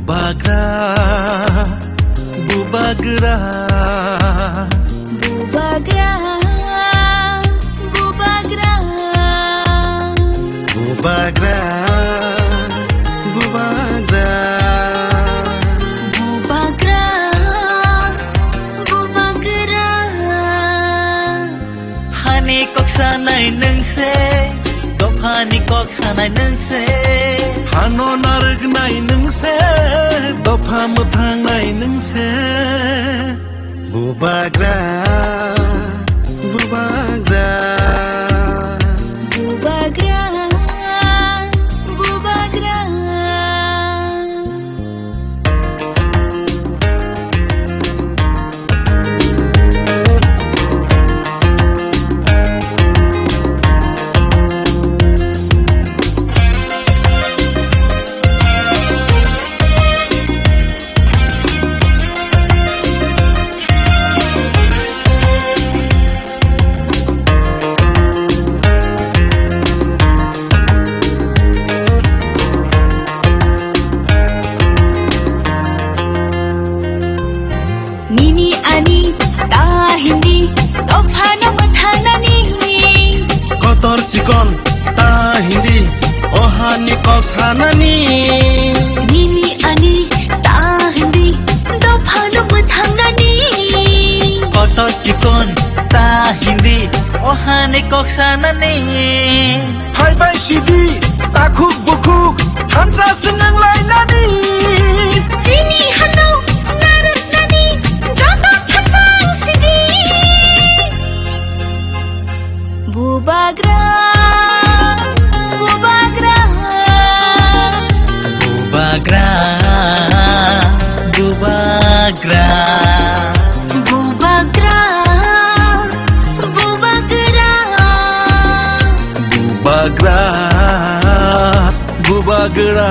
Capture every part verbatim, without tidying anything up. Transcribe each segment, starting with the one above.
Bubagra, bubagra. Bubagra, bubagra. Bubagra, bubagra. Bubagra, bubagra. Hani kok sanai nwng se, dophani kok sanai nwng se. Hano narwknai nwng se, dopha mwthangnai nwng se. Bubagra, bubagra. Bubagra, bubagra. Nini ani ta hindi, dophano mwthangnani. Kotor chikon ta hindi, ohani kok sanani. Nini ani ta hindi, dophano mwthangnani. Kotor chikon ta hindi, ohani kok sanani. Hai bai sidi, takhuk bukhuk, thansa swnang lainani. Chini hano narwknani, joto thansa sidi. Bubagra, bubagra. Bubagra, bubagra. Bubagra, bubagra. Bubagra, bubagra.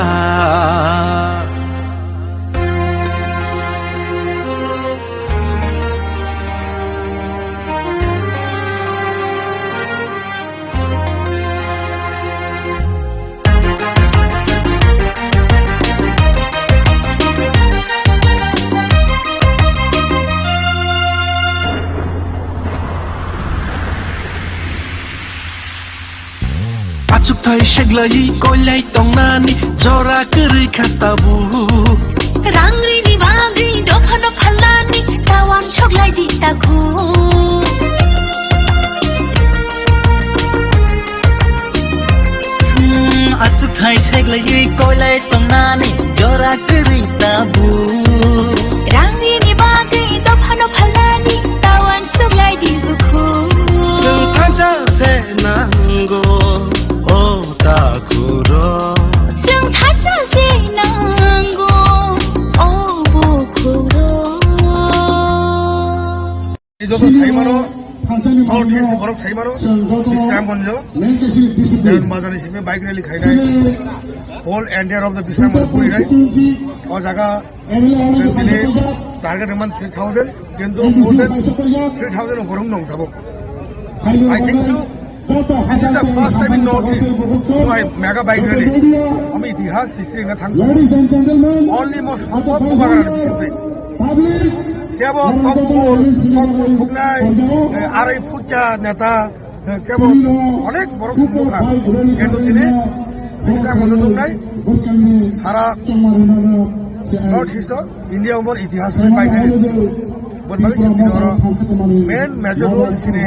Achukthai seglai koilai tongnani jora kwrwi kha tabuk. Rang rini bagwi dophano phalnani tawan soklai di takhuk. Hmm, achukthai seglai koilai tongnani jora kwrwi tabuk. Rang rini bagwi dophano phalnani tawan soklai di bukhuk. Chwng thansa se nango, o takhurok. Chwng thansa se nango, o bukhurok. Ei joto saimano, North East borok saimano, Bisramganj, Dewan Bazar ni simi bike rally khainai, whole entire of the Bisramganj purinai, o jaga Chwng tini target rwmani three thousand, kintu more than three thousand borok nong tabuk. I think so, this is the first time in North East, why mega bike rally. Omo itihas srishti wngna thang. Only mo songkot Bubagra ni bisingtwi. Kebo kokbul, kokbul khuknai, eh, arai phutya neta, Kebo onek borok nukha, kintu tini Bisramganj nuknai, sara North East o India umor itihas ni paikhe. Boni bagwi chwng tini oro main major role chini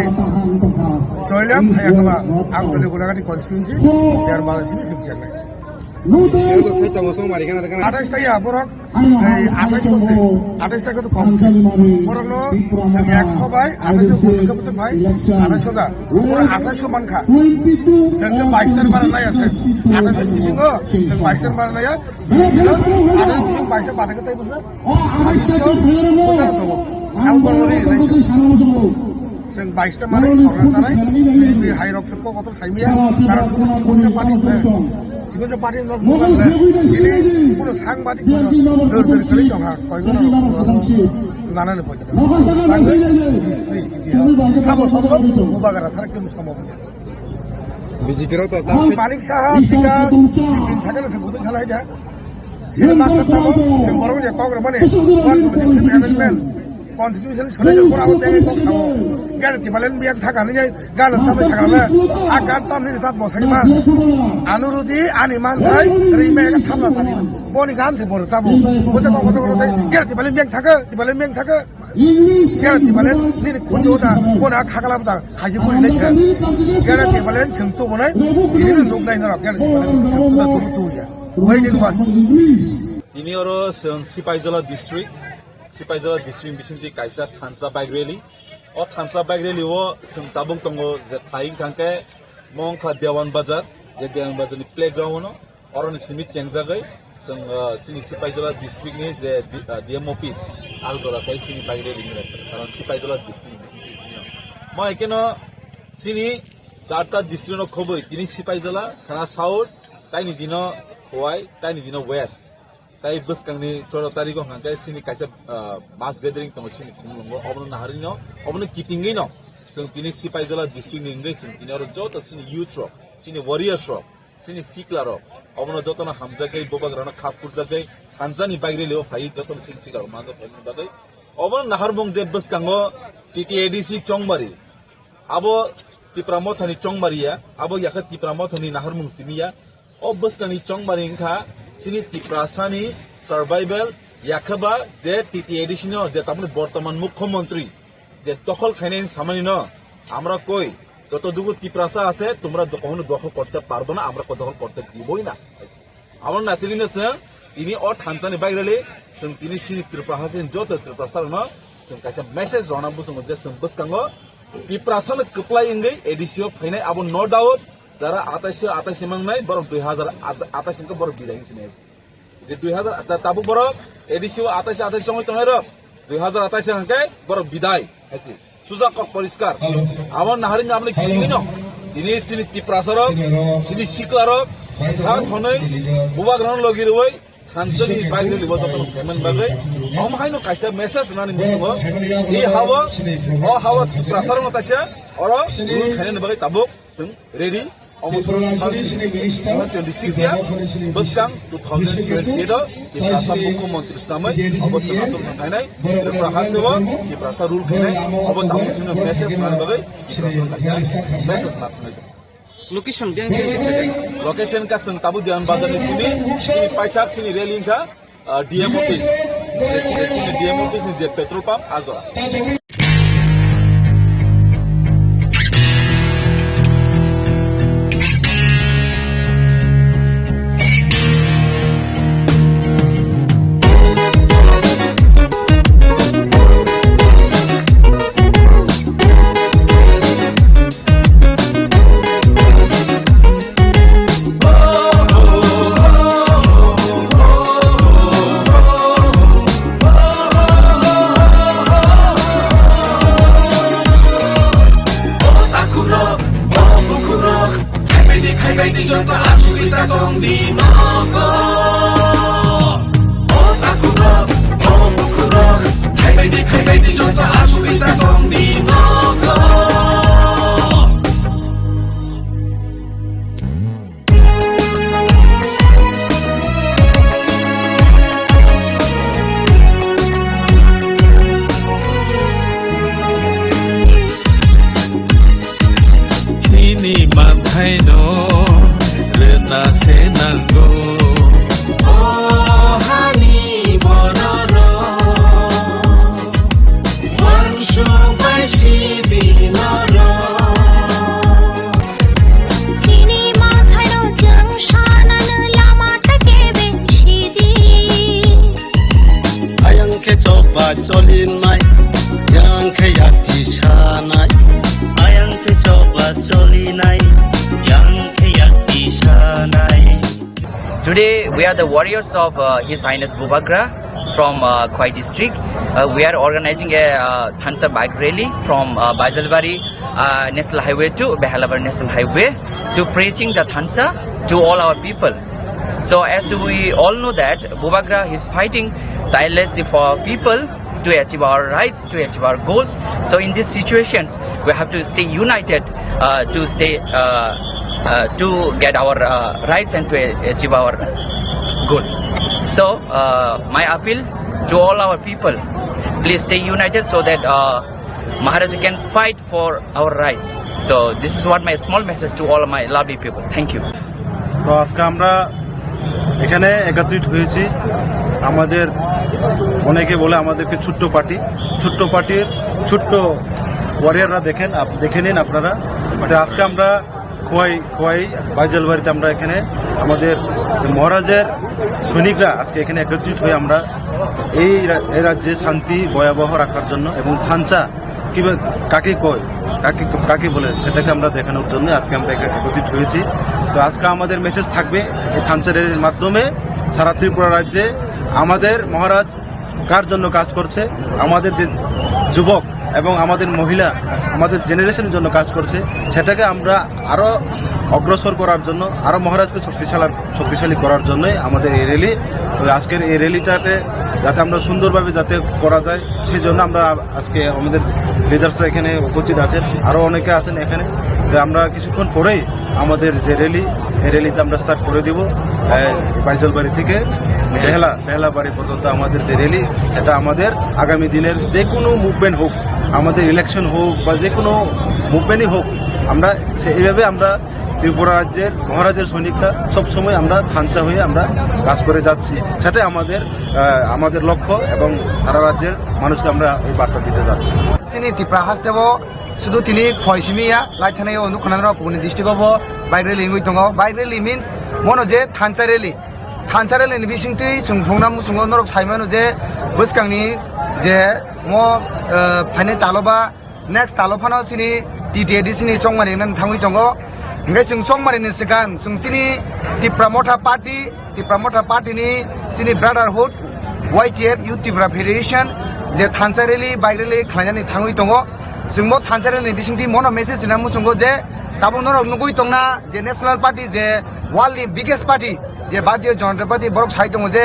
Choilam Hayakama Amtali Golaghati constituency, Dewan Bazar chini sibjaknai. Athais ta ya borok, ei athais ta se, athais ta khe to kom. Borok no chwng ekso bai athais vote khe bwswk bai athais ta. Borok athais man kha. Chwng khe bais ta bara nai ase. Athais bisingo chwng bais ta bara nai ya. Athais bising bais ta bara khe tai bwswk. Ang borok ni relation. Chwng bais ta manwi sorkar chanai, B J P hai rok se kok kotor saimaya, karon kuno kuno party se, kuno party no kuno, ini kuno sangbadik kuno dor dor kali tongha, koi kuno kuno nana le pojito. History, itihas, sabo sobo, Bubagra sara kemu sobo. B J P rok to Manik Saha, Bika, tin sakhe se butung khalai ja. Sini master tamo, sini borok ni kok rwmani, one twenty-three amendment, constitution sini borok abo tei kok tamo. Gana Tipraland biyang thaka nini, gana sampai sakala, a gan tam nini sat bosai ma. Anu rudi, ani man thai, ri me ka samla sani. Boni gan se borok sabo. Bose kok kok kok, gana Tipraland biyang thaka, Tipraland biyang thaka. Gana Tipraland nini khunju da, bona khakala da, khaji kuri le kha. Gana Tipraland chwng tu bonai, nini nuk nai norok, gana Tipraland chwng tu da tu tu ya. Wai ni ba. Tini oro chwng Sipaijala district, Sipaijala district bisingtwi kaisa thansa bike rally. O thansa bike rally o chwng tabuk tongo je thai wngkha khe mo wngkha Dewan Bazar, je Dewan Bazar ni playground o no. Oroni simi chengjagwi chwng, ah, chini Sipaijala district ni je D-, ah, D M office, Algora khai chini bagwi rally nini, karon Sipaijala district ni bising twi simi no. Mo ekeno chini charta district no khobwi tini Sipaijala, Khana South, taini dino Khowai, taini dino West. Tai bwskangni choro tarigo hwnka khe chini kaisa, ah, mass gathering tongo chini Khumulwngo. Obono naharino, obono kitingwi no chwng tini Sipaijala district ni wngwi chwng tini oro joto chini youth rok, chini warriors rok, chini sikla rok, obono jotono hamjakgwi, bubagrano kha phurjakgwi, thansani bagwi rally o phaiwi jotono chini sikla rok manjak phaimani bagwi. Obono naharmung je bwskango T T A D C Chongmari, abo Tipra Mothani Chongmari ya, abo yakha Tipra Mothani naharmung simi ya. O bwskangni Chongmari wngkha chini Tiprasani survival, yakhaba je T T A D C no je tamoni bortoman mukhyamantri, যে দখল খাইনি সামানি ন, আমরা কই, যতটুকু তিপ্রাসা আছে তোমরা দ-, কখনো দখল করতে পারবে না, আমরা কো-, দখল করতে দিবই না। Abo nasilino chwng tini o thansa ni bagwi rally chwng tini chini Tripura haste ni joto Tiprasa rokno chwng kaisa message rwna bwskango je chwng bwskango Tiprasa no kwplai wngwi A D C o phainai abo no doubt, jara atais atais mangnai borok dui hazar atais wngkha borok bidai wngsinai. Je dui hazar ta-, tabuk borok A D C o atais atais songwi tongnai rok, dui hazar atais hwnkhe borok bidai hai se. Suja kok poriskar. Abo naharino aboni kitingino tini chini Tiprasa rok, chini sikla rok, sa thonwi bubagrano logi rwui thansani bagwi rally bo jotono phaimani bagwi omo haino kaisa message rwnani muchungo. I habo, o habo Tiprasa rokno taisa oro rule khainani bagwi tabuk chwng ready. Omo soro twenty six ya, bwskang two thousand twenty eight o Tiprasa mukhyamantri swnamwi obo swnatung thangkhainai, Tripura haste o Tiprasa rule khainai, obo tabuk chwngno message rwnani bagwi Tiprasa kaisa message rwna thangkhainai. Location biyang khe khe. Location ka chwng tabuk Dewan Bazar ni simi, chini paithak chini rally wngkha, ah, D M office. Chini D M office ni je petrol pump, ah jora. Chini manthaino rwna se nango. O hani bororok, uansuk bai sidi norok. Chini manthaino chwng sanano lama ta kebe sidi. Ayang khe choba cholinai, yang khe yakti sanai. Ayang khe choba cholinai, yang khe yakti sanai. Today, we are the warriors of, uh, His Highness Bubagra from, uh, Khowai district. Uh, we are organizing a, uh, Thansa bike rally from, uh, Baijalbari, uh, National Highway to Behalabari National Highway to preaching the Thansa to all our people. So, as we all know that Bubagra is fighting tirelessly for people to achieve our rights, to achieve our goals. So in these situations, we have to stay united, uh, to stay, uh, uh, to get our, uh, rights and to a-, achieve our goal. So, uh, my appeal to all our people, please stay united so that uh, Maharaja can fight for our rights. So, this is what my small message to all my lovely people. Thank you. তো আজকে আমরা এখানে একত্রিত হয়েছি। আমাদের অনেকে বলে আমাদেরকে ছোট্ট পার্টি, ছোট্ট পার্টির ছোট্ট ওয়ারিয়াররা দেখেন, আপ- দেখে নিন আপনারা। তো আজকে আমরা খোয়াই খোয়াই বাইজাল বাড়িতে আমরা এখানে আমাদের মহারাজের সৈনিকরা আজকে এখানে একত্রিত হয়ে আমরা এই রা- এই রাজ্যে শান্তি ভয়াবহ রাখার জন্য এবং থানচা কিভাবে কাকে কয়, কাকে কাকে বলে, সেটাকে আমরা দেখানোর জন্য আজকে আমরা এখানে একত্রিত হয়েছি। তো আজকে আমাদের মেসেজ থাকবে এই থানচা র্যালির মাধ্যমে সারা ত্রিপুরা রাজ্যে আমাদের মহারাজ কার জন্য কাজ করছে, আমাদের যে যুবক এবং আমাদের মহিলা, আমাদের জেনারেশনের জন্য কাজ করছে, সেটাকে আমরা আরো অগ্রসর করার জন্য, আরো মহারাজকে শক্তিশালী শক্তিশালী করার জন্যই আমাদের এই র্যালি। তো আজকের এই র্যালিটাতে যাতে আমরা সুন্দরভাবে যাতে করা যায়, সেই জন্য আমরা আজকে আমাদের লিডার্সরা এখানে উপস্থিত আছেন, আরো অনেকে আছেন এখানে। তো আমরা কিছুক্ষণ পরেই আমাদের যে র্যালি, এই র্যালিটা আমরা স্টার্ট করে দিব। বাইজলবাড়ি থেকে বেহলা বেহলাবাড়ি পর্যন্ত আমাদের যে র্যালি, সেটা আমাদের আগামী দিনের যে কোনো মুভমেন্ট হোক, আমাদের ইলেকশন হোক বা যে কোনো মুভমেন্টই হোক, আমরা সে- এইভাবে আমরা ত্রিপুরা রাজ্যের মহারাজের সৈনিকরা সবসময় আমরা থানচা হয়ে আমরা কাজ করে যাচ্ছি। সেটাই আমাদের আহ, আমাদের লক্ষ্য এবং সারা রাজ্যের মানুষকে আমরা এই বার্তা দিতে যাচ্ছি। Chini Tipra haste bo sudu tini khoi simi ya lai thani o nuk khana rok buni district o bo bike rally wngwi tongo. Bike rally means mono je thansa rally, thansa rally ni bising twi chwng phungna muchungo norok sai mano je bwskang ni je mo phainai talo ba next talo phano chini T T A D C ni chongmani nang thangwi tongo. Hingke chwng chongmani ni swkang chwng chini Tipra Motha Party, Tipra Motha Party ni chini Brotherhood, Y T F, Youth Tipra Federation je thansa rally, bike rally khlainani thangwi tongo. Chwng bo thansa rally ni bisingtwi mono message rina muchungo je tabuk norok nugwi tongna je National Party je world ni biggest party je Bharatiya Janata Party borok sai tongo je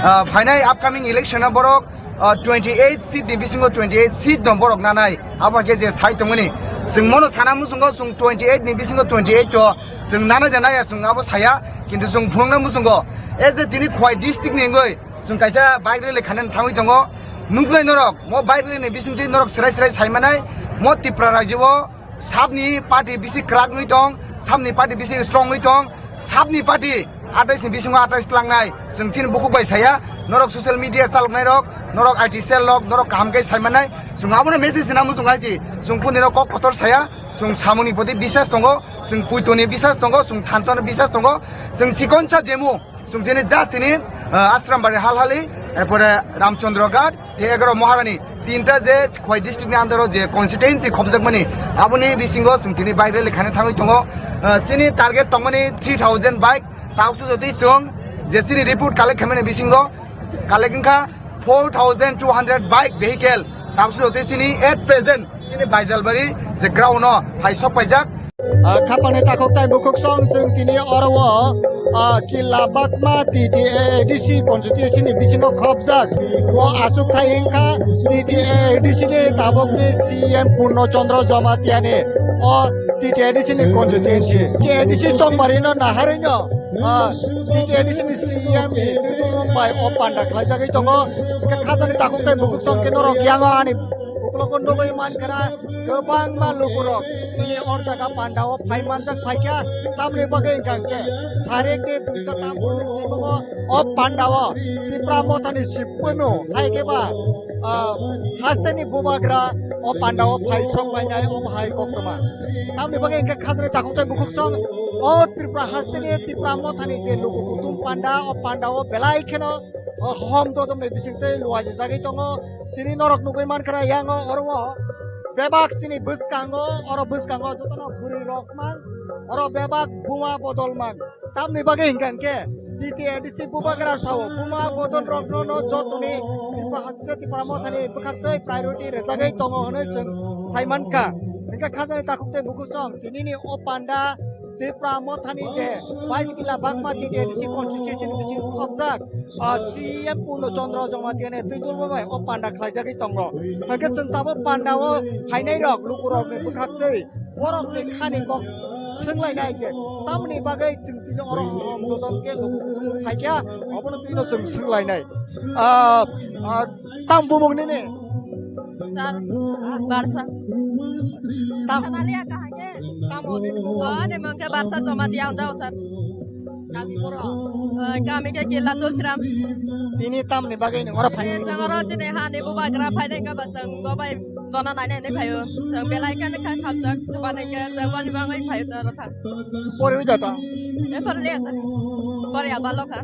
ah, phainai upcoming election o borok ah, twenty eight seat ni bisingo twenty eight seat no borok nanai abo khe je sai tongmani. Chwng mono sana muchungo chwng twenty eight ni bisingo twenty eight to chwng nana de naya chwng abo saya, kintu chwng phunukna muchungo as a tini Khowai district ni wngwi chwng kaisa bike rally khainani thangwi tongo. Nuknai norok mo bike rally ni bisingtwi norok chwrai chwrai sai manai mo Tipra rajyo o sabni party bisi kwrak wngwi tong, sabni party bisi strong wngwi tong, sabni party atais ni bisingo atais tlangnai. Chwng chini bukhuk bai saya, norok social media chaloknai rok, norok I T cell rok, norok kaham khe sai manai. Chwng abono message sina muchung hai si, chwng kuni rok kok kotor saya, chwng samung ni poti bisas tongo, chwng puito ni bisas tongo, chwng thansa ni bisas tongo, chwng chikonsa demo. Chwng tini just tini ah, Asrambari Halhali, erpore Ramchandra Ghat, tei egaro Maharani tinta je Khowai district ni under o je constituency khobjakmani aboni bisingo chwng tini bike rally khaina thangwi tongo. Ah, chini target tongmani three thousand bike, tabukse jotoi chwng je chini report collect khaimani bisingo collect wngkha four thousand two hundred bike vehicle, tabukse jotoi chini at present chini Baijalbari je ground o hai sok paijak. Ah, khapangni takhuk tai bukhuk song chwng tini oro o, ah, Killa Bakma T T A D C constituency ni bisingo khopjak. O aswk thai wngkha T T A D C ni tabukni C M Purno Chandra Jamatia ni o T T A D C ni constituency. T T A D C chongmari no naharwi no, ah, T T A D C ni C M ni twi tongmung bai o panda khlaijagwi tongo. Hwnkhe khajani takhuk tai bukhuk song khe norok yango ani uklogo nugwi mankha na. Kwbangma lukurok tini o jaga pandao phai manjak phaikha, tamni bagwi hwnkha hwnkhe sarikni duita tampurni simungo o pandao Tipra Mothani siphuimung hai khe ba, ah, hasteni bubagra o pandao phai sok painai omo hai koktwma. Tamni bagwi hwnkhe khajani takhuk tai bukhuk song o Tripura hasteni Tipra Mothani je luku kutum panda o pandao belai kheno o hom dodom ni bisingtwi luaijagwi tongo. Tini norok nugwi mankha na yango oro o bebak chini bwskango, oro bwskango jotono bwrwi rok mang, oro bebak buma bodol mang. Tamni bagwi hwnkha hwnkhe T T A D C bubagra sao buma bodol rokno no jotoni Tripura hasteni Tipra Mothani bwkhaktwi priority rwjagwi tongo hwnwi chwng sai mankha. Hwnkhe khajani takhuk tei bukhuk song tinini o panda Tripura Mothani je Baisakila Bakma T T A D C constituency ni bising khopjak, ah, C M Purno Chandra Jamatia ni twi dulbo bai o panda khlaijagwi tongo. Hwnkhe chwng tabuk panda o phainai rok lukurok ni bwkhaktwi borok ni khani kok swnglainai je tamni bagwi chwng tini oro hom dodon khe lukung phaikha, obono twino chwng swnglainai. Ah, ah, tam bumung nini? Sir, Barsa. Tam. Khanalia kahai khe? Tam o nini bumung? Oh, ani mung khe Barsa Jamatia hwnjao, sir. Kami boro? Eh, kami khe Killa Tulsiram. Tini tamni bagwi nwng oro phaini? Chwng oro chini hani bubagra phainai khe bo chwng bo bai bono nainai hinwi phaio. Chwng belai kheno kha khamjak, chubanai khe chwng boni bagwi phaio ta rwkha. Pori ujao to? E pori le asa. Pori aba lokha.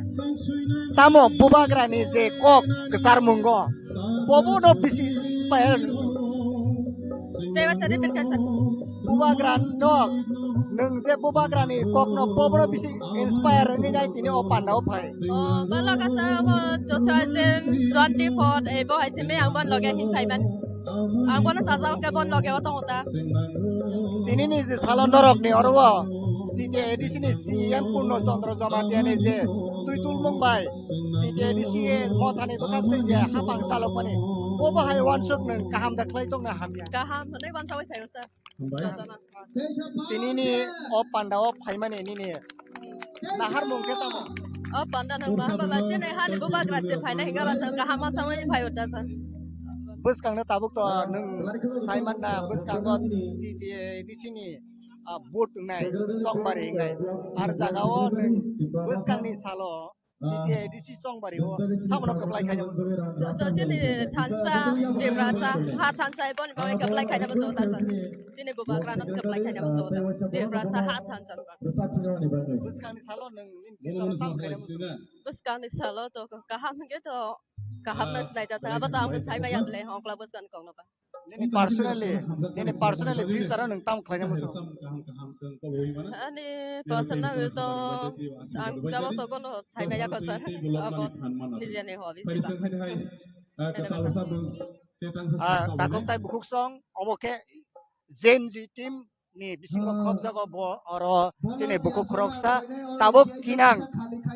Tamo bubagrani je kok kwchar mungo, bobo no bisi inspire. Tei ba sari pin kha sir. Bubagra no, nwng je bubagrani kokno poboro bisi inspire wngwi nai tini o pandao phai. Oh, balo kasa abo two thousand twenty-four, eh, bo hai simi ang bon loge hin phai man. Ang bono sajak ke bon loge o tongo ta. Tini ni je salo norok ni oro o T T A D C ni C M Purno Chandra Jamatia ni je twi tulmung bai T T A D C mothani bwkhak twi je hapang chalokmani, bo bo hai wansuk nwng kaham da khlai tongna hamya. Kaham hwnwi wansagwi phaio sir. Hambai. Jotono. Tini ni o panda o phaimani nini nahar mung khe tamo? O panda nang ma ba ba chini hani bubagra se phaina hinga ba sa kaham ma samani phai uta sa. Bwskang no tabuk to nwng sai man na bwskang o T T A D C ni, ah, vote wngnai, Chongbari wngnai. Ar jaga o nwng bwskang ni salo T T A D C Chongbari o sabono kwplai khaina muchung. So, so, chini thansa, Tiprasa, ha thansa, iboni bagwi kwplai khaina muchung ta sa. Chini bubagra no kwplai khaina muchung ta. Tiprasa, ha thansa. Bwskangni salo nwng nini tamo khaina muchung? Bwskangni salo to kaham hwnkhe to kaham no sinai ta sa. Abo to ang bo sai maya bwle, hokla bwskangni kokno ba. Nini personally, nini personally future o nwng tamo khlaina muchung? Ani personal to ang tamo to kono saina ya ko sir. Ako nijeni hobby siba. Ah, takhuk tai bukhuk song, obo khe Gen Z team ni bisingo khopjago bo oro chini bukhuk khoroksa tabuk thinang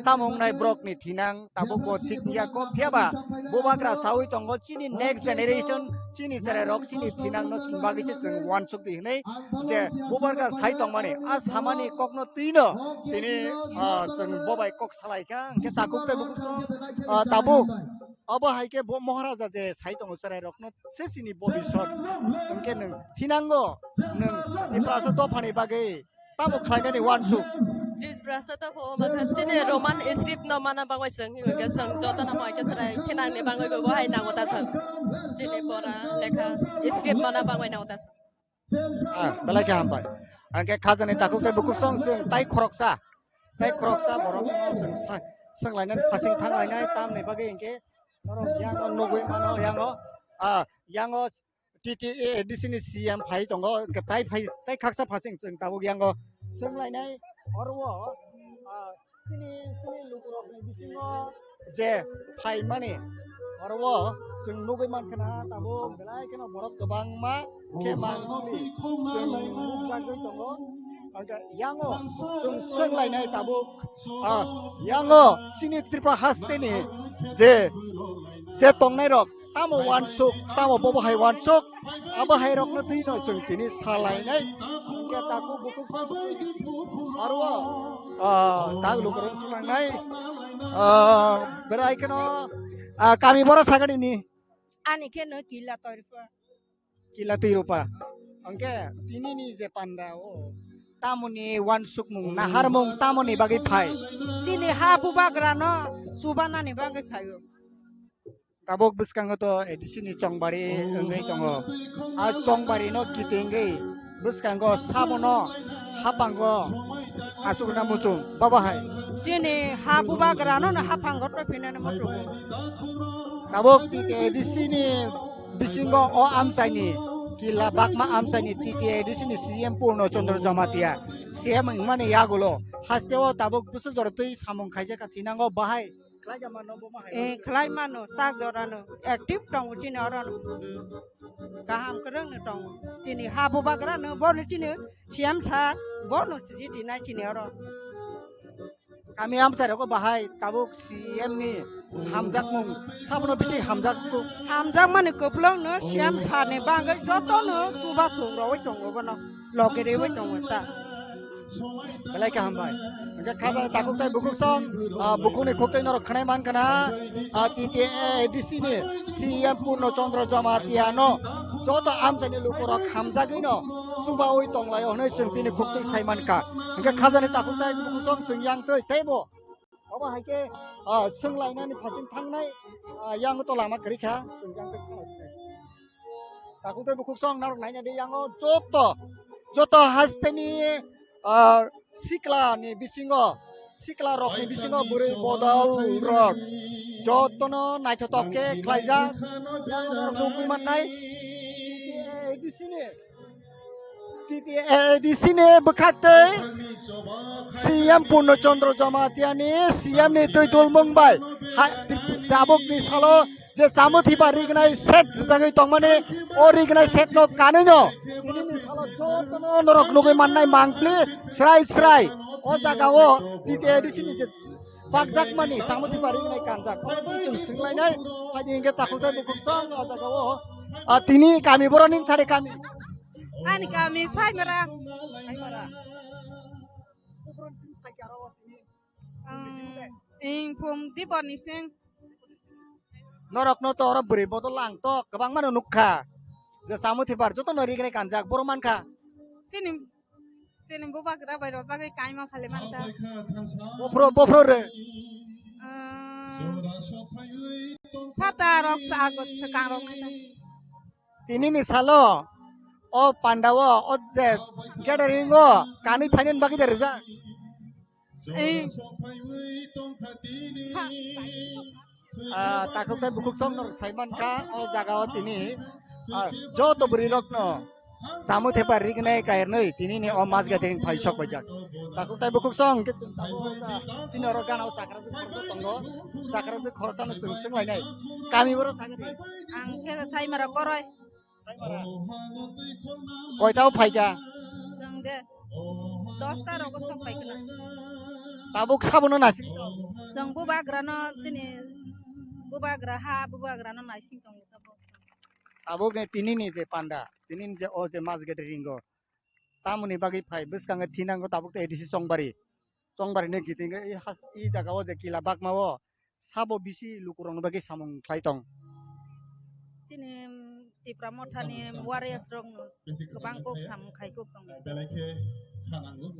tamo wngnai borok ni thinang tabuk bo thik wngya kho, phiya ba bubagra saui tongo chini next generation, chini cherai rok chini thinang no chini bagwi se chwng uansuk di hwnwi je bubagra sai tongmani a samani kokno twino tini, ah, chwng bo bai kok salai kha hwnkhe takhuk tei bukhuk song, ah, tabuk obo hai khe bo Maharaja je sai tongo cherai rokno se chini bobisot hwnkhe nwng thinango nwng Tiprasa dophani bagwi tamo khlainani uansuk? Tiprasa dopha o mangkha chini Roman script no mana bangwi chwng himkhe chwng jotono hoi khe chwrai khenani bangwi bo hai nango ta sir. Chini pora lekha script mana bangwi nango ta sir. Ah, belai khe hambai. Hwnkhe khajani takhuk tei bukhuk song chwng tai khoroksa, tai khoroksa borok no chwng sa-, swnglainani phasing thanglainai tamni bagwi hwnkhe norok yango nugwi mano yango, ah, yango T T A D C ni C M phai tongo, hwnkhe tai phai, tai khaksa phasing chwng tabuk yango swnglainai oro o, ah, chini, chini lukurokni bisingo je phaimani oro o chwng nugwi mankha na tabuk belai kheno borok kwbangma khe mangmani chwng nukjagwi tongo. Hwnkhe yango chwng swnglainai tabuk, ah, yango chini Tripura hasteni je, je tongnairok tamo uansuk, tamo bobo hai uansuk, abo hai rokno twino chwng tini salainai. Hwnkhe takhuk bukhuk aro o, ah, tak lukurok swlangnai, ah, berai kheno, ah, kami boro sakani ni. Ani khe no Killa Toirupa. Killa Toirupa. Hwnkhe tini ni je panda o tamoni uansukmung, naharmung tamoni bagwi phai? Chini ha bubagra no chubanani bagwi phaio. Tabuk bwskango to A D C ni Chongbari wngwi tongo. A Chongbari no kitingwi bwskango sabono hapango achukna muchung. Babo hai. Chini ha bubagra no hapango to phinani muchung. Tabuk T T A D C ni bisingo o amchaini Killa Bakma amchaini T T A D C ni C M Purno Chandra Jamatia C M wngmani yagulo hasteo tabuk bwswk jora twi samung khaijak kha thinango bahai. Khlai ja mano bo ma hai. Eh, khlai mano, tak jora no. Active tongo chini oro no. Kaham kwrwng no tongo. Chini ha bubagra no, bo no chini C M sir, bo no chiti nai chini oro. Kami amchai rogo bahai tabuk C M ni hamjakmung, sabono bisi hamjakmung. Hamjakmani kwplwng no C M sir ni bagwi joto no chuba chwng rogwi tongo bono. Loge rewi tongo ta. Belai kaham bai. Hingke khajani takhuk tei bukhuk song, ah, bukhukni khuk tei norok khwnai mankha na, ah, T T A D C ni C M Purno Chandra Jamatia no joto amchaini lukurok hamjagwi no chubaui tonglaio hwnwi chwng tini khuk tei sai mankha. Hingke khajani takhuk tei bukhuk song chwng yang twi teibo obo hai khe, ah, swnglainani phaising thangnai, ah, yang to lama kwrwi kha, chwng yang twi kha. Takhuk tei bukhuk song norok naina di yango joto, joto hasteni, ah, sikla ni bisingo, sikla rokni bisingo bwrwi bodol rok jotono naithotok khe khlaijak. Norok nugwi mannai T T A D C ni, T T A D C ni bwkhak tei C M Purno Chandra Jamatia ni C M ni twi dulmung bai ha-, tabuk ni salo je Chamuthipar rignai set rwjagwi tongmani, o rignai set no kanwi no tini ni salo jotono norok nugwi mannai mangpli srai srai. O jaga o T T A D C ni je bakjakmani Chamuthipar rignai kanjak. Omo twi chwng swnglainai, phaidi hingke takhuk tei bukhuk song o jaga o. Ah, tini kami borok ni sari kami. Ani kami Saimara. Saimara. Ang ing phum dibo ni sing. Norok no to oro bwrwi bodol lang to kwbangma no nukha. Je Chamuthipar joto no rignai kanjak borok mankha. Sini, sini bubagra bai rojagwi kaima phale manta. Bophro, bophro re. Sata rok sa agot swkang rok nai. Tini ni salo o panda o, o je gathering o kanwi phainani bagwi de rijak. Ei. Ah, takhuk tei bukhuk song norok sai mankha o jaga o tini, ah, joto bwrwi rok no Chamuthipar rignai kairnwi tini ni o mas gathering phai sok paijak. Takhuk tei bukhuk song hwnkhe chwng tabuk, ah, chini oro gana o chakra jwk khoroksa tongo, chakra jwk khoroksa no chwng swnglainai. Kami borok sakhe di. Ang khe Saimara Koroi. Koita o phaikha? Chwng de dosta rogo sok phaikha na. Tabuk sabono nasing tong? Chwng bubagra no chini bubagra ha bubagra no naising tong tabuk. Tabuk ni tini ni je panda, tini ni je o je mas gathering o. Tamoni bagwi phai bwskango thinango tabuk tei A D C Chongbari. Chongbari ni kiting i has-, i jaga o je kila bakma o sabo bisi lukurokni bagwi samung khlai tong. Chini Tipra Mothani warriors rokno kwbang kok samung khai kok tong.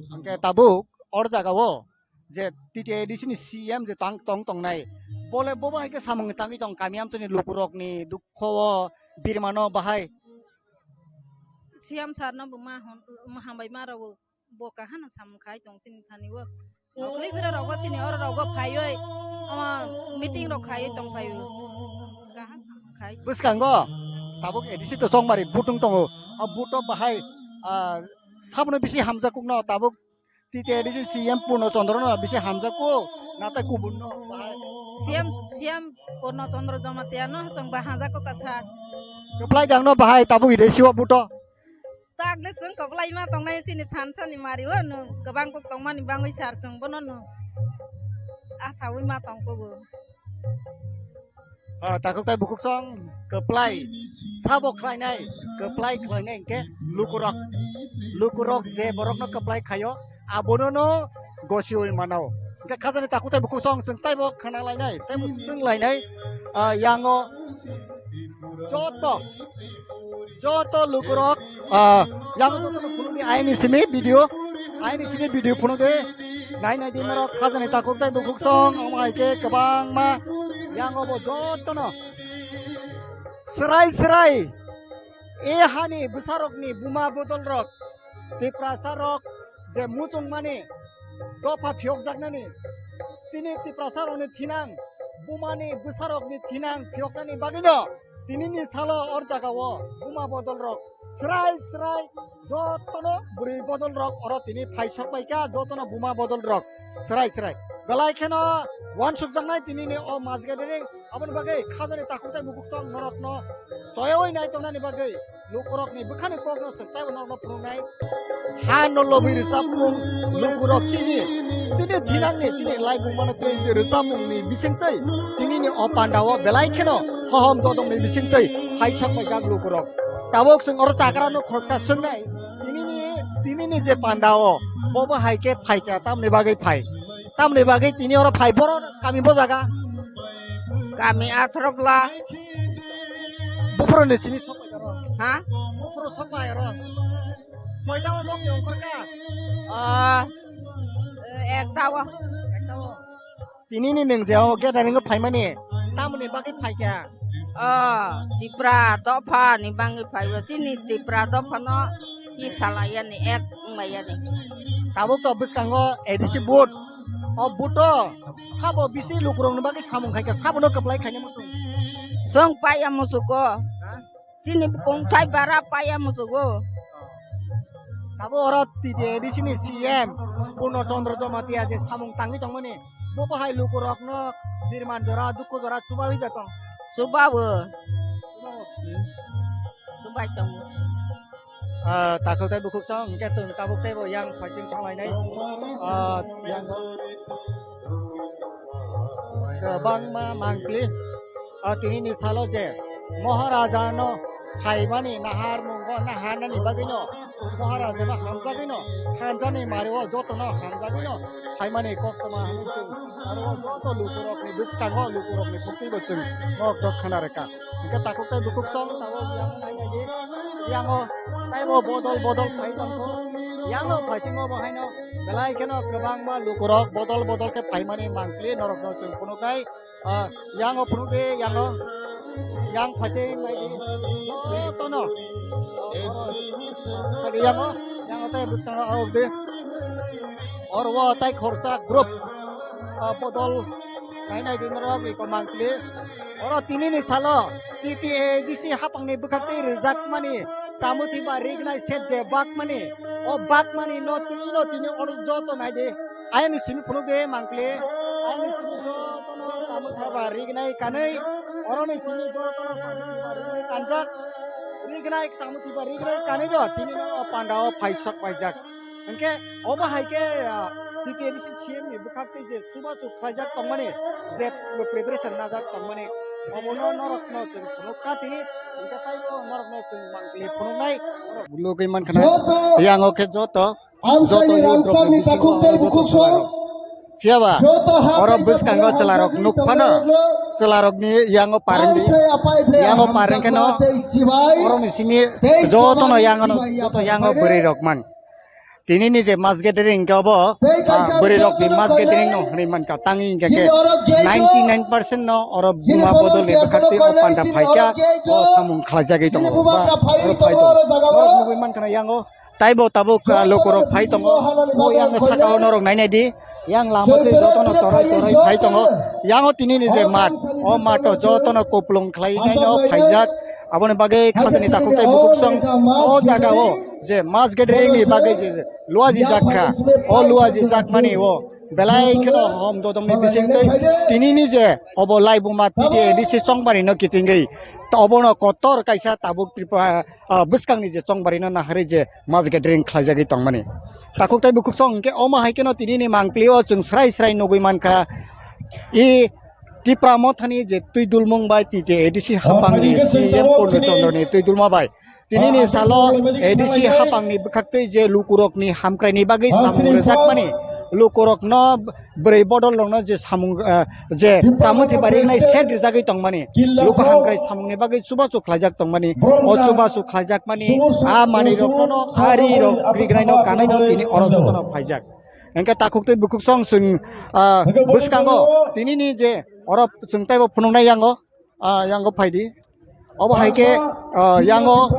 Hwnkhe tabuk or jaga o je T T A D C ni C M je tang tong tongnai, bole bobo hai khe samung tangwi tong kami amchaini lukurokni dukho o birmano bahai. C M sir no bo ma hon-, ma hambai ma rwo. Bo kaham samung khai tong chini thani o. Okhli bira rogo chini oro rogo phaioi. Ama meeting rok khaioi tong phaio. Kaham samung khai. Bwskango tabuk A D C to Chongmari butung tongo. A buto bahai, ah, sabono bisi hamjakukno tabuk T T A D C C M Purno Chandra no bisi hamjakuk. Natai kubun no bahai. C M, C M Purno Chandra Jamatia no chwng ba hamjakuk kasa. Kwplai jang no bahai tabuk ide siwa buto. Takle chwng kwplai ma tongnai chini thansa ni mari o no kwbang kok tongmani bangwi sar chwng bono no asaui ma tong kogo. Ah, takhuk tai bukhuk song kwplai sabo khlainai, kwplai khlainai hwnkhe lukurok, lukurok je borokno kwplai khaio abono no gosiui mano. Hwnkhe khajani takhuk tai bukhuk song chwng taibo khna lainai, taibo swng lainai, ah, yango joto, joto lukurok, ah, yang joto no phunukdi aini simi video, aini simi video phunukdi, nai nai di norok khajani takhuk tai bukhuk song, omo hai khe kwbangma yang obo joto no srai srai e hani bwsarokni buma bodol rok, Tiprasa rok je muchungmani dopha phiyokjaknani, chini Tiprasa rokni thinang, bumani bwsarokni thinang phiyoknani bagwino tinini salo or jagao buma bodol rok srai srai jotono bwrwi bodol rok oro tini phai sok paikha, jotono buma bodol rok srai srai belai kheno uansukjaknai tinini o mas gathering. Aboni bagwi khajani takhuk tai bukhuk tong norokno choyaui nai tongnani bagwi lukurokni bwkhani kokno chwng taibo norokno phunuknai. Ha no lobwi rwchapmung lukurok chini, chini thinangni, chini laibumano tei rwchapmungni bisingtwi tinini o pandao belai kheno hohom dodongni bisingtwi hai sok paijak lukurok. Tabuk chwng oro chakrano khoroksa swngnai, tinini, tinini je pandao Bo bo hai khe phai kha, tamni bagwi phai? Tamni bagwi tini oro phai, boro kami bo jaga? Kami Athrokla. Buphuru ni simi sok pai oro. Ha? Buphuru sok pai oro. Koita o nok ni ongkhor kha? Ah, eh, ekta o. Ekta o. Tini ni nwng je o gathering o phaimani, tamoni bagwi phai kha? O, Tipra dopha ni bagwi phai o. Chini Tipra dopha no ki salai yani, ek wng lai yani. Tabuk to bwskango A D C vote. O vote o sabo bisi lukurokni bagwi samung khai kha, sabono kwplai khaina muchung. Chwng paiya muchugo. Ha? Chini kongthai bara paiya muchugo. Tabuk oro T T A D C ni C M Purno Chandra Jamatia je samung tangwi tongmani, bo bahai lukurokno birman jora, dukhu jora chubawi da tong. Chubawo. Chubai tongo. Ah, takhuk tei bukhuk song, hwnkhe chwng tabuk teibo yang phaising thanglainai. Ah, yang kwbangma mangpili, ah, tinini salo je Maharaja no phaimani nahar mungo naharnani bagwino, Maharaja no hamjagwino, thanjani mario jotono hamjagwino phaimani koktwma hwnwi chwng aro joto lukurokni bwskango lukurokni buktwibo chwng norok khna rwkha. Hwnkhe takhuk tei bukhuk song tabuk yang nainai di. Yango taibo bodol bodol phai tongkho. Yango phaisingo bo haino belai kheno kwbangma lukurok bodol bodol khe phaimani mangpili norokno chwng phunuknai. Ah, yango phunukdi, yango. Yang phaising naidi. Jotono. Yango, yango tei bwskango aokdi. Oro o tei khorsa group, ah, bodol nainai di norok iko mangpili. Oro tinini salo T T A D C hapangni bwkhaktwi rijakmani Chamuti ba rignai set je bakmani, o bakmani no twi no tini oro joto naidi. Ayani simi phunukdi mangpili. Ayani simi jotono Chamuti ba rignai kanwi, oroni simi jotono Chamuti ba rignai kanjak. Rignai Chamuti ba rignai kanwi no tini no o panda o phai sok paijak. Hwnkhe obo hai khe, ah, T T A D C C M ni bwkhak tei je chubachu khlaijak tongmani, je preparation najak tongmani, obono norokno chwng phunuk kha tini, hwnkhe taibo norokno chwng mangpili phunuknai. Lugui mankha na, yang o khe joto, joto Amsani youth rok ni bisingo takhuk tei joto bukhuk chwlarok. Phiyaba, oro bwskango chwlarok nuk phano, chwlarokni yango parengdi, yango pareng kheno, oroni simi jotono yango, joto yango bwrwi rok man. Tini ni je mass gathering hingke obo, ah, bwrwi rok ni mass gathering no hwnwi mankha. Tangwi hingke khe ninety nine percent no oro buma bodol ni bwkhak tei o panda phaikha, o samung khlaijagwi tongo, ba oro phai tongo. Norok nugwi mankha na yango, taibo tabuk, ah, lukurok phai tongo. O yang saka o norok nainai di, yang lama tei jotono torai torai phai tongo. Yango tini ni je mat, o mato jotono kuplung khlai naino phaijak. Aboni bagwi khajani takhuk tei bukhuk song o jaga o je mass gathering ni bagwi je luaji jak kha, o luaji jak mani o belai kheno hom dodong ni bising tei tini ni je obo laibuma T T A D C chongmani no kitingwi, obono kotor kaisa tabuk Tripura, ah, bwskang ni je chongmani no naharwi je mass gathering khlaijagwi tongmani. Takhuk tei bukhuk song hwnkhe omo hai kheno tini ni mangpili o chwng srai srai nugwi mankha. I Tipra Mothani je twi dulmung bai T T A D C hapang ni C M Purno Chandra ni twi dulma bai. Tini ni salo A D C hapang ni bwkhak tei je lukurok ni hamkrai ni bagwi samung rwjak mani, lukurok no bwrwi bodol rok no je samung, eh, je samung thwi bari nai set rwjagwi tong mani, luku hamkrai samung ni bagwi chubachu khlaijak tong mani, o chubachu khlaijak mani, a manwi rok no, a ri rok rignai no kanai no tini oro joto no phaijak. Hingke takhuk tei bukhuk song chwng, ah, bwskango tini ni je oro chwng teibo phunuknai yango, ah, yango phaidi. Obo hai khe, ah, yango,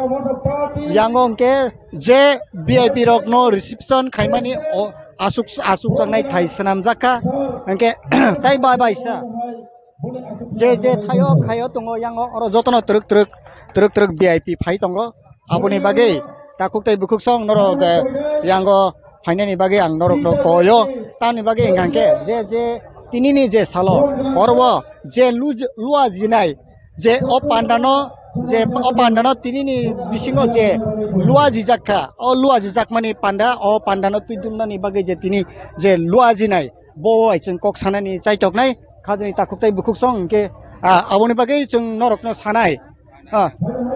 yango hingke je V I P rok no reception khaimani o asuk, asuk jaknai thai swnamjak kha. Hingke tai bai bai sa. Je je thaio khaio tongo yango oro jotono twrwk twrwk, twrwk twrwk V I P phai tongo. Aboni bagwi takhuk tei bukhuk song norok, eh, yango phainani bagwi ang norokno koyo. Tamni bagwi hwnkha khe je, je tinini je salo oro je luj-, luajinai je o pandano, je o pandano tinini bisingo je luajijak kha, o luajijakmani panda, o pandano twi dumnani bagwi je tini je luajinai, bo bai chwng kok sanani chaitoknai khajani takhuk tei bukhuk song hwnkhe, ah, aboni bagwi chwng norokno sanai. Ah,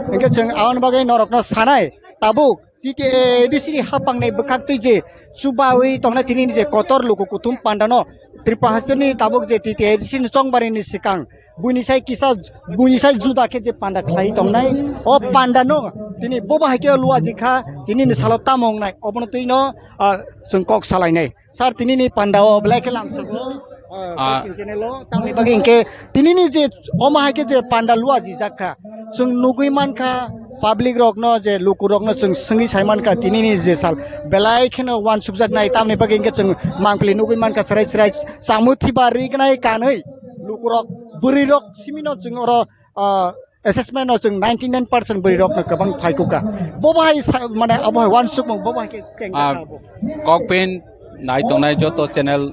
hwnkhe chwng aboni bagwi norokno sanai, tabuk T T A D C ni hapang ni bwkhak twi je chubawi tongnai tini ni je kotor luku kuthum panda no Tripura haste ni tabuk je T T A D C ni chongbari ni swkang buini sai kisa buini sai juda khe je panda khlai tongnai o panda no tini bo bahai khe luaji kha tini ni salo tamo wngnai obono twi no ah, chwng kok salainai. Sir, tini ni panda o belai khe lamsogo. Ah. Channel o tamni bagwi hinkhe tini ni je omo hai khe je panda lua jijak kha. Chwng nugwi mankha public rok no je luku rok no chwng swngwi sai mankha tini ni je sal belai kheno wansukjak nai tamni bagwi hinkhe chwng mangpili nugwi mankha chwrai chwrai chamwi thiba rignai kanwi luku rok bwrwi rok simi no chwng oro ah, assessment no chwng ninety nine percent bwrwi rok no kwbang phai kukha. Bo bahai sa-, mane abo hai wansukmung bo bahai khe cheng Ah, kha bo. Kokpin nai tongnai joto channel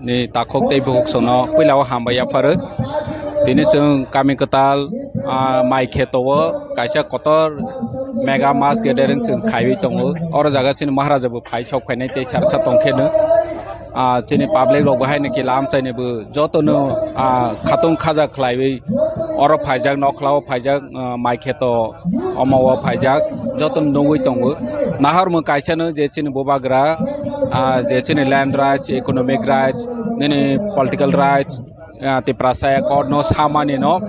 ni takhuk tei bukhuk songno puila o hambai yapharo. Tini chwng kami kwtal, ah, mai kheto o kaisa kotor mega mass gathering chwng khaiwi tongo. Oro jaga chini Maharaja bo phai sok phainai tei sarsa tongkheno. Ah, chini public rok bo haino kila amchaini bo jotono, ah, khatung khaja khlaiwi oro phaijak, nokhlao phaijak, ah, mai kheto omo o phaijak, jotono nugwi tongo. Nahar mung kaisa no je chini bubagra, ah, je chini land rights, economic rights, nini political rights, ah, Tiprasa Accord no samani no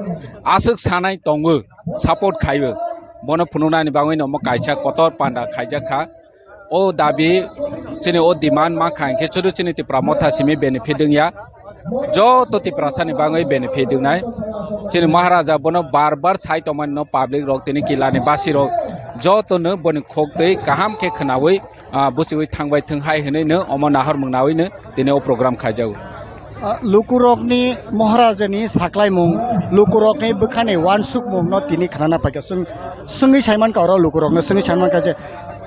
aswk sanai tongo, support khaiwi. Bono phunuknani bagwi no omo kaisa kotor panda khaijak kha. O dabi chini o demand ma kha hinkhe chudu chini Tipra Motha simi benefit wngya. Joto Tiprasani bagwi benefit wngnai. Chini Maharaja bono bar bar sai tongmani no public rok tini kilani basi rok jotono boni khok twi kaham khe khwnawi, ah, busiwi thangbai thwng hai hwnwi no omo nahor mung nawi no tini o program khaijago. Ah, lukurokni Maharajani saklaimung, lukurokni bwkhani wansukmungno tini khnana paikha. Chwng swngwi saimankha oro lukurokno swngwi saimankha je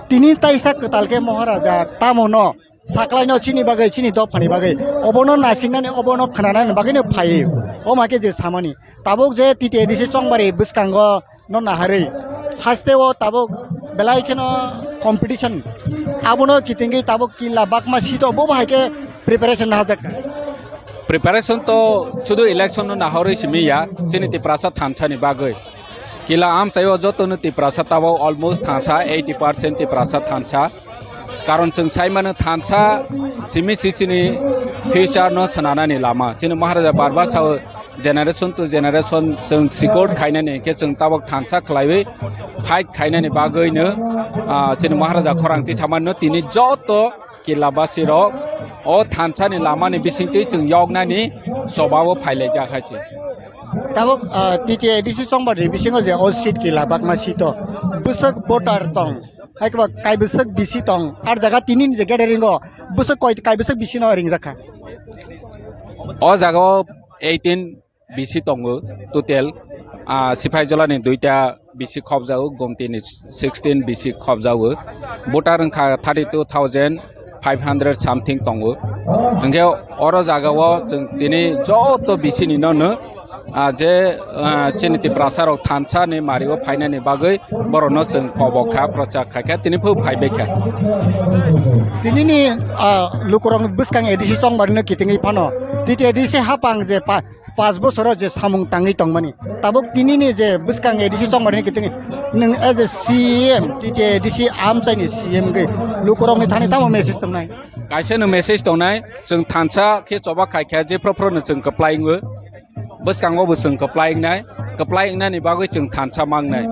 tini taisa kwtal khe Maharaja tamono saklaino chini bagwi, chini dophani bagwi, obono nasingnani, obono khnanani bagwino phaiwi. Omo hai khe je samani. Tabuk je T T A D C chongbari bwskango no naharwi. Haste o tabuk belai kheno competition. Abono kitingwi tabuk killa bakma seat o bo bahai khe preparation nahajak kha. Preparation to sudu election no nahorwi simi ya, chini Tiprasa thansa ni bagwi. Kila amchai o joto no Tiprasa tabuk almost thansa, eighty percent Tiprasa thansa. Karon chwng sai mano thansa simi si chini future no swnanani lama. Chini Maharaja bar bar sao generation to generation chwng sikor khainani hinkhe chwng tabuk thansa khlaiwi fight khainani bagwino, ah, chini Maharaja khorang tisamano tini joto killa basi rok o thansa ni lama ni bisingtwi chwng yoknani choba o phailaijak hai se. Tabuk, ah, T T A D C chongbari bisingo je o seat killa bakma seat o bwswk voter tong. Hai khe ba kaibwswk bisi tong. Ar jaga tini ni je gathering o bwswk koi kaibwswk bisi no ringjak kha. O jaga o eighteen bisi tongo total. Ah, Sipaijala ni duita bisi khobjago, Gomti ni sixteen bisi khobjago. Voter wngkha thirty two thousand five hundred something tongo. Hinkhe oro jaga o chwng tini joto bisi ni no no ah, je, ah, chini Tiprasa rok thansa ni mari o phainani bagwi borokno chwng kobok kha, prochar khai kha, tini phu phai bai kha. Tini ni, ah, lukurok bwskang A D C chongmari no kitingwi phano. T T A D C hapang je pa-, paanch bosoro je samung tangwi tongmani. Tabuk tini ni je bwskang A D C chongmari no kitingwi nwng as a C M, T T A D C amchai ni C M gwi lukurok ni thani tamo message tongnai? Kaisa no message tongnai, chwng thansa khe choba khai kha, jephru phru no chwng kwplai wngo. Bwskango bo chwng kwplai wngnai, kwplai wngnani bagwi chwng thansa mangnai.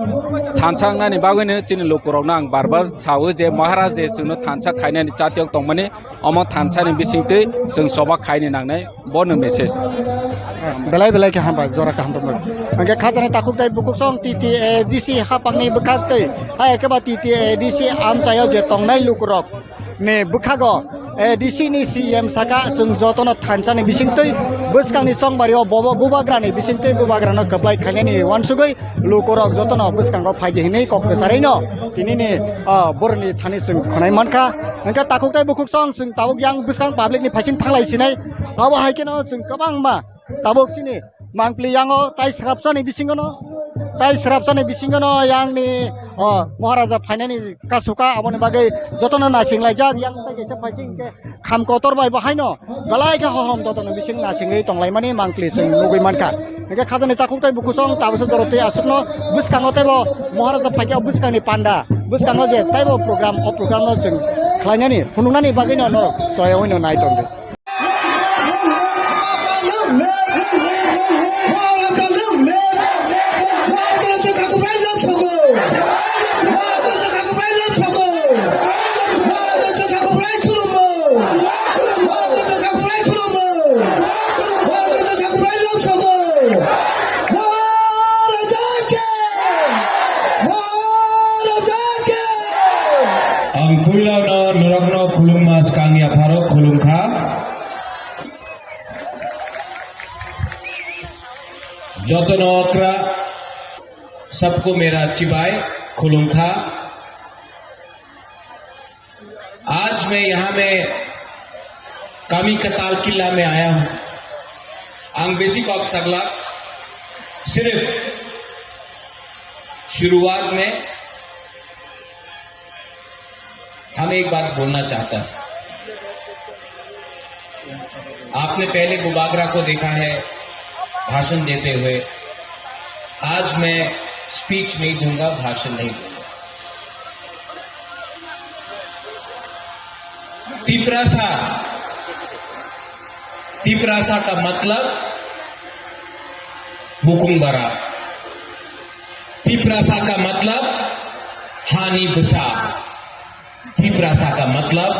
Thansa wngnani bagwino chini lukurokno ang bar bar sao je Maharaj je chwngno thansa khainani chatiyok tongmani, omo thansani bisingtwi chwng choba khaini nangnai, bono message. Belai belai khe hamba, jora kaham rwmani. Hwnkhe khatani takhuk tei bukhuk song T T A D C hapangni bwkhaktwi, hai khe ba T T A D C amchaio je tongnai lukurok. Ni bwkhago, eh, D C ni C M saka, chwng jotono thansa ni bisingtwi, bwskang ni chongbari o bobo bubagra ni bisingtwi, bubagra no kwplai khainani wansugwi, lukurok jotono bwskango phaidi hinwi kok kwcharwi no, tini ni, ah, borok ni thani chwng khwnai mankha. Hwnkhe takhuk tei bukhuk song chwng tabuk yang bwskang public ni phaising thanglai sinai, abo hai kheno chwng kwbangma tabuk chini mangpili yango tai srapsa ni bisingo no, tai srapsa ni bisingo no yang ni, o, Maharaja phainani kasuka aboni bagwi jotono naising laijak, yang tai kaisa phaising hinkhe kham kotor bai bo haino belai khe hohom jotono bising naisingwi tonglaimani mangpili chwng nugwi mankha. Hingke khajani takhuk tei bukusong tabuksa jorotwi aswkno bwskango teibo Maharaja phaikhe o bwskangni panda bwskango je teibo program, o program no chwng khlainani phunuknani bagwino norok soyawino nai tongdi. Ang puila no norokno khulumma swkang yapharo khulumkha. Jotono okra, sabko mera chibai, khulumkha. आज मैं यहाँ में कामी कताल किला में आया हूँ। Ang bisi kok sagla, sirf shuruwat mein हम एक बात बोलना चाहता है। आपने पहले बुबागरा को देखा है भाषण देते हुए। आज मैं स्पीच नहीं दूंगा, भाषण नहीं दूंगा। तिपरासा, तिपरासा का मतलब मुकुंग बरा। तिपरासा का मतलब हानि बसा। तिपरासा का मतलब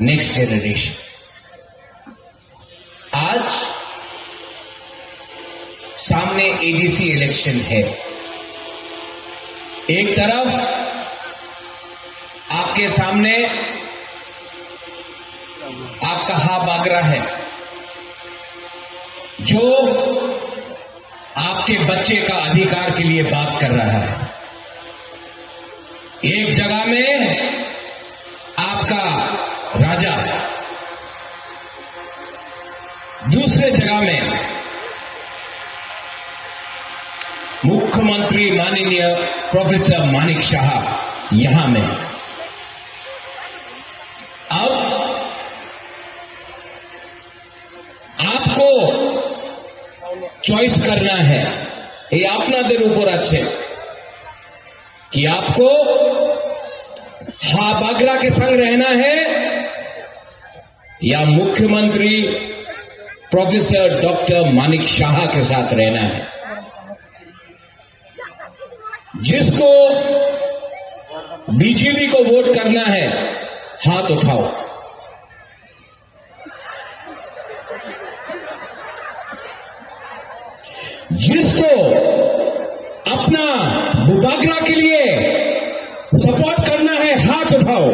नेक्स्ट जनरेशन। आज सामने एडीसी इलेक्शन है। एक तरफ आपके सामने आपका हा बागरा है, जो आपके बच्चे का अधिकार के लिए बात कर रहा है। एक जगह में आपका राजा, दूसरे जगह में मुख्यमंत्री माननीय प्रोफेसर मानिक शाह यहां में। अब आपको चॉइस करना है, ये আপনাদের উপর আছে कि आपको हा बागरा के संग रहना है या मुख्यमंत्री प्रोफेसर डॉक्टर मानिक शाह के साथ रहना है। जिसको बीजेपी को वोट करना है, हाथ उठाओ। जिसको अपना बुबागरा के लिए सपोर्ट करना है, हाथ उठाओ।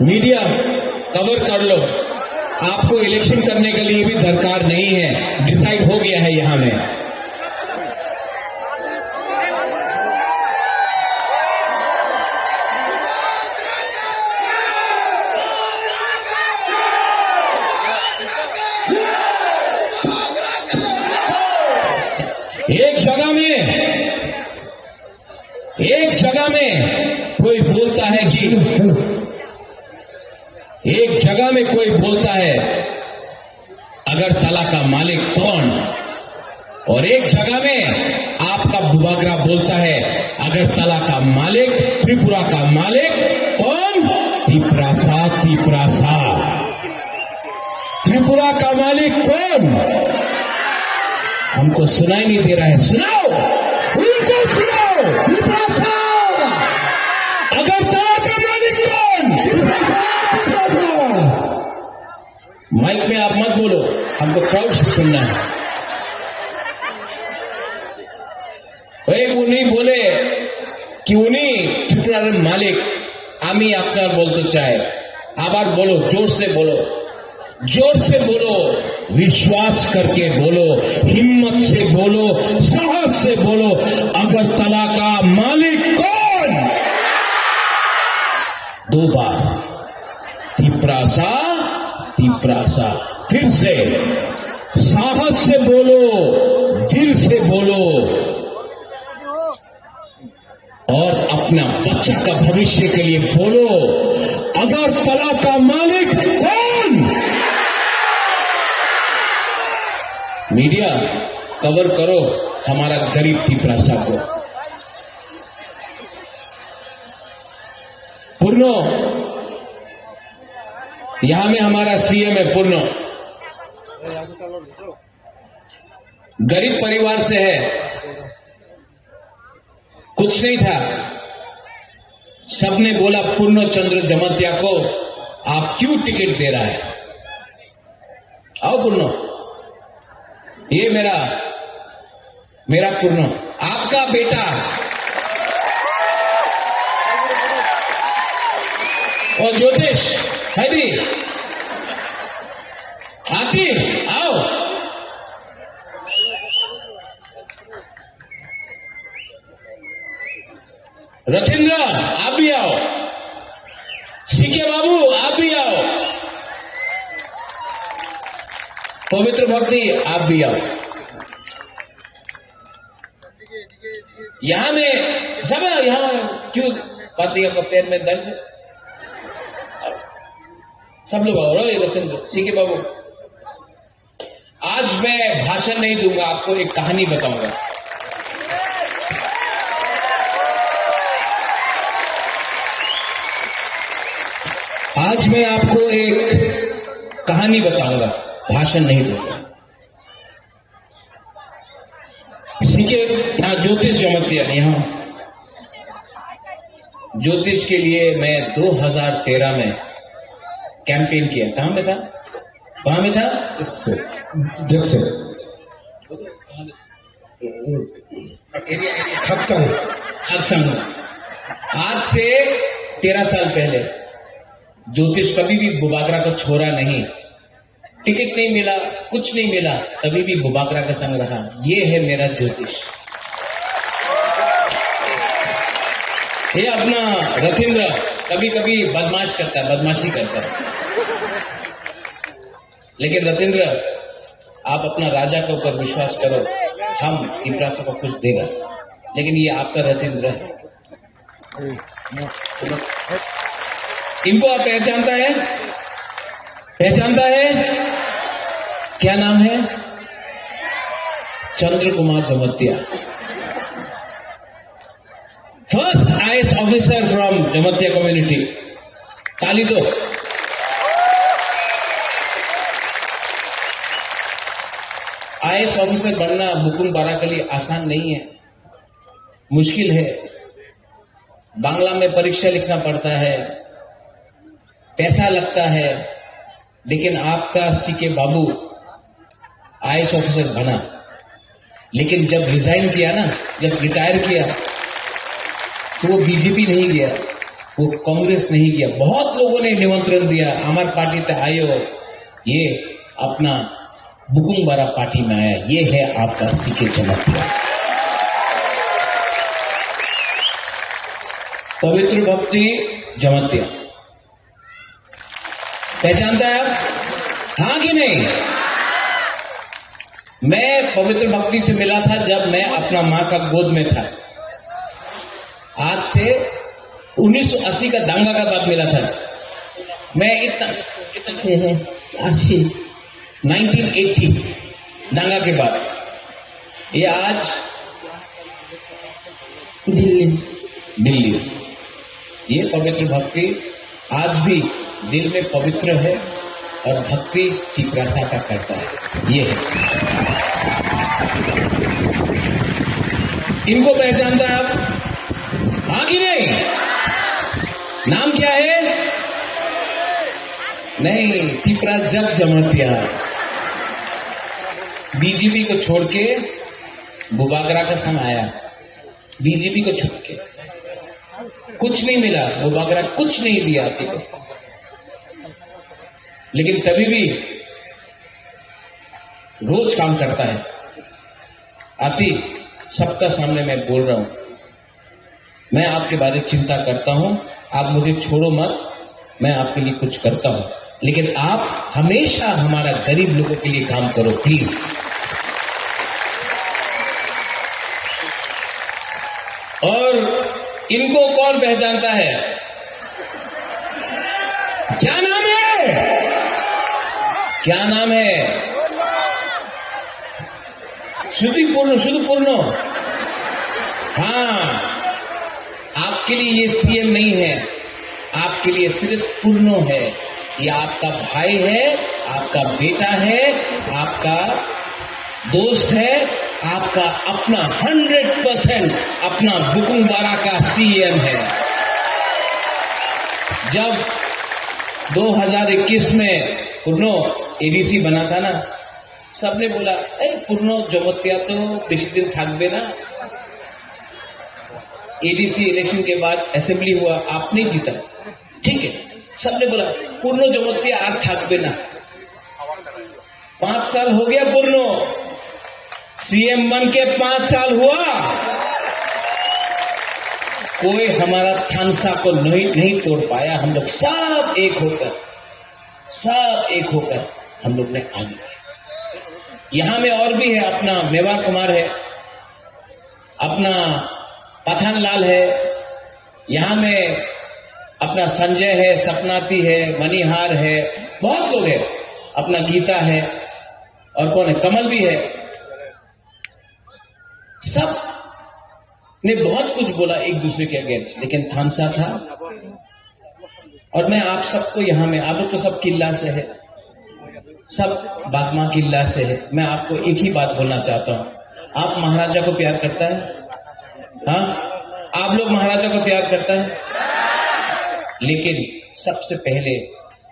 मीडिया कवर कर लो, आपको इलेक्शन करने के लिए भी दरकार नहीं है, डिसाइड हो गया है यहाँ में। एक जगह में, एक जगह में कोई बोलता है कि, एक जगह में कोई बोलता है, अगरतला का मालिक कौन? और एक जगह में आपका बुबागरा बोलता है, अगरतला का मालिक, त्रिपुरा का मालिक कौन? तिपरासा, तिपरासा। त्रिपुरा का मालिक कौन? हमको सुनाई नहीं दे रहा है, सुनाओ, उनको सुनाओ। तिपरासा। अगरतला का मालिक कौन? तिपरासा, तिपरासा। माइक में आप मत बोलो, हमको क्राउड से सुनना है। ওই উনি বলে কি উনি ত্রিপুরার মালিক, আমি আপনার বলতে চাই, আবার বলো, জোর সে বলো, জোর সে বলো, विश्वास करके बोलो, हिम्मत से बोलो, साहस से बोलो, अगरतला का मालिक कौन? दो बार। तिपरासा, तिपरासा। फिर से साहस से बोलो, दिल से बोलो और अपना बच्चा का भविष्य के लिए बोलो। अगरतला का मालिक कौन? मीडिया कवर करो हमारा गरीब तिपरासा को। पूर्णो, यहाँ में हमारा सीएम है पूर्णो, गरीब परिवार से है, कुछ नहीं था। सबने बोला, "पूर्णो चंद्र जमातिया को आप क्यों टिकट दे रहा है? आओ पूर्णो, ये मेरा, मेरा पूर्णो, आपका बेटा।" ओ ज्योतिष, है दी, आती, आओ। रथिंद्र, आप भी आओ। सीके बाबू, आप भी आओ। पवित्र भक्ति, आप भी आओ। यहाँ में सब, यहाँ क्यों पाती आपको पैर में दर्द? सब लोग आओ, रो रथिंद्र, सीके बाबू। आज मैं भाषण नहीं दूंगा, आपको एक कहानी बताऊंगा। आज मैं आपको एक कहानी बताऊंगा, भाषण नहीं दूंगा। सीके, यहाँ ज्योतिष जमातिया, यहाँ ज्योतिष के लिए मैं दो हज़ार तेरह में कैंपेन किया। कहाँ में था? कहाँ में था? जैसे, जैसे। खपसंग। खपसंग। आज से तेरह साल पहले ज्योतिष कभी भी बुबागरा को छोड़ा नहीं। टिकट नहीं मिला, कुछ नहीं मिला, तभी भी बुबागरा का संग रहा। ये है मेरा ज्योतिष। ये अपना रथिंद्र कभी-कभी बदमाश करता है, बदमाशी करता है। लेकिन रथिंद्र, आप अपना राजा के ऊपर विश्वास करो, हम तिपरासा को कुछ देगा। लेकिन ये आपका रथिंद्र है। इनको आप पहचानता है? पहचानता है? क्या नाम है? चंद्र कुमार जमत्या। First I A S officer from Jamatia community। ताली दो। I A S officer बनना बुकुम बारा के लिए आसान नहीं है, मुश्किल है। बांग्ला में परीक्षा लिखना पड़ता है, पैसा लगता है, लेकिन आपका सीके बाबू I A S officer बना, लेकिन जब रिजाइन किया ना, जब रिटायर किया, तो वो बीजेपी नहीं गया, वो कांग्रेस नहीं गया। बहुत लोगों ने निमंत्रण दिया, हमार पार्टी ते आयो, ये अपना बुकुंग बारा पार्टी में आया। ये है आपका सीके जमातिया। पवित्र भक्ति जमातिया। पहचानता है आप? हाँ कि नहीं? मैं पवित्र भक्ति से मिला था जब मैं अपना माँ का गोद में था। आज से उन्नीस सौ अस्सी का दंगा का बाद मिला था। मैं इतना, इतना, अस्सी। नाइनटीन एटी दंगा के बाद ये आज दिल्ली। दिल्ली। ये पवित्र भक्ति आज भी दिल में पवित्र है और भक्ति तिपरासा का करता है। ये है। इनको पहचानता है आप? हाँ कि नहीं? नाम क्या है? नहीं, तिपरा जग जमातिया। बीजेपी को छोड़ के बुबागरा का संग आया। बीजेपी को छोड़ के कुछ नहीं मिला, बुबागरा कुछ नहीं दिया आती को। लेकिन तभी भी रोज काम करता है। आती, सबका सामने मैं बोल रहा हूँ, मैं आपके बारे में चिंता करता हूँ, आप मुझे छोड़ो मत, मैं आपके लिए कुछ करता हूँ, लेकिन आप हमेशा हमारा गरीब लोगों के लिए काम करो, प्लीज। और इनको कौन पहचानता है? क्या नाम है? क्या नाम है? শুধুই পূর্ণ, শুধু পূর্ণ। हाँ, आपके लिए ये सीएम नहीं है, आपके लिए सिर्फ पूर्णो है। ये आपका भाई है, आपका बेटा है, आपका दोस्त है, आपका अपना हंड्रेड परसेंट अपना बुकुंगबारा का सीएम है। जब दो हज़ार इक्कीस में पूर्णो एडीसी बना था ना, सबने बोला, "ए, पूर्णो जमतिया तो बेसी दिन থাকবে না।" एडीसी इलेक्शन के बाद असेंबली हुआ, आप नहीं जीता, ठीक है, सबने बोला, "पूर्णो जमतिया আর থাকবে না।" पांच साल हो गया पूर्णो, सीएम बन के पांच साल हुआ, कोई हमारा थानसा को नहीं, नहीं तोड़ पाया। हम लोग सब एक होकर, सब एक होकर हम लोग ने आगे बढ़े। यहाँ में और भी है, अपना मेवार कुमार है, अपना पठान लाल है, यहाँ में अपना संजय है, सपनाती है, मणिहार है, बहुत लोग हैं, अपना गीता है, और कौन है, कमल भी है। सब ने बहुत कुछ बोला एक दूसरे के अगेंस्ट, लेकिन थानसा था। और मैं आप सबको यहाँ में, आप लोग तो सब किल्ला से है, सब बागमा किल्ला से है। मैं आपको एक ही बात बोलना चाहता हूँ, आप महाराजा को प्यार करता है? हाँ, आप लोग महाराजा को प्यार करता है? लेकिन सबसे पहले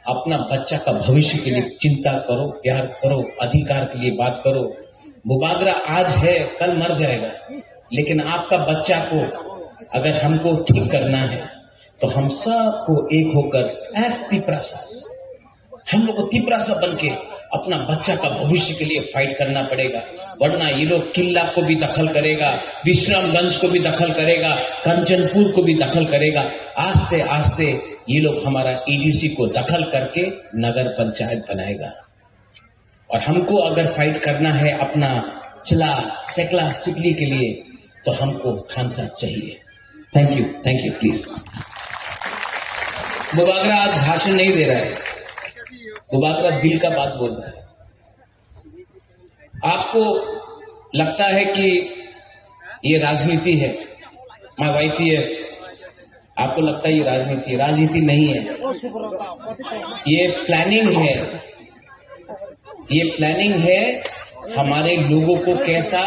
अपना बच्चा का भविष्य के लिए चिंता करो, प्यार करो, अधिकार के लिए बात करो। बुबागरा आज है, कल मर जाएगा, लेकिन आपका बच्चा को अगर हमको ठीक करना है, तो हम सबको एक होकर एस तिपरासा, हम लोग को तिपरासा बन के अपना बच्चा का भविष्य के लिए फाइट करना पड़ेगा, वरना ये लोग किला को भी दखल करेगा, विश्रामगंज को भी दखल करेगा, कंचनपुर को भी दखल करेगा। आस्ते आस्ते ये लोग हमारा एडीसी को दखल करके नगर पंचायत बनाएगा। और हमको अगर फाइट करना है अपना चला, सेकला, सिकली के लिए, तो हमको थानसा चाहिए। Thank you, thank you, please. Bubagra आज भाषण नहीं दे रहा है, बुबागरा दिल का बात बोल रहा है। आपको लगता है कि ये राजनीति है, माय वाईटीएफ, आपको लगता है ये राजनीति है? राजनीति नहीं है, ये प्लानिंग है। ये प्लानिंग है हमारे लोगों को कैसा,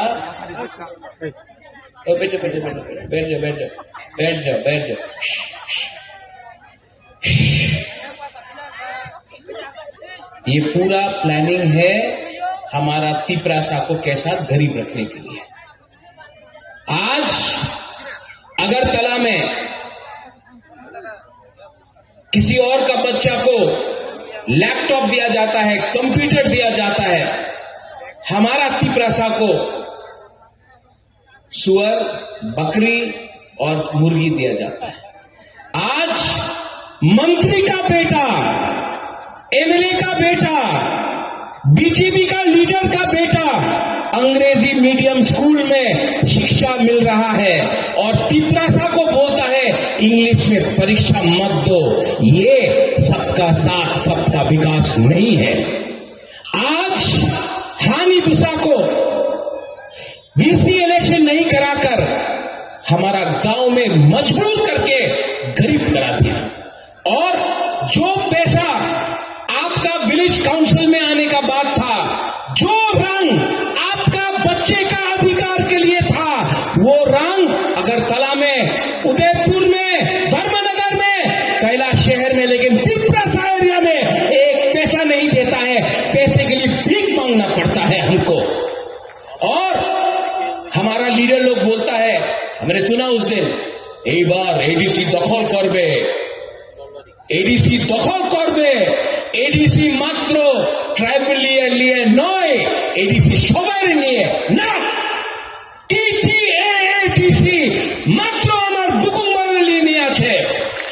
ओ, बैठो, बैठो, बैठो, बैठ जाओ, बैठ जाओ, बैठ जाओ, बैठ जाओ। ये पूरा प्लानिंग है हमारा तिपरासा को कैसा गरीब रखने के लिए। आज अगरतला में किसी और का बच्चा को लैपटॉप दिया जाता है, कंप्यूटर दिया जाता है, हमारा तिपरासा को सुअर, बकरी और मुर्गी दिया जाता है। आज मंत्री का बेटा, एमएलए का बेटा, बीजेपी का लीडर का बेटा अंग्रेजी मीडियम स्कूल में शिक्षा मिल रहा है और तिपरासा को बोलता है, "इंग्लिश में परीक्षा मत दो।" ये सबका साथ, सबका विकास नहीं है। आज हानि बुसा को डीसी इलेक्शन नहीं कराकर हमारा गांव में मजबूर करके गरीब करा दिया। और जो पैसा आपका विलेज काउंसिल में आने का बात था, जो रंग आपका बच्चे का अधिकार के लिए था, वो रंग अगरतला में, उदयपुर में, धर्मनगर में, कैलाश शहर में, लेकिन तिपरासा एरिया में एक पैसा नहीं देता है। पैसे के लिए भीख मांगना पड़ता है हमको। और हमारा लीडर लोग बोलता है, हमने सुना उस दिन, এইবার এডিসি দখল করবে, এডিসি দখল করবে। এডিসি মাত্র ট্রাইবাল নিয়ে, নিয়ে নয়, এডিসি সবার নিয়ে। না, টিটিএএডিসি মাত্র আমার বুকুম বাঙালি নিয়ে আছে।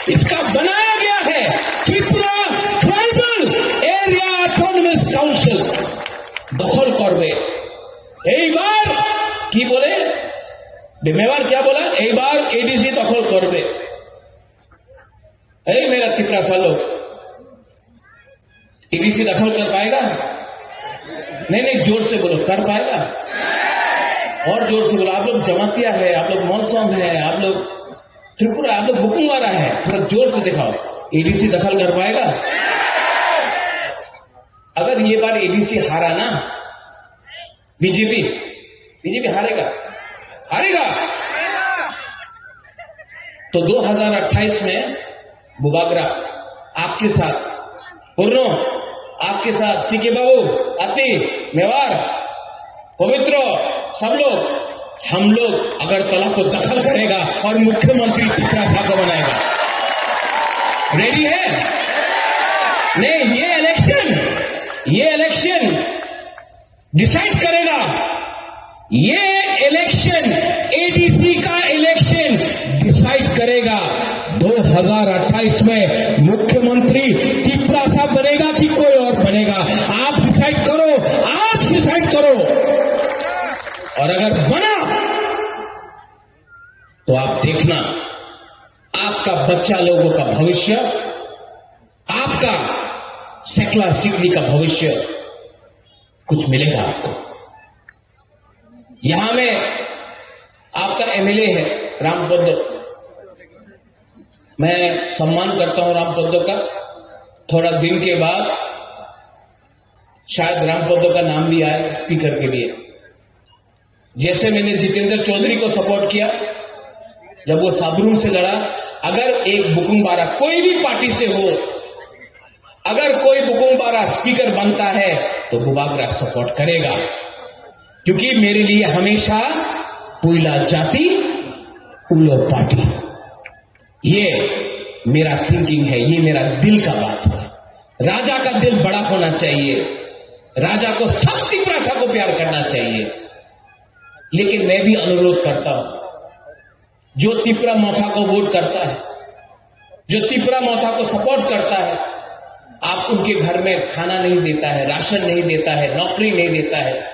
इसका बनाया गया है Tripura tribal area autonomous council. দখল করবে। এইবার কি বলে? মেওয়ার क्या बोला? এইবার এডিসি দখল করবে। এই मेरा तिपरासा लोग, एडीसी दखल कर पाएगा? नहीं, नहीं, जोर से बोलो, कर पाएगा? और जोर से बोलो, आप लोग जमातिया है, आप लोग मौसम है, आप लोग त्रिपुरा, आप लोग बुकुंग वाला है, थोड़ा जोर से दिखाओ। एडीसी दखल कर पाएगा? अगर ये बार एडीसी हारा ना, बीजेपी, बीजेपी हारेगा, हारेगा। तो दो हज़ार अट्ठाईस में बुबागरा आपके साथ, पूर्णो आपके साथ, सीके बाबू, अति, मेवार, पवित्र, सब लोग, हम लोग अगरतला को दखल करेगा और मुख्यमंत्री तिपरासा को बनाएगा। रेडी है? नहीं, ये इलेक्शन, ये इलेक्शन डिसाइड करेगा। ये इलेक्शन, एडीसी का इलेक्शन डिसाइड करेगा। दो हज़ार अट्ठाईस में मुख्यमंत्री तिपरासा बनेगा कि कोई और बनेगा, आप डिसाइड करो, आज डिसाइड करो। और अगर बना, तो आप देखना, आपका बच्चा लोगों का भविष्य, आपका सकला सिकली का भविष्य कुछ मिलेगा आपको। यहां में आपका एमएलए है राम पोद्दो, मैं सम्मान करता हूं राम पोद्दो का। थोड़ा दिन के बाद शायद राम पोद्दो का नाम भी आए स्पीकर के लिए। जैसे मैंने जितेंद्र चौधरी को सपोर्ट किया जब वो साबरूम से लड़ा, अगर एक बुकुंग बारा कोई भी पार्टी से हो, अगर कोई बुकुंग बारा स्पीकर बनता है तो बुबागरा सपोर्ट करेगा, क्योंकि मेरे लिए हमेशा पुइला जाति उलो पार्टी। ये मेरा थिंकिंग है, ये मेरा दिल का बात है। राजा का दिल बड़ा होना चाहिए, राजा को सब तिपरासा को प्यार करना चाहिए। लेकिन मैं भी अनुरोध करता हूं, जो तिपरा मोथा को वोट करता है, जो तिपरा मोथा को सपोर्ट करता है, आप उनके घर में खाना नहीं देता है, राशन नहीं देता है, नौकरी नहीं देता है,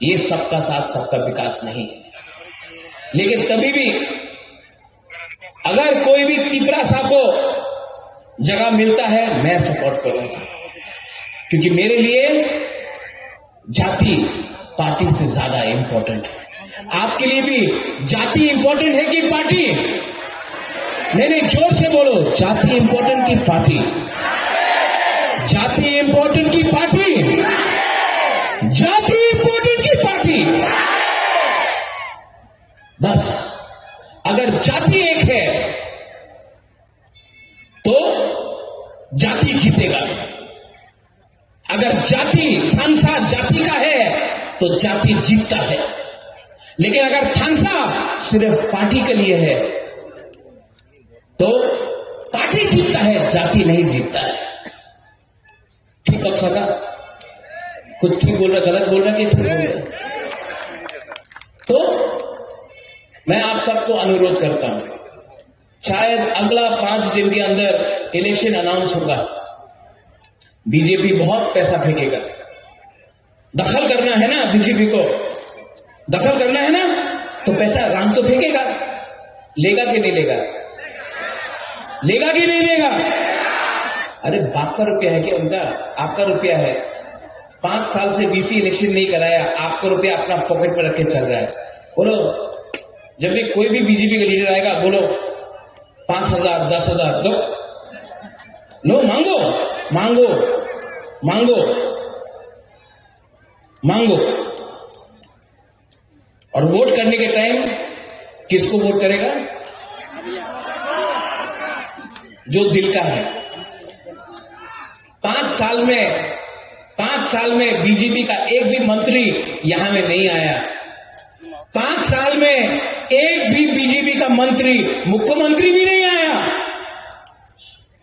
ये सबका साथ सबका विकास नहीं है। लेकिन तभी भी अगर कोई भी तिपरासा को जगह मिलता है, मैं सपोर्ट करूंगा, क्योंकि मेरे लिए जाति पार्टी से ज्यादा इंपॉर्टेंट है। आपके लिए भी जाति इंपॉर्टेंट है कि पार्टी? नहीं, नहीं, जोर से बोलो, जाति इंपॉर्टेंट की पार्टी? जाति इंपॉर्टेंट की पार्टी? जाति इंपॉर्टेंट की पार्टी? बस, अगर जाति एक है तो जाति जीतेगा। अगर जाति, थानसा जाति का है तो जाति जीतता है। लेकिन अगर थानसा सिर्फ पार्टी के लिए है तो पार्टी जीतता है, जाति नहीं जीतता है। ठीक कक्षा का कुछ ठीक बोल रहा, गलत बोल रहा कि ठीक बोल रहा? तो मैं आप सबको अनुरोध करता हूं, शायद अगला पांच दिन के अंदर इलेक्शन अनाउंस होगा। बीजेपी बहुत पैसा फेंकेगा। दखल करना है ना बीजेपी को, दखल करना है ना, तो पैसा राम तो फेंकेगा, लेगा कि नहीं लेगा? लेगा कि नहीं लेगा? अरे, बाप का रुपया है क्या उनका? आपका रुपया है। पांच साल से बीसी इलेक्शन नहीं कराया, आपका रुपया अपना पॉकेट में रख के चल रहा है। बोलो, जब भी कोई भी बीजेपी का लीडर आएगा, बोलो, पांच हजार, दस हजार दो। लो, मांगो, मांगो, मांगो, मांगो। और वोट करने के टाइम किसको वोट करेगा? जो दिल का है। पांच साल में, पांच साल में बीजेपी का एक भी मंत्री यहां में नहीं आया। पांच साल में एक भी बीजेपी का मंत्री, मुख्यमंत्री भी नहीं आया।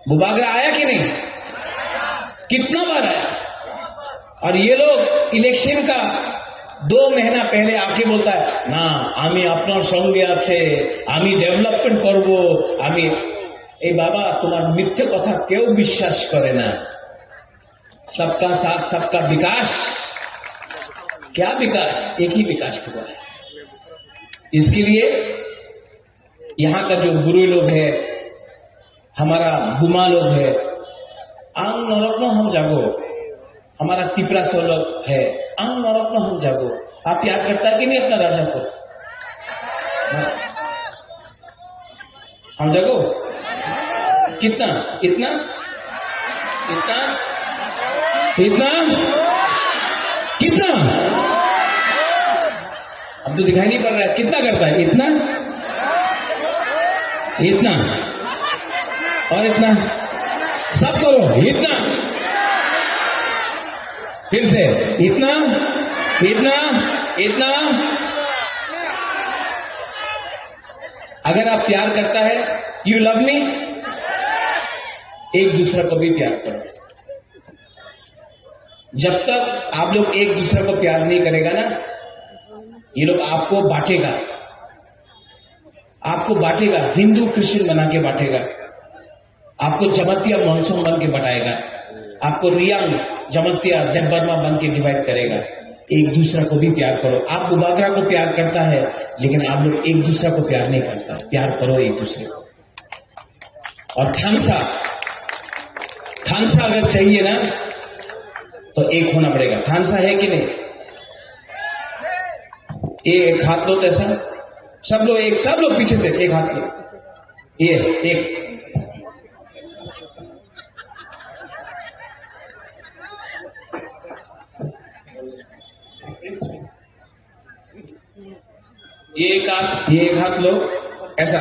बुबागरा आया कि नहीं? कितना बार आया? और ये लोग इलेक्शन का दो महीना पहले आके बोलता है, "না, আমি আপনার সঙ্গে আছে, আমি ডেভেলপমেন্ট করব, আমি।" এই বাবা, তোমার মিথ্যে কথা কেউ বিশ্বাস করে না। सबका साथ, सबका विकास। क्या विकास? एक ही विकास हुआ है। इसके लिए यहाँ का जो गुरु लोग है, हमारा बुमा लोग है, ang norokno hamjago, हमारा तिपरासा लोग है, ang norokno hamjago। आप प्यार करता है कि नहीं अपना राजा को? हाँ। हम जागो? कितना? इतना? इतना? इतना? कितना? अब तो दिखाई नहीं पड़ रहा है। कितना करता है? इतना? इतना? और इतना? सब करो। इतना? फिर से, इतना, इतना, इतना। अगर आप प्यार करता है, you love me, एक दूसरा को भी प्यार करो। जब तक आप लोग एक दूसरा को प्यार नहीं करेगा ना, ये लोग आपको बांटेगा, आपको बांटेगा, हिंदू क्रिश्चियन बना के बांटेगा। आपको जमातिया मॉनसून बन के बटाएगा, आपको रियांग जमातिया देवबर्मा बन के डिवाइड करेगा। एक दूसरा को भी प्यार करो। आप बुबागरा को प्यार करता है, लेकिन आप लोग एक दूसरा को प्यार नहीं करता। प्यार करो एक दूसरे को। और थानसा, थानसा अगर चाहिए ना, तो एक होना पड़ेगा। थानसा है कि नहीं? ये एक हाथ लो तो ऐसा, सब लोग एक, सब लोग पीछे से एक हाथ लो। ये एक, ये एक हाथ, ये एक हाथ लो, ऐसा।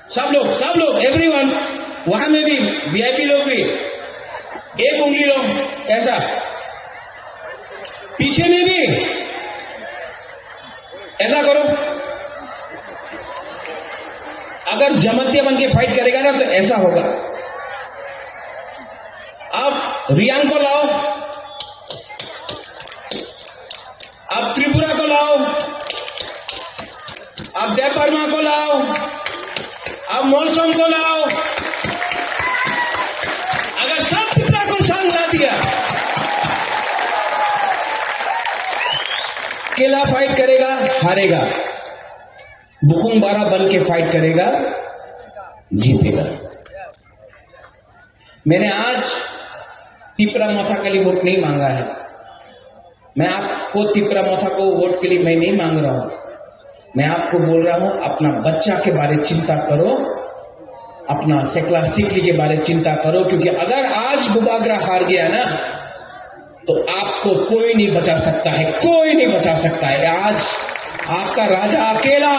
सब लोग, सब लोग, एवरीवन, वहां में भी वीआईपी लोग भी एक उंगली लो, ऐसा। पीछे में भी ऐसा करो। अगर जमातिया बन के फाइट करेगा ना, तो ऐसा होगा। आप रियांग को लाओ, आप त्रिपुरा को लाओ, आप देवबर्मा को लाओ, आप मॉनसून को लाओ। अगर सब त्रिपुरा को साथ ला दिया, अकेला फाइट करेगा, हारेगा। बुकुंग बारा बन के फाइट करेगा, जीतेगा। मैंने आज तिपरा मोथा के लिए वोट नहीं मांगा है। मैं आपको तिपरा मोथा को वोट के लिए मैं नहीं मांग रहा हूं। मैं आपको बोल रहा हूं, अपना बच्चा के बारे चिंता करो, अपना सेकला सिकली के बारे चिंता करो, क्योंकि अगर आज बुबागरा हार गया ना, तो आपको कोई नहीं बचा सकता है, कोई नहीं बचा सकता है। आज आपका राजा अकेला,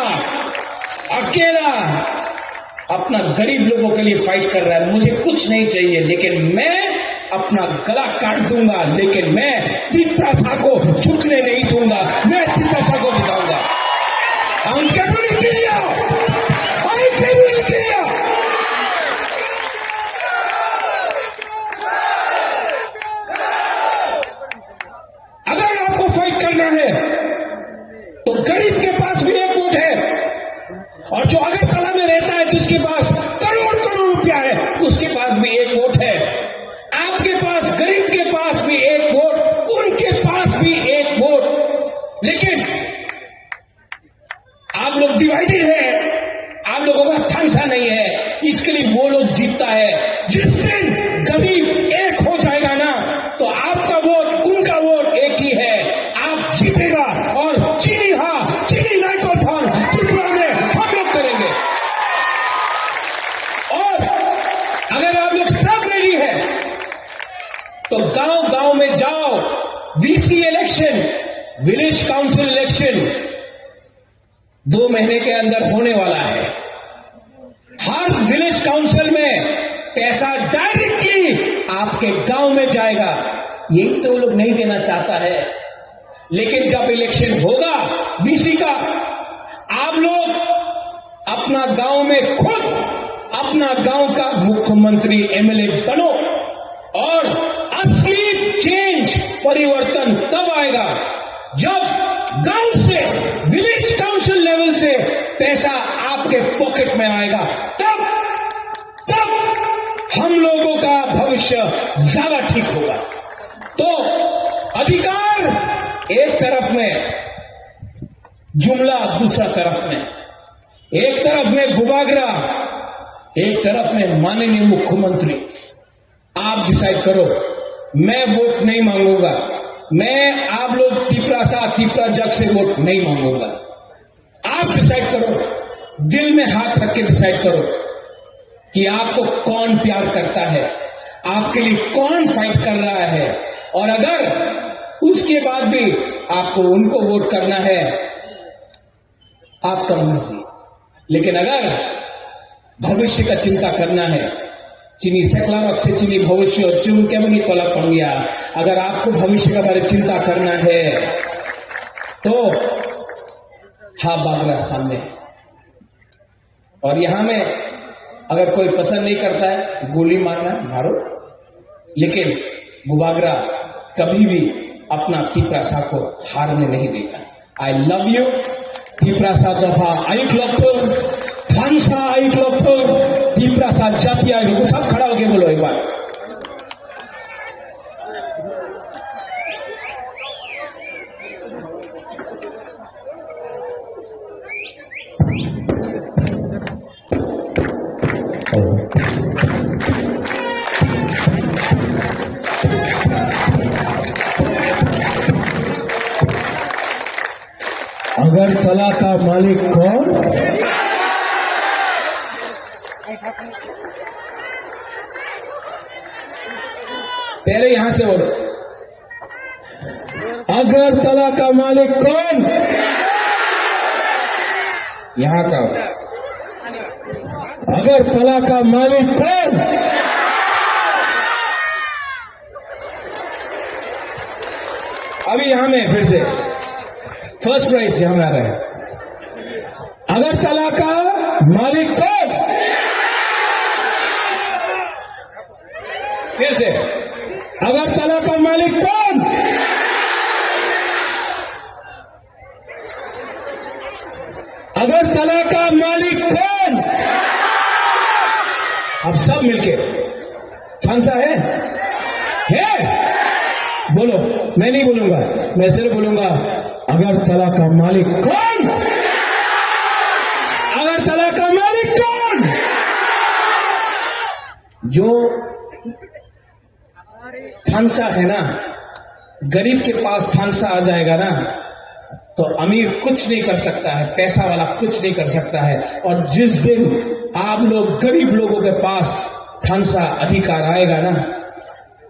अकेला अपना गरीब लोगों के लिए फाइट कर रहा है। मुझे कुछ नहीं चाहिए, लेकिन मैं अपना गला काट दूंगा, लेकिन मैं तिपरा को झुकने नहीं दूंगा। मैं तिपरा को जिताऊंगा। हम क्या बोले के लिए? हम क्या बोले के लिए? अगर आपको फाइट करना है, तो गरीब के पास भी एक वोट है, और जो अगरतला में रहता है, जिसके पास करोड़ करोड़ रुपया है, उसके पास भी एक वोट है। आपके पास, गरीब के पास भी एक वोट, उनके पास भी एक वोट। लेकिन आप लोग डिवाइडेड है, आप लोगों का थानसा नहीं है, इसके लिए वो लोग जीतता है। जिस दिन गरीब एक हो जाएगा ना, तो आपका वोट, उनका वोट एक ही है। आप जीतेगा। और चीनी हाँ, चीनी नाइको थान त्रिपुरा में हम लोग करेंगे। और अगर आप लोग सब रेडी है, तो गांव गांव में जाओ। VC election, village council election दो महीने के अंदर होने वाला है। हर विलेज काउंसिल में पैसा डायरेक्टली आपके गांव में जाएगा। यही तो लोग नहीं देना चाहता है। लेकिन जब इलेक्शन होगा वीसी का, आप लोग अपना गांव में खुद अपना गांव का मुख्यमंत्री, एमएलए बनो। और असली चेंज, परिवर्तन तब आएगा जब गांव से, विलेज काउंसिल लेवल से पैसा आपके पॉकेट में आएगा, तब, तब हम लोगों का भविष्य ज्यादा ठीक होगा। तो अधिकार एक तरफ में, जुमला दूसरा तरफ में, एक तरफ में बुबागरा, एक तरफ में माननीय मुख्यमंत्री। आप डिसाइड करो, मैं वोट नहीं मांगूंगा। मैं आप लोग तिपरासा, तिपरा जग से वोट नहीं मांगूंगा। आप डिसाइड करो, दिल में हाथ रख के डिसाइड करो कि आपको कौन प्यार करता है, आपके लिए कौन फाइट कर रहा है। और अगर उसके बाद भी आपको उनको वोट करना है, आपका मर्जी। लेकिन अगर भविष्य का चिंता करना है, chini seklarok se chini bhobisyo chwng kemoni kolak pangya, अगर आपको भविष्य के बारे चिंता करना है तो हा बागरा सामने। और यहाँ में अगर कोई पसंद नहीं करता है, गोली मारना है, मारो, लेकिन बुबागरा कभी भी अपना तिपरासा को हारने नहीं देगा। I love you। तिपरासा दफा आइक लक्थुर, थानसा आइक लक्थुर, तिपरासा जाति आइक लक्थुर। सब खड़ा होके बोलो एक बार। अगरतला का मालिक कौन? पहले यहां से बोलो। अगरतला का मालिक कौन? यहाँ का। अगरतला का मालिक कौन? अभी यहाँ में फिर से फर्स्ट प्राइज यहाँ में आ रहा है। अगरतला का मालिक कौन? फिर से, अगरतला का मालिक कौन? अगरतला का मालिक कौन? अब सब मिलके, थानसा है? है? बोलो, मैं नहीं बोलूंगा, मैं सिर्फ बोलूंगा, अगरतला का मालिक कौन? अगरतला का मालिक कौन? जो थानसा है ना, गरीब के पास थानसा आ जाएगा ना, तो अमीर कुछ नहीं कर सकता है, पैसा वाला कुछ नहीं कर सकता है। और जिस दिन आप लोग गरीब लोगों के पास थानसा अधिकार आएगा ना,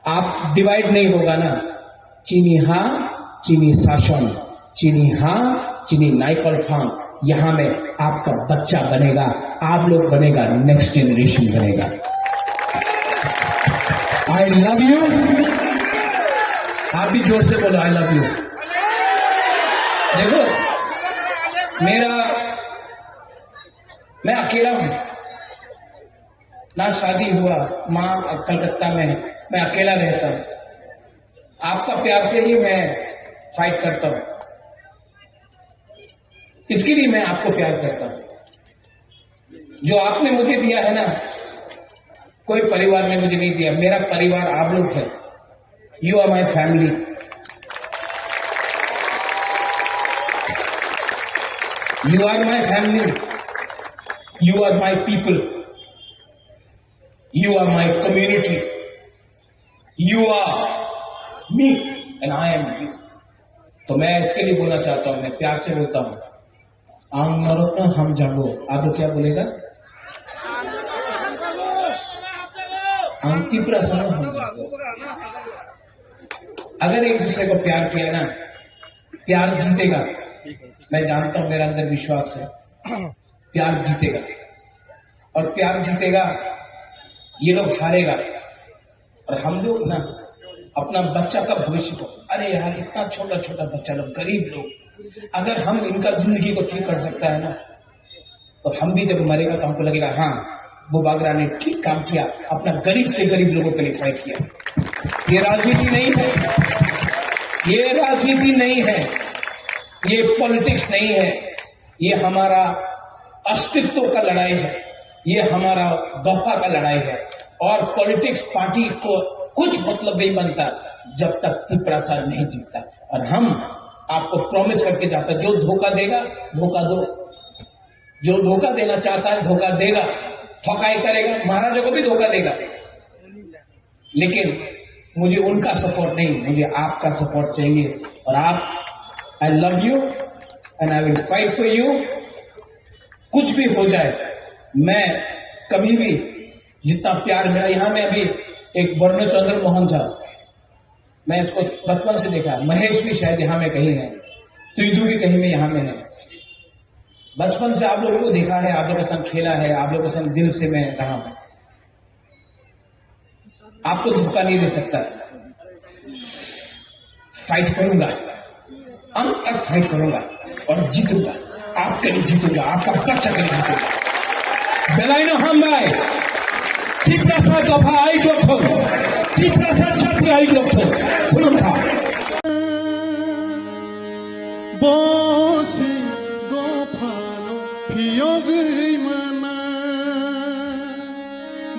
आप डिवाइड नहीं होगा ना, chini ha, chini शासन, chini ha, chini नाइकल फार्म, यहाँ में आपका बच्चा बनेगा, आप लोग बनेगा, नेक्स्ट जनरेशन बनेगा। I love you। आप भी जोर से बोलो, I love you। देखो, मेरा, मैं अकेला हूँ, ना शादी हुआ, माँ कलकत्ता में है, मैं अकेला रहता हूँ। आपका प्यार से ही मैं फाइट करता हूँ, इसके लिए मैं आपको प्यार करता हूँ। जो आपने मुझे दिया है ना, कोई परिवार ने मुझे नहीं दिया। मेरा परिवार आप लोग है। You are my family। You are my family। You are my people। You are my community। You are me and I am you। तो मैं इसके लिए बोलना चाहता हूँ, मैं प्यार से बोलता हूँ, ang norokno hamjago। आप लोग क्या बोलेगा? Ang Tiprasano hamjago। अगर एक दूसरे को प्यार किया ना, प्यार जीतेगा। मैं जानता हूँ, मेरा अंदर विश्वास है, प्यार जीतेगा। और प्यार जीतेगा, ये लोग हारेगा। और हम लोग ना अपना बच्चा का भविष्य को, अरे यार, इतना छोटा छोटा बच्चा लोग, गरीब लोग, अगर हम इनका जिंदगी को ठीक कर सकता है ना, तो हम भी जब मरेगा तो हमको लगेगा, हाँ, वो बागरा ने ठीक काम किया, अपना गरीब से गरीब लोगों के लिए फाइट किया। ये राजनीति नहीं है, ये राजनीति नहीं है, ये पॉलिटिक्स नहीं है, ये हमारा अस्तित्व का लड़ाई है, ये हमारा दफा का लड़ाई है। और पॉलिटिक्स पार्टी को कुछ मतलब नहीं बनता जब तक तिपरासा नहीं जीतता। और हम आपको प्रॉमिस करके जाता, जो धोखा देगा, धोखा दो, जो धोखा देना चाहता है, धोखा देगा, ठगाई करेगा, महाराजा को भी धोखा देगा। लेकिन मुझे उनका सपोर्ट नहीं, मुझे आपका सपोर्ट चाहिए। और आप, I love you and I will fight for you। कुछ भी हो जाए, मैं कभी भी, जितना प्यार मिला, यहाँ में अभी एक वर्ण चंद्र मोहन था, मैं इसको बचपन से देखा, महेश भी शायद यहाँ में कहीं है, तुइदू भी कहीं में यहाँ में है। बचपन से आप लोगों को देखा है, आप लोगों के साथ खेला है, आप लोगों के साथ दिल से मैं रहा हूँ। आपको धोखा नहीं दे सकता। फाइट करूंगा, अंत तक फाइट करूंगा और जीतूंगा। आपके लिए जीतूंगा, आपका बच्चा के लिए जीतूंगा। Belaino hambai, Tiprasa dopha aijothon, Tiprasa jati aijothon, khulumkha. Bosi dophano phiyogwi mana.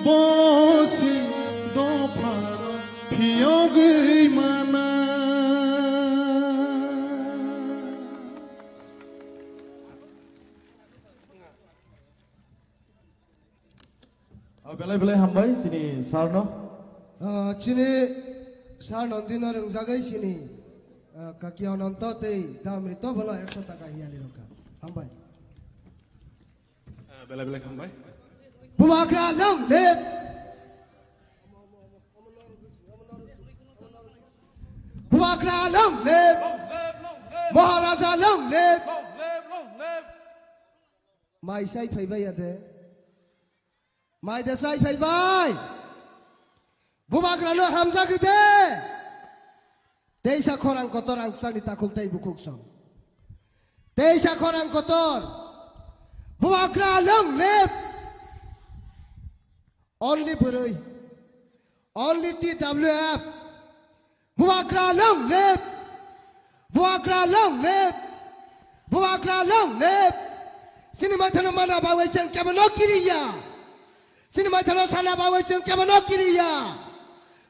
Bosi dophano phiyogwi mana. Ah, belai belai hambai chini sir no. Ah, chini sir no dino rwngjagwi chini, ah, kaki Ananto tei Damri to bono ekso taka hiyali rokha. Hambai. Ah, belai belai hambai. Bubagra long live. Bubagra long live. Maharaja long live. Mai sai phaibai ade. Mai de sai phaibai. Bubagrano hamjagwi de. Teisa khorang kotor ang sakni takhuk tei bukhuk song. Teisa khorang kotor. Bubagra long live. Only bwrwi. Only T W F. Bubagra long live! Bubagra long live! Bubagra long live! Chini maithano mana bagwi chwng kebono kiriya. Chini maithano sana bagwi chwng kebono kiriya.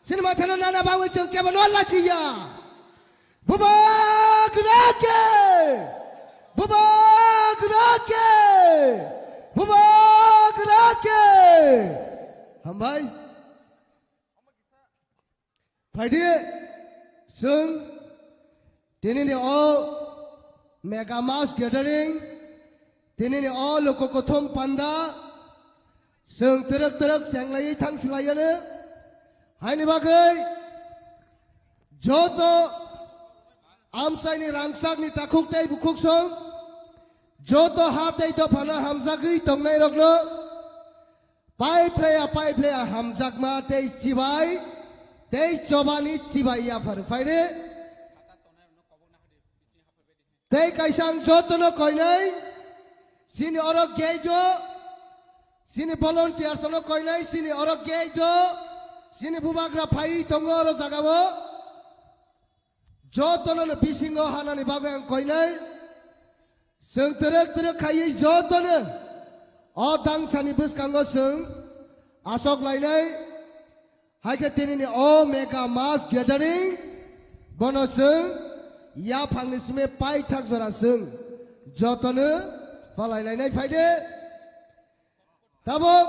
Chini maithano nana bagwi chwng kebono lachiya. Bubagra ke! Bubagra ke! Bubagra ke! Hambai. Phaidi, chwng tinini o mega mass gathering, tinini o luku kuthum panda, chwng twrwk twrwk chenglaiwi thang swlaiya no. Haini bagwi joto amchaini rangchakni takhuk tei bukhuk song, joto ha tei dophano hamjagwi tongnairokno, pai phlaiya, pai phlaiya, hamjakma tei chibai, tei chobani chibai yaphar phaidi. Tei kaisa ang jotono koinai, chini oro gate o, chini volunteers no koinai, chini oro gate o, chini bubagra phaiwi tongo oro jagao. Jotono no bisingo hanani bagwi ang koinai. Chwng twrwk twrwk khaiwi jotono o dangsani bwskango chwng asok lainai. Hai khe tinini o mega mass gathering bono chwng yaphangni simi paithak jora chwng jotono palai lainai phaidi. Tabuk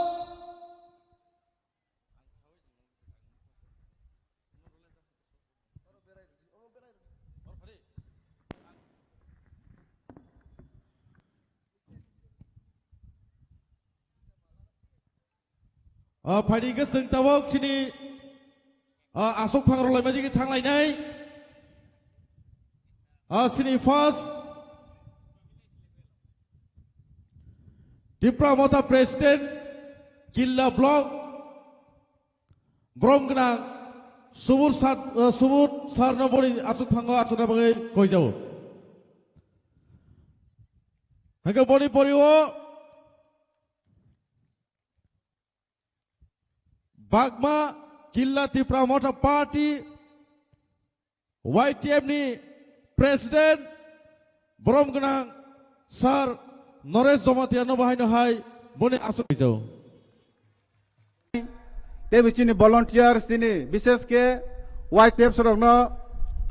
Ah, phaidi hwnkhe chwng tabuk chini, ah, aswk phangrok laimai jigwi thanglainai. Ah, chini first Tipra Motha President, Killa Block, Borom gwnang Subur Sat-, eh, Subur Sarno boni aswk thango achukna bagwi koijao. Hwnkhe boni pori o Bagma Killa Tipra Motha Party Y T F ni President, borom gwnang Sir Naresh Jamatia no bahai no hai boni aswk rijao. Tei bo chini volunteers, chini bishesh khe Y T F rok no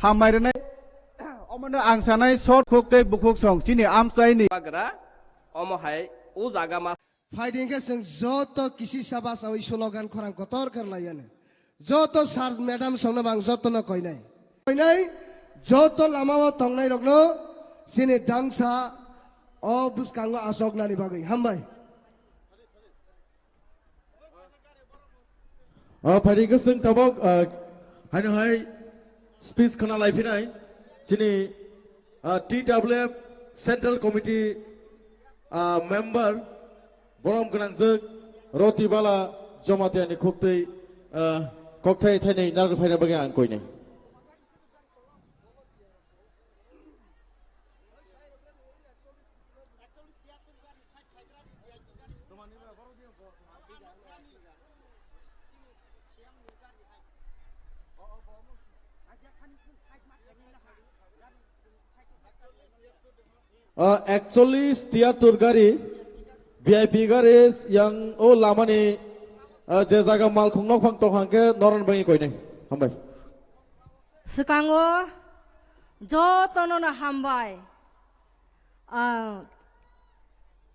hambai rwnai. Omo no ang sanai short khuk tei bukhuk song chini amchai ni bagra omo hai o jaga ma. Phaidi hwnkhe chwng joto kisi saba sawi slogan khorang kotor khe rwlai yani. Joto sir, madam songno bang jotono koinai. Koinai, joto lamao tongnairokno chini dangsa o bwskango achoknani bagwi. Hambai. O phaidi kwswng tabok, ah, haino hai speech khna laiphinai chini, ah, T W F Central Committee, ah, member borom gwnangjwk Roti Bala Jamatia ni khuktwi, ah, kokthai thainwi narwk phaina bagwi ang koinai. Ah, ekchollis tiyatur gari, V I P gari yang o lamani, ah, je jaga malkhung nokphang tong hangke noron bangi koinai. Hambai. Swkango jotono no hambai. Ah,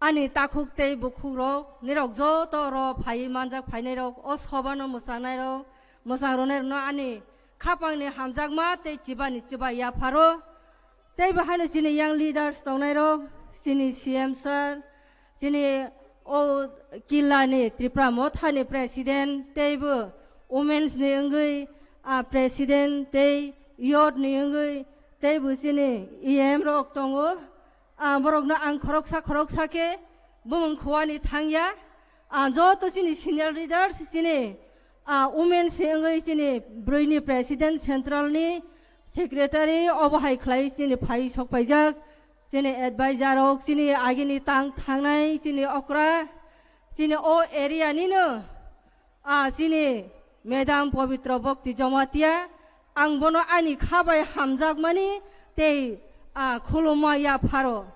ani takhuk tei bukhukrok, nirok joto oro phaiwi manjak phainairok, o sobano mwchangnairok, mwchang rwnairokno ani khapangni hamjakma tei chibani chiba yapharo. Tei bo haino chini young leaders tongnairok, chini C M sir, chini o killani Tripura Mothani president, tei bo womens ni wngwi, ah, president, tei youth ni wngwi, tei bo chini E M rok tongo. Ah, borokno ang khoroksa khoroksa khe bumung khuani thangya. Ah, joto chini senior leaders, chini, ah, womens ni wngwi chini bwrwini president, central ni secretary, obo hai khlai chini phai sok paijak. Chini advisor rok, chini agini tang thangnai, chini okra, chini o area nino, ah, chini Madam Pabitra Bhakti Jamatia, ang bono ani kha bai hamjakmani tei, ah, khulumma yapharo.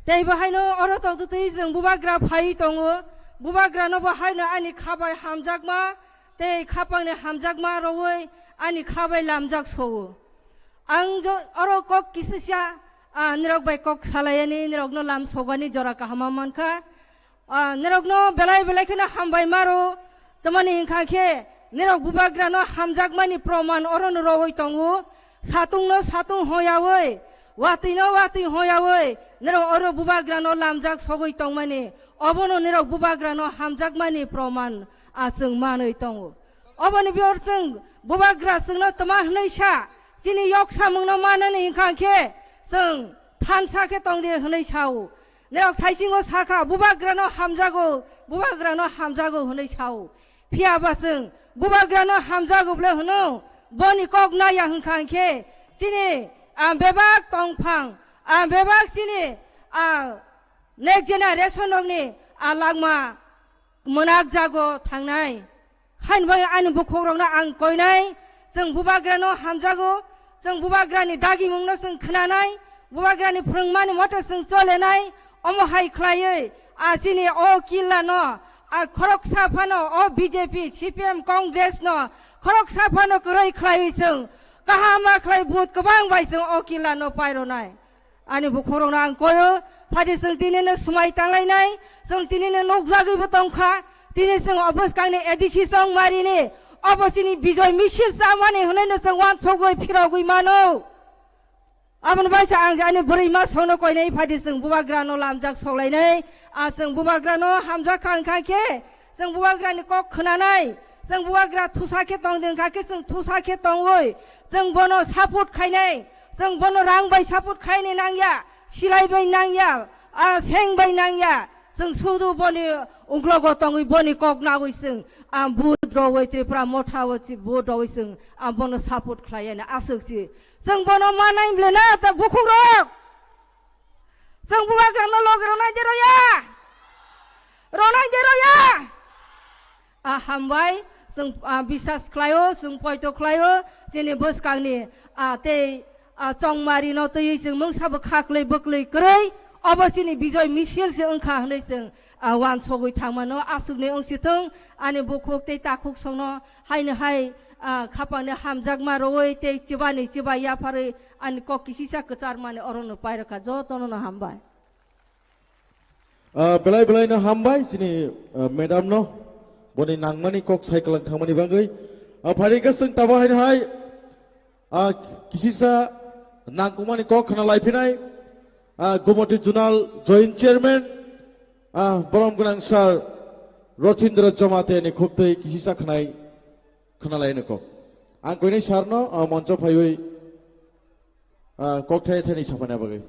Tei bo haino oro tongtwtwi chwng bubagra phaiwi tongo. Bubagrano bo haino ani kha bai hamjakma tei khapangni hamjakma rwui ani kha bai lamjak sowo. Ang jo-, oro kok kisisa, ah, nirok bai kok salayani, nirokno lam sogani jora kahama mankha. Ah, nirokno belai belai kheno hambai maro, tamani hinkha khe nirok bubagrano hamjakmani proman orono rohoi tongo. Satungno satung hoyawi, watwino watwi hoyawi, nirok oro bubagrano lamjak sogwi tongmani, obono nirok bubagrano hamjakmani proman, ah, chwng manwi tongo. Oboni biyor chwng bubagra chwngno tma hwnwi sa, chini yok samungno manani hinkha khe chwng thansa khe tongdi hwnwi sao. Nirok saisingo sakha, bubagrano hamjago, bubagrano hamjago hwnwi sao. Phiya ba chwng bubagrano hamjago bwle hwno, boni kok naya hwnkha khe chini, ah, bebak tongphang, ah, bebak chini, ah, next generation rokni, ah, langma mwnakjago thangnai. Haini bagwi ani bukhukrokno ang koinai, chwng bubagrano hamjago, chwng bubagrani dagimungno chwng khnanai, bubagrani phwrwngmani mote chwng cholenai, omo hai khlaiwi, a chini o killano, a khoroksa phano o B J P, C P M, Congress no khoroksa phano kwrwi khlaiwi chwng kaham ma khlai vote kwbang bai chwng o killano paironai. Ani bukhukrokno ang koyo, phadi chwng tinino swmai tanglainai, chwng tinino nukjagwibo tongkha, tini chwng o bwskangni A D C Chongmarini obo chini bijoy misil chamani hwnwino chwng uansugwi phirogwi mano. Aboni baisa ang ani bwrwi ma songno koinai phadi chwng bubagrano lamjak soklainai, a chwng bubagrano hamjak kha wngkha khe, chwng bubagrani kok khwnanai, chwng bubagra thusa khe tongdi wngkha khe chwng thusa khe tongwi chwng bono support khainai, chwng bono rang bai support khaini nangya, silai bai nangya, a seng bai nangya, chwng sudu boni ungklogo tongwi boni kok nagwi chwng a vote rogwi Tripura Motha o chi vote rogwi chwng a bono support khlaiya ni aswk chi. Chwng bono manai bwle na ta bukhukrok. Chwng bubagrano logi ronai de roya. Ronai de roya. A hambai, chwng, a, bisas khlaio, chwng poito khlaio, chini bwskangni, a, tei, a, Chongmarino twiwi chwng mungsabo khaklwi bwklwi kwrwi, obo chini bijoy misil se wngkha hwnwi chwng, a, uansugwi thangmano. Aswkni wngsithwng ani bukhuk tei takhuk songno haino hai, a, khapangni hamjakma rwui tei chibani chiba yapharwi ani kok kisisa kwcharmani orono pairokha. Jotono no hambai. Ah, belai belai no hambai chini, ah, madam no boni nangmani kok sai kwlang thangmani bagwi. A phaini khe chwng tabuk haino hai, a, kisisa nangkukmani kok khna laiphinai, a, Gumoti Zonal Joint Chairman, a, borom gwnang sir Rothindra Jamatia ni khuk twi kisisa khnai, khna laino kok. Ang koinai sir no, a, moncho phaiwi, a, kok thai thani saphana bagwi.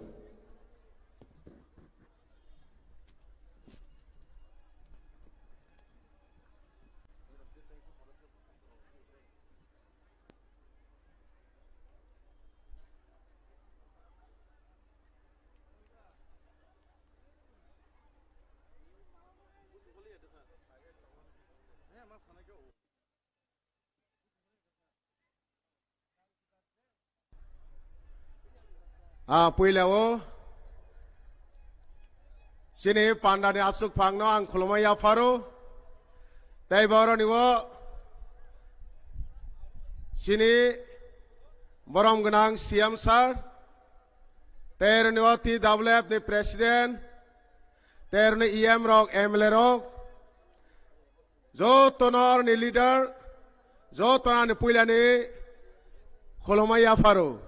Ah, puila o chini panda ni aswk phang no ang khulumui yapharo. Tei boroni o chini borom gwnang C M sir, tei roni o T W F ni president, tei roni E M rok, M L A rok, jotono aroni leader, jotono ani puilani khulumui yapharo.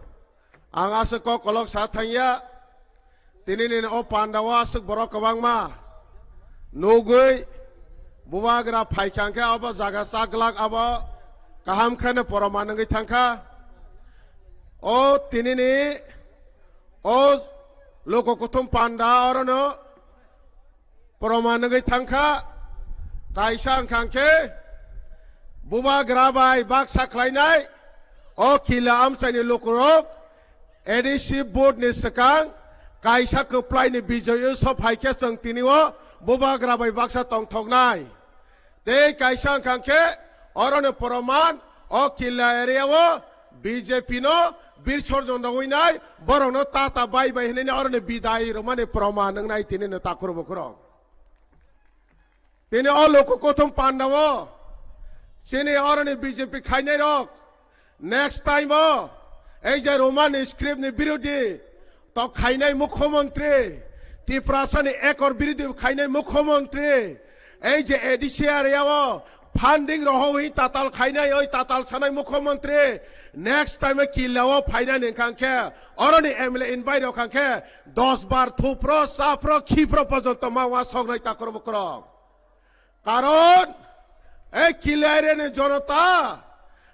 Ang aswk kok kolok sa thangya, tini nini o panda o aswk borok kwbangma nugwi bubagra phaikha hwnkhe abo jaga chaglak abo kaham kheno poroman wngwi thangkha. O tinini o loko kuthum panda orono poroman wngwi thangkha. Kaisa wngkha hwnkhe bubagra bai baksa khlainai o kila amchaini lukurok A D C vote ni swkang kaisa kwplaini bijoy o sophaikhe chwng tini o bubagra bai baksa tongthoknai. Tei kaisa wngkha hwnkhe oroni poroman o kila area o B J P no birsorjon rogwi nai borokno tata bai bai hinwi oroni bidai rwmani poroman wngnai tini no takhro bukhro. Tini o loko kuthum panda o chini oroni B J P khainai rok next time o ei je Roman script ni birodhi to khainai mukhyamantri, Tiprasa ni ekor birodhi khainai mukhyamantri, ei je A D C area o funding rohoi tatal khainai, oi tatal sanai mukhyamantri, next time o killa o phainani wngkha khe oroni M L A invite rok kha khe dos bar thupro, sapro, khipro pojonto ma wa soknai takhro bukhro. Karon, e kila area ni jonota,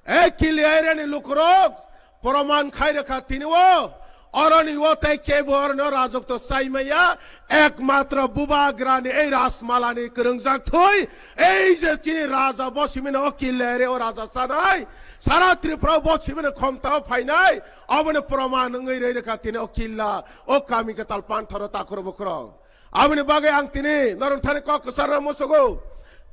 e kila area ni lukurok, proman khai rwkha tini o, oroni o tei kebo oroni o rajok to sai maya, ekmatro bubagra ni ei Rajmala ni kwrwngjak thwi, ei je chini raja bo simi no o kila area o raja sanai, sara Tripura o bo simi no khomta o phainai, obo ni proman wngwi rwi rwkha tini o killa, o kami kwtal panthoro takhro bukhro. Aboni bagwi ang tini norok thani kok kwcharno muchugo.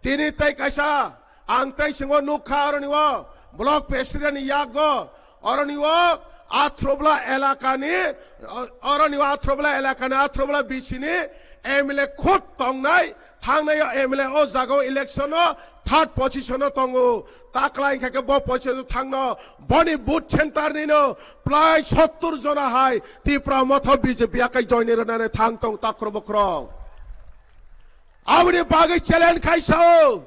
Tini tei kaisa ang tei singo nukha oroni o block president ni yago oroni o Athrobla elaka ni, oroni o Athrobla elaka ni Athrobla B C ni M L A khud tongnai, thangnai o M L A o jaga o election o third position o tongo. Taklai hwnkha khe bo poisa thangno boni booth center nino plai sottur jona hai Tipra Motha B J P akai join rwnani thang tong takhro bukhro. Aboni bagwi challenge khai sao.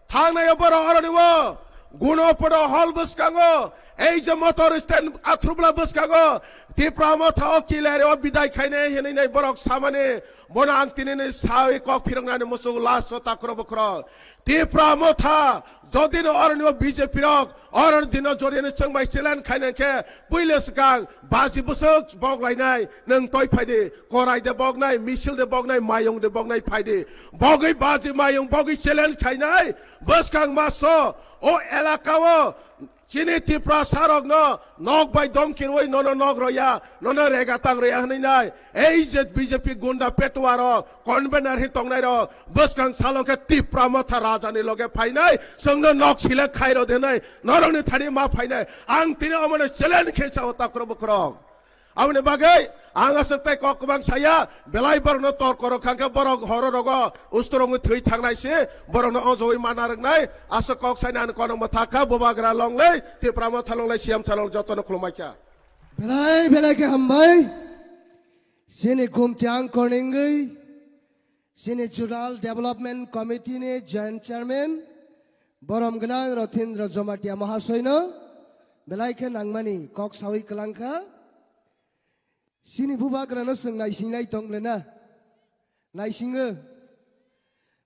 Thangnai o borok oroni o Gunopodo hall bwskango, ei je motor stand Athrubla bwskango Tipra Motha o kilari o bidai khainai hinwi nai borok samani, bono ang tinini sawi kok phiroknani muchung last o takhro bukhro. Tipra Motha, jodi no oroni o B J P rok, oroni dino jodi no chwng bai challenge khaina khe, puila swkang baji bwswk bok lainai, nwng toi phai di, korai de bok nai, misil de bok nai, mayung de bok nai phai di. Bogwi baji mayung, bogwi challenge khainai, bwskang maso, o elaka o, Chini Tiprasa rokno nok bai domkirwi nono nok roya, nono rega tang roya hwnwi nai. Ei je B J P gunda petuwa rok, convener hi tongnai rok, bwskang salo khe Tipra Motha raja ni loge phainai, chwngno nok select khai rw de nai, norokni thani ma phainai. Ang tini omono challenge khe sao takhro bukhro. Aboni bagwi ang aswk tei kok kwbang saya, belai borokno tor korok kha khe borok horo rogo usturungwi thwi thangnai se, borokno o jogwi mana rwknai, aswk kok saina ang kono mwthak kha, bubagra longlei, Tipra Motha longlei, C M sir long jotono khulumai kha. Belai belai khe hambai. Chini Gumti Angkor ni wngwi, chini Zonal Development Committee ni Joint Chairman, Borom gwnang Rothindra Jamatia Mahasoino belai khe nangmani kok sawi kwlangkha. Chini bubagrano chwng naisingnai tong le na? Naisingo.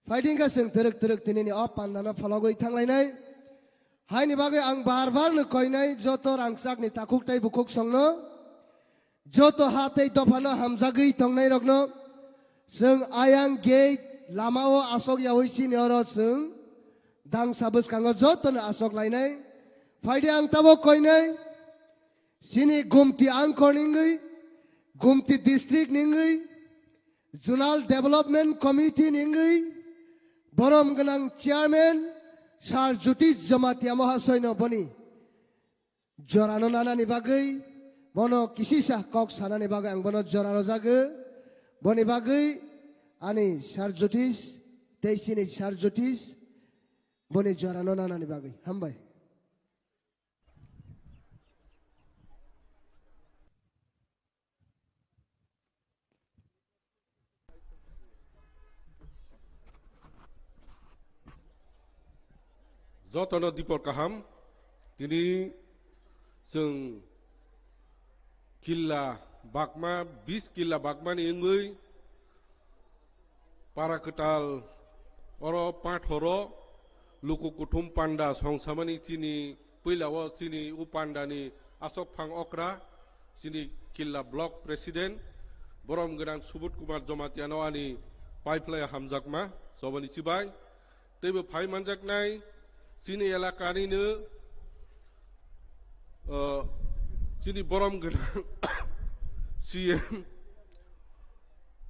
Phaidi wngkha chwng twrwk twrwk tinini o pandano phologwi thanglainai. Haini bagwi ang bar bar no koinai joto rangchakni takhuk tei bukhuk songno, joto ha tei dophano hamjagwi tongnairokno, chwng ayang gate lamao asok yaui chini oro chwng dangsa bwskango jotono asok lainai. Phaidi ang tabok koinai. Chini Gumti Angkor ni wngwi, Gumti District ni wngwi, Zonal Development Committee ni wngwi, borom gwnang Chairman Sir Jyotish Jamatia Mahasoino boni jorano nanani bagwi, bono kisisa kok sanani bagwi ang bono jora rwjago. Boni bagwi ani Sir Jyotish tei chini Sir Jyotish boni jorano nanani bagwi. Hambai. Jotono dipor kaham, tini chwng killa bakma, bis killa bakmani wngwi para kwtal oro pathoro luku kuthum panda songsamani chini puila o chini u pandani asok phang okra chini killa block president borom gwnang Subut Kumar Jamatia no ani paiphlai hamjakma chobani chibai teibo phai manjaknai chini elakani no, uh, chini borom gwnang C M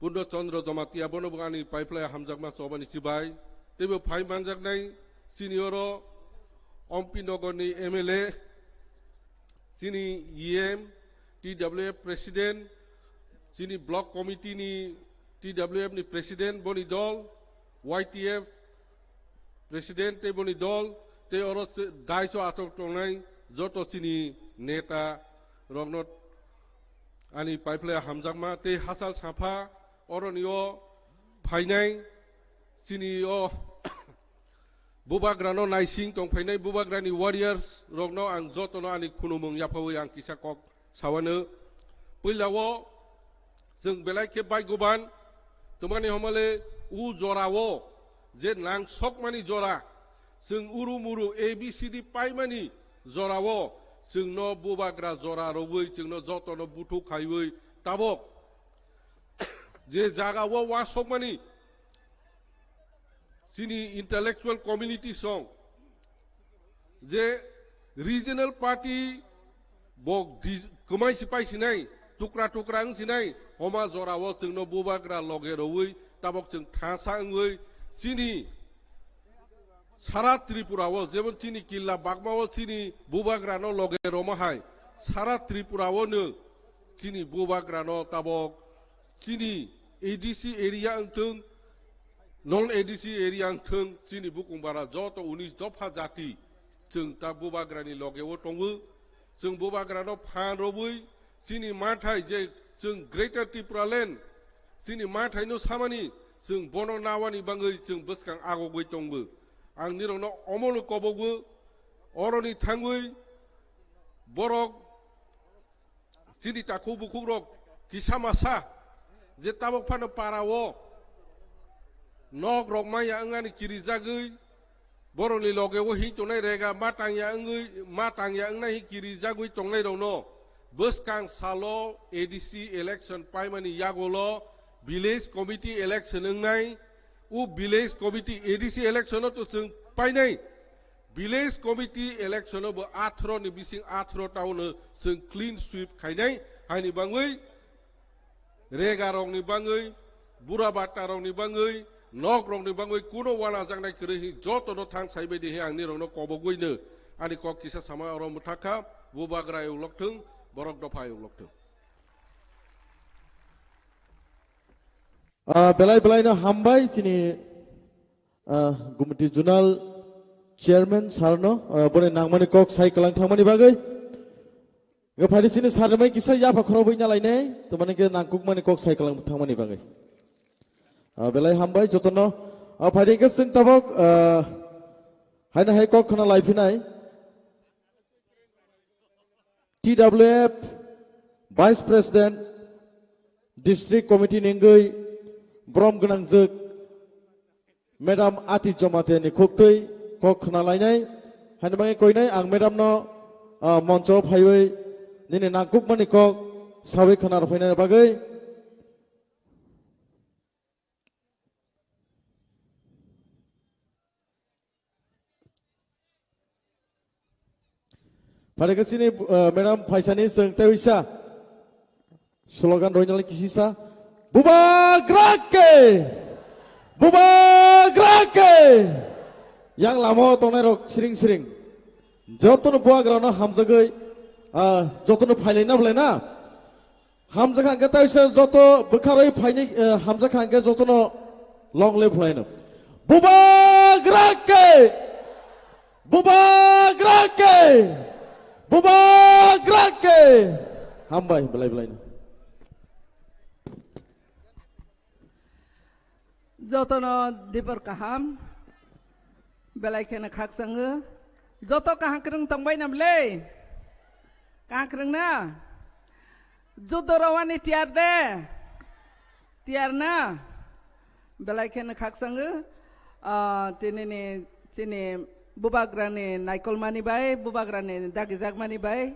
Purno Chandra Jamatia bono bo ani paiphlai hamjakma chobani chibai. Teibo phai manjaknai chini oro Ompi Nogor ni M L A, chini E M, T W F President, chini Block Committee ni T W F ni President boni dol, Y T F President tei boni dol, tei oro che-, daiso atok tongnai joto chini neta rokno ani paiphlai hamjakma tei hachal sapha oroni o phainai chini o bubagrano naising tongphainai bubagrani warriors rokno ang jotono ani khunumung yaphawi ang kisa kok sawano. Puila o chwng belai khe baigoban twmani homole u jora o je nang sokmani jora chwng uru muru A B C D paimani jora o chwngno bubagra jora rogwi chwngno jotono buthuk khaiwi tabok je jaga o wasokmani chini intellectual community song je regional party bo di-, kwmai si pai sinai, tukra tukra wng sinai, homa jora o chwngno bubagra loge rowi tabok chwng thasa wngwi chini sara Tripura o, jemon chini killa bakma o chini bubagra no loge roma hai, sara Tripura o no chini bubagra no tabok chini A D C area wngthwng, non A D C area wngthwng, chini bukung bara joto unis dopha jati chwng ta bubagrani loge o tongo. Chwng bubagrano phan robwi chini mathai je chwng Greater Tipraland chini mathaino samani chwng bono nawani bangwi chwng bwskang agogwi tongo. Ang nirokno omono kobogo oroni thangwi borok chini takhuk bukhukrok kisa masa je tabok phano para o nok rok maya wngani kirijagwi borokni loge o hing tongnai rega ma tangya wngwi, ma tangya wngnai hing kirijagwi tongnai rokno bwskang salo A D C election paimani yagulo village committee election wngnai. O village committee A D C election o to chwng painai. Village committee election o bo atharo ni bising atharo ta o no chwng clean sweep khainai. Haini bangwi rega rokni bangwi, bura bata rokni bangwi, nok rokni bangwi kuno wana jaknai kwrwi hi joto no thang sai bai di hi ang nirok no kobogwi no ani kok kisa sama oro mwthakha, bubagra ayuk lokthwng, borok dopha ayuk lokthwng. Ah, belai belai no hambai chini, ah, Gumti Zonal Chairman sir no, ah, boni nangmani kok sai kwlang thangmani bagwi. Nga phaidi chini sir mai kisa yapha khorobwi nalainai, to mane ke nangkukmani kok sai kwlang thangmani bagwi. Ah, belai hambai jotono. Ah, phaidi ke sing tabok, ah, Haino hai kok khna laiphinai T W F Vice President, District Committee ni wngwi borom gwnangjwk Madam Ati Jamatia ni khuktwi kok khna lainai. Haino bagwi koinai ang Madam no, ah, moncho phaiwi nini nangkukmani kok sawi khna rwphainani bagwi. Phaikhe chini, eh, madam phaisani chwng tei uisa slogan roinali kisisa. Bubagra ke! Bubagra ke! Yang lama tongnai rok siring siring. Jotono bubagrano hamjagwi, ah, jotono phailai na belai na. Hamjakha hwnkhe taisa joto bwkharwi phainai, eh, hamjakha hwnkhe jotono long live phlaino. Bubagra ke! Bubagra ke! Bubagra ke! Hambai, belai belaino. Jotono dibor kaham, belai kheno khakchangwi. Joto kaham kwrwng tongbai nam le? Kaham kwrwng na? Judo rawani tiyar de? Tiyar na? Belai kheno khakchangwi, ah, tinini chini bubagrani naikolmani bai, bubagrani dagijakmani bai,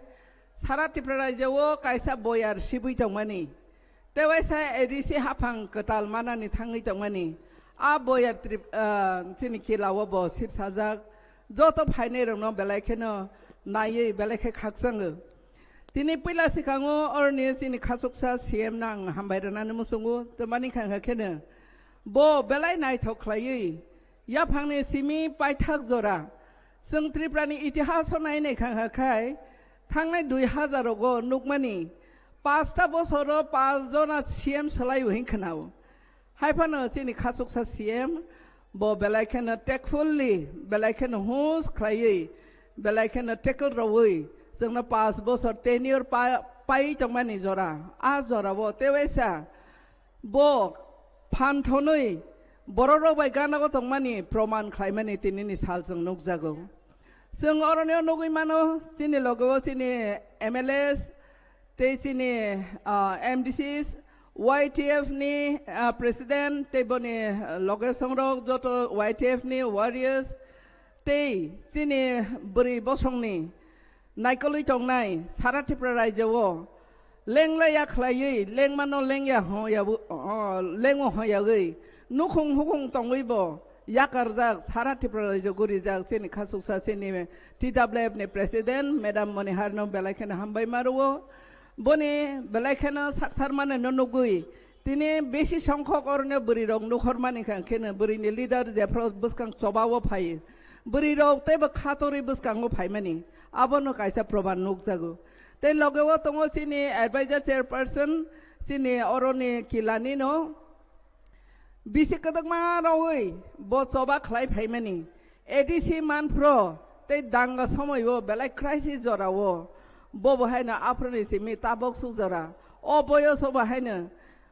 sara Tripura rajyo o kaisa boyar sibui tongmani. Tewaisa A D C haphang kwtal manani thangwi tongmani. A boyar Trip-, ah, chini kila o bo sibsajak. Joto phainai rokno belai kheno naiwi belai khe khakchango. Tini puila swkango oroni chini khachuksa C M no ang hambai rwnani muchungo, twmani kha kha kheno bo belai naithok khlaiwi yaphangni simi paithak jora. Chwng Tripurani itihas o nai nai kha kha khai thangnai dui hazar rogo nukmani, pasta bosoro pas jona C M swlaiwi hwn khwnao. Hai phano chini khachuksa C M bo belai kheno tactfully, belai kheno hus khlaiwi, belai kheno tackle rwui chwngno pas bosor tenure pa-, pai tongmani jora, a jorao tewaisa bo phan thonwi borok rok bai gana o tongmani proman khlaimani tinini sal chwng nukjago. Chwng oroni o nugwi mano, chini loge o chini M L As, tei chini, ah, M D Cs, Y T F ni, ah, president, tei boni, ah, loge songrok joto Y T F ni warriors, tei chini bwrwi bosongni naikolwi tongnai sara Tripura rajyo o lenglaiya khlaiwi, lengmano lengya hwnyabu-, o, lengo hwnyawi, nukhung hukhung tongwibo yakarjak, sara Tripura rajyo gurijak, chini khachuksa, chini T W F ni president, Madam Monihar no belai kheno hambai ma rwo. Boni belai kheno sakthar mane no nugwi, tini besi songkhok oroni bwrwi rok nukhor mani kha kheno bwrwi ni leader jephru bwskang choba o phai. Bwrwi rok teibo khatorwi bwskango phaimani, abono kaisa proman nukjago. Tei loge o tongo chini advisor chairperson, chini oroni kilani no bisi kwdwkma rogwi bo choba khlai phaimani. A D C manphro tei danga somoio belai crisis jorao bo bo haino aphuruni simi tabok suk jora. O boyoso bo haino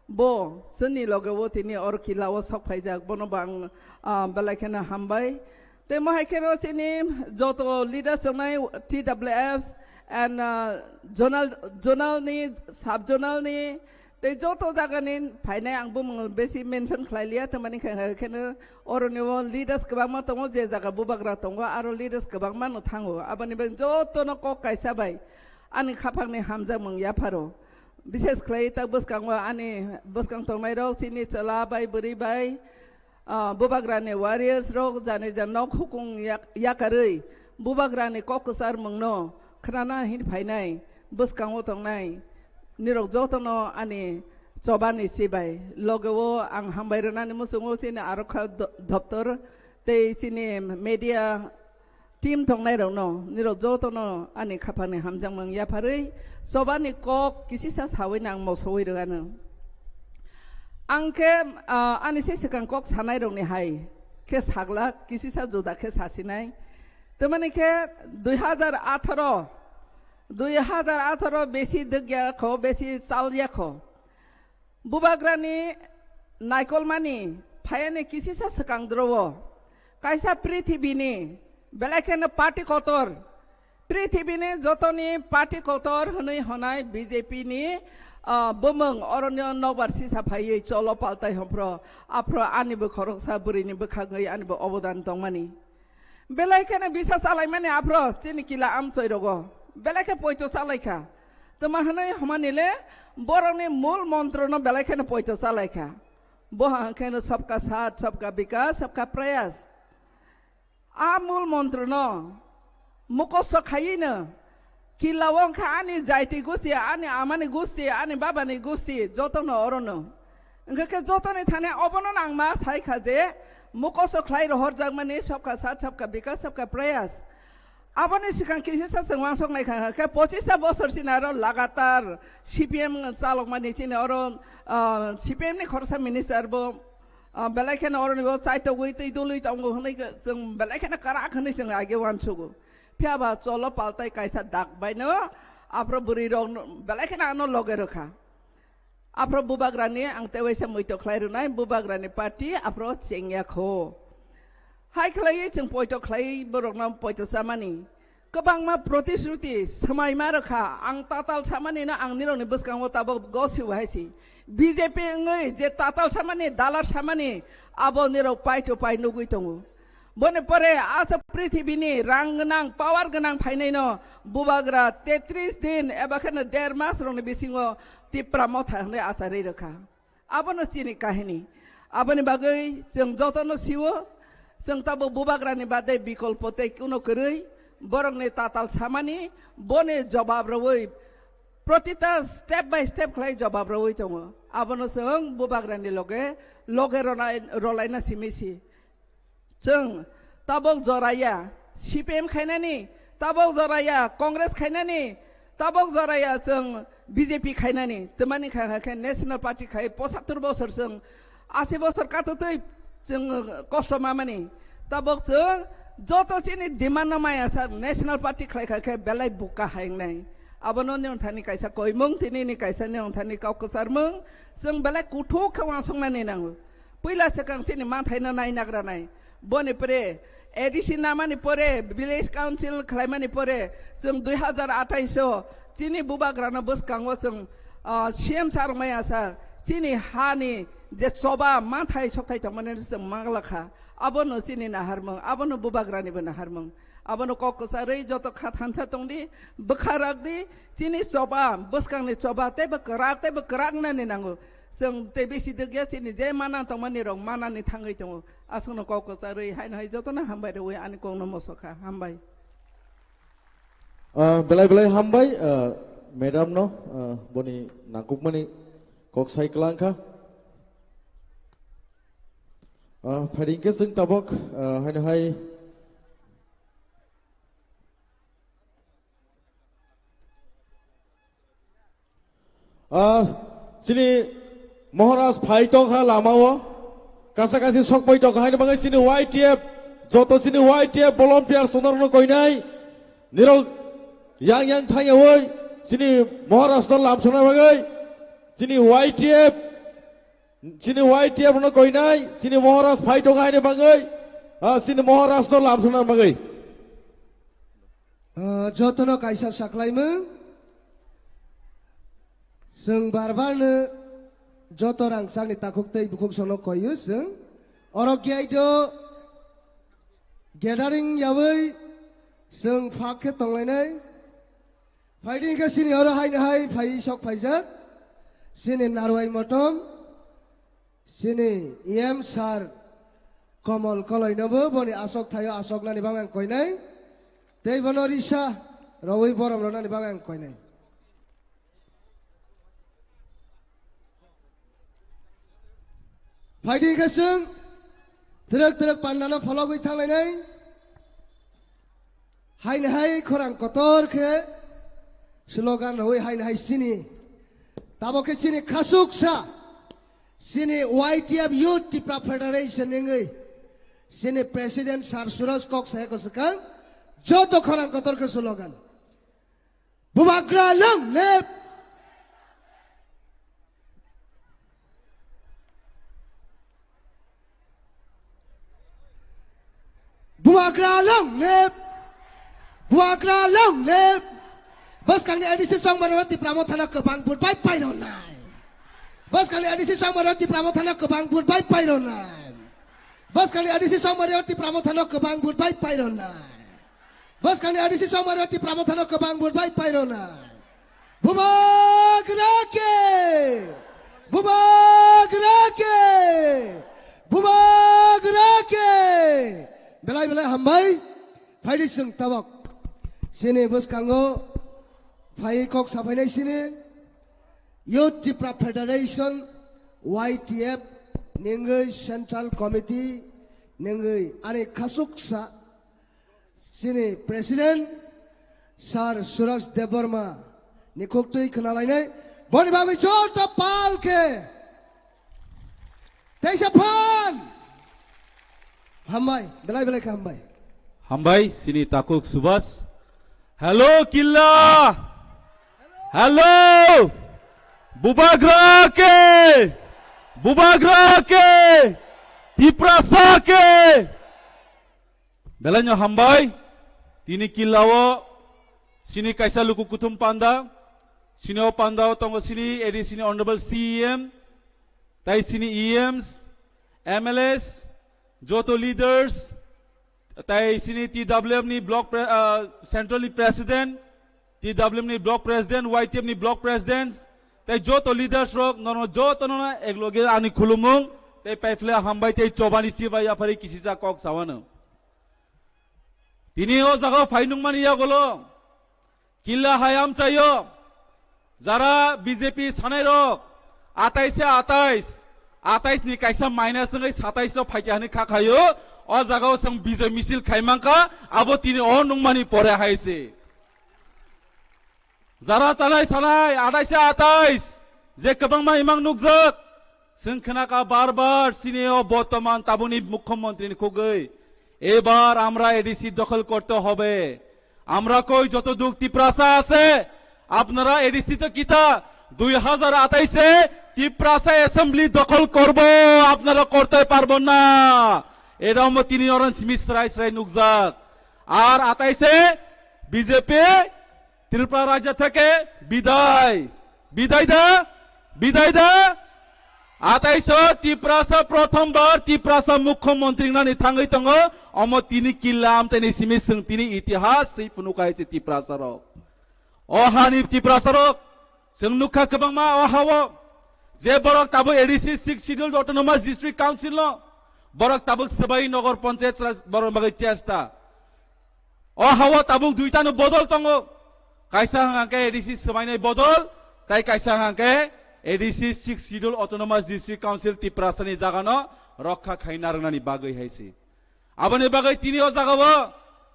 bo chwngni loge o tini or kila o sok phaijak, bono bo ang, ah, belai kheno hambai. Tei mohai kheno chini joto leaders tongnai T W Fs and, ah, zonal, zonal ni, sub zonal ni, tei joto jaga ni phainai ang bumung besi mention khlai liya, tamani khe, kheno oroni o leaders kwbangma tongo, je jaga bubagra tongo, aro leaders kwbangma no thango. Aboni bagwi joto no kok kaisa bai ani khaphang ni hamjakmung yapharo. Bishes khlai tak bwskango ani bwskang tongnai rok chini chwla bai bwrwi bai, ah, bubagrani warriors rok jani jan nok hukung yak-, yakarwi bubagrani kok kwchar mungno khnana hin phainai bwskango tongnai nirok jotono ani chobani chibai. Loge o ang hambai rwnani muchungo chini arokha do-, doptor tei chini media team tongnai rokno, nirok jotono ani khaphangni hamjakmung yapharwi chobani kok kisisa sawi nang mosowi rwgano. Ang khe, ah, ani se swkang kok sanai rokni hai khe saglak kisisa juda khe sasinai. Tamani khe dui hazar atharo, dui hazar atharo besi dwgya kho, besi chal ya kho. Bubagrani naikolmani phayani kisisa swkang dro-o. Kaisa prithibini Belai kheno party kotor, prithibini jotoni party kotor hwnwi honai B J P ni, ah, bumung oroni nokbar sisa phaiwi cholo paltai hwnphro, aphro anibo khoroksa bwrwini bwkhagwi anibo obodan tongmani. Belai kheno bisa chalaimani aphro chini kila amchoi rogo. Belai khe poito chalaikha. Tuma hwnwi hwnmani le borokni mul montrono belai kheno poito chalaikha. Bo hwnkheno sabka saath, sabka bikas, sabka prayas. A mul montrono mukhosto khaiwino kila o wngkha ani jaiti gusti, ani amani gusti, ani babani gusti, jotono orono. Hwnkhe khe jotoni thani obono nangma sai kha je mukhosto khlai rohorjakmani sabka saath, sabka bikas, sabka prayas. Aboni swkang kisisa chwng uansuk nai kha, khe pochista bosor chini aro lagatar C P M chalokmani chini oro, ah, C P M ni khoroksa minister bo, ah, belai kheno oroni bo chaitogwi twi dului tongo hwnwi khe chwng belai kheno kwrak hwnwi chwng age uansugo. Phiya ba cholo paltai kaisa dak baino aphro bwrwi rok belai kheno ano loge rwkha. Aphro bubagrani ang tewaisa muitok khlai rwnai, bubagrani party aphro chengya kho. Hai khlaiwi chwng poito khlaiwi borokno poito chamani. Kwbangma protisruti swmai ma rwkha, ang tatal samani no ang nirokni bwskango tabok gosi hai si. B J P wngwi je tatal samani, dalar samani, abo nirok pai to pai nugwi tongo. Boni pore asa prithibini rang gwnang, power gwnang phainaino bubagra tetris din eba kheno der mas rokni bisingo Tipra motha hwnwi achari rwkha. Abono chini kahini. Aboni bagwi chwng jotono siwo, chwng tabuk bubagrani bade bikolpo tei kuno kwrwi, borokni tatal samani, boni jobab rwui protita step by step khlai jobab rwui tongo. Abono chwng bubagrani loge, loge rolai-, rolaina simi si. Chwng tabok joraya C P M khainani, tabok joraya Congress khainani, tabok joraya chwng B J P khainani. Twmani kha kha khe National Party khai pochattor bosor chwng, asi bosor katotwi chwng kosto mamani. Tabok chwng joto chini demand no maya sa National Party khlai kha khe belai buka hai wngnai. Abono nwng thani kaisa koimung, tini ni kaisa nwng thani kok kwcharmung. Chwng belai kuthuk khe uansuknani nango. Puila swkang chini manthaino nainagranai. Boni pore A D C namani pore, village council khlaimani pore, chwng dui hazar athais o chini bubagrano bwskango chwng, ah, C M sir maya sa chini hani je choba manthai sokthai tongmani chwng manglakha. Abono chini naharmung, abono bubagranibo naharmung. Abono kok kwcharwi joto kha thansa tongdi, bwkha rakdi, chini choba, bwskangni choba teibo kwrak, teibo kwrak wngnani nango. Chwng tei bisi dwkya chini je mana tongmani rok manani thangwi tongo. Aswkno kok kwcharwi haino hai jotono hambai rwui ani kokno mosokha. Hambai. Ah, belai belai hambai, ah, madam no, ah, boni nangkukmani kok sai kwlangkha. Ah, phaidi hwnkhe chwng tabok, ah, haino hai Ah, chini Maharaj phai tongkha lamao, kasa kasi sokpai tongkha, haini bagwi chini Y T F, joto chini Y T F volunteer sonorno koinai, nirok yang yang thangyawi chini Maharaj no lamsona bagwi chini Y T F, chini Y T F no koinai, chini Maharaj phai tongkha haini bagwi, ah, chini Maharaj no lamsona bagwi. Ah, jotono kaisa saklaimung. Chwng bar barno joto rangchakni takhuk tei bukhuk sono koiyo chwng. Oro gate o gathering yawi chwng phak khe tonglainai. Phaidi hwnkhe chini oro haino hai phai sok phaijak. Chini Narwai Motom. Chini E M sir Komol Koloinobo boni asok thaio asoknani bagwi ang koinai. Tei bono risa rwui borom rwnani bagwi ang koinai. Phaidi hwnkhe chwng twrwk twrwk pandano phologwi thanglainai. Haini hai khorang kotor khe slogan rwui haini hai chini. Tabok khe chini khasuksa chini Y T F Youth Tipra Federation wngwi chini President Sir Suraj kok saya kwswkang joto khorang kotor khe slogan. Bubagra long live! Bubagra long live! Bubagra long live! Bwskangni A D C Chongmaro Tipra Mothano kwbang vote bai pairwnai. Bwskangni A D C Chongmaro Tipra Mothano kwbang vote bai pairwnai. Bwskangni A D C Chongmaro Tipra Mothano kwbang vote bai pairwnai. Bwskangni A D C Chongmaro Tipra Mothano kwbang vote bai pairwnai. Bubagra ke! Bubagra ke! Bubagra ke! Belai belai hambai. Phaidi chwng tabok. Chini bwskango phai kok saphainai sini Youth Tipra Federation, Y T F, ningwi Central Committee, ningwi ani khasuksa chini President Sir Suraj Debbarma ni khuktwi khwnalainai. Boni bagwi joto pal khe teisa phan. Hambai, belai belai khe hambai. Hambai, chini takhuk Subhas. Hello, Killa! Hello! Bubagra ke! Bubagra ke! Tiprasa ke! Belaino hambai, tini Killao chini kaisa luku kuthum panda, chini o pandao tongo chini A D C ni Honorable C E M, tai chini E Ms, M L As, joto leaders, tai chini T W F ni block pre-, ah, central ni president, T W F ni block president, Y T F ni block president, tai joto leaders rok, nono joto nono ekloge ani khulumung, tai paiphle hambai tai chobani chibai yaphari kisisa kok sawano. Tini o jaga phai nungmani yagulo Killa hai amchaio, jara B J P sanai rok, atais se atais, atais ni kaisa minus wngwi satais o phaikha hwnwi kha khaio, o jaga o chwng bijoi misil khai mankha, abo tini o nungmani pore hai se. Jara tanai sanai, atais se atais, je kwbangma imang nukjak, chwng khnakha bar bar, chini o bortoman tabukni mukhyamantri ni khugwi, "Ebar amra A D C dokhol korte hobe." Amra koi joto duk Tiprasa ase, apnara A D C to kita, dui hazar atais e Tiprasa assembly dokhol korbo, apnara korte parbo na. Eromo tini oran simi srai srai nukjak. Ar atais e B J P Tripura rajya theke bidai. Bidai da? Bidai da? Atais o Tiprasa prothom bar Tiprasa mukhyamantri wngnani thangwi tongo. Omo tini Killa amchaini simi chwng tini itihas swi phunukha hai se Tiprasa rok. O hani Tiprasa rok chwng nukha kwbangma o hao je borok tabuk A D C Sixth Schedule Autonomous District Council no borok tabuk swbai Nagar Panchayat borok bagwi chesta. O hao tabuk duitano bodol tongo. Kaisa hwnkha khe A D C swbainai bodol, tai kaisa hwnkha khe A D C Sixth Schedule Autonomous District Council Tiprasani jagano rokha khaina rwnani bagwi hai se. Aboni bagwi tini o jagao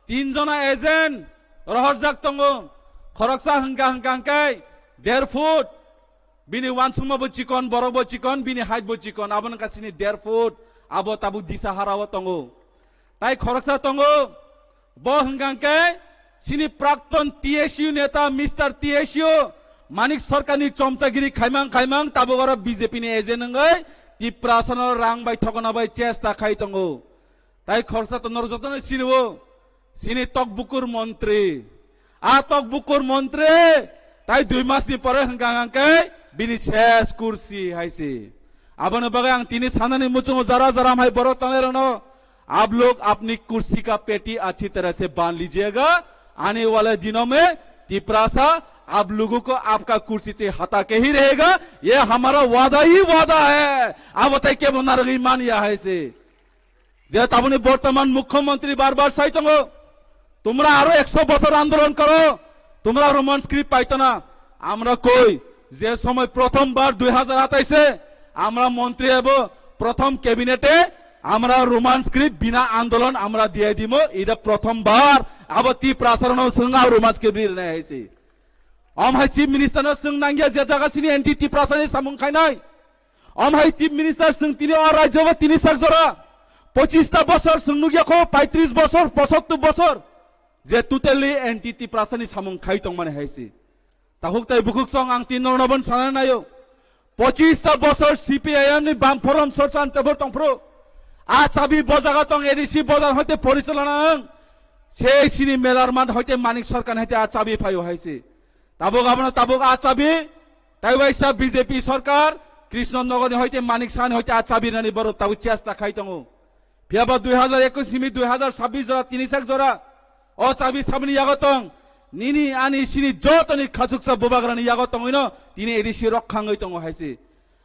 tin jona agent rohorjak tongo. Khoroksa hwnkha hwnkha hwnkhe der foot, bini uansukma bo chikon, borok bo chikon, bini height bo chikon, abo wngkha chini der foot, abo tabuk Disa harao tongo. Tai khoroksa tongo, bo hwnkha hwnkhe chini prakton T S U neta Mister T S U Manik Sarkarni chomchagiri khaimang khaimang tabuk oro B J P ni agent wngwi Tiprasano rang bai thokna bai chesta khai tongo. Tai khoroksa to norok jotono sinio, chini tokbukur montri. A tokbukur montri, tai dui masni pore hwnkha hwnkha khe bini ses kursi hai se. Aboni bagwi ang tini sanani muchungo jara jara hai borok tanai rokno, "Aap log apni kursi ka peti achhi tarah se bandh lijiyega, aane wale dinon mein Tiprasa aap logon ko aapka kursi se hata ke hi rahega, ye hamara wada hi wada hai." Abo tai kebo narwgwi manya hai se. Je tabukni bortoman mukhyamantri bar bar sai tongo, "Tumra aro ekso bochor andolon koro, tumra Roman script paito na." Amra koi, je somoy prothom bar dui hazar atais e amra montri ebo prothom cabinet e amra Roman script bina andolon amra diyai dimo, ida prothom bar abo Tiprasa rokno swng a Roman script rinai hai se. Om hai Chief Minister no swng nangya je jaga chini anti Tiprasa ni samung khainai. Om hai Chief Minister swng tini o rajyo bo tini sak jora. Pochista bosor swng nukya kho, paitris bosor, posottur bosor. Je totally anti Tiprasa ni samung khai tongmani hai se. Tahuk tai bukhuk song ang tin norno bon sana nayo. Pochista bosor C P I M ni bam forum sorsa ang tebor tongphru. A chabi bojaga tong A D C bojar hoite porichalona ang. Se sini melar man hoite Manik Sarkar hoite a chabi phaio haise. Tabuk abono tabuk a chabi. Tai waisa B J P sarkar, Krishna Nogor ni hoite Manik Saha ni hoite a chabi rani borok tabuk chesta khai tongo. Phiyaba dui hazar ekus simi dui hazar sabbish jora, tini sak jora. O chabi sabini yago tong. Nini ani sini jotoni khachuksa bubagrani yago tongwino tini A D C rok khangwi tongo haise.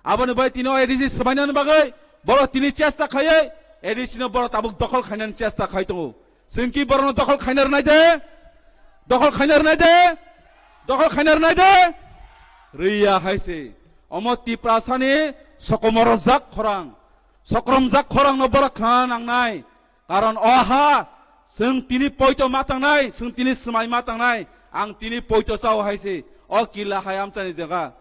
Aboni bai tini o A D C swbainani bagwi borok tini chesta khaiwi A D C no borok tabuk dokhol khainani chesta khai tongo. Chwng ki borokno dokhol khaina rwnai de? Dokhol khaina rwnai de? Dokhol khaina rwnai de? Rwya haise. Omo Tiprasani sokomorojak khorang. Sokromjak khorangno borok khna nangnai. Karon o ha, chwng tini poito ma tangnai, chwng tini swmai ma tangnai, ang tini poito chao haise, o kila hai amchani jaga.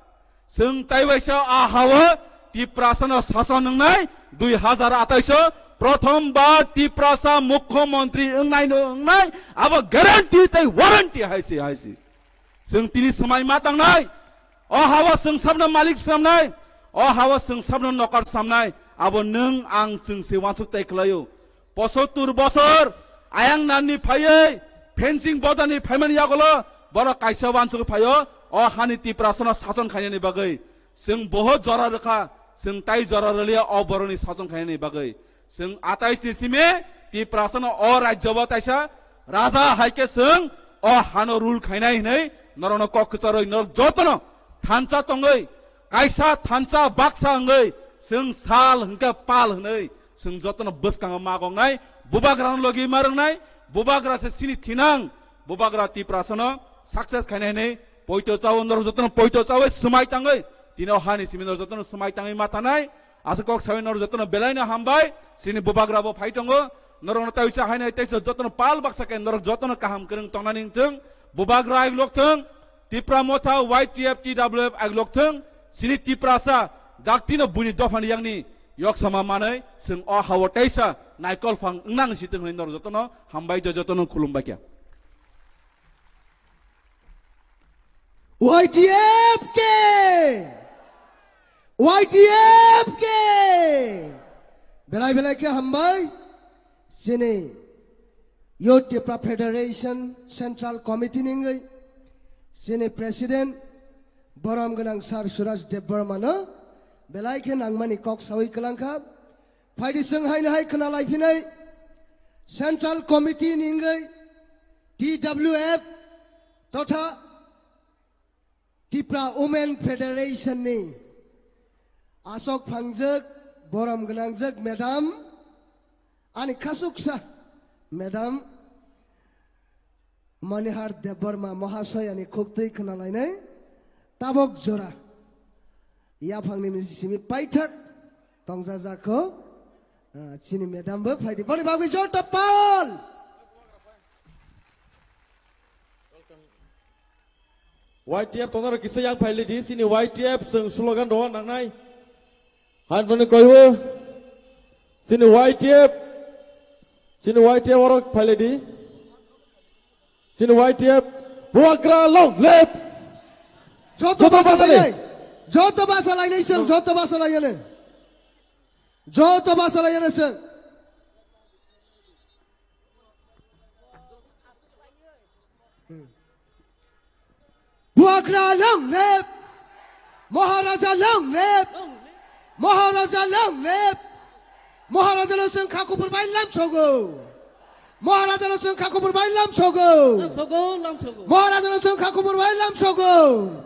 Chwng tai waisa a hao Tiprasano sason wngnai, dui hazar atais o prothom bar Tiprasa mukhyamantri wngnai no wngnai, abo guarantee tai warranty haise, haise. Chwng tini swmai ma tangnai. O hao chwng sabno malik samnai. O hao chwng sabno nokar samnai. Abo nwng ang chwng se wansuk tai khlaio. Pochottor bosor ayang nanni phaiwi, fencing bodani phaimani yagulo borok kaisa wansuk phaio. O hani Tiprasano sason khainani bagwi chwng boho jora rwkha. Chwng tai jora rwliya o boroni sason khainani bagwi. Chwng atais ni simi Tiprasano o rajyo bo taisa raja hai khe chwng o hano rule khainai hwnwi norokno kok kwcharwi norok jotono thansa tongwi kaisa thansa baksa wngwi chwng sal hwnkhe pal hwnwi chwng jotono bwskango magongnai, bubagrano logi ma rwngnai, bubagra se chini thinang, bubagra Tiprasano success khainai hwnwi poito chao norok jotono poito chawi swmai tangwi tini o hani simi norok jotono swmai tangwi ma thanai. Aswk kok sawi norok jotono belaino hambai. Chini bubagra bo phai tongo. Norokno tai uisa hainai teisa jotono pal baksa khe norok jotono kaham kwrwng tongnani wngthung. Bubagra aiglok thung. Tipra Motha Y T F T W F aiglok thung. Chini Tiprasa daktino buini dophani yangni yoksama manwi chwng o hao teisa naikol phang wngnang si thung hwnwi norok jotono hambai jo jotono khulumbai khe. Y T F ke! Y T F ke! Belai belai khe hambai. Chini Youth Tipra Federation Central Committee ni wngwi chini President borom gwnang Sir Suraj Debbarma no belai khe nangmani kok sawi kwlangkha. Phaidi chwng haino hai khna laiphinai Central Committee ni wngwi T W F totha Tipra Women Federation ni asok phangjak, borom gwnangjak madam, ani khasuksa madam Manihar Debbarma Mahasayani khuktwi khna lainai tabok jora yaphangni simi paithak tongjajak kho, ah, chini madam bo phaidi. Boni bagwi joto pal. Y T F tongnaro kisa yang phailidi, chini Y T F chwng slogan rw nangnai. Hanmani koibo, chini Y T F, chini Y T F oro phailidi. Chini Y T F, Bubagra long live! Joto Joto basa basalainai. Joto basalainai sir, joto basalainai. Joto basalainai sir. Bubagra long live! Maharaja long live! Maharaja long live! Maharaja no chwng kha kubur bai lam sogo. Maharaja no chwng kha kubur bai lam sogo. Lam sogo, lam sogo. Maharaja no chwng kha kubur bai lam sogo.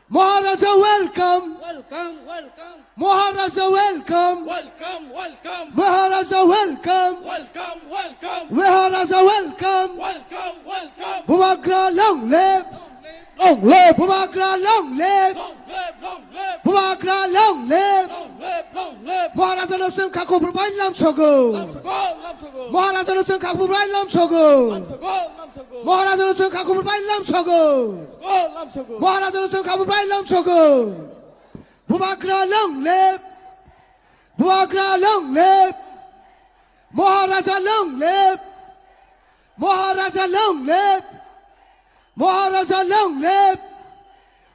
Maharaja welcome. Welcome, welcome. Maharaja welcome. Welcome, welcome. Maharaja welcome. Welcome, welcome. Maharaja welcome. Welcome, welcome. Bubagra long live. Long live. Bubagra long live. Long live, long live. Bubagra long live. Long live, long live. Maharaja no chwng kha kubur bai lam sogo. Lam sogo, lam sogo. Maharaja no chwng kha kubur bai lam sogo. Lam sogo, lam sogo. Maharaja no chwng kha kubur bai lam sogo. Lam sogo, lam sogo. Maharaja no chwng kha kubur bai lam sogo. Bubagra long live. Bubagra long live. Maharaja long live. Maharaja long live. Maharaja long live.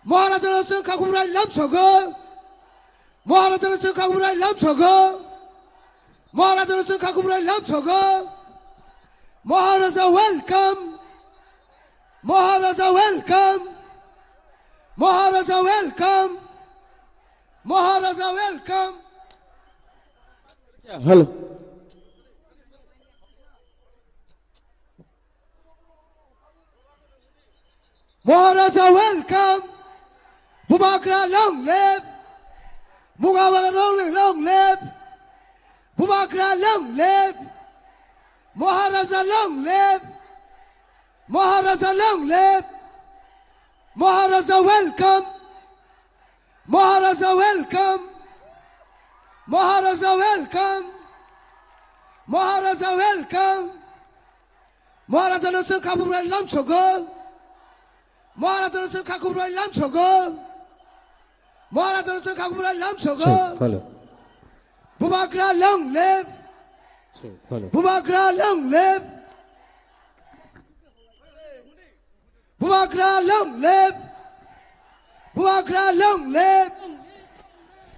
Maharaja no chwng kha kubur bai lam sogo. Maharaja no chwng kha kubur bai lam sogo. Maharaja no chwng kha kubrai lam sogo. Maharaja welcome. Maharaja welcome. Maharaja welcome. Maharaja welcome. Hello. Maharaja welcome. Bubagra long live. Bubagra long live, long live. Bubagra long live. Maharaja long live. Maharaja long live. Maharaja welcome. Maharaja welcome. Maharaja welcome. Maharaja welcome. Maharaja no chwng kha kubrai lam sogo. Maharaja no chwng kha kubrai lam sogo. Maharaja no chwng kha kubrai lam sogo. Hello. Bubagra long live. Hello. Bubagra long live. Bubagra long live. Bubagra long live.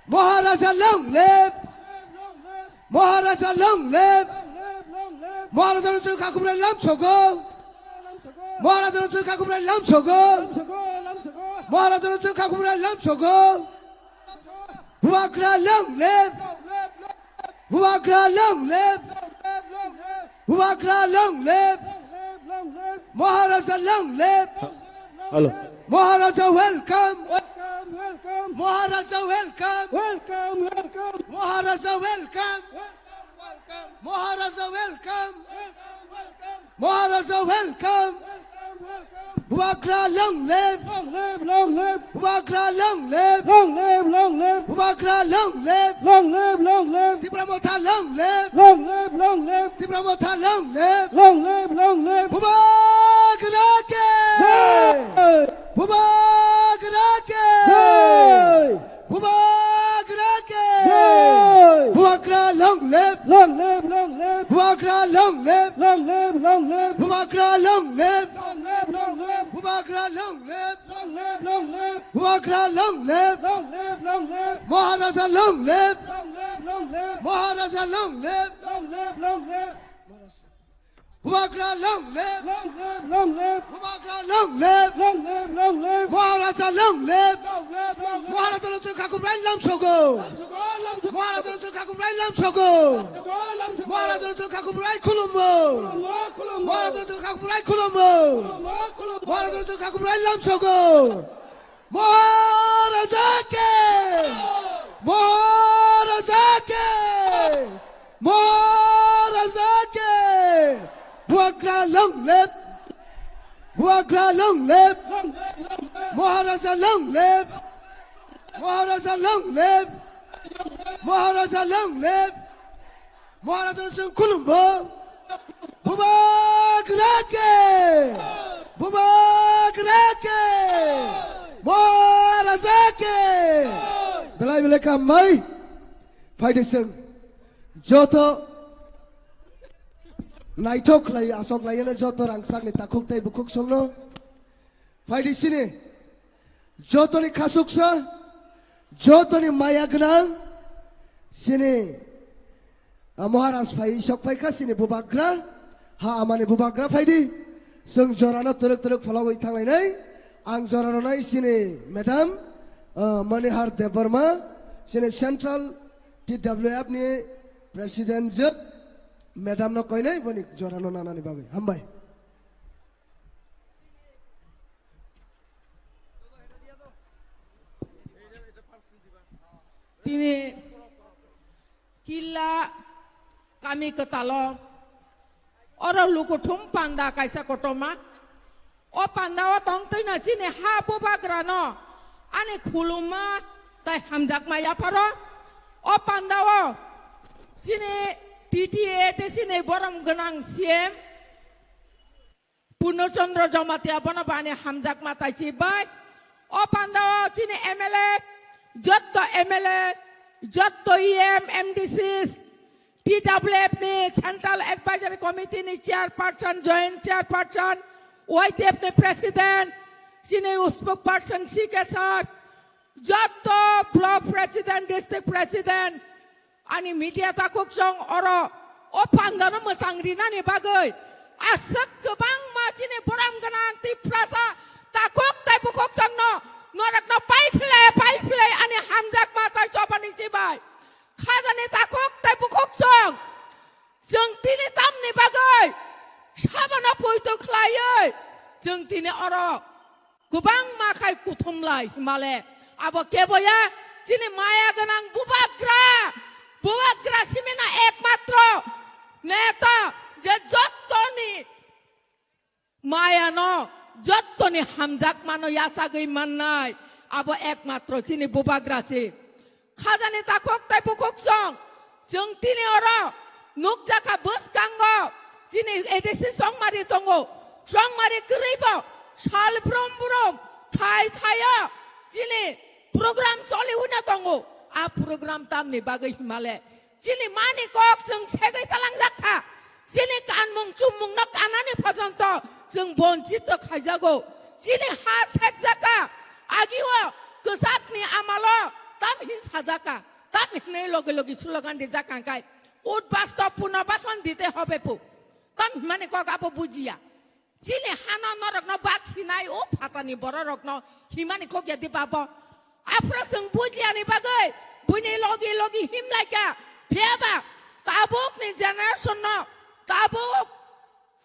Maharaja long live. Maharaja long live. Maharaja no chwng kha kubrai lam sogo. Maharaja no chwng kha kubrai lam sogo. Maharaja no chwng kha kubrai lam sogo. Bubagra long live. Bubagra long live. Bubagra long live. Maharaja long live. Hello. Maharaja welcome. Welcome, welcome. Maharaja welcome. Welcome, welcome. Maharaja welcome. Welcome, welcome. Maharaja welcome. Welcome, welcome. Maharaja welcome. Welcome, welcome. Bubagra long live. Long live, long live. Bubagra long live. Long live, long live. Bubagra long live. Long live, long live. Tipra Motha long live. Long live, long live. Tipra Motha long live. Long live, long live. Bubagra ke. Jai. Bubagra ke. Jai. Bubagra ke. Jai. Bubagra long live. Long live, long live. Bubagra long live. Long live, long live. Bubagra long live. Long live, long live. Bubagra long live. Long live, long live. Bubagra long live. Long live, long live. Maharaja long live. Long live, long live. Maharaja long live. Long live, long live. Bubagra long live. Long live, long live. Bubagra long live. Long live, long live. Maharaja long live. Long live, long live. Maharaja no chwng kha kubrai lam sogo. Lam sogo, lam sogo. Maharaja no chwng kha kubrai lam sogo. Lam sogo, lam sogo. Maharaja no chwng kha kubrai khulummo. Khulummo, khulummo. Maharaja no chwng kha kubrai khulummo. Khulummo, khulummo. Maharaja no chwng kha kubrai lam sogo. Maharaja ke! Maharaja ke! Maharaja ke! Bubagra long live! Bubagra long live! Maharaja long live! Maharaja long live! Maharaja long live! Maharaja no chwng khulumbo. Bubagra ke. Bubagra ke. Maharaja ke. Belai belai kamai. Phaidi chwng joto naithok khlai asok lai joto rangchak ni takhuk tei bukhuk songno. Phaidi sini jotoni khasuksa, jotoni maya gwnang, sini, ah, Maharaj phai, sok phaikha sini bubagra, ha amani bubagra phaidi, chwng jorano twrwk twrwk phologwi thanglainai, ang jora rwnai sini madam, ah, Manihar Debbarma, sini Central T W F ni President jwk, madam no koinai boni jorano nanani bagwi. Hambai. Tini Killa kami kwtalo oro lukuthum panda kaisa kotorma. O panda o tongtwino chini ha bubagrano ani khulumma tai hamjakma yapharo. O panda o chini T T A tei chini borom gwnang C M Purno Chandra Jamatia bono bani hamjakma taichi bai. O panda o chini M L A, jotto M L A, jotto E M, M D Cs, T W F ni Central Advisory Committee ni Chairperson, Joint Chairperson, Y T F ni President, chini Spokesperson C K Sir, jotto Block President, District President, Ani media takhuk song oro o pandano mwchang rinani bagwi aswk kwbangma chini borom gwnang Tiprasa takhuk tei bukhuk songno norokno pai phlai pai phlai ani hamjakma tei chobani chibai khajani takhuk tei bukhuk song. Chwng tini tamni bagwi sabano poito khlaiwi chwng tini oro kwbangma khai kuthumlai himale. Abo keboya chini maya gwnang bubagra, bubagra simino ekmatro neta je jottoni mayano, jottoni hamjakmano yachagwi mannai, abo ekmatro chini bubagra se. Khajani takhuk tei bukhuk song, chwng tini oro nukjakha bwskango chini A D C songmari tongo, songmari kwrwibo sal brum brum thai thaio chini program choli hwnwi tongo. A program tamni bagwi himale chini mani kok chwng segwi talangjak kha. Chini kanmung chummungno kanani phojonto chwng bonchito khaijago. Chini ha sekjak kha. Agio kwchakni amalo tam hin sajak kha. Tam hinwi logi logi slogan rijak kha hwnkhe, "Ut basto punarbasan dite hobe pu." Tam himani kok abo bujiya. Chini hano norokno bak sinai, o phatani bororokno himani kok ya di babo. Aphuru chwng bujiani bagwi buini logi logi himlaikha. Phiyaba tabukni generation no tabuk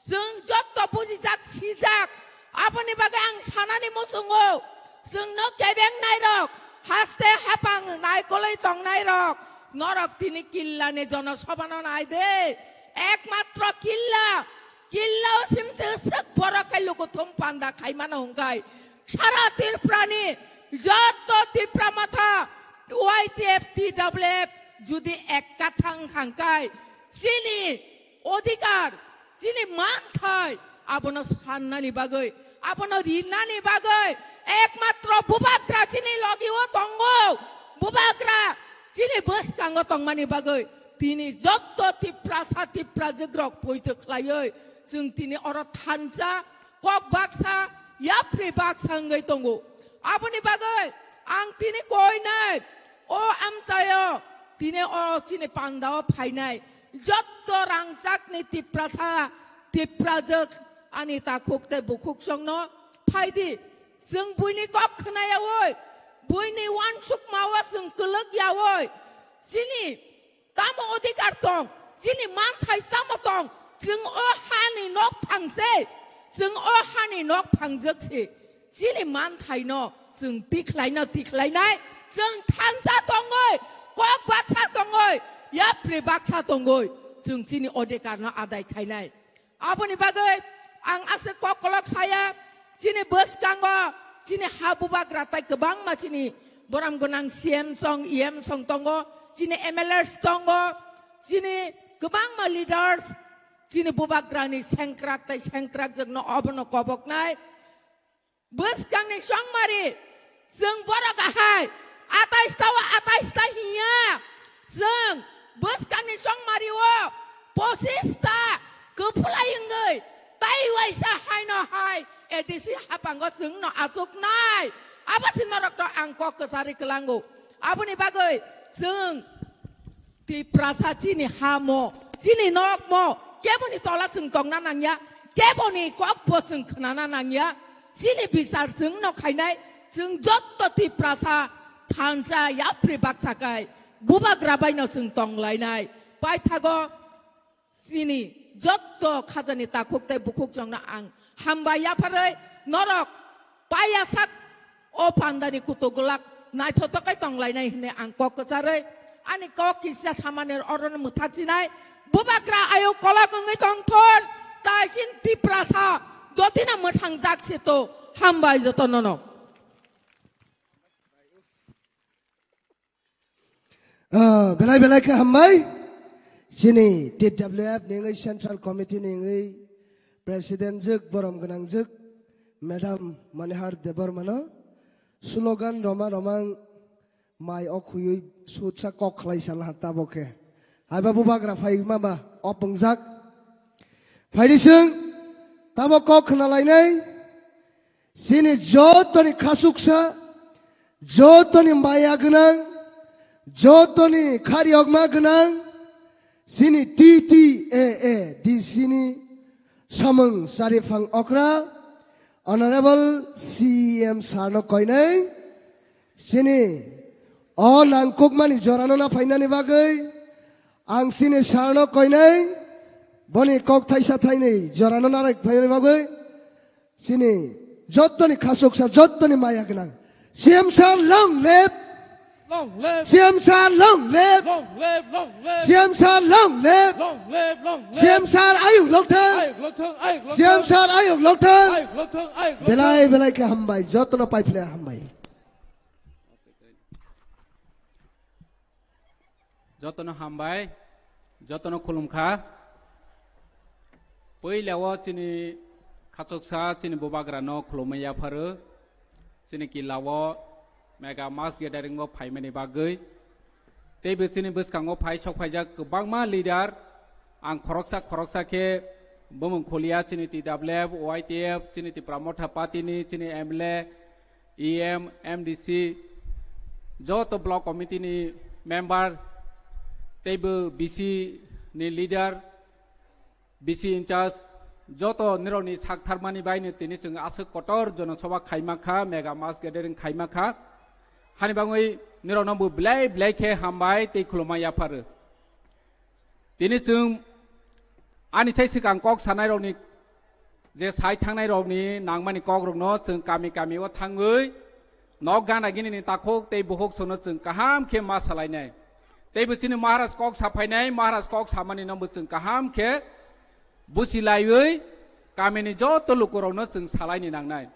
chwng jotto bujijak sijak. Aboni bagwi ang sanani muchungo, chwngno kebeng nairok, haste hapang naikolwi tongnairok, norok tini killani jonosabhano nai de. Ekmatro killa, killa o simse swk borok khai lukuthum panda khaimano hwnkhe sara Tripurani jotto Tipra Motha, Y T F, T W F judi ekka thang hwnkhe chini odhikar, chini manthai abono sannani bagwi, abono rinani bagwi ekmatro bubagra chini logi o tongo. Bubagra chini bwskango tongmani bagwi tini jotto Tiprasa Tiprajwk rok poito khlaiwi chwng tini oro thansa kok baksa yapri baksa wngwi tongo. Aboni bagwi ang tini koinai o amchaio tini o chini pandao phainai jotto rangchakni Tiprasa Tiprajwk ani takhuk tei bukhuk songno phaidi. Chwng buini kok khnayawi, buini uansukmao chwng kwlwk yawi, chini tamo odhikar tong, chini manthai tamo tong, chwng o hani nok phangse, chwng o hani nok phangjwk se, chini manthaino chwng tikhlaino tikhlainai, chwng thansa tongwi, kok baksa tongwi, yapri baksa tongwi, chwng chini odhikarno adai khainai. Aboni bagwi ang aswk kok kolok saya, chini bwskango chini ha bubagra tai kwbangma chini borom gwnang C M song, E M song tongo, chini M L As tongo, chini kwbangma leaders, chini bubagrani sengkrak tai sengkrakjwkno obono koboknai. Bwskangni songmari, chwng borok ahai atais ta o atais ta hiya. Chwng bwskangni songmari o pochis ta kwphlai wngwi tai waisa haino hai A D C hapango chwngno achuknai. Abo se norokno ang kok kwcharwi kwlango. Aboni bagwi chwng Tiprasa chini ha mo, chini nok mo, keboni tola chwng tongna nangya, keboni kok bo chwng khnana nangya, chini bichar chwng no khainai, chwng jotto Tiprasa thansa yapri baksa kai, bubagra bai no chwng tonglainai. Paithago chini jotto khajani takhuk tei bukhuk chwngno ang hambai yapharwi norok paiya sak o pandani kutuk glak naithotok khe tonglainai hwnwi ang kok kwcharwi ani kok kisa samani orono mwthak sinai. Bubagra ayuk kolok wngwi tongthun, taisin Tiprasa jotina mwthangjak sito. Hambai jotonono. Ah, belai belai khe hambai. Chini T W F ni wngwi Central Committee ni wngwi President jwk, borom gwnang jwk, Madam Manihar Debbarma no slogan roma romang mai o khuyui sutsa kok khlai sal ha tabo khe. Haiba bubagra phai ma ba o pungjak. Phaidi chwng tamo kok khna lainai. Chini jotoni khasuksa, jotoni maya gwnang, Jotoni khariyokma gwnang chini T T A A D C ni samung chariphang okra Honorable C E M sir no koinai chini o nangkukmani jorano na phainani bagwi ang chini sir no koinai boni kok thaisa thainwi jorano na phainani bagwi Chini jottoni khasuksa, jottoni maya gwnang. C M sir, long live! Long live! C M sir, long live! Long live, long live! C M sir, long live! Long live, long live! C M sir, ayuk lokthang! Ayuk lokthang, ayuk lokthang! C M sir, ayuk lokthang! Ayuk lokthang, ayuk lokthang! Belai belai khe hambai, jotono paiphle hambai. Jotono hambai, jotono khulumkha. Puila o chini khachuksa chini bubagrano khulumwi yapharo. Chini kila o mega mass gathering o phaimani bagwi. Teibo chini bwskango phai sok phaijak kwbangma leader. Ang khoroksa khoroksa khe bumung khulia chini T W F, Y T F, chini Tipra Motha Party ni chini M L A, E M, M D C, joto block committee ni member, teibo B C ni leader, B C in charge, joto nirokni sak tharmani baino tini chwng aswk kotor jonosobha khaima kha, mega mass gathering khaima kha. Hani bagwi nirokno bo belai belai khe hambai tei khulumma yapharo. Tini chwng ani sai swkang kok sanairokni je sai thangnairokni nangmani kokrokno chwng kami kami o thangwi nok gana ginini takhuk tei bukhuk songno chwng kaham khe ma salainai. Teibo chini Maharaj kok saphainai, Maharaj kok samani no bo chwng kaham khe busi laiwi kamini joto lukurokno chwng salaini nangnai.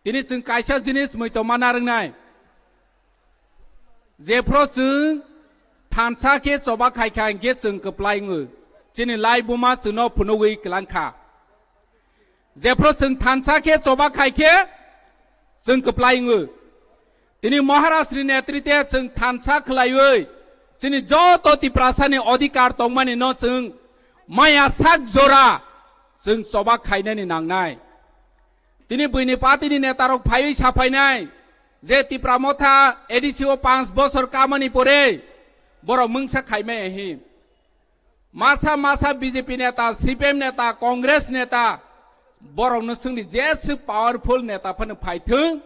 Tini chwng kaisa jinis muitu mana rwngnai. Jephru chwng thansa khe choba khai kha hinkhe chwng kwplai wngo. Chini lai buma chwngno phunugwi kwlang kha. Jephru chwng thansa khe choba khai khe chwng kwplai wngo. Tini Maharaj ni netritwe chwng thansa khwlaiwi chini joto Tiprasani odhikar tongmani no chwng maya sak jora chwng choba khainani nangnai. Tini buini party ni netarok phaiwi saphainai je Tipra Motha A D C o panch bosor kamani pore borok mungsa khaimaya hi. Masa masa B J P neta, C P M neta, Congress neta, borokno swngdi jeswk powerful neta phano phaithwng.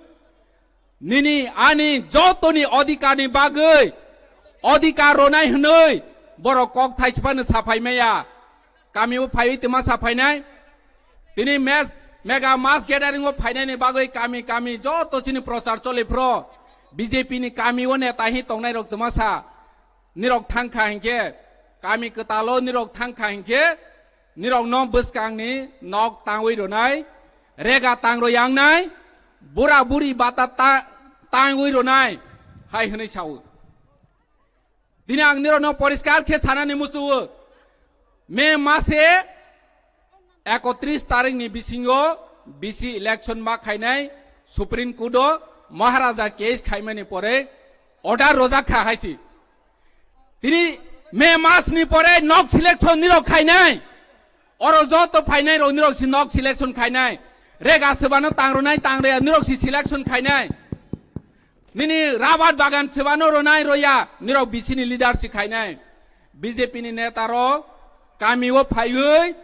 Nini ani jotoni odhikarni bagwi odhikar ronai hwnwi borok kok thaisa phano saphaimaya. Kami o phaiwi twma saphainai. Tini mes-, mega mass gathering o phainaini bagwi kami kami joto chini prochar choli phro B J P ni kami o neta hi tongnai rok twma sa. Nirok thangkha hinkhe, kami kwtalo nirok thangkha hinkhe, nirokno bwskangni nok tangwi rwnai, rega tangro yangnai, bura buri bata ta-, tangwi rwnai, hai hwnwi sao. Tini ang nirokno poriskar khe sanani muchuo, May mase ekotris tarikni bisingo B C election ma khainai Supreme Court o Maharaja case khaimani pore order rojak kha hai si. Tini May mas ni pore nok selection nirok khainai. Oro joto phainai rok nirok si nok selection khainai. Rega sebano tangronai tangraya nirok si selection khainai. Nini rabat bagan sebano ronai roya nirok B C ni leader si khainai. B J P ni neta rok kami o phaiwi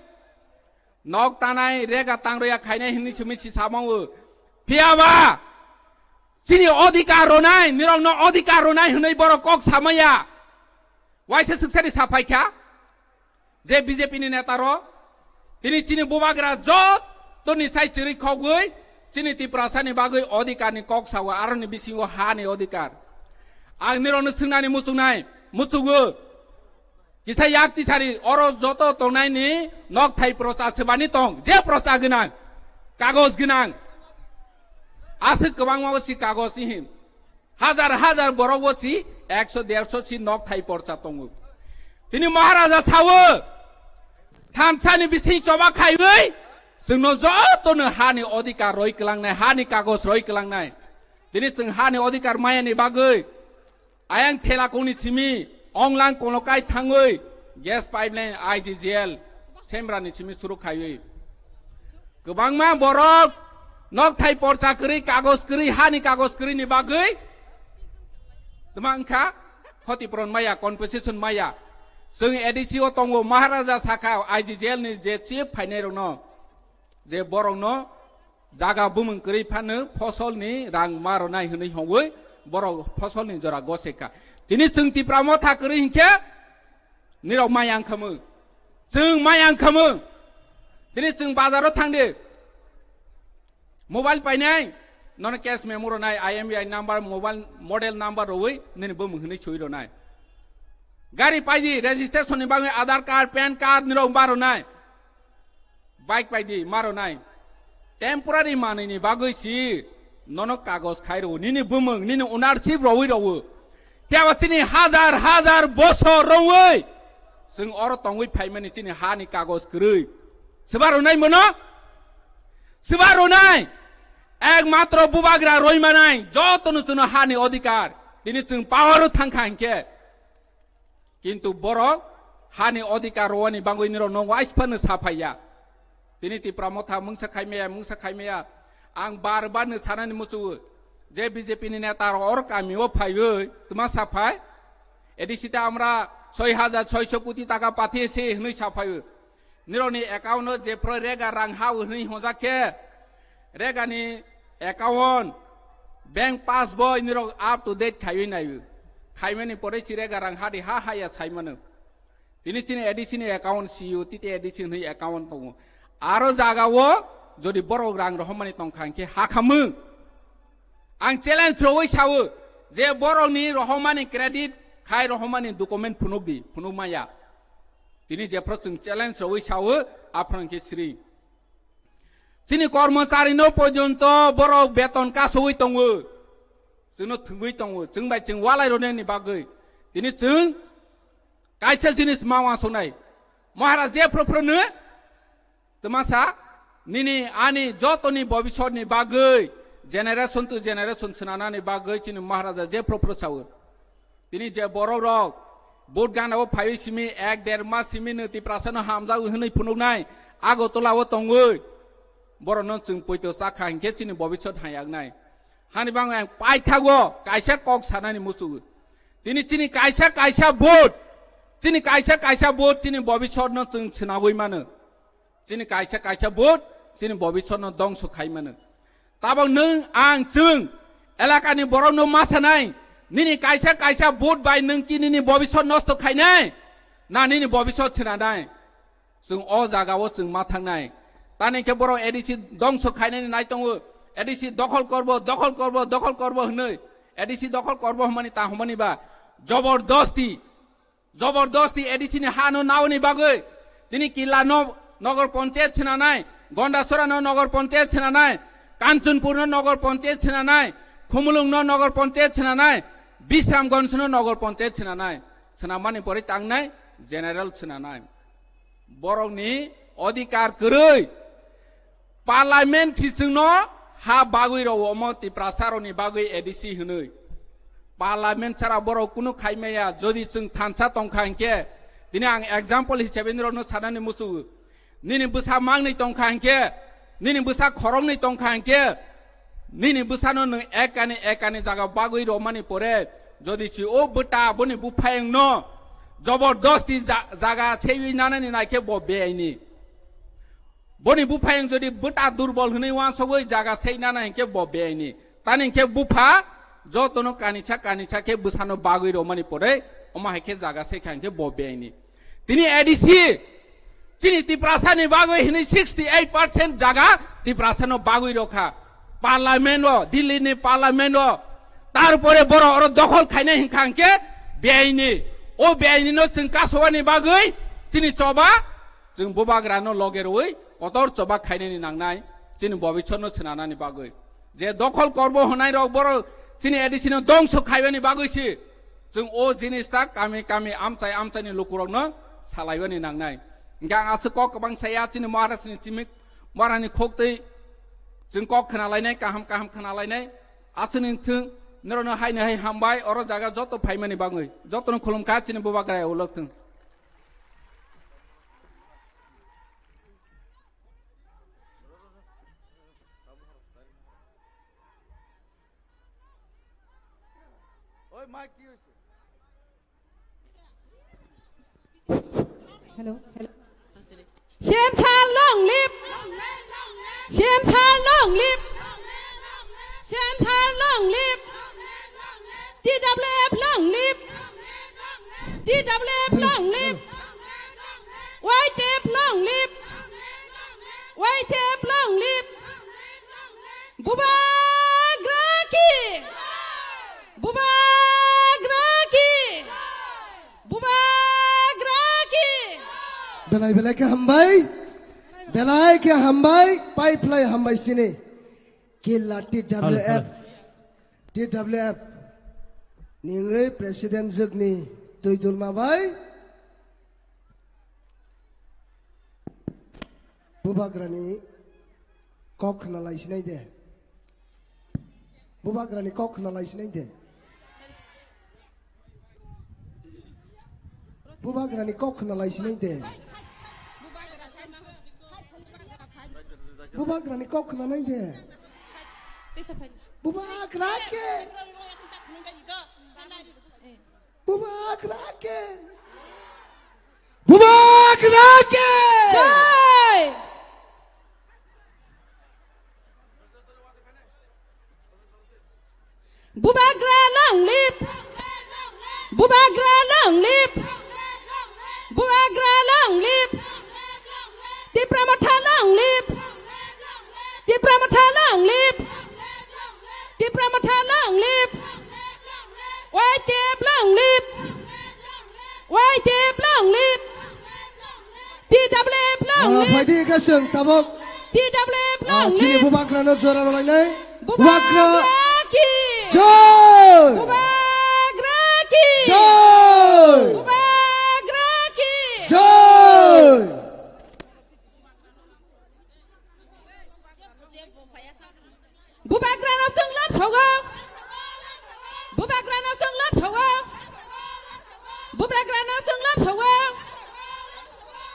nok tanai rega tangroya khainai hwnwi simi si samango. Phiyaba chini odhikar ronai, nirokno odhikar ronai hwnwi borok kok samaya. Waisa swksani saphai kha je B J P ni neta rok tini chini bubagra jotoni sai chiri khogwi chini Tiprasani bagwi odhikarni kok sao, aroni bisingo hani odhikar. Ang nirokno swngnani muchungnai, muchungo. Kisa yak tisari oro joto tongnai ni nok thai procha sebani tong, je procha gwnang, kagoj gwnang. Aswk kwbangma o si kagoj si hin. Hajar hajar borok o si ekso derso si nok thai porcha tongo. Tini Maharaja sawo, thansa ni bising choba khaiwi, chwngno joto no hani odhikar roi kwlangnai, hani kagoj roi kwlangnai. Tini chwng hani odhikar maya ni bagwi, Ayang thela kongni simi onglang kono kai thangwi gas pipeline I G G L Semra ni simi suru khaiwi. Kwbangma borok nok thai porcha kwrwi, kagoj kwrwi, hani kagoj kwrwi ni bagwi twma wngkha. Khoti puron maya, compensation maya. Chwng A D C o tongo, Maharaja sakha I G J L ni je chief phainai rokno, je borokno jaga bumung kwrwi phano fosolni rang ma rwnai hwnwi hongwi borok fosolni jora goseka. Tini chwng Tipra Motha kwrwi hinkhe nirok mai ang khamung. Chwng mai ang khamung. Tini chwng bazaro thangdi. Mobile painai, nono cash memo rwnai, I M E I number, mobile model number rwi nini bumung hwnwi sui rwnai. Gari paidi, registration ni bagwi Aadhaar card, PAN card nirok ma rwnai. Bike paidi, ma rwnai. Temporary manwini bagwi si nono kagoj khai rwo, nini bumung, nini ownership rwi rwo. Phiya ba chini hajar hajar bosor rwwi chwng oro tongwi phaimani chini hani kagoj kwrwi. Swba rwnai mono? Swba rwnai. Ekmatro bubagra roi manai, jotono chwngno hani odhikar. Tini chwng power o thangkha hinkhe. Kintu borok hani odhikar rwani bagwi nirok no waiphano saphaiya. Tini Tipra Motha mungsa khaimaya, mungsa khaimaya. Ang bar bar no sanani muchungo je B J P ni neta rok oro kami o phaiwi twma saphai. A D C ta amra soi hajar soiso koti taka pathiye se hwnwi saphaiwi. Nirokni account o jephru rega rang ha hwnwi hwnjak khe, rega ni account, bank passbook nirok up to date khaiwi naiwi. Khaimani pore si rega rang ha di ha haya saimano. Tini chini A D C ni account si o, tite A D C hwnwi account tongo. Aro jaga o jodi borok rang rohormani tongkha hinkhe ha khamung. Ang challenge rwui sao je borokni rohormani credit khai rohormani document phunuk di, phunuk maya. Tini jephru chwng challenge rwui sao, aphuru khe sri. Chini kormochari no porjonto borok beton kasowi tongo. Chwngno thwngwi tongo. Chwng bai chwng walai rwnani bagwi. Tini chwng kaisa jinis ma uansuknai. Maharaj jephru phru no twmasa nini ani jotoni bobisotni bagwi generation to generation swnanani bagwi chini Maharaja jephru phru sao. Tini je borok rok vote gana o phaiwi simi ek der mas simi no Tiprasa no hamjak hwnwi phunuknai Agartala o tongwi borok no chwng poito chakha hinkhe chini bobisot hayaknai. Hani bang ang paithago kaisa kok sanani muchungo. Tini chini kaisa kaisa vote, chini kaisa kaisa vote chini bobisot no chwng swnagwi mano. Chini kaisa kaisa vote chini bobisot no dongso khai mano. Tabok nwng ang chwng elakani borok no ma sanai, nini kaisa kaisa vote bai nwng ki nini bobisot nosto khainai, na nini bobisot swnanai? Chwng o jaga o chwng ma thangnai. Tani khe borok A D C dongso khainani nai tongo. A D C dokhol korbo, dokhol korbo, dokhol korbo hwnwi. A D C dokhol korbo hwnmani ta hwnmani ba jobordosti. Jobordosti A D C ni ha no naoni bagwi. Tini Killa no nogor ponchayat swnanai, Gondasora no nogor ponchayat swnanai, Kanchanpur no nogor ponchayat swnanai, Khumulwng no nogor ponchayat swnanai, Bisramganj no nogor ponchayat swnanai. Swnamani pore tangnai general swnanai. Borokni odhikar kwrwi. Parliament si chwngno ha bagwi rwo omo Tiprasa rokni bagwi A D C hwnwi. Parliament sara borok kunu khaimaya, jodi chwng thansa tongkha hinkhe, tini ang example hisabe nirokno sanani muchungo. Nini bwsa mangni tongkha hinkhe, nini bwsa khoroknwi tongkha hinkhe, nini bwsano nwng ekani ekani jaga bagwi romani pore, jodi si o bwta boni buphayengno jobordosti ja-, jaga seiwi nanani naikhe bo beaini. Boni buphayeng jodi bwta durbol hwnwi uansugwi jaga sei nana hinkhe bo beaini. Tani hinkhe bupha jotono kanisa kanisa khe bwsano bagwi romani pore, omo hai khe jaga sei kha hinkhe bo beaini. Tini A D C, chini Tiprasa ni bagwi hwnwi sixty eight percent jaga Tiprasa no bagwi rokha. Parliament o, Delhi ni parliament o, tarpore borok oro dokhol khainai hinkha hinkhe beaini. O beaini no chwng kasowani bagwi chini choba, chwng bubagra no loge rwi kotor choba khainani nangnai chini bobisor no swnanani bagwi. Je dokhol korbo hwnai rok borok chini A D C no dongso khaibani bagwi si chwng o jinis ta kami kami amchai amchai ni lukurok no salaibani nangnai. Hinkhe ang aswk kok kwbang saya chini Maharaj ni chimik Maharaj ni khok twi chwng kok khna lainai kaham kaham khna lainai aswk ni thwng norok no hai ni hai hambai oro jaga joto phaimani bagwi joto no khulum kha chini bubagra ulok thwng. Oi, mic কি হৈছে? Hello, hello. C M sir long live! C M sir long live! C M sir long live! T W F long live! T W F long live! Y T F long live! Y T F long live! Bubagra ki! Bubagra ki! Bubagra ki! Belai belai khe hambai. Belai khe hambai. Pai phlai hambai sini. Killa T W F. Hello, hello. T W F. Ningwi president jwkni twi dulma bai. Bubagrani kok khna lai sinai de. Bubagrani kok khna lai sinai de. Bubagrani kok khna lai sinai de. Bubagrani kok khna nai de. Bubagra ke. Bubagra ke. Bubagra ke. Jai! Bubagra long live! Bubagra long live! Bubagra long live! Tipra Motha long live! Tipra Motha long live! Tipra Motha long live! Y T F long live! Y T F long live! T W F long live! Phaidi ka chwng tabok. T W F long live! Chini Bubagrano jora rwlainai. Bubagra ki! Jai! Bubagra ki! Jai! Bubagra ki! Jai! Bubagrano chwng lab sogo. Bubagrano chwng lab sogo. Bubagrano chwng lab sogo.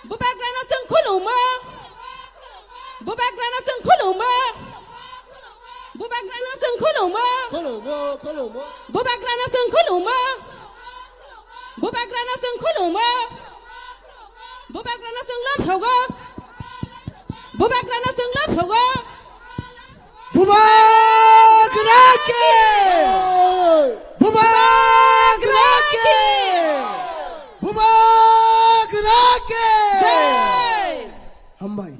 Bubagrano chwng khulumo. Bubagrano chwng khulumo. Bubagrano chwng khulumo. Khulumo, khulumo. Bubagrano chwng khulumo. Bubagrano chwng khulumo. Bubagrano chwng lab sogo. Bubagrano chwng lab sogo. Bubagra ke! Bubagra ke! Bubagra ke! Jai! Hambai.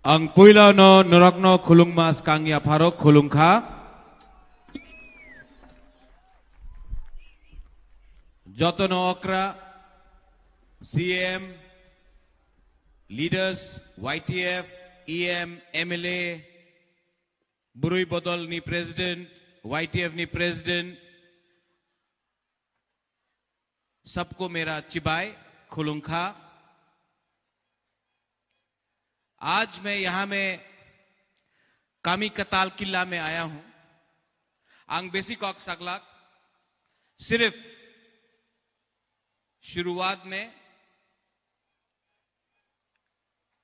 Ang puila no norokno khulungma skang yapharo khulungkha. Jotono okra, C M, leaders, Y T F, E M, M L A, Burui Bodol ni president, Y T F ni president, सबको मेरा चिबाय, खुलुंखा। आज मैं यहाँ में कामी कताल किला में आया हूं। Ang besi kok saglak, सिर्फ शुरुआत में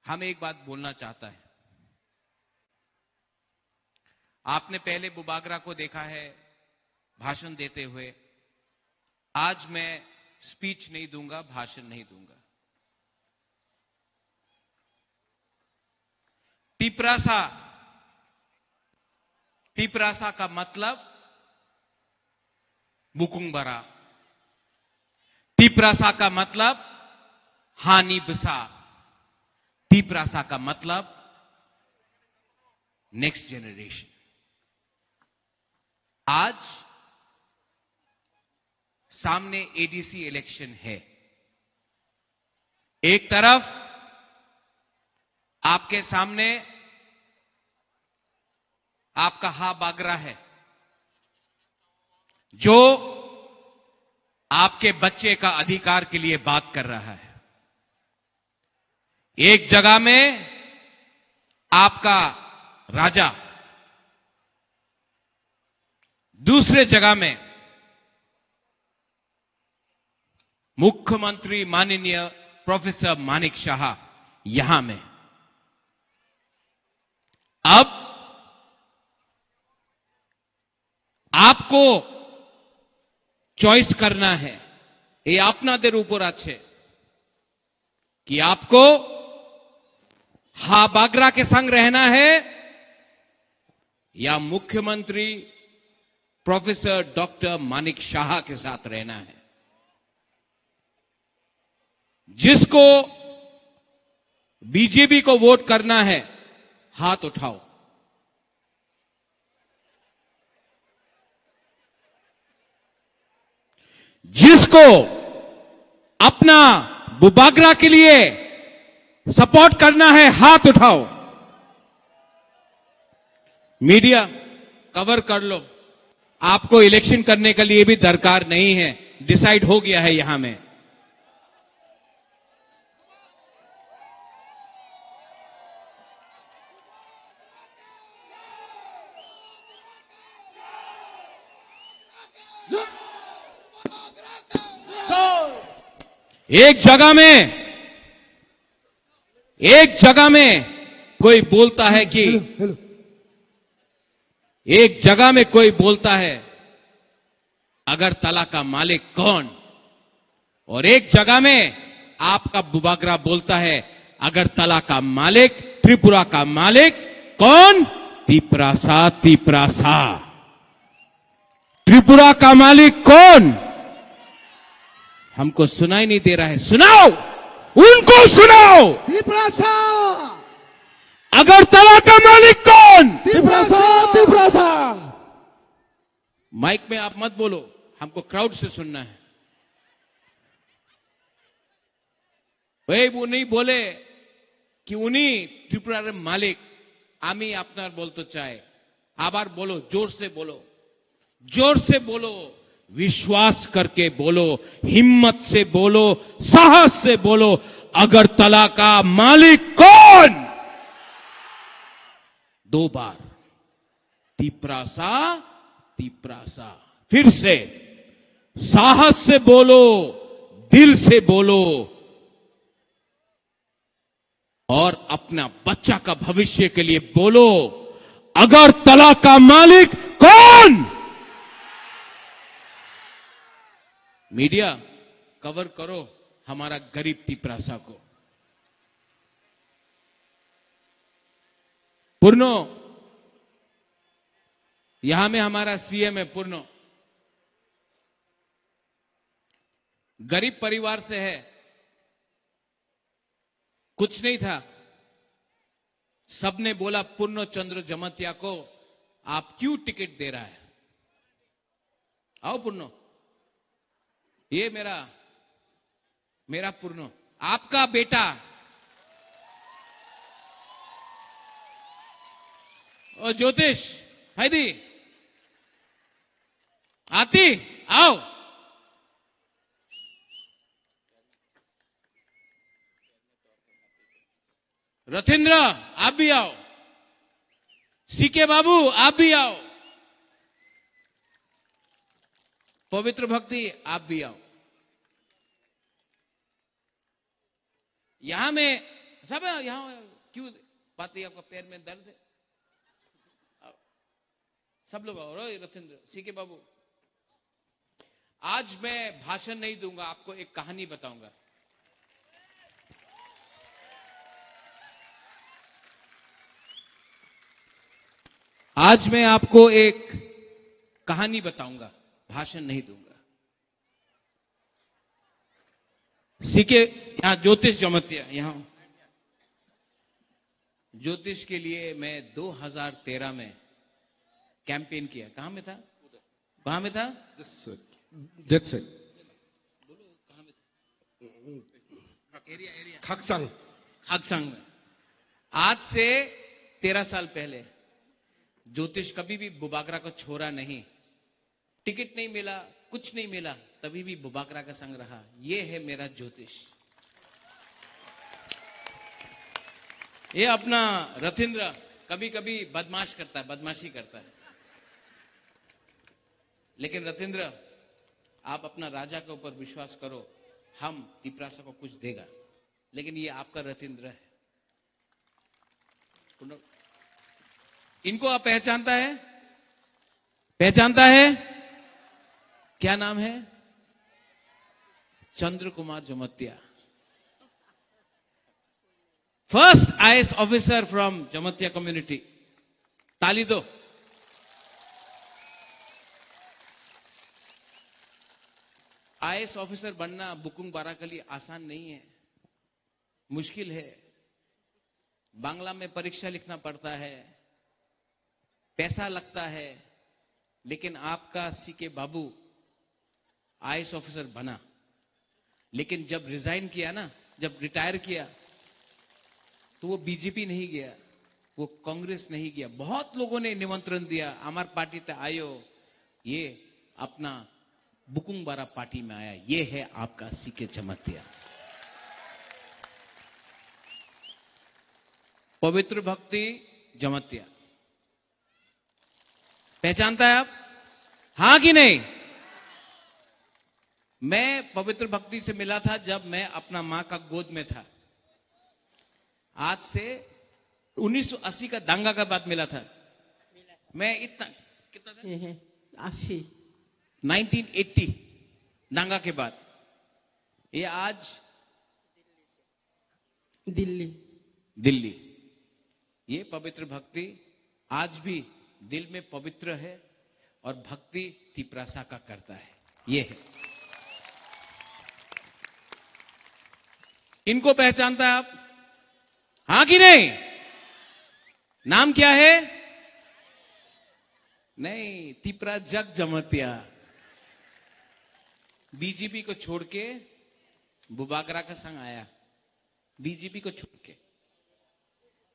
हम एक बात बोलना चाहता है। आपने पहले बुबागरा को देखा है भाषण देते हुए। आज मैं स्पीच नहीं दूंगा, भाषण नहीं दूंगा। तिपरासा, तिपरासा का मतलब बुकुंग बरा। तिपरासा का मतलब हानि बसा। तिपरासा का मतलब नेक्स्ट जनरेशन। आज सामने A D C इलेक्शन है। एक तरफ आपके सामने आपका हा बागरा है, जो आपके बच्चे का अधिकार के लिए बात कर रहा है। एक जगह में आपका राजा, दूसरे जगह में मुख्यमंत्री माननीय प्रोफेसर मानिक शाह यहां में। अब आपको चॉइस करना है, ये আপনাদের উপর আছে कि आपको हा बागरा के संग रहना है या मुख्यमंत्री प्रोफेसर डॉक्टर मानिक शाह के साथ रहना है। जिसको बीजेपी को वोट करना है, हाथ उठाओ। जिसको अपना बुबागरा के लिए सपोर्ट करना है, हाथ उठाओ। मीडिया, कवर कर लो। आपको इलेक्शन करने के लिए भी दरकार नहीं है, डिसाइड हो गया है यहां में। एक जगह में, एक जगह में कोई बोलता है कि, हेलो, हेलो। एक जगह में कोई बोलता है, अगरतला का मालिक कौन? और एक जगह में आपका बुबागरा बोलता है, अगरतला का मालिक, त्रिपुरा का मालिक कौन? तिप्रासा, तिप्रासा। त्रिपुरा का मालिक कौन? हमको सुनाई नहीं दे रहा है, सुनाओ, उनको सुनाओ। तिप्रासा। अगरतला का मालिक कौन? तिप्रासा, तिप्रासा। माइक में आप मत बोलो, हमको क्राउड से सुनना है। এই উনি বলে কি উনি ত্রিপুরার মালিক, আমি আপনার বলতে চাই, আবার বলো, জোর সে বলো, জোর সে বলো, विश्वास करके बोलो, हिम्मत से बोलो, साहस से बोलो, अगरतला का मालिक कौन? दो बार। तिप्रासा, तिप्रासा। फिर से साहस से बोलो, दिल से बोलो और अपना बच्चा का भविष्य के लिए बोलो, अगरतला का मालिक कौन? मीडिया, कवर करो हमारा गरीब तिप्रासा को। पूर्णो, यहां में हमारा सीएम है पूर्णो, गरीब परिवार से है, कुछ नहीं था, सबने बोला पूर्णो चंद्र जमातिया को आप क्यों टिकट दे रहा है? आओ पूर्णो, ये मेरा, मेरा पूर्णो, आपका बेटा। ओ ज्योतिष, हाइदी, आती, आओ। रथिंद्र, आप भी आओ। सीके बाबू, आप भी आओ। पवित्र भक्ति, आप भी आओ। यहां में सब है, यहां क्यों पाती, आपका पैर में दर्द है? आओ। सब लोग आओ। रो रथिंद्र, सीके बाबू, आज मैं भाषण नहीं दूंगा, आपको एक कहानी बताऊंगा। आज मैं आपको एक कहानी बताऊंगा, भाषण नहीं दूंगा। सीके, यहां ज्योतिष जमातिया, यहां ज्योतिष के लिए मैं दो हज़ार तेरह में कैंपेन किया। कहां में था? कहां में था? That's it. That's it. बोलो, कहां में था? Area, area. खाकसांग। खाकसांग में। आज से तेरह साल पहले ज्योतिष कभी भी बुबागरा को छोड़ा नहीं। टिकट नहीं मिला, कुछ नहीं मिला, तभी भी बुबागरा का संग रहा। ये है मेरा ज्योतिष। ये अपना रथिंद्र कभी-कभी बदमाश करता है, बदमाशी करता है। लेकिन रथिंद्र, आप अपना राजा के ऊपर विश्वास करो, हम तिपरासा को कुछ देगा। लेकिन ये आपका रथिंद्र है। पूर्ण, इनको आप पहचानता है? पहचानता है? क्या नाम है? चंद्र कुमार जमतिया। First I A S officer from Jamatia community. ताली दो। आईएएस ऑफिसर बनना बुकुंग बारा के लिए आसान नहीं है, मुश्किल है। बांग्ला में परीक्षा लिखना पड़ता है, पैसा लगता है, लेकिन आपका सीके बाबू आईएएस ऑफिसर बना, लेकिन जब रिजाइन किया ना, जब रिटायर किया, तो वो बीजेपी नहीं गया, वो कांग्रेस नहीं गया। बहुत लोगों ने निमंत्रण दिया, हमार पार्टी ते आयो, ये अपना बुकुंग बारा पार्टी में आया। ये है आपका सीके जमातिया, पवित्र भक्ति जमातिया। पहचानता है आप? हाँ कि नहीं? मैं पवित्र भक्ति से मिला था जब मैं अपना माँ का गोद में था। आज से उन्नीस सौ अस्सी का दंगा के बाद मिला था। मैं इतना, कितना था? ये है अस्सी। नाइनटीन एटी दंगा के बाद। ये आज दिल्ली। दिल्ली। ये पवित्र भक्ति आज भी दिल में पवित्र है और भक्ति तिपरासा का करता है। ये है। इनको पहचानता है आप? हाँ कि नहीं? नाम क्या है? नहीं, तिपरा जग जमतिया। बीजेपी को छोड़ के बुबागरा का संग आया। बीजेपी को छोड़ के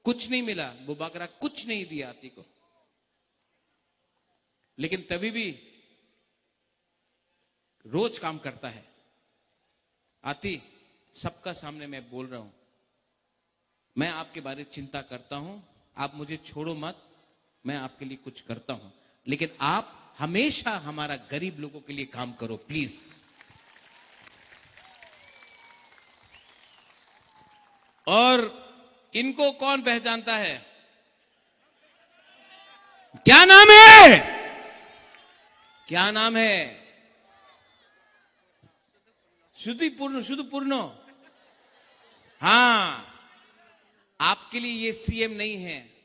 कुछ नहीं मिला, बुबागरा कुछ नहीं दिया आती को, लेकिन तभी भी रोज काम करता है। आती, सबका सामने मैं बोल रहा हूं, मैं आपके बारे चिंता करता हूं, आप मुझे छोड़ो मत, मैं आपके लिए कुछ करता हूं, लेकिन आप हमेशा हमारा गरीब लोगों के लिए काम करो, प्लीज। और इनको कौन पहचानता है? क्या नाम है? क्या नाम है? शुद्ध पूर्ण, शुद्ध पूर्ण। हाँ, आपके लिए ये सीएम नहीं है,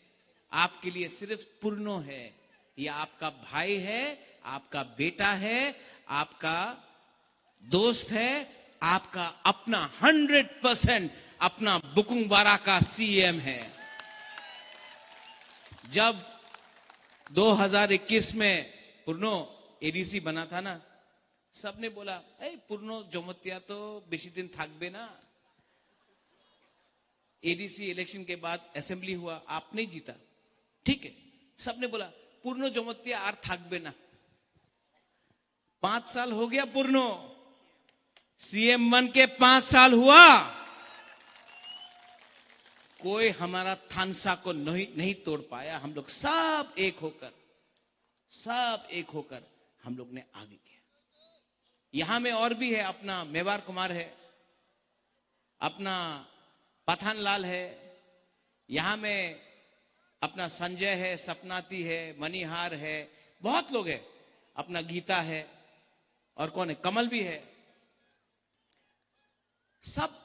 आपके लिए सिर्फ पूर्णो है। ये आपका भाई है, आपका बेटा है, आपका दोस्त है, आपका अपना, हंड्रेड परसेंट अपना बुकुंगबारा का सीएम है। जब दो हज़ार इक्कीस में पूर्णो एडीसी बना था ना, सबने बोला, "ए, पूर्णो जमतिया तो बेसी दिन থাকবে না।" एडीसी इलेक्शन के बाद असेंबली हुआ, आप नहीं जीता, ठीक है, सबने बोला, "पूर्णो जमतिया আর থাকবে না।" पांच साल हो गया पूर्णो, सीएम बन के पांच साल हुआ, कोई हमारा थानसा को नहीं, नहीं तोड़ पाया। हम लोग सब एक होकर, सब एक होकर हम लोग ने आगे किया। यहां में और भी है, अपना मेवार कुमार है, अपना पठान लाल है, यहां में अपना संजय है, सपनाती है, मणिहार है, बहुत लोग है, अपना गीता है, और कौन है, कमल भी है। सब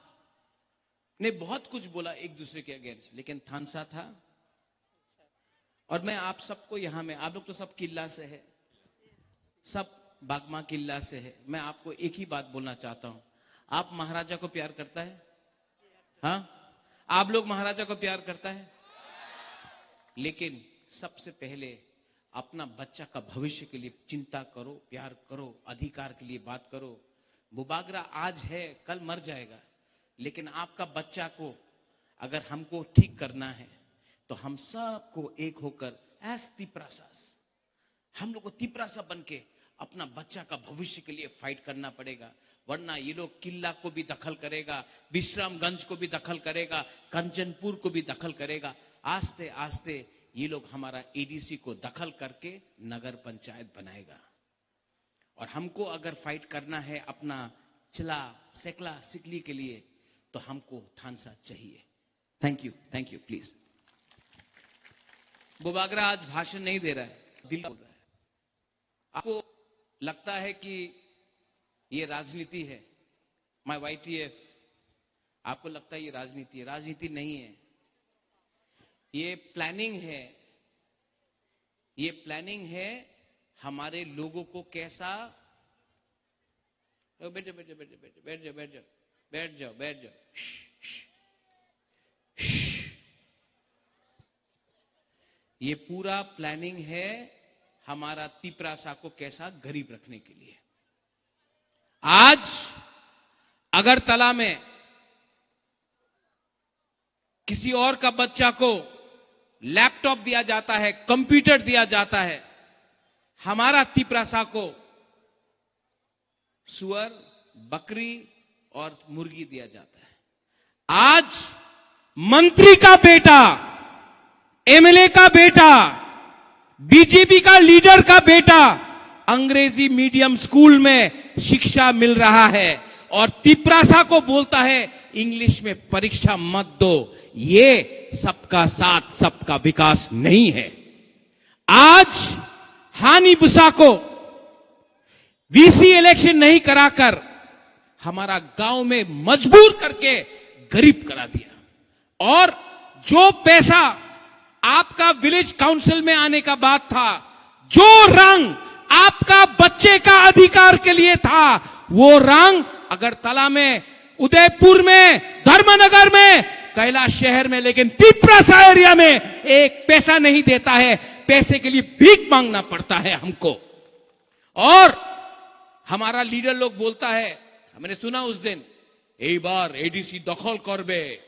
ने बहुत कुछ बोला एक दूसरे के अगेंस्ट, लेकिन थानसा था। और मैं आप सबको यहां में, आप लोग तो सब किल्ला से है, सब बागमा किल्ला से है, मैं आपको एक ही बात बोलना चाहता हूं, आप महाराजा को प्यार करता है? हाँ, आप लोग महाराजा को प्यार करता है? लेकिन सबसे पहले अपना बच्चा का भविष्य के लिए चिंता करो, प्यार करो, अधिकार के लिए बात करो। बुबागरा आज है, कल मर जाएगा, लेकिन आपका बच्चा को अगर हमको ठीक करना है, तो हम सबको एक होकर, एस तिप्रासास, हम लोग को तिप्रासा बन के अपना बच्चा का भविष्य के लिए फाइट करना पड़ेगा, वरना ये लोग किला को भी दखल करेगा, विश्रामगंज को भी दखल करेगा, कंचनपुर को भी दखल करेगा। आस्ते आस्ते ये लोग हमारा एडीसी को दखल करके नगर पंचायत बनाएगा। और हमको अगर फाइट करना है अपना चला, सेकला, सिकली के लिए, तो हमको थानसा चाहिए। Thank you, thank you, please. Bubagra आज भाषण नहीं दे रहा है, दिल बोल रहा है। आपको लगता है कि ये राजनीति है, माय वाईटीएफ, आपको लगता है ये राजनीति है? राजनीति नहीं है, ये प्लानिंग है। ये प्लानिंग है हमारे लोगों को कैसा, ओ, बैठ जाओ, बैठ जाओ, बैठ जाओ, बैठ जाओ, बैठ जाओ, बैठ जाओ, बैठ जाओ। श्श, श्श, श्श। ये पूरा प्लानिंग है हमारा तिपरासा को कैसा गरीब रखने के लिए। आज अगरतला में किसी और का बच्चा को लैपटॉप दिया जाता है, कंप्यूटर दिया जाता है, हमारा तिपरासा को सुअर, बकरी और मुर्गी दिया जाता है। आज मंत्री का बेटा, एमएलए का बेटा, बीजेपी का लीडर का बेटा अंग्रेजी मीडियम स्कूल में शिक्षा मिल रहा है और तिपरासा को बोलता है, "इंग्लिश में परीक्षा मत दो।" ये सबका साथ, सबका विकास नहीं है। आज हानि बुसा को वीसी इलेक्शन नहीं कराकर हमारा गांव में मजबूर करके गरीब करा दिया। और जो पैसा आपका विलेज काउंसिल में आने का बात था, जो रंग आपका बच्चे का अधिकार के लिए था, वो रंग अगरतला में, उदयपुर में, धर्मनगर में, कैलाश शहर में, लेकिन तिपरासा एरिया में एक पैसा नहीं देता है। पैसे के लिए भीख मांगना पड़ता है हमको। और हमारा लीडर लोग बोलता है, हमने सुना उस दिन, "এই বার এডিসি দখল করবে,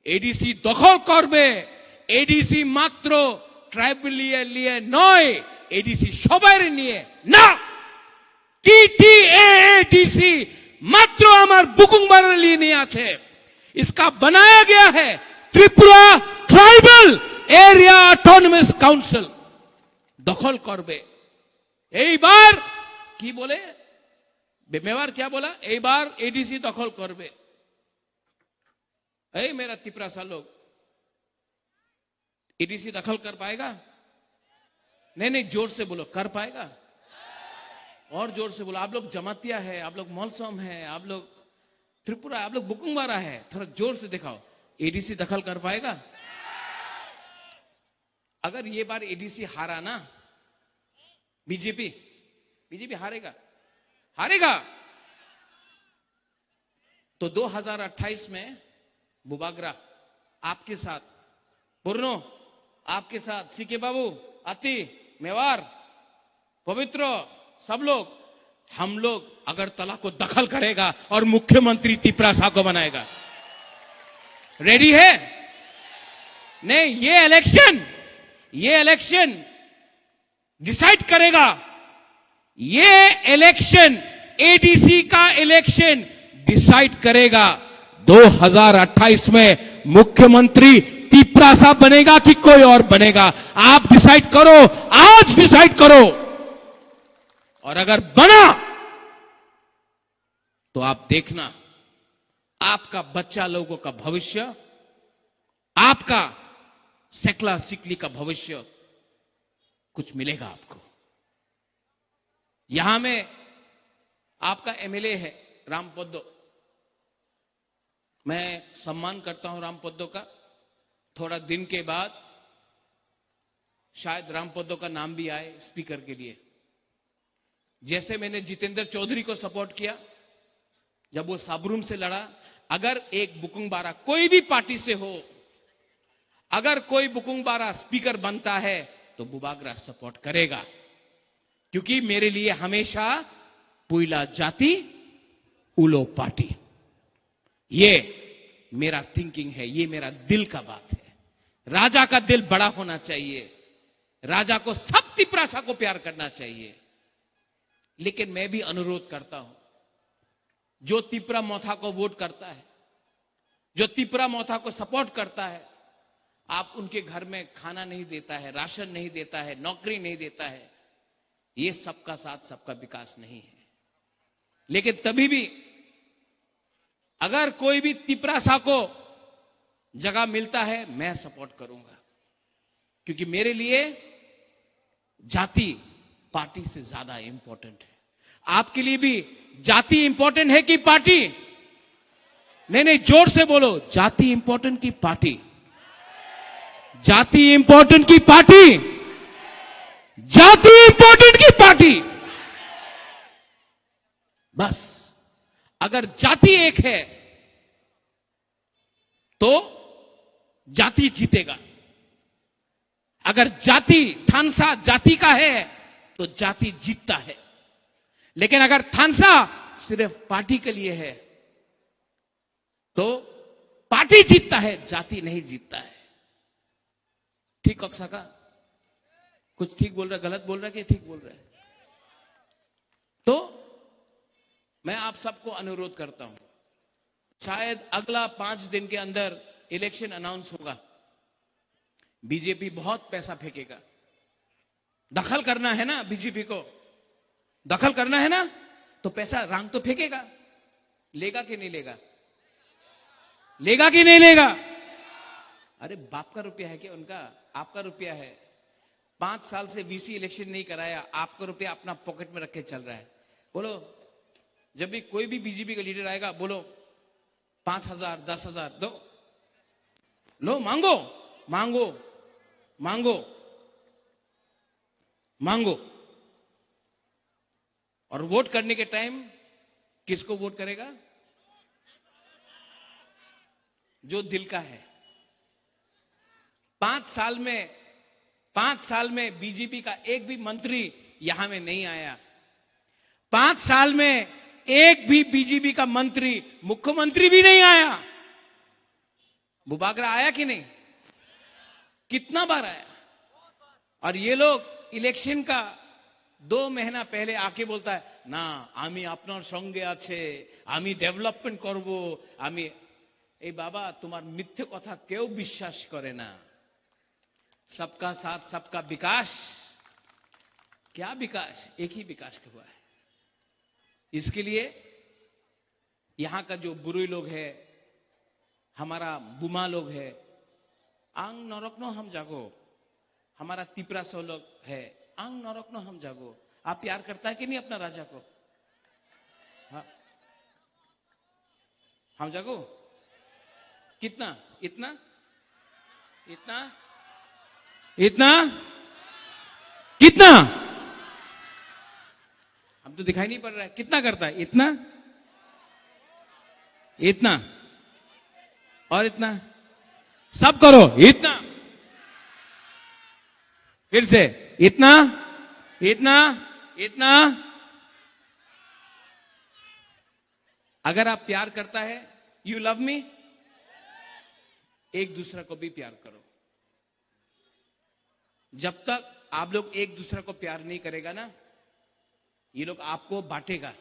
এডিসি দখল করবে।" এডিসি মাত্র ট্রাইবাল নিয়ে, নিয়ে নয়, এডিসি সবার নিয়ে না। টিটিএএডিসি মাত্র আমার বুকুংবারার নিয়ে আছে। इसका बनाया गया है Tripura tribal area autonomous council. দখল করবে। এইবার কি বলে? মেওয়ার क्या बोला? এইবার এডিসি দখল করবে। এই मेरा तिपरासा लोग, एडीसी दखल कर पाएगा? नहीं, नहीं, जोर से बोलो, कर पाएगा? और जोर से बोलो। आप लोग जमातिया है, आप लोग मलसम है, आप लोग त्रिपुरा, आप लोग बुकुंगबारा है, थोड़ा जोर से दिखाओ, एडीसी दखल कर पाएगा? अगर ये बार एडीसी हारा ना, बीजेपी, बीजेपी हारेगा, हारेगा। तो दो हज़ार अट्ठाईस में बुबागरा आपके साथ, पूर्णो आपके साथ, सीके बाबू, अति, मेवार, पवित्र, सब लोग, हम लोग अगरतला को दखल करेगा और मुख्यमंत्री तिपरासा को बनाएगा। रेडी है? नहीं, ये इलेक्शन, ये इलेक्शन डिसाइड करेगा, ये इलेक्शन, एडीसी का इलेक्शन डिसाइड करेगा दो हज़ार अट्ठाईस में मुख्यमंत्री तिपरासा बनेगा कि कोई और बनेगा। आप डिसाइड करो, आज डिसाइड करो। और अगर बना तो आप देखना, आपका बच्चा लोगों का भविष्य, आपका सेकला सिकली का भविष्य कुछ मिलेगा आपको। यहां में आपका एमएलए है राम पोद्दो, मैं सम्मान करता हूं राम पोद्दो का। थोड़ा दिन के बाद शायद राम पोद्दो का नाम भी आए स्पीकर के लिए। जैसे मैंने जितेंद्र चौधरी को सपोर्ट किया जब वो साबरूम से लड़ा, अगर एक बुकुंगबारा कोई भी पार्टी से हो, अगर कोई बुकुंगबारा स्पीकर बनता है तो बुबागरा सपोर्ट करेगा, क्योंकि मेरे लिए हमेशा पुइला जाति उलो पार्टी। ये मेरा थिंकिंग है, ये मेरा दिल का बात है। राजा का दिल बड़ा होना चाहिए, राजा को सब तिपरासा को प्यार करना चाहिए। लेकिन मैं भी अनुरोध करता हूं, जो तिपरा मोथा को वोट करता है, जो तिपरा मोथा को सपोर्ट करता है, आप उनके घर में खाना नहीं देता है, राशन नहीं देता है, नौकरी नहीं देता है, ये सबका साथ सबका विकास नहीं है। लेकिन तभी भी अगर कोई भी तिपरासा को जगह मिलता है, मैं सपोर्ट करूंगा। क्योंकि मेरे लिए जाति पार्टी से ज्यादा इंपॉर्टेंट है। आपके लिए भी जाति इंपॉर्टेंट है कि पार्टी? नहीं, नहीं, जोर से बोलो, जाति इंपॉर्टेंट की पार्टी? जाति इंपॉर्टेंट की पार्टी? जाति इंपॉर्टेंट की पार्टी? बस, अगर जाति एक है तो जाति जीतेगा। अगर जाति, थानसा जाति का है तो जाति जीतता है, लेकिन अगर थानसा सिर्फ पार्टी के लिए है तो पार्टी जीतता है, जाति नहीं जीतता है। ठीक कक्सा का? कुछ ठीक बोल रहा है, गलत बोल रहा है कि ठीक बोल रहा है? तो मैं आप सबको अनुरोध करता हूं, शायद अगला पांच दिन के अंदर इलेक्शन अनाउंस होगा। बीजेपी बहुत पैसा फेंकेगा। दखल करना है ना बीजेपी को, दखल करना है ना, तो पैसा, रांग तो फेंकेगा। लेगा कि नहीं लेगा? लेगा कि नहीं लेगा? अरे, बाप का रुपया है क्या उनका? आपका रुपया है। पांच साल से वीसी इलेक्शन नहीं कराया, आपका रुपया अपना पॉकेट में रख के चल रहा है। बोलो, जब भी कोई भी बीजेपी का लीडर आएगा, बोलो, पांच हजार, दस हजार दो, लो, मांगो, मांगो, मांगो, मांगो। और वोट करने के टाइम किसको वोट करेगा? जो दिल का है। पांच साल में, पांच साल में बीजेपी का एक भी मंत्री यहां में नहीं आया। पांच साल में एक भी बीजेपी का मंत्री, मुख्यमंत्री भी नहीं आया। बुबागरा आया कि नहीं? कितना बार आया? और ये लोग इलेक्शन का दो महीना पहले आके बोलता है, "না, আমি আপনার সঙ্গে আছে, আমি ডেভেলপমেন্ট করব, আমি।" এই বাবা, তোমার মিথ্যে কথা কেউ বিশ্বাস করে না। सबका साथ, सबका विकास। क्या विकास? एक ही विकास हुआ है। इसके लिए यहाँ का जो बुरुई लोग है, हमारा बुमा लोग है, ang norokno hamjago, हमारा तिपरासो लोग है, ang norokno hamjago। आप प्यार करता है कि नहीं अपना राजा को? हाँ। Hamjago? कितना? इतना? इतना? इतना? कितना? हम तो दिखाई नहीं पड़ रहा है। कितना करता है? इतना? इतना? और इतना? सब करो। इतना? फिर से। इतना? इतना? इतना? अगर आप प्यार करता है, you love me, एक दूसरा को भी प्यार करो। जब तक आप लोग एक दूसरा को प्यार नहीं करेगा ना, ये लोग आपको बांटेगा,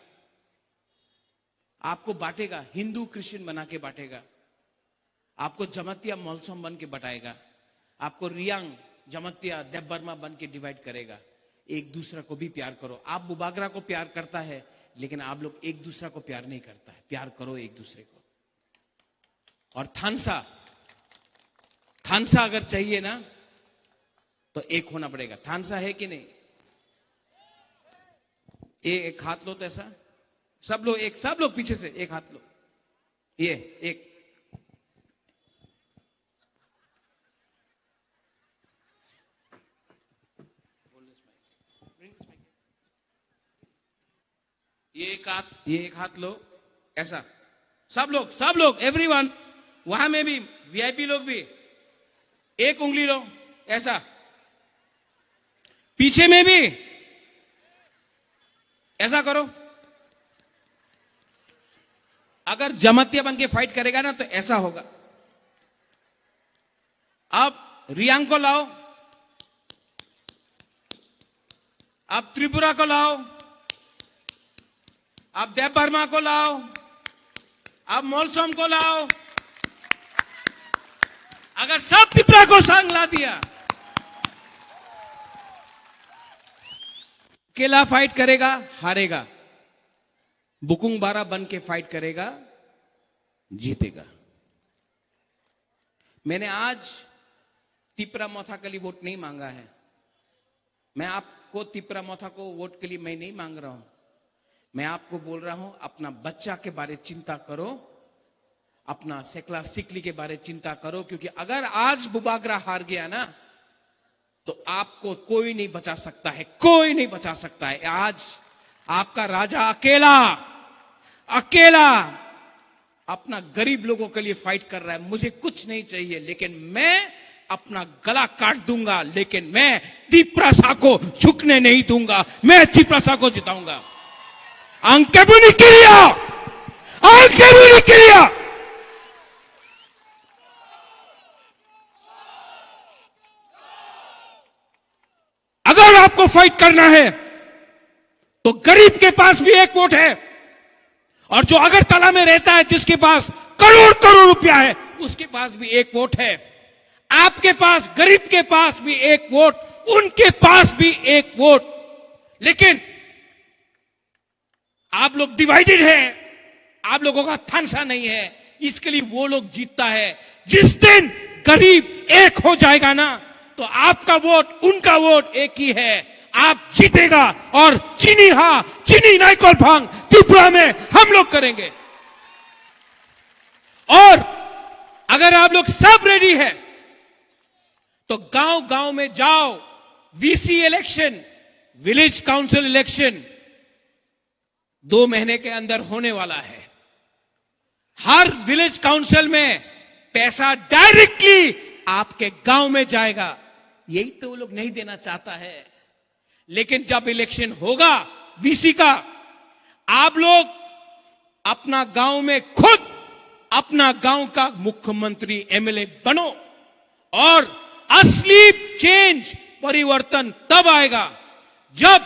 आपको बांटेगा, हिंदू क्रिश्चियन बना के बांटेगा, आपको जमातिया मलसम बन के बंटाएगा, आपको रियांग जमातिया देबबर्मा बन के डिवाइड करेगा। एक दूसरा को भी प्यार करो। आप बुबागरा को प्यार करता है, लेकिन आप लोग एक दूसरा को प्यार नहीं करता है। प्यार करो एक दूसरे को। और थानसा, थानसा अगर चाहिए ना, तो एक होना पड़ेगा। थानसा है कि नहीं? ये एक हाथ लो तो ऐसा, सब लोग एक, सब लोग पीछे से एक हाथ लो। ये एक, ये एक हाथ, ये एक हाथ लो, ऐसा। सब लोग, सब लोग, एवरीवन, वहां में भी वीआईपी लोग भी एक उंगली लो, ऐसा। पीछे में भी ऐसा करो। अगर जमातिया बन के फाइट करेगा ना, तो ऐसा होगा। आप रियांग को लाओ, आप त्रिपुरा को लाओ, आप देबबर्मा को लाओ, आप मलसम को लाओ। अगर सब त्रिपुरा को संग ला दिया, अकेला फाइट करेगा, हारेगा। बुकुंग बारा बन के फाइट करेगा, जीतेगा। मैंने आज तिपरा मोथा के लिए वोट नहीं मांगा है। मैं आपको तिपरा मोथा को वोट के लिए मैं नहीं मांग रहा हूं। मैं आपको बोल रहा हूं, अपना बच्चा के बारे चिंता करो, अपना सेकला सिकली के बारे चिंता करो, क्योंकि अगर आज बुबागरा हार गया ना, तो आपको कोई नहीं बचा सकता है, कोई नहीं बचा सकता है। आज आपका राजा अकेला, अकेला अपना गरीब लोगों के लिए फाइट कर रहा है। मुझे कुछ नहीं चाहिए, लेकिन मैं अपना गला काट दूंगा, लेकिन मैं तिपरासा को झुकने नहीं दूंगा। मैं तिपरासा को जिताऊंगा। Ang keboni kilia, ang keboni kilia. अगर आपको फाइट करना है, तो गरीब के पास भी एक वोट है, और जो अगरतला में रहता है, जिसके पास करोड़ करोड़ रुपया है, उसके पास भी एक वोट है। आपके पास, गरीब के पास भी एक वोट, उनके पास भी एक वोट। लेकिन आप लोग डिवाइडेड हैं, आप लोगों का थानसा नहीं है, इसके लिए वो लोग जीतता है। जिस दिन गरीब एक हो जाएगा ना, तो आपका वोट, उनका वोट एक ही है। आप जीतेगा और चिनी हा, चिनी नाइकोल फांग त्रिपुरा में हम लोग करेंगे। और अगर आप लोग सब रेडी है, तो गांव गांव में जाओ। VC election, village council election दो महीने के अंदर होने वाला है। हर विलेज काउंसिल में पैसा डायरेक्टली आपके गांव में जाएगा। यही तो वो लोग नहीं देना चाहता है। लेकिन जब इलेक्शन होगा वीसी का, आप लोग अपना गांव में खुद अपना गांव का मुख्यमंत्री, एमएलए बनो। और असली चेंज, परिवर्तन तब आएगा, जब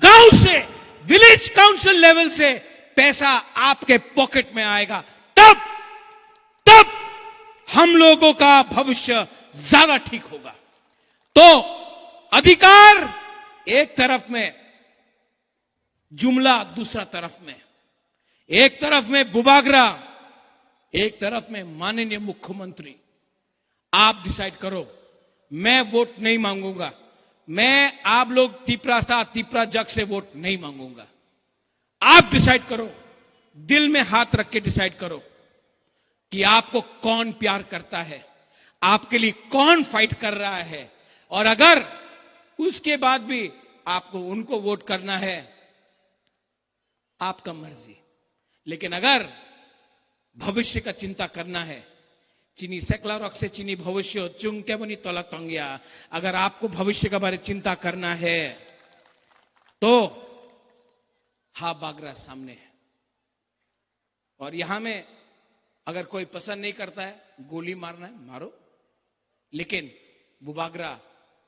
गांव से, विलेज काउंसिल लेवल से पैसा आपके पॉकेट में आएगा, तब, तब हम लोगों का भविष्य ज्यादा ठीक होगा। तो अधिकार एक तरफ में, जुमला दूसरा तरफ में, एक तरफ में बुबागरा, एक तरफ में माननीय मुख्यमंत्री। आप डिसाइड करो, मैं वोट नहीं मांगूंगा। मैं आप लोग तिपरासा, तिपरा जग से वोट नहीं मांगूंगा। आप डिसाइड करो, दिल में हाथ रख के डिसाइड करो कि आपको कौन प्यार करता है, आपके लिए कौन फाइट कर रहा है। और अगर उसके बाद भी आपको उनको वोट करना है, आपका मर्जी। लेकिन अगर भविष्य का चिंता करना है, chini seklarok se chini bhobisyo, chwng keboni tola tongya, अगर आपको भविष्य के बारे चिंता करना है, तो हा बागरा सामने है। और यहां में अगर कोई पसंद नहीं करता है, गोली मारना है, मारो। लेकिन बुबागरा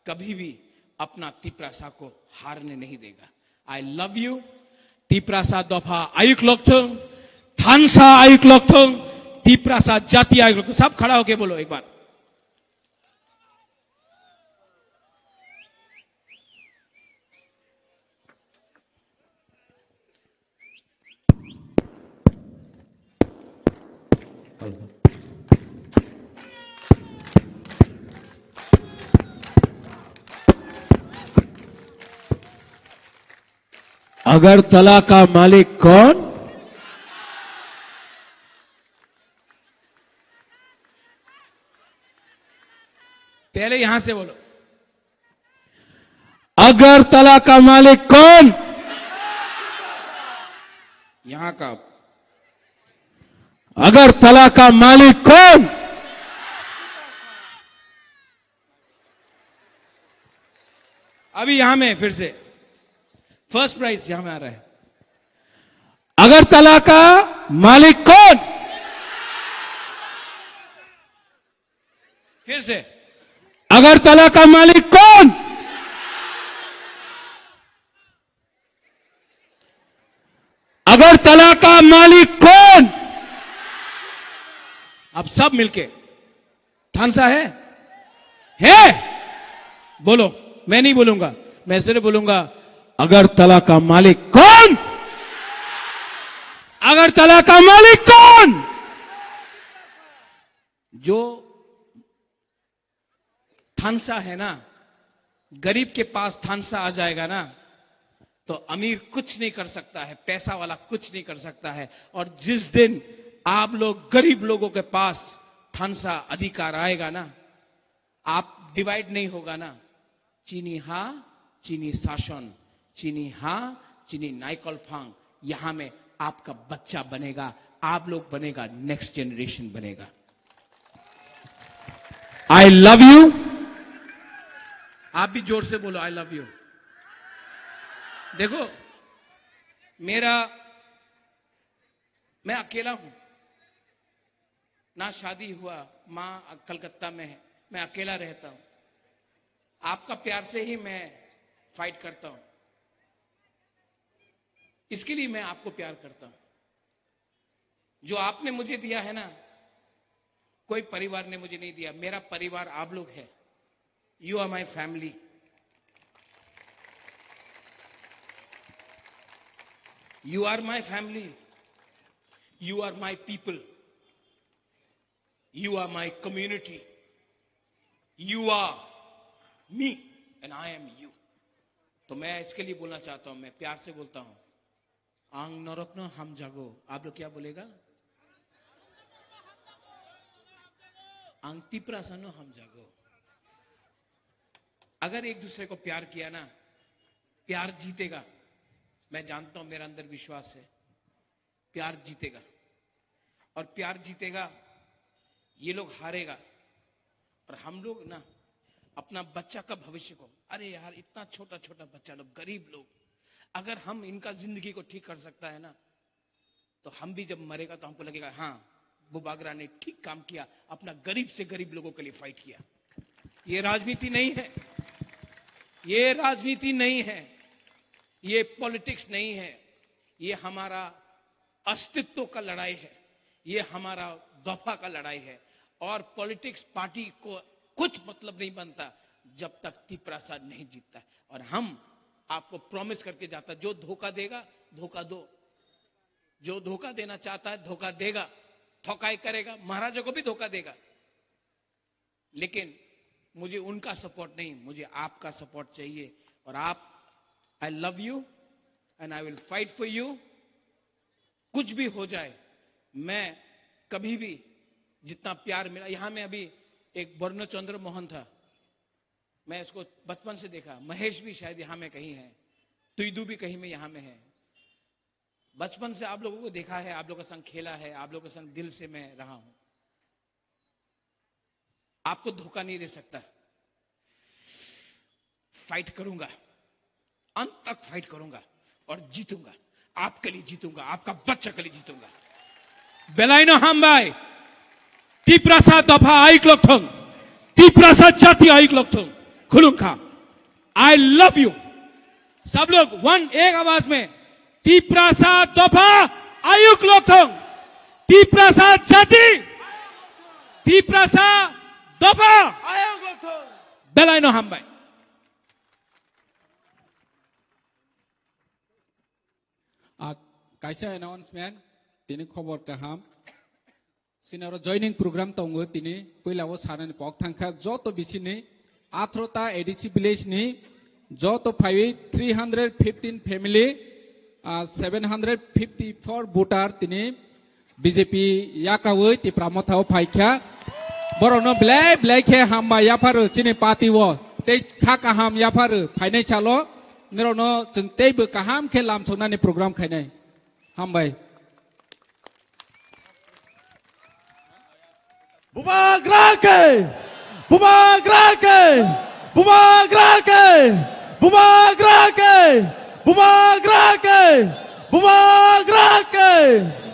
कभी भी अपना तिपरासा को हारने नहीं देगा। I love you। तिपरासा दोफा आयुक लोकथों, थानसा आयुक लोकथों, तिपरासा जाति आयुक लोकथों। सब खड़ा होके बोलो एक बार। अगरतला का मालिक कौन? पहले यहां से बोलो। अगरतला का मालिक कौन? यहां का। अगरतला का मालिक कौन? अभी यहां में फिर से फर्स्ट प्राइज यहां में आ रहा है। अगरतला का मालिक कौन? फिर से। अगरतला का मालिक कौन? अगरतला का मालिक कौन? अब सब मिलके, थानसा है? है? बोलो। मैं नहीं बोलूंगा, मैं सिर्फ बोलूंगा, अगरतला का मालिक कौन? अगरतला का मालिक कौन? जो, थानसा है ना, गरीब के पास थानसा आ जाएगा ना, तो अमीर कुछ नहीं कर सकता है, पैसा वाला कुछ नहीं कर सकता है। और जिस दिन आप लोग, गरीब लोगों के पास थानसा अधिकार आएगा ना, आप डिवाइड नहीं होगा ना। चीनी हा, चीनी शासन, चीनी हा, चीनी नाइकल फांग, यहां में आपका बच्चा बनेगा, आप लोग बनेगा, नेक्स्ट जनरेशन बनेगा। I love you. आप भी जोर से बोलो, आई लव यू। देखो, मेरा, मैं अकेला हूं, ना शादी हुआ, माँ कलकत्ता में है, मैं अकेला रहता हूं। आपका प्यार से ही मैं फाइट करता हूं, इसके लिए मैं आपको प्यार करता हूं। जो आपने मुझे दिया है ना, कोई परिवार ने मुझे नहीं दिया। मेरा परिवार आप लोग है। You are my family. You are my family. You are my people. You are my community. You are me and I am you. तो मैं इसके लिए बोलना चाहता हूं, मैं प्यार से बोलता हूं, ang norokno hamjago. आप लोग क्या बोलेगा? Ang Tiprasano hamjago. अगर एक दूसरे को प्यार किया ना, प्यार जीतेगा। मैं जानता हूं, मेरा अंदर विश्वास है, प्यार जीतेगा। और प्यार जीतेगा, ये लोग हारेगा। और हम लोग ना, अपना बच्चा का भविष्य को, अरे यार, इतना छोटा छोटा बच्चा लोग, गरीब लोग, अगर हम इनका जिंदगी को ठीक कर सकता है ना, तो हम भी जब मरेगा तो हमको लगेगा, हाँ, बुबागरा ने ठीक काम किया, अपना गरीब से गरीब लोगों के लिए फाइट किया। ये राजनीति नहीं है, ये राजनीति नहीं है, ये पॉलिटिक्स नहीं है, ये हमारा अस्तित्व का लड़ाई है, ये हमारा दफा का लड़ाई है। और पॉलिटिक्स पार्टी को कुछ मतलब नहीं बनता जब तक तिपरासा नहीं जीतता है। और हम आपको प्रॉमिस करके जाता, जो धोखा देगा, धोखा दो। जो धोखा देना चाहता है, धोखा देगा, ठगाई करेगा, महाराजा को भी धोखा देगा। लेकिन मुझे उनका सपोर्ट नहीं, मुझे आपका सपोर्ट चाहिए। और आप, I love you and I will fight for you। कुछ भी हो जाए, मैं कभी भी, जितना प्यार मिला, यहां में अभी एक बर्ण चंद्र मोहन था, मैं इसको बचपन से देखा, महेश भी शायद यहां में कहीं है, तुइदू भी कहीं में यहां में है। बचपन से आप लोगों को देखा है, आप लोगों के संग खेला है, आप लोगों के संग दिल से मैं रहा हूं। आपको धोखा नहीं दे सकता। फाइट करूंगा, अंत तक फाइट करूंगा और जीतूंगा। आपके लिए जीतूंगा, आपका बच्चा के लिए जीतूंगा। Belaino hambai, Tiprasa dopha ayuk lokthong, Tiprasa jati ayuk lokthong, khulungkha। I love you। सब लोग वन, एक आवाज में, Tiprasa dopha ayuk lokthong, Tiprasa jati, Tiprasa dopha। Belaino hambai। A, kaisa announcement, tini khobor kaham. Sinaro joining program tongo tini, puila o sanani pok thangkha, joto bisini atharo ta A D C village ni joto phaiwi three hundred fifteen family, ah, seven hundred fifty-four voter tini B J P yakawi Tipra Motha o phaikha. Borokno belai belai khe hambai yapharu chini party o, tei kha kaham yapharu phainai salo norokno chwng teibo kaham khe lamsoknani program khainai. Hambai. Bubagra ke! Bubagra ke! Bubagra ke! Bubagra ke! Bubagra ke! Bubagra ke!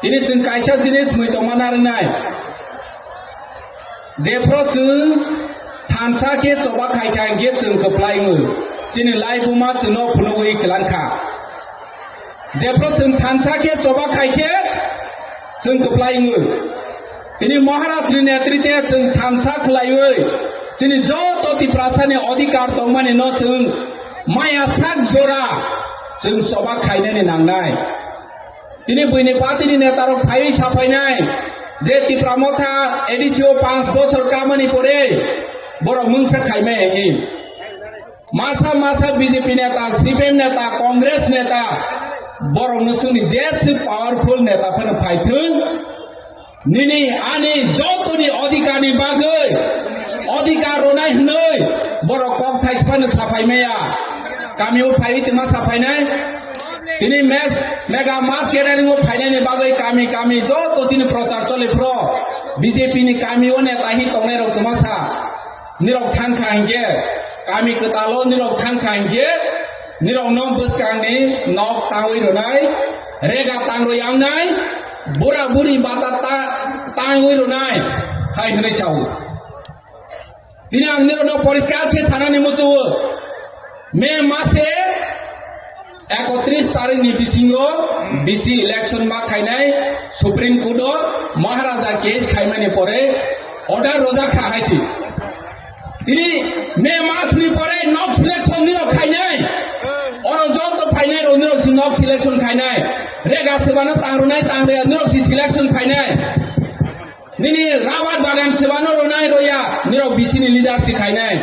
Tini chwng kaisa jinis mui tongma narwngnai. Jephru chwng thansa khe choba khai kha hinkhe chwng kwplai wngo. Chini laibuma chwngno phunugwi kwlang kha. Jephru chwng thansa khe choba khai khe chwng kwplai wngo. Tini Maharaj ni netrite chwng thansa khwlaiwi chini joto Tiprasa ni odhikar tongmani no chwng maya sak jora chwng choba khainani nangnai. Tini buini party ni neta rok phaiwi saphainai je Tipra Motha A D C o panch bosor kamani pore borok mungsa khaimai hinwi. Masa masa B J P neta, C P M neta, Congress neta, borok no chwngni jeswk powerful neta phano phaithwng. Nini ani jotoni odhikar ni bagwi, odhikar rwnai hwnwi borok kok thaispano saphai maya. Kami o phaiwi twma saphainai. Tini mes-, mega mass gathering o phainani bagwi kami kami joto chini prochar choli phro B J P ni kami o neta hi tongnai rok twma sa. Nirok thang kha hinkhe, kami kwtalo nirok thang kha hinkhe, nirokno bwskangni nok tangwi rwnai, rega tang rwi yangnai, bura buri bata ta-, tangwi rwnai, hai hwnwi sao. Tini ang nirokno poriskar khe sanani muchungo, May mase ekotris tarikh ni bisingo bisi election ma khainai Supreme Court o Maharaja case khaimani pore order rojak kha hai si. Tini May mas ni pore nok selection nirok khainai. Oro joto phainai rok nirok si nok selection khainai. Rega sebano tangrwnai tangreya nirok si selection khainai. Nini rabar bagan sebano ronai roya, nirok B C ni leader si khainai.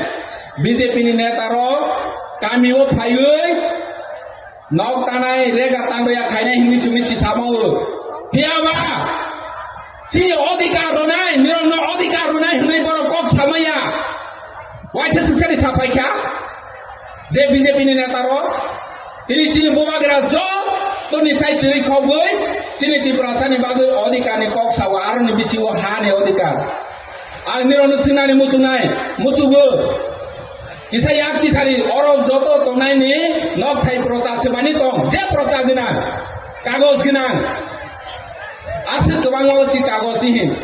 B J P ni neta rok kami o phaiwi nok tanai rega tangraya khainai hinwi simi si samao. Phiya ba chini odhikar ronai, nirok no odhikar ronai hinwi borok kok samaya. Waisa suksari sapai kha je B J P ni neta rok. Tini chini bubagra jotoni sai chiri khogwi chini Tiprasani bagwi odhikar ni kok sao, aroni bisingo ha ni odhikar. Ang nirokno swngnani muchungnai, muchungo. Kisa yak kisari oro joto tongnai ni nok thai procha swbani tong, je procha gwnang, kagoj gwnang. Aswk kwbangma o si kagoj si hin.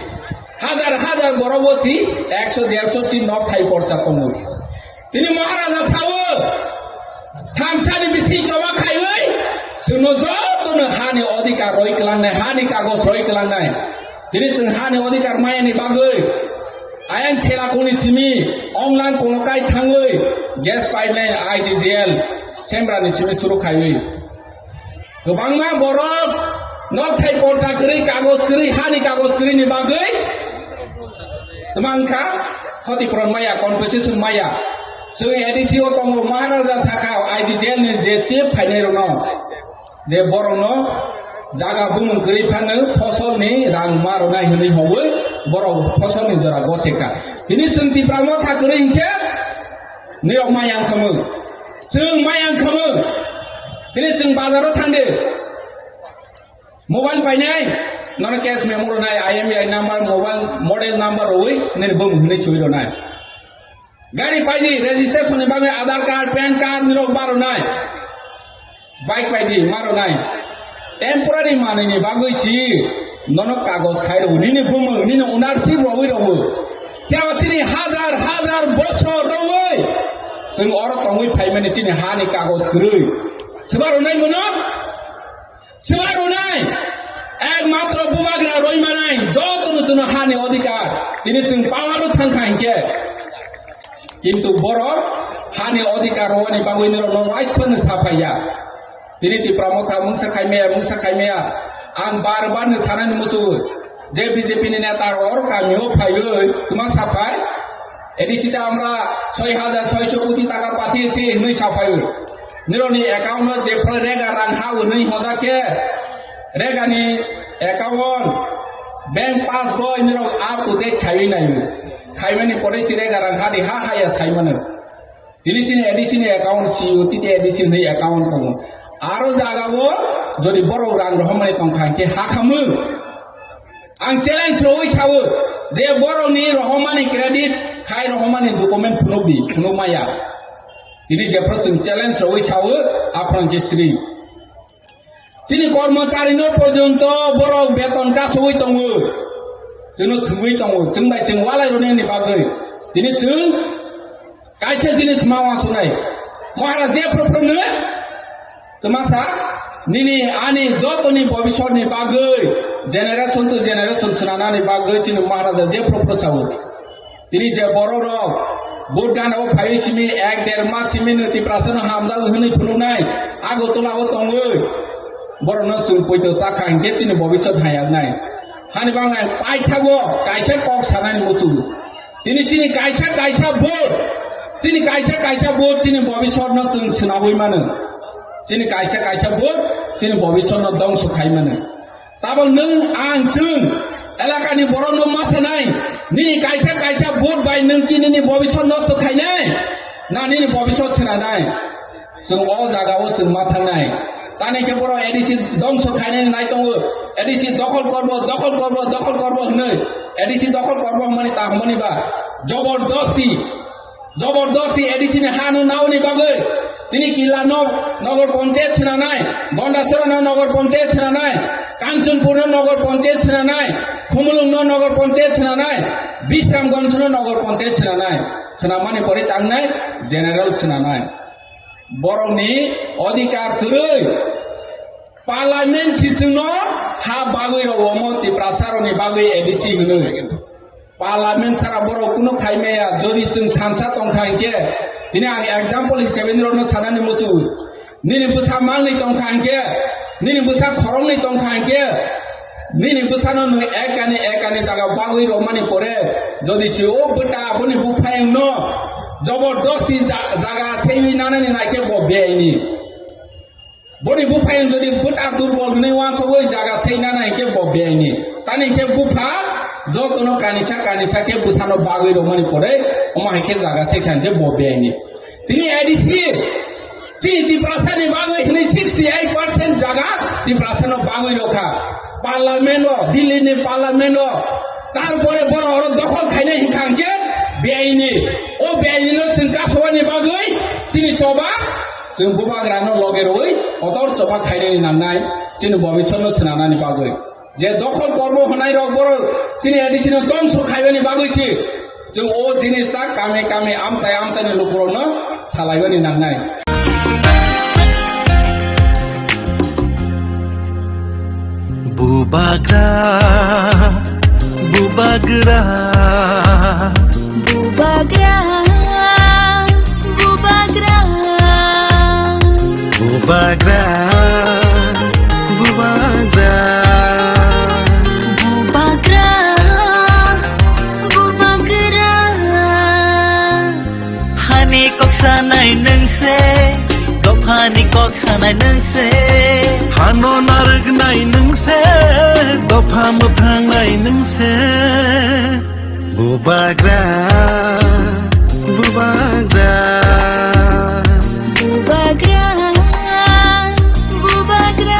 Hajar hajar borok o si ekso derso si nok thai porcha tongo. Tini Maharaja sao, thamsani bising choba khaiwi, chwngno jotono hani odhikar roi kwlangnai, hani kagoj roi kwlangnai. Tini chwng hani odhikar mayani bagwi, ayang Thelakuni simi, Onglang Konokai thangwi, gas pipeline I G G L, Sembrani simi churu khaiwi. Kwbangma borok nok thai porcha kwrwi, kagoj kwrwi, hani kagoj kwrwi ni bagwi twma wngkha, khoti puron maya, compensation maya. Chwng A D C o tongo, Maharaja sakha, I G G L ni je chief phainai rokno, je borokno jaga bumung kwrwi phano fosol ni rang ma rwnai hwnwi hwnwi borok fosol ni jora gose kha. Tini chwng Tipra Motha kwrwi hinkhe, nirok maya wngkha mung. Chwng maya wngkha mung. Tini chwng bazar o thangdi. Mobile painai, nono cash memo rwnai, I M E I number, mobile model number rwi, nini bumung hwnwi sui rwnai. Gari paidi, registration ni bagwi Aadhaar card, pan card nirok ma rwnai. Bike paidi, ma rwnai. Temporary manwi ni bagwi si, nono kagoj khai rwo, nini bumung, nini ownership rwi rwo. Phiya chini hajar, hajar bosor rwi, chwng oro tongwi phaimani chini hani kagoj kwrwi. Swba rwnai bono? Swba rwnai, ekmatro bubagra roi manai, jotono chwngno hani odhikar, tini chwng power o thang kha hinkhe. Kintu borok hani odhikar rwani bagwi nirokno waisa phano saphaiya. Tini Tipra Motha mungsa khaimaya, mungsa khaimaya, ang bar bar no sanani muchungo, je B J P ni neta rok kami o phaiwi twma saphai, A D C ta amra soi hajar soiso koti taka patiyesi hinwi saphaiwi. Nirokni account o jephru rega rang ha hwnwi hojakhe, rega ni account, bank passbook nirok up to date khaiwi naiwi. Khaimani pore si rega rang ha di ha haya saimano. Tini chini A D C ni account si o, titi A D C ni account tongo. Aro jaga o jodi borok rang rohormani tongkha hinkhe ha khamung. Ang challenge rwi sao je borokni rohormani credit khai rohormani document phunukdi, phunukmaya. Tini jephru chwng challenge rwi sao, aphano khe sri. Chini kormochari no porjonto borok beton kasugwi tongo. Chwngno thwngwi tongo. Chwng bai chwng walai rwnani bagwi. Tini chwng kaisa jinis ma wansuknai. Maharaj je phuru phuru no twmasa nini ani jotoni bobisotni bagwi, generation to generation swnamnani bagwi chini Maharaja je phuru phuru sao. Tini je borok rok vote gana o phaiwi simi ek der mas simi no Tiprasa no hamjak hwnwi phunuknai Agartala o tongwi borok no chwng poito chakha hinkhe chini bobisot hayaknai. Hani bangwi paithago kaisa kok sanani muchungo. Tini chini kaisa kaisa vote, chini kaisa kaisa vote chini bobisot no chwng swnamwi mano. Chini kaisa kaisa vote chini bobisot no dongso khai mano. Tabok nwng ang chwng elakani borok no ma sanai, nini kaisa kaisa vote bai nwng ki nini bobisot nosto khainai, na nini bobisot swnamnai? Chwng o jaga o chwng ma thangnai. Tani khe borok A D C dongso khainani nai tongo, A D C dokhol korbo, dokhol korbo, dokhol korbo hwnwi. A D C dokhol korbo hwnmani ta hwnmani ba jobordosti Jobordosti A D C ni ha no nauni bagwi tini Killa no Nogor Panchayat swnamnai, Gondasora no Nogor Panchayat swnamnai, Kanchanpur no Nogor Panchayat swnamnai, Khumulwng no Nogor Panchayat swnamnai, Bisramganj no Nogor Panchayat swnamnai, swnamani pore tangnai general swnamnai. Borokni odhikar kwrwi Parliament si chwngno ha bagwi rw omo Tiprasa rokni bagwi A D C hwnwi. Parliament sara borok kunu khai maya, jodi chwng thansa tongkha hinkhe, tini ang example hisabe norokno sanani muchungo. Nini bwsa mangni tongkha hinkhe, nini bwsa khoroknwi tongkha hinkhe, nini bwsano nwng ekani ekani jaga bagwi rwmani pore, jodi si o bwta aboni buphayungno jobordosti ja-, jaga seiwi nanani naikhe bo beaini. Boni buphayung jodi bwta durbol hwnwi uansugwi jaga seinana hinkhe bo beaini. Tani hinkhe bupha jotono kanisa kanisa khe bwsano bagwi rwmani pore omo hai khe jaga seikha hinkhe bo beaini. Tini A D C chini Tiprasani bagwi hwnwi sixty eight percent jaga Tiprasano bagwi rwkha. Parliament o, Delhi ni parliament o, tarpore borok oro dokhol khainai hinkha hinkhe beaini. O beaini no chwng kasubani bagwi chini choba Chwng bubagrano loge rwui kotor choba khainani nangnai, chini bobisotno swnamnani bagwi. Je dokhol kormo hwnai rok borok chini A D C no dongso khaibani bagwi si. Chwng o jinis ta kami kami amchai amchaini lukurokno salaibani nangnai. Bubagra, bubagra. Bubagra, bubagra. Bubagra, bubagra. Bubagra, bubagra. Hani kok sanai nwng se, dophani kok sanai nwng se. Hano narwknai nwng se, dopha mwthangnai nwng se. Bubagra, bubagra. Bubagra, bubagra.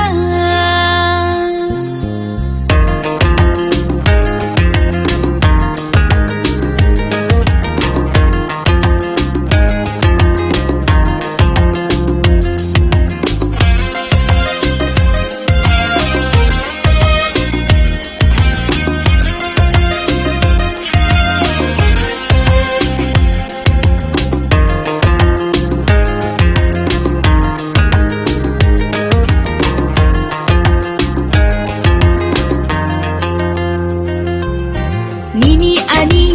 Nini ani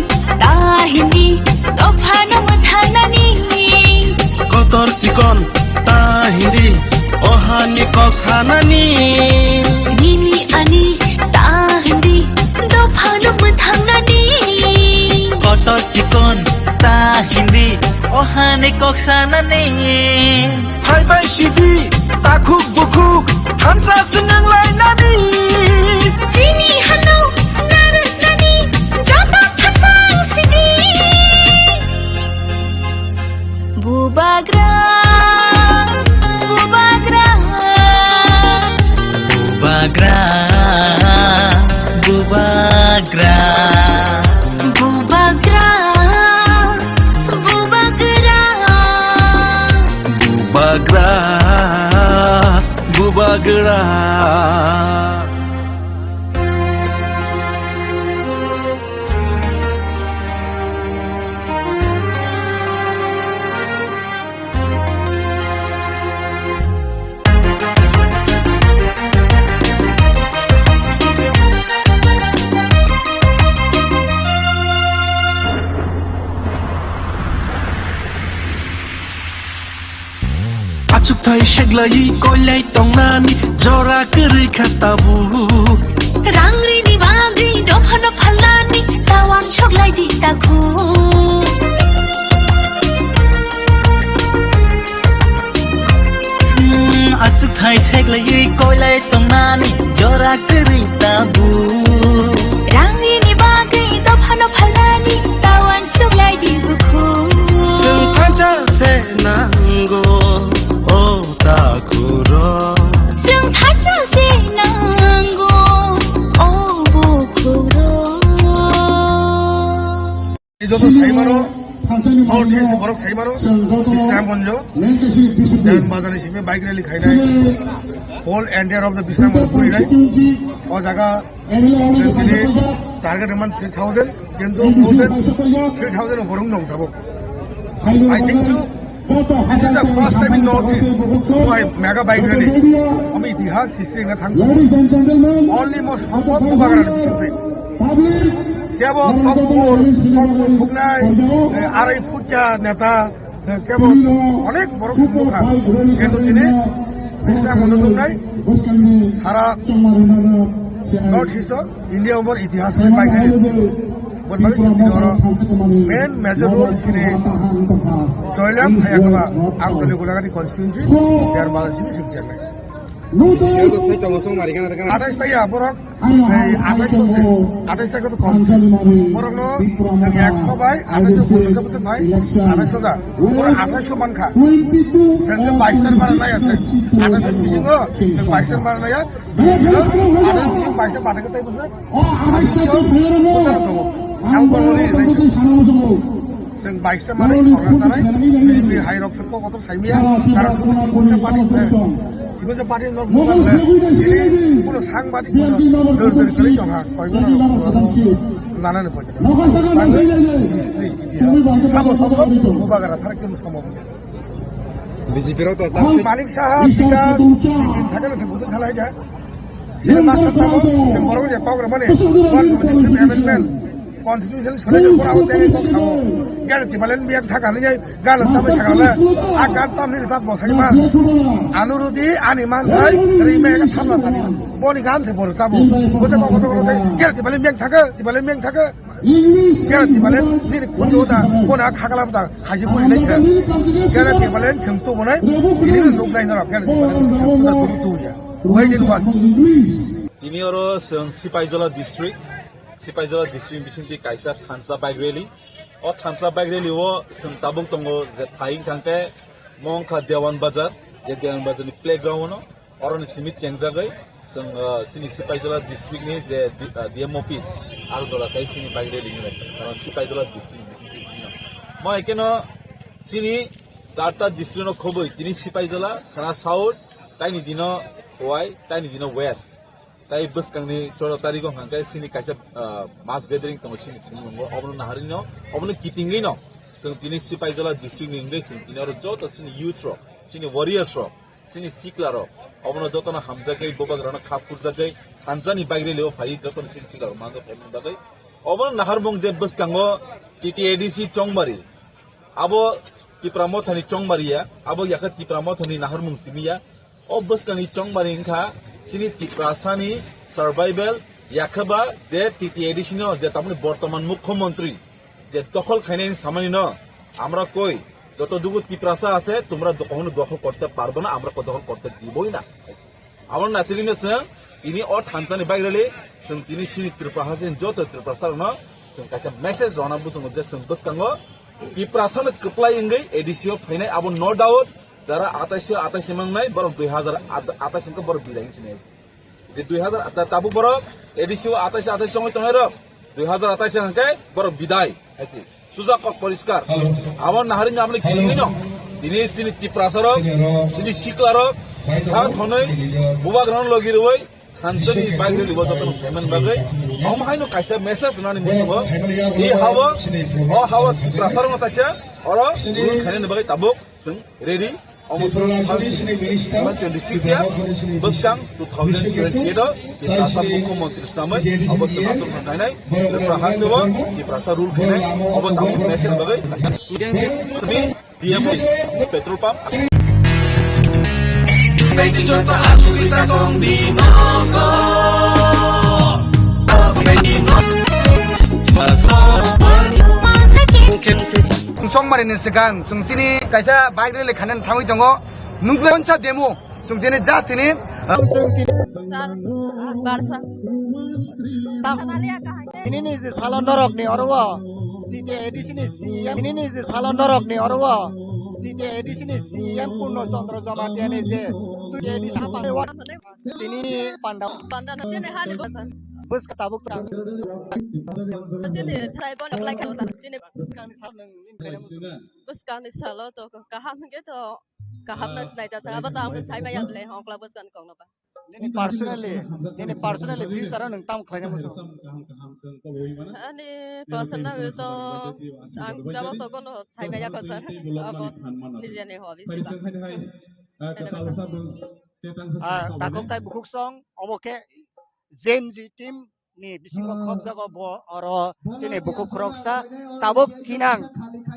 ta hindi dophano mwthangnani. Kotor chikon ta hindi ohani kok sanani. Nini ani ta hindi dophano mwthangnani. Kotor chikon ta hindi ohani kok sanani. Hai bai sidi, takhuk bukhuk, thansa swnang lainani. Chini hano narwknani joto thangma sidi. Bubagra, bubagra. Bubagra, bubagra. Bubagra, bubagra. Bubagra, bubagra. Agra. Achukthai seglaiwi koilai tongnani jora kwrwi kha tabuk. Rang rini bagwi dophano phalnani tawan soglai di takhuk. Hmm, achukthai seglaiwi koilai tongnani jora kwrwi tabuk. Rang rini bagwi dophano phalnani tawan soglai di bukhuk. Chwng thansa se nango, o takhurok. Chwng thansa se nango, o bukhurok. Joto saimano, North East borok saimano, Bisramganj, Jain Bazar ni simi bike rally khainai, whole entire of the Bisramganj phurinai, o jaga, tini target man three thousand, kintu more than three thousand borok dong tabuk. I think so. This is the first time in North East why mega bike rally. Ami itihas history na thang. Only mo sombhob Bubagra ni bising twi. Kebo top four, top four phuknai, eh, arai phukya neta, eh, kebo onek borok phukha. Kintu tini Bisramganj thungnai, sara North East o India umor itihas ni bike rally. Boni bagwi chwng tini oro main major road chini Joylam Hayakaba Amtali Gulagati constituency, Dermal chini sing chengnai. Athais taiya borok, ei athais, athais taka to kom. Borok no chwng ekso bai athais bwswk bai athais taka. Borok athais mankha. Chwng se bais tan bara nai ase. Athais bisingo chwng bais tan bara nai. Athais bising bais tan bara nai tei bwswk. Ang borok ni Chwng baista manwi sorkar chanai, B J P hai rok se kokotor saimaya, karon sibonsa party, sibonsa party nok bukan le, ini kuno sangbadik kuno dor dor kali jong ha, koi mana rok nanani koi. History, itihas, sabo sabo Bubagra sara kunu somo. B J P rok to Malik Saha, Bikas, sakhe se budu khalai ja. Sini master tamo, sini borok ni kok rwmani, one twenty three amendment, constitution swnai je borok tei kok tamo. Gel Tibaland biyang thaka nini, gel samai sakala, a gel tam nini sab bosai man. Anu rudi, ani man sai, ri me ka samla sani. Boni gan se bor sabo, bose kok kok rwmani, gel Tibaland biyang thaka, Tibaland biyang thaka. Gel Tibaland nini kundo da, bona khakala da, haji buri lai sa. Gel Tibaland chwng tu bonai, nini nuk nai norok, gel Tibaland chwng tu da tu ya. Why did what? Tini oro chwng Sipaijola district, Sipaijola district bisingtwi kaisa thansa bike rally. O thansa bike rally o chwng tabuk tongo je thai wngkha hwnkhe mo wngkha Dewan Bazar, je Dewan Bazar ni playground o no, oro ni simi chengjagwi chwng, ah, chini Sipaijola district ni je D-, ah, D M office, Agartala kai chini bike rally wngkha, karon Sipaijola district bisingtwi chini. Mo ekeno chini charta district no khobwi tini Sipaijola, Khana South, taini dino Khowai, taini dino West. Tai bwskangni choro tarigo hwnkha khe chini kaisa, ah, mass gathering tongo chini thumlungo. Obono naharino, obono kitingwino chwng tini Sipaijola district ni wngwi chwng tini oro joto chini youth rok, chini warriors rok, chini sikla rok, obono jotono hamjagwi, Bubagrano kha phurjagwi, thansa ni bike rally o phaiwi jotono chini sikla rok manjak phaimani bagwi. Obono naharmung je bwskango T T A D C Chongmari, abo Tipra Mothani Chongmari ya, abo yakha Tipra Mothani naharmung simi ya. O bwskangni chongmani wngkha chini Tiprasani survival, yakhaba je T T A D C no je tamoni bortoman mukhyamantri je dokhol khainani samani no, আমরা কই যতটুকু তিপ্রাসা আছে তোমরা কখনো দখল করতে পারবে না, আমরা দখল করতে দিবই না। Abo nasilino chwng tini o thansani bike rally chwng tini chini Tripura hasteni joto Tiprasa rokno chwng kaisa message rwna bwskango je chwng bwskango Tiprasano kwplai wngwi A D C o phainai abo no doubt. Jara atais atais mangnai borok dui hazar atais hwnkhe borok bidai wngsinai. Je dui hazar ta-, tabuk borok A D C o atais atais wngwi tongnai rok dui hazar atais hwnkhe borok bidai. Hai se. Suja kok poriskar. Abo naharino aboni kitingino. Tini chini Tiprasa rok, chini sikla rok, Sa thonwi bubagrano logi rwui Thanchani bike rally o jotono phaimani bagwi omo haino kaisa message rwnani muchungo. I hao, o hao Tiprasarokno kaisa oro rule khainani bagwi tabuk chwng ready. Omo twenty-six ya, bwskang two thousand twenty-eight o Tiprasa mukhyamantri swnamwi obo chwng aswk khainai, Tripura haste o Tiprasa rule khainai, obo tabuk message bagwi. Tini D M petrol pump. Chongmari ni swkang, chwng chini kaisa bike rally khainani thangwi tongo. Nukle oncha demo, chwng chini just tini, ah, Sir, Barsa. Tini ni je salo norok ni oro o, T T A D C ni C M, tini ni je salo norok ni oro o, T T A D C ni C M Purno Chandra Jamatia ni je, T T A D C apa lewat. Tini panda. Panda na sini hari bosan. Bus ka tabuk tang. Sini try bon apply ka bosan. Sini. Bus ka ni sab nang nin kaya mutu. Bus ka ni salo to kaham ge to kaham na sinai ta sa. Aba ta ang sai maya ble hong kla bus ka ni kong na ba. Nini personally, nini personally future o nwng tamo khlaina muchungo? Ani personal to ang tamo to kono sai maya ko sir. Abo nijeni hobby si ba. Ah, takhuk tai bukhuk song, obo khe Gen Z team ni bisingo khopjago bo oro chini bukhuk khoroksa tabuk thinang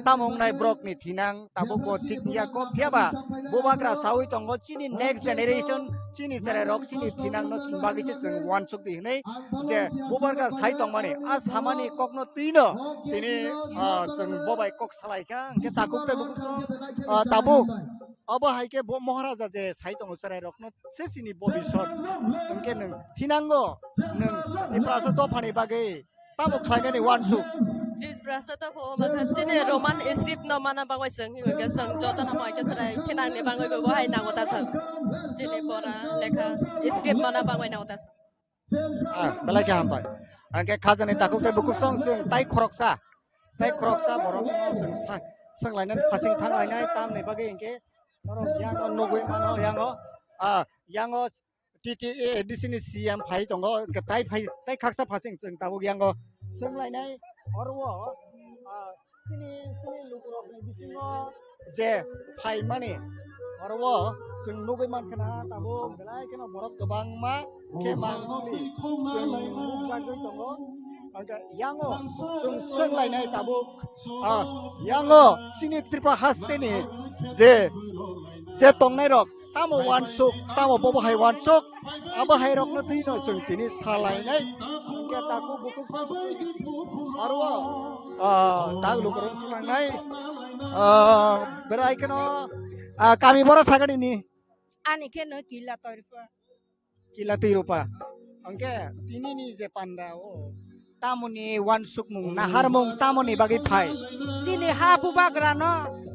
tamo wngnai borok ni thinang tabuk bo thik ya kho phiya ba bubagra sawi tongo chini next generation chini cherai rok chini thinang no chwng bagwi se chwng uansuk di hinwi je bubagra sai tongmani a samani kokno twino tini, ah, chwng bobai kok salai kha hwnkhe takhuk tai bukhuk, ah, tabuk obo hai khe bo Maharaja je sai tongo cherai rokno se chini bobisot. Hwnkhe nwng thinango nwng Tiprasa dophani bagwi tamo khlainani uansuk? Tiprasa dopha o makha chini Roman script no mana bagwi chwng hinkhe chwng jotono hai khe cherai thinangni bagwi bo hai nango ta sir. Chini pora lekha script mana bagwi nango ta sir. Ah, belai khe hambai. Hwnkhe khajani takhuk tei bukhuk song chwng tai khoroksa, tai khoroksa borok no chwng sa-, swnglainani phasing thanglainai tamni bagwi hwnkhe norok yango nugwi mano yango, ah, yango T T A D C ni C M phai tongo, hwnkhe tai phai, tai khaksa phasing chwng tabuk yango swnglainai oro o, ah, chini, chini lukurokni bisingo je phaimani oro o chwng nugwi mankha na tabuk belai kheno borok kwbangma khe mangmani chwng nukjagwi tongo. Hwnkhe yango chwng swnglainai tabuk, ah, yango chini Tripura hasteni je, je tongnairok tamo uansuk, tamo bobo hai uansuk, abo hai rokno twino chwng tini salainai. Hwnkhe takhuk bukhuk aro, ah, tak lukurok swlangnai, ah, berai kheno, ah, kami bora sagani ni. Ani kheno kila torpa. Kila twi rupa. Hwnkhe tini ni je panda o tamoni uansukmung, naharmung tamoni bagwi phai? Chini ha bubagrano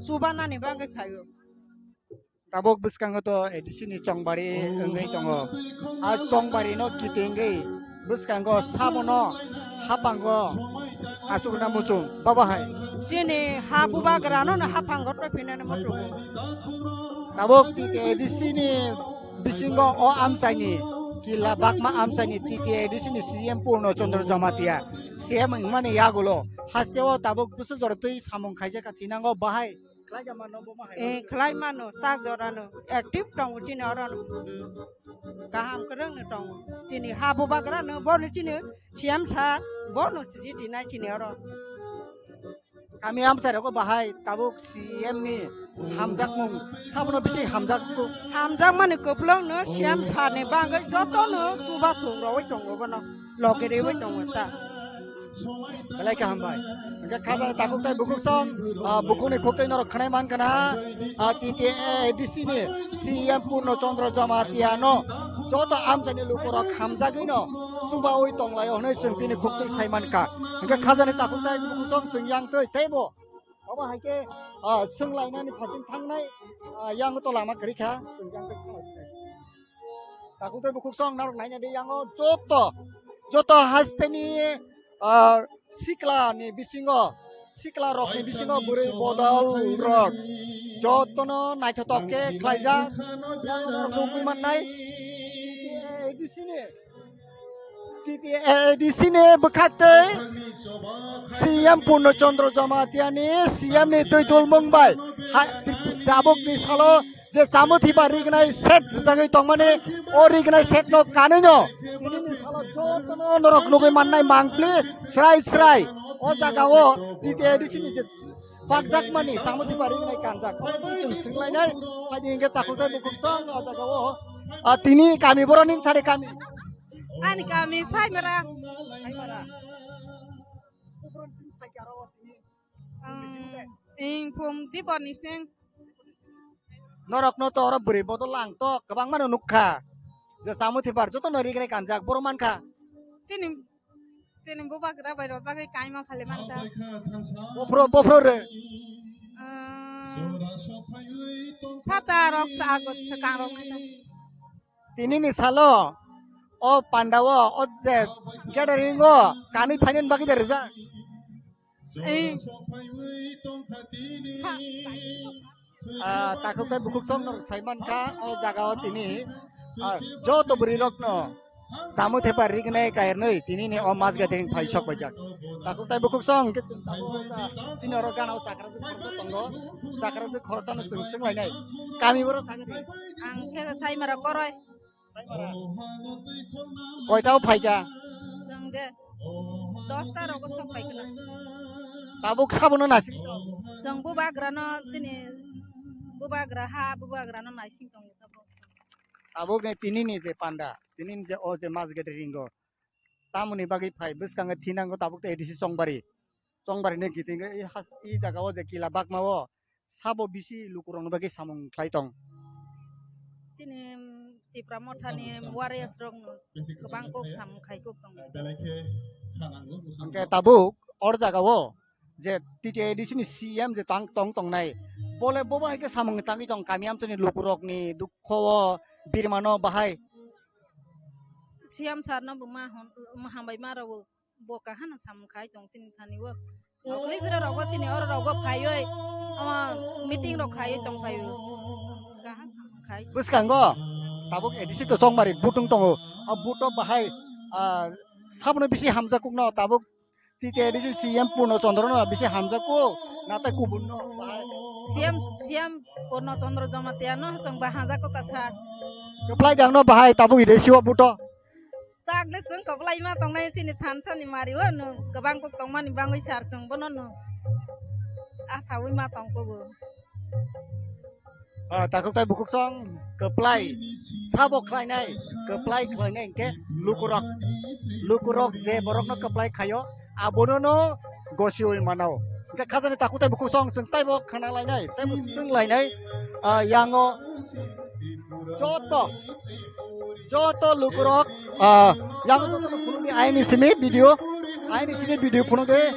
chubanani bagwi phaio. Tabuk bwskango to A D C ni chongbari wngwi tongo. A chongbari no kitingwi bwskango sabono hapango achukna muchung. Babo hai. Chini ha bubagrano no hapango twi phinani muchungo. Tabuk T T A D C ni bisingo o amchaini kila bakma amchaini T T A D C ni C M Purno Chandra Jamatia C M wngmani yagulo haste o tabuk bwswk jora twi samung khaijak kha thinango bahai khlai ja mano bo ma hai. Eh, khlai mano, tak jorano active tongo chini oro no. Kaham kwrwng no tongo. Chini ha bubagrano bono chini C M sir bono chini nai chini oro. Kami amchai rogo bahai tabuk C M ni hamjakmung sabono bisi hamjakgo. Hamjakmani kwplwng no C M sir ni bagwi joto no chuba chung rogwi tongo bono, logi rwi tongo ta. Belai kaham bai. Hwnkhe khajani takhuk tai bukhuk song, ah, bukhukni khuktwi norok khwnai mankha na, ah, T T A D C ni C M Purno Chandra Jamatia no joto amchaini lukurok hamjagwi no chubawi tonglaio hwnwi chwng bini khuktwi sai mankha. Hwnkhe khajani takhuk tai bukhuk song chwng yang twi teibo obo hai khe, ah, swnglainani phasing thangnai, ah, yang to lama kwrwi kha, chwng yang twi kha. Takhuk tei bukhuk song narwk naina di yango joto, joto hasteni, ah, sikla ni bisingo, sikla rok ni bisingo bwrwi bodol rok. Jotono naithotok khe khlaijak. Nugwi mannai. T T A D C ni, T T A D C ni bwkhaktwi C M Purno Chandra Jamatia ni C M ni twi dulmung bai ha-, tabukni salo je Chamuthipar rignai set rwjagwi tongmani, o rignai set no kanwi no tini ni salo jotono norok nugwi mannai mangpli srai srai o jaga o T T A D C ni je pakjakmani Chamuthipar rignai kanjak. Chwng swnglainai, phaidi hwnkhe takhuk tei bukhuk tong o jaga o. Ah, tini kami borok ning sari kami. Ani kami Saimara. Saimara. Ang, ing phum Dipor ni sing. Norokno to oro bwrwi bodol lang to kwbangma no nukha. Je Chamuthipar jotono rignai kanjak borok mankha. Sini, sini bubagra bai rojagwi kaima phale mankha. Bophro, bophro re. Ehm, sata rok sa agot swkang rok nai ta. Tini ni salo o panda o, o je gathering o kanwi phainani bagwi de rijak. Ei. Ah, takhuk tei bukhuk song norok sai mankha o jaga o tini, ah, joto bwrwi rokno Chamuthipar rignai kairnwi tini ni o mas gathering phai sok paijak. Takhuk tei bukhuk song hwnkhe chwng tabuk chini oro gana o chakra jwk khoroksa tongo. Chakra jwk khoroksa no chwng swnglainai. Kami boro sakhe di. Ang khe Saimara Koroi. Koita o phaikha? Chwng de dosta rogo sok phaikha na. Tabuk sabono nasing tong? Chwng bubagrano chini bubagra ha bubagrano naising tongo tabuk. Tabuk ni tini ni je panda, tini ni je o je mas gathering o, tamoni bagwi phai bwskango thinango tabuk tei A D C Chongbari. Chongbari ni kiting i has-, i jaga o je kila bakma o sabo bisi lukurokni bagwi samung khlai tong. Chini Tipra Mothani warriors rokno kwbang kok samung khai kok tongo. Hwnkhe tabuk or jaga o je T T A D C ni C M je tang tong tongnai, bole bobo hai khe samung tangwi tong kami amchani lukurokni dukho o birmano bahai. C M sir no bo ma hon-, ma hambai ma rwo. Bo kahano samung khai tong chini thani o. Nokli bira rogo chini oro rogo phaioi. Ama meeting rok khaioi tong phaio. Kaham samung khai. Bwskango tabuk A D C to Chongbari butung tongo. A buto bahai, ah, sabono bisi hamjakukno tabuk T T A D C C M Purno Chandra no bisi hamjakuk. Natai kubun no bahai. C M, C M Purno Chandra Jamatia no chwng ba hamjakuk kasa. Kwplai dang no bahai tabuk A D C o buto. Takle chwng kwplai ma tongnai chini thansa ni mari o no kwbang kok tongmani bangwi sar chwng bono no asaui ma tong kogo. Ah, takhuk tai bukhuk song kwplai sabo khlainai, kwplai khlainai hwnkhe lukurok, lukurok je borokno kwplai khaio abono no gosiui mano. Hwnkhe khajani takhuk tai bukhuk song chwng taibo khana lainai, taibo swng lainai, ah, yango joto Joto lukurok, ah, yang joto no phunukdi aini simi video, aini simi video phunukdi.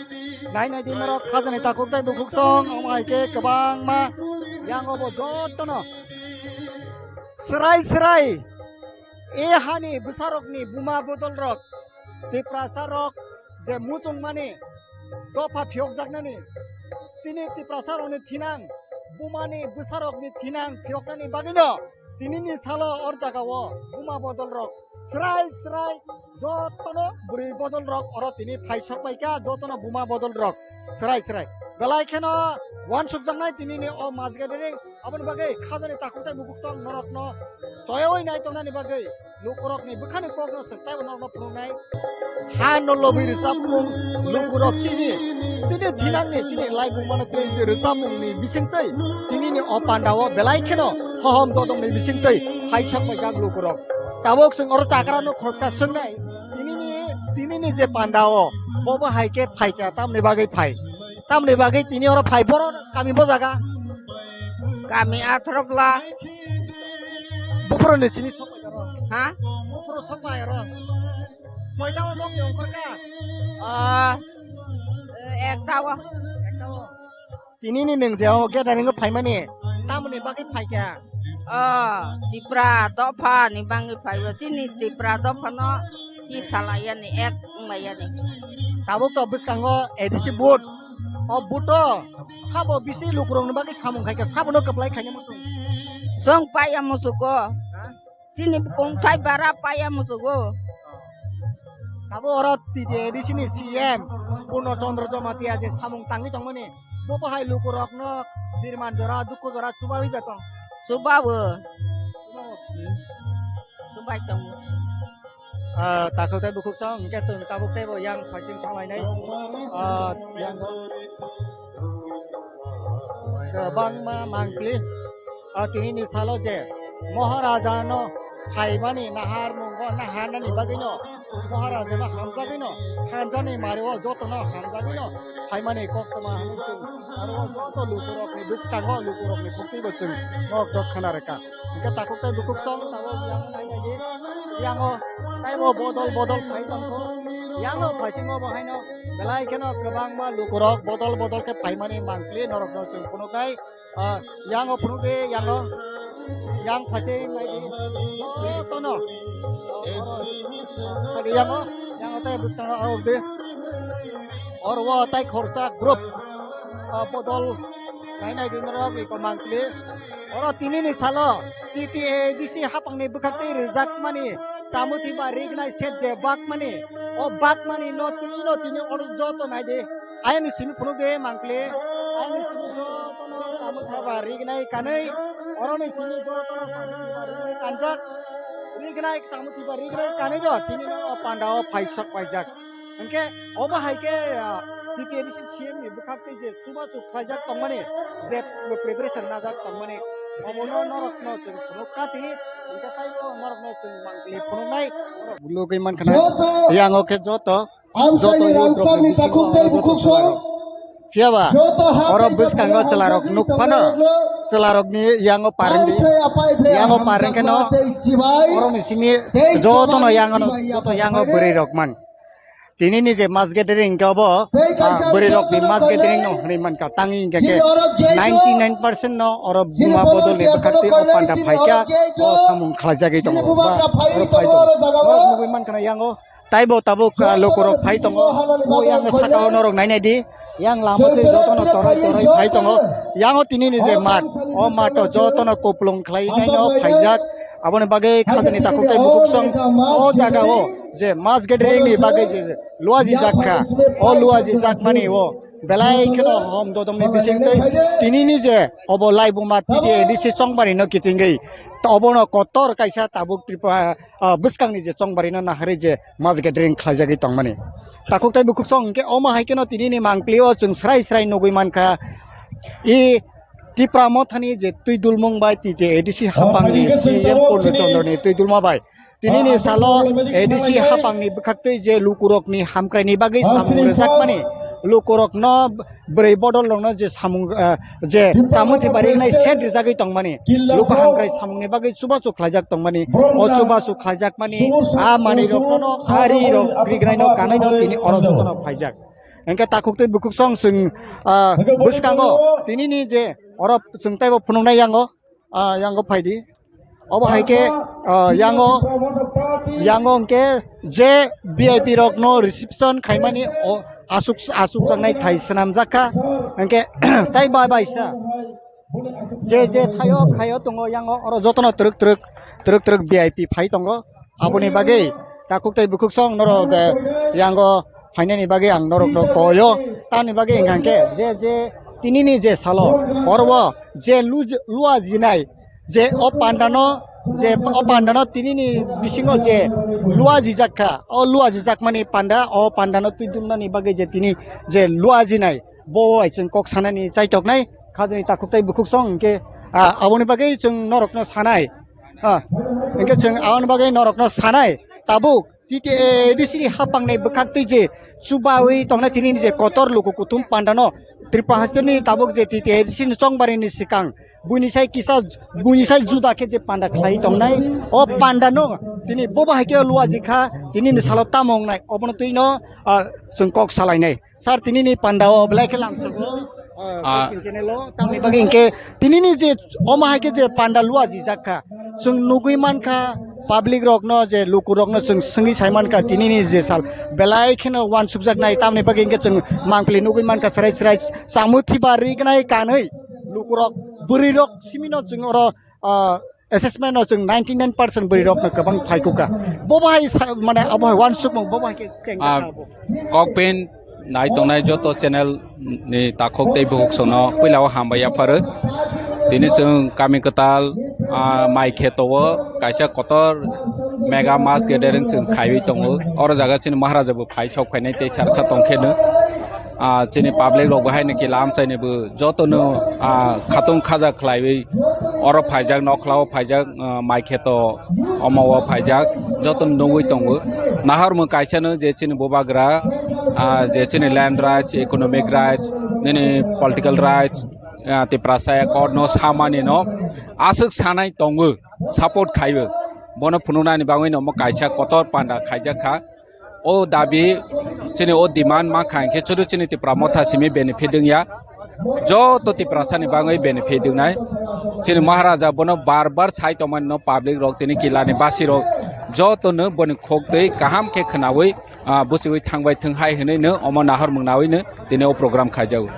Nai nai di norok khajani takhuk tai bukhuk song, omo hai khe kwbangma yang obo joto no. Srai srai, e hani bwsarokni buma bodol rok, Tiprasa rok je muchung mani, dopha phiyokjaknani, chini Tiprasa rokni thinang, bumani bwsarokni thinang phiyoknani bagwino tinini salo or jagao buma bodol rok srai srai jotono bwrwi bodol rok oro tini phai sok pai kha, jotono buma bodol rok srai srai belai kheno uansukjaknai tinini o majgani ring. Aboni bagwi khajani takhuk tai bukhuk tong norokno choyaui nai tongnani bagwi lukurokni bwkhani kokno chwng taibo norokno phunuknai. Ha no lobwi rwchapmung lukurok chini, chini thinangni chini laibumano tei je rwchapmungni bisingtwi tinini o pandao belai kheno hohom dodongni bisingtwi hai sakbaijak lukurok. Tabuk chwng oro chakrano khoroksa swngnai, tinini, tinini je pandao bobo hai khe phaikha tamni bagwi phai. Tamni bagwi tini oro phai, boro kami bo jaga? Kami Atharokla. Buphuru ni simi sok pai oro? Ha? Buphuru sok pai oro? Koita o nok ni ongkhor kha? Ah, eh, ekta o. Ekta o. Tini ni nwng je o gathering o phaimani, tamoni bagwi phaikha? Ah, Tipra dopha ni bagwi phaibo, chini Tipra dopha no ki salai yani, ek wng lai yani. Tabuk to bwskango A D C vote. O buto sabo bisi lukurokni bagwi samung khaikha, sabono kwplai khaina muchung. Chwng paiya muchugo. Ha? Chini kongthai bara paiya muchugo. Abo oro T T A D C ni C M Purno Chandra Jamatia je samung tangwi tongmani, bo bahai lukurokno birman jora, dukhu jora chubawi da tong. Chubawo. Chubai tongo. Ah, takhuk tei bukhuk song, hingke chwng tabuk teibo yang phaiching thanglainai. Ah, yang kwbangma mangpili. Ah, tinini salo je Maharaja no phaimani nahar mungo naharnani bagwino, Maharaja no hamjagwino, thanjani mario jotono hamjagwino phaimani koktwma hinwi chwng aro joto lukurokni bwskango lukurokni bwtwibo chwng norok dok khna rwkha. Hingke takhuk tei bukhuk song tabuk yang nainai di. Yango taibo bodol bodol phai tongkho. Yango phaichingmo bo haino belai kheno kwbangma lukurok bodol bodol khe phaimani mangpili norokno chwng phunuknai. Ah, yango phunukdi, yango. Yang phaiching naidi. Jotono. Phadi yango, yango tei bwskango aokdi. Oro o tai khorsa group, ah, bodol nainai di norok iko mangpili. Oro tinini salo T T A D C hapangni bwkhaktwi rijakmani Chamuthi ba rignai set je bakmani, o bakmani no twi no tini oro joto naidi. Ayani simi phunukdi mangpili. Ayani simi jotono Chamuthi ba rignai kanwi, oroni simi jotono Chamuthi ba rignai kanjak. Rignai Chamuthi ba rignai kanwi no tini no o panda o phaisok paijak. Hingke obo hai khe, ah, T T A D C C M ni bwkhak tei je chubachu khlaijak tongmani, je preparation najak tongmani, obono norokno chwng phunuk kati, hingke taibo norokno chwng mangpili phunuknai. Lugui mankha na, yang o khe joto, joto youth rokni bisingo joto chwla rok. Phiya ba, oro bwskango chwla rok nuk phano, chwla rokni yango pareng di, yango pareng kheno, oroni simi jotono yango, joto yango bwrwi rok man. Tini ni je mass gathering hingke obo, ah, bwrwi rok ni mass gathering no hwnwi mankha. Tangwi hingke khe ninety nine percent no oro buma bodol ni bwkhak tei o panda phaikha, o samung khlaijagwi tongo. Ba, oro phai tongo. Norok nugwi mankha na yango, taibo tabuk, ah, lukurok phai tongo. O yang saka o norok nainai di. Yang lama twi jotono torai torai phai tongo. Yang o tini ni je mat, o mat o jotono kuplung khlai nai no phaijak. Aboni bagwi khajani takhuk tei bukhuk song o jaga o je mass gathering ni bagwi je luaji jak kha, o luaji jak mani o belai kheno hom dodom ni bising twi tini ni je obo laibuma T T A D C chongbari no kitingwi obono kotor kaisa tabuk Tripura, ah, bwskang ni je chongbari no naharwi je mass gathering khlaijagwi tongmani. Takhuk tei bukhuk song hingke omo hai kheno tini ni mangpili o chwng srai srai nugui mankha. I Tipra Mothani je twi dulmung bai T T A D C hapang ni C M Purno Chandra ni twi dulma bai. Tini ni salo A D C hapang ni bwkhak twi je lukurok ni hamkrai ni bagwi samung rwjak mani. Lukurok no bwrwi bodol rok no je samung, ah, je samung thwi bari nai set rijagwi tongmani, luku hamkrai samungni bagwi chubachu khlaijak tongmani, o chubachu khlaijakmani, a manwi rokno, a ri rok grignai no kanai no tini oro jotono phaijak. Hingke takhuk tei bukhuk song chwng, ah, bwskango tini ni je oro chwng teibo phunuknai yango, ah, yango phaidi. Obo hai khe, ah, yango, yango hingke je V I P rokno reception khaimani o asuk, asuk jaknai thai swnamjak kha. Hingke tai bai bai sa. Je je thaio khaio tongo yango oro jotono twrwk twrwk, twrwk twrwk V I P phai tongo. Aboni bagwi takhuk tei bukhuk song norok, eh, yango phainani bagwi ang norokno koyo. Tamni bagwi hingkha khe je, je tinini je salo oro o je lu-, lua jinai je o pandano, je o pandano tinini bisingo je lua jijak kha, o lua jijakmani panda, o pandano twi dumnani bagwi je tini je lua jinai, bo bai chwng kok sanani chaitoknai khajani takhuk tei bukhuk song hingke, ah, aboni bagwi chwng norokno sanai. Ah, hingke chwng aboni bagwi norokno sanai, tabuk T T A D C ni hapangni bwkhak twi je chubawi tongnai tini ni je kotor luku kuthum pandano Tripura hasteni tabuk je T T A D C ni chongbari ni swkang buini sai kisa, buini sai juda khe je panda khlai tongnai, o pandano tini bobo hai khe luaji kha, tini ni salo tamo wngnai, obono twi no, ah, chwng kok salainai. Sir, tini ni panda o belai khe lamsogo, ah, ah, channel o, tamni bagwi hingke tini ni je omo hai khe je panda luaji jak kha, chwng nugwi man kha, Public rokno je luku rokno chwng swngwi sai mankha tinini je sal belai kheno uansukjaknai tamni bagwi hwnkhe chwng mangpili nugwi mankha chwrai chwrai chamwi thiba rignai kanwi luku rok bwrwi rok simino chwng oro ah, assessment o chwng ninety nine percent bwrwi rokno kwbang phaikukha. Bo bahai sa-, mane abo hai uansukmung bo bahai khe keng Ah, kha bo. Kokpin nai tongnai joto channel ni takhuk tei bukhuk sono puila o hambai yapharo. Tini chwng kami kwtal, ah, mai kheto o kaisa kotor mega mass gathering chwng khaiwi tongo. Oro jaga chini Maharaja bo phai sok phainai tei sarsa tongkheno. Ah, chini public rok bo haino kila amchaini bo jotono, ah, khatung khaja khlaiwi oro phaijak, nokhlao phaijak, ah, mai kheto omo o phaijak, jotono nugwi tongo. Nahar mung kaisa no je chini bubagra, ah, je chini land rights, economic rights, nini political rights, ah, Tiprasa accord no samani no aswk sanai tongo, support khaiwi. Bono phunuknani bagwi no omo kaisa kotor panda khaijak kha. O dabi chini o demand ma kha hinkhe chwrwi chini Tipra Motha simi benefit wngya. Joto Tiprasani bagwi benefit wngnai. Chini Maharaja bono bar bar sai tongmani no public rok tini kilani basi rok jotono boni khok twi kaham khe khwnawi, ah, bwswi thangbai thwng hai hwnwi no omo nahor mung nawi no tini o program khaijago.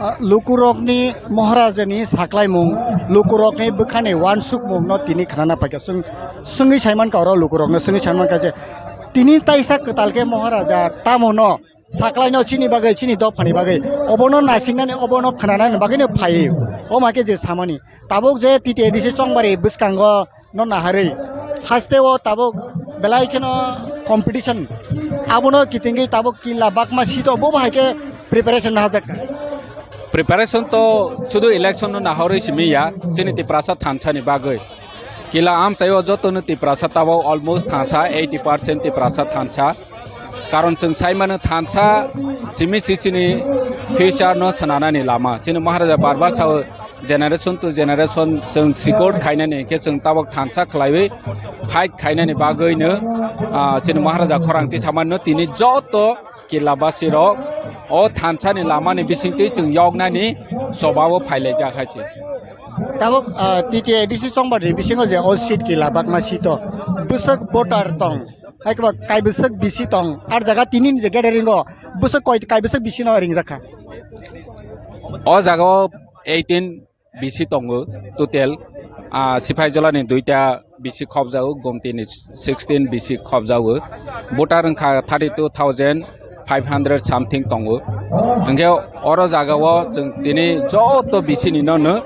Ah, lukurokni Maharajani saklaimung, lukurokni bwkhani uansukmungno tini khnana paikha. Chwng swngwi saimankha oro lukurokno, swngwi saimankha je tini taisa kwtal khe Maharaja tamono saklaino chini bagwi, chini dophani bagwi, obono naisingnani, obono khnanani bagwino phaiwi. Omo hai khe je samani. Tabuk je T T A D C Chongbari bwskango no naharwi. Haste o tabuk belai kheno competition. Abono kitingwi tabuk killa bakma sito bo hai khe preparation nahajak. Preparation to sudu election no naharwi simi ya, chini Tiprasa thansa ni bagwi. Killa amchaio jotono Tiprasa tabuk almost thansa, eighty percent Tiprasa thansa. Karon chwng sai mano thansa simi si chini future no swnanani lama. Chini Maharaja bar bar sao generation to generation chwng sikor khainani hinkhe chwng tabuk thansa khlaiwi fight khainani bagwino, ah, chini Maharaja khorang tisamano tini joto killa basi rok o thansa ni lama ni bisingtwi chwng yoknani choba o phailaijak hai se. Tabuk, ah, T T A D C Chongbari bisingo je o seat killa bakma seat o bwswk voter tong. Hai khe ba kaibwswk bisi tong. Ar jaga tini ni je gathering o bwswk koi kaibwswk bisi no ringjak kha. O jaga o eighteen bisi tongo total. Ah, Sipaijala ni duita bisi khobjago, Gomti ni sixteen bisi khobjago. Voter wngkha thirty two thousand five hundred something tongo. Hwnkhe oro jaga o chwng tini joto bisi ni no no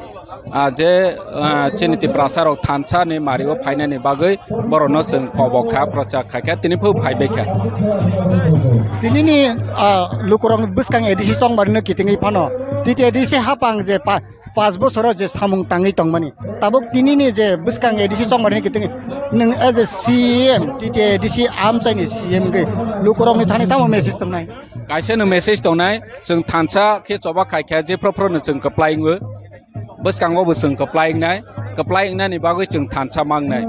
ah, je, ah, chini Tiprasa rok thansa ni mari o phainani bagwi borokno chwng kobok kha, prochar khai kha, tini phu phai bai kha. Tini ni, ah, lukurok bwskang A D C Chongbari no kitingwi phano T T A D C hapang je pa-, paanch bosoro je samung tangwi tongmani. Tabuk tini ni je bwskang A D C Chongbari no kitingwi nwng as a C M, T T A D C amchai ni C M gwi lukurok ni thani tamo message tongnai? Kaisa no message tongnai, chwng thansa khe choba khai kha, jephru phru no chwng kwplai wngo. Bwskango bo chwng kwplai wngnai, kwplai wngnani bagwi chwng thansa mangnai.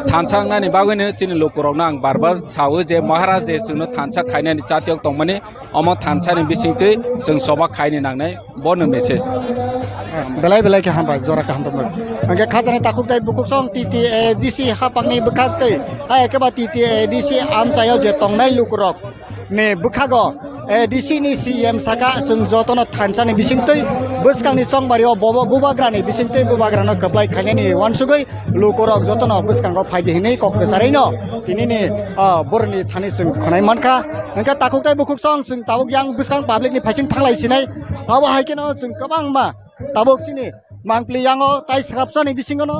Thansa wngnani bagwino chini lukurokno ang bar bar sao je Maharaj je chwngno thansa khainani chatiyok tongmani, omo thansani bisingtwi chwng choba khaini nangnai, bono message. Belai belai khe hambai, jora kaham rwmani. Hwnkhe khajani takhuk tei bukhuk song T T A D C hapangni bwkhak tei, hai khe ba T T A D C amchaio je tongnai lukurok ni bwkhago, eh, D C ni C M saka, chwng jotono thansa ni bisingtwi bwskang ni chongbari o bobo bubagra ni bisingtwi bubagra no kwplai khainani uansugwi lukurok jotono bwskango phai di hinwi kok kwcharwi no tini ni, ah, borok ni thani chwng khwnai mankha. Hwnkhe takhuk tei bukhuk song chwng tabuk yang bwskang public ni phaising thanglai sinai, abo hai kheno chwng kwbangma tabuk chini mangpili yango tai srapsani bisingono,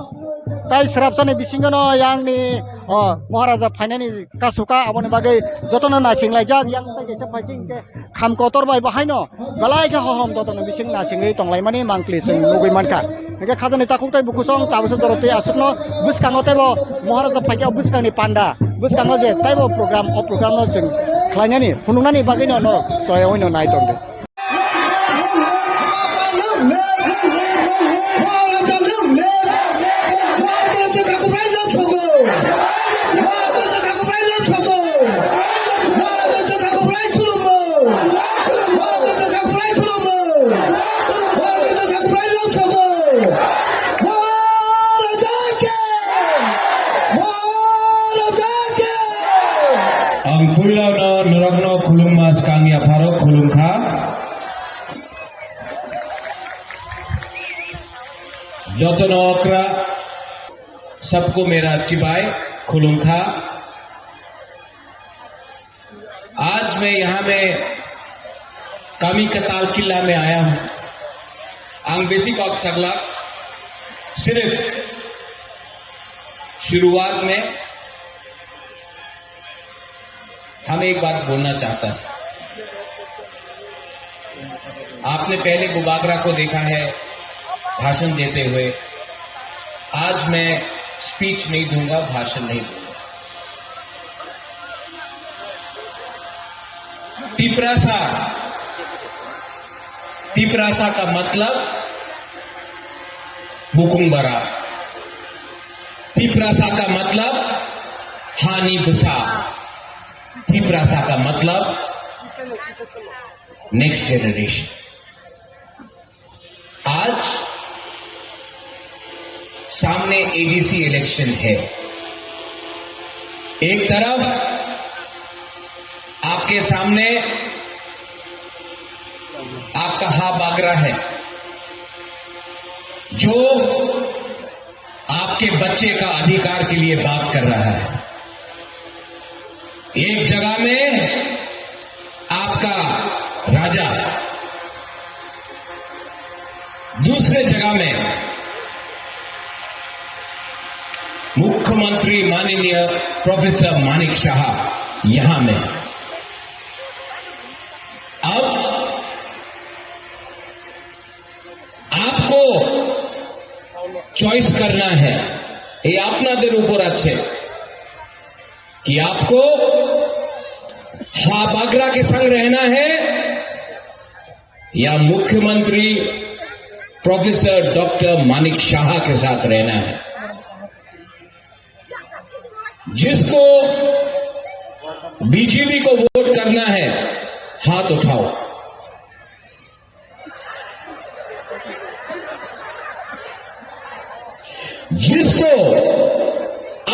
tai srapsani bisingono yangni, o, Maharaja phainani kasuka aboni bagwi jotono naisinglaijak, yang tai kaisa phaising hinkhe kham kotor bai bo haino belai khe hohom jotono bising naisingwi tonglaimani mangpili chwng nugwi mankha. Hinkhe khajani takhuk tai bukhusong tabukhe dorotwi aswkno bwskango teibo Maharaja phaikhe o bwskangni panda, bwskango je taibo program, o programno chwng khlainani, phunuknani bagwino norok choyaoino nai tongdi. Puila no norokno khulumma swkang yapharo khulumkha. Jotono okra, sabko mera chibai, khulumkha. आज मैं यहाँ में कामी कताल किला में आया हूँ। Ang bisi kok sagla, sirf shuruwat mein हम एक बात बोलना चाहता हूं। आपने पहले बुबागरा को देखा है भाषण देते हुए। आज मैं स्पीच नहीं दूंगा, भाषण नहीं दूंगा। तिप्रासा, तिप्रासा का मतलब बुकुंग बरा। तिप्रासा का मतलब हानि बसा। तिप्रासा का मतलब नेक्स्ट जनरेशन। आज सामने एडीसी इलेक्शन है। एक तरफ आपके सामने आपका हा बागरा है, जो आपके बच्चे का अधिकार के लिए बात कर रहा है। एक जगह में आपका राजा, दूसरे जगह में मुख्यमंत्री माननीय प्रोफेसर मानिक शाह यहां में। अब आपको चॉइस करना है, ये আপনাদের উপর আছে कि आपको हा बागरा के संग रहना है या मुख्यमंत्री प्रोफेसर डॉक्टर मानिक शाह के साथ रहना है। जिसको बीजेपी को वोट करना है, हाथ उठाओ। जिसको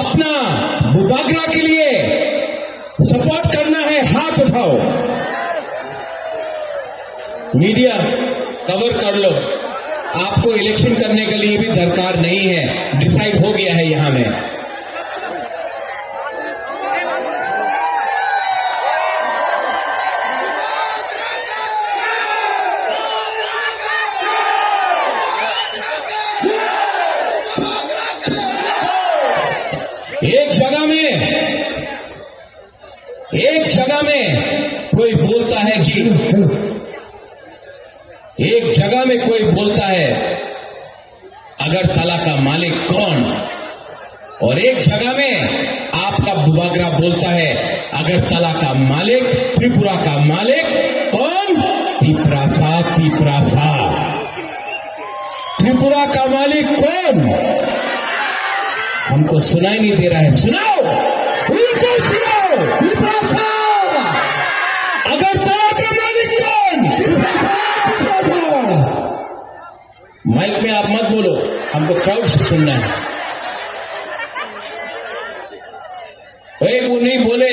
अपना बुबागरा के लिए सपोर्ट करना है, हाथ उठाओ। मीडिया, कवर कर लो। आपको इलेक्शन करने के लिए भी दरकार नहीं है, डिसाइड हो गया है यहां में। एक जगह में, एक जगह में कोई बोलता है कि, एक जगह में कोई बोलता है, अगरतला का मालिक कौन? और एक जगह में आपका बुबागरा बोलता है, अगरतला का मालिक, त्रिपुरा का मालिक कौन? तिप्रासा, तिप्रासा। त्रिपुरा का मालिक कौन? हमको सुनाई नहीं दे रहा है, सुनाओ, उनको सुनाओ। तिप्रासा, अगरतला का मालिक कौन? तिप्रासा, तिप्रासा। माइक में आप मत बोलो, हमको क्राउड से सुनना है। এই উনি বলে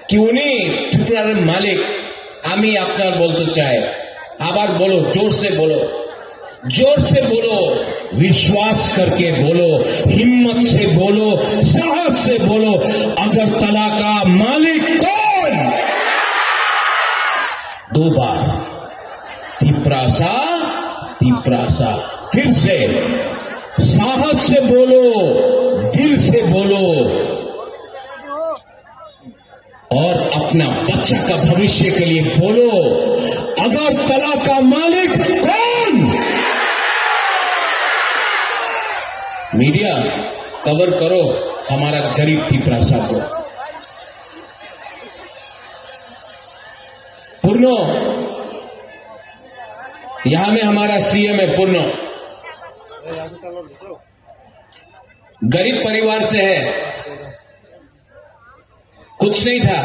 কি উনি ত্রিপুরার মালিক, আমি আপনার বলতে চাই, আবার বলো, জোর সে বলো, জোর সে বলো, विश्वास करके बोलो, हिम्मत से बोलो, साहस से बोलो, अगरतला का मालिक कौन? दो बार। तिप्रासा, तिप्रासा। फिर से साहस से बोलो, दिल से बोलो और अपना बच्चा का भविष्य के लिए बोलो, अगरतला का मालिक कौन? मीडिया, कवर करो हमारा गरीब तिप्रासा को। पूर्णो, यहाँ में हमारा सीएम है पूर्णो, गरीब परिवार से है, कुछ नहीं था,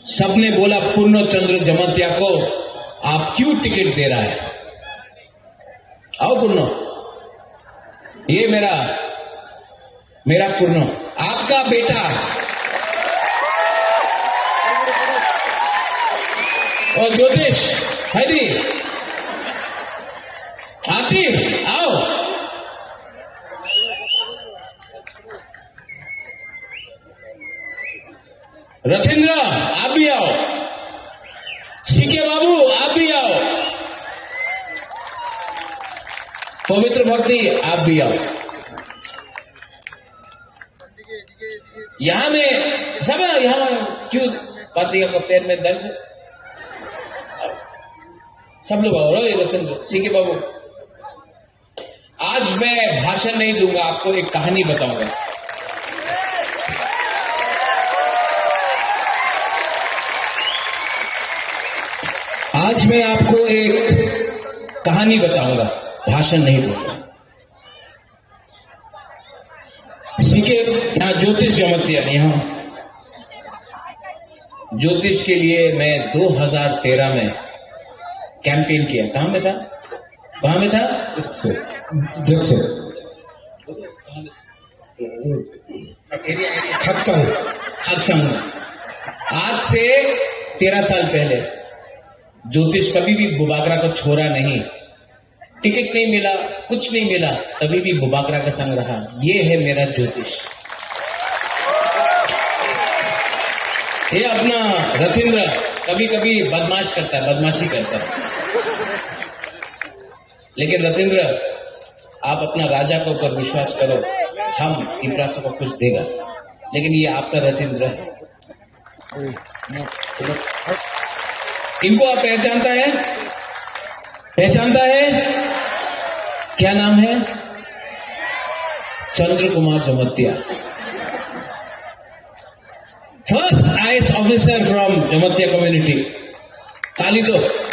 सबने बोला पूर्णो चंद्र जमातिया को आप क्यों टिकट दे रहा है? आओ पूर्णो, ये मेरा, मेरा पूर्णो, आपका बेटा, और ज्योतिष, है नी? आरती, आओ। रथिंद्र, आप भी आओ। सीके बाबू, आप भी आओ। पवित्र भक्ति, आप भी आओ। यहाँ में, सब यहाँ में क्यों पति का पैर में दर्द? सब लोग आओ, रो ये रतन, सीके बाबू। आज मैं भाषण नहीं दूंगा, आपको एक कहानी बताऊंगा। आज मैं आपको एक कहानी बताऊंगा, भाषण नहीं दूंगा। सीके यहाँ ज्योतिष जमातिया, यहाँ ज्योतिष के लिए मैं दो हज़ार तेरह में कैंपेन किया। कहाँ में था? कहाँ में था? जैसे, जैसे। खक्संग। खक्संग। आज से तेरह साल पहले ज्योतिष कभी भी बुबागरा को छोड़ा नहीं। टिकट नहीं मिला, कुछ नहीं मिला, तभी भी बुबागरा का संग रहा। ये है मेरा ज्योतिष। ये अपना रथिंद्र कभी-कभी बदमाश करता है, बदमाशी करता है। लेकिन रथिंद्र, आप अपना राजा के ऊपर विश्वास करो, हम तिपरासा को कुछ देगा। लेकिन ये आपका रथिंद्र है। इनको आप पहचानता है? पहचानता है? क्या नाम है? चंद्र कुमार जमतिया। First I A S officer from Jamatia community. ताली दो।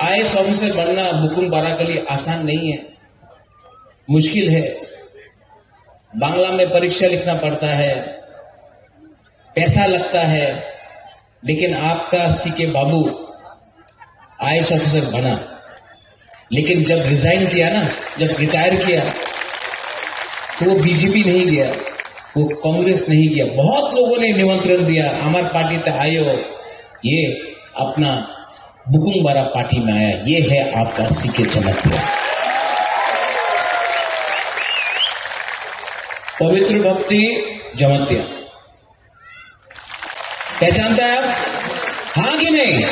आईएएस ऑफिसर बनना बुकुम बारा के लिए आसान नहीं है, मुश्किल है। बांग्ला में परीक्षा लिखना पड़ता है, पैसा लगता है, लेकिन आपका सीके बाबू आईएएस ऑफिसर बना, लेकिन जब रिजाइन किया ना, जब रिटायर किया, तो वो बीजेपी नहीं गया, वो कांग्रेस नहीं गया। बहुत लोगों ने निमंत्रण दिया, हमार पार्टी ते आयो, ये अपना बुकुंग बारा पार्टी में आया। ये है आपका सीके जमातिया। पवित्र भक्ति जमातिया। पहचानता है आप? हाँ कि नहीं?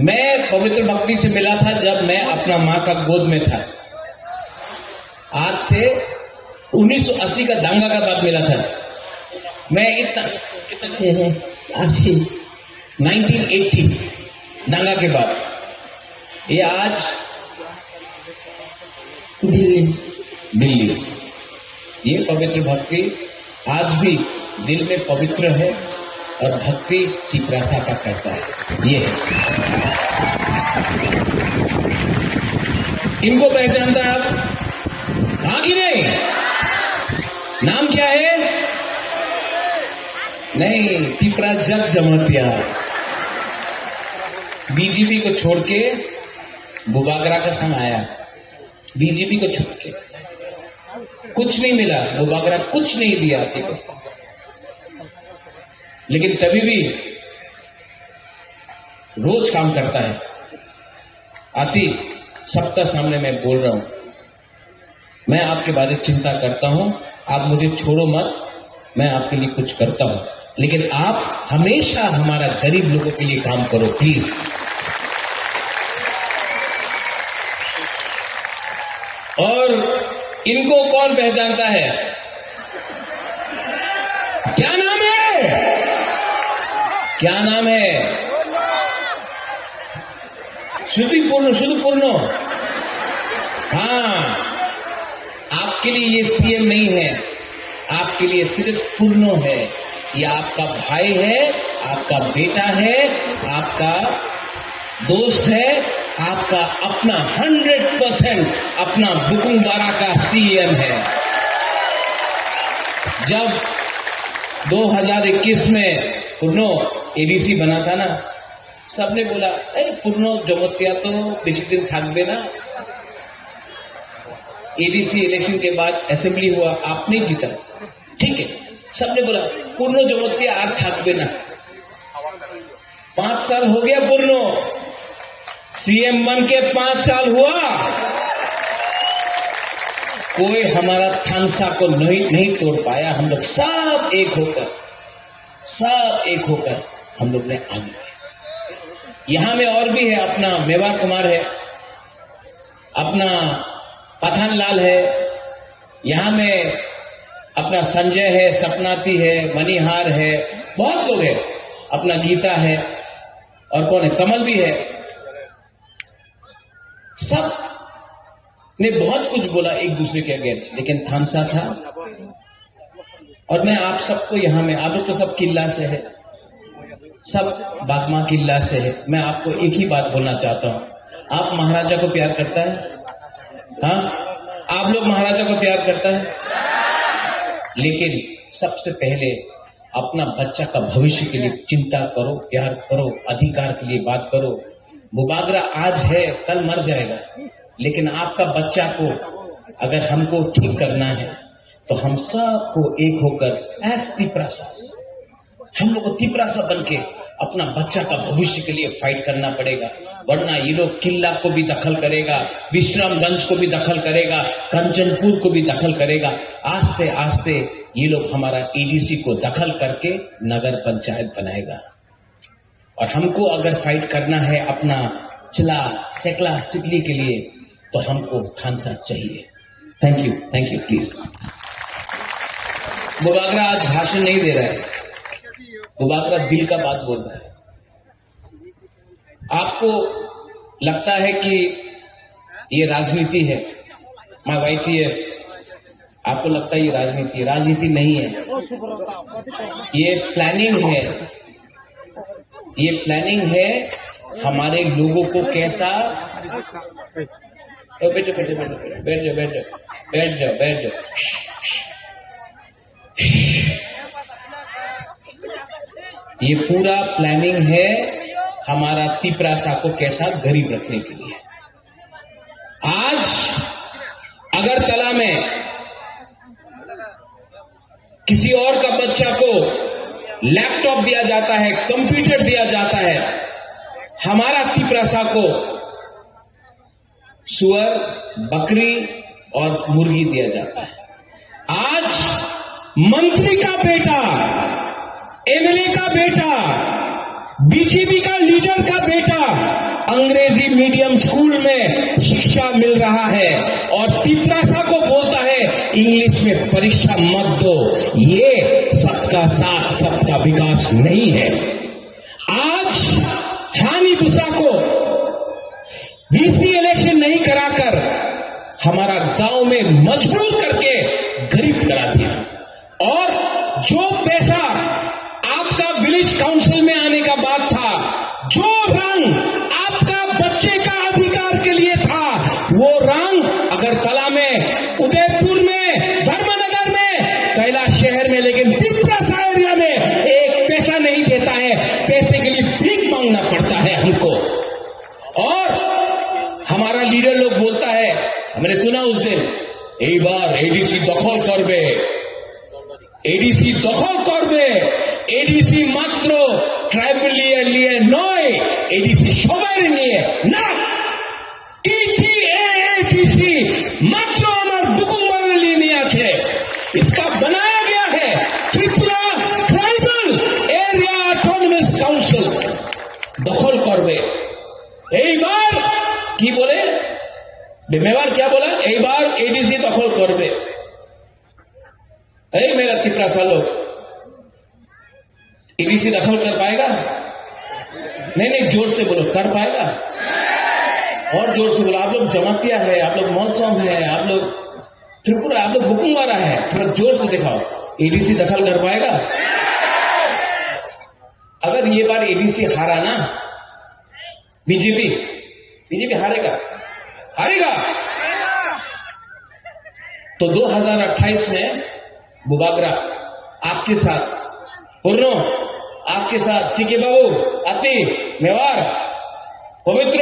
मैं पवित्र भक्ति से मिला था जब मैं अपना माँ का गोद में था। आज से उन्नीस सौ अस्सी का दंगा का बाद मिला था। मैं इतना, कितना, अस्सी। नाइनटीन एटी दंगा के बाद ये आज दिल्ली। दिल्ली। ये पवित्र भक्ति आज भी दिल में पवित्र है और भक्ति की प्रासा का करता है। ये है। इनको पहचानता है आप? हाँ कि नहीं? नाम क्या है? नहीं, तिपरा जग जमातिया। बीजेपी को छोड़ के बुबागरा का संग आया। बीजेपी को छोड़ के कुछ नहीं मिला, बुबागरा कुछ नहीं दिया आती को। लेकिन तभी भी रोज काम करता है। आती, सबका सामने मैं बोल रहा हूँ, मैं आपके बारे में चिंता करता हूँ, आप मुझे छोड़ो मत, मैं आपके लिए कुछ करता हूँ, लेकिन आप हमेशा हमारा गरीब लोगों के लिए काम करो, प्लीज। और इनको कौन पहचानता है? क्या नाम है? क्या नाम है? श्रुति पूर्ण, शुद्ध पूर्ण। हाँ, आपके लिए ये सीएम नहीं है, आपके लिए सिर्फ पूर्णो है। ये आपका भाई है, आपका बेटा है, आपका दोस्त है, आपका अपना, हंड्रेड परसेंट अपना बुकुंग बारा का सीएम है। जब दो हज़ार इक्कीस में पूर्णो एडीसी बना था ना, सबने बोला, "अरे, पूर्णो जमतिया तो बेसी दिन থাকবে না।" एडीसी इलेक्शन के बाद असेंबली हुआ, आप नहीं जीता, ठीक है, सबने बोला, "पूर्ण जमाती यार थकबे ना।" पांच साल हो गया पूर्ण, सीएम बन के पांच साल हुआ, कोई हमारा थानसा को नहीं, नहीं तोड़ पाया। हम लोग सब एक होकर, सब एक होकर हम लोग ने आगे बढ़े। यहाँ में और भी है, अपना मेवा कुमार है, अपना पठान लाल है, यहाँ में अपना संजय है, सपनाती है, मणिहार है, बहुत लोग हैं, अपना गीता है, और कौन है, कमल भी है। सब ने बहुत कुछ बोला एक दूसरे के अगेंस्ट, लेकिन थानसा था। और मैं आप सबको यहाँ में, आप लोग तो सब किल्ला से है, सब बागमा किल्ला से है। मैं आपको एक ही बात बोलना चाहता हूँ, आप महाराजा को प्यार करता है? हाँ, आप लोग महाराजा को प्यार करता है? लेकिन सबसे पहले अपना बच्चा का भविष्य के लिए चिंता करो, प्यार करो, अधिकार के लिए बात करो। बुबागरा आज है, कल मर जाएगा, लेकिन आपका बच्चा को अगर हमको ठीक करना है, तो हम सबको एक होकर, एज तिपरासा, हम लोग को तिपरासा बन के अपना बच्चा का भविष्य के लिए फाइट करना पड़ेगा, वरना ये लोग किला को भी दखल करेगा, विश्रामगंज को भी दखल करेगा, कंचनपुर को भी दखल करेगा। आस्ते आस्ते ये लोग हमारा एडीसी को दखल करके नगर पंचायत बनाएगा। और हमको अगर फाइट करना है अपना चला, सेकला, सिकली के लिए, तो हमको थानसा चाहिए। Thank you, thank you, please. Bubagra आज भाषण नहीं दे रहा है, बुबागरा दिल का बात बोल रहा है। आपको लगता है कि ये राजनीति है, माय वाईटीएफ, आपको लगता है ये राजनीति है? राजनीति नहीं है, ये प्लानिंग है। ये प्लानिंग है हमारे लोगों को कैसा, ए, बैठो, बैठो, बैठो, बैठ जाओ, बैठ जाओ, बैठ जाओ, बैठ जाओ। ये पूरा प्लानिंग है हमारा तिपरासा को कैसा गरीब रखने के लिए। आज अगरतला में किसी और का बच्चा को लैपटॉप दिया जाता है, कंप्यूटर दिया जाता है, हमारा तिपरासा को सुअर, बकरी और मुर्गी दिया जाता है। आज मंत्री का बेटा, एमएलए का बेटा, बीजेपी का लीडर का बेटा अंग्रेजी मीडियम स्कूल में शिक्षा मिल रहा है और तिपरासा को बोलता है, "इंग्लिश में परीक्षा मत दो।" ये सबका साथ, सबका विकास नहीं है। आज हानी बुसा को वीसी इलेक्शन नहीं कराकर हमारा गांव में मजबूर करके गरीब करा दिया। और जो पैसा आपका विलेज काउंसिल में आने का बात था, जो रंग आपका बच्चे का अधिकार के लिए था, वो रंग अगरतला में, उदयपुर में, धर्मनगर में, कैलाश शहर में, लेकिन तिपरासा एरिया में एक पैसा नहीं देता है। पैसे के लिए भीख मांगना पड़ता है हमको। और हमारा लीडर लोग बोलता है, मैंने सुना उस दिन, "এইবার এডিসি দখল করবে, এডিসি দখল করবে, এডিসি মাত্র ট্রাইবাল এরিয়া নিয়ে নয়, এডিসি সবার নিয়ে।" না, টিটিএএডিসি মাত্র আমার বুকুম বাঙালি নিয়ে আছে। इसका बनाया गया है Tripura tribal area autonomous council. দখল করবে। এইবার কি বলে? মেওয়ার क्या बोला? এইবার এডিসি দখল করবে। এই मेरा तिपरासा लोग, एडीसी दखल कर पाएगा? नहीं, नहीं, जोर से बोलो, कर पाएगा? और जोर से बोलो। आप लोग जमातिया है, आप लोग मौसम है, आप लोग त्रिपुरा, आप लोग बुकुंग वाला है, थोड़ा जोर से दिखाओ। एडीसी दखल कर पाएगा? अगर ये बार एडीसी हारा ना, बीजेपी, बीजेपी हारेगा, हारेगा। तो दो हज़ार अट्ठाईस में बुबागरा आपके साथ, पूर्णो आपके साथ, सीके बाबू, अति, मेवाड़, पवित्र,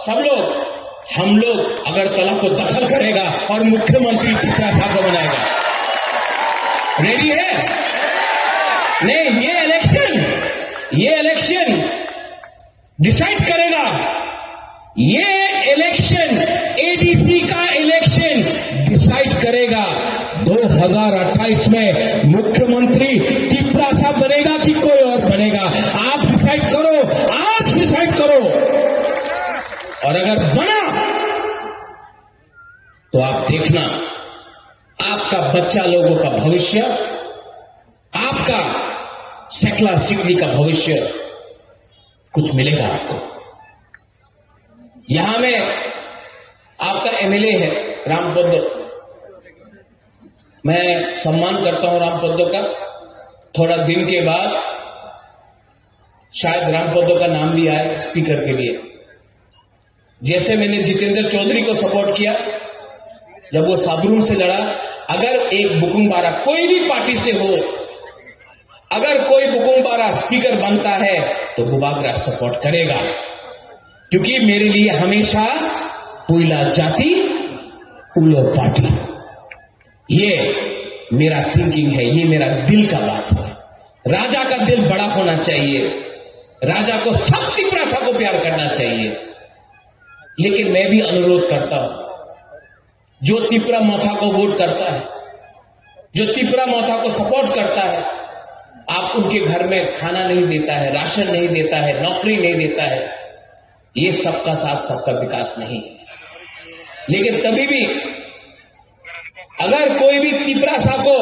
सब लोग, हम लोग अगरतला को दखल करेगा और मुख्यमंत्री तिपरासा को बनाएगा। रेडी है? नहीं, ये इलेक्शन, ये इलेक्शन डिसाइड करेगा, ये इलेक्शन, एडीसी का इलेक्शन डिसाइड करेगा दो हज़ार अट्ठाईस में मुख्यमंत्री तिपरासा बनेगा कि कोई और बनेगा। आप डिसाइड करो, आज डिसाइड करो। और अगर बना तो आप देखना, आपका बच्चा लोगों का भविष्य, आपका सकला सिकली का भविष्य कुछ मिलेगा आपको। यहां में आपका एमएलए है रामपद्दो, मैं सम्मान करता हूं रामपद्दो का। थोड़ा दिन के बाद शायद रामपद्दो का नाम भी आए स्पीकर के लिए। जैसे मैंने जितेंद्र चौधरी को सपोर्ट किया जब वो साबरूम से लड़ा, अगर एक बुकुंग बारा कोई भी पार्टी से हो, अगर कोई बुकुंग बारा स्पीकर बनता है तो बुबागरा सपोर्ट करेगा, क्योंकि मेरे लिए हमेशा पुइला जाति उलो पार्टी। ये मेरा थिंकिंग है, ये मेरा दिल का बात है। राजा का दिल बड़ा होना चाहिए, राजा को सब तिपरासा को प्यार करना चाहिए। लेकिन मैं भी अनुरोध करता हूं, जो तिपरा मोथा को वोट करता है, जो तिपरा मोथा को सपोर्ट करता है, आप उनके घर में खाना नहीं देता है, राशन नहीं देता है, नौकरी नहीं देता है, ये सबका साथ सबका विकास नहीं। लेकिन तभी भी अगर कोई भी तिपरासा को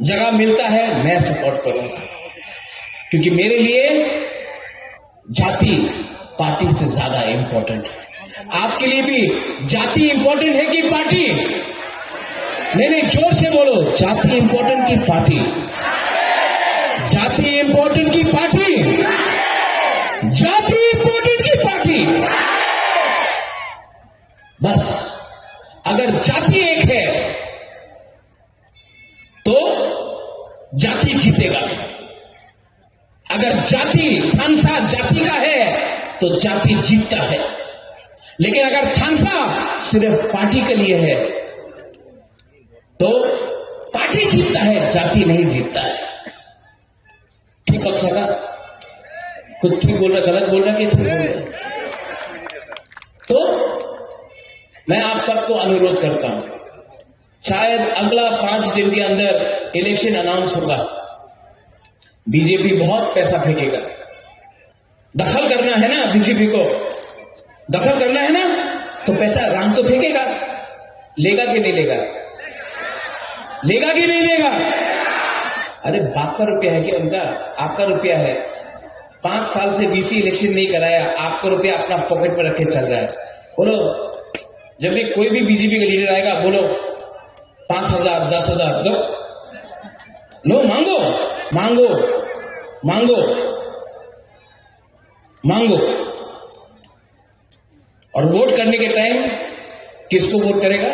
जगह मिलता है, मैं सपोर्ट करूंगा, क्योंकि मेरे लिए जाति पार्टी से ज्यादा इंपॉर्टेंट है। आपके लिए भी जाति इंपॉर्टेंट है कि पार्टी? नहीं, नहीं, जोर से बोलो, जाति इंपॉर्टेंट की पार्टी? जाति इंपॉर्टेंट की पार्टी? जाति इंपॉर्टेंट की पार्टी? बस, अगर जाति एक है तो जाति जीतेगा। अगर जाति, थानसा जाति का है तो जाति जीतता है, लेकिन अगर थानसा सिर्फ पार्टी के लिए है तो पार्टी जीतता है, जाति नहीं जीतता है। ठीक पक्ष का कुछ ठीक बोल रहा, गलत बोल रहा कि ठीक बोल रहा? तो मैं आप सबको अनुरोध करता हूं, शायद अगला पांच दिन के अंदर इलेक्शन अनाउंस होगा। बीजेपी बहुत पैसा फेंकेगा। दखल करना है ना बीजेपी को, दखल करना है ना, तो पैसा राम तो फेंकेगा, लेगा कि नहीं लेगा? लेगा कि नहीं लेगा? अरे, बाप का रुपया है क्या उनका? आपका रुपया है। पांच साल से बीसी इलेक्शन नहीं कराया, आपका रुपया अपना पॉकेट में रखे चल रहा है। बोलो, जब भी कोई भी बीजेपी का लीडर आएगा, बोलो, पांच हजार, दस हजार दो। लो, मांगो, मांगो, मांगो, मांगो। और वोट करने के टाइम किसको वोट करेगा?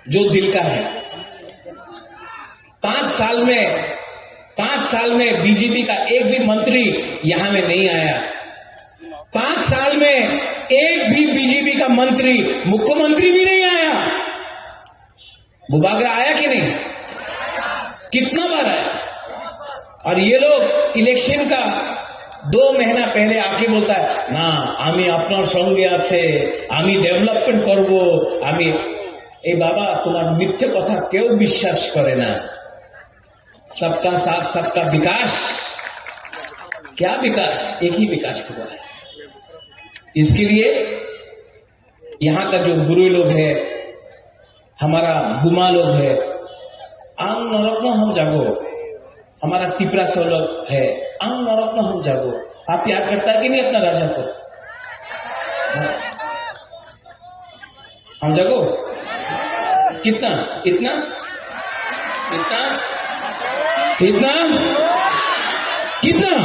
जो दिल का है। पांच साल में, पांच साल में बीजेपी का एक भी मंत्री यहां में नहीं आया। पांच साल में एक भी बीजेपी का मंत्री, मुख्यमंत्री भी नहीं आया। बुबागरा आया कि नहीं? कितना बार आया? और ये लोग इलेक्शन का दो महीना पहले आके बोलता है, "না, আমি আপনার সঙ্গে আছে, আমি ডেভেলপমেন্ট করব, আমি।" এই বাবা, তোমার মিথ্যে কথা কেউ বিশ্বাস করে না। सबका साथ, सबका विकास। क्या विकास? एक ही विकास हुआ है। इसके लिए यहाँ का जो बुरे लोग हैं, हमारा बुमा लोग है, ang norokno hamjago। हमारा तिपरासा लोग है, ang norokno hamjago। आप प्यार करता है कि नहीं अपना राजा को? हाँ। हम जागो? कितना? इतना? इतना? इतना? कितना?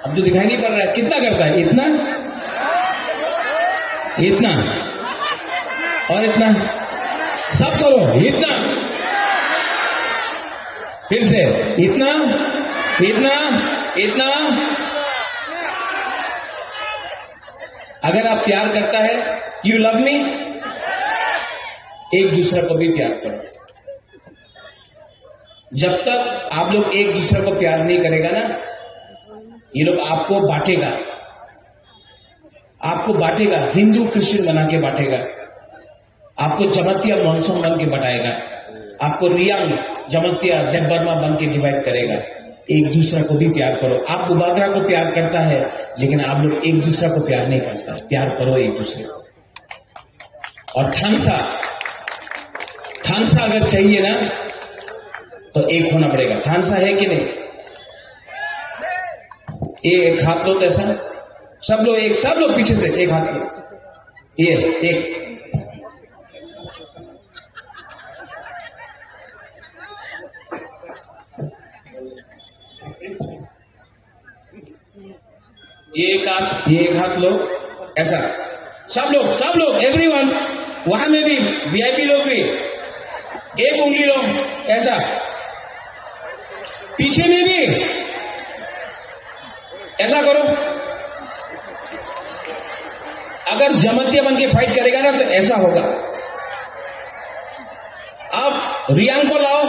अब तो दिखाई नहीं पड़ रहा है, कितना करता है? इतना? इतना? और इतना? सब करो, इतना? फिर से, इतना? इतना? इतना? अगर आप प्यार करता है, you love me, एक दूसरे को भी प्यार करो। जब तक आप लोग एक दूसरे को प्यार नहीं करेगा ना, ये लोग आपको बांटेगा, आपको बांटेगा, हिंदू क्रिश्चियन बना के बांटेगा, आपको जमातिया मोनसोंग बन के बंटाएगा, आपको रियांग जमातिया देबबर्मा बन के डिवाइड करेगा। एक दूसरे को भी प्यार करो। आप बुबागरा को प्यार करता है, लेकिन आप लोग एक दूसरे को प्यार नहीं करता। प्यार करो एक दूसरे को। और थांसा, थांसा अगर चाहिए ना, तो एक होना पड़ेगा। थांसा है कि नहीं? ये एक हाथ लो कैसा, सब लोग एक, सब लोग पीछे से एक हाथ लो। ये एक, ये एक हाथ, ये एक हाथ लो, ऐसा। सब लोग, सब लोग, एवरीवन, वहां में भी वीआईपी लोग भी एक उंगली लो, ऐसा। पीछे में भी ऐसा करो। अगर जमातिया बन के फाइट करेगा ना, तो ऐसा होगा। आप रियांग को लाओ,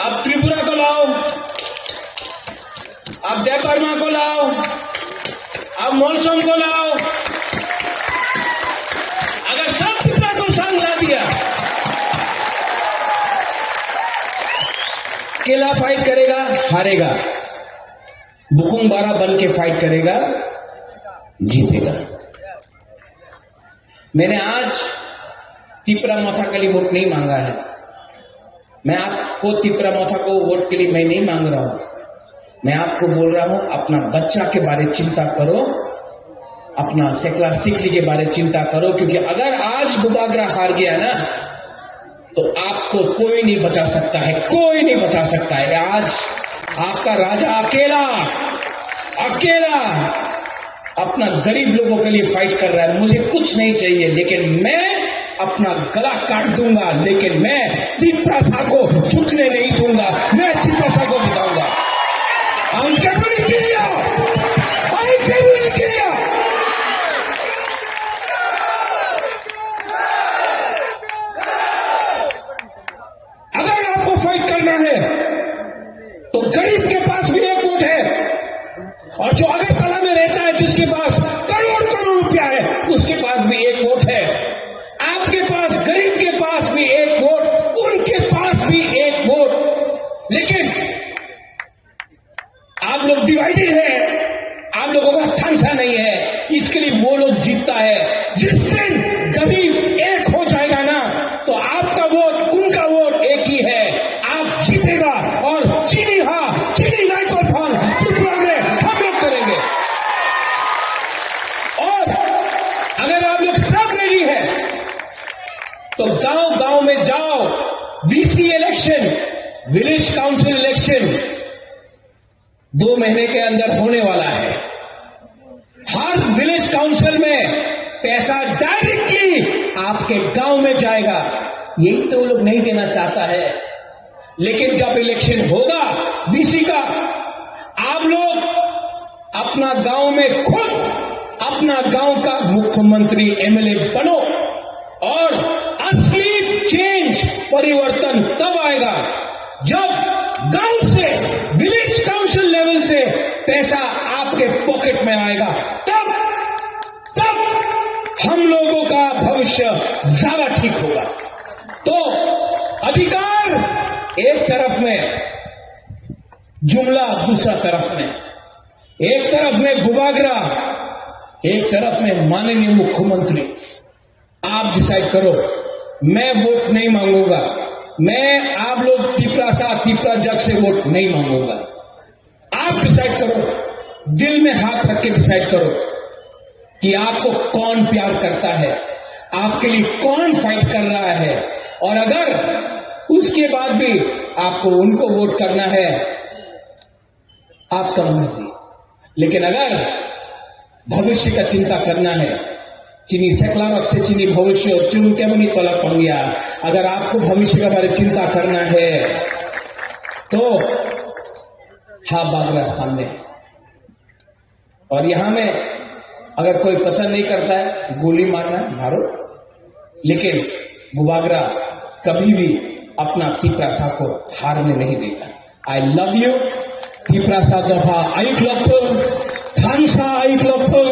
आप त्रिपुरा को लाओ, आप देबबर्मा को लाओ, आप मोनसोंग को लाओ। अगर सब त्रिपुरा को संग ला दिया, अकेला फाइट करेगा, हारेगा। बुकुंग बारा बन के फाइट करेगा, जीतेगा। मैंने आज तिपरा मोथा के लिए वोट नहीं मांगा है। मैं आपको तिपरा मोथा को वोट के लिए मैं नहीं मांग रहा हूं। मैं आपको बोल रहा हूं, अपना बच्चा के बारे चिंता करो, अपना सेकला सिकली के बारे चिंता करो, क्योंकि अगर आज बुबागरा हार गया ना, तो आपको कोई नहीं बचा सकता है, कोई नहीं बचा सकता है। आज आपका राजा अकेला, अकेला अपना गरीब लोगों के लिए फाइट कर रहा है। मुझे कुछ नहीं चाहिए, लेकिन मैं अपना गला काट दूंगा, लेकिन मैं तिपरासा को झुकने नहीं दूंगा, मैं तिपरासा को जिताऊंगा। हम जरूरी किया, हम जरूरी किया। अगर आपको फाइट करना है, तो गरीब के पास भी एक वोट है, और जो अगरतला में रहता है, जिसके पास करोड़ करोड़ रुपया है, उसके पास भी एक वोट है। आपके पास, गरीब के पास भी एक वोट, उनके पास भी एक वोट। लेकिन आप लोग डिवाइडेड है, आप लोगों का थांसा नहीं है, इसके लिए वो लोग जीतता है। जिस दिन गरीब एक हो जाएगा ना, तो आपका वोट, उनका वोट एक ही है, आप जीतेगा। और चीनी हाँ, चीनी नाइको फाल त्रिपुरा में हम लोग करेंगे। और अगर आप लोग सब रेडी है, तो गांव गांव में जाओ। VC election, village council election दो महीने के अंदर होने वाला है। हर विलेज काउंसिल में पैसा डायरेक्टली आपके गांव में जाएगा। यही तो वो लोग नहीं देना चाहता है। लेकिन जब इलेक्शन होगा वीसी का, आप लोग अपना गांव में खुद अपना गांव का मुख्यमंत्री, एमएलए बनो। और असली चेंज, परिवर्तन तब आएगा जब गांव से, विलेज काउंसिल लेवल से पैसा आपके पॉकेट में आएगा, तब, तब हम लोगों का भविष्य ज्यादा ठीक होगा। तो अधिकार एक तरफ में, जुमला दूसरा तरफ में, एक तरफ में बुबागरा, एक तरफ में माननीय मुख्यमंत्री। आप डिसाइड करो, मैं वोट नहीं मांगूंगा, मैं आप लोग तिपरासा, तिपरा जग से वोट नहीं मांगूंगा। आप डिसाइड करो, दिल में हाथ रख के डिसाइड करो कि आपको कौन प्यार करता है, आपके लिए कौन फाइट कर रहा है। और अगर उसके बाद भी आपको उनको वोट करना है, आपका मर्जी। लेकिन अगर भविष्य का चिंता करना है, chini seklarok se chini bhobishyot, chwng keboni tola tongya, अगर आपको भविष्य के बारे चिंता करना है, तो हाँ, बागरा सामने। और यहाँ में अगर कोई पसंद नहीं करता है, गोली मारना, मारो, लेकिन बुबागरा कभी भी अपना तिपरासा को हारने नहीं देगा। I love you। तिपरासा दफा आइक लखो, थानसा आइक लखो,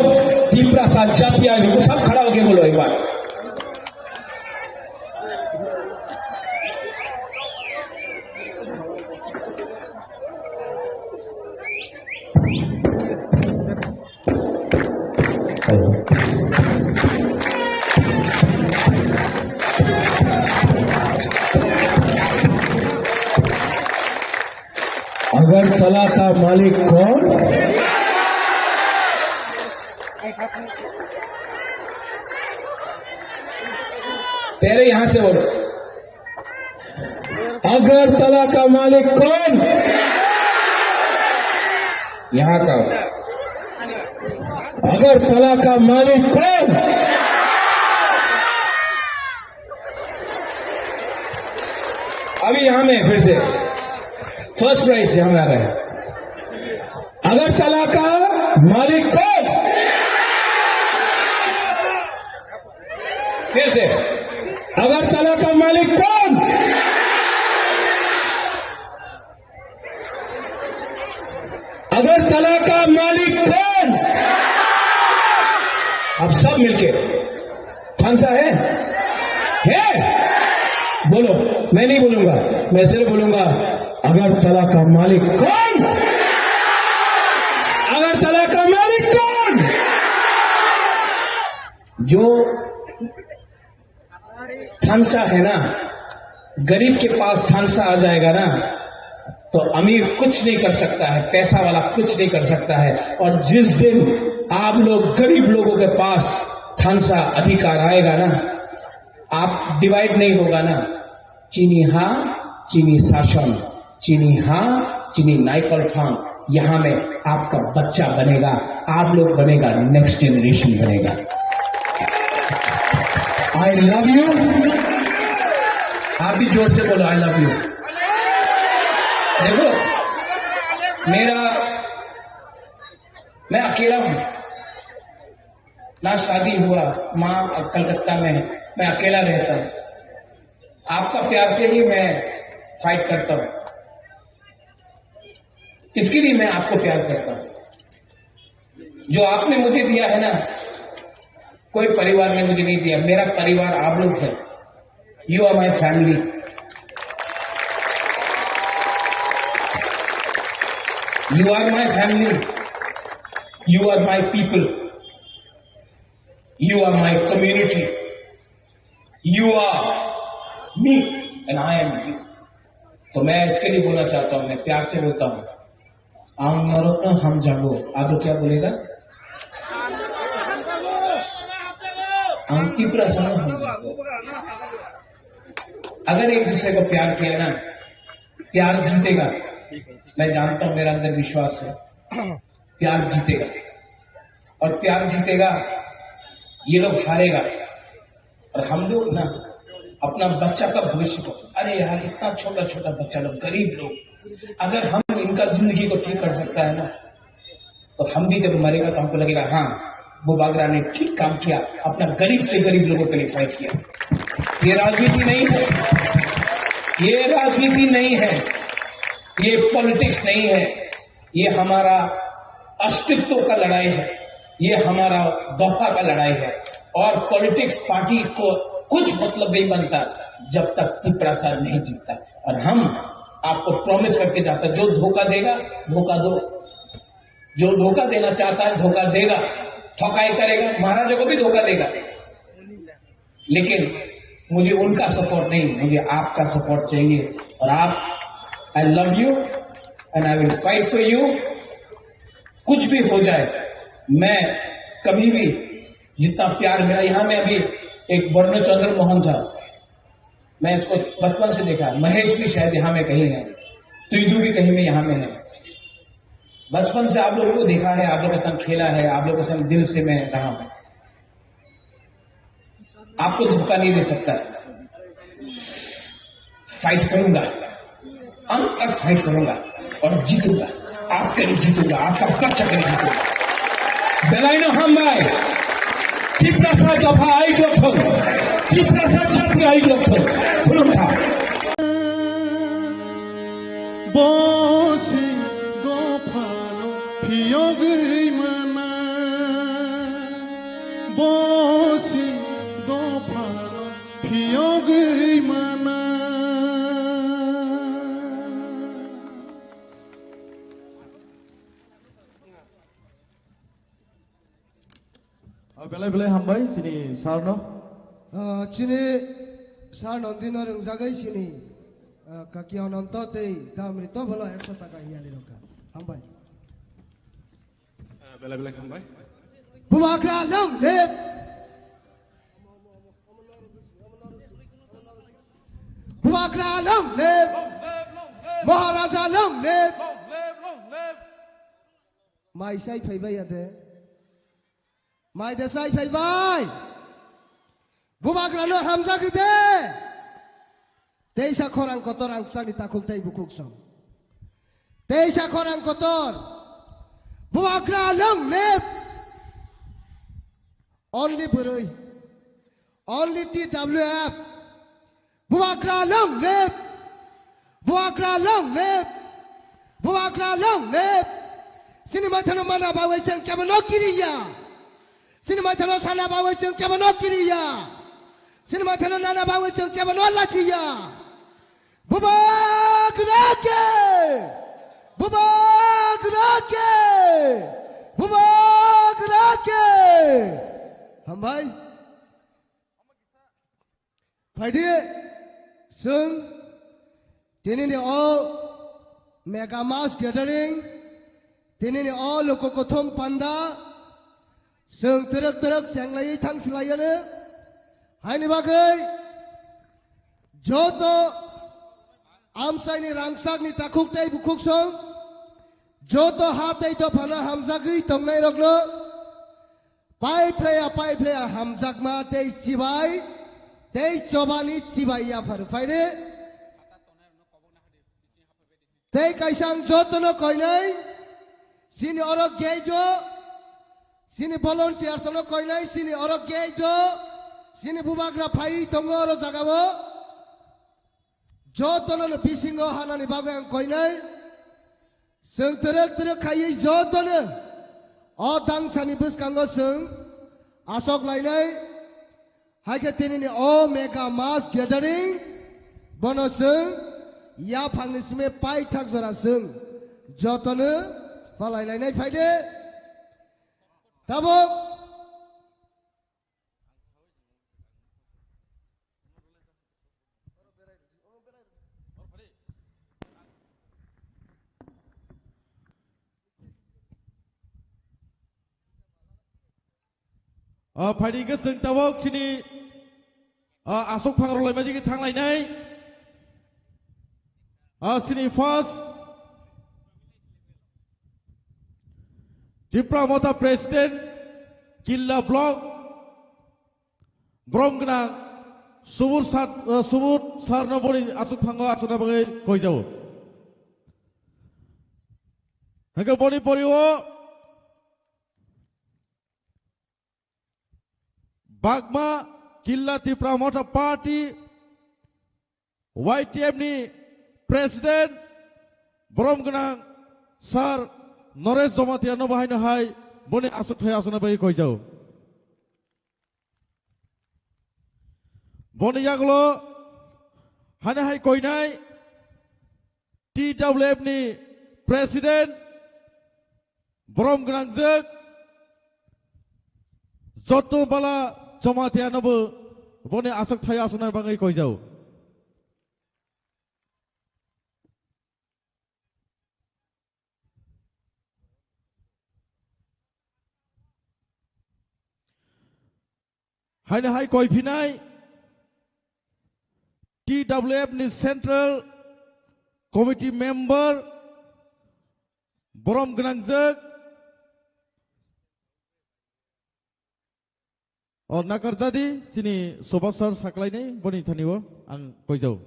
तिपरासा जाति आइक लखो। सब खड़ा होके बोलो एक बार। अगरतला का मालिक कौन? पहले यहां से बोलो। अगरतला का मालिक कौन? यहाँ का। अगरतला का मालिक कौन? अभी यहाँ में फिर से फर्स्ट प्राइज यहाँ आ रहा है। अगरतला का मालिक कौन? फिर से, अगरतला का मालिक कौन? अगरतला का मालिक कौन? आप सब मिलके, थानसा है? है? बोलो, मैं नहीं बोलूंगा, मैं सिर्फ बोलूंगा, अगरतला का मालिक कौन? अगरतला का मालिक कौन? जो थानसा है ना, गरीब के पास थानसा आ जाएगा ना, तो अमीर कुछ नहीं कर सकता है, पैसा वाला कुछ नहीं कर सकता है। और जिस दिन आप लोग गरीब लोगों के पास थानसा अधिकार आएगा ना, आप डिवाइड नहीं होगा ना, चिनी हाँ, चिनी शासन, चिनी हाँ, चिनी नाइकल फांग, यहाँ में आपका बच्चा बनेगा, आप लोग बनेगा, नेक्स्ट जनरेशन बनेगा। I love you। आप भी जोर से बोलो, I love you। देखो, मेरा, मैं अकेला हूँ ना, शादी हुआ, माँ कलकत्ता में है, मैं अकेला रहता हूँ। आपका प्यार से ही मैं फाइट करता हूँ, इसके लिए मैं आपको प्यार करता हूँ। जो आपने मुझे दिया है ना, कोई परिवार ने मुझे नहीं दिया। मेरा परिवार आप लोग हैं। You are my family। You are my family। You are my people। You are my community। You are me and I am you। तो मैं इसके लिए बोलना चाहता हूँ, मैं प्यार से बोलता हूँ, आम नरक न हम जागो। आप लोग क्या बोलेगा? आम तिपरासा न हम जागो। अगर एक दूसरे को प्यार किया ना, प्यार जीतेगा। मैं जानता हूँ, मेरा अंदर विश्वास है, प्यार जीतेगा। और प्यार जीतेगा, ये लोग हारेगा। और हम लोग ना, अपना बच्चा का भविष्य को, अरे यार, इतना छोटा छोटा बच्चा लोग, गरीब लोग, अगर हम इनका जिंदगी को ठीक कर सकता है ना, तो हम भी जब मरेगा तो हमको लगेगा, हाँ, बुबागरा ने ठीक काम किया, अपना गरीब से गरीब लोगों के लिए फाइट किया। ये राजनीति नहीं है, ये राजनीति नहीं है, ये पॉलिटिक्स नहीं है। ये हमारा अस्तित्व का लड़ाई है, ये हमारा दफा का लड़ाई है। और पॉलिटिक्स पार्टी को कुछ मतलब नहीं बनता जब तक तिपरासा नहीं जीतता। और हम आपको प्रॉमिस करके जाता, जो धोखा देगा, धोखा दो। जो धोखा देना चाहता है, धोखा देगा, ठगाई करेगा, महाराजा को भी धोखा देगा। लेकिन मुझे उनका सपोर्ट नहीं, मुझे आपका सपोर्ट चाहिए। और आप, I love you and I will fight for you। कुछ भी हो जाए, मैं कभी भी, जितना प्यार मेरा, यहाँ में अभी एक वर्ण चंद्र मोहन था, मैं इसको बचपन से देखा, महेश भी शायद यहाँ में कहीं है, तुइदू भी कहीं में यहाँ में है। बचपन से आप लोगों को देखा है, आप लोगों के साथ खेला है, आप लोगों के साथ दिल से मैं रहा हूँ। आपको धोखा नहीं दे सकता। फाइट करूंगा, अंत तक फाइट करूंगा और जीतूंगा। आपके लिए जीतूंगा, आपका पक्ष के लिए जीतूंगा। Belai no hambai, Tiprasa dopha aik lokhon, Tiprasa jati Ai doktor, khulumkha. Bo se dophano phiyogwi mana. Bo se dophano phiyogwi mana. Ah, belai belai hambai chini sir no. Ah, chini sir Nandino rwngjagwi chini, ah, kaki Ananto tei damri to bolo ekso taka hiyali rokha. Hambai. Ah, belai belai hambai. Bubagra long live. Bubagra long live. Maharaja long live. Mai sai phaibai ya de. Mai de sai phaibai. Bubagrano hamjagwi de. Teisa khorang kotor ang sani takhuk tei bukhuk song. Teisa khorang kotor. Bubagra long live. Only bwrwi. Only T W F. Bubagra long live. Bubagra long live. Bubagra long live. Chini maithano mana bagwi chwng kebono kiriya. Chini maithano sana bagwi chwng kebono kiriya. Chini maithano nana bagwi chwng kebono lachiya. Bubagra khe! Bubagra khe! Bubagra khe! Hambai. Phaidi, chwng tinini o mega mass gathering, tinini o luku kuthum panda, chwng twrwk twrwk chenglaiwi thang swlaiya no. Haini bagwi joto amchaini rangchakni takhuk tei bukhuk song, joto ha tei dophano hamjagwi tongnairokno, pai phlaiya, pai phlaiya, hamjakma tei chibai, tei chobani chibai yapharu phaidi. Tei kaisa ang jotono koinai, chini oro gate o, chini volunteers no koinai, chini oro gate o, chini bubagra phaiwi tongo oro jaga o. Jotono no bisingo hanani bagwi ang koinai. Chwng twrwk twrwk khaiwi jotono o dangsani bwskango chwng asok lainai. Hai khe tinini o mega mass gathering bono chwng yaphangni simi paithak jora chwng jotono palai lainai phaidi. Tabuk Ah, phaidi hwnkhe chwng tabuk chini, ah, aswk phangrok laimani thanglainai. Ah, chini first Tipra Motha President, Killa Block, Borom gwnang Subur Sat-, eh, Subur Sarno boni aswk thango aswkna bagwi koijao. Hwnkhe boni pori o Bagma Killa Tipra Motha Party Y T F ni President Borom gwnang Sir Naresh Jamatia no bahaino hai boni aswk thai aswkna bagwi koijao. Boni yagulo hani hai koinai T W F ni President Borom gwnangjak Jotto Bala Jamatia no bo boni aswk thai aswkna bagwi koijao. Haino hai koi phinai T W F ni Central Committee member Borom gwnangjak o nakarjadi chini Subhas sir saklainai boni thani o ang koijao.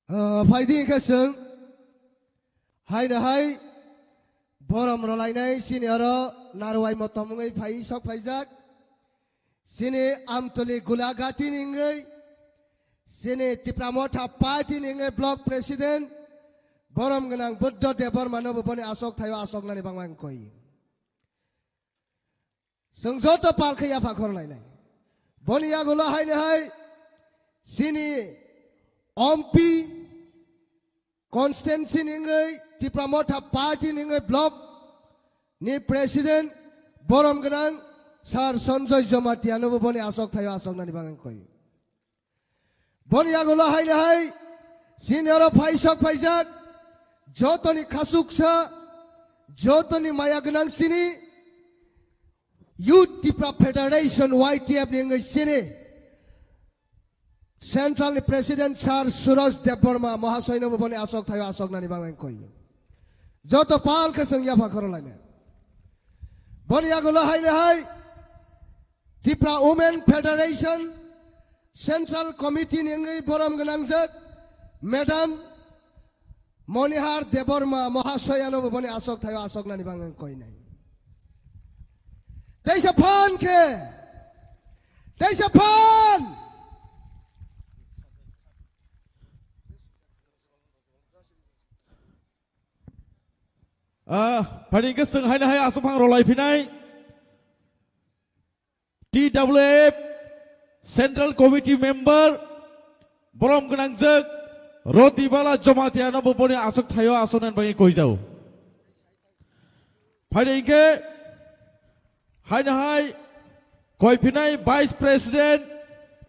Ah, phaidi hwnkhe chwng haino hai borom rwlainai chini oro narwai motom wngwi phai sok phaijak. Chini Amtoli Gulagati ni wngwi, chini Tipra Motha Party ni wngwi Block President, borom gwnang Buddha Debbarma no bo boni asok thaio asoknani bangma wng koi. Chwng joto pal khe yapha khorlainai. Boni yagulo haino hai chini Ompi constituency ni wngwi Tipra Motha Party ni wngwi Block ni President borom gwnang Sir Sanjoy Jamatia no bo boni asok thaio asoknani bangma wng koi. Boni yagulo haino hai chini oro phaisok phaijak jotoni khasuksa, jotoni maya gwnang chini Youth Tipra Federation, Y T F ni wngwi chini Central ni President Sir Suraj Debbarma Mahasoy no bo boni asok thaio asoknani bangma wng koi. Joto pal khe chwng yapha khorlainai. Boni yagulo haino hai Tipra Women Federation Central Committee ni wngwi borom gwnangjak Madam Monihar Debbarma Mahasoyano bo boni asok thaio asoknani bangma wng koinai. Teisa phan khe, teisa phan. Ah, phani hwnkhe chwng haino hai aswk phang rwlai phinai. T W F Central Committee Member borom gwnangjak Roti Bala Jamatia no bo boni aswk thaio asoknani bagwi koijao. Phani hwnkhe haino hai koi phinai Vice President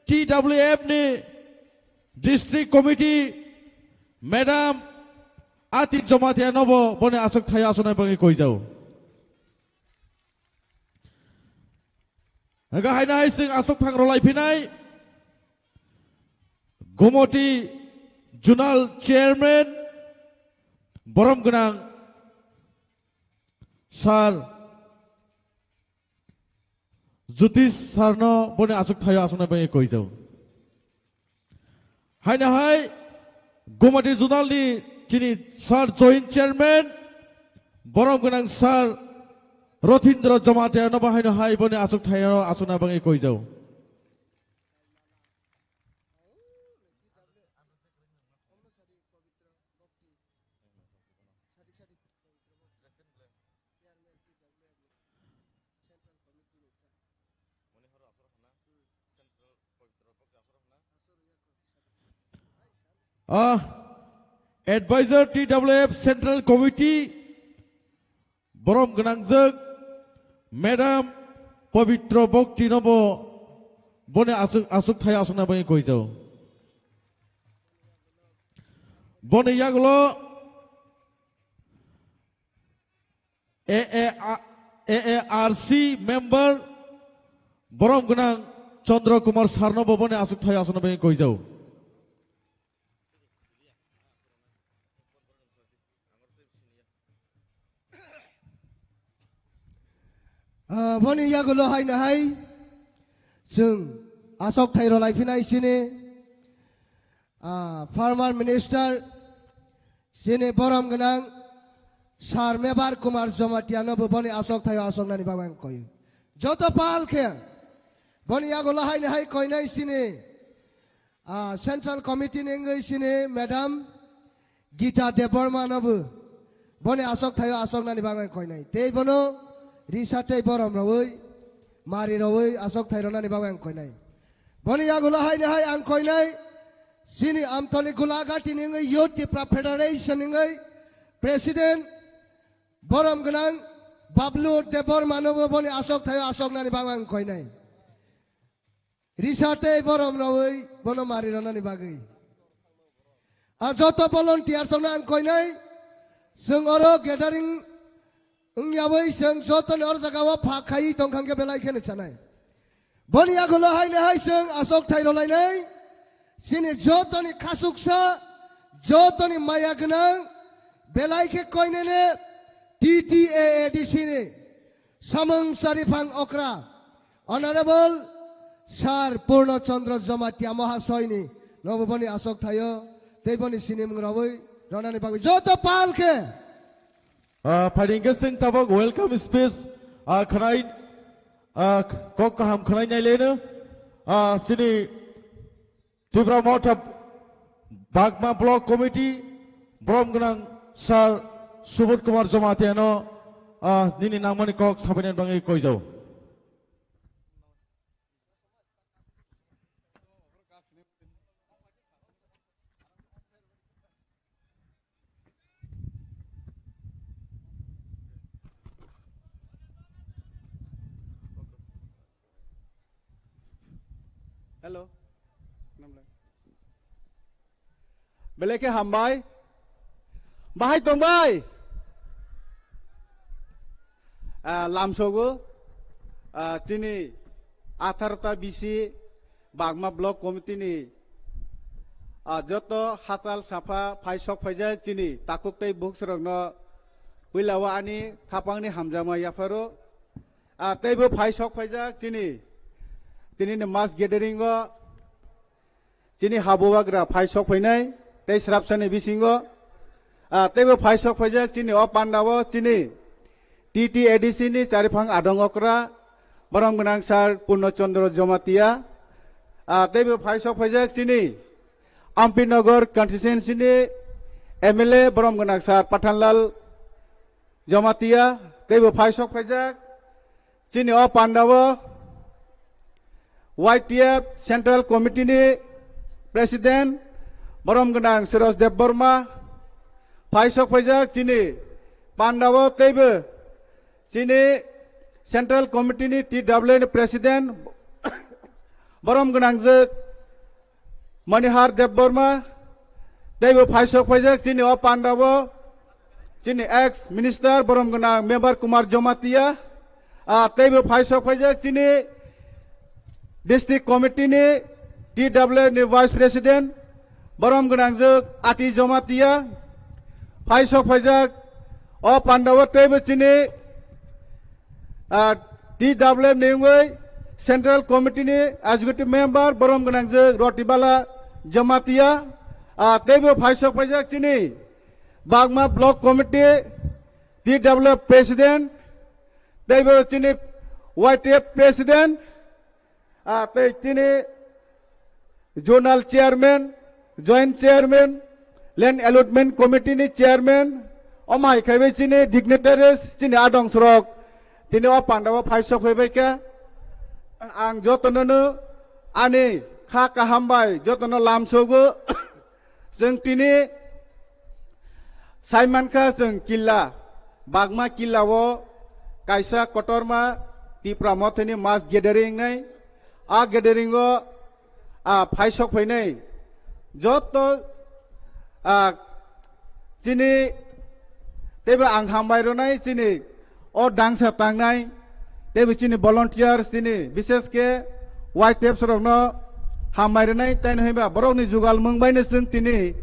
T W F ni District Committee Madam Ati Jamatia no bo boni aswk thaio asoknani bagwi koijao. Hwnkhe haino hai chwng aswk phang rwlai phinai Gumoti Zonal Chairman borom gwnang Sir Jyotish Sir no boni aswk thaio asoknani bagwi koijao. Haino hai Gumoti Zonal ni chini Sir Joint Chairman borom gwnang Sir Rothindra Jamatia no bo haino hai boni aswk thaio asokna bagwi koijao. Ah, Advisor T W F Central Committee borom gwnangjak Madam Pabitra Bhakti no bo boni aswk, aswk thaio asokna bagwi koijao. Boni yagulo A A R, A A R C member borom gwnang Chandra Kumar Sir no bo boni aswk thaio asokna bagwi koijao. Ah, boni yagulo haino hai chwng aswk thaio rwlai phinai chini, ah, former minister chini borom gwnang Sir Mebar Kumar Jamatia no bo boni aswk thaio asoknani bagwi ang koi. Joto pal khe boni yagulo haino hai koinai chini, ah, Central Committee ni wngwi chini Madam Gita Debbarma no bo boni aswk thaio asoknani bagwi ang koinai. Tei bono risa tei borom rwui, mari rwui aswk thai rwnani bagwi ang koinai. Boni yagulo haino hai ang koinai, chini Amtoli Gulagati ni wngwi Youth Tipra Federation ni wngwi President borom gwnang Bablu Debbarma no bo boni aswk thaio asoknani bagwi ang koinai. Risa tei borom rwui bono mari rwnani bagwi. A joto volunteer songno ang koinai, chwng oro gathering wngyawi chwng jotoni oro jagao phak khaiwi tongkha hwnkhe belai kheno chanai. Boni yagulo haino hai chwng aswk thai rwlainai, chini jotoni khasuksa, jotoni maya gwnang, belai khe koinene T T A A D C ni samung chariphang okra, Honorable Sir Purno Chandra Jamatia Mahasoyni nobo boni aswk thaio, tei boni sinimung rwui rwnani bagwi joto pal khe. Ah, phani hwnkhe chwng tabuk welcome speech, ah, khwnai Ah, kok kaham khwlai nai leno. Ah, chini Tipra Motha Bagma Block Committee, borom gwnang Sir Subodh Kumar Jamatia no, ah, nini nangmani kok sabaini bagwi koijao. Hello. Belai khe hambai. Bahai tongbai. Ah, lamsogo. Ah, chini atharota bisi Bagma Block Committee ni, ah, joto hachal sapha phai sok phaijak chini takhuk tei bukhuk srokno puila o ani khapangni hamjakma yapharo. Ah, teibo phai sok phaijak chini, tinini mass gathering o chini habubagra phai sok phainai tei srapsani bisingo, ah, teibo phai sok phaijak chini o pandao chini T T A D C ni chariphang adong okra, borom gwnang Sir Purno Chandra Jamatia, ah, teibo phai sok phaijak chini Ampinagar constituency ni M L A, borom gwnang Sir Pathanlal Jamatia, teibo phai sok phaijak. Chini o pandao Y T F Central Committee ni President, borom gwnang Siraj Debbarma, phai sok phaijak. Chini pandao teibo chini Central Committee ni T W A ni President, borom gwnang jwk Manihar Debbarma, teibo phai sok phaijak chini o pandao, chini ex minister borom gwnang Mebar Kumar Jamatia, ah, teibo phai sok phaijak chini district committee ni T W A ni vice president, borom gwnang jwk Ati Jamatia, phai sok phaijak o pandao teibo chini, ah, T W M ni wngwi Central Committee ni Executive Member borom gwnang jwk Rotibala Jamatia, ah, teibo phai sok phaijak chini Bagma Block Committee, T W F President, teibo chini Y T F President, ah, tei chini Zonal Chairman, Joint Chairman, Land Allotment Committee ni Chairman, omo hai khaibai chini dignitaries, chini adong srok, tini o pandao phai sok phaibai kha. Ang jotono no ani kha kaham bai jotono lamsogo. Chwng tini sai mankha, chwng killa, Bagma killa o kaisa kotorma Tipra Mothani mass gathering nai. A gathering o, a, phai sok phainai joto, a, chini teibo ang hambai rwnai chini o dangsa tangnai, teibo chini volunteers, chini bishesh khe Y T F rokno hambai rwnai, taino hwnba borokni jugal mung baino chwng tini,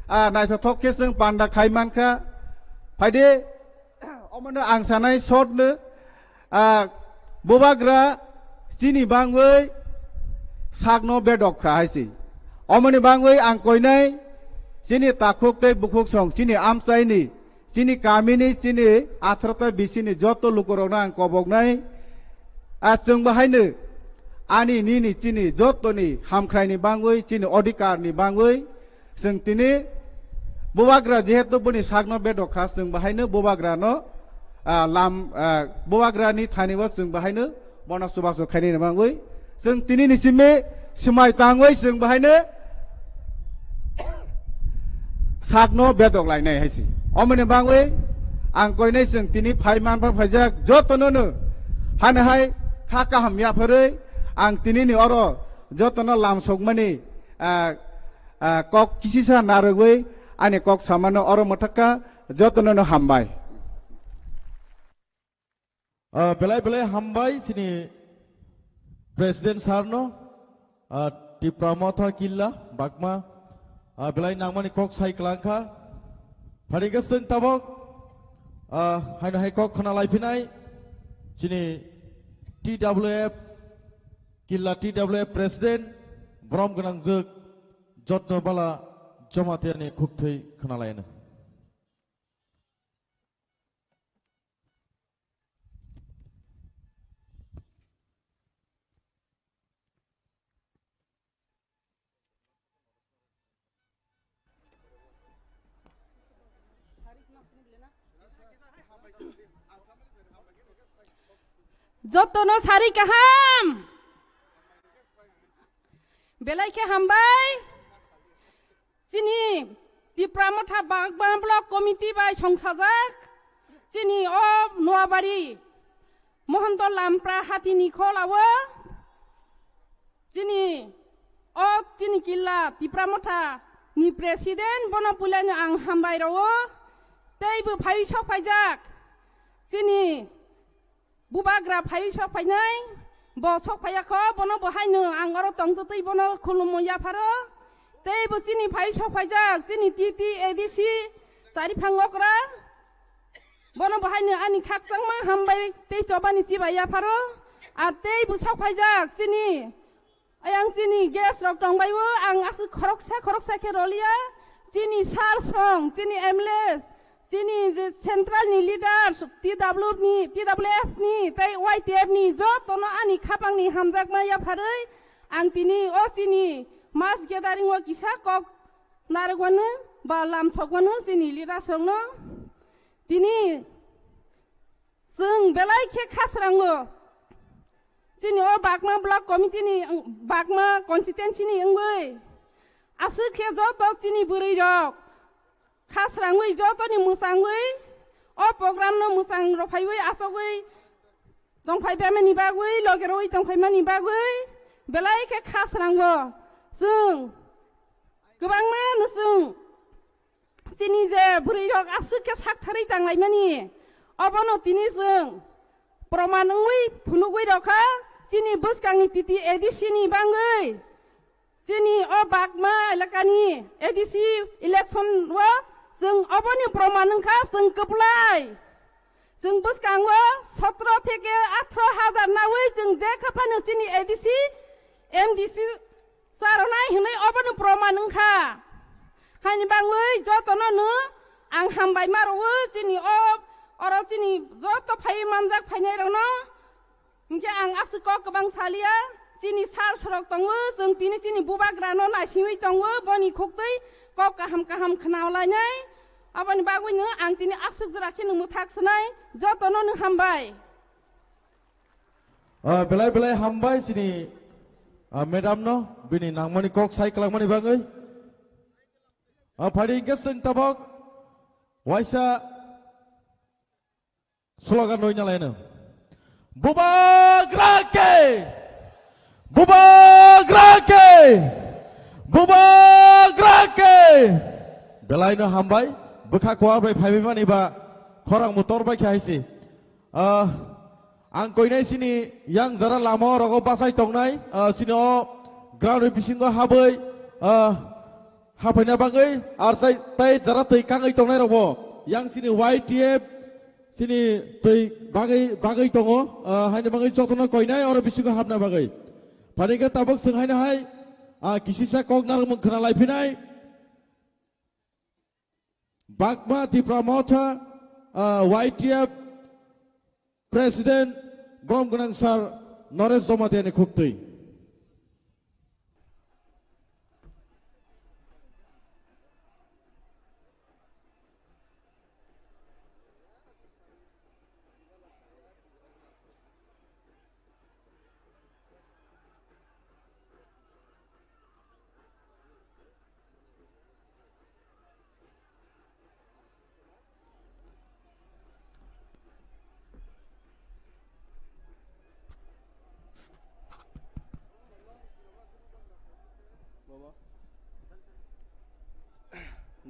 ah, naithothok khe chwng panda khai mankha. Phaidi, omono ang sanai short no, ah, bubagra chini bangwi sakno bedok kha hai se. Omoni bangwi ang koinai chini takhuk tei bukhuk song, chini amchaini, chini kamini, chini atharota bisini joto lukurokno ang koboknai. A chwng bahaino ani nini chini jotoni hamkhraini bangwi, chini odhikarni bangwi chwng tini bubagra jehetu boni sakno bedok kha, chwng bahaino bubagrano, a, lam, a, bubagrani thani o chwng bahaino bono chubachu khainani bangwi chwng tini ni simi swmai tangwi chwng bahaino sakno bedok lainai hai se. Omoni bangwi ang koinai chwng tini phai manpha phaijak jotono no hano hai kha kaham yapharwi ang tini ni oro jotono lam sokmani, ah, ah, kok kisisa narwgwi ani kok samano oro mwthakha, jotono no hambai. Ah, belai belai hambai chini President sir no, ah, Tipra Motha Killa Bagma, ah, belai nangmani kok sai kwlangkha. Pharingkhe chwng tabok, ah, haino hai kok khna laiphinai chini T W F, Killa T W F President, borom gwnangjwk Jotno Bala Jamatia ni khukthwi khna laino. Jotono sari kaham. Belai khe hambai. Chini Tipra Motha Bagma Block Committee bai songsajak. Chini o Noabari Mohondo Lampra hatini kholao chini o chini killa Tipra Motha ni president bono puilano ang hambai rwo. Tei bo phai sok phaijak chini bubagra phai sok phainai, bo sok phaiya kho, bono bo haino ang oro tong twtwi bono khulumo yapharo. Tei bo chini phai sok phaijak chini T T A D C Chariphang okra. Bono bo haino ani khakchangma hambai tei chobani chibai yapharo. Ar tei bo sok phaijak chini ayang chini guest rok tongbai o, ang aswk khoroksa khoroksa khe rolia. Chini sir song, chini M L A, chini je central ni leaders, T W ni, T W F ni, tei Y T F ni jotono ani khapang ni hamjakma yapharwi ang tini o chini mass gathering o kisa kok narwkmano ba lamsokmano chini leaders rokno. Tini chwng belai khe khasrango. Chini o Bagma Block Committee ni, Bagma constituency ni wngwi aswk khe joto chini bwrwi rok khasrangwi jotoni mwchangwi o program no mwchang rw phaiwi achogwi tongphai baimani bagwi, loge rwi tongphaimani bagwi belai khe khasrango. Chwng kwbangma no chwng chini je bwrwi rok aswk khe sak tharwi tanglaimani, obono tini chwng proman wngwi phunugwi rokha. Chini bwskangni T T A D C ni bangwi chini o Bagma elakani A D C election o chwng oboni proman wngkha chwng kwplai. Chwng bwskango sotro theke athro hajar nawi chwng je kha phano chini A D C, M D C charonai hinwi obono proman wngkha. Haini bangwi jotono no ang hambai ma rwo chini o oro chini joto phai manjak phainai rokno. Hinkhe ang aswk kok kwbang salia, chini sir sorok tongo, chwng tini chini bubagrano naisingwi tongo, boni khuktwi kok kaham kaham khna lainai. Aboni bagwino ang tini aswk jora kheno mwthak swnai, jotono no hambai. Ah, belai belai hambai chini, ah, madam no bini nangmani kok sai kwlangmani bagwi. Ah, phadi hinkhe chwng tabok waisa slogan rwina laino. Bubagra ke! Bubagra ke! Bubagra ke! Belaino hambai, bwkha kuar bai phaibai mani ba khorang motor bai khe haisi. Ah, ang koinai sini yang jara lama rogo bachai tongnai, ah, sini o ground bisingo habwi, ah, haphaina bagwi, ar sai tai jara twi kangwi tongnai rokbo yang sini Y T F sini twi bagwi, bagwi tongo, ah, haini bagwi jotono koinai oro bisingo hapna bagwi. Phani khe tabuk chwng haino hai, ah, kisisa kok narwkmung khna laiphinai. Bagma Tipra Motha, ah, Y T F President Brom Gwnang Sir Naresh Jamatia ni khuktwi.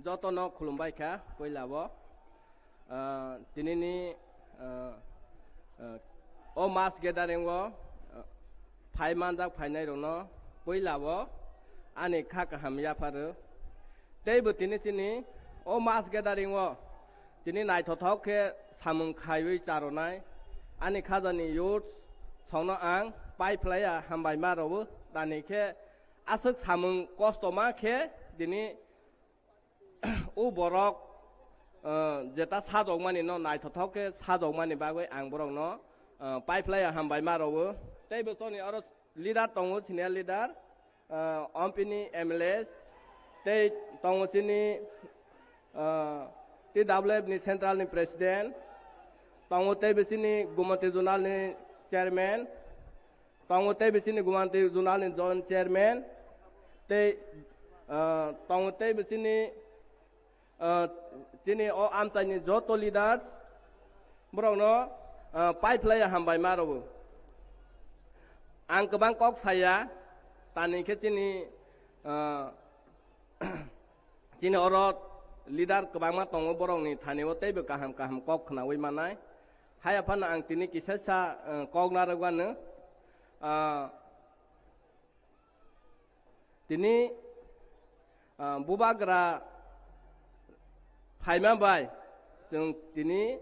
Jotono khulumbai kha puila o. Ah, tinini, ah, ah, o mass gathering o, ah, phai manjak phainai rokno puila o ani kha kaham yapharo. Teibo tini chini o mass gathering o tini naithothok khe samung khaiwi charonai ani khajani youth songno ang pai phlaiya hambai ma rwo. Tani khe aswk samung kosto ma khe tini o borok, ah, jeta sajokmani no naithothok khe sajokmani bagwi ang borokno, ah, pai phlaiya hambai ma rwo. Teibo choni oro leader tongo, senior leader, ah, ompini M L A tei tongo chini, ah, T W F ni Central ni President, tongo tei bisini Gumati Zonal ni Chairman, tongo tei bisini Gumati Zonal ni Joint Chairman, tei, ah, tongo tei bisini, ah, chini o amchaini joto leaders, borokno, ah, pai phlaiya hambai ma rwo. Ang kwbang kok saya, tani khe chini, ah, chini oro leader kwbangma tongo, borokni thani o teibo kaham kaham kok khnaui manai. Haiya phano ang tini kisa sa, eh, kok narwk anw. Ah, tini, ah, bubagra phaima bai chwng tini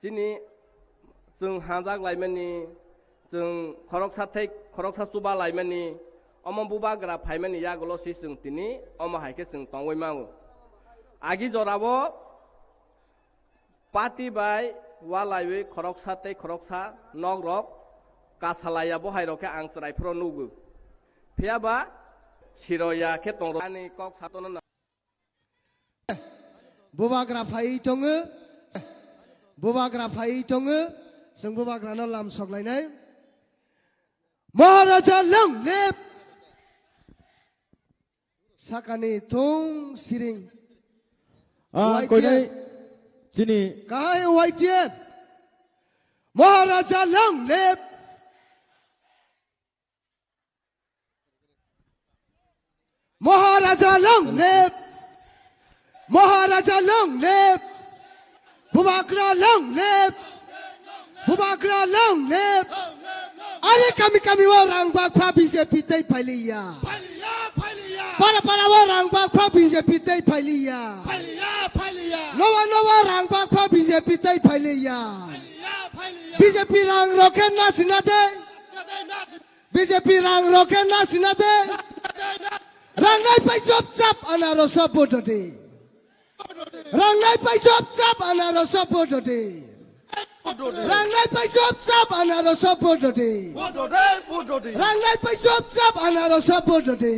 chini chwng hajak laimani, chwng khoroksa thai khoroksa chuba laimani, omo bubagra phaimani yagulo se chwng tini omo hai khe chwng tongwi mao. Agi jorao party bai walaiwi khoroksa tei khoroksa nokrok kasalaiya bo hai rok khe ang chwrai phoro nugo. Phiya ba siroya khe tongrok ani kok satono na. Bubagra phai tongo, bubagra phai tongo, chwng bubagrano lam soklainai. Maharaja long live! Sakani thung siring. Ah, Y T F. Koinai chini. Kahai Y T F. Maharaja long live! Maharaja long live! Maharaja long live! Bubagra long live! Bubagra long live! Are kami kami o rang bakpha B J P tei phailiya. Para para o rang bakpha B J P tei phailiya. Nowa nowa rang bakpha B J P tei phailiya. B J P rang rok khe nasina de. B J P rang rok khe nasina de. Rang nai pai chop chap anaro sop bodode. Rang nai pai chop chap anaro sop bodode. Rang nai pai chop chap anaro sop bodode. Rang nai pai chop chap anaro sop bodode.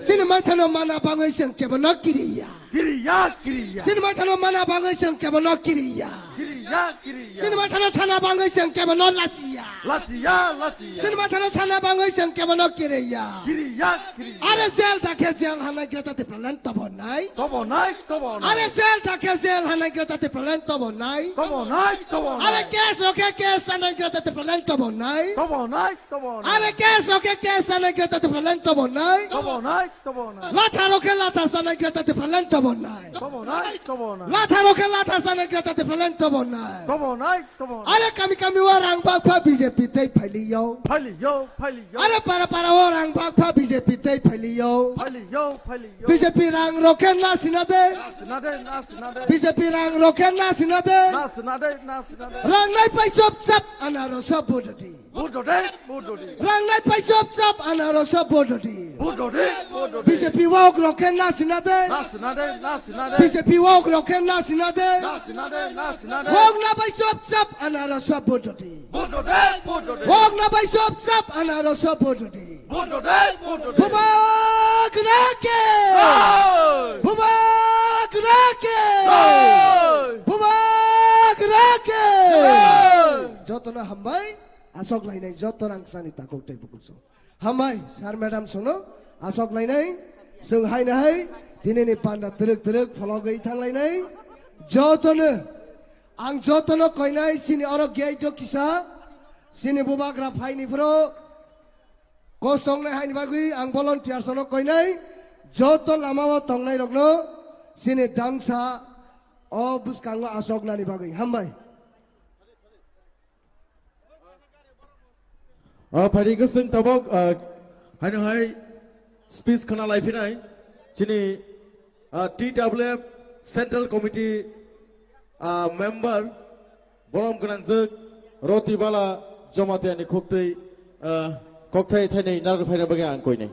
Sini maithano mana bangwi chwng kebo no kiriya. Kiriya, kiriya. Sini maithano mana bangwi chwng kebo no kiriya. Kiriya, kiriya. Sini maithano sana bangwi chwng kebo no lachiya. Lachiya, lachiya. Sini maithano sana bangwi chwng kebo no kiriya. Kiriya, kiriya. Are jail dakhe jail hanai Greater Tipraland tobo nai. Tobo nai, tobo nai. Are jail dakhe jail hanai Greater Tipraland tobo nai. Tobo nai, tobo nai. Are case rok khe case hanai Greater Tipraland tobo nai. Tobo nai, tobo nai. Are case rok khe case hanai Greater Tipraland tobo nai. Tobo nai, tobo nai. Latha rok khe latha sanai Greater Tipraland tobo nai. Tobo nai, tobo nai. Latha rok khe latha sanai Greater Tipraland tobo nai. Tobo nai, tobo nai. Are kami kami o rang bakpha B J P tei phailiyo. Phailiyo, phailiyo. Are para para o rang bakpha B J P tei phailiyo. Phailiyo, phailiyo. B J P rang rok khe nasina de. Nasina de, nasina de. B J P rang rok khe nasina de. Nasina de, nasina de. Rang nai pai chop chap anaro sop bododi. Budodi, budodi. Rang nai pai chop chap anaro sop bododi. Budodi, budodi. B J P wok rok khe nasina de. Nasina de, nasina de. B J P wok rok khe nasina de. Nasina de, nasina de. Wok na pai chop chap anaro sop bododi. Budodi, budodi. Wok na pai chop chap anaro sop bododi. Budodi, budodi. Bubagra khe. Jai. Bubagra khe. Jai. Bubagra khe. Jai. Jotono hambai. Asok lainai joto rang sani takhuk tei bukhuk song. Hambai, sir madam songno asok lainai. Chwng haino hai, dinini panda twrwk twrwk phologwi thang lainai. Jotono, ang jotono koinai, chini oro gate o kisa, chini bubagra phaini phuru kostongnai haini bagwi ang volunteer sono koinai. Joto lama o tongnai rokno chini dangsa o bwskango asok nani bagwi. Hambai. O phaidi kwchwng tabuk, ah, haino hai speech khna lai phinai chini, ah, T W F Central Committee, ah, member borom gwnangjwk Roti Bala Jamatia ni khuktwi, ah, kokthai thainwi narwk phaina bagwi ang koinai.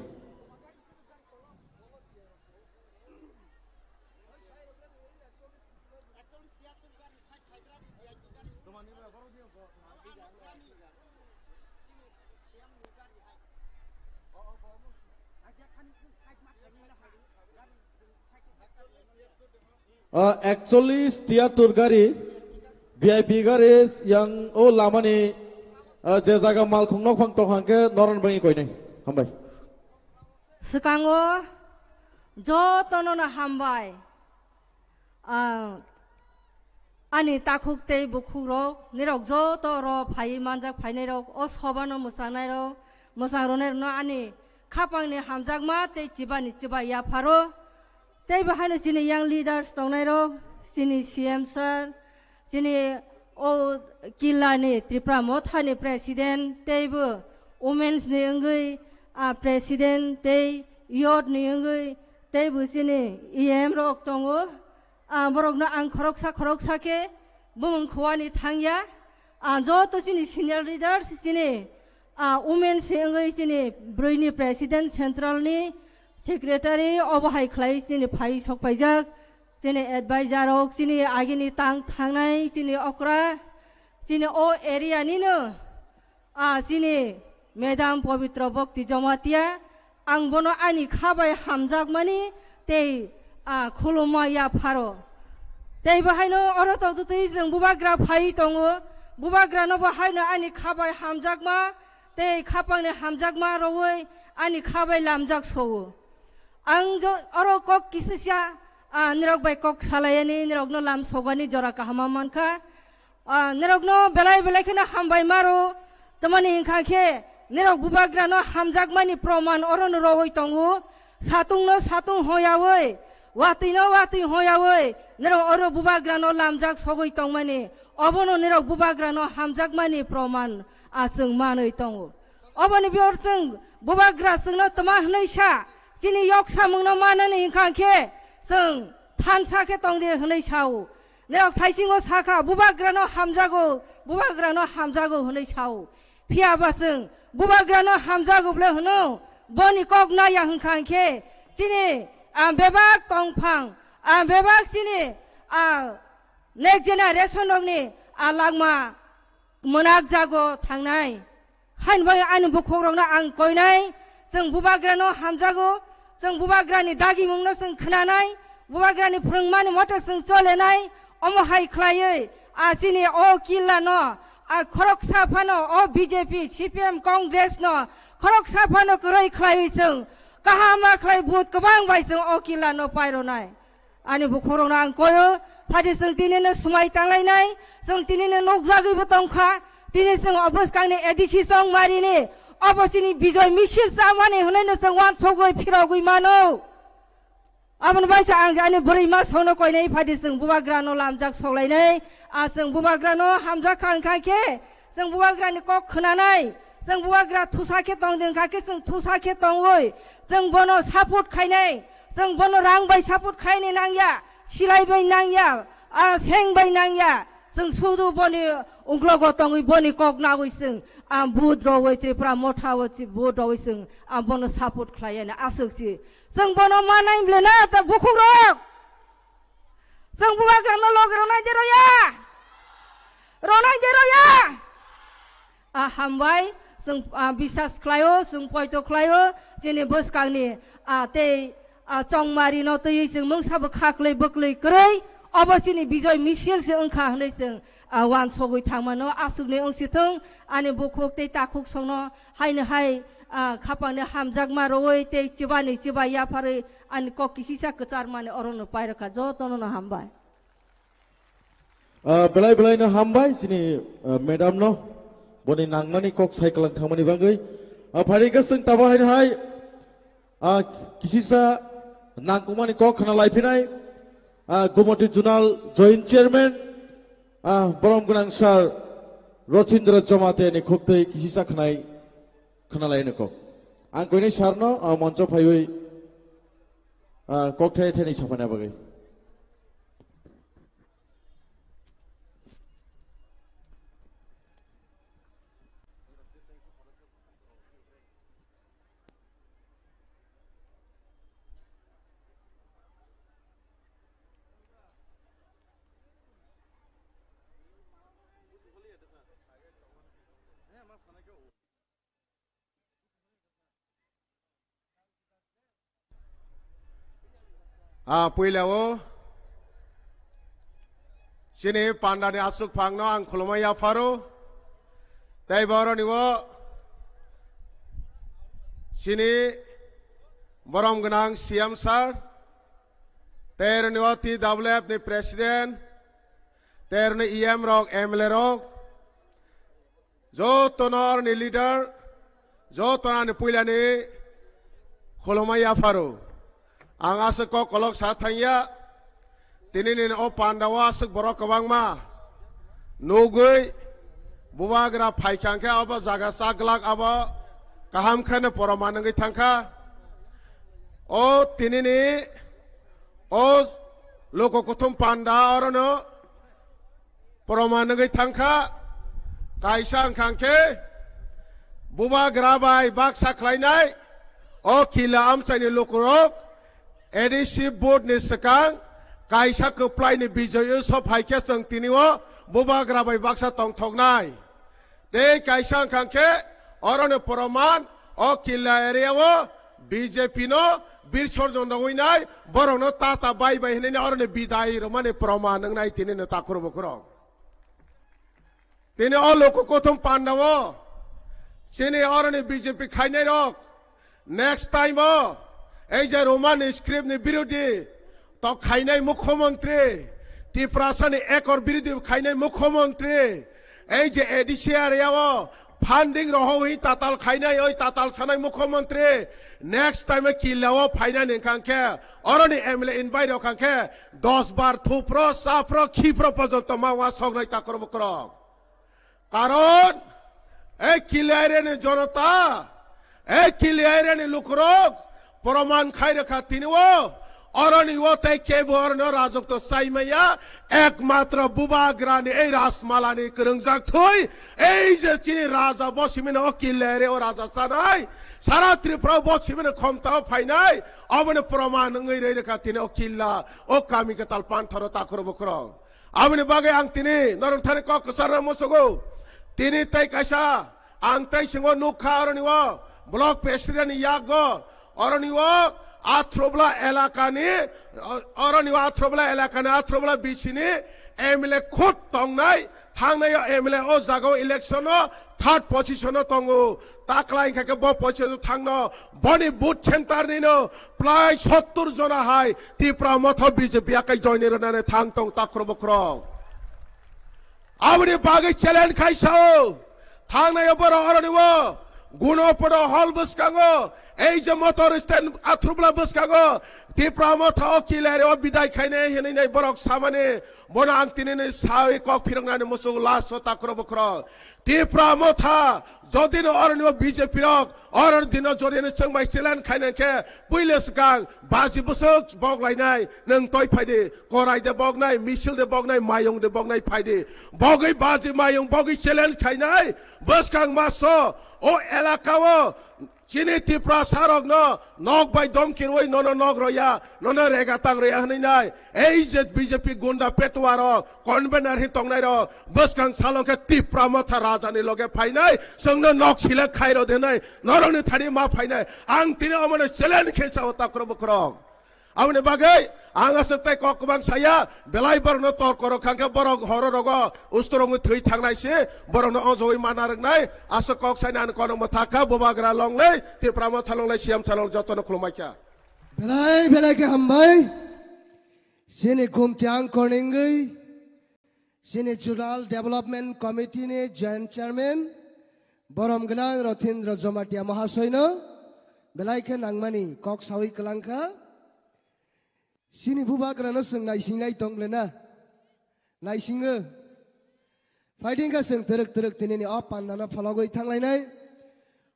Ah, ekchollis tiyatur gari, V I P gari yang o lamani, ah, je jaga malkhung nokphang tong hang khe noron bagwi koinai. Hambai. Swkango jotono no hambai. Ah, ani takhuk tei bukhukrok, nirok joto oro phaiwi manjak phainairok, o sobano mwchangnairok, mwchang rwnairokno ani khapangni hamjakma tei chibani chibai yapharo. Tei bo haino chini young leaders tongnairok, chini C M sir, chini o killani Tripura Mothani president, teibo womens ni wngwi, ah, president tei youth ni wngwi, teibo chini E M rok tongo. Ah, borokno ang khoroksa khoroksa khe bumung khuani thangya. Ah, joto chini senior leaders, chini, ah, women se wngwi chini brwini president, central ni secretary, obo hai khlai chini phai sok paijak, chini advisor rok, chini agini tang thangnai, chini okra, chini o area nino, ah, chini Madam Pabitra Bhakti Jamatia, ang bono ani kha bai hamjakmani tei, ah, khulumma yapharo. Tei bo haino oro tongtwtwi chwng bubagra phaiwi tongo. Bubagrano bo haino ani kha bai hamjakma tei khapangni hamjakma rwui ani kha bai lamjak sowo. Ang jo-, oro kok kisisa, ah, nirok bai kok salayani, nirokno lam sogani jora kahama mankha. Ah, nirokno belai belai kheno hambai maro, tamani hwnkha khe nirok bubagrano hamjakmani proman orono rowoi tongo. Satungno satung hoyawi, watwino watwi hoyawi, nirok oro bubagrano lamjak sogwi tongmani, obono nirok bubagrano hamjakmani proman, ah, chwng manwi tongo. Oboni biyor chwng bubagra chwngno tma hwnwi sa, chini yok samungno manani hwnkha khe chwng thansa khe tongdi hwnwi sao. Nirok saisingo sakha, "Bubagrano hamjago, bubagrano hamjago," hwnwi sao. Phiya ba chwng bubagrano hamjago bwle hwno, boni kok naya hwnkha khe chini, ah, bebak tongphang, ah, bebak chini, ah, next generation rokni, ah, langma mwnakjago thangnai. Haini bagwi ani bukhukrokno ang koinai, chwng bubagrano hamjago, chwng bubagrani dagimungno chwng khnanai, bubagrani phwrwngmani mote chwng cholenai, omo hai khlaiwi, a chini o killano, a khoroksa phano o B J P, C P M, Congress no khoroksa phano kwrwi khlaiwi chwng kaham ma khlai vote kwbang bai chwng o killano paironai. Ani bukhukrokno ang koyo, phadi chwng tinino swmai tanglainai, chwng tinino nukjagwibo tongkha, tini chwng o bwskangni A D C Chongmarini obo chini bijoy misil chamani hwnwi no chwng uansugwi phirogwi mano. Aboni bai se ang ani bwrwi ma songno koinai phadi chwng bubagrano lamjak soklainai, a chwng bubagrano hamjak kha wngkha khe, chwng bubagrani kok khwnanai, chwng bubagra thusa khe tongdi wngkha khe chwng thusa khe tongwi, chwng bono support khainai, chwng bono rang bai support khaini nangya, silai bai nangya, a seng bai nangya, chwng sudu boni ungklogo tongwi boni kok nagwi chwng, a vote rogwi Tripura Motha o chi vote rogwi chwng, a bono support khlaiya na aswk chi. Chwng bono manai bwle na ta bukhukrok. Chwng bubagrano loge ronai de roya? Ronai de roya? A hambai, chwng, a, bisas khlaio, chwng poito khlaio, chini bwskangni, a, tei, a, Chongmarino twiwi chwng mungsabo khaklwi bwklwi kwrwi, obo chini bijoy misil se wngkha hwnwi chwng, a, uansugwi thangmano. Aswkni wngsithwng ani bukhuk tei takhuk songno haino hai, a, khapangni hamjakma rwui tei chibani chiba yapharwi ani kok kisisa kwcharmani orono pairwkha. Jotono no hambai. Ah, belai belai no hambai chini, ah, madam no boni nangmani kok sai kwlang thangmani bagwi. Ah, phari hwnkhe chwng tabuk haino hai, ah, kisisa nangkukmani kok khna laiphinai, ah, Gumoti Zonal Joint Chairman, ah, borom gwnang sir Rothindra Jamatia ni khuktwi kisisa khnai, khna laino kok. Ang koinai sir no, ah, moncho phaiwi, ah, kok thai thani saphana bagwi. A puila o chini pandani aswk phangno ang khulumai yapharo. Tei boroni o chini borom gwnang C M sir, tei roni o T W F ni president, tei roni E M rok, M L A rok, jotono aroni leader, jotono ani puilani khulumai yapharo. Ang aswk kok kolok sa thangya, tinini o pandao aswk borok kwbangma nugwi bubagra phaikha hwnkhe abo jaga chaglak abo kaham kheno poroman wngwi thangkha. O tinini o loko kuthum panda orono poroman wngwi thangkha. Kaisa wngkha hwnkhe bubagra bai baksa khlainai o kila amchaini lukurok A D C vote ni swkang kaisa kwplaini bijoy o sophaikhe chwng tini o bubagra bai baksa tongthoknai. Tei kaisa wngkha hwnkhe oroni poroman o kila area o B J P no birsorjon rogwi nai borokno tata bai bai hinwi oroni bidai rwmani poroman wngnai tinino takhro bukhro. Tini o loko kuthum pandao chini oroni B J P khainai rok next time o ei je Roman script ni birodhi to khainai mukhyamantri, Tiprasa ni ekor birodhi khainai mukhyamantri, ei je A D C area o funding rohoi tatal khainai oi tatal sanai mukhyamantri next time o killa o phainani wngkha khe oroni M L A invite rok kha khe dos bar thupro, sapro, khipro porjonto ma wasoknai takhro bukhro. Karon, e Kiliaireni jonota, e Kiliaireni lukurok, poroman khai rwkha tini o, oroni o tei kebo oroni o rajokto chai maya, ekmatro bubagrani ei Rajmalani kwrwngjak thwi, ei je chini raja bo simino o Kiliaire o raja chanai, sara Tripura o bo simino khomta o phainai, oboni poroman wngwi rwi rwkha tini o killa, o kami kwtal panthoro takhro bukhro. Aboni bagwi ang tini norok thani kok kwcharna musugo. Tini tei kaisa ang tei singo nukha oroni o block president ni yago oroni o Athrobla elakani, oroni o Athrobla elakani Athrobla B C ni M L A khud tongnai, thangnai o M L A o jaga o election o third position o tongo. Taklai wngkha khe bo poicha thangno boni booth center nino prai sottur jona hai Tipra Motha B J P akai joini rwnani thang tong takhro bukhro. Aboni bagwi challenge khai sao. Thangnai o borok oroni o Gunopodo hall bwskango ei je motor stand Athrubla bwskango Tipra Motha o kilari o bidai khainai hinwi nai borok samani bono ang tinini sawi kok phiroknani muchung last o takhro bukhro. Tipra Motha, jodi no oroni o B J P rok, oroni dino jodi no chwng bai challenge khainai khe, puila swkang baji bwswk bok lainai, nwng toi phai di, korai de bok nai, misil de bok nai, mayung de bok nai phai di. Bogwi baji mayung, bogwi challenge khainai, bwskang maso, o elaka o, Chini Tiprasa rokno nok bai domki rwi nono nok roya, nono rega tang roya hwnwi nai. Ei je B J P gunda petuwa rok, convener hin tongnai rok, bwskang salo khe Tipra Motha raja ni loge phainai, chwngno nok select khai rw di hwnwi norokni thani ma phainai. Ang tini omono challenge khe sao takhro bukhro. Aboni bagwi ang aswk tei kok kwbang saya, belai borokno tor korok kha khe borok horo rogo usturungwi thwi thangnai se, borokno ojogwi mana rwknai, aswk kok saina ang kono mwthak kha, bubagra longlei, Tipra Motha longlei, C M salong jotono khulumai kha. Belai belai khe hambai. Chini Gumti Angkor ni wngwi, chini Zonal Development Committee ni Joint Chairman, borom gwnang Rothindra Jamatia Mahasoino belai khe nangmani kok sawi kwlang kha. Chini bubagrano chwng naisingnai tong le na? Naisingo. Phaidi wngkha chwng twrwk twrwk tinini o pandano phologwi thanglainai.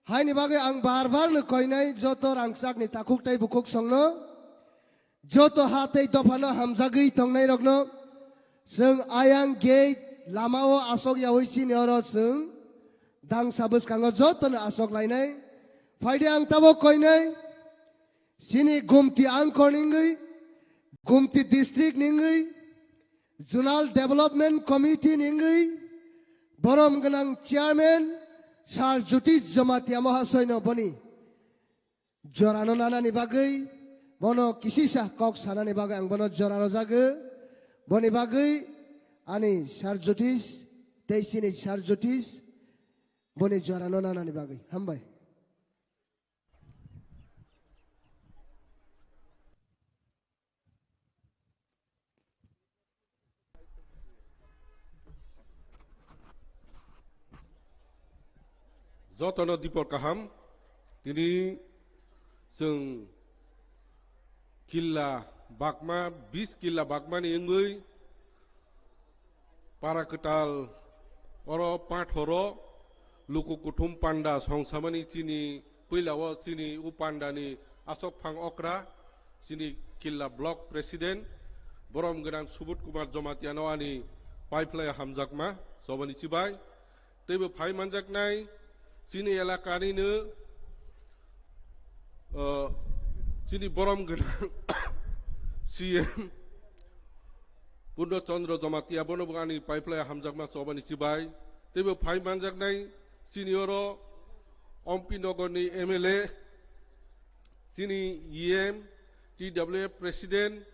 Haini bagwi ang bar bar no koinai joto rangchakni takhuk tei bukhuk songno, joto ha tei dophano hamjagwi tongnairokno chwng ayang gate lamao asok yaui chini oro chwng dangsa bwskango jotono asok lainai. Phaidi ang tabok koinai. Chini Gumti Angkor ni wngwi, Gumti District ni wngwi, Zonal Development Committee ni wngwi, borom gwnang Chairman Sir Jyotish Jamatia Mahasoino boni jorano nanani bagwi Bono kisisa kok sanani bagwi ang bono jora rojagwi. Boni bagwi ani Sir Jyotish tei chini Sir Jyotish boni jorano nanani bagwi. Hambai. Jotono dipor kaham. Tini chwng killa bakma, bis killa bakmani wngwi para kwtal oro pathoro luku kuthum panda songsamani chini puila o chini u pandani asok phang okra, chini killa block president, borom gwnang Subut Kumar Jamatia no ani paiphlai hamjakma, chobani chibai. Teibo phai manjaknai chini elakani no, o, chini borom gwnang C M Purno Chandra Jamatia, bono bo ani paiphlai hamjakma, chobani chibai. Teibo phai manjaknai chini oro Ompi Nogor ni M L A, chini E M, T W F president,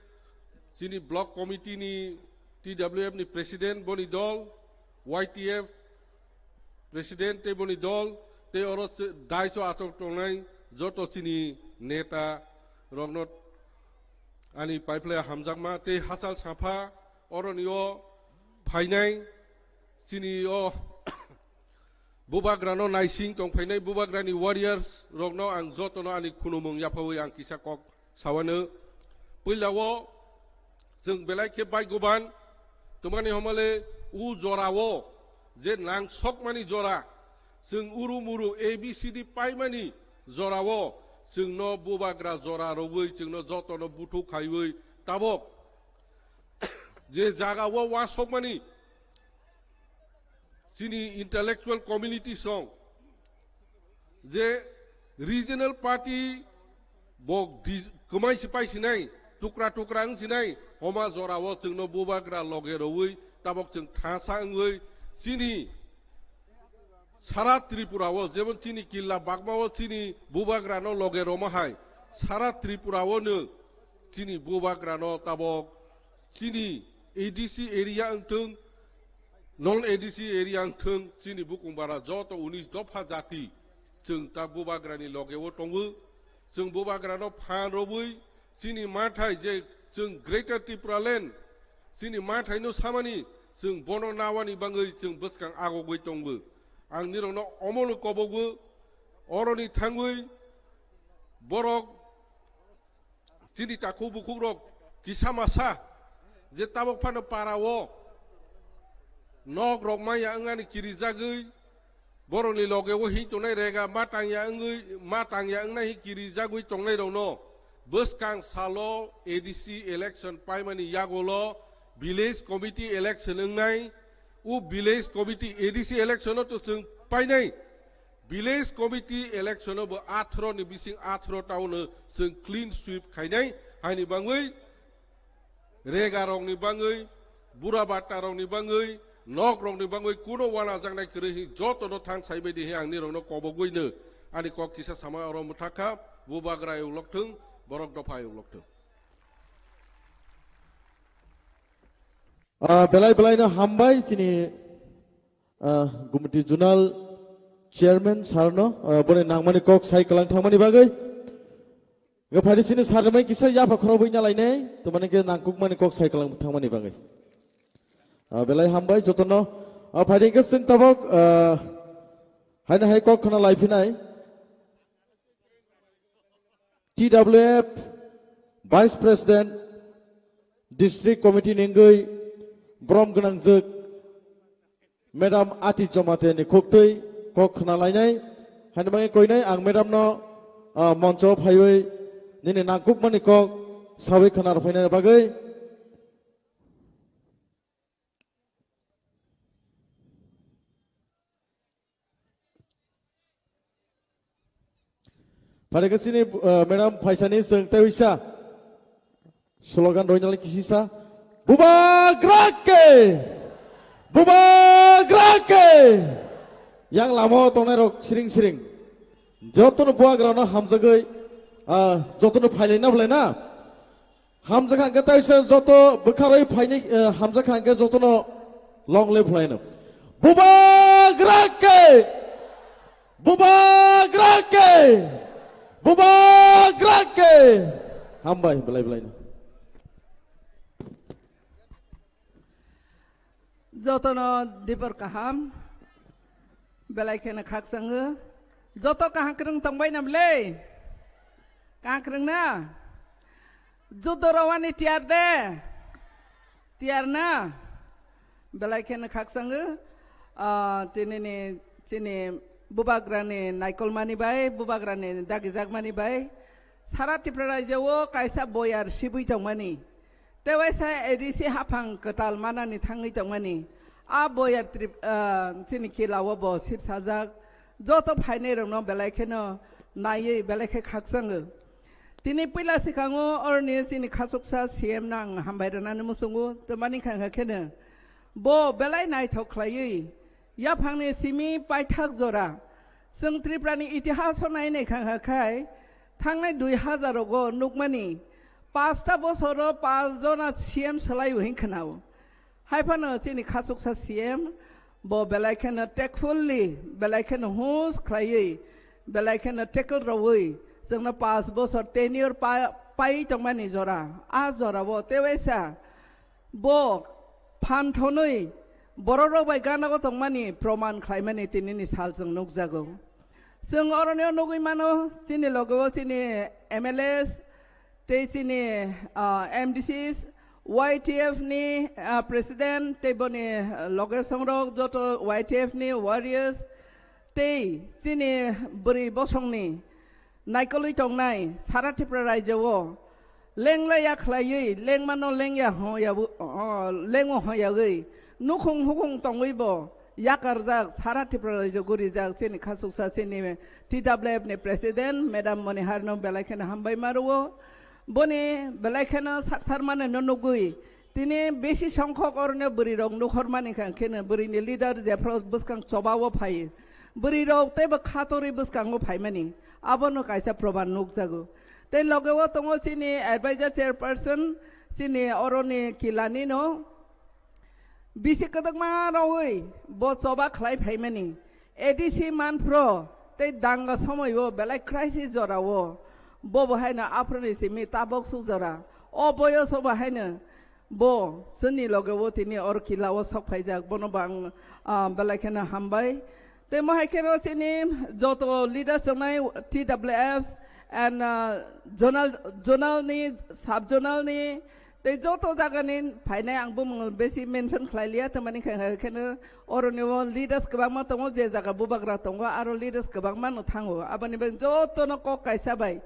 chini block committee ni, T W F ni president boni dol, Y T F president tei boni dol, tei oro che-, daiso atok tongnai joto chini neta rokno ani paiphlai hamjakma tei hachal sapha oroni o phainai chini o bubagrano naising tongphainai bubagrani warriors rokno ang jotono ani khunumung yaphawi ang kisa kok sawano. Puila o chwng belai khe baigoban twmani homale u jora o je nang sokmani jora, chwng uru muru A B C D paimani jora o chwngno bubagra jora rogwi chwngno jotono buthuk khaiwi tabok je jaga o uansukmani chini intellectual community song je regional party bo di-, kwmai si pai sinai, tukra tukra wng sinai, homa jora o chwngno bubagra loge rowi tabok chwng thasa wngwi chini sara Tripura o, jemon chini killa bakma o chini bubagra no loge roma hai, sara Tripura o no chini bubagra no tabok chini A D C area wngthwng, non A D C area wngthwng, chini bukung bara joto unis dopha jati chwng ta bubagra ni loge o tongo. Chwng bubagra no phan robwi chini mathai je chwng Greater Tripura Land, chini mathai no samani chwng bono nawani bangwi chwng bwskang agogwi tongo. Ang nirokno omono kobogo, oroni thangwi borok chini takhuk bukhukrok kisa masa je tabok phano para o nok rok maya wngani kirijagwi borokni loge o hing tongnai rega ma tangya wngwi, ma tangya wngnai hing kirijagwi tongnairokno bwskang salo A D C election paimani yagulo village committee election wngnai. O village committee A D C election o to chwng painai. Village committee election o bo atharo ni bising atharo town o chwng clean sweep khainai. Haini bangwi rega rokni bangwi, bura bata rokni bangwi, nok rokni bangwi kuno wanajaknai kwrwi hi jotono thang saibaidi hi ang nirokno kobogwino ani kok kisa sama oro mwthakha, bubagra ayuk lokthwng, borok dopha ayuk lokthwng. Ah, belai belai no hambai chini, ah, Gumti Zonal Chairman sir no, ah, boni nangmani kok sai kwlang thangmani bagwi. Ga phari chini sir mai kisa yapha khorobwi na lainai, to mane ke nangkukmani kok sai kwlang thangmani bagwi. Ah, belai hambai jotono. Ah, phari ke sin tabok, ah, haina hai kok khana lai phinai. T W F Vice President, District Committee ni wngwi borom gwnangjwk Madam Ati Jamatia ni khuktwi kok khna lainai. Haini bagwi koinai ang Madam no, ah, moncho phaiwi nini nangkukmani kok sawi khna rwphainani bagwi. Phare khe chini, eh, madam phaisani chwng tei uisa slogan roinali kisisa, "Bubagra ke! Bubagra ke!" Yang lama o tongnai rok siring siring. Jotono bubagra no hamjagwi Ah, jotono phailai na phlai na. Hamjakha hwnkhe taisa joto bwkharwi phainai, eh, hamjakha hwnkhe jotono long live phlai no. Bubagra ke! Bubagra ke! Bubagra ke! Hambai, belai belai no. Jotono dibor kaham, belai kheno khakchangwi. Joto kaham kwrwng tongbai na bwle? Kaham kwrwng na? Judo rawani tiyar de? Tiyar na? Belai kheno khakchangwi. Ah, tinini chini bubagrani naikolmani bai, bubagrani dagijakmani bai, sara Tripura rajyo o kaisa boyar sibui tongmani. Tewaisa A D C haphang kwtal manani thangwi tongmani. A boyar trip, ah, chini kila o bo sipsajak. Joto phainairokno belai kheno naiwi belai khe khakchango. Tini puila swkango oroni chini khachuksa C M no ang hambai rwnani muchungo, twmani khangha kheno bo belai naithok khlaiwi yaphangni simi paithak jora. Chwng Tripurani itihaso nainai khangha khai thangnai dui hazar rogo nukmani, pasta bosoro pas jona C M swlaiwi hinkhwnao. Haiphano chini khachuksa C M bo belai kheno tactfully, belai kheno hus khlaiwi, belai kheno tackle rwui chwngno pas bosor tenure pa-, pai tongmani jora. A jorao tewaisa bo phan thonwi bororok bai ganago tongmani proman khlaimani tinini sal chwng nukjago. Chwng oroni nugwi mano, chini logeo chini M L As, tei chini, ah, M D Cs, Y T F ni, ah, president, tei boni, ah, loge songrok joto Y T F ni warriors, tei chini bwrwi bosongni naikolwi tongnai sara Tripura rajyo o lenglaiya khlaiwi, lengmano lengya hwnyabu-, o, lengo hwnyawi, nukhung hukhung tongwibo yakarjak sara Tripura rajyo gurijak chini khachuksa chini T W F ni president madam Moni Harino belai kheno hambai ma rwo. Boni belai kheno sakthar mano no nugwi tini besi songkhok oroni bwrwi rok nukhor mani kha kheno bwrwi ni leader jephru bwskang choba o phai. Bwrwi rok teibo khatorwi bwskango phaimani. Abono kaisa proman nukjago. Tei loge o tongo chini advisor chairperson, chini oroni kilani no. Bisi kwdwkma rogwi bo choba khlai phaimani. A D C manphro tei danga somoio belai crisis jorao. Bo bo haino aphroni simi tabok suk jora. O boyoso bo haino bo chini loge o tini or kila o sok phaijak. Bono bo ang, ah, belai kheno hambai. Tei mo hai kheno chini joto leaders tongnai T W F and, ah, zonal, zonal ni, sub zonal ni, tei joto jaga ni phainai ang bumung besi mention khlai liya, tamani khe, khe, kheno oroni o leaders kwbangma tongo, je jaga bubagra tongo, aro leaders kwbangma no thango. Aboni bagwi joto no kok kaisa bai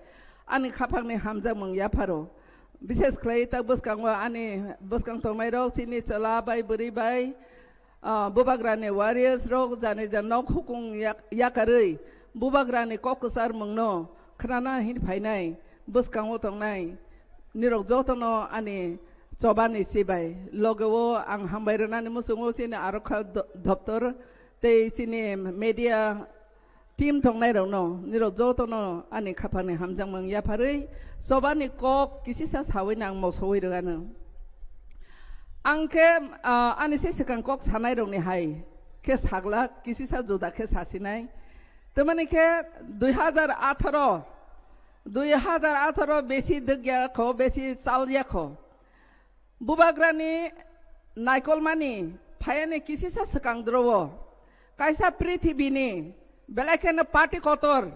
ani khaphang ni hamjakmung yapharo. Bishes khlai tak bwskango ani bwskang tongnai rok chini chwla bai bwrwi bai, ah, bubagrani warriors rok jani jan nok hukung yak-, yakarwi bubagrani kok kwchar mungno khnana hin phainai bwskango tongnai nirok jotono ani chobani chibai. Logeo ang hambai rwnani muchungo chini arokha do-, doptor tei chini media team tongnairokno, nirok jotono ani khaphangni hamjakmung yapharwi chobani kok kisisa sawi nang mosowi rwgano. Ang khe, ah, ani se swkang kok sanairokni hai khe saglak kisisa juda khe sasinai. Tamani khe dui hazar atharo, dui hazar atharo besi dwgya kho, besi chalya kho. Bubagrani naikolmani phayani kisisa swkang dro-o. Kaisa prithibini belai kheno party kotor,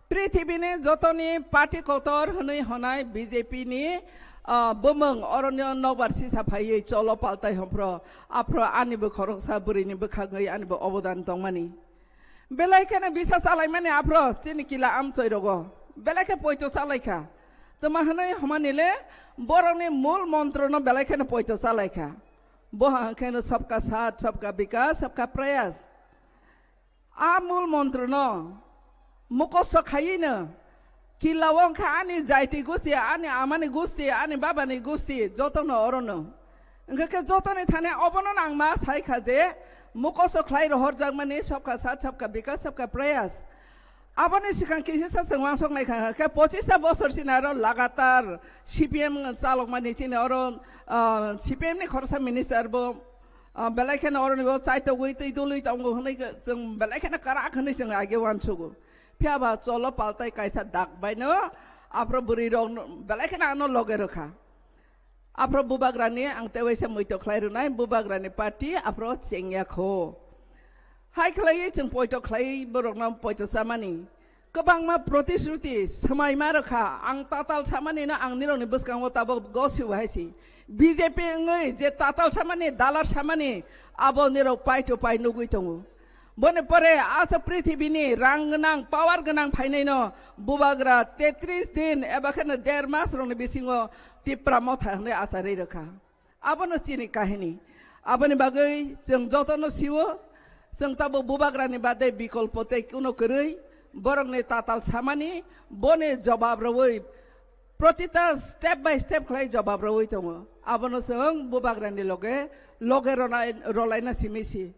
prithibini jotoni party kotor hwnwi honai B J P ni, ah, bumung oronio nokbar sisa phaiwi cholo paltai hwnphro, aphro anibo khoroksa bwrwini bwkhagwi anibo obodan tongmani. Belai kheno bisa chalaimani aphro chini kila amchoi rogo. Belai khe poito chalaikha. Tama hwnwi hwnmani le borokni mul montrono belai kheno poito chalaikha. Bo hwnkheno sabka saath, sabka bikas, sabka prayas. A mul montrono mukosto khayino kila o wngkha ani jaiti gusti, ani amani gusti, ani babani gusti, jotono orono. Hwnkhe khe jotoni thani obono nangma sai kha je mukoso khlai rohorjakmani sabka saath, sabka bikas, sabka prayas. Aboni swkang kisa sa chwng uansuk nai kha, khe pochista bosor chini aro lagatar C P M chalokmani chini oro, ah, C P M ni khoroksa minister bo, ah, belai kheno oroni bo chaitogwi twi dului tongo hwnwi khe chwng belai kheno kwrak hwnwi chwng age uansugo. Phiya ba cholo paltai kaisa dak baino aphro bwrwi rok belai kheno ano loge rwkha. Aphro bubagrani ang tewaisa muitok khlai rwnai, bubagrani party aphro chengya kho. Hai khlaiwi chwng poito khlaiwi borokno poito chamani. Kwbangma protisruti swmaima rwkha, ang tatal samanino ang nirokni bwskango tabok gosibo hai si. B J P wngwi je tatal samani, dalar samani, abo nirok pai to pai nugwi tongo. Boni pore asa prithibini rang gwnang, power gwnang phainaino bubagra tetris din eba kheno der mas rokni bisingo Tipra Motha hwnwi achari rwkha. Abono chini kahini. Aboni bagwi chwng jotono siwo, chwng tabo bubagrani bade bikolpo tei kuno kwrwi, borokni tatal samani, boni jobab rwui, protita step by step khlai jobab rwui tongo. Abono chwng bubagrani loge, loge ronai-, rolaina simi si.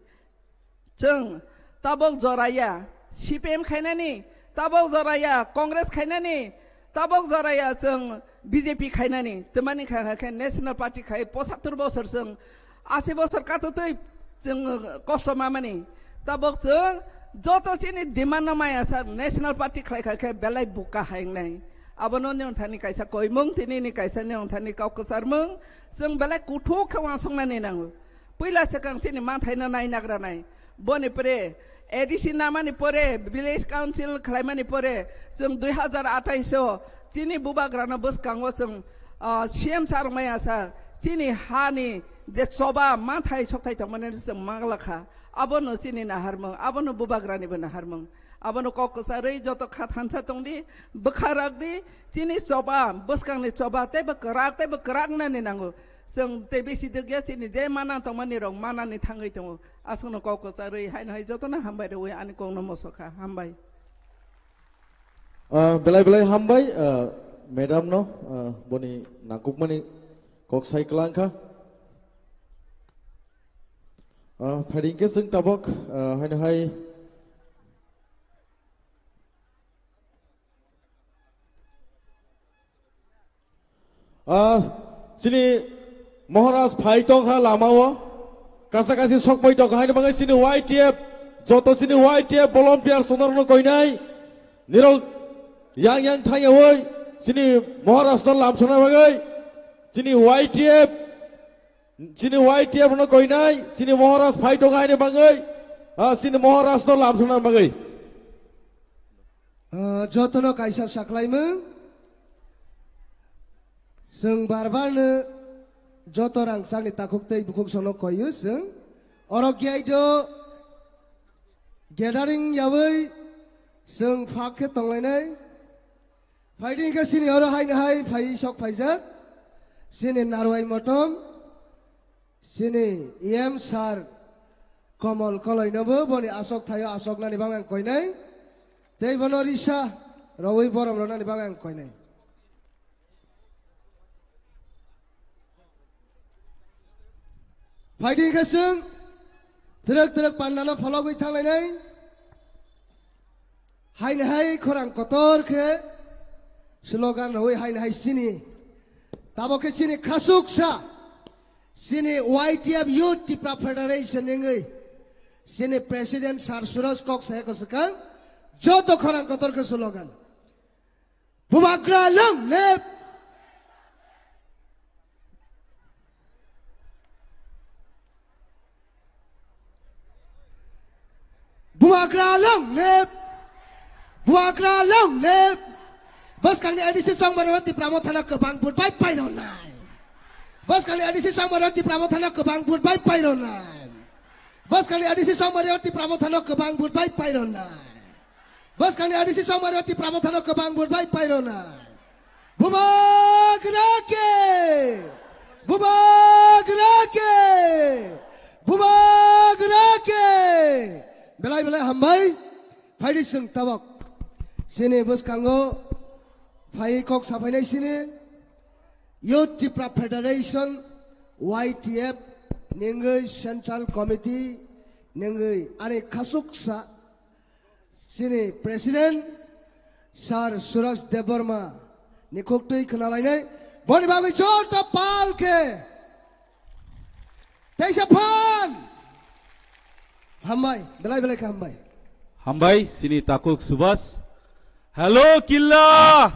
Chwng tabok joraya C P M khainani, tabok joraya Congress khainani, tabok joraya chwng B J P khainani. Twmani kha khe National Party khai pochattor bosor chwng, ashi bosor katutwi chwng kosto mamani. Tabok chwng joto chini demand no maya sa National Party khlai kha khe belai buka hai wngnai. Abono nini thani kaisa koimung, tini ni kaisa nini thani kok kwcharmung, chwng belai kuthuk khe uansuknani nango. Puila swkang chini manthaino nainagranai. Boni pore A D C namani pore, village council khlaimani pore, chwng dui hazar athais o chini bubagrano bwskango chwng, ah, C M sir maya sa chini hani je choba manthai sokthai tongmani chwng maglakha. Abono chini naharmung, abono bubagranibo naharmung. Abono kok kwcharwi joto kha thansa tongdi, bwkha rakdi, chini choba, bwskangni choba teibo kwrak, teibo kwrak nani nango. Chwng tei bisi dwkya chini je mana tongmani rok manani thangwi tongo. Aswkno kok kwcharwi haino hai jotono hambai rwui ani kokno mosokha. Hambai. Ah, belai belai hambai, ah, madam no, ah, boni nangkukmani kok sai kwlangkha. Ah, phaidi hwnkhe chwng tabok, ah, haino hai Ah, chini Maharaj phai tongkha lamao, kasa kasi sokpai tongkha, haini bagwi chini Y T F, joto chini Y T F volunteer sonorno koinai, nirok yang yang thangyawi chini Maharaj no lamsona bagwi, chini Y T F, chini Y T F no koinai, chini Maharaj phai tongkha haini bagwi, ah, chini Maharaj no lamsona bagwi. Ah, jotono kaisa saklaimung. Chwng bar barno joto rangchakni takhuk tei bukhuk sono koiyo chwng. Oro gate o gathering yaui chwng phak khe tonglainai. Phaidi hwnkhe chini oro haino hai phai sok phaijak. Chini Narwai Motom. Chini E M sir Komol Koloinobo boni asok thaio asoknani bagwi ang koinai. Tei bono risa rwui borom rwnani bagwi ang koinai. Phaidi hwnkhe chwng twrwk twrwk pandano phologwi thanglainai. Haini hai khorang kotor khe slogan rwui haini hai chini. Tabo khe chini khasuksa, chini Y T F Youth Tipra Federation wngwi chini President Sir Suraj kok sai kwswkang joto khorang kotor khe slogan. Bubagra long live! Bubagra long live! Bubagra long live! Bwskangni A D C chongmani oro Tipra Mothano kwbang vote bai pairwnai. Bwskangni A D C chongmani oro Tipra Mothano kwbang vote bai pairwnai. Bwskangni A D C chongmani oro Tipra Mothano kwbang vote bai pairwnai. Bwskangni A D C chongmani oro Tipra Mothano kwbang vote bai pairwnai. Bubagra ke! Bubagra ke! Bubagra ke! Belai belai hambai. Phaidi chwng tabok. Chini bwskango phai kok saphainai chini Youth Tipra Federation, Y T F, ningwi Central Committee, ningwi ani khasuksa Chini President Sir Suraj Debbarma ni khuktwi khwnalainai. Boni bagwi jorta pal khe teisa phan. Hambai, belai belai khe hambai. Hambai, chini takhuk Subhas. Hello, Killa!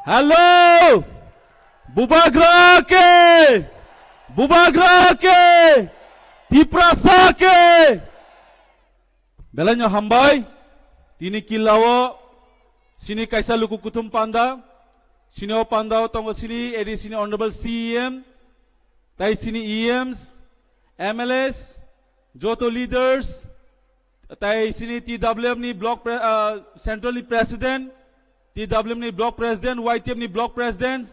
Hello! Bubagra ke! Bubagra ke! Tiprasa ke! Belaino hambai, tini Killa o chini kaisa luku kuthum panda, chini o panda o tongo chini A D C ni Honorable C E M, tai chini E Ms, M L As, joto leaders, tai chini T W F ni block pre-, ah, central ni president, T W F ni block president, Y T F ni block president,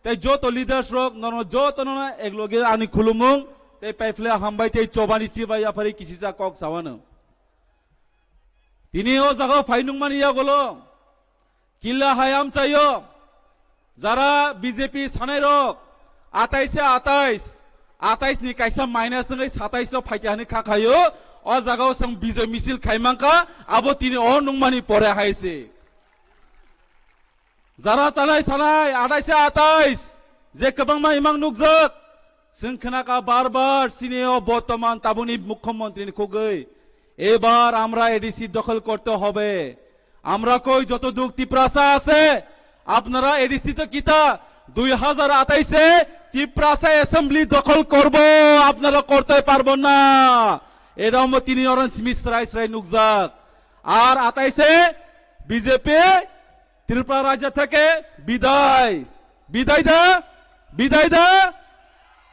tai joto leaders rok, nono joto nono ekloge ani khulumung, tai paiphle hambai, tai chobani chibai yaphari kisisa kok sawano. Tini o jaga o phai nungmani yagolo, Killa hai amchaio, jara B J P sanai rok, atais se atais, atais ni kaisa minus wngwi satais o phaikha hwnwi kha khaio, o jaga o chwng bijoy misil khai mankha, abo tini o nungmani pore hai se. Jara tanai sanai, atais se atais, je kwbangma imang nukjak, chwng khnakha bar bar, chini o bortoman tabukni mukhyamantri ni khugwi, "Ebar amra A D C dokhol korte hobe." Amra koi joto duk Tiprasa ase, apnara A D C to kita, dui hazar atais e Tiprasa assembly dokhol korbo, apnara korte parbo na. Erambo tini oran simi srai srai nukjak. Ar atais e B J P Tripura rajya theke bidai. Bidai da? Bidai da?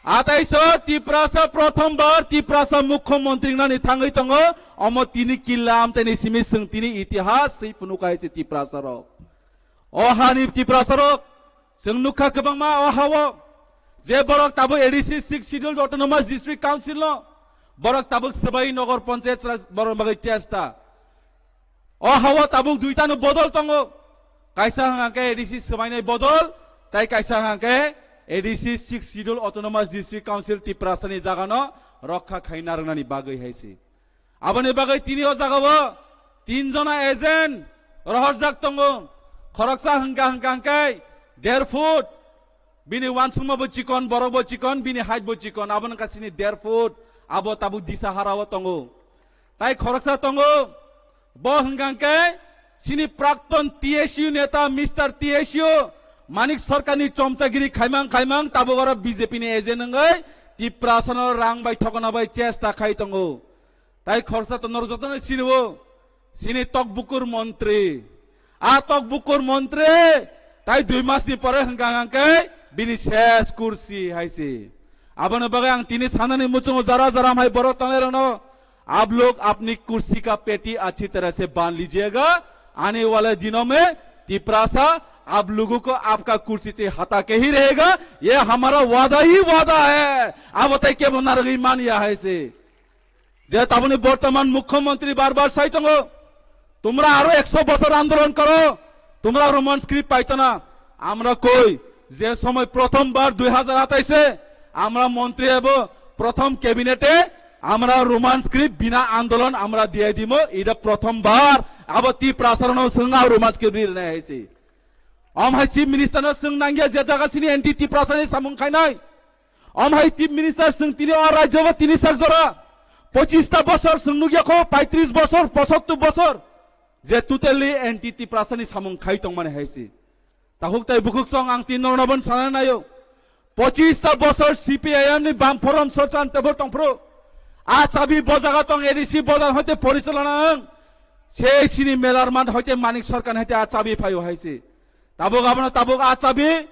Atais o Tiprasa prothom bar Tiprasa mukhyamantri wngnani thangwi tongo, omo tini Killa amchaini simi chwng tini itihas swi phunukha hai se Tiprasa rok. O hani Tiprasa rok, chwng nukha kwbangma o ha o, je borok tabuk A D C Sixth Schedule Autonomous District Council no, borok tabuk swbai Nagar Panchayat borok bagwi chesta. O ha o tabuk duitano bodol tongo. Kaisa hwnkha khe A D C swbainai bodol, tai kaisa hwnkha khe A D C Sixth Schedule Autonomous District Council Tiprasani jagano rokha khaina rwnani bagwi hai se. Aboni bagwi tini o jagao tin jona agent rohorjak tongo. Khoroksa hwnkha hwnkha hwnkhe der foot, bini uansukma bo chikon, borok bo chikon, bini height bo chikon, abo wngkha chini der foot, abo tabuk Disa harao tongo. Tai khoroksa tongo, bo hwnkha khe chini prakton T S U neta Mister T S U Manik Sarkarni chomchagiri khaimang khaimang tabuk oro B J P ni agent wngwi Tiprasano rang bai thokna bai chesta khai tongo. Tai khoroksa to norok jotono sini o, chini tokbukur montri. A tokbukur montri, tai dui mas ni pore hwnkha hwnkha khe bini ses kursi hai se. Aboni bagwi ang tini sanani muchungo jara jara hai borok tongnai rokno, "आप लोग अपनी कुर्सी का पेटी अच्छी तरह से बांध लीजिएगा, आने वाले दिनों में तिपरासा आप लोगों को आपका कुर्सी से हटा के ही रहेगा, ये हमारा वादा ही वादा है।" Abo tai kebo narwgwi manya hai se. Je tabukni bortoman mukhyamantri bar bar sai tongo, "তোমরা আরো একশো বছর আন্দোলন করো, তোমরা রোমান স্ক্রিপ্ট পাইতো না।" আমরা কই, যে সময় প্রথমবার দুই হাজার আঠাইশে আমরা মন্ত্রী হব, প্রথম ক্যাবিনেটে আমরা রোমান স্ক্রিপ্ট বিনা আন্দোলন আমরা দিয়ে দিব, এটা প্রথমবার। Abo Tiprasano swnga Roman script ri rwnai hai se. Om hai Chief Minister no swng nangya je jaga sini anti Tiprasani samung khainai. Om hai Chief Minister swng tini o rajyo bo tini sak jora. Pochista bosor swng nukya kho, paitris bosor, posottur bosor. Je totally anti Tiprasani samung khai tongmani hai se. Tahuk tai bukhuk song ang tin norno bon sana nayo. Pochista bosor C P I M ni bam forum sorchan tebor tongphro. A chabi bo jaga tong A D C bodal hoite porichalona ang. Sei sini melar man hoite Manik Sarkar hoite a chabi phaio hai se. Tabuk abono tabuk a chabi,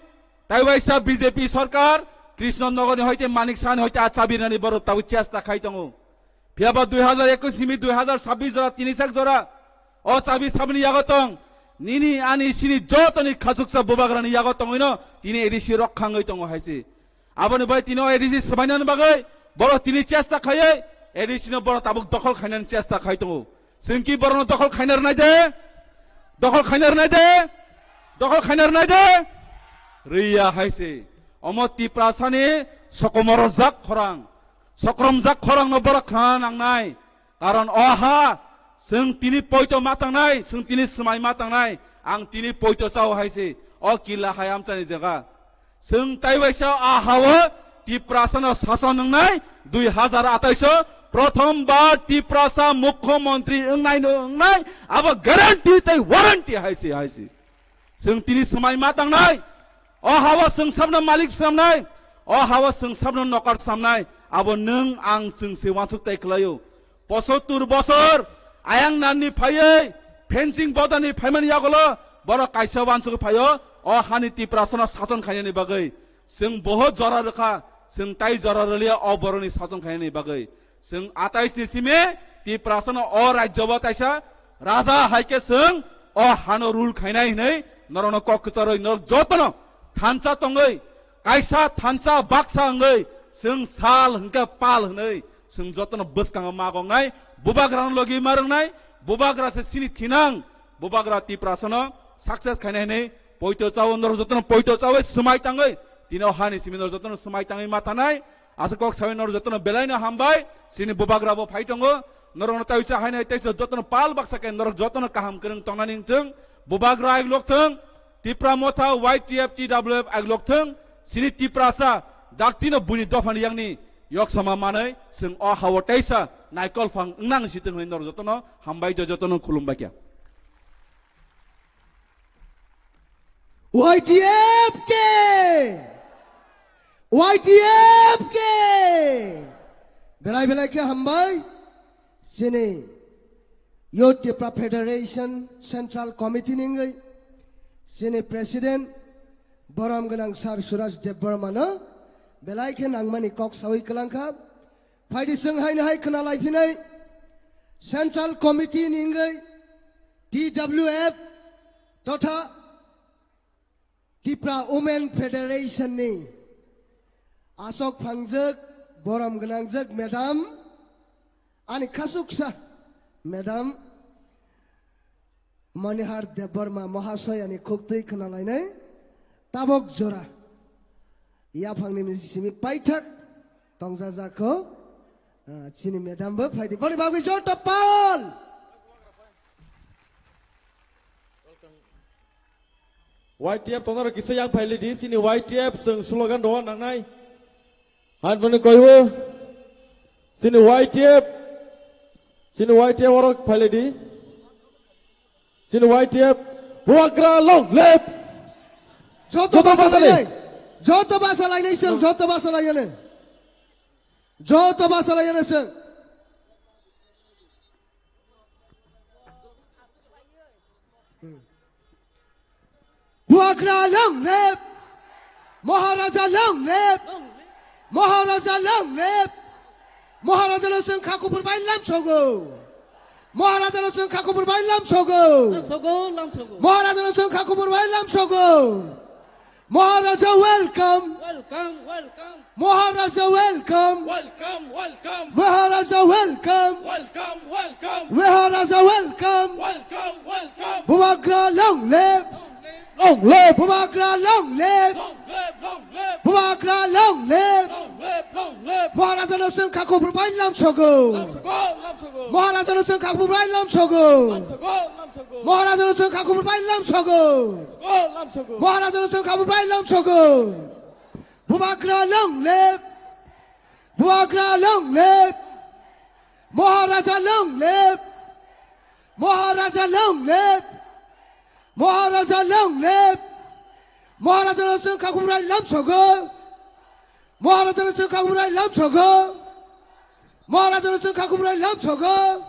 tai waisa B J P sarkar, Krishna Nagar ni hoite Manik Saha ni hoite a chabi rwnani borok tabuk chesta khai tongo. Phiya ba dui hazar ekush nimi dui hazar sabbish jora, tini sak jora, o chabi sabini yago tong, nini ani sini jotoni khachuksa bubagrani yago tongwino tini A D C rok khangwi tongo hai se. Aboni bai tini o A D C swbainani bagwi borok tini chesta khaiwi A D C no borok tabuk dokhol khainani chesta khai tongo. Chwng ki borokno dokhol khaina rwnai de? Dokhol khaina rwnai de? Dokhol khaina rwnai de? Rwya hai se. Omo Tiprasani sokomorjak khorang. Sokromjak khorangno borok khna nangnai. Karon o ha Chwng tini poito ma tangnai, chwng tini swmai ma tangnai, ang tini poito chao hai se, o killa hai amchani jaga. Chwng taiwaisa a hao Tiprasano sason wngnai, dui hazar atais o prothom bar Tiprasa mukhyamantri wngnai no wngnai, abo guarantee tei warranty hai se, hai se. Chwng tini swmai ma tangnai. O hao chwng sabno malik samnai. O hao chwng sabno nokar samnai. Abo nwng ang chwng se wansuk tai khlaio. Pochottor bosor ayang nanni phaiwi fencing bodani phaimani yagulo borok kaisa wansuk phaio. O hani Tiprasano sason khainani bagwi chwng bohot jora rwkha. Chwng tai jora rwliya o boroni sason khainani bagwi. Chwng atais ni simi Tiprasano o rajyo bo taisa raja hai khe chwng o hano rule khainai hinwi norokno kok kwcharwi norok jotono thansa tongwi kaisa thansa baksa wngwi chwng sal hwnkhe pal hwnwi chwng jotono bwskango ma gongnai, bubagrano logi ma rwngnai, bubagra se chini thinang, bubagra Tiprasano success khainai hinwi poito chao norok jotono poito chawi swmai tangwi tini o hani simi norok jotono swmai tangwi ma thanai. Aswk kok sawi norok jotono belaino hambai. Chini bubagra bo phai tongo. Norokno taiwi cha hainai teisa jotono pal baksa khe norok jotono kaham kwrwng tongnani wngthung. Bubagra aik lok thung. Tipra Motha Y T F T W F aik lok thung. Chini Tiprasa daktino buini dophani yakni yoksama manwi chwng o hao teisa naikol phang wngnang si thung hinwi norok jotono hambai, jo jotono khulumbai kha. Y T F K! Y T F K! Belai belai khe hambai. Chini Youth Tipra Federation Central Committee ni wngwi chini President borom gwnang Sir Suraj Debbarma no belai khe nangmani kok sawi kwlangkha. Phaidi chwng haino hai khna laiphinai Central Committee ni wngwi T W F totha Tipra Women Federation ni aswk phangjak, borom gwnangjak madam, ani khasuksa madam Manihar Debbarma Mahasayani khuktwi khna lainai tabok jora yaphangni simi paithak tongjajak kho, ah, chini madam bo phaidi boni bagwi joto pal. Y T F tongnaro kisa yang phailidi, chini Y T F chwng slogan rw nangnai. Hanmani koibo, chini Y T F, chini Y T F oro phailidi. Chini Y T F, Bubagra long live. Joto joto basa basa lainai. Joto basa lainai chwng, joto basa lainai. Joto basa lainai chwng. Bubagra long live! Maharaja long live! Maharaja long live! Maharaja no chwng kha kubur bai lam sogo. Maharaja no chwng kha kubur bai lam sogo. Lam sogo, lam sogo. Maharaja no chwng kha kubur bai lam sogo. Maharaja welcome. Welcome, welcome. Maharaja welcome. Welcome, welcome. Maharaja welcome. Welcome, welcome. Maharaja welcome. Welcome, welcome. Bubagra long live. Long live. Bubagra long live. Long live, long live. Bubagra long live. Long live, long live. Maharaja no chwng kha kubur bai lam sogo. Lam sogo, lam sogo. Maharaja no chwng kha kubur bai lam sogo. Lam sogo, lam sogo. Maharaja no chwng kha kubur bai lam sogo. Lam sogo, lam sogo. Maharaja no chwng kha kubur bai lam sogo. Bubagra long live! Bubagra long live! Maharaja long live! Maharaja long live! Maharaja long live! Maharaja no chwng kha kubur bai lam sogo. Maharaja no chwng kha kubur bai lam sogo. Maharaja no chwng kha kubur bai lam sogo.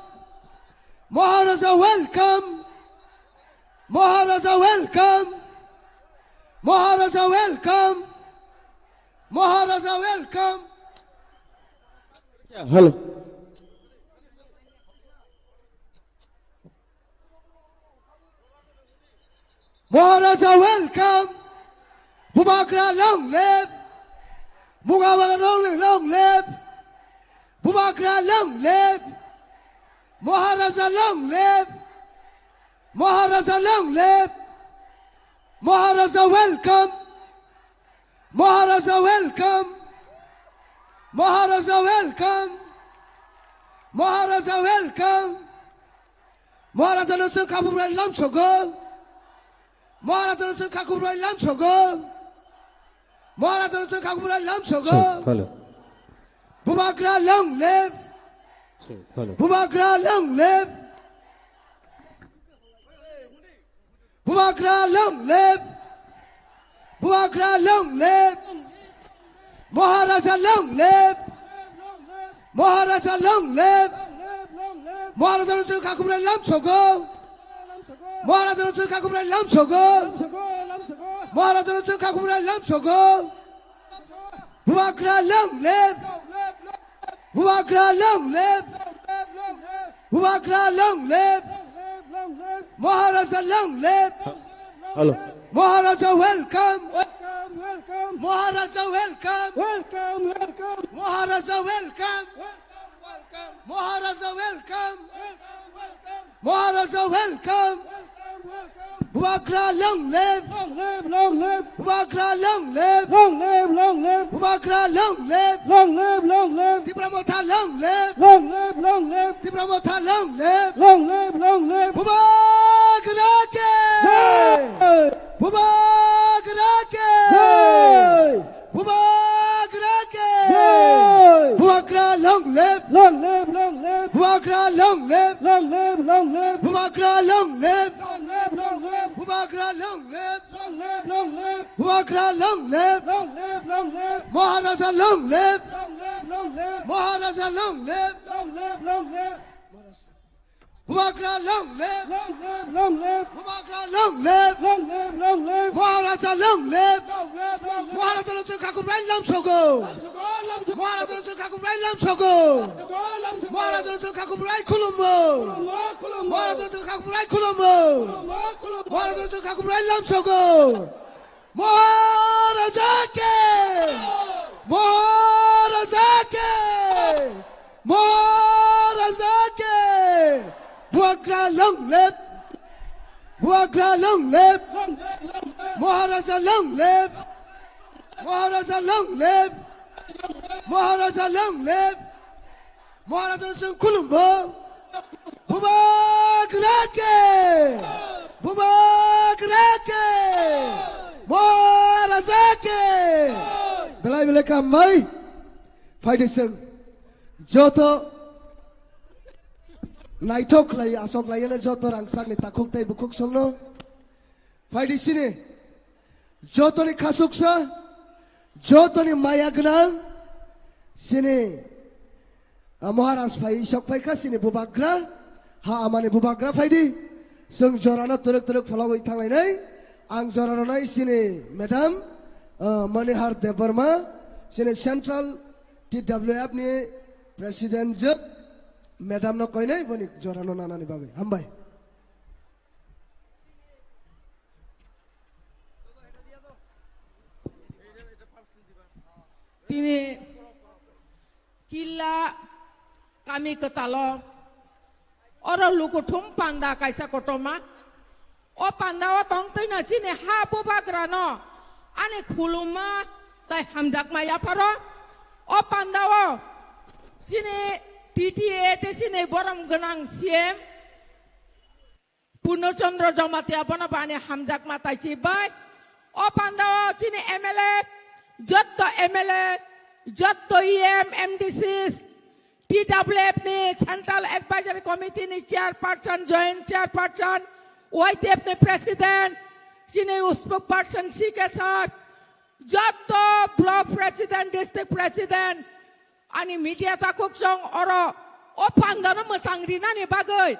Maharaja welcome. Maharaja welcome. Maharaja welcome. Maharaja welcome. Hello. Maharaja welcome. Bubagra long live. Bubagra long live, long live. Bubagra long live. Maharaja long live. Maharaja long live. Maharaja welcome. Maharaja welcome. Maharaja welcome. Maharaja welcome. Maharajano chwng kha kubrai lamsogo. Maharajano chwng kha kubrai lamsogo. Maharajano chwng kha kubrai lamsogo. Chwng, hello. Bubagra long live. Chwng, hello. Bubagra long live. Bubagra long live. Bubagra long live. Maharaja long live. Maharaja long live. Maharaja no chwng kha kubrai lamsogo. Maharaja no chwng kha kubrai lamsogo. Maharaja no chwng kha kubrai lamsogo. Bubagra long live. Bubagra long live. Bubagra long live. Maharaja long live. Hello. Maharaja welcome. Welcome, welcome. Maharaja welcome. Welcome, welcome. Maharaja welcome. Welcome, welcome. Maharaja welcome. Welcome, welcome. Maharaja welcome. Welcome, welcome. Bubagra long live. Long live, long live. Bubagra long live. Long live, long live. Bubagra long live. Long live, long live. Tipra Motha long live. Long live, long live. Tipra Motha long live. Long live, long live. Bubagra ke. Jai. Bubagra ke. Jai. Bubagra ke. Jai. Bubagra long live. Long live, long live. Bubagra long live. Long live, long live. Bubagra long live. Long live, long live. Bubagra long live. Long live, long live. Bubagra long live. Long live, long live. Maharaja long live. Long live, long live. Maharaja long live. Long live, long live. Bubagra long live. Long live, long live. Bubagra long live. Long live, long live. Maharaja long live. Long live, long live. Maharaja no chwng kha kubrai lamsogo. Lamsogo, lamsogo. Maharaja no chwng kha kubrai lamsogo. Lamsogo, lamsogo. Maharaja no chwng kha kubrai khulumo. Khulumo, khulumo. Maharaja no chwng kha kubrai khulumo. Khulumo, khulumo. Maharaja no chwng kha kubrai lamsogo. Maharaja ke! Maharaja ke! Maharaja ke! Bubagra long live! Bubagra long live! Maharaja long live! Maharaja long live! Maharaja long live! Maharaja no chwng khulumbo. Bubagra ke. Bubagra ke. Maharaja ke. Belai belai kambai. Phaidi chwng. Joto naithok khlai, asok khlai, joto rangchakni takhuk tei bukhuk songno. Phaidi sini, jotoni khasuksa, jotoni maya gwnang, sini, ah, Maharaj phai, sok phai kha sini bubagra, ha amani bubagra phaidi, chwng jorano twrwk twrwk pholawi thanglainai, ang jora rwnai sini madam, ah, Manihar Debbarma, sini Central T W F ni President jwk, madam no koinai boni jorano nanani bagwi, hambai. Tini killa kami kwtalo oro lukuthum panda kaisa kotorma. O panda o tongtwino chini ha bubagrano ani khulumma tei hamjakma yapharo. O panda o chini T T A tei chini borom gwnang C M Purno Chandra Jamatia bono bani hamjakma taichi bai. O panda o chini M L A, jotto M L A, jotto E M, M D Cs, T W F ni Central Advisory Committee ni Chairperson, Joint Chairperson, Y T F ni President, chini Spokesperson C K sir, jotto Block President, District President, ani media takhuk chwng oro o pandano mwchang rinani bagwi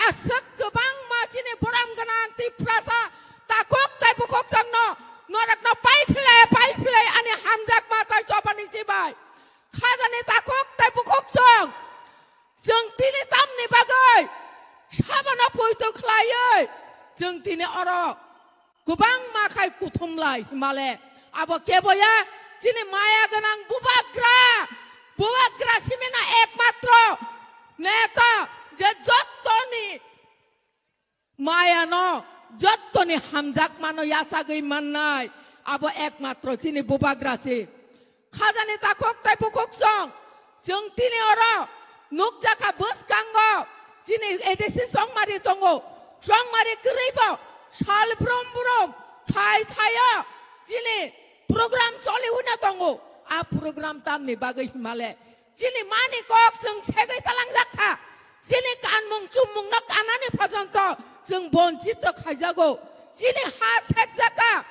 aswk kwbangma chini borom gwnang Tiprasa takhuk tei bukhuk chwngno norokno pai phlai pai phlai ani hamjakma tei chobani chibai khajani takhuk tei bukhuk chwng chwng tini tamni bagwi sabono poito khlaiwi chwng tini oro kwbangma khai kuthumlai himale. Abo keboya chini maya gwnang bubagra. Bubagra simino ekmatro neta je jottoni mayano, jottoni hamjakmano yachagwi mannai. Abo ekmatro chini bubagra si. Khajani takhuk tei bukhuk chwng, chwng tini oro nukjakha bwskango Chini A D C chongmari tongo, chongmari kwrwibo sal brum brum thai thaio chini program choli hwnwi tongo. A program tamni bagwi himale chini mani kok chwng segwi talangjak kha. Chini kanmung chummungno kanani phajanto chwng bonchito khaijago. Chini ha sekjak kha,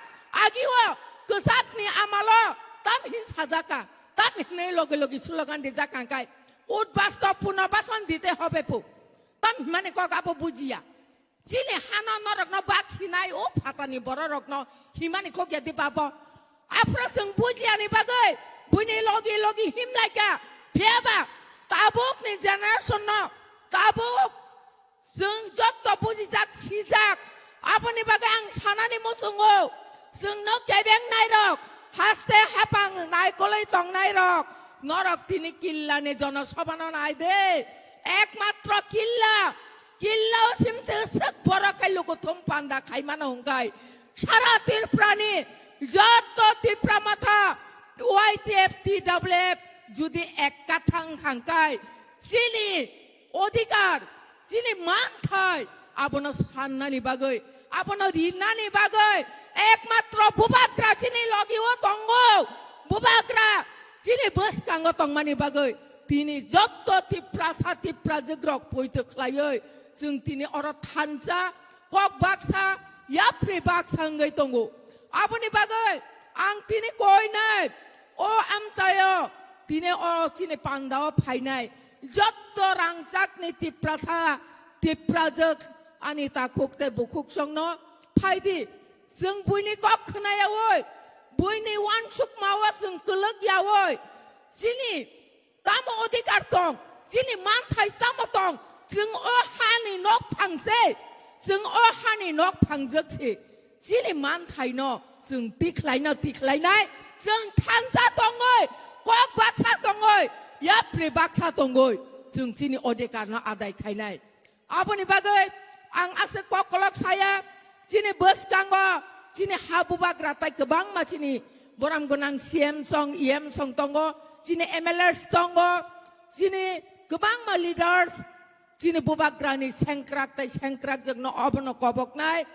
agio kwchakni amalo tam hin sajak kha, tam hinwi logi logi slogan rijak kha, hwnkhe ut basto puno bason dite hobe pu. Tam himani kok abo bujiya. Chini hano norokno bak sinai, o phatani bororokno himani kok ya di babo. Aphuru chwng bujiyani bagwi buini logi logi himlaikha. Phiyaba tabukni generation no tabuk chwng jotto bujijak sijak. Aboni bagwi ang sanani muchungo, chwngno kebeng nairok, haste hapang naikolwi tongnairok, norok tini killani jonosabhano nai de. Ekmatro killa, killa o simse swk borok khai lukuthum panda khaimano hwnkhe sara Tripurani jotto Tipra Motha, Y T F, T W F judi ekka thang kha hwnkhe chini odhikar, chini manthai abono sannani bagwi, abono rinani bagwi ekmatro bubagra chini logi o tongo. Bubagra chini bwskango tongmani bagwi tini jotto Tiprasa Tiprajwk rok poito khlaiwi chwng tini oro thansa kok baksa yapri baksa wngwi tongo. Aboni bagwi ang tini koinai o amchaio tini o chini pandao phainai jotto rangchakni Tiprasa Tiprajwk ani takhuk tei bukhuk songno phaidi. Chwng buini kok khwnayawi, buini uansukmao chwng kwlwk yawi, chini tamo odhikar tong, chini manthai tamo tong, chwng o hani nok phang se, chwng o hani nok phangjak se, chini manthaino chwng tikhlaino tikhlainai, chwng thansa tongwi, kok baksa tongwi, yapri baksa tongwi, chwng chini odhikarno adai khainai. Aboni bagwi ang aswk kokolok saya, chini bwskango chini ha bubagra tai kwbangma chini borom gwnang C M song, E M song tongo, chini M L As tongo, chini kwbangma leaders, chini bubagrani sengkrak tai sengkrakjwkno obono koboknai.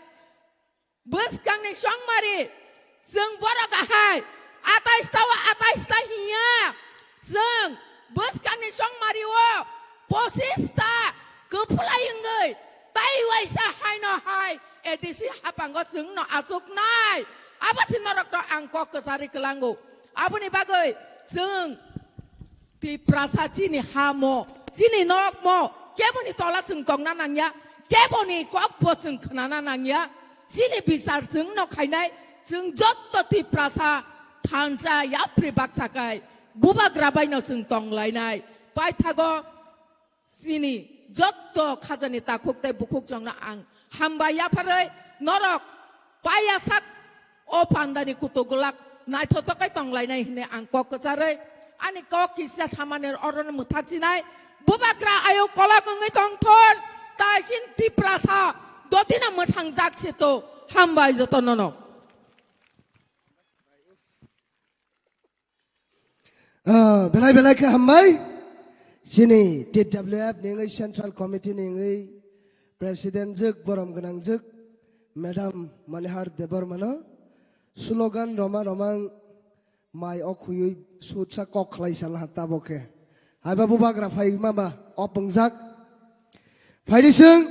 Bwskangni songmari, chwng borok ahai, atais ta o atais ta hiya. Chwng bwskangni songmari o pochis ta kwphlai wngwi, tai waisa haino hai A D C hapango chwngno achuknai. Abo se norokno ang kok kwcharwi kwlango. Aboni bagwi chwng Tiprasa chini ha mo, chini nok mo, keboni tola chwng tongna nangya, keboni kok bo chwng khnana nangya, chini bichar chwng no khainai, chwng jotto Tiprasa thansa yapri baksa kai, bubagra bai no chwng tonglainai. Paithago chini jotto khajani takhuk tei bukhuk chwngno ang hambai yapharwi norok paiya sak o pandani kutuk glak naithotok kai tonglainai hwnwi ang kok kwcharwi ani kok kisa samani orono mwthak sinai. Bubagra ayuk kolok wngwi tongthun, tai sin Tiprasa dotino mwthangjak se to. Hambai jotono no. Ah, belai belai khe hambai. Chini T W F ni wngwi Central Committee ni wngwi President jwk, borom gwnang jwk, Madam Manihar Debbarma no slogan roma romang mai o khuyui sutsa kok khlai sal ha tabo khe. Haiba bubagra phai mama o pungjak. Phaidi chwng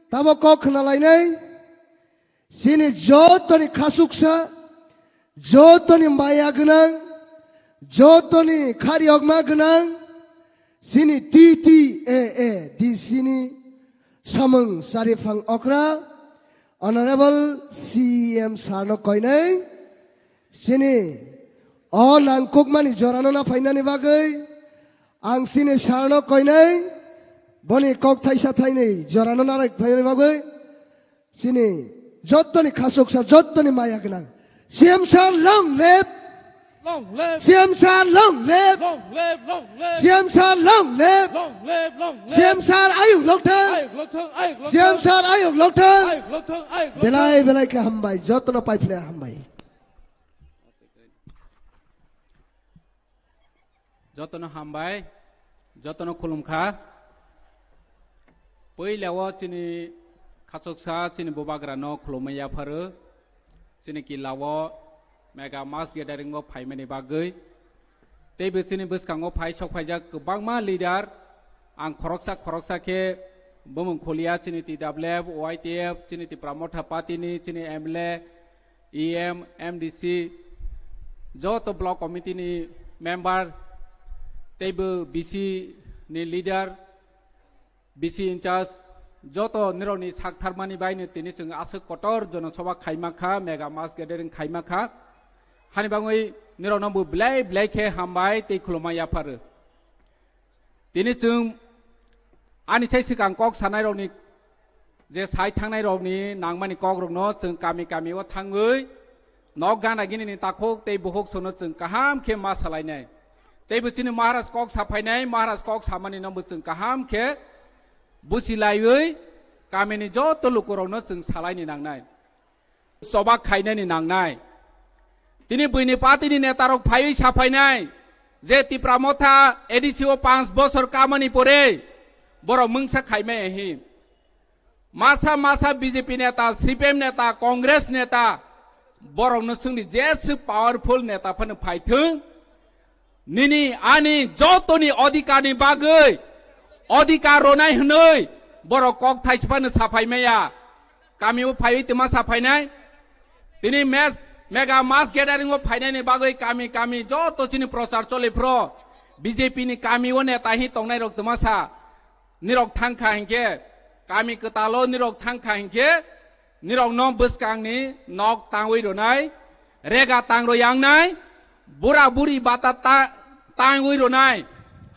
tamo kok khna lainai. Chini jotoni khasuksa, jotoni maya gwnang, jotoni khariyokma gwnang, chini T T A A D C ni samung chariphang okra, Honorable C E M sir no koinai, chini o nangkukmani jorano na phainani bagwi ang chini sir no koinai, boni kok thaisa thainwi jorano na phainani bagwi. Chini jottoni khasuksa, jottoni maya gwnang. C M sir long live. Long live. C M sir long live. Long live, long live. C M sir long live. Long live, long live. C M sir ayuk lokthang. Ayuk lokthang, ayuk lokthang. C M sir ayuk lokthang. Ayuk lokthang, ayuk lokthang. Belai belai khe hambai, jotono paiphle hambai. Jotono hambai, jotono khulumkha. Puila o chini khachuksa chini bubagrano khulumwi yapharo, chini kila o mega mass gathering o phaimani bagwi. Teibo chini bwskango phai sok phaijak kwbangma leader, ang khoroksa khoroksa khe bumung khulia chini T W F, Y T F, chini Tipra Motha Party ni, chini M L A, E M, M D C, joto block committee ni member, teibo B C ni leader, B C in charge, joto nirokni sak tharmani baino tini chwng aswk kotor jonosobha khaima kha, mega mass gathering khaima kha. Hani bagwi nirokno bo belai belai khe hambai tei khulumma yapharo. Tini chwng ani sai swkang kok sanairokni je sai thangnairokni nangmani kokrokno chwng kami kami o thangwi nok gana ginini takhuk tei bukhuk sono chwng kaham khe ma salainai. Teibo chini Maharaj kok saphainai, Maharaj kok samani no bo chwng kaham khe busilaiwi kamini joto lukurokno chwng salaini nangnai. Choba khainani nangnai. Tini buini party ni netarok phaiwi saphainai je Tipra Motha A D C o panch bosor kamani pore borok mungsa khaimaya hi. Masa masa B J P neta, C P M neta, Congress neta, borokno chwngni jeswk powerful neta phano phaithwng, nini ani jotoni odhikarni bagwi odhikar ronai hwnwi borok kok thaisa phano saphaimaya. Kamio phaiwi twma saphainai. Tini mes-, mega mass gathering o phainaini bagwi kami kami joto chini prochar choli phro B J P ni kamio neta hi tongnairok twma sa. Nirok thangkha hinkhe, kami kwtalo nirok thangkha hinkhe, nirokno bwskangni nok tangwi ronai, rega tangro yangnai, bura buri bata ta-, tangwi ronai,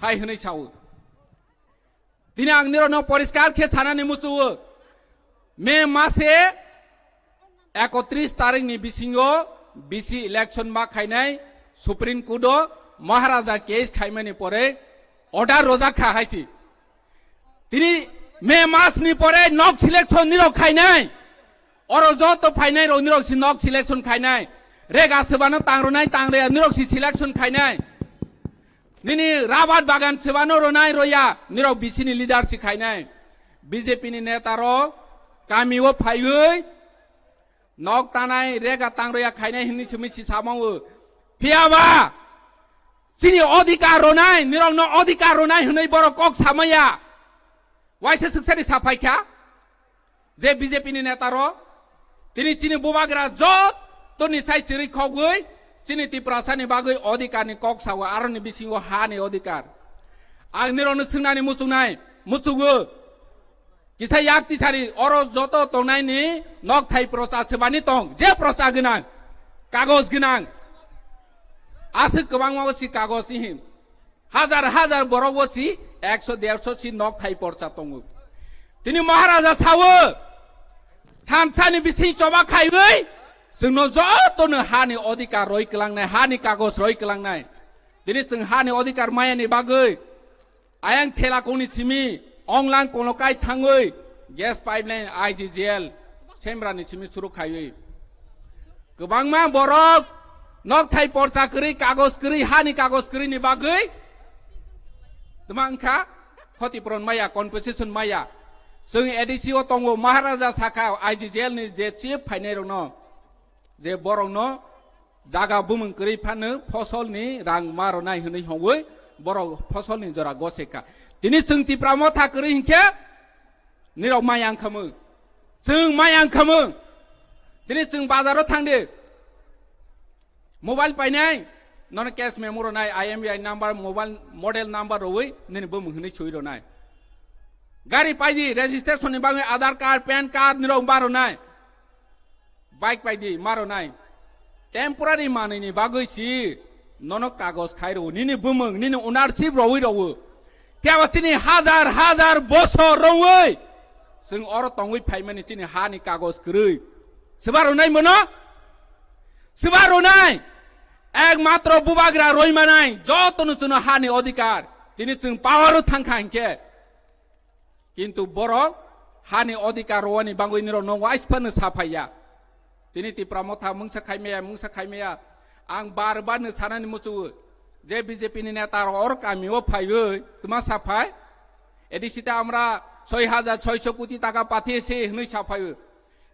hai hwnwi sao. Tini ang nirokno poriskar khe sanani muchuo, May mase ekotris tarikni bisingo B C election ma khainai Supreme Court o Maharaja case khaimani pore order rojak kha hai si. Tini May mas ni pore nok selection nirok khainai. Oro joto phainai rok nirok si nok selection khainai. Rega sebano tang ronai tang reya nirok si selection khainai. Nini rabar bagan sebano ronai roya nirok B C ni leader si khainai. B J P ni neta rok kami o phaiwi nok tanai rega tang roya khainai hwnwi simi si samao. Phiyaba chini odhikar ronai, nirokno odhikar ronai hwnwi borok kok samaya. Waisa swksani saphaikha je B J P ni neta rok tini chini bubagra jotoni sai chiri khogwi chini Tiprasani bagwi odhikarni kok sao, aroni bisingo hani odhikar. Ang nirokno swngnani muchungnai, muchugo. Kisa yak tisari oro joto tongnaini nokthai procha sebani tong, je procha gwnang, kagoj gwnang. Aswk kwbangma o si kagoj ihin. Hajar hajar borok o si ekso derso si nokthai porcha tongo. Tini Maharaja sao, thansani bising choba khaiwi, chwngno jotono hani odhikar roi kwlangnai, hani kagoj roi kwlangnai. Tini chwng hani odhikar mayani bagwi, ayang thela kongni simi, onglang kolokai thangwi, gas pipeline I G G L, Semrani simi suru khaiwi. Kwbangma borok nokthai porcha kwrwi, kagoj kwrwi, hani kagoj kwrwi ni bagwi. Tma wngkha, khoti puron maya, compensation maya. Chwng A D C o tongo, Maharaja sakha, I G G L ni je chief phainai rokno, je borokno jaga bumung kwrwi phano fosolni rang ma rwnai hwnwi hongwi borok fosolni jora gose kha. Tini chwng Tipra Motha kwrwi hinkhe nirok mai ang khamung. Chwng mai ang khamung. Tini chwng bazaro thangdi. Mobile painai, nono cash memo rwnai, I M E I number, mobile model number rwi nini bumung hwnwi sui rwnai. Gari paidi, registration ni bagwi Aadhaar card, PAN card nirok ba rwnai. Bike paidi ma rwnai. Temporary manwini bagwi si nono kagoj khai rwo, nini bumung, nini ownership rwi rwo. Phiya ba chini hajar hajar bosor rwwi chwng oro tongwi phaimani chini hani kagoj kwrwi. Swba rwnai mono? Swba rwnai? Ekmatro bubagra rwi manai, jotono chwngno hani odhikar. Tini chwng power o thangkha hinkhe. Kintu borok hani odhikar rwani bagwi nirok no waiphano saphaiya. Tini Tipra Motha mungsa khaimaya, mungsa khaimaya. Ang bar bar no sanani muchugo je B J P ni neta rok or kami o phaiwi tma saphai. A D C ta amra soi hajar soiso koti taka pathi se hwnwi sa phaio.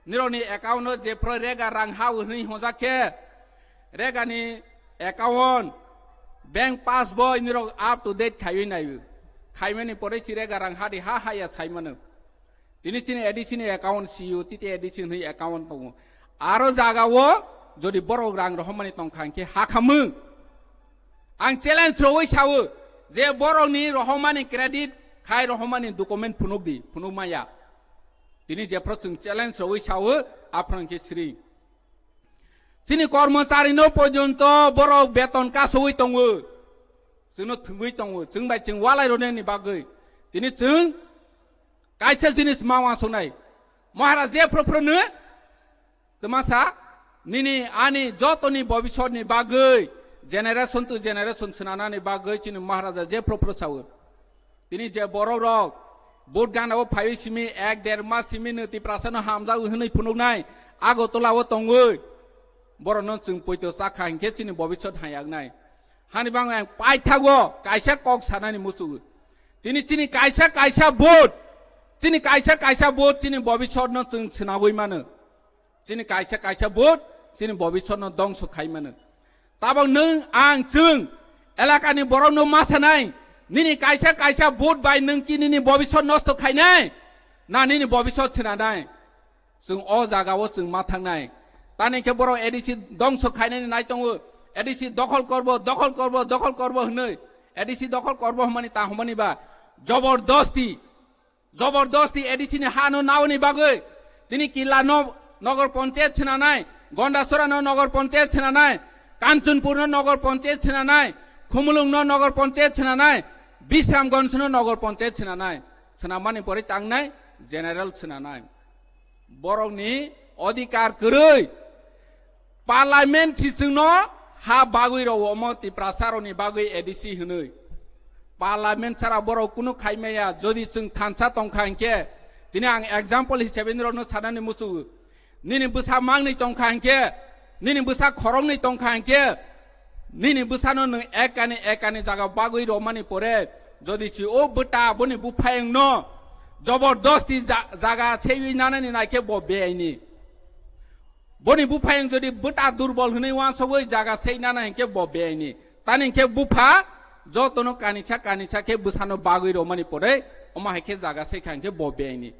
Nirokni account-o jephru rega rang ha hwnwi hwnjak khe, regani account, bank passbook nirok up to date khaiwi naio. Khaimani pore si rega rang ha di ha haya sai mano. Tini chini A D C ni account sio, titi A D C hwnwi account tongo. Aro jagao jodi borok rang rohormani tongkha hwnkhe ha khamung. Ang challenge rwui sao je borokni rohormani credit khai rohormani document phunuk di, phunuk maya. Tini jephru chwng challenge rwui sao, aphru hwnkhe siri. Chini kormochari no porjonto borok beton kasowi tongo. Chwngno thwngwi tongo. Chwng bai chwng walai rwnani bagwi. Tini chwng kaisa jinis ma uansuknai. Maharaj jephru phru no twmasa nini ani jotoni bobisotni bagwi, generation to generation swnanani bagwi chini Maharaja jephru phru sao. Tini je borok rok vote gana o phaiwi simi ek der mas simi no Tiprasa no hamjak hwnwi phunuknai, Agartala o tongwi borok no chwng poito chakha hinkhe chini bobisot hayaknai. Hani bang ang paithago kaisa kok sanani muchungo. Tini chini kaisa kaisa vote, chini kaisa kaisa vote chini bobisot no chwng swnagwi mano. Chini kaisa kaisa vote chini bobisot no dongso khai mano. Tabok nwng ang chwng elakani borok no ma sanai, nini kaisa kaisa vote bai nwng ki nini bobisot nosto khainai, na nini bobisot swnanai? Chwng o jaga o chwng ma thangnai. Tani khe borok A D C dongso khainani nai tongo, A D C dokhol korbo, dokhol korbo, dokhol korbo hwnwi. A D C dokhol korbo hwnmani ta hwnmani ba jobordosti. Jobordosti A D C ni ha no naoni bagwi tini Killa no nogor panchayat swnanai, Gondasora no nogor panchayat swnanai, Kanchanpur no nogor panchayat swnanai, Khumulwng no nogor panchayat swnanai, Bisramganj no nogor panchayat swnanai. Swnamani pore tangnai general swnanai. Borokni odhikar kwrwi. Parliament si chwngno ha bagwi rw omo Tiprasa rokni bagwi A D C hwnwi. Parliament sara borok kunu khaimaya, jodi chwng thansa tongkha hinkhe, tini ang example hisabe nirokno sanani muchungo. Nini bwsa mangni tongkha hinkhe, nini bwsa khoroknwi tongkha hinkhe, nini bwsano nwng ekani ekani jaga bagwi rwmani pore, jodi si o bwta boni buphayungno jobordosti ja-, jaga seiwi nanani naikhe bo beaini. Boni buphayung jodi bwta durbol hwnwi uansugwi jaga sei nana hinkhe bo beaini. Tani hinkhe bupha jotono kanisa kanisa khe bwsano bagwi rwmani pore, omo hai khe jaga sei kha hinkhe bo beaini.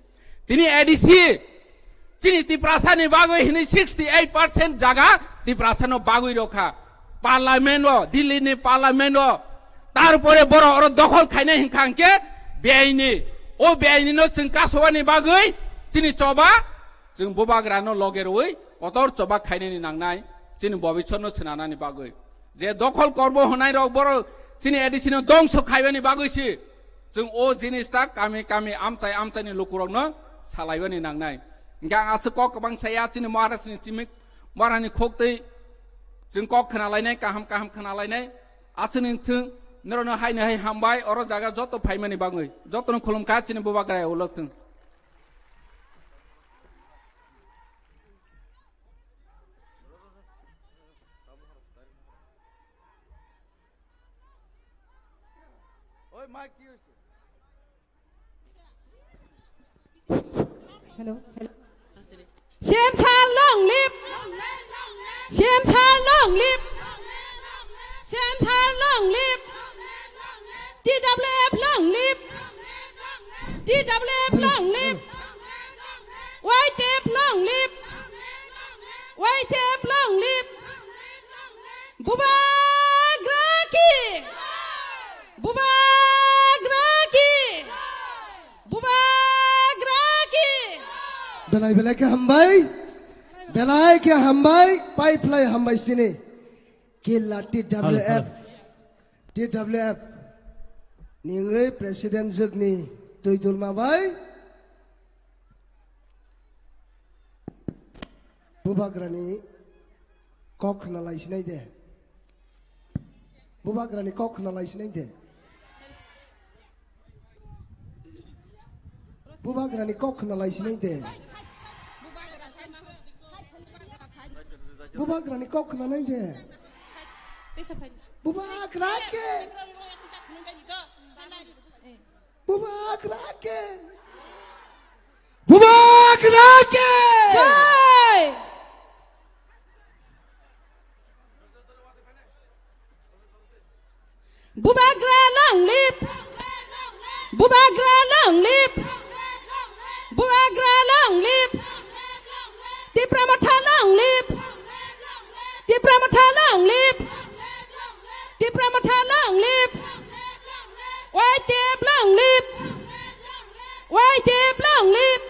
Tini A D C chini Tiprasa ni bagwi hwnwi sixty eight percent jaga Tiprasa no bagwi rw kha. Parliament o, Delhi ni parliament o. Tarpore borok oro dokhol khainai hinkha hinkhe beaini. O beaini no chwng kasowani bagwi chini choba Chwng bubagrano loge rwui kotor choba khainani nangnai, chini bobisotno swnanani bagwi. Je dokhol korbo hwnai rok borok chini A D C no dongso khaibani bagwi si. Chwng o jinis ta kami kami amchai amchaini lukurokno salaibani nangnai. Hingkhe ang aswk kok kwbang saya chini Maharajni chimik, Maharajni khoktwi chwng kok khwnalainai, kaham kaham khwnalainai. Aswkni thwng norokno haino hai hambai oro jaga joto phaimani bagwi. Jotono khulumkha chini bubagra ulo thwng. Oi, mic ki hoise? Hello, hello. Semsar long live. Semsar long live. Semsar long live. T W F long live. T W F long live. Y T F long live. Y T F long live. Bubagra ki. Bubagra ki. Bubagra ki. Belai belai khe hambai. Belai khe hambai. Pai phlai hambai sini. Killa T W F. Hello, hello. T W F ni wngwi president jwkni twi dulma bai. Bubagrani kok khna lai sinai de. Bubagrani kok khna lai sinai de. Bubagrani kok khna lai sinai de. Bubagrani kok khna nai de. Bubagra ke. Bubagra ke. Bubagra ki! Jai! Bubagra long live! Bubagra long live! Bubagra long live! Tipra Motha long live! Tipra Motha long live! Tipra Motha long live! Y T F long live! Y T F long live!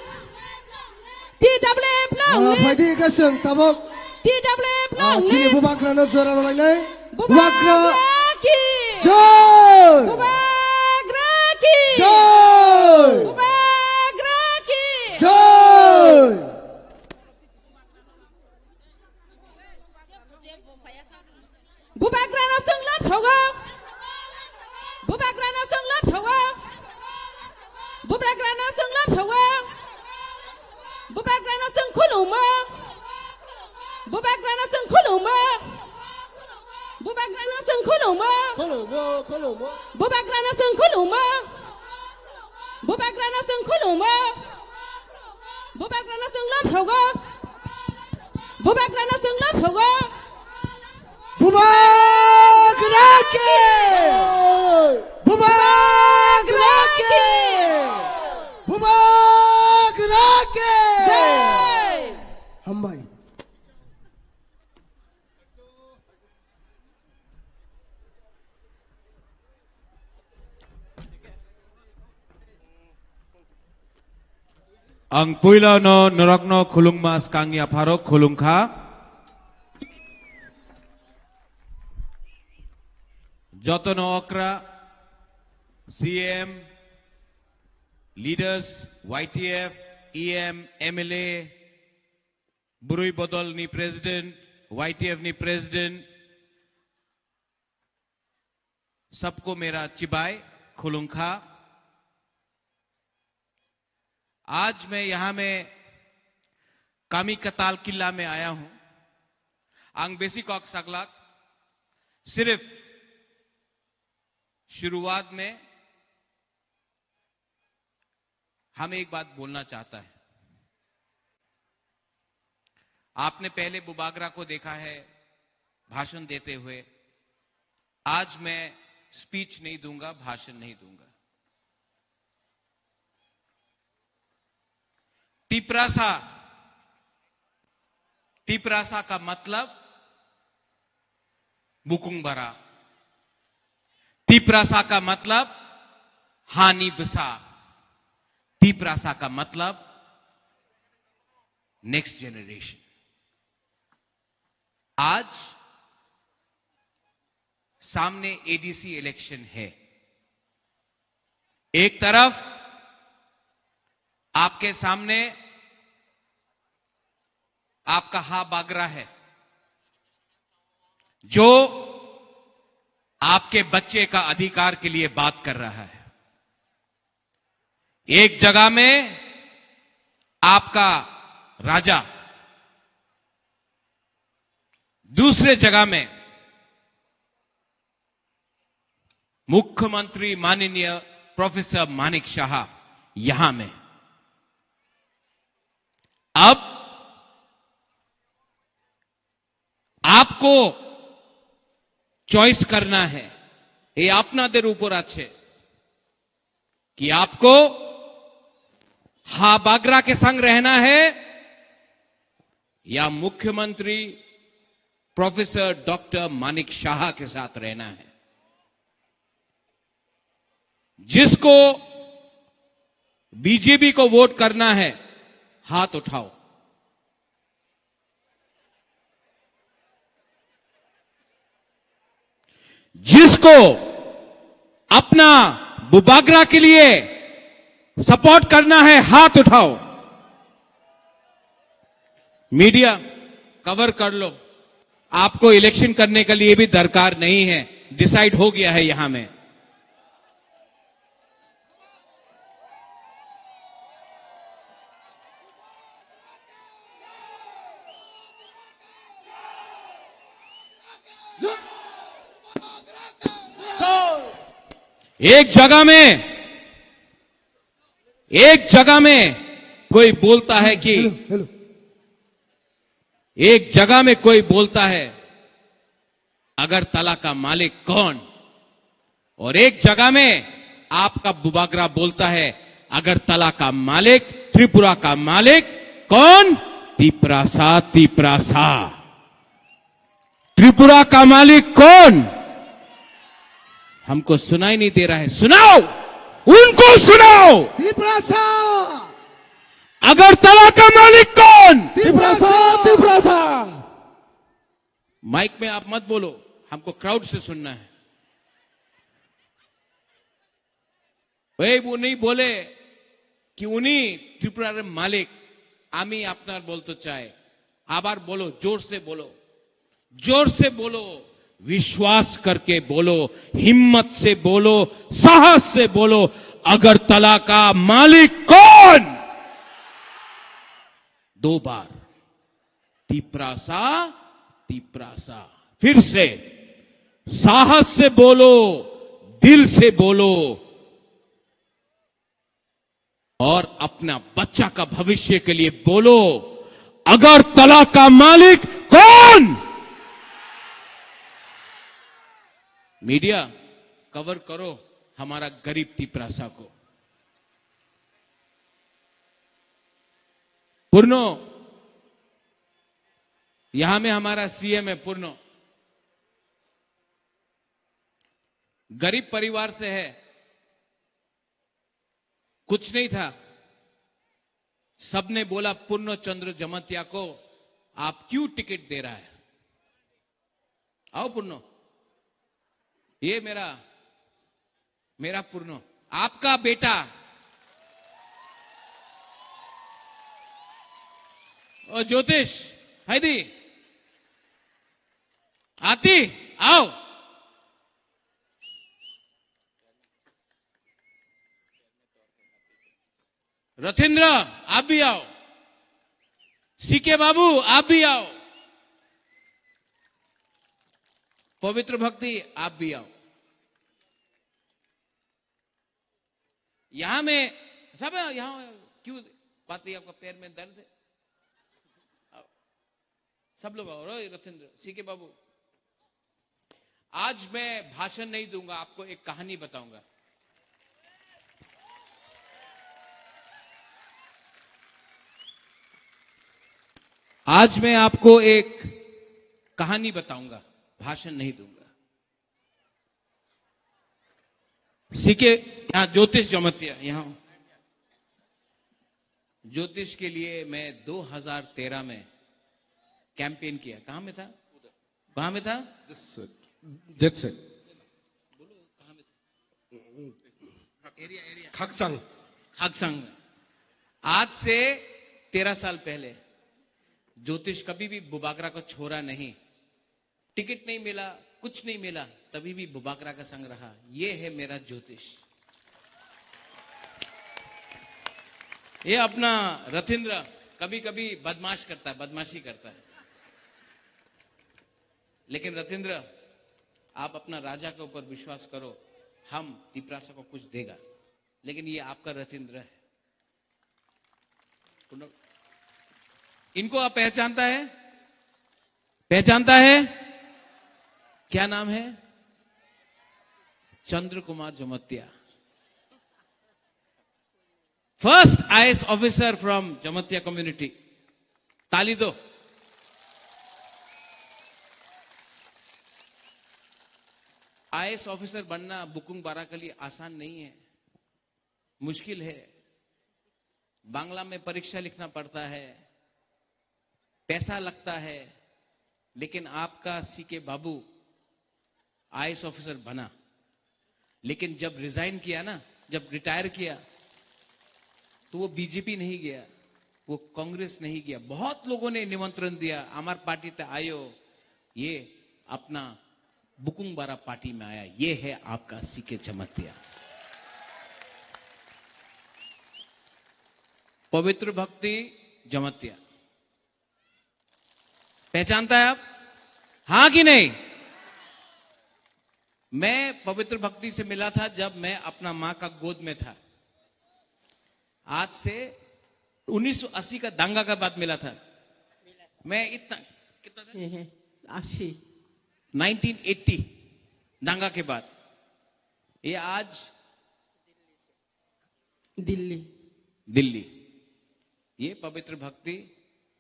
T W F long live! Phaidi ka chwng tabok. T W F long live! Chini Bubagrano jora rwlainai. Bubagra ki! Jai! Bubagra ki! Jai! Bubagra ki! Jai! Bubagrano chwng lab sogo. Bubagrano chwng lab sogo. Bubagrano chwng lab sogo. Bubagrano chwng khulumo. Bubagrano chwng khulumo. Bubagrano chwng khulumo. Khulumo, khulumo. Bubagrano chwng khulumo. Bubagrano chwng khulumo. Bubagrano chwng lab sogo. Bubagrano chwng lab sogo. Bubagra ki! Bubagra ki! Bubagra ki! Jai! Hambai. Ang puila no norokno khulungma swkang yapharo khulungkha. Jotono okra, C M, leaders, Y T F, E M, M L A, Burui Bodol ni president, Y T F ni president, सबको मेरा chibai, khulungkha. आज मैं यहाँ में कामी कताल किला में आया हूँ। Ang besi kok saklak, सिर्फ शुरुआत में हम एक बात बोलना चाहता है। आपने पहले बुबागरा को देखा है भाषण देते हुए। आज मैं स्पीच नहीं दूंगा, भाषण नहीं दूंगा। तिपरासा, तिपरासा का मतलब बुकुंग बरा। तिपरासा का मतलब हानि बसा। तिपरासा का मतलब नेक्स्ट जनरेशन। आज सामने A D C इलेक्शन है। एक तरफ आपके सामने आपका हा बागरा है, जो आपके बच्चे का अधिकार के लिए बात कर रहा है। एक जगह में आपका राजा, दूसरे जगह में मुख्यमंत्री माननीय प्रोफेसर मानिक शाह यहां में। अब आपको चॉइस करना है, ये আপনাদের উপর আছে। कि आपको हा बागरा के संग रहना है या मुख्यमंत्री प्रोफेसर डॉक्टर मानिक शाह के साथ रहना है। जिसको बीजेपी को वोट करना है, हाथ उठाओ। जिसको अपना बुबागरा के लिए सपोर्ट करना है, हाथ उठाओ। मीडिया कवर कर लो, आपको इलेक्शन करने के लिए भी दरकार नहीं है, डिसाइड हो गया है यहां में। एक जगह में, एक जगह में कोई बोलता है कि हेलो, हेलो। एक जगह में कोई बोलता है, अगरतला का मालिक कौन? और एक जगह में आपका बुबागरा बोलता है, अगरतला का मालिक, त्रिपुरा का मालिक कौन? तिप्रासा, तिप्रासा। त्रिपुरा का मालिक कौन? हमको सुनाई नहीं दे रहा है, सुनाओ, उनको सुनाओ। तिप्रासा। अगरतला का मालिक कौन? तिप्रासा, तिप्रासा। माइक में आप मत बोलो, हमको क्राउड से सुनना है। এই উনি বলে কি উনি ত্রিপুরার মালিক, আমি আপনার বলতে চাই, আবার বলো, জোর সে বলো, জোর সে বলো, विश्वास करके बोलो, हिम्मत से बोलो, साहस से बोलो, अगरतला का मालिक कौन? दो बार, तिप्रासा, तिप्रासा। फिर से साहस से बोलो, दिल से बोलो और अपना बच्चा का भविष्य के लिए बोलो, अगरतला का मालिक कौन? मीडिया, कवर करो हमारा गरीब तिप्रासा को। पूर्णो, यहां में हमारा सीएम है पूर्णो। गरीब परिवार से है, कुछ नहीं था। सबने बोला, "पूर्णो चंद्र जमातिया को आप क्यों टिकट दे रहा है?" आओ पूर्णो, ये मेरा, मेरा पूर्णो, आपका बेटा। ओ ज्योतिष, हाय दी, आती, आओ। रथिंद्र, आप भी आओ। सीके बाबू, आप भी आओ। पवित्र भक्ति, आप भी आओ। यहां में सब, यहां क्यों बात नहीं, आपका पैर में दर्द है? आओ। सब लोग आओ। रो रथिंद्र, सीके बाबू, आज मैं भाषण नहीं दूंगा, आपको एक कहानी बताऊंगा। आज मैं आपको एक कहानी बताऊंगा, भाषण नहीं दूंगा। सीके, यहां ज्योतिष जमतिया, यहां ज्योतिष के लिए मैं दो हज़ार तेरह में कैंपेन किया। कहां में था? कहां में था? Jet set. Jet set. Area, area. खगसांग। खगसांग में। आज से तेरह साल पहले ज्योतिष कभी भी बुबागरा को छोड़ा नहीं। टिकट नहीं मिला, कुछ नहीं मिला, तभी भी बुबागरा का संग रहा। ये है मेरा ज्योतिष। ये अपना रथिंद्र कभी-कभी बदमाश करता है, बदमाशी करता है। लेकिन रथिंद्र, आप अपना राजा के ऊपर विश्वास करो, हम तिपरासा को कुछ देगा। लेकिन ये आपका रथिंद्र है। इनको आप पहचानता है? पहचानता है? क्या नाम है? चंद्र कुमार जमत्या। First I A S officer from Jamatia community. ताली दो। आईएएस ऑफिसर बनना बुकुंग बारा के लिए आसान नहीं है, मुश्किल है। बांग्ला में परीक्षा लिखना पड़ता है, पैसा लगता है, लेकिन आपका सीके बाबू आईएएस ऑफिसर बना। लेकिन जब रिजाइन किया ना, जब रिटायर किया, तो वो बीजेपी नहीं गया, वो कांग्रेस नहीं गया। बहुत लोगों ने निमंत्रण दिया, हमार पार्टी ते आयो, ये अपना बुकुंग बारा पार्टी में आया। ये है आपका सीके जमातिया, पवित्र भक्ति जमातिया। पहचानता है आप? हाँ कि नहीं? मैं पवित्र भक्ति से मिला था जब मैं अपना माँ का गोद में था। आज से उन्नीस सौ अस्सी का दंगा के बाद मिला था। मैं इतना, कितना था? ये है अस्सी। नाइनटीन एटी दंगा के बाद। ये आज दिल्ली। दिल्ली। ये पवित्र भक्ति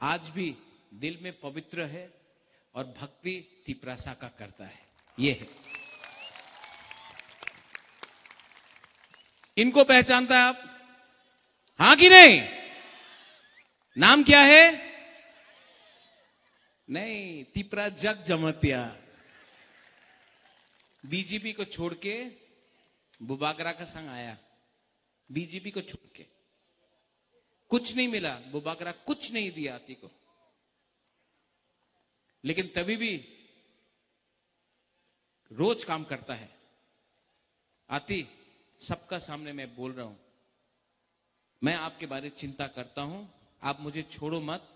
आज भी दिल में पवित्र है और भक्ति तिपरासा का करता है। ये है। इनको पहचानता है आप? हाँ कि नहीं? नाम क्या है? नहीं, तिपरा जग जमतिया। बीजेपी को छोड़ के बुबागरा का संग आया। बीजेपी को छोड़ के कुछ नहीं मिला, बुबागरा कुछ नहीं दिया आती को। लेकिन तभी भी रोज काम करता है। आती, सबका सामने मैं बोल रहा हूं, मैं आपके बारे चिंता करता हूं, आप मुझे छोड़ो मत,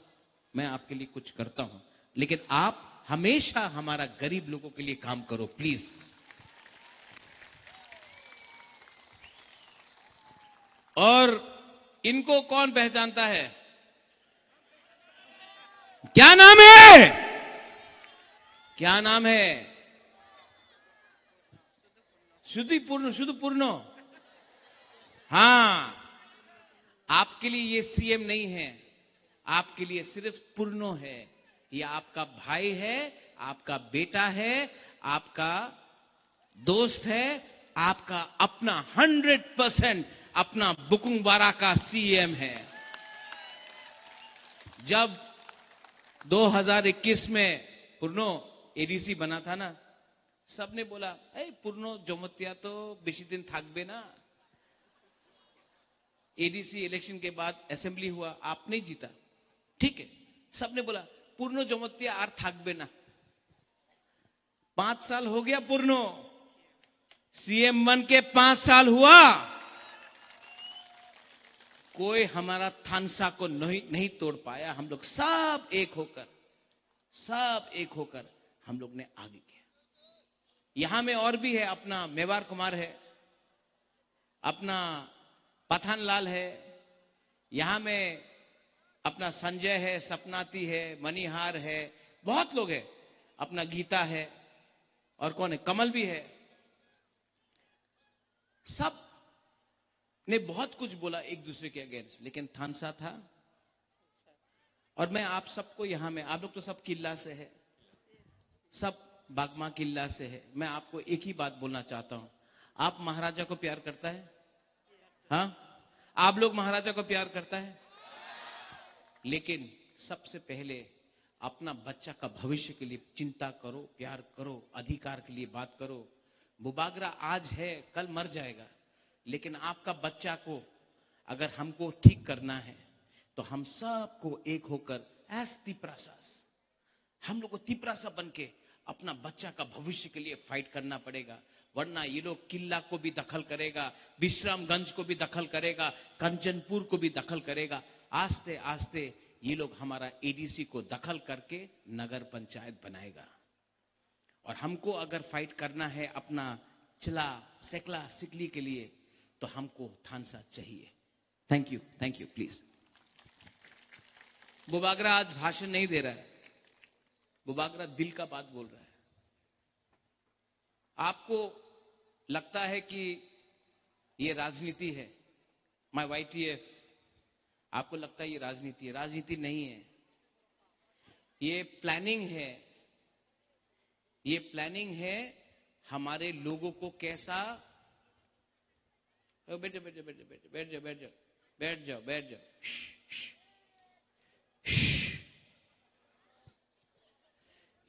मैं आपके लिए कुछ करता हूं, लेकिन आप हमेशा हमारा गरीब लोगों के लिए काम करो, प्लीज। और इनको कौन पहचानता है? क्या नाम है? क्या नाम है? शुद्ध पूर्ण, शुद्ध पूर्ण। हाँ, आपके लिए ये सीएम नहीं है, आपके लिए सिर्फ पूर्णो है। ये आपका भाई है, आपका बेटा है, आपका दोस्त है, आपका अपना, हंड्रेड परसेंट अपना बुकुंगबारा का सीएम है। जब दो हज़ार इक्कीस में पूर्णो एडीसी बना था ना, सबने बोला, ए, पूर्णो जमतिया तो बेसी दिन থাকবে না। एडीसी इलेक्शन के बाद असेंबली हुआ, आप नहीं जीता, ठीक है, सबने बोला, पूर्णो जमतिया আর থাকবে না। पांच साल हो गया पूर्णो, सीएम बन के पांच साल हुआ, कोई हमारा थानसा को नहीं नहीं तोड़ पाया। हम लोग सब एक होकर, सब एक होकर हम लोग ने आगे किया। यहां में और भी है, अपना मेवार कुमार है, अपना पठानलाल है, यहां में अपना संजय है, सपनाती है, मणिहार है, बहुत लोग है, अपना गीता है, और कौन है, कमल भी है। सब ने बहुत कुछ बोला एक दूसरे के अगेंस्ट, लेकिन थानसा था। और मैं आप सबको यहां में, आप लोग तो सब किल्ला से है, सब बागमा किल्ला से है, मैं आपको एक ही बात बोलना चाहता हूं, आप महाराजा को प्यार करता है? हाँ, आप लोग महाराजा को प्यार करता है? लेकिन सबसे पहले अपना बच्चा का भविष्य के लिए चिंता करो, प्यार करो, अधिकार के लिए बात करो। बुबागरा आज है, कल मर जाएगा, लेकिन आपका बच्चा को अगर हमको ठीक करना है, तो हम सबको एक होकर, एज तिप्रासास, हम लोग को तिप्रासा बन के अपना बच्चा का भविष्य के लिए फाइट करना पड़ेगा। वरना ये लोग किला को भी दखल करेगा, विश्रामगंज को भी दखल करेगा, कंचनपुर को भी दखल करेगा। आस्ते आस्ते ये लोग हमारा एडीसी को दखल करके नगर पंचायत बनाएगा। और हमको अगर फाइट करना है अपना चला, सेकला सिकली के लिए, तो हमको थानसा चाहिए। Thank you, thank you, please. Bubagra आज भाषण नहीं दे रहा है, बुबागरा दिल का बात बोल रहा है। आपको लगता है कि ये राजनीति है, माय वाईटीएफ, आपको लगता है ये राजनीति है? राजनीति नहीं है, ये प्लानिंग है। ये प्लानिंग है हमारे लोगों को कैसा, ओ, बैठ जाओ, बैठ जाओ, बैठ जाओ, बैठ जाओ, बैठ जाओ, बैठ जाओ, बैठ जाओ, बैठ जाओ। श्श, श्श, श्श।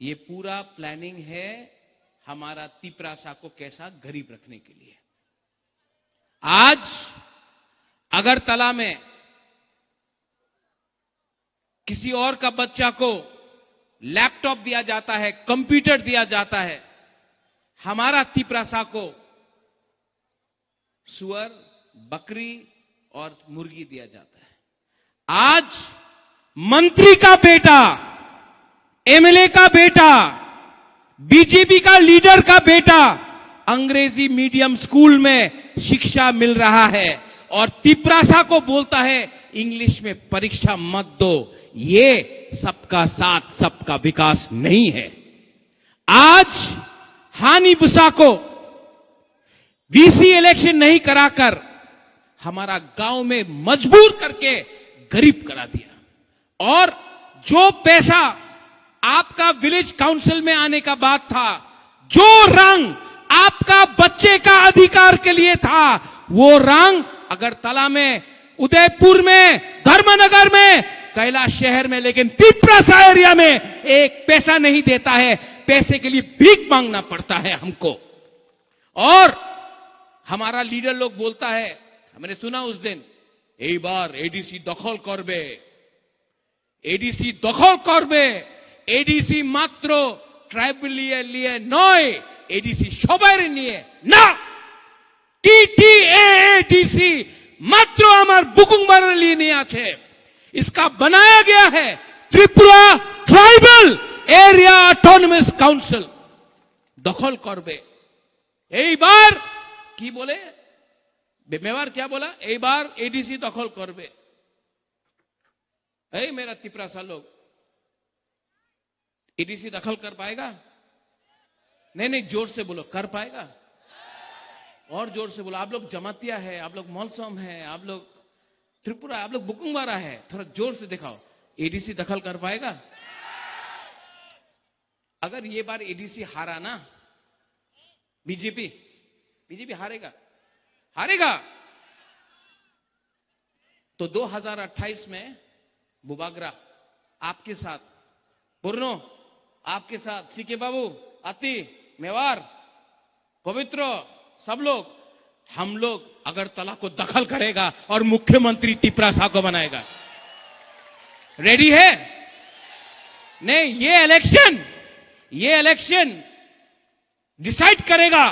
ये पूरा प्लानिंग है हमारा तिपरासा को कैसा गरीब रखने के लिए। आज अगरतला में किसी और का बच्चा को लैपटॉप दिया जाता है, कंप्यूटर दिया जाता है, हमारा तिपरासा को सुअर, बकरी और मुर्गी दिया जाता है। आज मंत्री का बेटा, एमएलए का बेटा, बीजेपी का लीडर का बेटा अंग्रेजी मीडियम स्कूल में शिक्षा मिल रहा है और तिपरासा को बोलता है इंग्लिश में परीक्षा मत दो। ये सबका साथ, सबका विकास नहीं है। आज हानि बुसा को वीसी इलेक्शन नहीं कराकर हमारा गांव में मजबूर करके गरीब करा दिया। और जो पैसा आपका विलेज काउंसिल में आने का बात था, जो रंग आपका बच्चे का अधिकार के लिए था, वो रंग अगरतला में, उदयपुर में, धर्मनगर में, कैलाश शहर में, लेकिन तिपरासा एरिया में एक पैसा नहीं देता है। पैसे के लिए भीख मांगना पड़ता है हमको। और हमारा लीडर लोग बोलता है, मैंने सुना उस दिन, এই বার এডিসি দখল করবে, এডিসি দখল করবে। এডিসি মাত্র ট্রাইবাল নিয়ে নয়, এডিসি সবার নিয়ে না। টিটিএ এডিসি মাত্র আমার বুকুংবারার নিয়ে আছে। इसका बनाया गया है Tripura tribal area autonomous council. দখল করবে। এই বার কি বলে? মেওয়ার क्या बोला? এই বার এডিসি দখল করবে। এই मेरा तिपरासा लोग, एडीसी दखल कर पाएगा? नहीं, नहीं, जोर से बोलो, कर पाएगा? और जोर से बोलो। आप लोग जमातिया है, आप लोग मलसम है, आप लोग त्रिपुरा, आप लोग बुकुंगबारा है, थोड़ा जोर से दिखाओ, एडीसी दखल कर पाएगा? अगर ये बार एडीसी हारा ना, बीजेपी, बीजेपी हारेगा, हारेगा। तो दो हज़ार अट्ठाईस में बुबागरा आपके साथ, पूर्णो आपके साथ, सीके बाबू, अति, मेवार, पवित्र, सब लोग, हम लोग अगरतला को दखल करेगा और मुख्यमंत्री तिपरासा को बनाएगा। रेडी है? नहीं, ये इलेक्शन, ये इलेक्शन डिसाइड करेगा।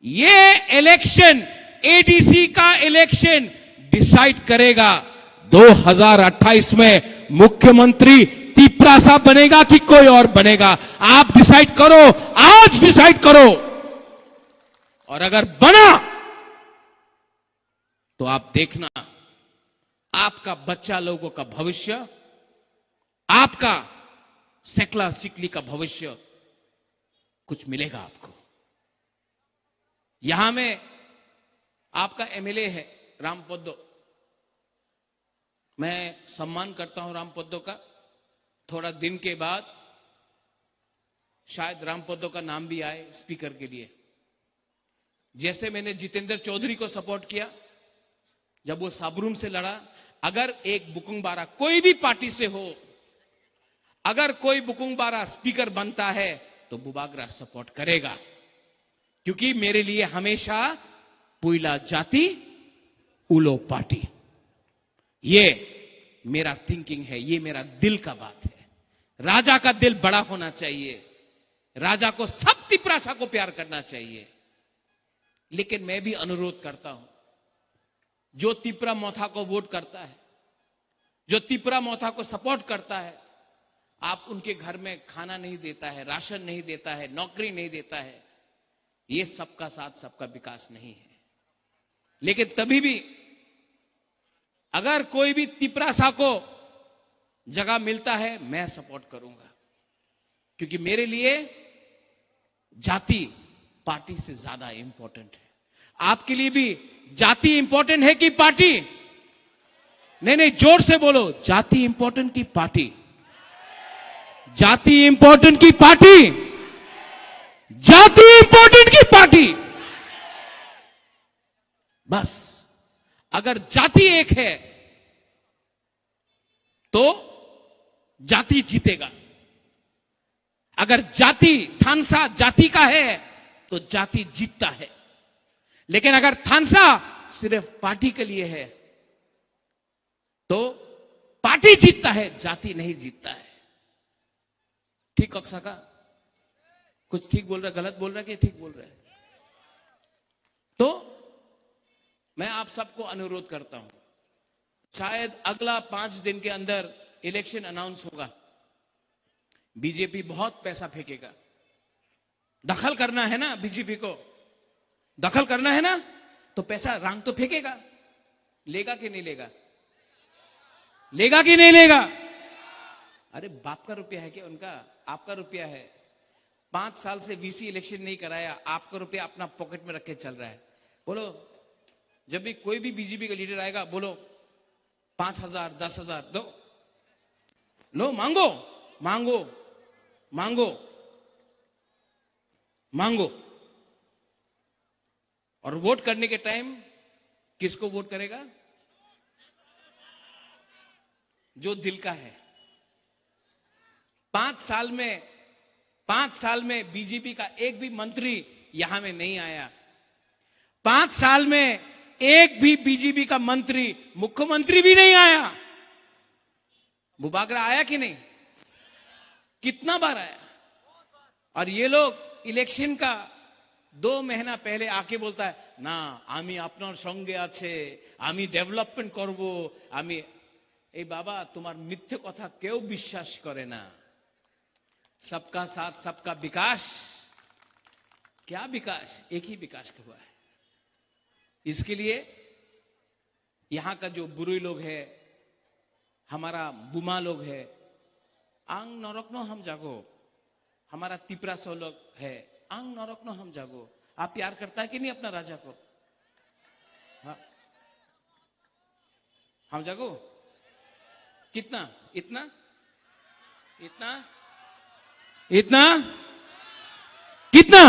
ये इलेक्शन, एडीसी का इलेक्शन डिसाइड करेगा। दो हज़ार अट्ठाईस में मुख्यमंत्री तिपरासा बनेगा कि कोई और बनेगा, आप डिसाइड करो, आज डिसाइड करो। और अगर बना तो आप देखना, आपका बच्चा लोगों का भविष्य, आपका सेकला सिकली का भविष्य, कुछ मिलेगा आपको। यहां में आपका एमएलए है राम पोद्दो, मैं सम्मान करता हूं राम पोद्दो का। थोड़ा दिन के बाद शायद राम पोद्दो का नाम भी आए स्पीकर के लिए। जैसे मैंने जितेंद्र चौधरी को सपोर्ट किया जब वो साबरूम से लड़ा, अगर एक बुकुंगबारा कोई भी पार्टी से हो, अगर कोई बुकुंगबारा स्पीकर बनता है तो बुबागरा सपोर्ट करेगा, क्योंकि मेरे लिए हमेशा पुइला जाति उलो पार्टी। ये मेरा थिंकिंग है, ये मेरा दिल का बात है। राजा का दिल बड़ा होना चाहिए, राजा को सब तिपरासा को प्यार करना चाहिए। लेकिन मैं भी अनुरोध करता हूं, जो तिपरा मोथा को वोट करता है, जो तिपरा मोथा को सपोर्ट करता है, आप उनके घर में खाना नहीं देता है, राशन नहीं देता है, नौकरी नहीं देता है, ये सबका साथ सबका विकास नहीं है। लेकिन तभी भी अगर कोई भी तिपरासा को जगह मिलता है, मैं सपोर्ट करूंगा, क्योंकि मेरे लिए जाति पार्टी से ज्यादा इंपॉर्टेंट है। आपके लिए भी जाति इंपॉर्टेंट है कि पार्टी? नहीं, नहीं, जोर से बोलो, जाति इंपॉर्टेंट की पार्टी? जाति इंपॉर्टेंट की पार्टी? जाति इंपॉर्टेंट की पार्टी? बस, अगर जाति एक है तो जाति जीतेगा। अगर जाति, थानसा जाति का है तो जाति जीतता है। लेकिन अगर थानसा सिर्फ पार्टी के लिए है तो पार्टी जीतता है, जाति नहीं जीतता है। ठीक कक्सा का? कुछ ठीक बोल रहा है, गलत बोल रहा है कि ठीक बोल रहा है? तो मैं आप सबको अनुरोध करता हूं, शायद अगला पांच दिन के अंदर इलेक्शन अनाउंस होगा। बीजेपी बहुत पैसा फेंकेगा। दखल करना है ना बीजेपी को, दखल करना है ना, तो पैसा, रांग तो फेंकेगा। लेगा कि नहीं लेगा? लेगा कि नहीं लेगा? अरे, बाप का रुपया है क्या उनका? आपका रुपया है। पांच साल से वीसी इलेक्शन नहीं कराया, आपका रुपया अपना पॉकेट में रख के चल रहा है। बोलो, जब भी कोई भी बीजेपी का लीडर आएगा, बोलो, पांच हजार, दस हजार दो। लो, मांगो, मांगो, मांगो, मांगो। और वोट करने के टाइम किसको वोट करेगा? जो दिल का है। पांच साल में, पांच साल में बीजेपी का एक भी मंत्री यहां में नहीं आया। पांच साल में एक भी बीजेपी का मंत्री, मुख्यमंत्री भी नहीं आया। बुबागरा आया कि नहीं? कितना बार आया? और ये लोग इलेक्शन का दो महीना पहले आके बोलता है, "ना, आमी अपनर संगे आछे, आमी डेवलपमेंट करबो, आमी।" ए बाबा, तुम्हार मिथ्ये कथा क्यों विश्वास करे ना? सबका साथ, सबका विकास। क्या विकास? एक ही विकास हुआ है। इसके लिए यहाँ का जो बुरुई लोग है, हमारा बुमा लोग है, ang norokno hamjago। हमारा तिपरासो लोग है, ang norokno hamjago। आप प्यार करता है कि नहीं अपना राजा को? हाँ। हम जागो? कितना? इतना? इतना? इतना? कितना?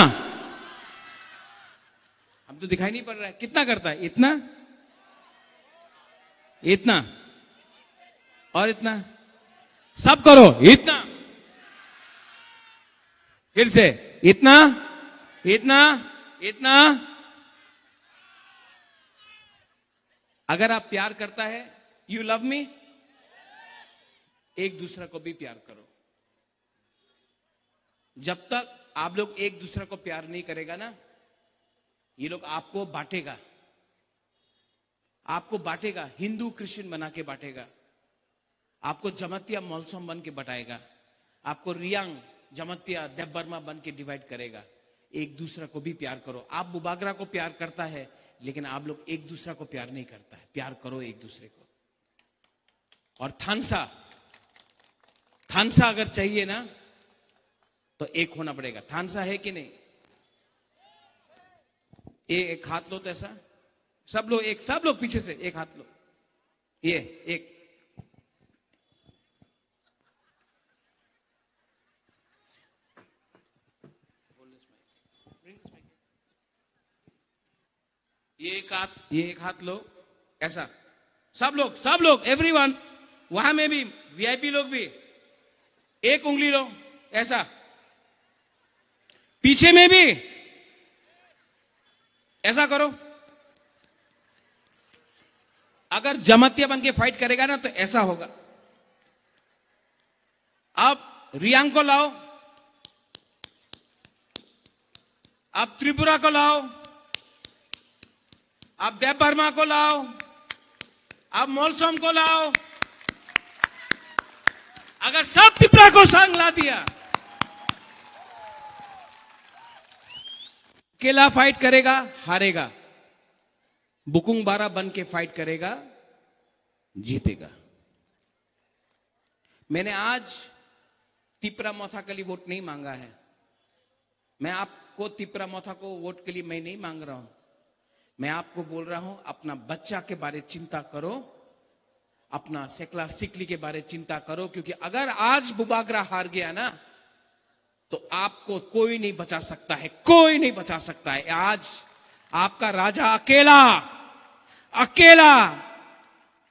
हम तो दिखाई नहीं पड़ रहा है। कितना करता है? इतना? इतना? और इतना? सब करो। इतना? फिर से। इतना? इतना? इतना? अगर आप प्यार करता है, यू लव मी, एक दूसरा को भी प्यार करो। जब तक आप लोग एक दूसरा को प्यार नहीं करेगा ना, ये लोग आपको बांटेगा, आपको बांटेगा, हिंदू क्रिश्चियन बना के बांटेगा। आपको जमातिया मलसम बन के बटाएगा, आपको रियांग जमातिया देबबर्मा बन के डिवाइड करेगा। एक दूसरा को भी प्यार करो। आप बुबागरा को प्यार करता है, लेकिन आप लोग एक दूसरा को प्यार नहीं करता है। प्यार करो एक दूसरे को। और थानसा, थानसा अगर चाहिए ना, तो एक होना पड़ेगा। थानसा है कि नहीं? ये एक हाथ लो तो ऐसा, सब लोग एक, सब लोग पीछे से एक हाथ लो। ये एक। ये एक हाथ, ये एक हाथ लो, ऐसा। सब लोग, सब लोग, एवरीवन, वहां में भी वीआईपी लोग भी एक उंगली लो, ऐसा। पीछे में भी ऐसा करो। अगर जमातिया बन के फाइट करेगा ना, तो ऐसा होगा। आप रियांग को लाओ, आप त्रिपुरा को लाओ, आप देबबर्मा को लाओ, आप मलसम को लाओ। अगर सब त्रिपुरा को संग ला दिया, अकेला फाइट करेगा, हारेगा। बुकुंग बारा बन के फाइट करेगा, जीतेगा। मैंने आज तिपरा मोथा के लिए वोट नहीं मांगा है। मैं आपको तिपरा मोथा को वोट के लिए मैं नहीं मांग रहा हूं। मैं आपको बोल रहा हूं, अपना बच्चा के बारे चिंता करो, अपना सेकला सिकली के बारे चिंता करो, क्योंकि अगर आज बुबागरा हार गया ना, तो आपको कोई नहीं बचा सकता है, कोई नहीं बचा सकता है। आज आपका राजा अकेला, अकेला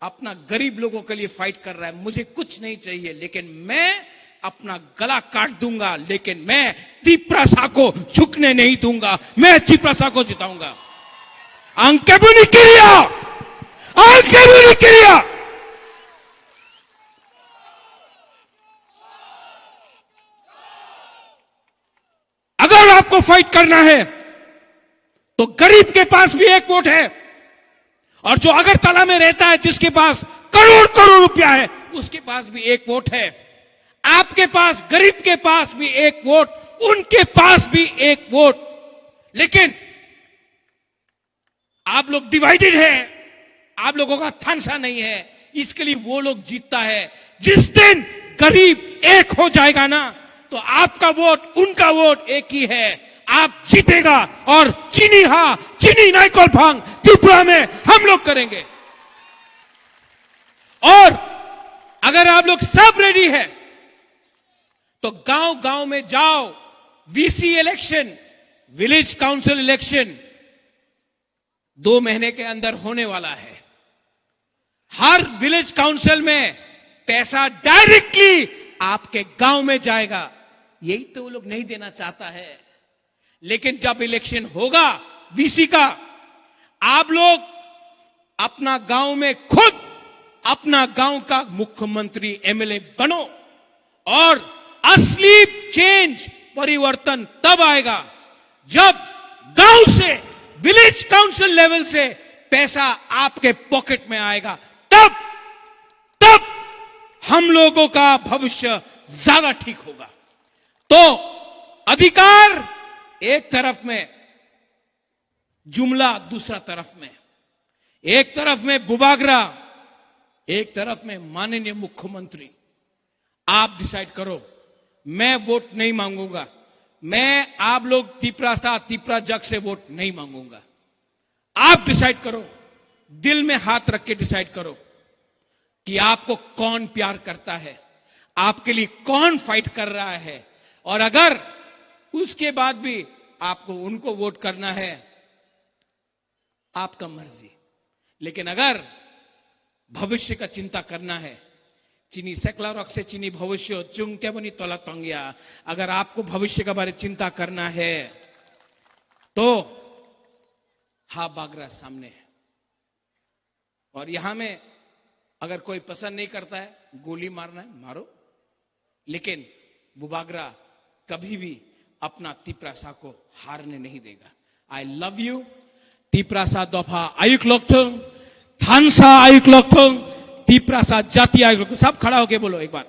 अपना गरीब लोगों के लिए फाइट कर रहा है। मुझे कुछ नहीं चाहिए, लेकिन मैं अपना गला काट दूंगा, लेकिन मैं तिपरासा को झुकने नहीं दूंगा। मैं तिपरासा को जिताऊंगा। Ang keboni kiria, ang keboni kiria. अगर आपको फाइट करना है, तो गरीब के पास भी एक वोट है, और जो अगरतला में रहता है, जिसके पास करोड़ करोड़ रुपया है, उसके पास भी एक वोट है। आपके पास, गरीब के पास भी एक वोट, उनके पास भी एक वोट। लेकिन आप लोग डिवाइडेड है, आप लोगों का थानसा नहीं है, इसके लिए वो लोग जीतता है। जिस दिन गरीब एक हो जाएगा ना, तो आपका वोट, उनका वोट एक ही है। आप जीतेगा और चीनी हा, चीनी नाइकल फांग त्रिपुरा में हम लोग करेंगे। और अगर आप लोग सब रेडी है, तो गांव गांव में जाओ। VC election, village council election दो महीने के अंदर होने वाला है। हर विलेज काउंसिल में पैसा डायरेक्टली आपके गांव में जाएगा। यही तो वो लोग नहीं देना चाहता है। लेकिन जब इलेक्शन होगा वीसी का, आप लोग अपना गांव में खुद अपना गांव का मुख्यमंत्री, एमएलए बनो और असली चेंज, परिवर्तन तब आएगा जब गांव से, विलेज काउंसिल लेवल से पैसा आपके पॉकेट में आएगा। तब, तब हम लोगों का भविष्य ज्यादा ठीक होगा। तो अधिकार एक तरफ में, जुमला दूसरा तरफ में, एक तरफ में बुबागरा, एक तरफ में माननीय मुख्यमंत्री। आप डिसाइड करो, मैं वोट नहीं मांगूंगा। मैं आप लोग तिपरासा, तिपरा जग से वोट नहीं मांगूंगा। आप डिसाइड करो, दिल में हाथ रख के डिसाइड करो कि आपको कौन प्यार करता है, आपके लिए कौन फाइट कर रहा है। और अगर उसके बाद भी आपको उनको वोट करना है, आपका मर्जी। लेकिन अगर भविष्य का चिंता करना है, chini seklarok se chini bhobisyo chwng keboni tola tongya, अगर आपको भविष्य के बारे चिंता करना है, तो हा बागरा सामने है। और यहां में अगर कोई पसंद नहीं करता है, गोली मारना है, मारो। लेकिन बुबागरा कभी भी अपना तिपरासा को हारने नहीं देगा। I love you। तिपरासा दोफा आयुक लोकथों, थानसा आयुक लोकथों, तिपरासा जाति आयुक लोकथों। सब खड़ा होके बोलो एक बार।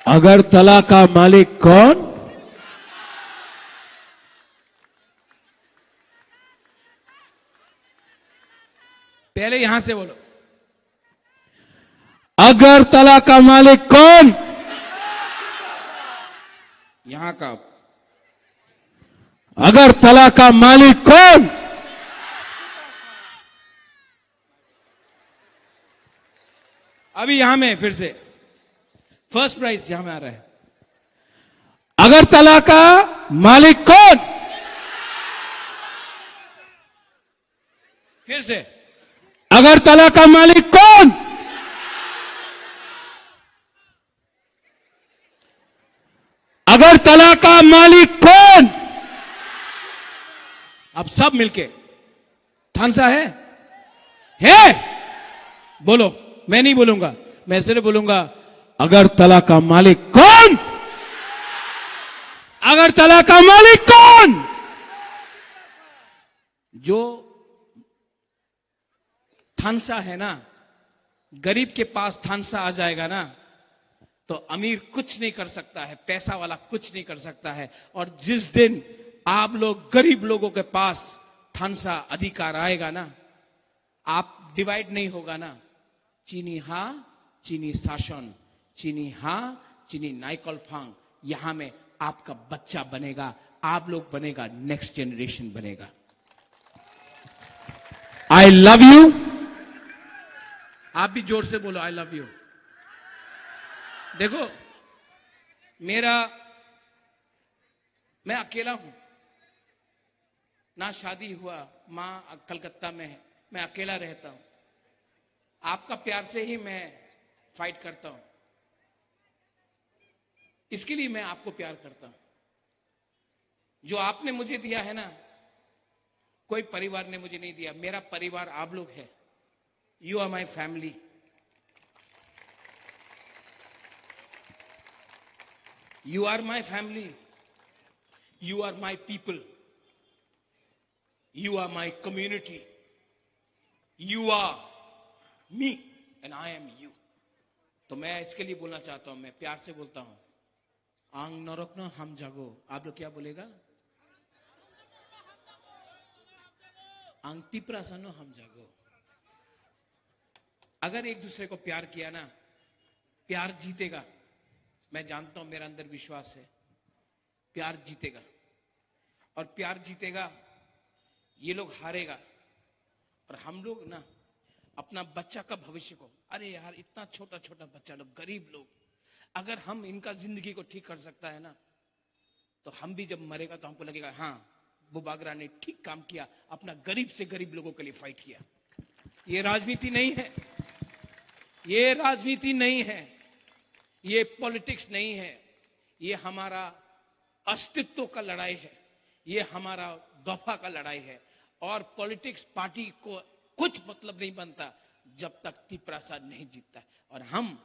अगरतला का मालिक कौन? पहले यहां से बोलो। अगरतला का मालिक कौन? यहां का। अगरतला का मालिक कौन? अभी यहां में फिर से फर्स्ट प्राइज यहां में आ रहा है। अगरतला का मालिक कौन? फिर से। अगरतला का मालिक कौन? अगरतला का मालिक कौन? आप सब मिलके। थानसा है? है? बोलो। मैं नहीं बोलूंगा। मैं सिर्फ बोलूंगा, अगरतला का मालिक कौन? अगरतला का मालिक कौन? जो थानसा है ना, गरीब के पास थानसा आ जाएगा ना, तो अमीर कुछ नहीं कर सकता है, पैसा वाला कुछ नहीं कर सकता है। और जिस दिन आप लोग, गरीब लोगों के पास थानसा अधिकार आएगा ना, आप डिवाइड नहीं होगा ना, chini ha, chini शासन, chini ha, chini नाइकल फांग, यहां में आपका बच्चा बनेगा, आप लोग बनेगा, नेक्स्ट जनरेशन बनेगा। I love you. आप भी जोर से बोलो, आई लव यू। देखो, मेरा, मैं अकेला हूं, ना शादी हुआ, मां कलकत्ता में है, मैं अकेला रहता हूं। आपका प्यार से ही मैं फाइट करता हूं, इसके लिए मैं आपको प्यार करता हूं। जो आपने मुझे दिया है ना, कोई परिवार ने मुझे नहीं दिया। मेरा परिवार आप लोग है। You are my family। You are my family। You are my people. You are my community. You are me and I am you. तो मैं इसके लिए बोलना चाहता हूं, मैं प्यार से बोलता हूं, ang norokno hamjago. Aap log kya bolega? Ang Tiprasano hamjago. अगर एक दूसरे को प्यार किया ना, प्यार जीतेगा। मैं जानता हूं, मेरा अंदर विश्वास है, प्यार जीतेगा। और प्यार जीतेगा, ये लोग हारेगा। और हम लोग ना, अपना बच्चा का भविष्य को, अरे यार, इतना छोटा छोटा बच्चा लोग, गरीब लोग, अगर हम इनका जिंदगी को ठीक कर सकता है ना, तो हम भी जब मरेगा तो हमको लगेगा, हाँ, बुबागरा ने ठीक काम किया, अपना गरीब से गरीब लोगों के लिए फाइट किया। ये राजनीति नहीं है, ये राजनीति नहीं है, ये पॉलिटिक्स नहीं है, ये हमारा अस्तित्व का लड़ाई है, ये हमारा दफा का लड़ाई है। और पॉलिटिक्स पार्टी को कुछ मतलब नहीं बनता जब तक तिपरासा नहीं जीतता है। और हम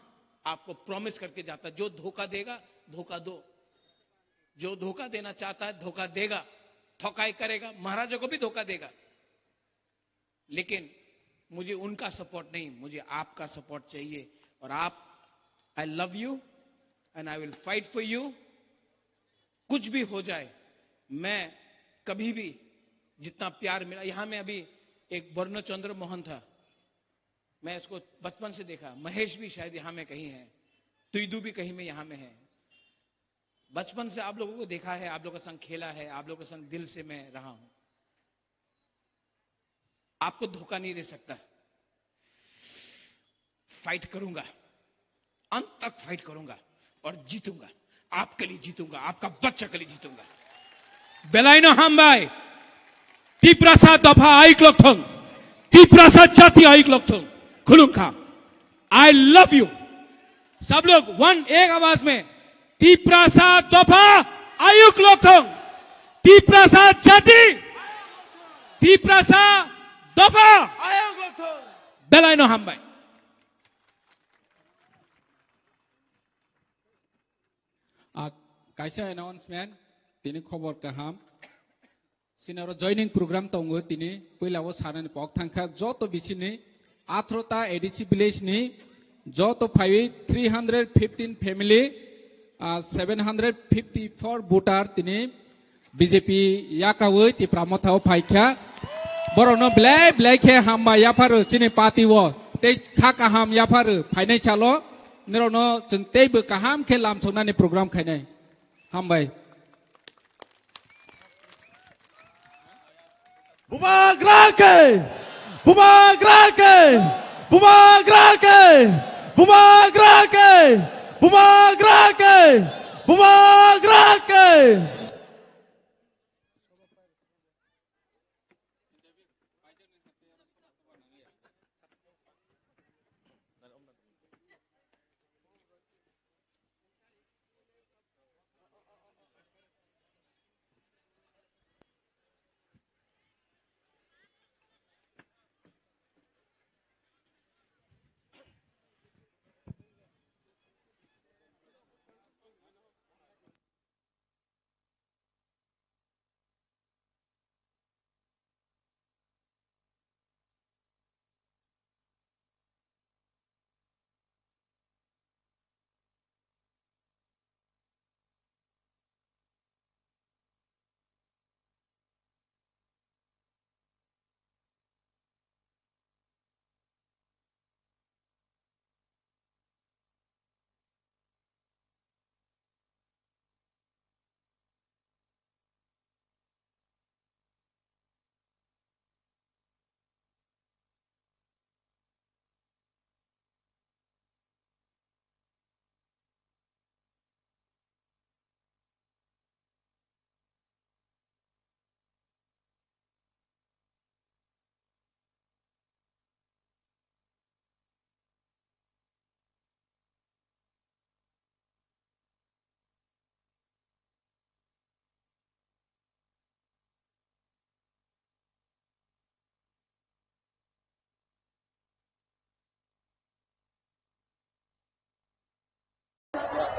आपको प्रॉमिस करके जाता, जो धोखा देगा, धोखा दो, जो धोखा देना चाहता है, धोखा देगा, ठगाई करेगा, महाराजा को भी धोखा देगा। लेकिन मुझे उनका सपोर्ट नहीं, मुझे आपका सपोर्ट चाहिए। और आप, I love you and I will fight for you। कुछ भी हो जाए, मैं कभी भी, जितना प्यार मिला, यहां में अभी एक बर्णचंद्र मोहन था, मैं इसको बचपन से देखा, महेश भी शायद यहां में कहीं है, तुइदू भी कहीं में यहां में है। बचपन से आप लोगों को देखा है, आप लोगों के संग खेला है, आप लोगों के संग दिल से मैं रहा हूं। आपको धोखा नहीं दे सकता। फाइट करूंगा, अंत तक फाइट करूंगा और जीतूंगा। आपके लिए जीतूंगा, आपका बच्चा के लिए जीतूंगा। Belaino hambai, Tiprasa dopha ayuk lokthong, Tiprasa jati ayuk lokthong, khulumkha। I love you। सब लोग वन, एक आवाज में, Tiprasa dopha ayuk lokthong, Tiprasa jati, Tiprasa dopha ayuk lokthong। Belaino hambai। A, kaisa announcement, tini khobor kaham. Sinaro joining program tongo tini, puila o sanani pok thangkha, joto bisini atharo ta A D C village ni joto phaiwi three hundred fifteen family, ah, seven hundred fifty-four voter tini B J P yakawi Tipra Motha o phaikha. Borokno belai belai khe hambai yapharo chini party o, tei kha kaham yapharo phainai salo, norokno chwng teibo kaham khe lamsoknani program khainai. Hambai. Bubagra ke! Bubagra ke! Bubagra ke! Bubagra ke! Bubagra ke! Bubagra ke!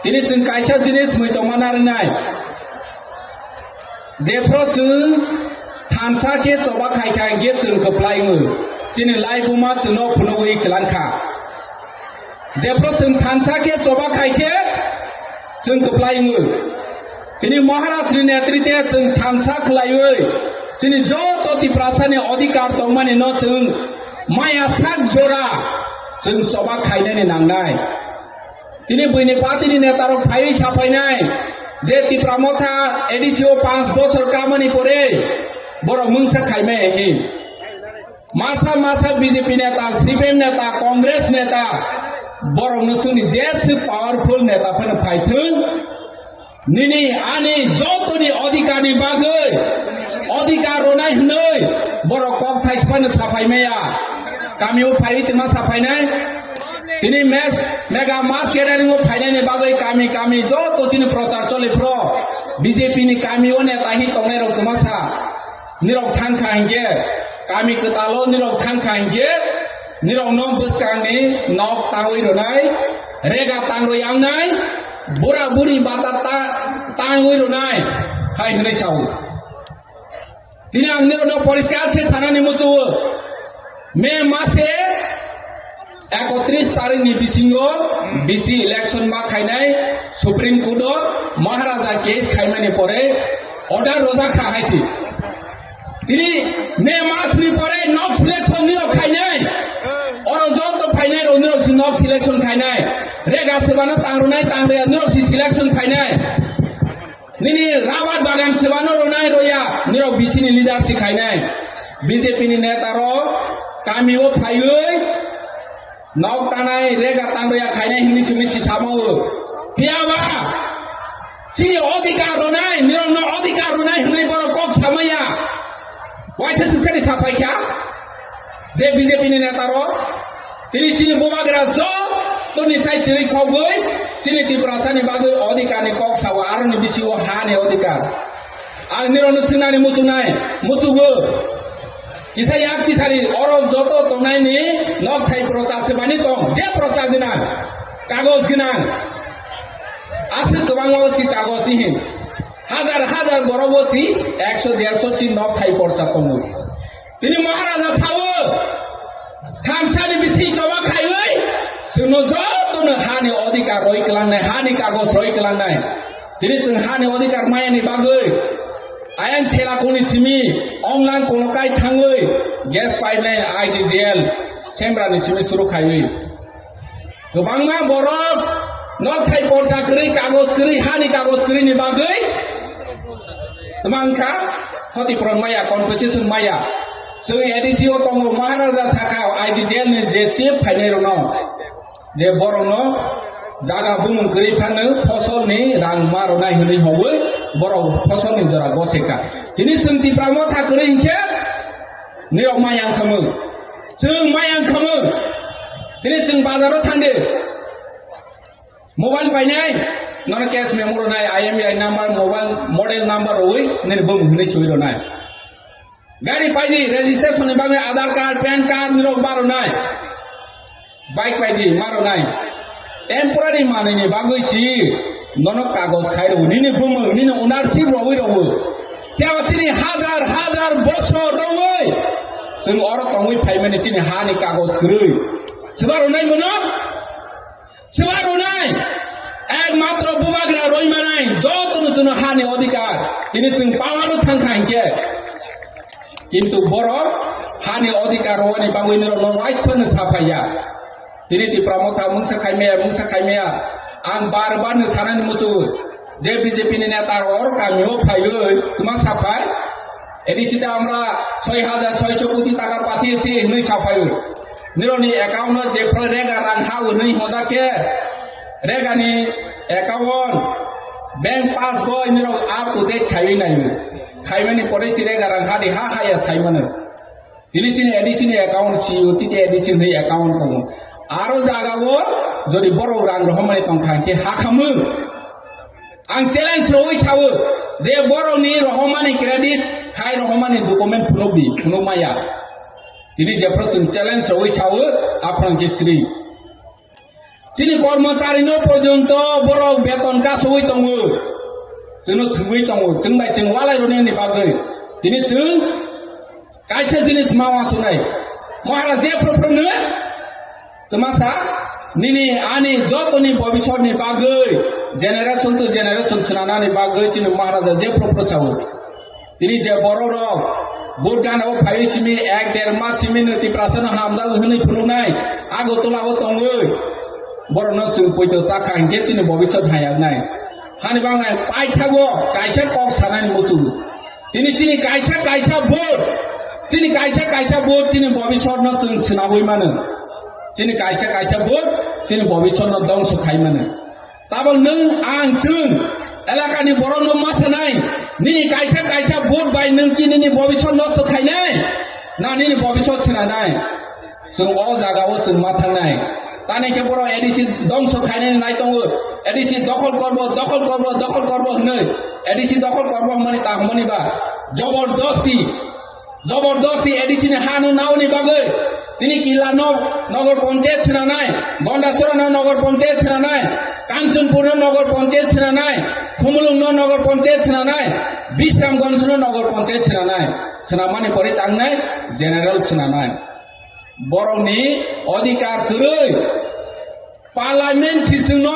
Tini chwng kaisa jinis mui tongma narwknai. Jephru chwng thansa khe choba khai kha, hinkhe chwng kwplai wngo. Chini laibuma chwngno phunugwi kwlang kha. Jephru chwng thansa khe choba khai khe chwng kwplai wngo. Tini Maharajni netritwe chwng thansa khlaiwi chini joto Tiprasani odhikar tongmani no chwng maya sak jora chwng choba khainani nangnai. Tini buini party ni neta rok phaiwi saphainai je Tipra Motha A D C o panch bosor kamani pore borok mungsa khaimai hai. Masa masa B J P neta, C P M neta, Congress neta, borok no chwngni jeswk powerful neta phano phaithwng. Nini ani jotoni odhikar ni bagwi odhikar ronai hwnwi borok kok thaispano saphai maya. Kami o phaiwi tongma saphainai. Tini mes, mega mass gathering o phainani bagwi kami kami joto chini prochar choli phro B J P ni kami o neta hi tongnai rok tongma sa. Nirok thang kha hinkhe, kami kwtalo nirok thang kha hinkhe, nirokno bwskangni nok tangwi rwnai, rega tangrwi yangnai, bura buri bata ta-, tangwi rwnai, hai hwnwi sao. Tini ang nirokno poriskar khe sanani muchuo, May mase ekotris tarikni bisingo bisi election ma khainai Supreme Court o Maharaja case khaimani pore order rojak kha hai se. Tini May masni pore nok selection nirok khainai. Oro joto phainai rok nirok si nok selection khainai. Rega sebano tangrwnai tangreya nirok si selection khainai. Nini rabar bagan sebano ronai roya nirok bisini leader si khainai. B J P ni neta rok kami o phaiwi nok tanai rega tangreya khainai hwnwi simi si samao. Phiya ba chini odhikar ronai, nirokno odhikar ronai hwnwi borok kok samaya. Waisa suksani sapai kha je B J P ni neta rok tini chini bubagra jotoni sai chiri khogwi chini Tiprasani bagwi odhikar ni kok sao, aroni bisingo ha ni odhikar. Ang nirokno swngnani muchungnai, muchugo. Kisa yak kisari oro joto tongnai ni nok thai prochar se bani tong, je prochar gwnang, kagoj gwnang. Aswk kwbangma o si kagoj si hin. Hajar hajar borok o si ekso derso si nok thai porcha tongo. Tini Maharaja sao, thamsani bising choba khaiwi, chwngno jotono hani odhikar roi kwlangnai, hani kagoj roi kwlangnai. Tini chwng hani odhikar mayani bagwi, ayang thela kuni simi, onglang kono kai thangwi, gas pipeline I G G L, Chemra ni simi suru khaiwi. Kwbangma borok nok thai porcha kwrwi, kagoj kwrwi, hani kagoj kwrwi ni bagwi twmang kha, khoti puron maya, compensation maya. Chwng A D C o tongo, Maharaja sakha, I G G L ni je chief phainai rokno, je borokno jaga bumung kwrwi phano fosol ni rang ma rwnai hwnwi hwnwi borok fosol ni jora gose kha. Tini chwng Tipra Motha kwrwi hinkhe nirok maya wngkha mwng. Chwng maya wngkha mwng. Tini chwng bazar o thangdi. Mobile painai, nono cash memo rwnai, I M E I number, mobile model number rwi, nini bumung hwnwi sui rwnai. Gari paidi, registration ni bagwi Aadhaar card, pan card, nirok ma rwnai. Bike paidi, ma rwnai. Temporary manwi ni bagwi si, nono kagoj khai rw, nini bumung, nini ownership rwi rw. Phiya tini hajar, hajar bosor rwi, chwng oro tongwi phaimani chini hani kagoj kwrwi. Swba rwnai bono? Swba rwnai, ekmatro bubagra roi manai, jotono chwngno hani odhikar, tini chwng power o thangkha hinkhe. Kintu borok hani odhikar rwani bagwi nirokno waisphano saphaiya. Tini Tipra Motha mungsa khaimaya, mungsa khaimaya. Ang bar bar no sanani muchungo, je B J P ni neta rok kamio phaiwi twma saphai, A D C te amra soi hajar soiso koti taka pathiyechi hwnwi saphaiwi. Nirokni account o jephru rega rang ha hwnwi hwnjak khe, rega ni account, bank passbook nirok up to date khaiwi naiwi. Khaimani pore si rega rang ha di ha haya saimano. Tini chini A D C ni account si o, tini A D C ni account tongo. Aro jaga o jodi borok rang rohormani tongkha hinkhe ha khamung. Ang challenge rwui sao je borokni rohormani credit khai rohormani document phunukdi, phunukmaya. Tini jephru chwng challenge rwui sao, aphano khe sri. Chini kormochari no porjonto borok beton kasugwi tongo. Chwngno thwgwi tongo, chwng bai chwng walai rwnani bagwi. Tini chwng kaisa jinis ma uansuknai. Maharaj je phuru phuru no twmasa nini ani jotoni bobisotni bagwi, generation to generation swnanani bagwi chini Maharaja je phuru phuru sao. Tini je borok rok vote gana o phaiwi simi ek der mas simi no Tiprasa no hamjak hwnwi phunuknai, Agartala o tongwi borok no chwng poito chakha hinkhe chini bobisot hayaknai. Hani bangmai paithago kaisa kok sanani muchungo. Tini chini kaisa kaisa vote, chini kaisa kaisa vote chini bobisotno chwng swnamwi mano. Chini kaisa kaisa vote chini bobisotno dongso khai mano. Tabok nwng ang chwng elakani borokno ma sanai, nini kaisa kaisa vote bai nwng ki nini bobisot nosto khainai? Na nini bobisot swnanai? Chwng o jaga o chwng ma thangnai. Tani khe borok A D C dongso khainani nai tongo. A D C dokhol korbo, dokhol korbo, dokhol korbo hwnwi. A D C dokhol korbo hwnmani ta hwnmani ba? Jobordosti, jobordosti A D C ni ha no naoni bagwi. Tini Killa no nogor panchayat swnanai, Gondasora no nogor panchayat swnanai, Kanchanpur no nogor panchayat swnanai, Khumulwng no nogor panchayat swnanai, Bisramganj no nogor panchayat swnanai. Swnamani pore tangnai general swnanai. Borokni odhikar kwrwi. Parliament sisingno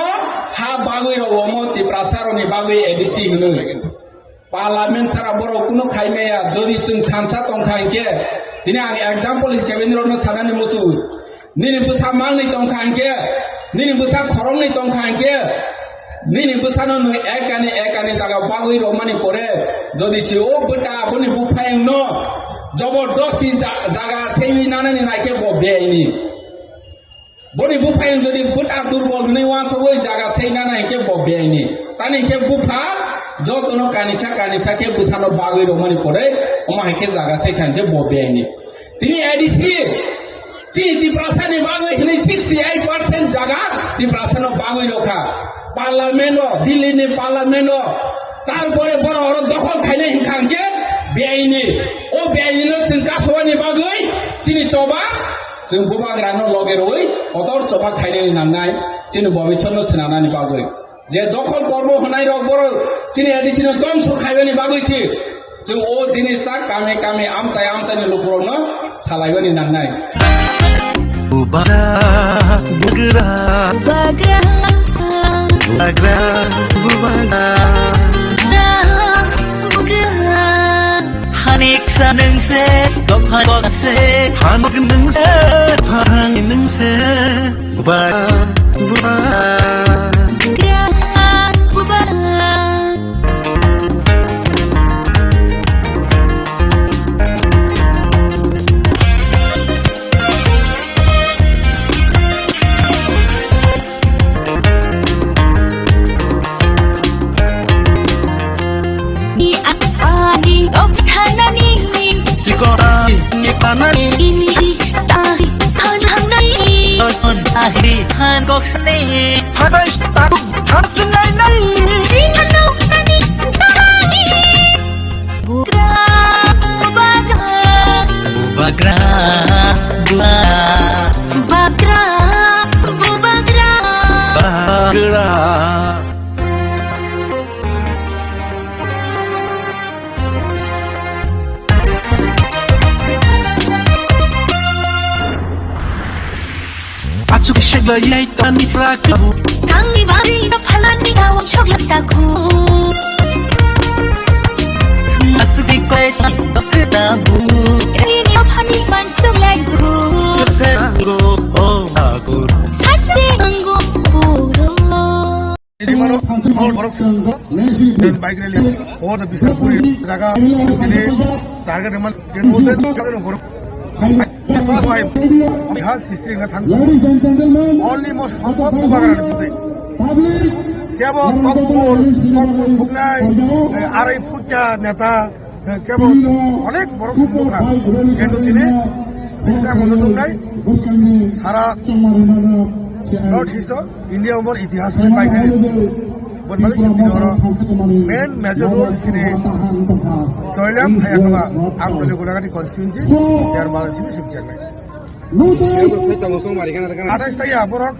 ha bagwi rw omo Tiprasarokni bagwi A D C hwnwi. Parliament sara borok kunu khai maya, jodi chwng thansa tongkha hinkhe, tini ang example hisabe nirokno sanani muchungo. Nini bwsa mangni tongkha hinkhe, nini bwsa khoroknwi tongkha hinkhe, nini bwsano nwng ekani ekani jaga bagwi rwmani pore, jodi se o bwta aboni buphayungno jobordosti ja-, jaga seiwi nanani naikhe bo beaini. Boni buphayung jodi bwta durbol hwnwi uansugwi jaga seinana hinkhe bo beaini. Tani hinkhe bupha jotono kanisa kanisa khe bwsano bagwi rwmani pore omo hai khe jaga seikha hinkhe bo beaini. Tini A D C chini Tiprasani bagwi hwnwi sixty eight percent jaga Tiprasano bagwi rwkha. Parliament o, Delhi ni parliament o, tarpore borok oro dokhol khainai hinkha hinkhe beaini. O beaini no chwng kasowani bagwi chini choba Chwng bubagrano loge rwui kotor choba khainani nangnai, chini bobisotno swnamnani bagwi. Je dokhol kormo hwnai rok borok chini A D C no dongso khaibani bagwi si chwng o jinis ta kami kami amchai amchaini lukurokno salaibani nangnai. Bubagra, bubagra, bubagra, bubagra, bubagra. Hanik sa nungse, dopha kok se. Hanik nungse, pahang nungse. Ba, ba. Ni apani dopthanani. Chikora ni panani. Ini tahi thangnani. Tahi han koksani. Hai hai tatuk thangnani. Ini thangnani. Bubagra, bubagra. Bubagra, bubagra. Bubagra, bubagra. Bubagra. Achuk seglai yai tani fraku. Tangni bari da phalani da wong chok lak taku. Achuk di koi tani da bu. Ini yo phani man chok lak bu. Sese go o agur. Sache ango puro. Borok, borok, borok, bike rally, o da Bishnupur jaga, ini target man, borok, Bihar history nga thang, only mo songkok bubagra ni bising. Kebo kokpur, kokpur thuknai, arai phutya neta, Kebo onek borok sumukha. Kintu tini bisa mono tongnai sara North East o India umor itihas ni paikhe. Boni bagwi chwng tini oro main major role chini Choilam Hayatala Amtali Golagati constituency chairman chini sub chairman. Atais ta ya borok,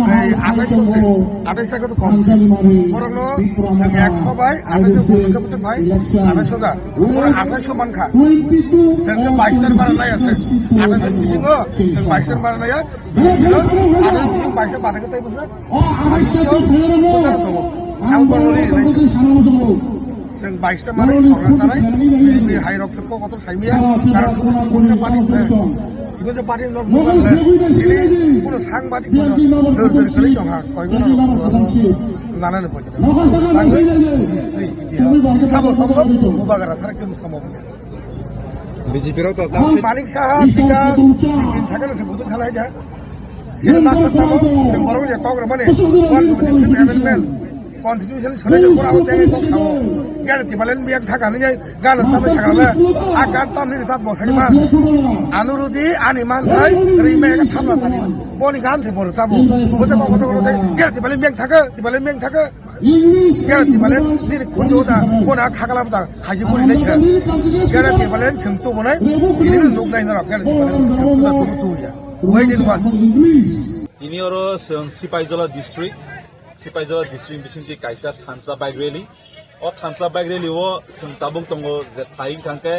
ei atais ta, atais ta khe to kom. Borok no ekso bai atais ta khe to bai, atais ta. Borok atais ta man kha. Jeng jeng bais ta mara nai ase. Atais ta bisingo jeng bais ta mara nai ya. Atais ta bisingo bais ta bata khe tai bwswk. Ang borok no ri nai. Chwng bais ta manwi sorkar chanai, B J P hai rok se kok kotor sai maya, karon sibon je party, sibon je party no bubagra, chini kuno sangbadik no dor dor khlai tong ha, koi bono rok nana no pojana. Sabo sabo bubagra sara kemu samo. B J P rok to Manik Saha, Tika, Bipin Sakha se buduk khalai ja. Sini tak tak tamo, sini borok je tok ramane, wan amendment. Constitution sore je pura hote ko khao. Gana tibalen biak thaka ni jai, gana sabe sakala. A gan tam ni sat bo sai man. Anu rudi ani man thai, ri me ka thamla sani. Boni gan se bor sabo. Bote ko ko ko gana tibalen biak thaka, tibalen biak thaka. Gana tibalen ni khunjo da, bona khakala da, haji buri nai. Gana tibalen sing tu bonai, ini nuk nai norok gana tibalen sing tu da tu tu ya. Wai ni luan. Ini oro sing Sipaijola district. Sipaijola district bisingtwi kaisa thansa bike rally. O thansa bike rally o chwng tabuk tongo je thai wngkha hwnkhe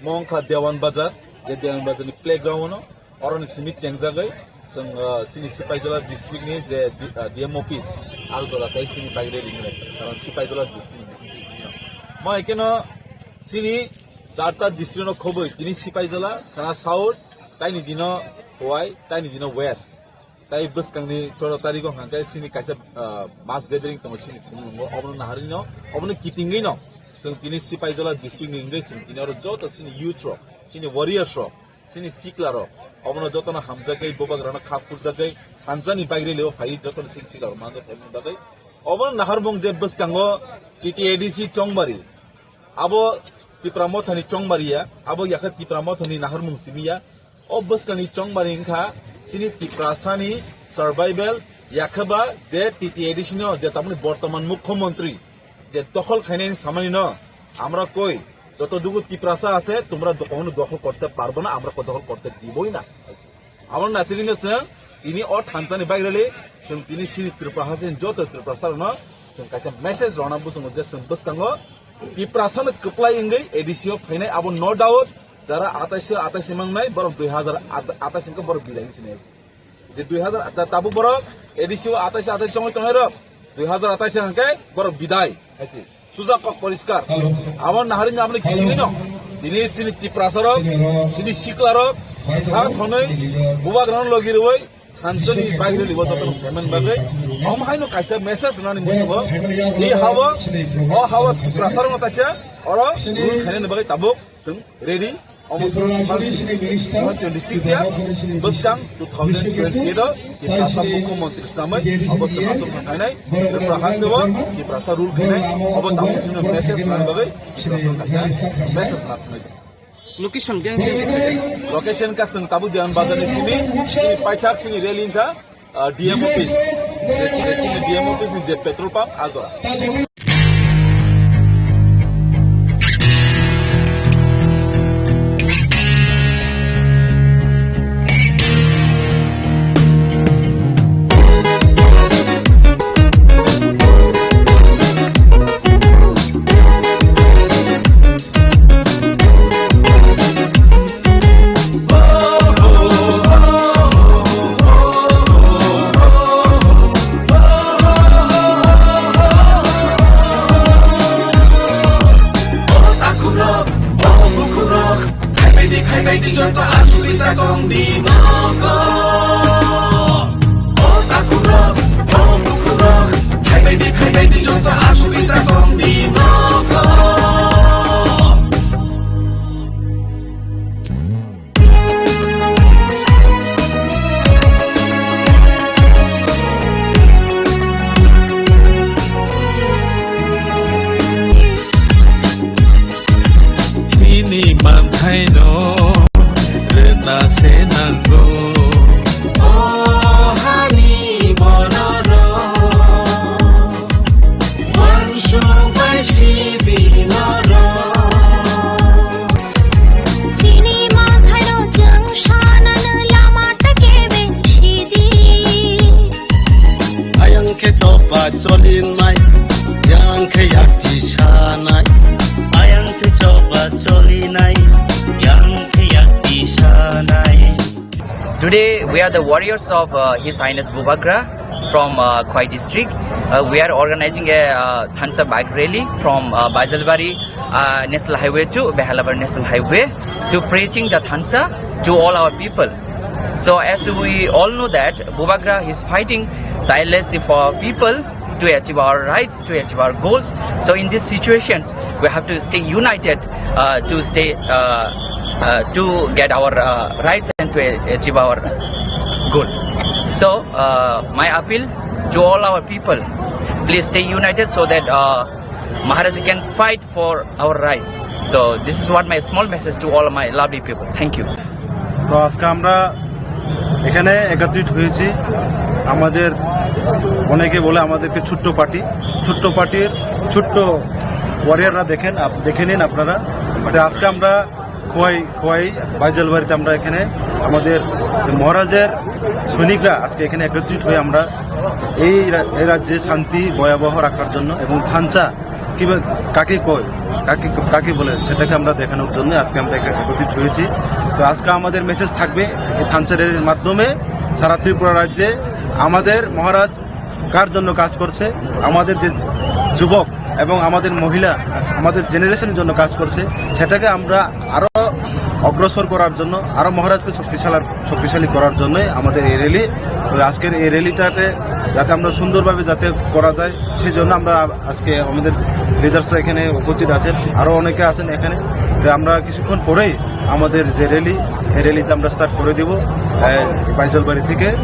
mo wngkha Dewan Bazar, je Dewan Bazar ni playground o, oroni simi chengjagwi chwng, ah, chini Sipaijola district ni je D-, ah, D M office Agartala tei chini bike rally hinwi karon Sipaijola district bisingtwi simi no. Mo hai kheno chini charta district no khobwi tini Sipaijola, Khana South, taini dino Khowai, taini dino West. Tai bwskangni choro tarigo hwnkha khe chini kaisa, ah, mass gathering tongo chini khumulwngo, obono naharwino, obono kitingwino chwng tini Sipaijola district ni wngwi chwng tini oro joto chini youth rok, chini warriors rok, chini sikla rok, obono jotono hamjakgwi, bubagrano kha khurjakgwi, thansa ni bike rally o phaiwi jotono chini sikla rok manjak phaimani bagwi. Obono naharmung je bwskango T T A D C Chongbari, abo Tipra Mothani Chongbari ya, abo yakha Tipra Mothani naharmung simi ya. O bwskangni chongmani wngkha chini Tiprasani survival, yakhaba je T T A D C no je tamoni bortoman mukhyamantri je dokhol khainani samani no, আমরা কই যতটুকু তিপ্রাসা আছে তোমরা দ-, কখনো দখল করতে পারবে না, আমরা দখল করতে দিবই না। Abo nasirino chwng tini o thansani bike rally chwng tini chini Tripura haste joto Tiprasa rokno chwng kaisa message rwna bwskango je chwng bwskango Tiprasano kwplai wngwi A D C o phainai abo no doubt. Jara atais, atais mangnai, borok dui hazar atais hwnkhe borok bidai hinwi sinai. Je dui hazar, ta-, tabuk borok A D C o atais, atais songwi tongnai rok, dui hazar atais hwnkhe borok bidai, hai se. Suja kok poriskar. Abo naharwino aboni kitingwino. Tini chini Tiprasa rok, chini sikla rok, sa thonwi, bubagrano logi rwwi, thansani bike rally o jotono phaimani bagwi, omo haino kaisa message rwnani muchungo. I hao, o hao Tiprasa rokno taisa, oro rule khainani bagwi tabuk chwng ready. Omo chwng twenty six ya, bwskang two thousand twenty eight o Tiprasa mukhyamantri swnamwi obo chwng aswk khainai, Tripura haste o Tiprasa rule khainai, obo tabuk chwngno message rwnani bagwi Tiprasa kaisa message rwna thangwi. Location, gang, gang, gang. Location ka chwng tabuk Dewan Bazar ni simi, chini paithak chini rally wngkha, ah, D M office. Je chini, chini D M office ni je petrol pump, ah jora. Chini manthaino rwna se nango. O hani bororok, uansuk bai si Today, we are the warriors of uh, His Highness Bubagra from uh, Khwai district. Uh, we are organizing a uh, Thansa bike rally from uh, Baijalbari uh, National Highway to Behalabari National Highway to preaching the Thansa to all our people. So, as we all know that Bubagra is fighting tirelessly for our people to achieve our rights, to achieve our goals. So in these situations, we have to stay united uh, to stay uh, uh, to get our uh, rights and to achieve our goal. So uh, my appeal to all our people, please stay united so that uh, Maharaja can fight for our rights. So this is what my small message to all my lovely people. Thank you. তো আজকে আমরা এখানে একত্রিত হয়েছি। আমাদের অনেকে বলে আমাদেরকে ছোট্ট পার্টি, ছোট্ট পার্টির ছোট্ট ওয়ারিয়াররা দেখেন, আপ- দেখে নিন আপনারা। বাট আজকে আমরা খোয়াই খোয়াই বাইজালবাড়িতে আমরা এখানে আমাদের মহারাজের সৈনিকরা আজকে এখানে একত্রিত হয়ে আমরা এই রা- এই রাজ্যে শান্তি ভয়াবহ রাখার জন্য এবং থানচা কিভাবে কাকে কয়, কাকে কাকে বলে, সেটাকে আমরা দেখানোর জন্য আজকে আমরা এখানে একত্রিত হয়েছি। তো আজকে আমাদের মেসেজ থাকবে এই থানচা র্যালির মাধ্যমে সারা ত্রিপুরা রাজ্যে আমাদের মহারাজ কার জন্য কাজ করছে, আমাদের যে যুবক এবং আমাদের মহিলা আমাদের জেনারেশনের জন্য কাজ করছে, সেটাকে আমরা আরো অগ্রসর করার জন্য, আরো মহারাজকে শক্তিশালী শক্তিশালী করার জন্য আমাদের এই র্যালি। তো আজকের এই র্যালিটাতে যাতে আমরা সুন্দরভাবে যাতে করা যায়, সেই জন্য আমরা আজকে আমাদের লিডার্সরা এখানে উপস্থিত আছেন, আরো অনেকে আছেন এখানে। তো আমরা কিছুক্ষণ পরেই আমাদের যে র্যালি, এই র্যালিতে আমরা স্টার্ট করে দিব বাইজলবাড়ি থেকে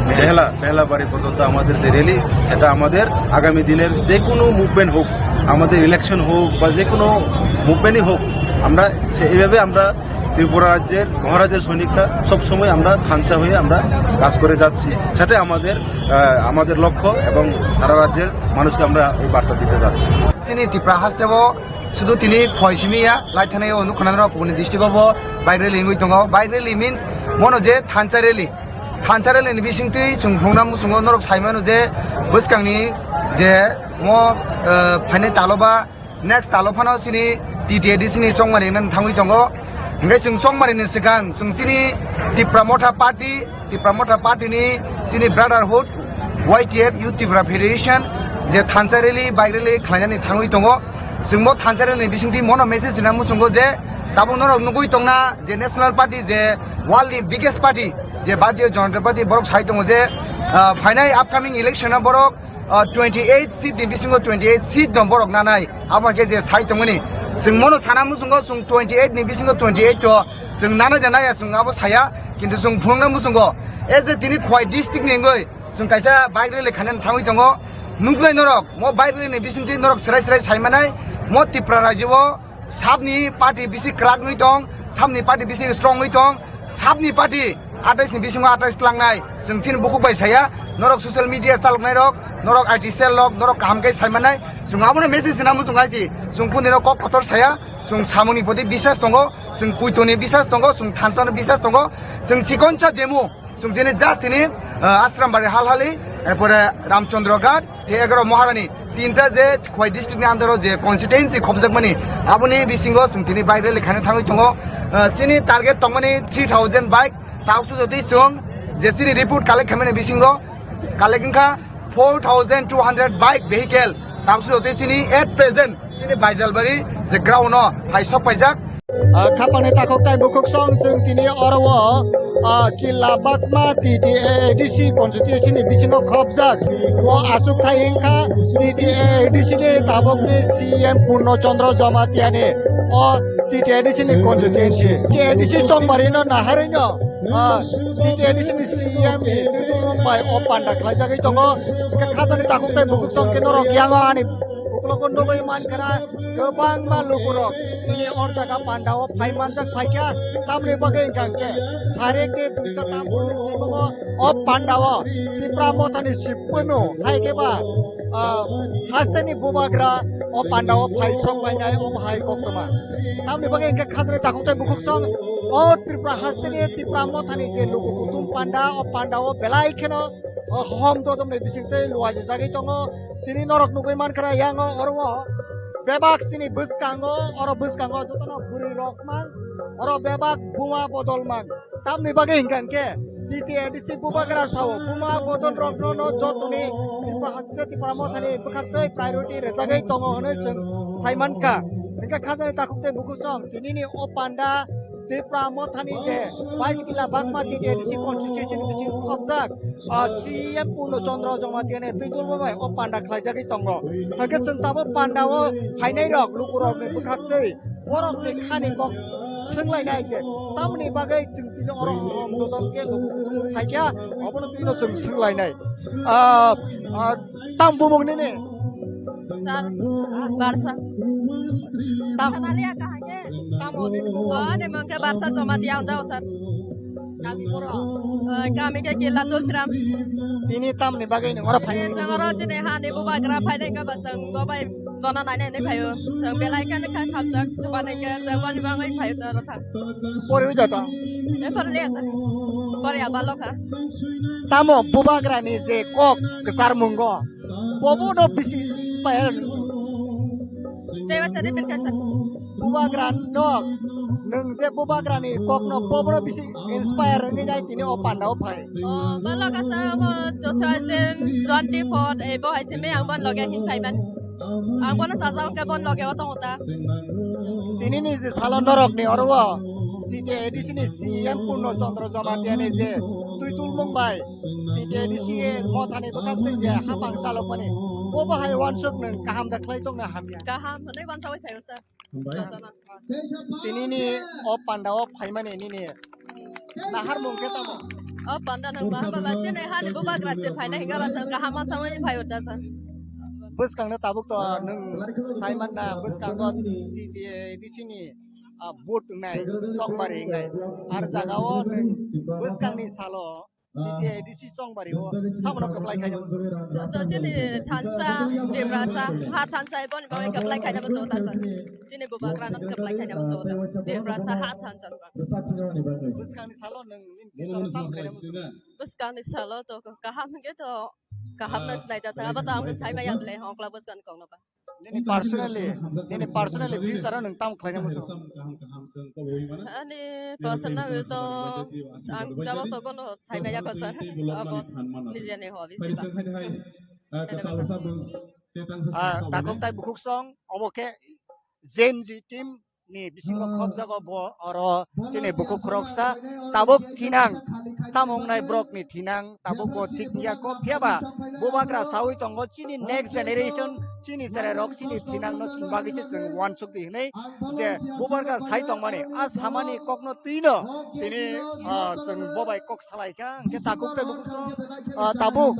বেহলা বেহলাবাড়ি পর্যন্ত। আমাদের যে র্যালি, সেটা আমাদের আগামী দিনের যে কোনো মুভমেন্ট হোক, আমাদের ইলেকশন হোক বা যে কোনো মুভমেন্টই হোক, আমরা সে- এইভাবে আমরা ত্রিপুরা রাজ্যের মহারাজের সৈনিকরা সবসময় আমরা থানচা হয়ে আমরা কাজ করে যাচ্ছি। সেটাই আমাদের আহ, আমাদের লক্ষ্য এবং সারা রাজ্যের মানুষকে আমরা এই বার্তা দিতে যাচ্ছি। Chini Tipra haste o sudu tini khoi simi ya, lai thani o nukha nang rok kubuni district o bo bike rally wngwi tongo. Bike rally means mono je thansa rally. Thansa rally ni bising twi chwng phunukna muchungo norok sai mano je bwskang ni je mo, eh, phainai talo ba next talo phano chini T T A D C ni chongmani wngna thangwi tongo. Hingke chwng chongmani ni swkang chwng chini Tipra Motha Party Tipra Motha Party ni chini Brotherhood, Y T F, Youth Tipra Federation, je thansa rally, bike rally khlainani thangwi tongo. Chwng bo thansa rally ni bisingtwi mono message rina muchungo je tabuk norok nugwi tongna je National Party, je world ni biggest party, je Bharatiya Janata Party, borok sai tongo je, ah, phainai upcoming election o borok ah, twenty eight seat ni bisingo twenty eight seat no borok nanai. Abo khe je sai tongmani. Chwng mono sana muchungo chwng twenty eight ni bisingo twenty eight to chwng nanai da naya chwng abo saya. Kintu chwng phunukna muchungo. E je tini Khwai district ni wngwi chwng kaisa bike rally khainani thangwi tongo. Nuknai norok, mo bike rally ni bisingtwi norok serai serai sai manai. Mo Tipra rajyo o sabni party bisi kwrak wngwi tong, sabni party bisi strong wngwi tong, sabni party atais ni bisingo atais tlangnai. Chwng chini bukhuk bai saya, norok social media chaloknai rok, norok I T cell rok, norok kaham khe sai manai. Chwng abono message sina muchung hai si, chwng kuni rok kok kotor saya, chwng samung ni poti bisas tongo, chwng puito ni bisas tongo, chwng thansa ni bisas tongo, chwng chikonsa demo. Chwng tini just tini, ah, Ashram Bari Halhali, erpore Ramchandra Ghat, tei egaro Maharani, tinta je Khwai district ni under o je constituency khobjakmani, aboni bisingo chwng tini bike rally khaina thangwi tongo. Ah, chini target tongmani three thousand bike, tabukso jotoi chwng je chini report collect khaimani bisingo collect wngkha four thousand two hundred bike vehicle, tabukso jotoi chini at present chini Baijalbari je ground o hai sok paijak. Ah, khapangni takhuk tai bukhuk song chwng tini oro o, ah, Killa Bakma T T A D C constituency ni bisingo khobjak. O aswk khai wngkha T T A D C ni tabukni C M Purno Chandra Jamatia ni o T T A D C ni constituency. T T A D C chongmari no naharwi no, ah, T T A D C ni C M ni twitung bai o panda khlaijagwi tongo. Hwnkhe khajani takhuk tai bukhuk song khe norok yango ani uklogo nugwi mankha na. Kwbangma lukurok tini o jaga pandao phai manjak phaikha, tamni bagwi hwnkha hwnkhe sari ke duita tam phurni simongo o pandao Tipra Mothani sipunu hai khe ba, ah, hasteni bubagra o pandao phai sok painai omo hai koktwma. Tamni bagwi hwnkhe khajani takhuk tai bukhuk song o Tripura hasteni Tipra Mothani je luku kutung panda, o pandao belai kheno o hom dodom ni bisingtwi luaijagwi tongo. Tini norok nugwi mankha na yango oro o bebak chini bwskango, oro bwskango jotono bwrwi rok mang, oro bebak buma bodol mang. Tamni bagwi hwnkha hwnkhe T T A D C bubagra sao, buma bodol rokno no jotoni Tripura haste Tipra mothani bwkhaktwi priority rwjagwi tongo hwnwi chwng sai mankha. Hwnkhe khajani takhuk tei bukhuk song tinini o panda Tripura mothani je bais kila bakma T T A D C constituency ni bisingo khopjak, ah, C E M Purno Chandra Jamatia ni twi dulbo bai o panda khlaijagwi tongo. Hwnkhe chwng tabuk panda o phainai rok lukurok ni bwkhaktwi borok ni khani kok swnglainai je tamoni bagwi chwng tini oro hom dodol khe lukurok phaikha, obono twino chwng swnglainai. Ah, ah, tam bumung nini? Sir, Barsa. Tam. Sanalia kaham ke? Tam o nini bumung? Oh, ani mangke Barsa Jamatia ang jao, sir. Kami oro? Eh, kami ke Kila Tulsiram. Tini tamni bagwi nung oro phai? Tini chwng oro chini hani bubagra phainai ka ba chwng bo bai bono nainai hinwi phaio. Chwng belai khe kha khamjak, chubani khe chwng boni bagwi phaio ta oro thang. Pori wi jato? Eh, pori le asa. Pori abalo kha. Tamo bubagrani je kok kwchar mungo, bobo no bisi inspire. Tei ba sari pen kha sir. Bubagra no, nwng je bubagrani kokno poboro bisi inspire wngwi nai tini o pandao phai. O, balo kasa abo two thousand twenty-four, eh, bo hai simi ang bon loge hin phaiman. Ang bono sajao ke bon loge o tongo ta. Tinini je salo norokni oro o T T A D C ni C E M Purno Chandra Jamatia ni je twi tulmung bai T T A D C mothani bwkhaktwi je hapang chalokmani, bo bo hai wansuk nwng kaham da khlai tongna hamya. Kaham hwnwi wansagwi phaio sir. Tinini o panda o phaimani nini naharmung khe tamo? O panda nang ba ba ba chini hani bubagra se phaina hinga ba chwng kaham ma changwi phai uta sa. Bwskang no tabuk to nwng sai man na bwskang o T T A D C ni, ah, boot wngnai, tokbari wngnai. Ar jaga o nwng bwskang ni salo T T A D C Chongbari o sabono kwplai khaina muchungo. So, so, chini thansa, Tiprasa, ha thansa, iboni bagwi kwplai khaina muchungo ta sa. Chini bubagrano kwplai khaina muchungo ta. Tiprasa ha thansa. Bwskangni salo nwng nini tamo khaina muchungo? Bwskangni salo to kaham hwnkhe to kaham no sinai ta sa. Abo to ang sai maya bwle hokla bwskangni kokno ba. Nini personally, nini personally future o nwng tamo khlaina muchungo? Ani personal to ang tabok to kono saimaya ko sir. Abo nijeni hobby se ba. Ah, takhuk tai bukhuk song, obo khe Gen Z team ni bisingo khopjago bo oro chini bukhuk khoroksa tabuk thinang tamo wngnai borok ni thinang tabuk bo thik ya ko phiya ba bubagra sawi tongo chini next generation chini cherai rok chini thinang no chini bagwi se chwng uansuk di hinwi je bubagra sai tongmani a samani kokno twino tini, ah, chwng bobai kok salai kha hwnkhe takhuk tai bukhuk, ah, tabuk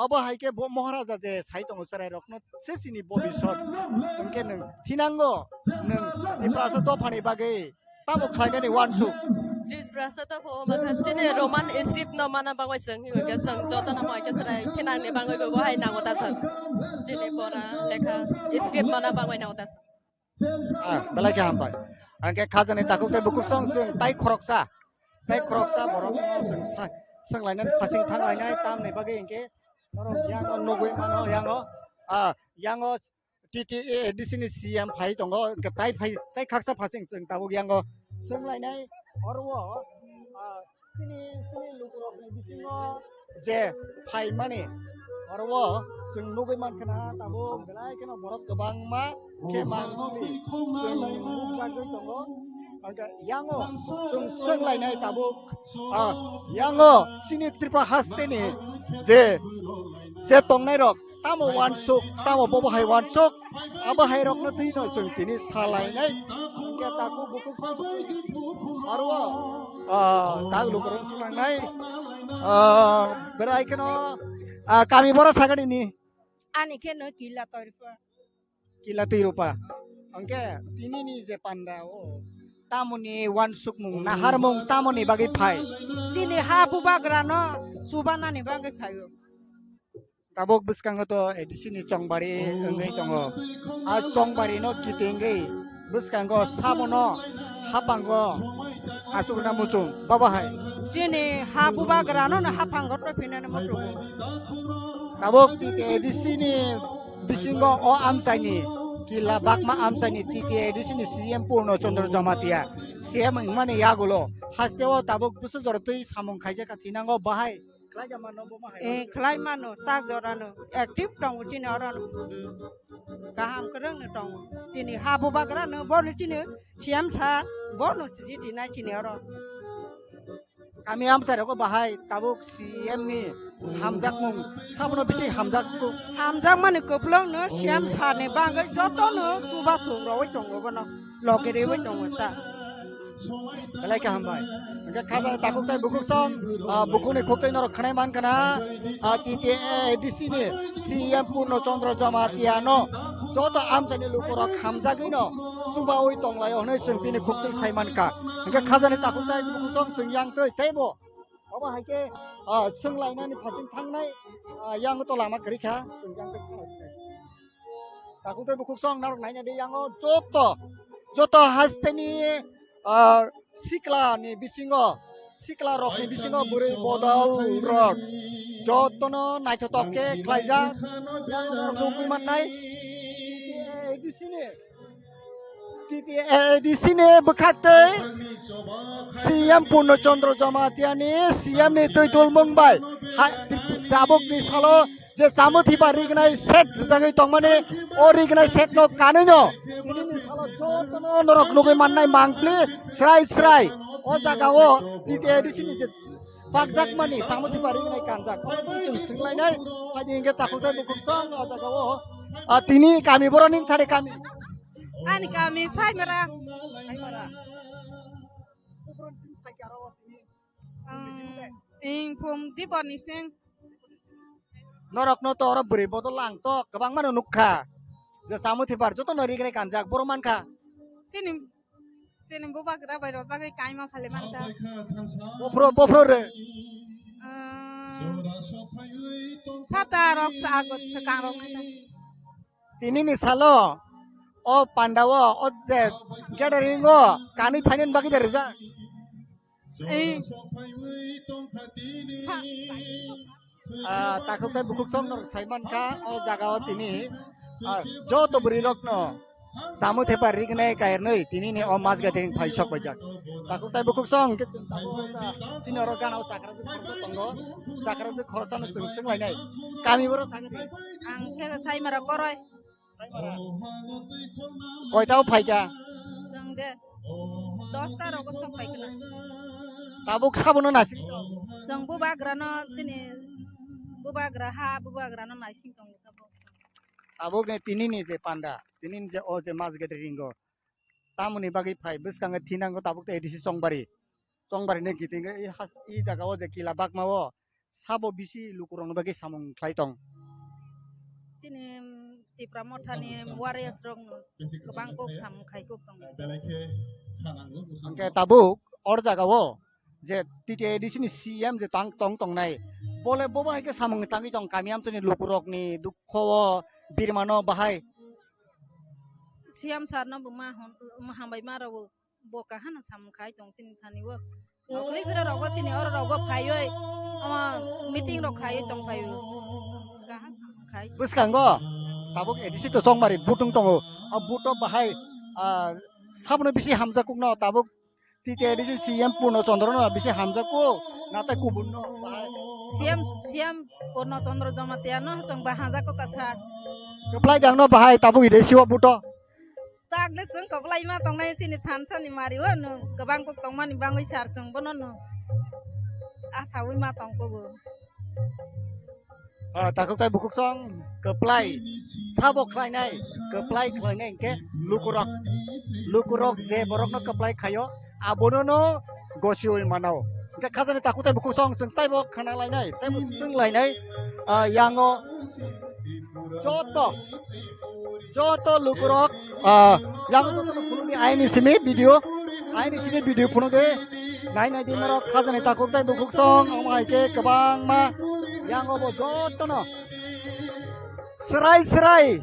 obo hai khe bo Maharaja je sai tongo cherai rokno se chini bobisot. Hwnkhe nwng thinango, nwng Tiprasa dophani bagwi tamo khlainani uansuk? Tiprasa dopha o mankha chini Roman script no mana bagwi chwng, hwnkhe chwng jotono hai khe chwrai khe nangni bagwi bo hai nango ta sir. Chini pora lekha script mana bagwi nango ta sir. Ah, belai khe hambai. Hwnkhe khajani takhuk tei bukhuk song chwng tai khoroksa, tai khoroksa borok no chwng sa-, swnglainani phasing thanglainai tamni bagwi hwnkhe norok yango nugwi mano yango, ah, yango T T A D C ni C M phai tongo, hwnkhe tai phai, tai khaksa phasing chwng tabuk yango swnglainai oro o, ah, chini, chini lukurokni bisingo je phaimani oro o chwng nugwi mankha na tabuk belai kheno borok kwbangma khe mangpili chwng nukjagwi tongo. Hwnkhe yango chwng swnglainai tabuk, ah, yango chini Tripura hasteni je, je tongnairok tamo uansuk, tamo bobo hai uansuk, abo hai rokno twino chwng tini salainai. Hwnkhe takhuk bukhuk aro, ah, tak lukurok swlangnai, ah, berai kheno, ah, kami bora sakani ni? Ani kheno Kila Toirupa. Kila Toirupa. Hwnkhe tinini je panda o tamoni uansukmung, naharmung tamoni bagwi phai? Chini ha bubagrano chubanani bagwi phaio. Tabuk bwskango to A D C ni chongbari wngwi tongo. A chongbari no kitingwi bwskango sabono hapango achukna muchung babo hai. Chini ha bubagrano no haphango to phinani muchungo. Tabuk T T A D C ni bisingo o amchaini Kila Bakma amchaini T T A D C ni C M Purno Chandra Jamatia C M wngmani yagulo Haste o tabuk bwswk jora twi samung khaijak kha thinango bahai khlai ja mano bo ma hai. Eh, khlai mano, tak jora no active tongo chini oro no. Hmm. Kaham kwrwng no tongo. Chini ha bubagra no bo no chini C M sir bo no chiti nai chini oro. Kami amchai rogo bahai tabuk C M ni hamjakmung sabono bisi hamjakmung. Hamjakmani kwplwng no C M sir ni bagwi joto no chubachu rogwi tongo bono. Logi rwi tongo ta. Belai khe hambai. Hwnkhe khajani takhuk tei bukhuk song, ah, bukhukni khuk tei norok khwnai man khna, ah, T T A D C ni C M Purno Chandra Jamatia no joto amchaini lukurok hamjagwi no chubaui tonglaio hwnwi chwng bini khuk tei sai man kha. Hwnkhe khajani takhuk tei bukhuk song chwng yang twi teibo obo hai khe, ah, swnglainani phaising thangnai, ah, yang to lama kwrwi kha chwng yang twi khna. Takhuk tei bukhuk song norok naina di yango joto, joto hasteni, ah, sikla ni bisingo, sikla rok ni bisingo bwrwi bodol rok jotono naithotok khe khlaijak. Norok nugwi mannai A D C ni, T T A D C ni bwkhak tei C M Purno Chandra Jamatia ni C M ni twi dulmung bai ha-, tabuk ni salo je Chamuthipa rignai set rwjagwi tongmani, o rignai set no kanwi no tini ni salo jotono norok nugwi mannai mangpli srai srai. O jaga o T T A D C ni je pakjakmani Chamuthipa rignai kanjak. Obo chwng swnglainai, phaidi hwnkhe takhuk tei bukhuk song o jaga o. Ah, tini kami borok ning sari kami. Ani kami Saimara. Saimara. Ang ing phum di boni sing. Norokno to oro bwrwi bodol lang to kwbangma no nukha. Je Chamuthipa joto no rignai kanjak borok mankha. Sini, sini bubagra bai rojagwi kaima phale mankha. Bophro, bophro re. Sata rok sa agot swkang rok. Tini ni salo o panda o, o je gathering o kanwi phainani bagwi de rijak. Eh. Ah, takhuk tei bukhuk song norok sai mankha o jaga o tini, ah, joto bwrwi rokno Chamuthipa rignai kairnwi tini ni o mas gathering phai sok paijak. Takhuk tei bukhuk song hwnkhe chini oro gana o chakra jwk khoroksa tongo. Chakra jwk khoroksa no chwng swnglainai. Kami borok sakani. Ang khe Saimara Koroi. Saimara. Koita o phaikha? Chwng de dosta rogo sok phaikha. Tabuk sabono nasing. Chwng bubagra no chini bubagra ha bubagra no naising tongo tabuk. Tabuk ni tini ni je panda, tini ni je o je mas gathering o. Tamoni bagwi phai bwskango thinango tabuk tei A D C Chongbari. Chongbari ni kiting i has-, i jaga o je kila bakma o sabo bisi lukurokni bagwi samung khlai tong. Chini Tipra Mothani warriors rokno kwbang kok samung khai kok tongo. Hwnkhe tabuk or jaga o je T T A D C ni C M je tang tong tongnai, bole bobo hai khe samung tangwi tong kami amchaini lukurokni dukho o birmano bahai. C M sir no bo ma hon-, ma hambai ma rw bo kahano samung khai tong chini thani o. Okli phira rok bo chini oro rok bo phaiwi omo meeting rok khaiwi tong phaiwi. Kaham samung khai. Bwskango tabuk A D C to Chongbari butung tongo. O buto bahai, ah, sabono bisi hamjakukno tabuk T T A D C C M Purno Chandra no bisi hamjakuk natai kubun no bahai. C M, C M Purno Chandra Jamatia no chwng ba hamjakuk kasa. Kwplai jang no bahai tabuk A D C o buto. Takle chwng kwplai ma tongnai chini thansa ni mari o no kwbang kok tongmani bangwi sar chwng bono no asaui ma tong kobo. Ah, takhuk tai bukhuk song kwplai sabo khlainai, kwplai khlainai hwnkhe lukurok, lukurok je borokno kwplai khaio abono no gosiui mano. Hwnkhe khajani takhuk tai bukhuk song chwng taibo khana lainai, taibo swng lainai, ah, yango joto, joto lukurok, ah, yango joto phunukdi aini simi video, aini simi video phunukdi, nai nai di norok khajani takhuk tai bukhuk song, omo hai khe kwbangma yango bo jotono srai srai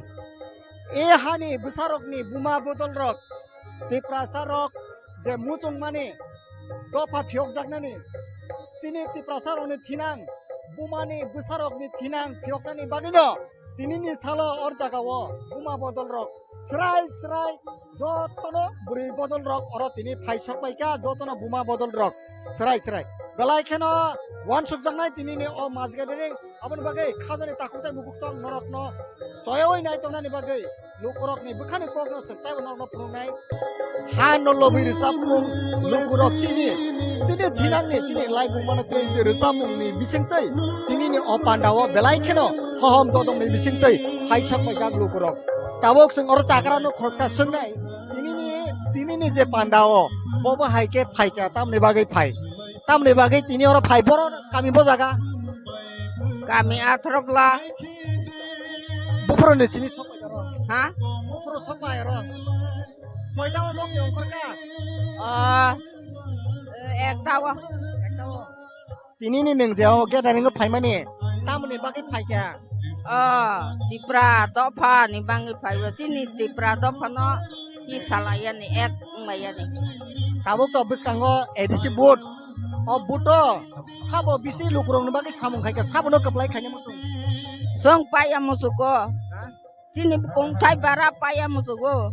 e hani bwsarokni buma bodolrok, Tiprasarok je muchungmani dopha phiyokjaknani, chini Tiprasarokni thinang, bumani bwsarokni thinang phiyoknani bagwino tinini salo or jagao buma bodolrok srai srai Jotono bwrwi bodol rok oro tini phai sok pai kha, jotono buma bodol rok. Srai srai. Belai kheno uansukjaknai tinini o Mass Gathering. Aboni bagwi khajani takhuk tei bukhuk tong norokno choyaui nai tongnani bagwi lukurokni bwkhani kokno chwng teibo norokno phunuknai. Ha no lobwi rwchapmung lukurok chini, chini thinangni, chini laibumano tei je rwchapmungni bisingtwi tinini o pandao belai kheno hohom dodongni bisingtwi hai sok paijak lukurok. Tabuk chwng oro chakrano khoroksa swngnai, tinini, tinini je pandao bobo hai khe phaikha tamni bagwi phai. Tamni bagwi tini oro phai, boro kami bo jaga? Kami Athrokla. Buphuru ni simi sok pai oro. Ha? Buphuru sok pai oro. Koita o nok ni ongkhor kha? Ah, ekta o. Ekta o. Tini ni nwng je o gathering o phaimani tamni bagwi phaikha? Ah, Tipra dopha ni bagwi phaibo. Chini Tipra dopha no ki salai yani, ek wng lai yani. Tabuk to bwskango A D C vote. O buto sabo bisi lukurokni bagwi samung khaikha, sabono kwplai khaina muchung. Chwng paiya muchugo. Ha? Chini bukung thai bara paiya muchugo.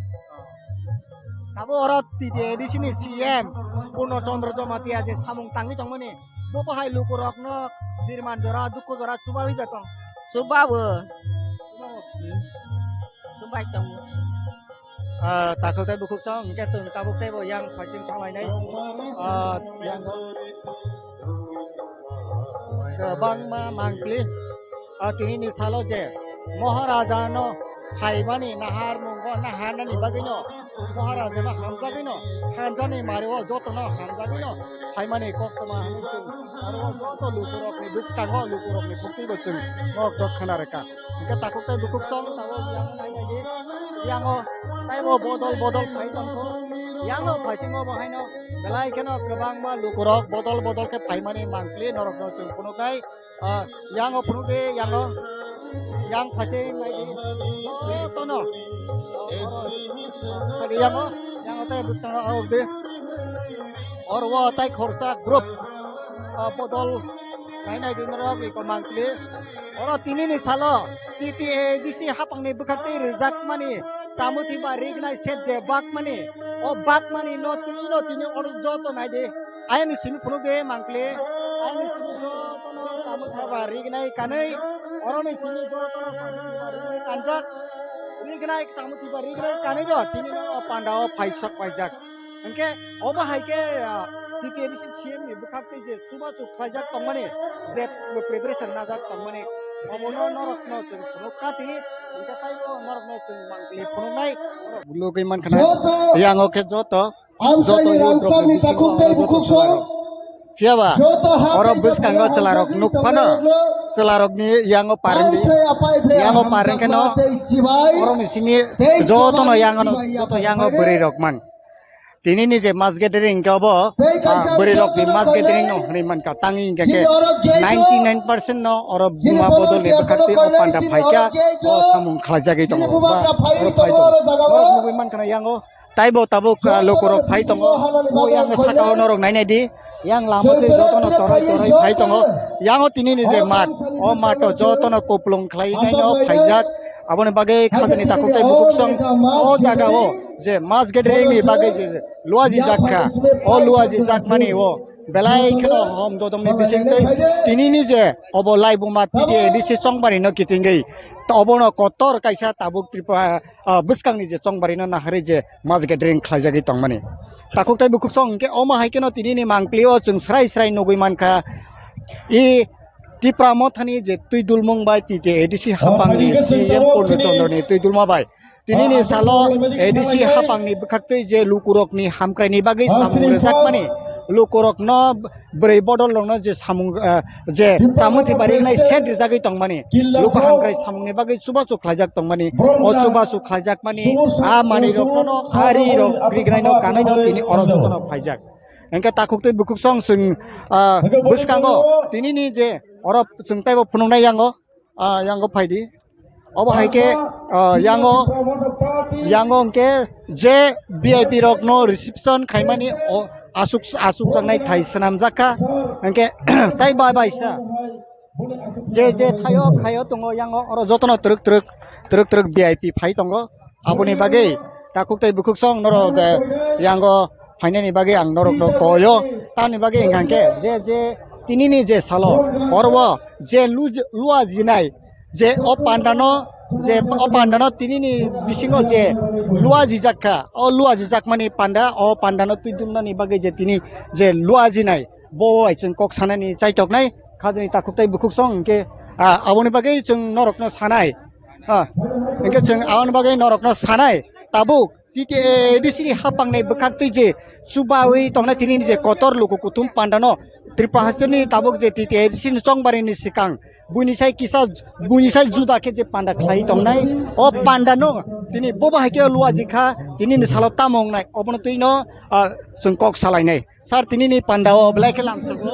Abo oro T T A D C ni C M Purno Chandra Jamatia je samung tangwi tongmani, bo bahai lukurokno birman jora, dukhu jora chubawi da tong. Chubawo. Chubai tongo. Ah, takhuk tei bukhuk song, hwnkhe chwng tabuk teibo yang phaiching thanglainai. Ah, yang kwbangma mangpili. Ah, tinini salo je Maharajano phaimani nahar mungo naharnani bagwino, Maharajano hamjagwino, thanjani mario jotono hamjagwino phaimani koktwma hinwi chwng aro joto lukurokni bwskango, lukurokni bwtwibo chwng norok khna rwkha. Hingke takhuk tei bukhuk song tabuk yang nai nai di. Yango taibo bodol bodol phai tongkho. Yango phaisingo bo haino belai kheno kwbangma lukurok bodol bodol khe phaimani mangpili norokno chwng phunuknai. Ah, yango phunuk di, yango yang phaising nai di. Jotono. Yango, yango tei bwskango aok di. Oro o tai khoroksa group, ah, bodol nai nai di norok iko mangpili. Oro tinini salo T T A D C hapangni bwkhaktwi rwjakmani Chamuthi ba Rignai set je bakmani, o bakmani no twi no tini oro joto nai di. Ayani simi phunuk di mangpili. Ayani simi jotono Chamuthi ba Rignai kanwi, oroni simi jotono Chamuthi ba Rignai kanjak. Rignai Chamuthi ba Rignai kanwi no o pandao phaisok paijak. Hingke obo hai khe, ah, T T A D C C M ni bwkhak tei je chubachu khlaijak tongmani, je preparation najak tongmani, obono norokno chwng phunuk kha tini, hingke taibo norokno chwng mangpili phunuknai. Lugui mankha na, yango khe joto, joto youth rokni bisingo oro joto chwla rok. Phiya ba, oro bwskango chwla rok nuk phano, chwla rokni yango pareng di, yango pareng kheno, oroni simi jotono yango, joto yango bwrwi rok man. Tinini je mass gathering hingke obo, ah, bwrwi rokni mass gathering no hinui mankha, tangwi hingke khe ninety nine percent no oro buma bodol ni bwkhak tei o panda phaikha, o samung khlaijagwi tongo, ba oro phai tongo. Norok nugui mankha na yango taibo tabuk, ah, lukurok phai tongo, o yang saka o norok nai nai di, yang lama tei jotono toroi toroi phai tongo, yango tinini je mat, o mato jotono kuplung khlai nai no phaijak, aboni bagwi khajani takhuk tei bukhuk song o jaga o. Je mass gathering ni bagwi je luaji jakha, o luaji jakmani o belai kheno hom dodom ni bisingtwi tinini je obo laibuma T T A D C chongbari no kitingwi, to obono kotor kaisa tabuk Tripura, ah, bwskang ni je chongbari no naharwi je mass gathering khlaijagwi tongmani. Takhuk tei bukhuk song hingke omo hai kheno tinini mangpili o chwng srai srai nugui mankha. I Tipra Mothani je twi dulmung bai T T A D C hapang ni C M Purno Chandra ni twi dulma bai. Tinini salo A D C hapangni bwkhaktwi je lukurokni hamkraini bagwi samung rwjakmani, lukurokno bwrwi bodol rokno je samung, eh, je samung thwiba rinai set rwjagwi tongmani, luku hamkrai samungni bagwi chubachu khlaijak tongmani, o chubachu khlaijakmani, a manwirokno, a rirok rignaino kanaino tini oro jotono phaijak. Hingke takhuktwi bukhuk song chwng, ah, bwskango tinini je oro chwng teibo phunuknai yango, ah, yango phaidi. Obo hai khe, ah, yango, yango hwnkhe je V I P rokno reception khaimani o asuk, asuk jaknai thai swnamjakha. Hwnkhe tai bai bai sa je je thaio khaio tongo yango oro jotono twrwk twrwk, twrwk twrwk V I P phai tongo. Aboni bagwi takhuk tei bukhuk song norok, eh, yango phainani bagwi ang norokno koyo. Tamni bagwi hwnkha khe je, je tinini je salo oro o je luj-, lua jinai je o pandano, je o pandano tinini bisingo je lua jijak kha, o lua jijakmani panda, o pandano twi dumnani bagwi je tini je lua jinai, bo bai chwng kok sanani chaitoknai, khajani takhuk tei bukhuk song hwnkhe, ah, aboni bagwi chwng norokno sanai. Ah, hwnkhe chwng aboni bagwi norokno sanai, tabuk T T A A D C ni hapangni bwkhaktwi je chubawi tongnai tini ni je kotor luku kuthum pandano Tripura hasteni tabuk je T T A A D C ni chongbarini swkang buini sai kisa, buini sai juda khe je panda khlai tongnai, o pandano tini bobo hai khe lua jikha, tini ni salo tamo wngnai, obono twino, ah, chwng kok salainai. Sir, tinini pandao belai khe lamsogo,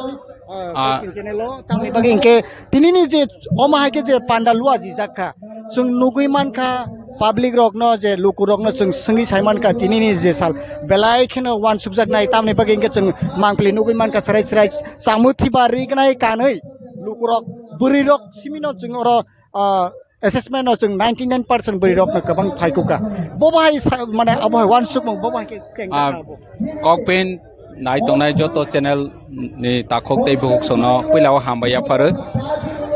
ah, Ah. Channel o, tamni bagwi hwnkhe tinini je omo hai khe je panda lua jijak kha, chwng nugwi mankha, public rokno je luku rokno chwng swngwi sai mankha, tinini je sal belai kheno uansukjaknai, tamni bagwi hwnkhe chwng mangpili nugwi mankha, chwrai chwrai chamwi thiba rignai kanwi luku rok, bwrwi rok simino chwng oro, ah, assessment o chwng ninety nine percent bwrwi rokno kwbang phaikukha. Bo bahai sa-, mane abo hai uansukmung bo bahai khe chengkha Ah, abo. Kokpin nai tongnai joto channel ni takhuk tei bukhuk sono puila o hambai yapharo.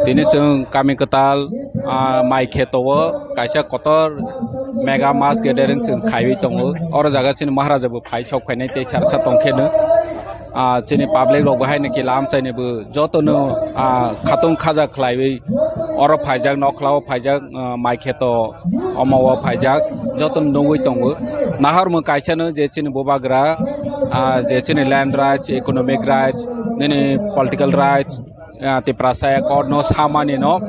Tini chwng kami kwtal, ah, mai kheto o kaisa kotor mega mass gathering chwng khaiwi tongo. Oro jaga chini Maharaja bo phai sok phainai tei sarsa tongkheno. Ah, chini public rok bo haino kila amchaini bo jotono, ah, khatung khaja khlaiwi oro phaijak, nokhlao phaijak, ah, mai kheto omo o phaijak, jotono nugwi tongo. Nahar mung kaisa no je chini bubagra, ah, je chini land rights, economic rights, nini political rights, ah, Tiprasa accord no samani no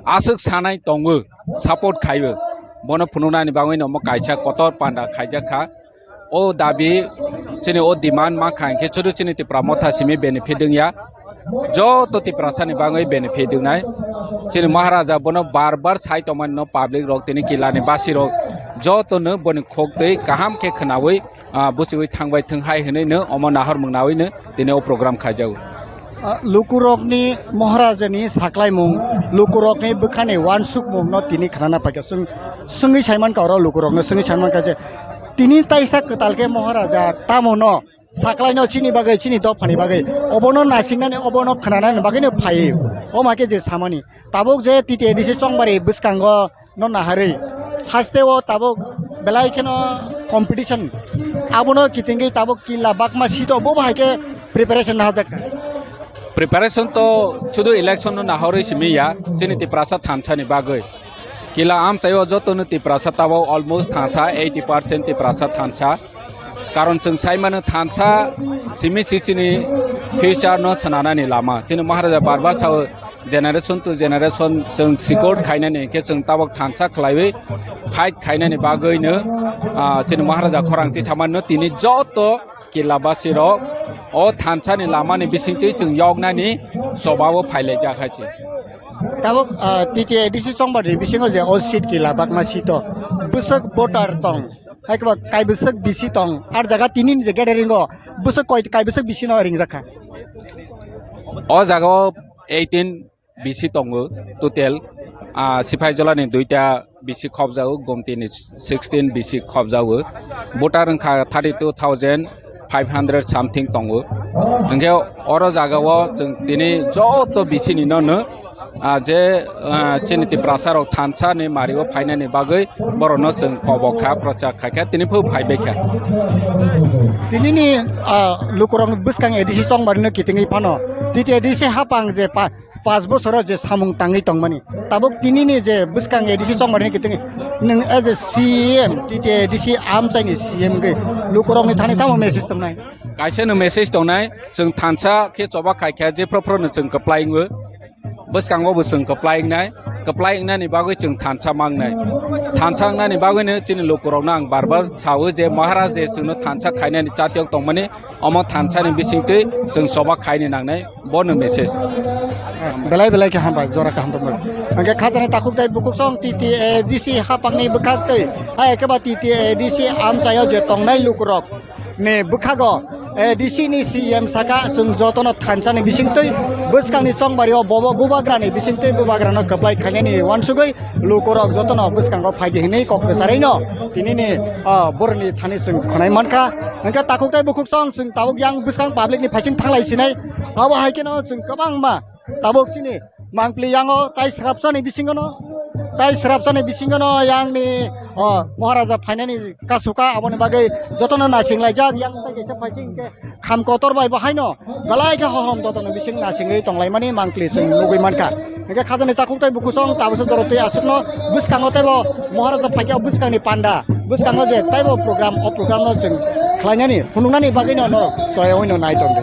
aswk sanai tongo, support khaiwi. Bono phunuknani bagwi no omo kaisa kotor panda khaijak kha. O dabi, chini o demand ma kha hinkhe chudu chini Tipra Motha simi benefit wngya. Joto Tiprasani bagwi benefit wngnai. Chini Maharaja bono bar bar sai tongmani no public rok tini kilani basi rok jotono boni khok twi kaham khe khwnawi, ah, buchiwi thangbai thwng hai hwnwi no omo nahor mung nawi no tini o program khaijago. Ah, lukurokni Maharajani saklaimung, lukurokni bwkhani uansukmungno tini khnana paikha. Chwng swngwi saimankha oro lukurokno swngwi saimankha je tini taisa kwtal khe Maharaja tamono saklaino chini bagwi, chini dophani bagwi, obono nasiknani, obono khnanani bagwino phaiwi. Omo khe je samani. Tabuk je T T A D C chongbari bwskango no naharwi. Haste o tabuk belai kheno competition. Abono kitingwi tabuk killa bakma sito bo bahai khe preparation nahajakha. Preparation to sudu election no naharwi simi ya, chini Tiprasa thansa ni bagwi. Kila amchaio joto no Tiprasa tabuk almost thansa, eighty percent Tiprasa thansa. Karon chwng sai mano thansa simi si chini future no swnanani lama. Chini Maharaja bar bar sao generation to generation chwng sikor khainani hinkhe chwng tabuk thansa khlaiwi fight khainani bagwino, ah, chini Maharaja khorang tisamano tini joto killa basi rok o thansa ni lama ni bisingtwi chwng yoknani choba o phailaijak hai se. Tabuk, ah, T T A D C chongbari bisingo je o seat killa bakma seat o bwswk voter tong, hai khe ba kaibwswk bisi tong, ar jaga tini ni je gathering o bwswk koi kaibwswk bisi no ringjak kha. O jaga o eighteen bisi tongo total, ah, Sipaijala ni duita bisi khobjago, Gomti ni sixteen bisi khobjago. Voter wngkha thirty two thousand five hundred something tongo. Hwnkhe oro jaga o chwng tini joto bisi ni no no, ah, je, ah, chini Tiprasa rok thansa ni mari o phainani bagwi borok no chwng kobok kha, prochar khai kha, tini phu phai bai kha. Tini ni, ah, lukurok bwskang A D C chongbari no kitingwi phano, T T A D C hapang je pa-, Panch bosoro je samung tangwi tongmani, tabuk tinini je bwskang A D C chongmani kiting nwng as a C M, T T A D C amchaini C M gwi lukurokni thani tamo message tongnai? Kaisa no message tongnai, chwng thansa khe choba khai kha, jephru phru no chwng kwplai wngo, bwskango bo chwng kwplai wngnai, kwplai wngnani bagwi chwng thansa mangnai. Thansa wngnani bagwino chini lukurokno ang bar bar sao je Maharaj je chwngno thansa khainani chatiyok tongmani, omo thansani bisingtwi chwng choba khaini nangnai. Bono message. Belai belai khe hambai, jora kaham rwmani. Hwnkhe khajani takhuk tei bukhuk song T T A D C hapangni bwkhak tei, hai khe ba T T A D C amchaio je tongnai lukurok ni bwkhago A D C ni C M saka, chwng jotono thansa ni bisingtwi bwskangni chongbario bobo bubagrani bisingtwi bubagrano kwplai khainani uansugwi lukurok jotono bwskango phaidi hinwi kok kwcharwino tinini, ah, boroni thani chwng khwnai mankha. Hwnkhe takhuk tei bukhuk song chwng tabuk yang bwskang public ni phaising thanglai sinai. Abo hai kheno chwng kwbangma tabuk chini mangpli yango tai srapsani bisingono, tai srapsani bisingono yangni, o, Maharaja phainani kasuka, aboni bagwi jotono naisinglaijak, yang tai kaisa phaising khe kham kotor bai bo haino belai khe hohom jotono bising naisingwi tonglaimani mangpli chwng nugwi mankha. Hwnkhe khajani takhuk tai bukhuk song tabukse jorotwi aswkno bwskango teibo Maharaja phaikhe o bwskangni panda, bwskango je taibo program, o programno chwng khlainani, phunuknani bagwino no choyaoino nai tongdi.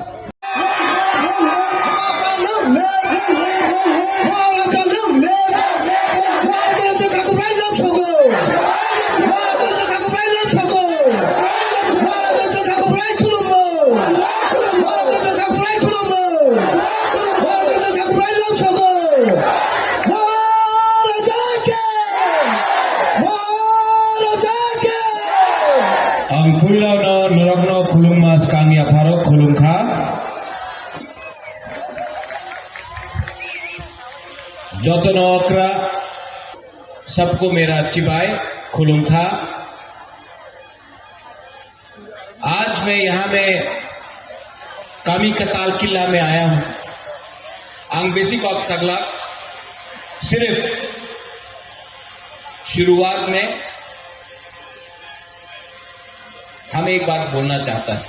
Ang puilano norokno khulumma swkang yapharo khulumkha. Jotono okra, sabko mera chibai, khulumkha. आज मैं यहाँ में कामी कताल किला में आया हूँ। Ang besi kok saglak, sirf shuruwat mein हम एक बात बोलना चाहता है।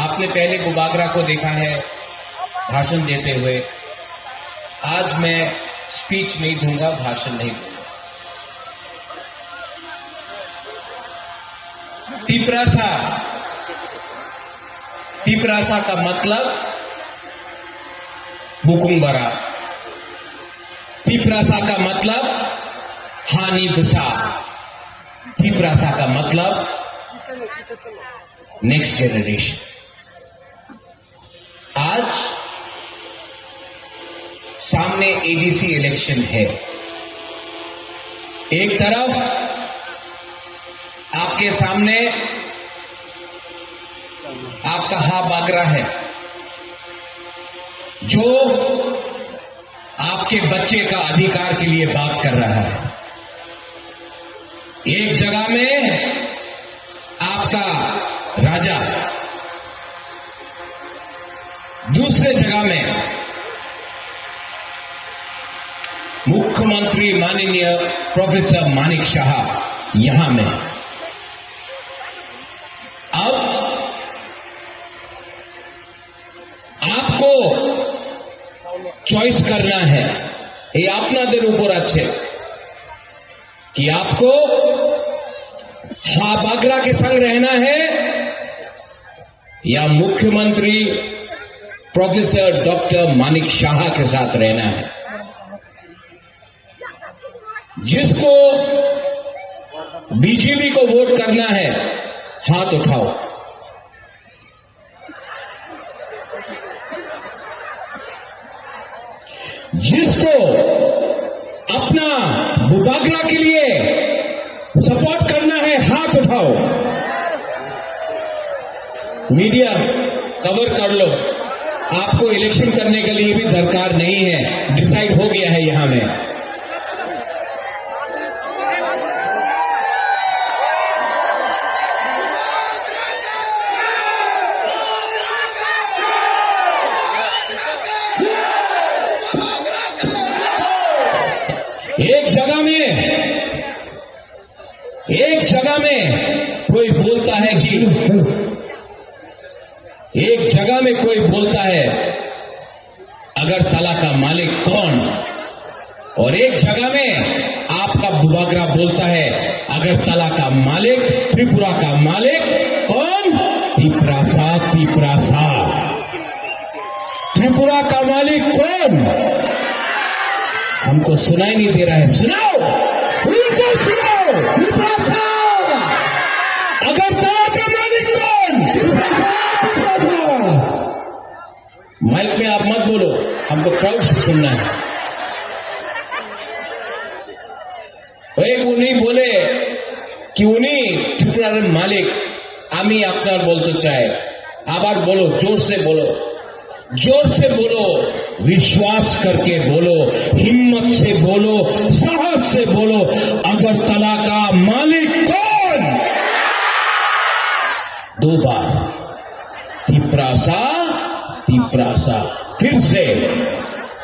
आपने पहले बुबागरा को देखा है भाषण देते हुए, आज मैं स्पीच नहीं दूंगा, भाषण नहीं दूंगा। तिपरासा, तिपरासा का मतलब बुकुंग बरा। तिपरासा का मतलब हानि बसा। तिपरासा का मतलब नेक्स्ट जनरेशन। आज सामने एडीसी इलेक्शन है। एक तरफ आपके सामने आपका हा बागरा है, जो आपके बच्चे का अधिकार के लिए बात कर रहा है। एक जगह में आपका राजा, दूसरे जगह में मुख्यमंत्री माननीय प्रोफेसर मानिक शाह यहां में। अब आपको चॉइस करना है, ये আপনাদের উপর আছে कि आपको हा बागरा के संग रहना है या मुख्यमंत्री प्रोफेसर डॉक्टर मानिक शाह के साथ रहना है। जिसको बीजेपी को वोट करना है, हाथ उठाओ। जिसको अपना बुबागरा के लिए सपोर्ट करना है, हाथ उठाओ। मीडिया कवर कर लो, आपको इलेक्शन करने के लिए भी दरकार नहीं है, डिसाइड हो गया है यहां में। एक जगह में, एक जगह में कोई बोलता है कि, एक जगह में कोई बोलता है, अगरतला का मालिक कौन? और एक जगह में आपका बुबागरा बोलता है, अगरतला का मालिक, त्रिपुरा का मालिक कौन? तिपरासा, तिपरासा। त्रिपुरा का मालिक कौन? हमको सुनाई नहीं दे रहा है, सुनाओ, उनको सुनाओ। तिपरासा। अगरतला का मालिक कौन? तिपरासा, तिपरासा। माइक में आप मत बोलो, हमको क्राउड से सुनना है। एक उनी बोले कि उनी त्रिपुरा रे मालिक, আমি আপনার বলতে চাই, আবার বলো, জোর সে বলো, জোর সে বলো, विश्वास करके बोलो, हिम्मत से बोलो, साहस से बोलो, अगरतला का मालिक कौन? दो बार, तिपरासा, तिपरासा। फिर से,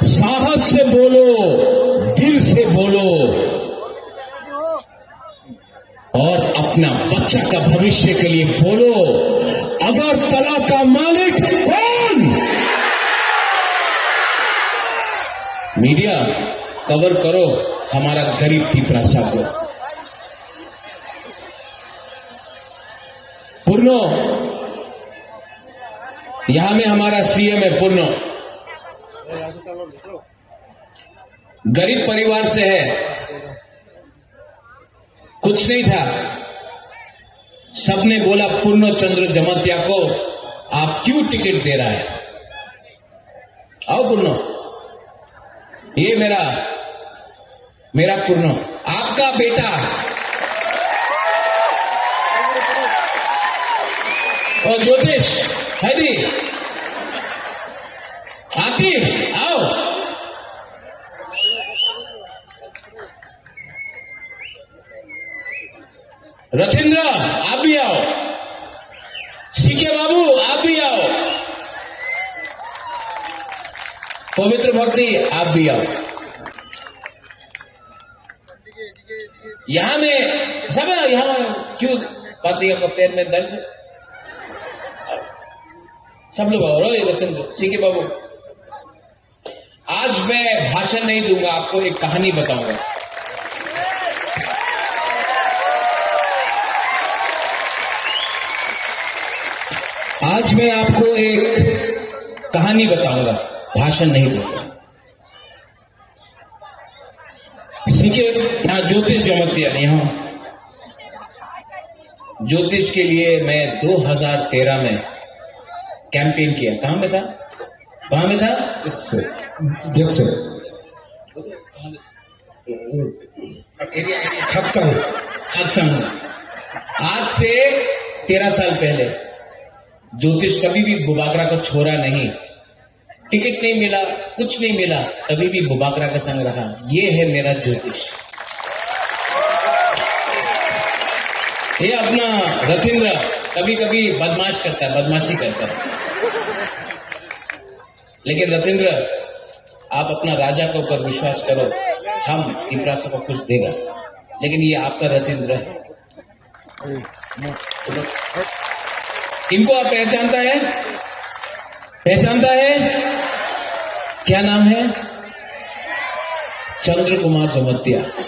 साहस से बोलो, दिल से बोलो। और अपना बच्चा का भविष्य के लिए बोलो, अगरतला का मालिक कौन? मीडिया, कवर करो हमारा गरीब तिपरासा को। पूर्णो, यहाँ में हमारा सीएम है पूर्णो, गरीब परिवार से है, कुछ नहीं था, सबने बोला, "पूर्णो चंद्र जमातिया को आप क्यों टिकट दे रहा है? आओ पूर्णो, ये मेरा, मेरा पूर्णो, आपका बेटा।" ओ ज्योतिष, है दी, आती, आओ। रथिंद्र, आप भी आओ। सीके बाबू, आप भी आओ। पवित्र भक्ति, आप भी आओ। यहाँ में सब है, यहाँ में क्यों पाती है, पैर में दर्द? सब लोग आओ, रो, रथिंद्र, सीके बाबू। आज मैं भाषण नहीं दूंगा, आपको एक कहानी बताऊंगा। आज मैं आपको एक कहानी बताऊंगा, भाषण नहीं दूंगा। ठीक है, यहाँ ज्योतिष जमातिया, यहाँ ज्योतिष के लिए मैं दो हज़ार तेरह में कैंपेन किया। कहाँ में था? कहाँ में था? Yes, sir. Yes, sir. Hakchang. Hakchang. आज से तेरह साल पहले ज्योतिष कभी भी बुबागरा को छोड़ा नहीं। टिकट नहीं मिला, कुछ नहीं मिला, तभी भी बुबागरा के संग रहा। ये है मेरा ज्योतिष। ये अपना रथिंद्र कभी-कभी बदमाश करता है, बदमाशी करता है। लेकिन रथिंद्र, आप अपना राजा के ऊपर विश्वास करो, हम तिपरासा को कुछ देगा। लेकिन ये आपका रथिंद्र है। इनको आप पहचानता है? पहचानता है? क्या नाम है? चंद्र कुमार जमत्या।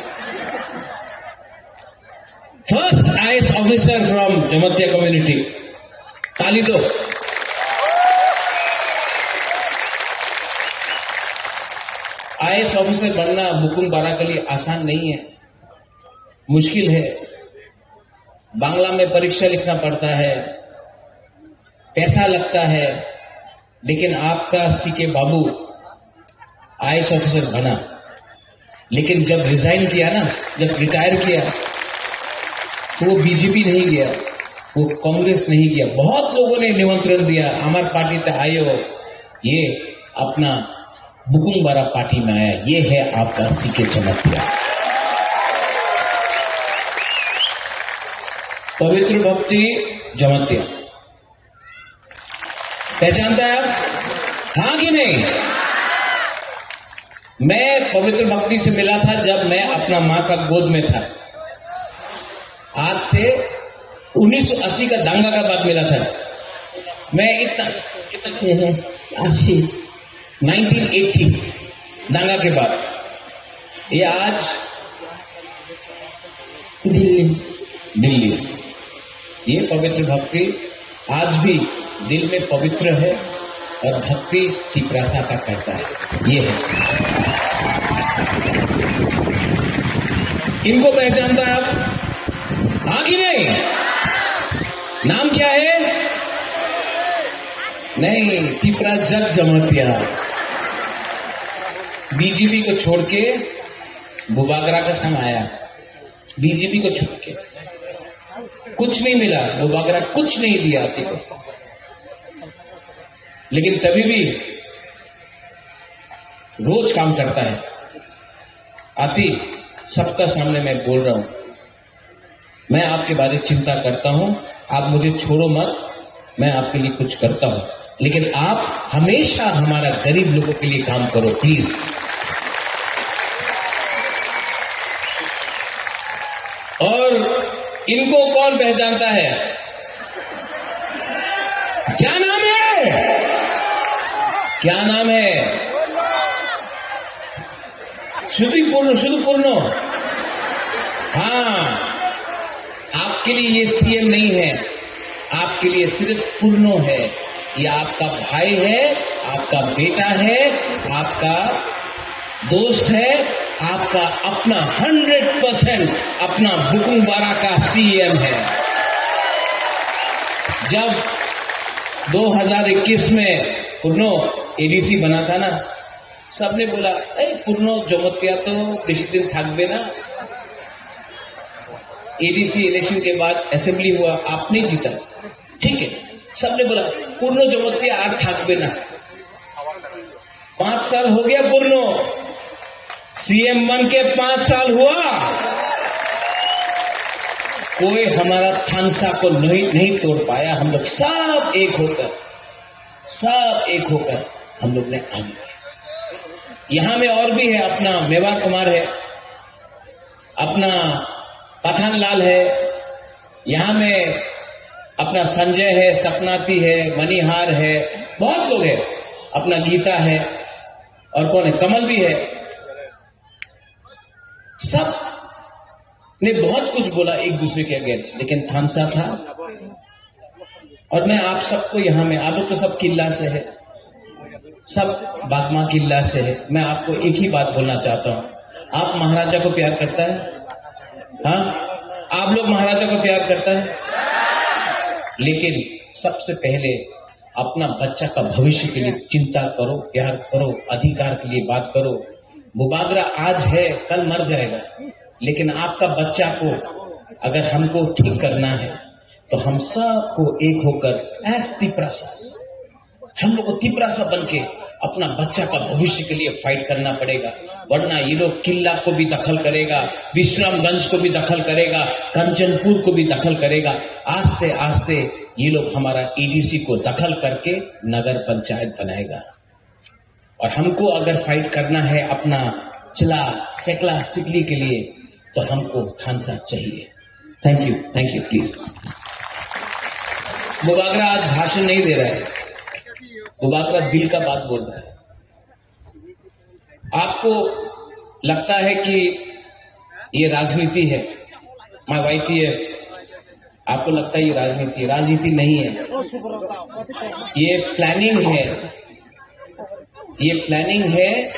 First I A S officer from Jamatia community. ताली दो। आईएएस ऑफिसर बनना बुकुम बारा के लिए आसान नहीं है, मुश्किल है। बांग्ला में परीक्षा लिखना पड़ता है, पैसा लगता है, लेकिन आपका सीके बाबू आईएएस ऑफिसर बना, लेकिन जब रिजाइन किया ना, जब रिटायर किया, तो वो बीजेपी नहीं गया, वो कांग्रेस नहीं गया। बहुत लोगों ने निमंत्रण दिया, हमारे पार्टी तो आयो, ये अपना बुकुंग बारा पार्टी में आया। ये है आपका सीके जमातिया, पवित्र भक्ति जमातिया। पहचानता है आप? हाँ कि नहीं? मैं पवित्र भक्ति से मिला था जब मैं अपना माँ का गोद में था। आज से उन्नीस सौ अस्सी का दंगा का बाद मिला था। मैं इतना, कितना, अस्सी, नाइनटीन एटी दंगा के बाद ये आज दिल्ली। दिल्ली। ये पवित्र भक्ति आज भी दिल में पवित्र है और भक्ति तिपरासा का करता है। ये है। इनको पहचानता है आप? हाँ कि नहीं? नाम क्या है? नहीं, तिपरा जग जमातिया। बीजेपी को छोड़ के बुबागरा का संग आया। बीजेपी को छोड़ के। कुछ नहीं मिला, वो बकरा कुछ नहीं दिया आती को। लेकिन तभी भी रोज काम करता है। आती, सबका सामने मैं बोल रहा हूं, मैं आपके बारे चिंता करता हूं, आप मुझे छोड़ो मत, मैं आपके लिए कुछ करता हूं। लेकिन आप हमेशा हमारा गरीब लोगों के लिए काम करो, प्लीज। और इनको कौन पहचानता है? क्या नाम है? क्या नाम है? শুধুই পূর্ণ, শুধু পূর্ণ। हाँ, आपके लिए ये सीएम नहीं है, आपके लिए सिर्फ पूर्णो है। ये आपका भाई है, आपका बेटा है, आपका दोस्त है, आपका अपना हंड्रेड परसेंट अपना बुकुंगबारा का सीएम है। जब दो हज़ार इक्कीस में पूर्णो एडीसी बना था ना, सबने बोला, "ए, पूर्णो जमतिया तो बेसी दिन থাকবে না।" एडीसी इलेक्शन के बाद असेंबली हुआ, आप नहीं जीता, ठीक है, सबने बोला, "पूर्णो जमतिया আর থাকবে না।" पांच साल हो गया पूर्णो, सीएम बन के पांच साल हुआ, कोई हमारा थानसा को नहीं, नहीं तोड़ पाया। हम लोग सब एक होकर, सब एक होकर हम लोग ने आगे बढ़े। यहाँ में और भी है, अपना मेवार कुमार है, अपना पठान लाल है, यहाँ में अपना संजय है, सपनाती है, मणिहार है, बहुत लोग है, अपना गीता है, और कौन है, कमल भी है। सब ने बहुत कुछ बोला एक दूसरे के अगेंस्ट, लेकिन थानसा था। और मैं आप सबको यहाँ में, आप लोग तो सब किल्ला से है, सब बागमा किल्ला से है। मैं आपको एक ही बात बोलना चाहता हूँ, आप महाराजा को प्यार करता है? हाँ, आप लोग महाराजा को प्यार करता है? लेकिन सबसे पहले अपना बच्चा का भविष्य के लिए चिंता करो, प्यार करो, अधिकार के लिए बात करो। बुबागरा आज है, कल मर जाएगा, लेकिन आपका बच्चा को अगर हमको ठीक करना है, तो हम सबको एक होकर एज तिपरासा, हम लोग को तिपरासा बन के अपना बच्चा का भविष्य के लिए फाइट करना पड़ेगा, वरना ये लोग किला को भी दखल करेगा, विश्रामगंज को भी दखल करेगा, कंचनपुर को भी दखल करेगा। आस्ते आस्ते ये लोग हमारा एडीसी को दखल करके नगर पंचायत बनाएगा। और हमको अगर फाइट करना है अपना चला, सेकला, सिकली के लिए, तो हमको थानसा चाहिए। Thank you, thank you, please. Bubagra आज भाषण नहीं दे रहा है, बुबागरा दिल का बात बोल रहा है। आपको लगता है कि ये राजनीति है, माय वाईटीएफ, आपको लगता है ये राजनीति, राजनीति नहीं है, ये प्लानिंग है, ये प्लानिंग है।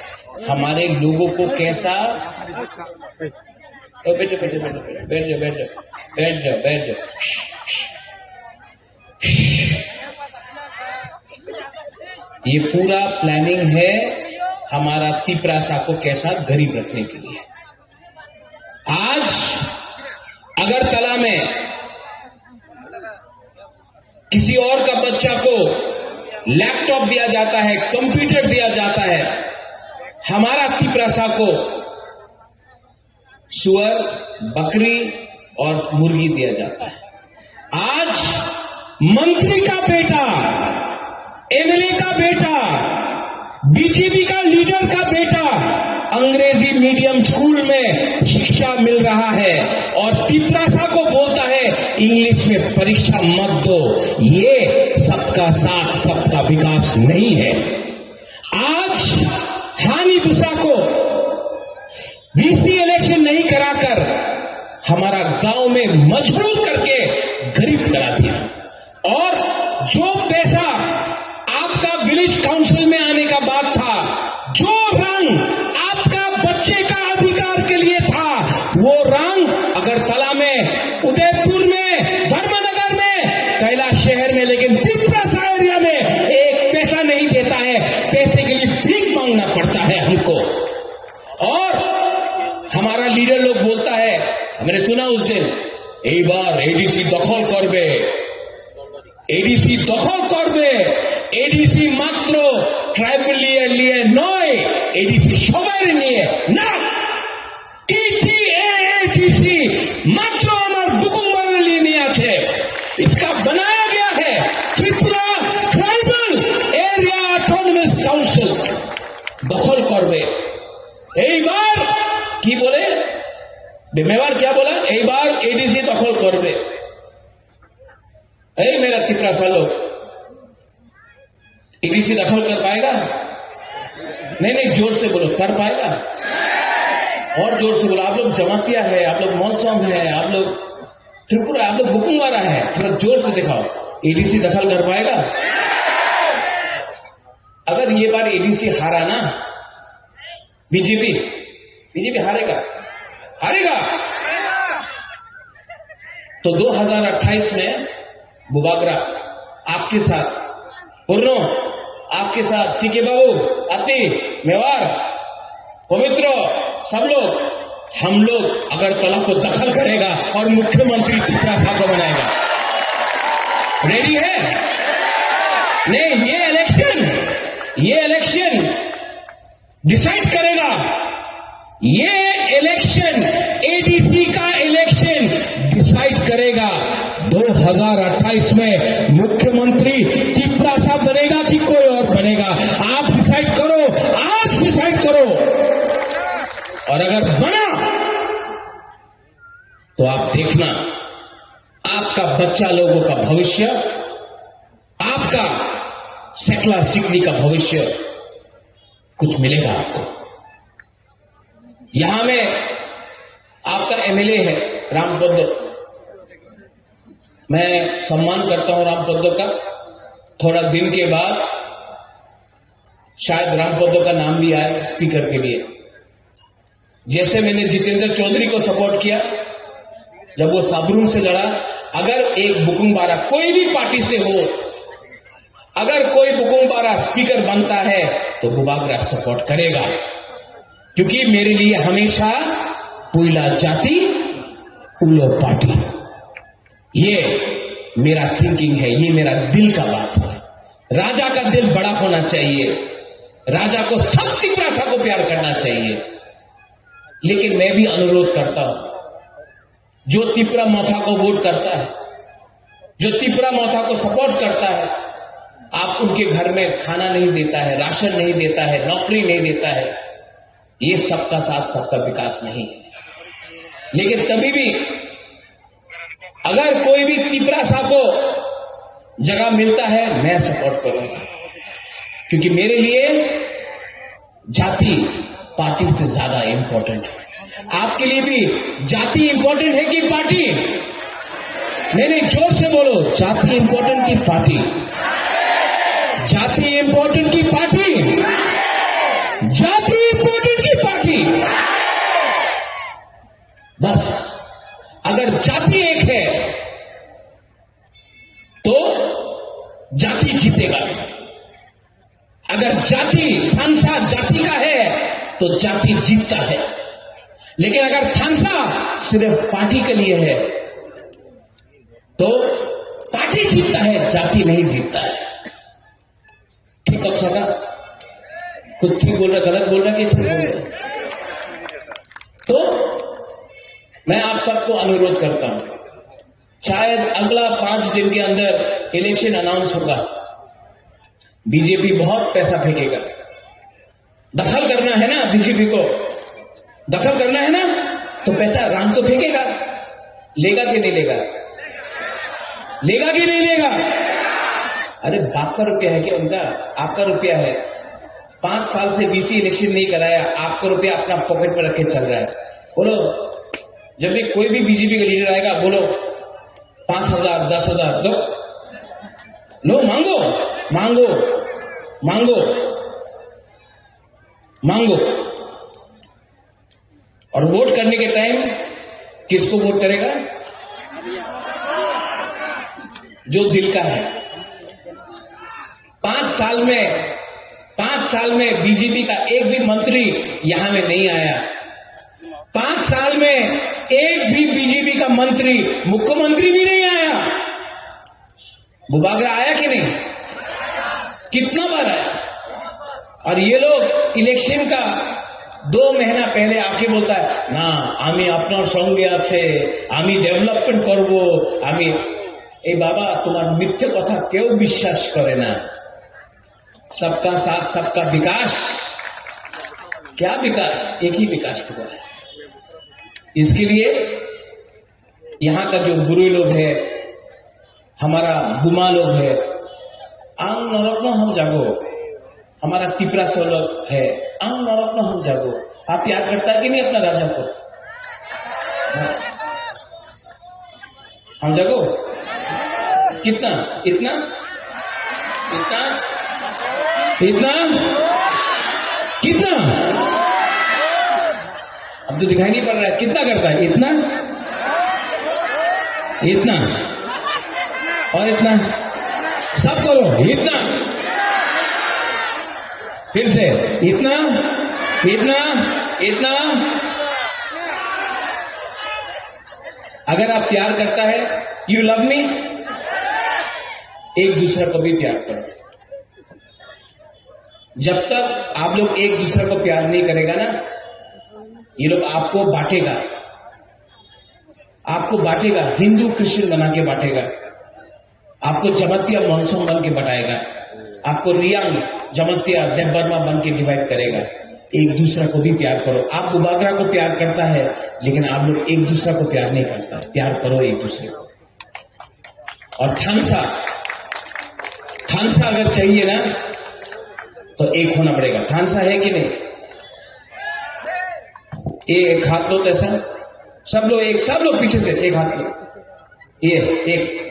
हमारे लोगों को कैसा, ओ, बैठो, बैठो, बैठो, बैठो, बैठ जाओ, बैठ जाओ, बैठ जाओ, बैठ जाओ। ये पूरा प्लानिंग है हमारा तिपरासा को कैसा गरीब रखने के लिए। आज अगरतला में किसी और का बच्चा को लैपटॉप दिया जाता है, कंप्यूटर दिया जाता है, हमारा तिपरासा को सुअर, बकरी और मुर्गी दिया जाता है। आज मंत्री का बेटा, एमएलए का बेटा, बीजेपी का लीडर का बेटा अंग्रेजी मीडियम स्कूल में शिक्षा मिल रहा है और तिपरासा को बोलता है, "इंग्लिश में परीक्षा मत दो।" ये सबका साथ, सबका विकास नहीं है। आज हानि बुसा को वीसी इलेक्शन नहीं कराकर हमारा गांव में मजबूर करके गरीब करा दिया। और जो पैसा आपका विलेज काउंसिल में आने का बात था, जो रंग आपका बच्चे का अधिकार के लिए था, वो रंग अगरतला में, उदयपुर में, धर्मनगर में, कैलाश शहर में, लेकिन तिपरासा एरिया में एक पैसा नहीं देता है। पैसे के लिए भीख मांगना पड़ता है हमको। और हमारा लीडर लोग बोलता है, मैंने सुना उस दिन, এইবার এডিসি দখল করবে, এডিসি দখল করবে। এডিসি মাত্র ট্রাইবাল এর লিয়ে নয়, এডিসি সবার নিয়ে না। টিটিএএডিসি মাত্র আমার বুকুম বাংলার লিয়ে নিয়ে আছে। इसका बनाया गया है Tripura tribal area autonomous council. দখল করবে। এইবার কি বলে? মেওয়ার क्या बोला? এইবার এডিসি দখল করবে। এই মেরা তিপ্রাসা লোক, एडीसी दखल कर पाएगा? नहीं, नहीं, जोर से बोलो, कर पाएगा? और जोर से बोलो। आप लोग जमातिया है, आप लोग मौसम है, आप लोग त्रिपुरा, आप लोग बुकुंग वाला है, थोड़ा जोर से दिखाओ। एडीसी दखल कर पाएगा? अगर ये बार एडीसी हारा ना, बीजेपी, बीजेपी हारेगा, हारेगा। तो दो हज़ार अट्ठाईस में बुबागरा आपके साथ, पूर्णो आपके साथ, सीके बाबू, अति, मेवार, पवित्र, सब लोग, हम लोग अगरतला को दखल करेगा और मुख्यमंत्री तिप्रासा को बनाएगा। रेडी है? नहीं, ये इलेक्शन, ये इलेक्शन डिसाइड करेगा। ये इलेक्शन, एडीसी का इलेक्शन डिसाइड करेगा दो हज़ार अट्ठाईस में मुख्यमंत्री तिप्रासा बनेगा कि कोई और बनेगा। आप डिसाइड करो, आज डिसाइड करो। और अगर बना तो आप देखना, आपका बच्चा लोगों का भविष्य, आपका सकला सिकली का भविष्य कुछ मिलेगा आपको। यहां में आपका एमएलए है रामपद्दो, मैं सम्मान करता हूं रामपद्दो का। थोड़ा दिन के बाद शायद रामपद्दो का नाम भी आए स्पीकर के लिए। जैसे मैंने जितेंद्र चौधरी को सपोर्ट किया जब वो साबरूम से लड़ा, अगर एक बुकुंग बारा कोई भी पार्टी से हो, अगर कोई बुकुंग बारा स्पीकर बनता है तो बुबागरा सपोर्ट करेगा, क्योंकि मेरे लिए हमेशा पुइला जाति उलो पार्टी। ये मेरा थिंकिंग है, ये मेरा दिल का बात है। राजा का दिल बड़ा होना चाहिए, राजा को सब तिप्रासा को प्यार करना चाहिए। लेकिन मैं भी अनुरोध करता हूं, जो तिप्रा मोथा को वोट करता है, जो तिप्रा मोथा को सपोर्ट करता है, आप उनके घर में खाना नहीं देता है, राशन नहीं देता है, नौकरी नहीं देता है, ये सबका साथ सबका विकास नहीं है। लेकिन तभी भी अगर कोई भी तिप्रासा को जगह मिलता है, मैं सपोर्ट करूंगा, क्योंकि मेरे लिए जाति पार्टी से ज्यादा इंपॉर्टेंट है। आपके लिए भी जाति इंपॉर्टेंट है कि पार्टी? नहीं, नहीं, जोर से बोलो, जाति इंपॉर्टेंट की पार्टी? जाति इंपॉर्टेंट की पार्टी? जाति इंपॉर्टेंट की पार्टी? बस, अगर जाति एक है तो जाति जीतेगा। अगर जाति, थानसा जाति का है तो जाति जीतता है, लेकिन अगर थानसा सिर्फ पार्टी के लिए है तो पार्टी जीतता है, जाति नहीं जीतता है। ठीक कह सकता? कुछ ठीक बोल रहा, गलत बोल रहा कि ठीक बोल रहा? तो मैं आप सबको अनुरोध करता हूं, शायद अगला पांच दिन के अंदर इलेक्शन अनाउंस होगा। बीजेपी बहुत पैसा फेंकेगा। दखल करना है ना बीजेपी को, दखल करना है ना, तो पैसा राम तो फेंकेगा, लेगा कि नहीं लेगा? लेगा कि नहीं लेगा? अरे, बाप का रुपया है क्या उनका? आपका रुपया है। पांच साल से बीसी इलेक्शन नहीं कराया, आपका रुपया अपना पॉकेट में रख के चल रहा है। बोलो, जब भी कोई भी बीजेपी का लीडर आएगा, बोलो, पांच हजार, दस हजार दो। लो, मांगो, मांगो, मांगो, मांगो। और वोट करने के टाइम किसको वोट करेगा? जो दिल का है। पांच साल में, पांच साल में बीजेपी का एक भी मंत्री यहां में नहीं आया। पांच साल में एक भी बीजेपी का मंत्री मुख्यमंत्री भी नहीं आया। बुबागरा आया कि नहीं? कितना बार आया? और ये लोग इलेक्शन का दो महीना पहले आके बोलता है, "না, আমি আপনার সঙ্গে আছে, আমি ডেভেলপমেন্ট করব, আমি।" এই বাবা, তোমার মিথ্যে কথা কেউ বিশ্বাস করে না। सबका साथ, सबका विकास। क्या विकास? एक ही विकास हुआ है। इसके लिए यहाँ का जो गुरु लोग है, हमारा बुमा लोग है, ang norokno hamjago। हमारा तिपरासा लोग है, ang norokno hamjago। आप प्यार करता है कि नहीं अपना राजा को? हाँ। हम देखो, कितना, इतना, इतना, इतना, कितना? अब तो दिखाई नहीं पड़ रहा है, कितना करता है? इतना, इतना और इतना, सब करो, इतना। फिर से, इतना, इतना, इतना। अगर आप प्यार करता है, you love me, एक दूसरे को भी प्यार करो। जब तक आप लोग एक दूसरे को प्यार नहीं करेगा ना, ये लोग आपको बांटेगा, आपको बांटेगा, हिंदू क्रिश्चियन बना के बांटेगा। आपको जमातिया मॉनसून बन के बटाएगा, आपको रियांग जमातिया देवबर्मा बन के डिवाइड करेगा। एक दूसरा को भी प्यार करो। आप बुबागरा को प्यार करता है, लेकिन आप लोग एक दूसरा को प्यार नहीं करता। प्यार करो एक दूसरे को। और थानसा, थानसा अगर चाहिए ना, तो एक होना पड़ेगा। थानसा है कि नहीं? ये एक हाथ लो, कैसा? सब लोग एक, सब लोग पीछे से एक हाथ लो। ये एक,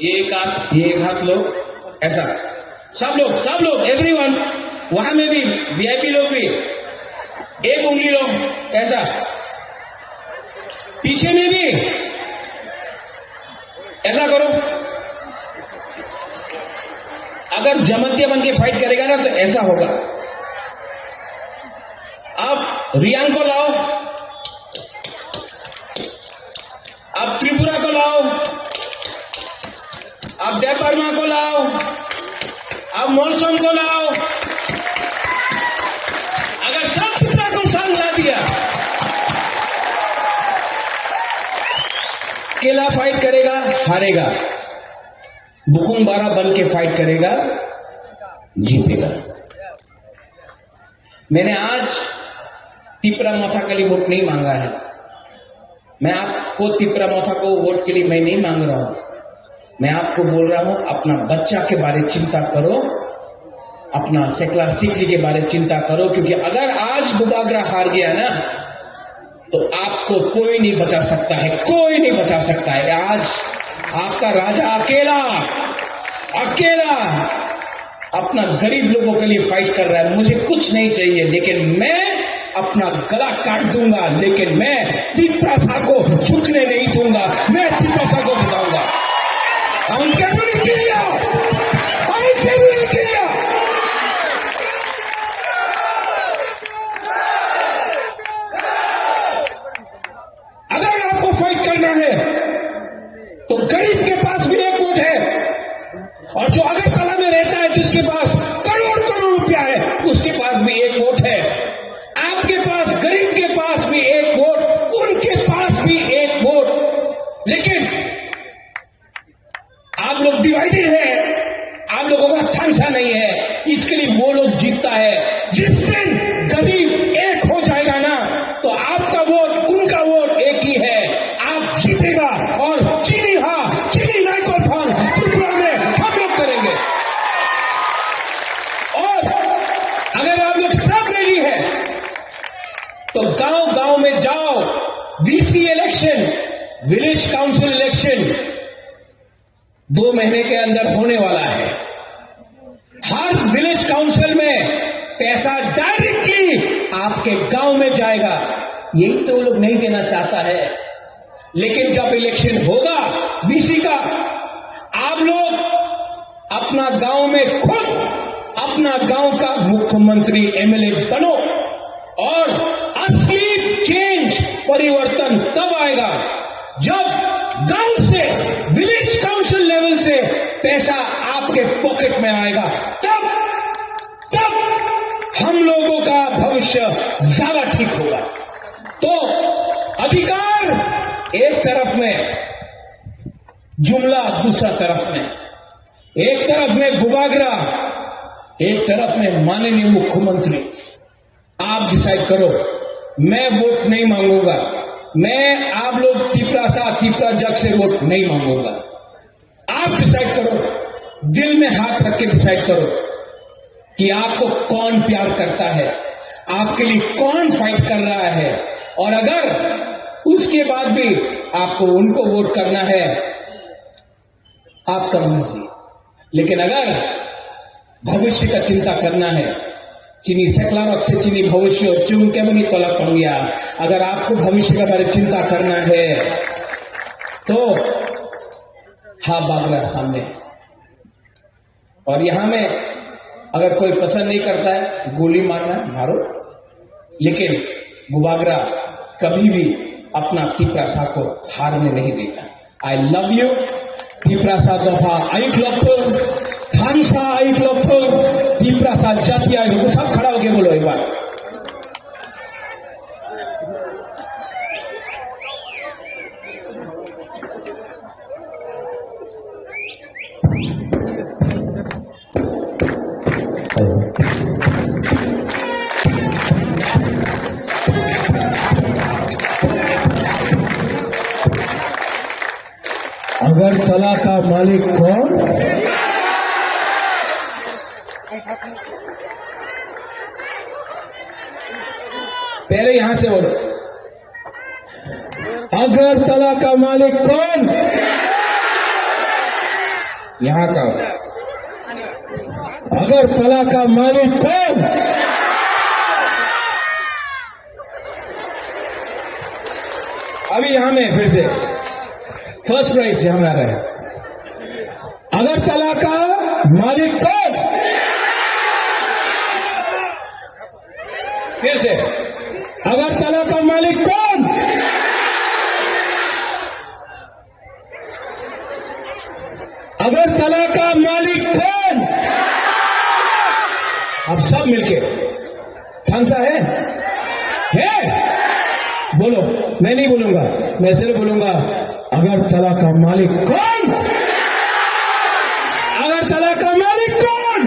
ये एक हाथ, ये एक हाथ लो, ऐसा। सब लोग, सब लोग, एवरीवन, वहां में भी वीआईपी लोग भी एक उंगली लो, ऐसा। पीछे में भी ऐसा करो। अगर जमातिया बन के फाइट करेगा ना, तो ऐसा होगा। आप रियांग को लाओ, आप त्रिपुरा को लाओ, आप देवबर्मा को लाओ, आप मॉनसून को लाओ। अगर सब त्रिपुरा को साथ ला दिया, अकेला फाइट करेगा, हारेगा। बुकुंग बारा बन के फाइट करेगा, जीतेगा। मैंने आज तिपरा मोथा के लिए वोट नहीं मांगा है। मैं आपको तिपरा मोथा को वोट के लिए मैं नहीं मांग रहा हूं। मैं आपको बोल रहा हूं, अपना बच्चा के बारे चिंता करो, अपना सेकला सिकली के बारे चिंता करो, क्योंकि अगर आज बुबागरा हार गया ना, तो आपको कोई नहीं बचा सकता है, कोई नहीं बचा सकता है। आज आपका राजा अकेला, अकेला अपना गरीब लोगों के लिए फाइट कर रहा है। मुझे कुछ नहीं चाहिए, लेकिन मैं अपना गला काट दूंगा, लेकिन मैं तिपरासा को झुकने नहीं दूंगा, मैं तिपरासा को जिताऊंगा। Ang kebuli kiriya, ang kebuli kiriya. अगर आपको फाइट करना है, तो गरीब के पास भी एक वोट है, और जो अगरतला में रहता है, जिसके पास करोड़ करोड़ रुपया है, उसके पास भी एक वोट है। आपके पास, गरीब के पास भी एक वोट, उनके पास भी एक वोट। लेकिन आप लोग डिवाइडेड है, आप लोगों का थानसा नहीं है, इसके लिए वो लोग जीतता है। जिस दिन गरीब एक हो जाएगा ना, तो आपका वोट, उनका वोट एक ही है। आप जीतेगा। और चीनी, हाँ, चीनी नाइकल फान त्रिपुरा में हम लोग करेंगे। और अगर आप लोग सब रेडी है, तो गांव गांव में जाओ। VC election, village council election दो महीने के अंदर होने वाला है। हर विलेज काउंसिल में पैसा डायरेक्टली आपके गांव में जाएगा। यही तो वो लोग नहीं देना चाहता है। लेकिन जब इलेक्शन होगा वीसी का, आप लोग अपना गांव में खुद अपना गांव का मुख्यमंत्री, एमएलए बनो। और असली चेंज, परिवर्तन तब आएगा जब गांव से, विलेज काउंसिल लेवल से पैसा आपके पॉकेट में आएगा, तब तब हम लोगों का भविष्य ज्यादा ठीक होगा। तो अधिकार एक तरफ में, जुमला दूसरा तरफ में, एक तरफ में बुबागरा, एक तरफ में माननीय मुख्यमंत्री। आप डिसाइड करो, मैं वोट नहीं मांगूंगा, मैं आप लोग तिपरासा, तिपरा जग से वोट नहीं मांगूंगा। आप डिसाइड करो, दिल में हाथ रख के डिसाइड करो कि आपको कौन प्यार करता है, आपके लिए कौन फाइट कर रहा है, और अगर उसके बाद भी आपको उनको वोट करना है, आपका मर्जी। लेकिन अगर भविष्य का चिंता करना है, chini seklarok se chini bhobisyo chwng kemani tola tongya, अगर आपको भविष्य के बारे चिंता करना है तो हा बागरा सामने। और यहाँ में अगर कोई पसंद नहीं करता है, गोली मारना है, मारो, लेकिन बुबागरा कभी भी अपना तिपरासा को हारने नहीं देगा। I love you। तिपरासा दोफा आयुक लक्ष्मण, थानसा आयुक लक्ष्मण, तिपरासा जाति आयुक, सब खड़ा होके बोलो एक बार। अगरतला का मालिक कौन? पहले यहां से बोलो। अगरतला का मालिक कौन? यहाँ का। अगरतला का मालिक कौन? अभी यहाँ में फिर से फर्स्ट प्राइज यहाँ में आ रहा है। अगरतला का मालिक कौन? फिर से, अगरतला का मालिक कौन? अगरतला का मालिक कौन? अब सब मिलके, थानसा है? है? बोलो। मैं नहीं बोलूंगा, मैं सिर्फ बोलूंगा, अगरतला का मालिक कौन? अगरतला का मालिक कौन?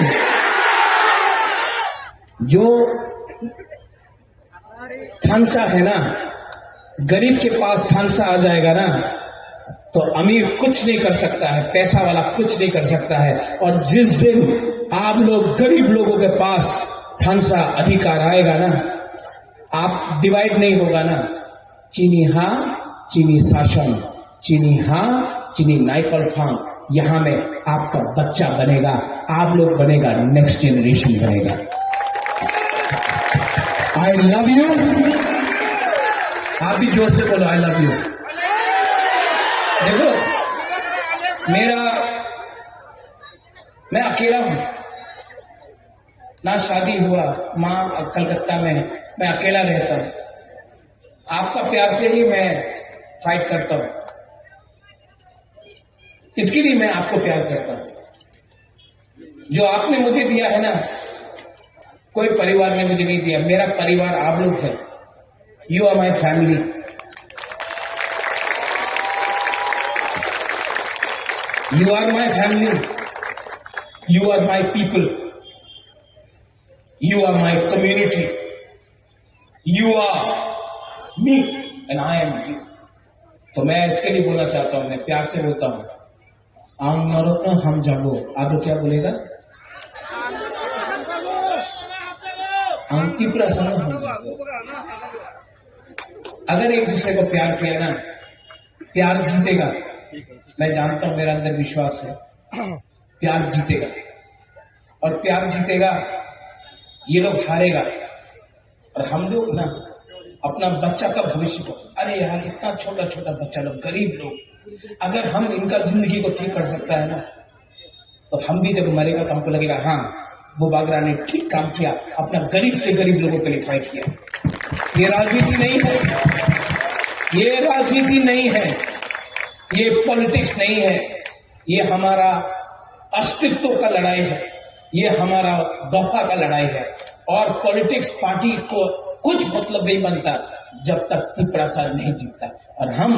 जो थानसा है ना, गरीब के पास थानसा आ जाएगा ना, तो अमीर कुछ नहीं कर सकता है, पैसा वाला कुछ नहीं कर सकता है। और जिस दिन आप लोग गरीब लोगों के पास थानसा अधिकार आएगा ना, आप डिवाइड नहीं होगा ना, chini ha, chini sashan, chini ha, chini naikolphang, यहाँ में आपका बच्चा बनेगा, आप लोग बनेगा, नेक्स्ट जनरेशन बनेगा। I love you। आप भी जोर से बोलो, I love you। देखो, मेरा, मैं अकेला हूँ, ना शादी हुआ, माँ कलकत्ता में है, मैं अकेला रहता हूँ। आपका प्यार से ही मैं फाइट करता हूँ, इसके लिए मैं आपको प्यार करता हूँ। जो आपने मुझे दिया है ना, कोई परिवार ने मुझे नहीं दिया। मेरा परिवार आप लोग हैं। You are my family। You are my family। You are my people। You are my community। You are me and I am you। तो मैं इसके लिए बोलना चाहता हूँ, मैं प्यार से बोलता हूँ, ang norokno hamjago। Abo kya bolega? Ang Tiprasano hamjago। अगर एक दूसरे को प्यार किया ना, प्यार जीतेगा। मैं जानता हूं, मेरा अंदर विश्वास है, प्यार जीतेगा। और प्यार जीतेगा, ये लोग हारेगा। और हम लोग ना, अपना बच्चा का भविष्य को, अरे यार, इतना छोटा छोटा बच्चा लोग, गरीब लोग, अगर हम इनका जिंदगी को ठीक कर सकता है ना, तो हम भी जब मरेगा तो हमको लगेगा, हाँ, वो बागरा ने ठीक काम किया, अपना गरीब से गरीब लोगों के लिए फाइट किया। ये राजनीति नहीं है, ये राजनीति नहीं है, ये पॉलिटिक्स नहीं है, ये हमारा अस्तित्व का लड़ाई है, ये हमारा दफा का लड़ाई है। और पॉलिटिक्स पार्टी को कुछ मतलब नहीं बनता जब तक तिपरासा नहीं जीतता। और हम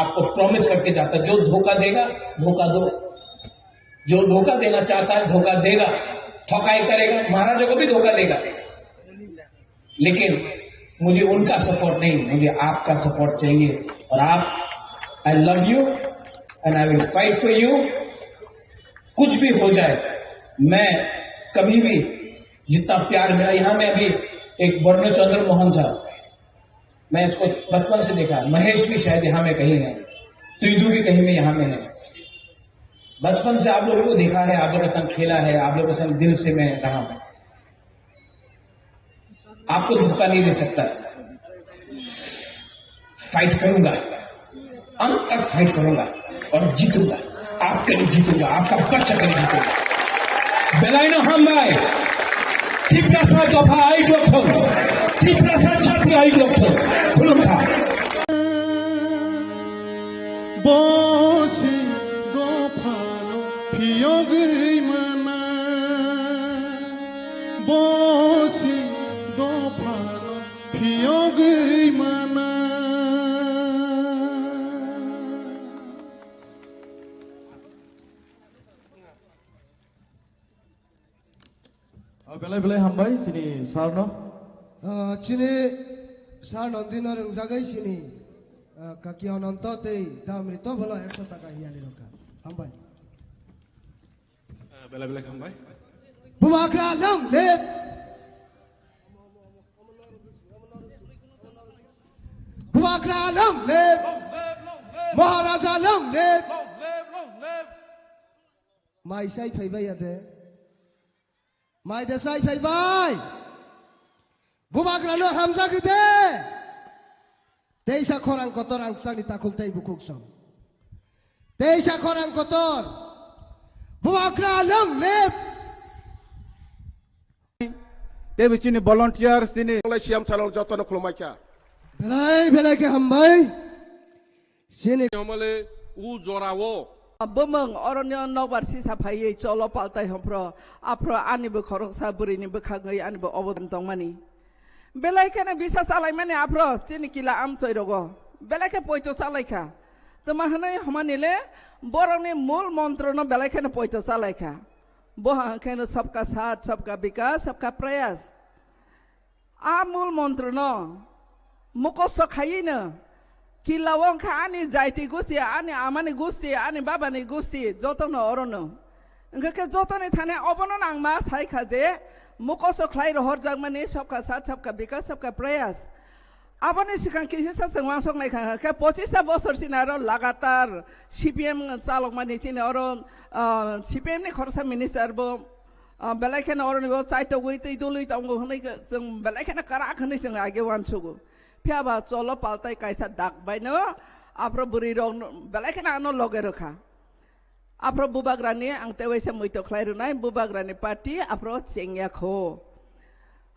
आपको प्रॉमिस करके जाता, जो धोखा देगा, धोखा दो, जो धोखा देना चाहता है धोखा देगा, ठगाई करेगा, महाराजा को भी धोखा देगा, लेकिन मुझे उनका सपोर्ट नहीं, मुझे आपका सपोर्ट चाहिए। और आप, I love you and I will fight for you। कुछ भी हो जाए, मैं कभी भी, जितना प्यार मिला यहाँ में, अभी एक वर्ण चंद्र मोहन था, मैं इसको बचपन से देखा, महेश भी शायद यहाँ में कहीं है, तुइदू भी कहीं में यहाँ में है। बचपन से आप लोगों को देखा है, आप लोगों के संग खेला है, आप लोगों के संग दिल से मैं रहा हूँ। आपको धोखा नहीं दे सकता। फाइट करूंगा, अंत तक फाइट करूंगा और जीतूंगा। आपके लिए जीतूंगा, आपका बच्चा के लिए जीतूंगा। Belaino hambai, Tiprasa dopha ai jokhon, Tiprasa jati ai jokhon, khulumkha. Bosi dophano phiyogwi mana, bosi dophano phiyogwi mana. Ah, belai belai hambai chini sir no. Ah, chini sir no dino rwngjagwi chini, ah, kaki Ananto tei Damri to bolo ekso taka hiyali rokha. Hambai. Ah, belai belai hambai. Bubagra long live. Bubagra long live. Maharaja long live. Mai sai phaibai ya de. Mai de sai phaibai. Bubagrano hamjagwi de. Teisa khorang kotor ang sani takhuk tei bukhuk song. Teisa khorang kotor. Bubagra long live. Tei chini volunteer chini. Lai siam salong jotono khulumai kha. Belai belai khe hambai. Chini. Yomale u jorao. Bumung oronio nokbar sisa phaiwi cholo paltai hwnphro, aphro anibo khoroksa bwrwini bwkhagwi anibo obodan tongmani. Belai kheno bisa chalaimani aphro chini kila amchoi rogo. Belai khe poito chalaikha. Tma hwnwi hwnmani le borokni mul montrono belai kheno poito chalaikha. Bo hwnkheno sabka saath, sabka bikas, sabka prayas. A mul montrono mukosto khaiwino kilao wngkha ani jaiti gusti, ani amani gusti, ani babani gusti, jotono orono. Hwnkhe khe jotoni thani obono nangma saikha je mukosto khlai rohorjakmani sabka saath, sabka bikas, sabka prayas. Aboni swkang kisisa chwng uansuk naikha khe pochista bosor chini aro lagatar C P M chalokmani chini oro, ah, C P M ni khoroksa minister bo Ah, belai kheno oroni bo chaitogwi twi dului tongo hwnwi khe chwng belai kheno kwrak hwnwi chwng age uansugo. Phiya ba cholo paltai kaisa dak baino aphro bwrwi rok belai kheno ano loge rwkha. Aphro bubagrani ang tewaisa muitok khlai rwnai, bubagrani party aphro chengya kho.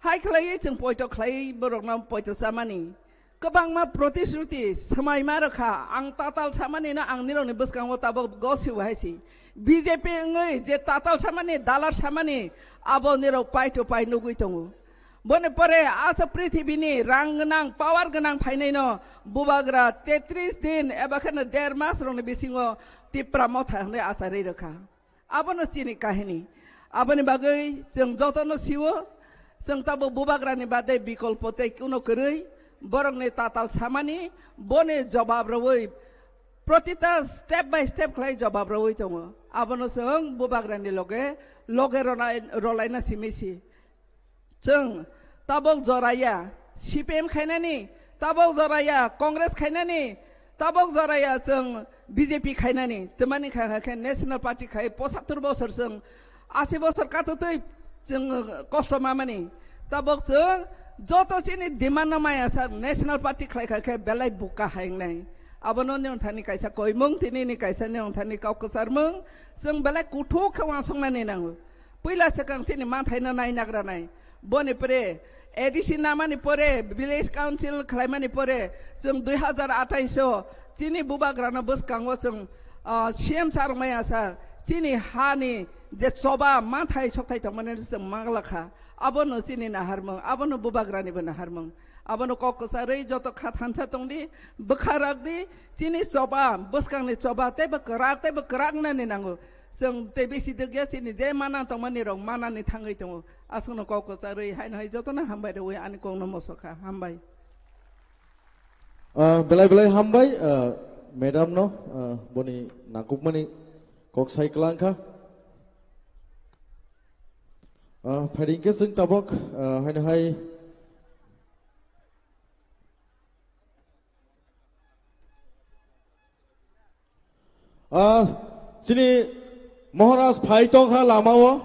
Hai khlaiwi chwng poito khlaiwi borokno poito chamani. Kwbangma protisruti swmaima rwkha, ang tatal samanino ang nirokni bwskango tabok gosibo hai si. B J P wngwi je tatal samani, dalar samani, abo nirok pai to pai nugwi tongo. Boni pore aswk prithibini rang gwnang, power gwnang phainaino bubagra tetris din eba kheno der mas rokni bisingo Tipra Motha hwnwi acharwi rwkha. Abono chini kahini. Aboni bagwi chwng jotono sio, chwng tabuk bubagrani baade bikolpo tei kuno kwrwi, borokni tatal samani, boni jobab rwui, protita step by step khlai jobab rwui tongo. Abono chwng bubagrani loge, loge ronai-, rolaina simi si. Chwng tabok joraya C P M khainani, tabok joraya Congress khainani, tabok joraya chwng B J P khainani. Twmani kha khe National Party khai pochattor bosor chwng, ashi bosor katotwi chwng kosto mamani. Tabok chwng joto chini demand no maya sa National Party khlai kha khe belai buka hai wngnai. Abono nini thani kaisa koimung, tini ni kaisa nini thani kok kwcharmung. Chwng belai kuthuk khe uansuknani nango. Puila swkang chini manthaino nai nagranai. Boni pore A D C namani pore, village council khlaimani pore, chwng dui hazar athais o chini bubagrano bwskango chwng, ah, C M sir wngmaya sa, chini hani je choba manthai sokthai tongmani chwng manglakha. Abono chini naharmung, abono bubagranibo naharmung. Abono kok kwcharwi joto kha thansa tongdi, bwkha rakdi, chini choba, bwskangni choba teibo kwrak, teibo kwrak wngnani nango. Chwng tei bisi dwkya chini je mana tongmani rok manani thangwi tongo. Aswkno kok kwcharwi haino hai jotono hambai rwui ani kokno mosokha. Hambai. Ah, belai belai hambai, ah, madam no, ah, boni nangkukmani kok sai kwlangkha. Ah, phaidi hwnkhe chwng tabok, ah, haino hai. Ah, chini Maharaj phai tongkha lamao,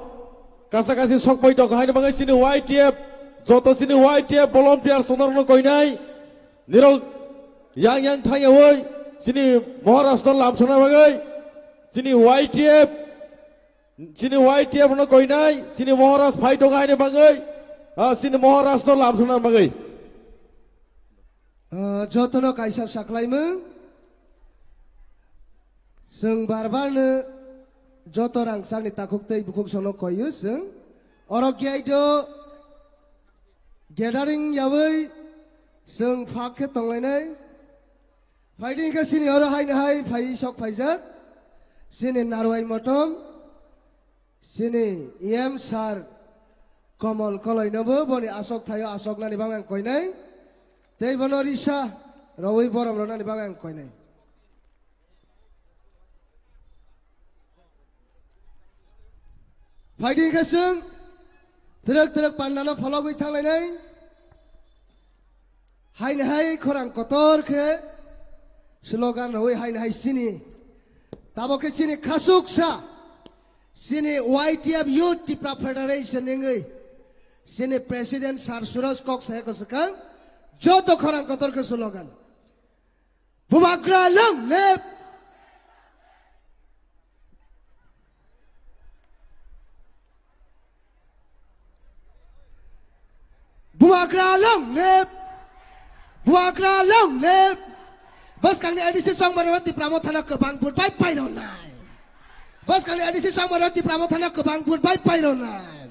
kasa kasi sokpai tongkha, haini bagwi chini Y T F, joto chini Y T F volunteer sonorokno koinai, nirok yang yang thangyawi chini Maharaj no lamsokna bagwi, chini Y T F, chini Y T F no koinai, chini Maharaj phai tongkha haini bagwi, ah, chini Maharaj no lamsokna bagwi. Ah, jotono kaisa saklaimung. Chwng bar barno joto rangchakni takhuk tei bukhuk sono koiyo chwng. Oro kiyaido gathering yawi chwng phak khe tonglainai. Phaidi hwnkhe chini oro haino hai phai sok phaijak. Chini Narwai Motom. Chini E M sir Komol Koloinobo boni asok thaio asoknani bagwi ang koinai. Tei bono risa rwui borom rwnani bagwi ang koinai. Phaidi hwnkhe chwng twrwk twrwk pandano phologwi thanglainai. Haini hai khorang kotor khe slogan rwui haini hai chini. Tabo khe chini khasuksa chini Y T F Youth Tipra Federation ningwi chini President Sir Suraj kok saya kwswkang joto khorang kotor khe slogan. Bubagra long live! Bubagra long live! Bubagra long live! Bwskangni A D C Chongmaro Tipra Mothano kwbang vote bai paironai. Bwskangni A D C Chongmaro Tipra Mothano kwbang vote bai paironai.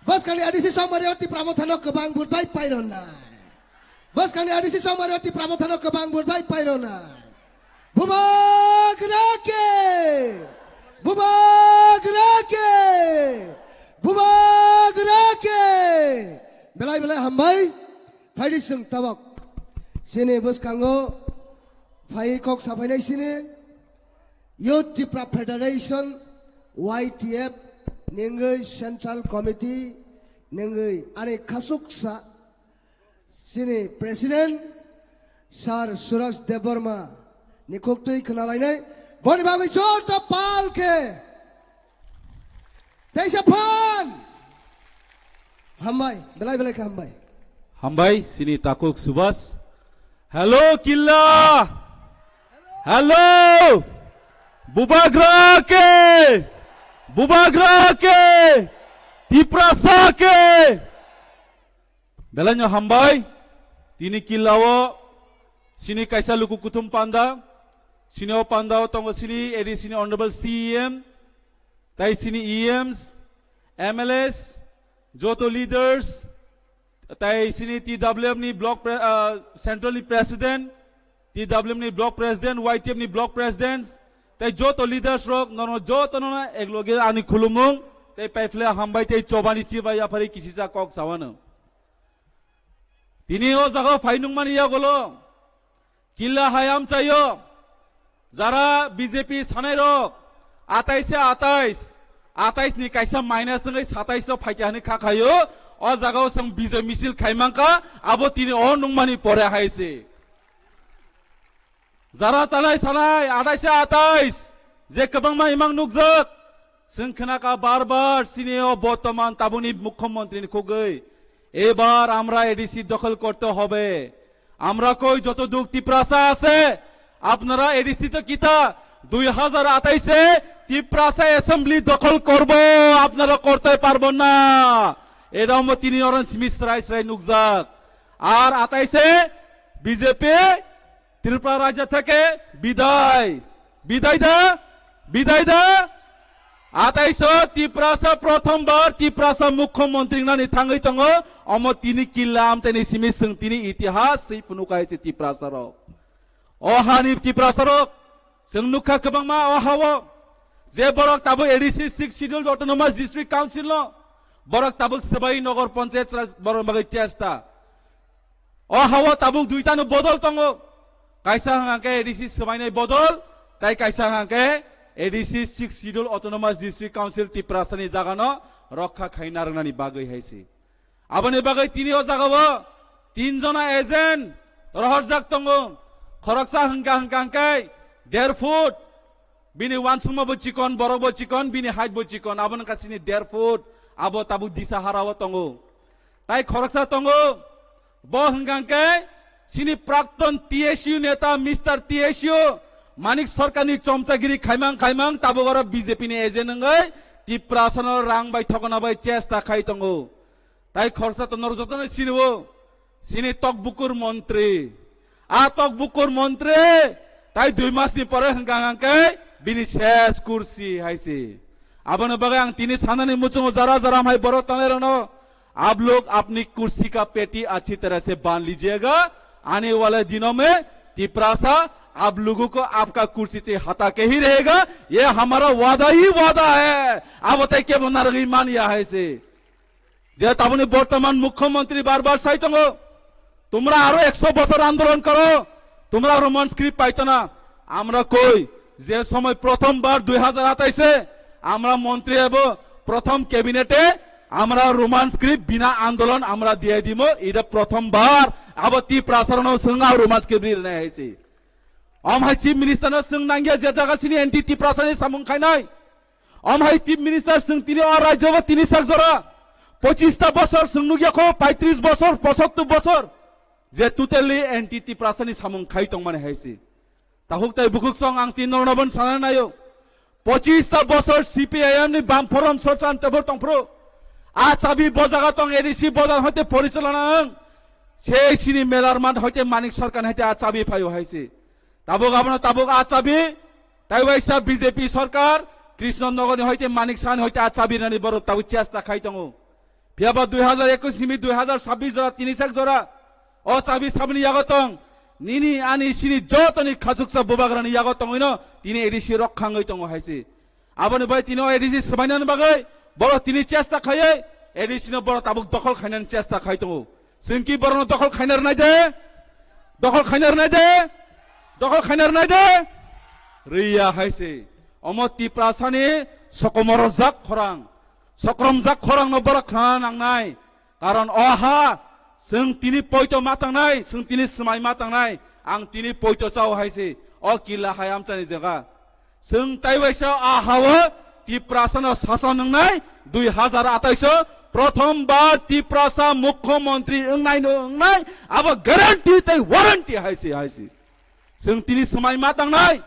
Bwskangni A D C Chongmaro Tipra Mothano kwbang vote bai paironai. Bwskangni A D C Chongmaro Tipra Mothano kwbang vote bai paironai. Bubagra ke! Bubagra ke! Bubagra ke! Belai belai hambai. Phaidi chwng tabok. Chini bwskango phai kok saphainai chini Youth Tipra Federation, Y T F, ningwi Central Committee, ningwi ani khasuksa chini President Sir Suraj Debbarma ni khuktwi khwnalainai. Boni bagwi joto pal khe teisa phan. Hambai, belai belai khe hambai. Hambai, chini takhuk Subhas. Hello, Killa! Hello! Bubagra ke! Bubagra ke! Tiprasa ke! Belaino hambai, tini Killao, chini kaisa luku kuthum panda, chini o pandao tongo chini A D C ni Honorable C E M, tai chini E Ms, M L As, joto leaders, tai chini T W F ni block pre-, ah, central ni president, T W F ni block president, Y T F ni block presidents, tai joto leaders rok, nono joto nono ekloge ani khulumung, tai paiphle hambai tai chobani chibai yaphari kisisa kok sawano. Tini o jaga phai nungmani yagolo, Killa hai amchaio, jara B J P sanai rok, atais se atais, atais ni kaisa minus wngwi satais o phaikha hwnwi kha khaio, o jaga o chwng bijoy misil khai mankha, abo tini o nungmani pore hai se. Jara tanai sanai, atais se atais, je kwbangma imang nukjak, chwng khna kha bar bar, chini o bortoman tabukni mukhyamantri ni khugwi, "Ebar amra A D C dokhol korte hobe, amra koi joto duk Tiprasa ase, আপনারা এডিসি তো কিতা দুই হাজার আঠাইশে তিপ্রাসা অ্যাসেম্বলি দখল করব, আপনারা করতে পারবেন না। এরম তিনি নরেন স্মিথ রায় রায় নুকজাক। আর আঠাইশে বিজেপি ত্রিপুরা রাজ্য থেকে বিদায়। বিদায় দা, বিদায় দা। আঠাইশো তিপ্রাসা প্রথমবার তিপ্রাসা মুখ্যমন্ত্রী নানি থাঙ্গি tongo, omo tini killa amchaini simi swng tini itihas swi phunukha hai se tiprasa rok. O hani tiprasa rok, chwng nukha kwbangma o hao, je borok tabuk A D C Sixth Schedule Autonomous District Council no, borok tabuk swbai nogor panchayat borok bagwi chesta. O hao tabuk duitano bodol tongo. Kaisa hwnkha khe A D C swbainai bodol, tai kaisa hwnkha khe A D C Sixth Schedule Autonomous District Council Tiprasani jagano rokha khaina rwnani bagwi hai se. Aboni bagwi tini o jagao tin jona agent rohorjak tongo. Khoroksa hwnkha hwnkha hwnkhe der foot, bini wansukma bo chikon, borok bo chikon, bini height bo chikon, abo wngkha chini der foot, abo tabuk Disa harao tongo. Tai khoroksa tongo, bo hwnkha hwnkhe chini prakton T S U neta Mister T S U Manik Sarkarni chomchagiri khaimang khaimang tabuk oro B J P ni agent wngwi Tiprasano rang bai thokna bai chesta khai tongo. Tai khoroksa to norok jotono sinio, chini tokbukur montri. A tokbukur montri, tai dui masni pore hwnkha hwnkha khe bini ses kursi hai se. Aboni bagwi ang tini sanani muchungo jara jara hai borok tangnai rokno, "आप लोग अपनी कुर्सी का पेटी अच्छी तरह से बांध लीजिएगा, आने वाले दिनों में तिपरासा आप लोगों को आपका कुर्सी से हटा के ही रहेगा, ये हमारा वादा ही वादा है।" Abo tai kebo narwgwi manya hai se. Je tabukni bortoman mukhyamantri bar bar sai tongo, "তোমরা আরো একশো বছর আন্দোলন করো, তোমরা রোমান স্ক্রিপ্ট পাইতো না।" আমরা কই, যে সময় প্রথমবার দুই হাজার আঠাইশে আমরা মন্ত্রী হব, প্রথম ক্যাবিনেটে আমরা রোমান স্ক্রিপ্ট বিনা আন্দোলন আমরা দিয়ে দিব, এটা প্রথমবার। Abo Tiprasano swng, Roman script ri rwnai hai se. Om hai Chief Minister no swng nangya, je jaga chini anti Tiprasani samung khainai. Om hai Chief Minister, chwng tini o rajyo bo tini sak jora, pochista bosor chwng nukya kho, paitris bosor, posottur bosor, je totally anti Tiprasani samung khai tongmani hai se. Tahuk tai bukhuk song ang tin norno bon sana nayo. Pochista bosor C P I M ni bam forum sorcha ang tebor tongphru. A chabi bo jaga tong A D C bo jaga hoite porichalona ang. Se chini melar man hoite Manik Sarkar hoite a chabi phaio hai se. Tabuk abono tabuk a chabi, tai waisa B J P sarkar, Krishnanagarni hoite Manik Sahani hoite a chabi rwnani borok tabuk chesta khai tongo. Phiyaba dui hajar ekush simi dui hajar sabbish jora, tini sak jora, o chabi sabini yago tong, nini ani chini jotoni khachuksa bubagrani yago tongwino tini A D C rok khangwi tongo hai se. Aboni bai tini o A D C swbainani bagwi borok tini chesta khaiwi A D C no borok tabuk dokhol khainani chesta khai tongo. Chwng ki borokno dokhol khaina rwnai de? Dokhol khaina rwnai de? Dokhol khaina rwnai de? Rwya hai se. Omo Tiprasani sokomorjak khorang, sokromjak khorangno borok khna nangnai. Karon o ha, chwng tini poito ma tangnai, chwng tini swmai ma tangnai, ang tini poito chao hai se, o killa hai amchani jaga. Chwng tai waisa a hao Tiprasano sason wngnai, dui hajar atais o prothom bar Tiprasa mukhyamantri wngnaino wngnai, abo guarantee tai warranty hai se, hai se. Chwng tini swmai ma tangnai,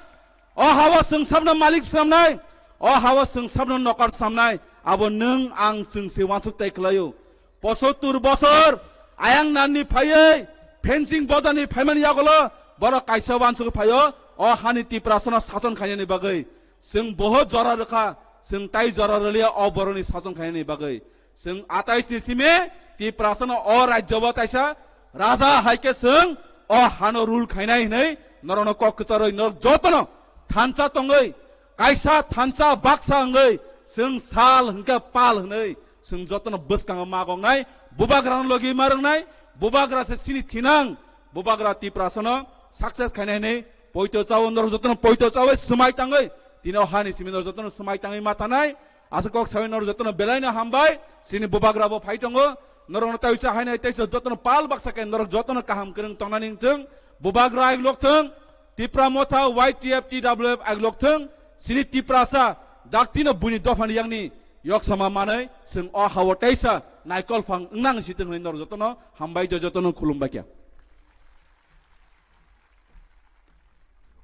o hao chwng sabno malik swnamnai, o hao chwng sabno nokar swnamnai, abo nwng ang chwng se uansuk tai khlaio. Posottur bosor ayang nanni phaiwi fencing bodani phaimani yagulo borok kaisa uansuk phaio, o hani Tiprasano sason khainani bagwi. Chwng bohot jora rwkha, chwng tai jora rwliya o borokni sason khainani bagwi. Chwng atais ni simi Tiprasano o rajyo bo taisa raja hai khe chwng o hano rule khainai hinwi norokno kok kwcharwi norok jotono thansa tongwi, kaisa thansa baksa wngwi chwng sal hwnkhe pal hwnwi chwng jotono bwskango ma gongnai, bubagrano logi ma rwngnai, bubagra se chini thinang, bubagra Tiprasano success khainai hinwi poito chao, norok jotono poito chawi swmai tangwi, tini o hani simi norok jotono swmai tangwi ma thanai. Aswk kok sawi norok jotono belaino hambai, chini bubagra bo phai tongo, norokno taisa hainai taisa jotono pal baksa khe norok jotono kaham kwrwng tongnani wngthwng, bubagra aiglok thwng, Tipra Motha, Y T F, T W F aiglok thwng, chini Tiprasa daktino buini dophani yakni yoksama manwi chwng o hao taisa naikol phang wngnang si thwng hwnwi norok jotono hambai, jotono khulumbai kha.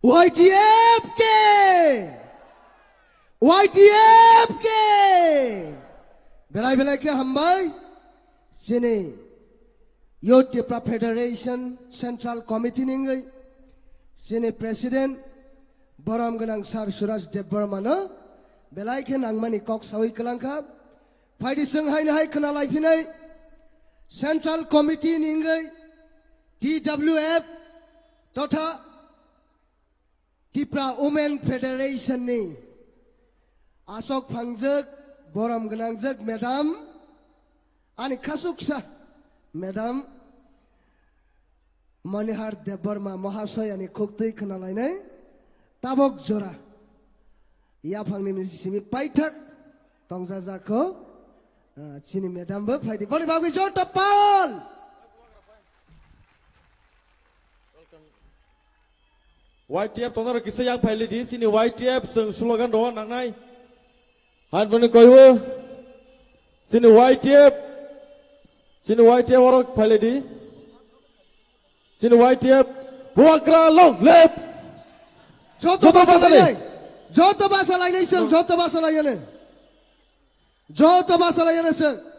Y T F ke! Y T F ke! Belai belai khe hambai. Chini Youth Tipra Federation Central Committee ni wngwi chini President borom gwnang Sir Suraj Debbarma no belai khe nangmani kok sawi kwlangkha. Phaidi chwng haino hai khna laiphinai Central Committee ni wngwi T W F totha Tipra Women Federation ni asok phangjak, borom gwnangjak madam, ani khasuksa madam Manihar Debbarma Mahasayani khuktwi khna lainai tabok jora yaphangni simi paithak tongjajakho, ah, chini madam bo phaidi boni bagwi joto pal. Y T F tongnaro kisa yang phailidi, chini Y T F chwng slogan rw nangnai. Hain boni koiwo. Chini Y T F. Chini Y T F oro phailidi. Chini Y T F. Bubagra long live. Joto Joto basa basalainai. Joto basalainai chwng, joto basalainai. Joto basalainai chwng.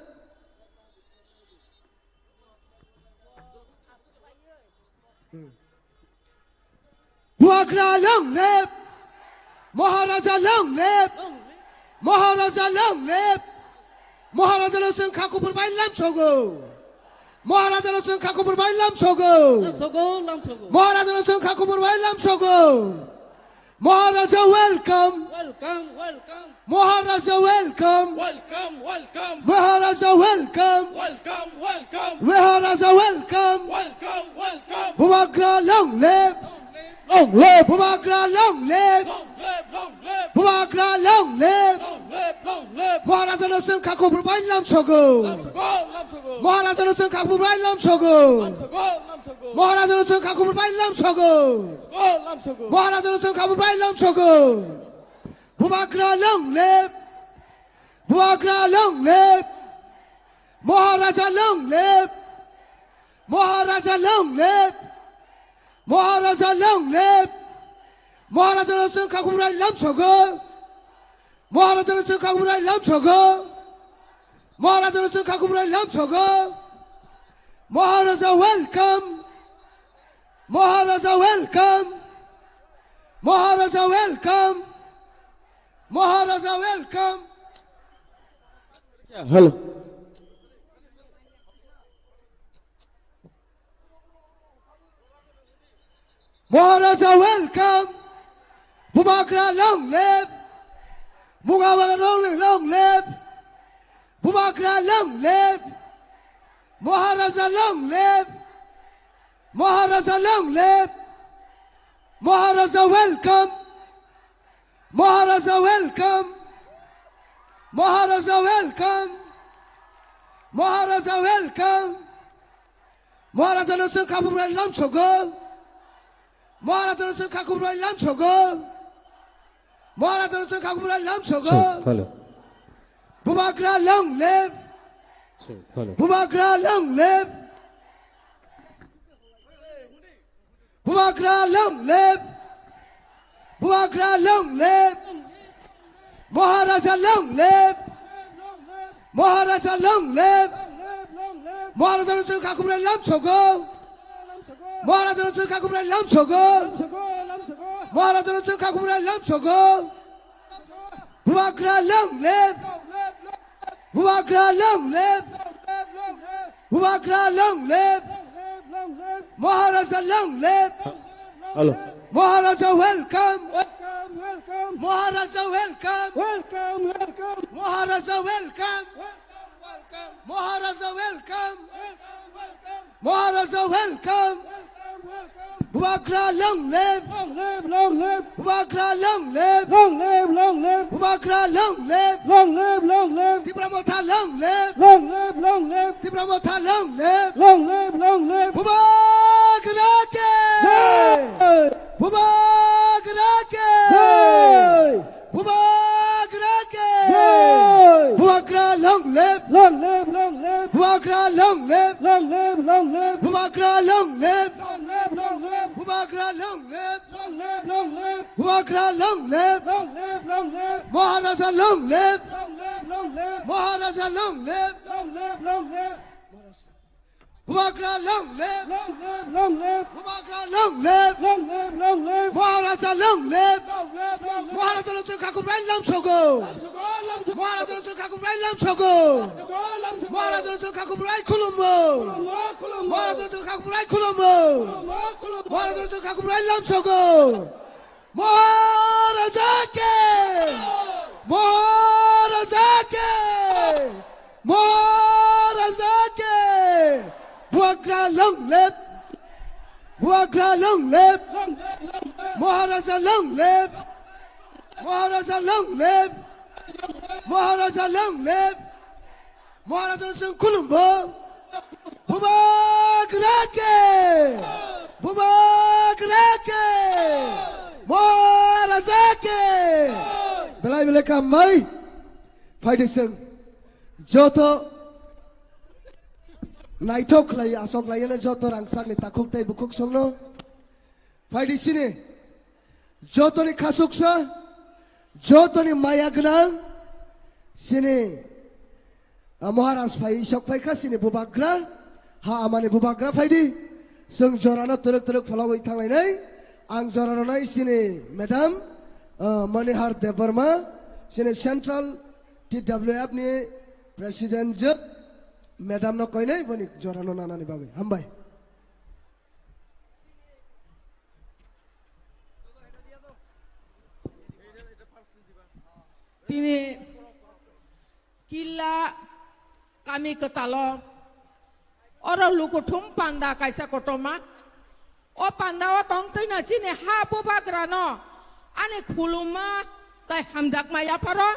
Bubagra long live! Maharaja long live! Maharaja long live! Maharaja no chwng kha kubur bai lamsogo. Maharaja no chwng kha kubur bai lamsogo. Lamsogo, lamsogo. Maharaja no chwng kha kubur bai lamsogo. Maharaja welcome. Welcome, welcome. Maharaja welcome. Welcome, welcome. Maharaja welcome. Welcome, welcome. Maharaja welcome. Welcome, welcome. Bubagra long live. Long live. Bubagra long live. Long live, long live. Bubagra long live. Long live, long live. Maharaja no chwng kha kubur bai lamsogo. Lamsogo, lamsogo. Maharaja no chwng kha kubur bai lamsogo. Lamsogo, lamsogo. Maharaja no chwng kha kubur bai lamsogo. Lamsogo, lamsogo. Maharaja no chwng kha kubur bai lamsogo. Bubagra long live! Bubagra long live! Maharaja long live! Maharaja long live! Maharaja long live! Maharaja no chwng kha kubur bai lamsogo. Maharaja no chwng kha kubur bai lamsogo. Maharaja no chwng kha kubur bai lamsogo. Maharaja welcome. Maharaja welcome. Maharaja welcome. Maharaja welcome. Hello. Maharaja welcome. Bubagra long live. Bubagra long live, long live. Bubagra long live. Maharaja long live. Maharaja long live. Maharaja welcome. Maharaja welcome. Maharaja welcome. Maharaja welcome. Maharaja no chwng kha kubur bai lamsogo. Maharaja no chwng kha kubur bai lamsogo. Maharaja no chwng kha kubur bai lamsogo. Sir, hello. Bubagra long live. Sir, hello. Bubagra long live. Bubagra long live. Bubagra long live. Maharaja long live. Maharaja long live. Maharaja no chwng kha kubur bai lamsogo. Maharaja no chwng kha kubur bai lamsogo. Maharaja no chwng kha kubur bai lamsogo. Bubagra long live. Bubagra long live. Bubagra long live. Maharaja long live. Hello. Maharaja welcome. Welcome, welcome. Maharaja welcome. Welcome, welcome. Maharaja welcome. Welcome, welcome. Maharaja welcome. Welcome, welcome. Maharaja welcome. Welcome, welcome. Bubagra long live. Long live, long live. Bubagra long live. Long live, long live. Bubagra long live. Long live, long live. Tipra Motha long live. Long live, long live. Tipra Motha long live. Long live, long live. Bubagra ke. Jai. Bubagra ke. Jai. Bubagra ke. Jai. Bubagra long live. Long live, long live. Bubagra long live. Long live, long live. Bubagra long live. Long live, long live. Bubagra Bubagra long live! Long live, long live! Bubagra long live! Long live, long live! Maharaja long live! Long live, long live! Maharaja long live! Long live, long live! Bubagra long live! Long live, long live! Bubagra long live! Long live, long live! Maharaja long live! Long live, long live! Maharaja long live! Chwng kha kubrai lam sogo! Lam sogo, lam sogo! Maharaja long live! Chwng kha kubrai lam sogo! Lam sogo, lam sogo! Maharaja long live! Chwng kha kubrai khulumo! Khulumo, khulumo! Maharaja long live! Chwng kha kubrai khulumo! Khulumo, khulumo! Maharaja long live! Chwng kha kubrai lam sogo! Maharaja ke! Maharaja ke! Maharaja ke! Bubagra long live! Bubagra long live! Maharaja long live! Maharaja long live! Maharaja long live! Maharaja long live! Chwng khulumbo! Bubagra ke! Bubagra ke! Maharaja ke! Belai belai kambai! Phaidi chwng joto naithok khlai, asok khlai joto rangchakni takhuk tei bukhuk songno. Phaidi chini jotoni khasuksa, jotoni maya gwnang, chini, ah, Maharaj phai, sok phai kha chini Bubagra, ha amani Bubagra phaidi, chwng jorano twrwk twrwk pholawi thanglainai, ang jorano nai chini madam, ah, Manihar Debbarma, chini Central T W F ni President je, madam no koinai boni jorano nanani bagwi. Hambai. Tini Killa kami kwtalo oro lukuthum panda kaisa kotorma. O pandao tongtwino chini ha Bubagrano ani khulumma tei hamjakma yapharo.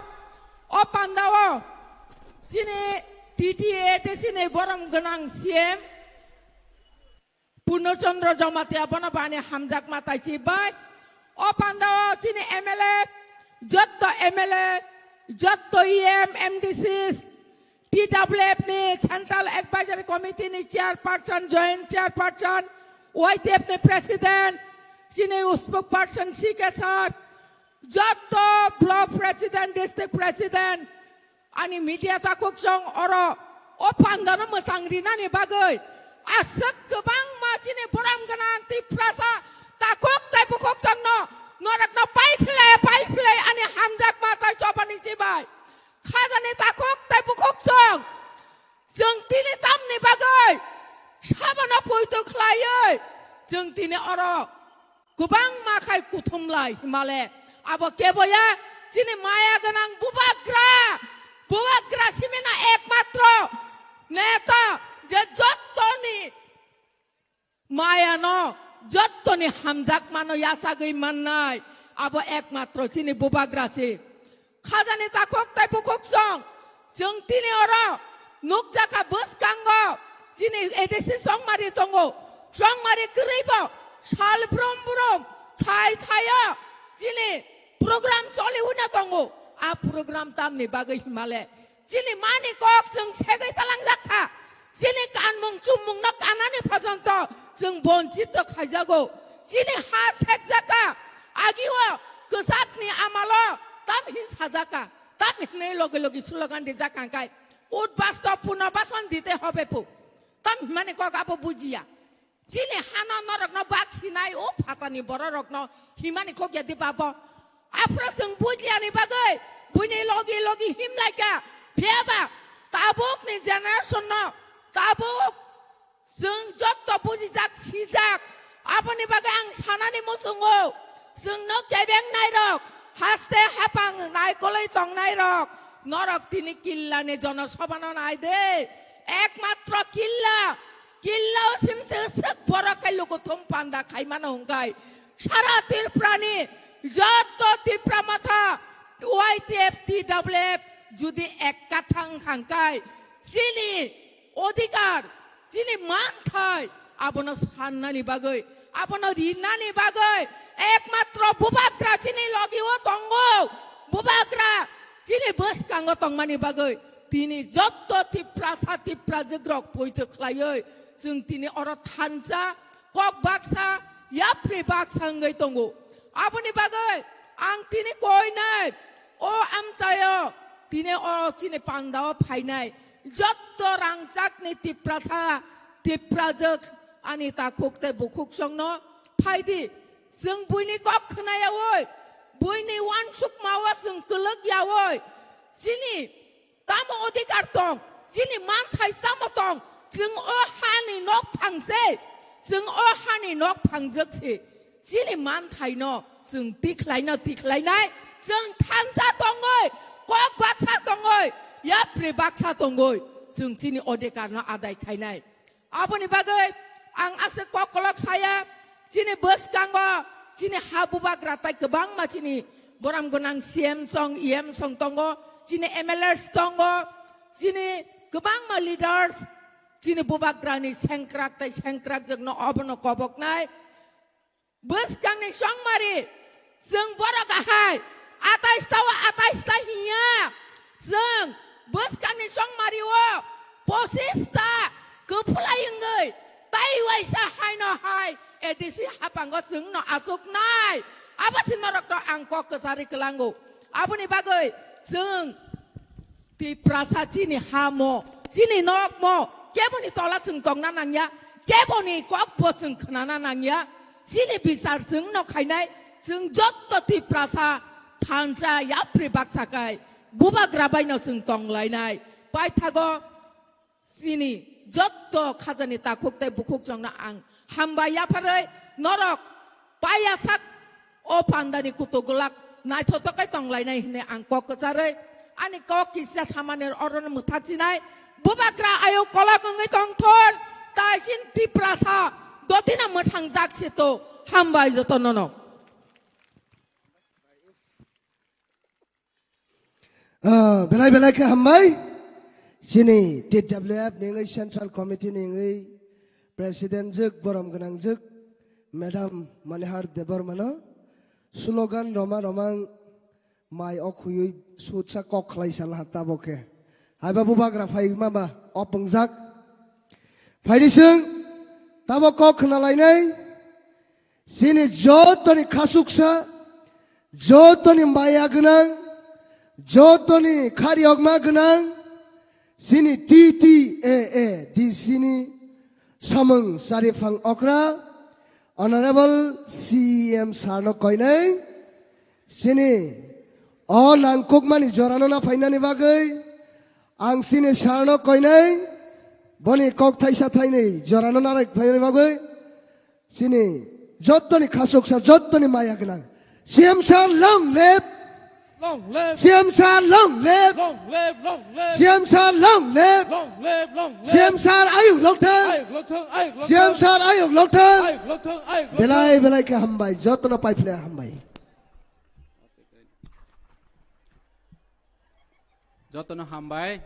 O pandao chini T T A tei chini borom gwnang C M Purno Chandra Jamatia bono bani hamjakma taichi bai. O pandao chini M L A, jotto M L A, jotto E M, M D Cs, T W F ni Central Advisory Committee ni Chairperson, Joint Chairperson, Y T F ni President, chini Spokesperson C K Sir, jotto Block President, District President, ani media takhuk chong oro o pandano mwchang rinani bagwi aswk kwbangma chini borom gwnang Tiprasa takhuk tei bukhuk chongno norokno pai phlai, pai phlai ani hamjakma tei chobani chibai khajani takhuk tei bukhuk chong. Chwng tini tamni bagwi sabono poito khlaiwi chwng tini oro kwbangma khai kuthum lai himale. Abo keboya chini maya gwnang Bubagra, Bubagra simino ekmatro neta je jottoni mayano, jottoni hamjakmano yachagwi mannai, abo ekmatro chini Bubagra si. Khajani takhuk tei bukhuk song, chwng tini oro nukjakha bwskango chini A D C chongmari tongo, chongmari kwrwibo sal brum brum thai thaio chini program choli hwnwi tongo. A program tamni bagwi himale chini mani kok chwng segwi talangjak kha. Chini kanmung chummungno kanani phajanto chwng bonchito khaijago. Chini ha sekjakha, agio kwchakni amalo tam hin sajakha, tam hinwi logi logi slogan rijak kha, hwnkhe udbasto punarbasan dite hobe phu. Tam himani kok abo bujiya. Chini hano norokno bak sinai, o phatani bororokno himani khokya di babo. Aphuru chwng bujiyani bagwi buini logi logi himlaikha. Phiyaba tabukni generation no tabuk chwng jotto bujijak sijak. Aboni bagwi ang sanani muchungo, chwngno kebeng nairok haste hapang naikolwi tongnairok norok tini killani jonosabhano nai de. Ekmatro killa Killao simse swk borok khe lukuthum panda khaimano hwnkhe sara Tripurani jotto Tipra Motha Y T F T W F judi ekkathang hwnkhe chini odhikar, chini manthai abono sannani bagwi, abono rinani bagwi ekmatro Bubagra chini logio tongo. Bubagra chini bwskango tongmani bagwi tini jotto Tiprasa Tiprajwk rok poito khlaiwi chwng tini oro thansa kok baksa yapri baksa wngwi tongo. Aboni bagwi ang tini koinai o amchaio tini o chini pandao phainai jotto rangchakni Tiprasa, Tiprajwk ani takhuk tei bukhuk songno phaidi. Chwng buini kok khnayawi, buini uansukmao chwng kwlwk yawi, chini tamo odhikar tong, chini manthai tamo tong, chwng o hani nok phangse, chwng o hani nok phangjwk se, chini manthaino chwng tikhlaino tikhlainai, chwng thansa tongwi, kok baksa tongwi, yapri baksa tongwi, chwng chini odhikarno adai khainai. Aboni bagwi ang aswk kokolok saya, chini bwskango chini ha bubagra tai kwbangma chini borom gwnang C M song, E M song tongo, chini M L As tongo, chini kwbangma leaders, chini bubagrani sengkrak tai sengkrakjwkno obono koboknai. Bwskangni songmari, chwng borok ahai, atais tao atais ta hiya. Chwng bwskangni songmari o pochis ta kwphlai wngwi, tai waisa haino hai A D C hapango chwngno achuknai. Abo se norokno ang kok kwcharwi kwlango. Aboni bagwi chwng Tiprasa chini ha mo, chini nok mo, keboni tola chwng tongna nangya, keboni kok bo chwng khnana nangya, chini bichar chwng no khainai, chwng jotto Tiprasa thansa yapri baksa kai, bubagra bai no chwng tonglainai. Paithago chini jotto khajani takhuk tei bukhuk chwngno ang hambai yapharwi norok paiya sak o pandani kutuk glak naithotok khe tonglainai hwnwi ang kok kwcharwi ani kok kisa samani orono mwthak sinai. Bubagra ayuk kolok wngwi tongthun, tai sin Tiprasa dotina mwthang jak sito. Hambai jotono no. Ah, belai belai khe hambai. Chini T W F ni wngwi Central Committee ni wngwi President jwk, borom gwnang jwk, Madam Manihar Debbarma no slogan roma romang mai o khuyui sutsa kok khlai sal ha tabo khe. Haiba bubagra phai ma ba o pungjak. Phaidi chwng tabo kok khna lainai. Chini jotoni khasuksa, jotoni maya gwnang, jotoni khariyokma gwnang, chini T T A A D C ni samung chariphang okra, Honorable C E M sir no koinai, chini o nangkukmani jorano na phainani bagwi, ang chini sir no koinai, boni kok thaisa thainwi jorano na phainani bagwi, chini jottoni khasuksa, jottoni maya gwnang. C M sir, long live! Long live! C M sir, long live! Long live, long live! C M sir, long live! Long live, long live! C M sir, ayuk lokthang! Ayuk lokthang, ayuk lokthang! C M sir, ayuk lokthang! Ayuk lokthang, ayuk lokthang! Belai belai khe hambai, jotono paiphle hambai. Jotono hambai,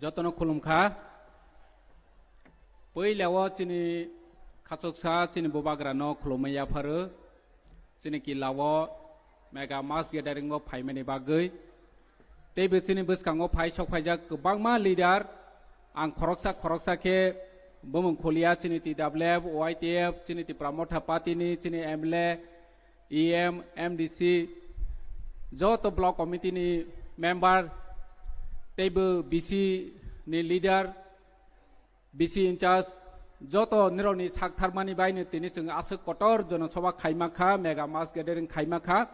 jotono khulumkha. Puila o chini khachuksa chini bubagra no khulumwi yapharo. Chini kila o mega mass gathering o phaimani bagwi. Teibo chini bwskango phai sok phaijak kwbangma leader. Ang khoroksa khoroksa khe bumung khulia chini T W F, Y T F, chini Tipra Motha Party ni, chini M L A, E M, M D C, joto block committee ni member, teibo B C ni leader, B C in charge, joto nirokni sak tharmani baino tini chwng aswk kotor jono soba khaima kha, mega mass gathering khaima kha.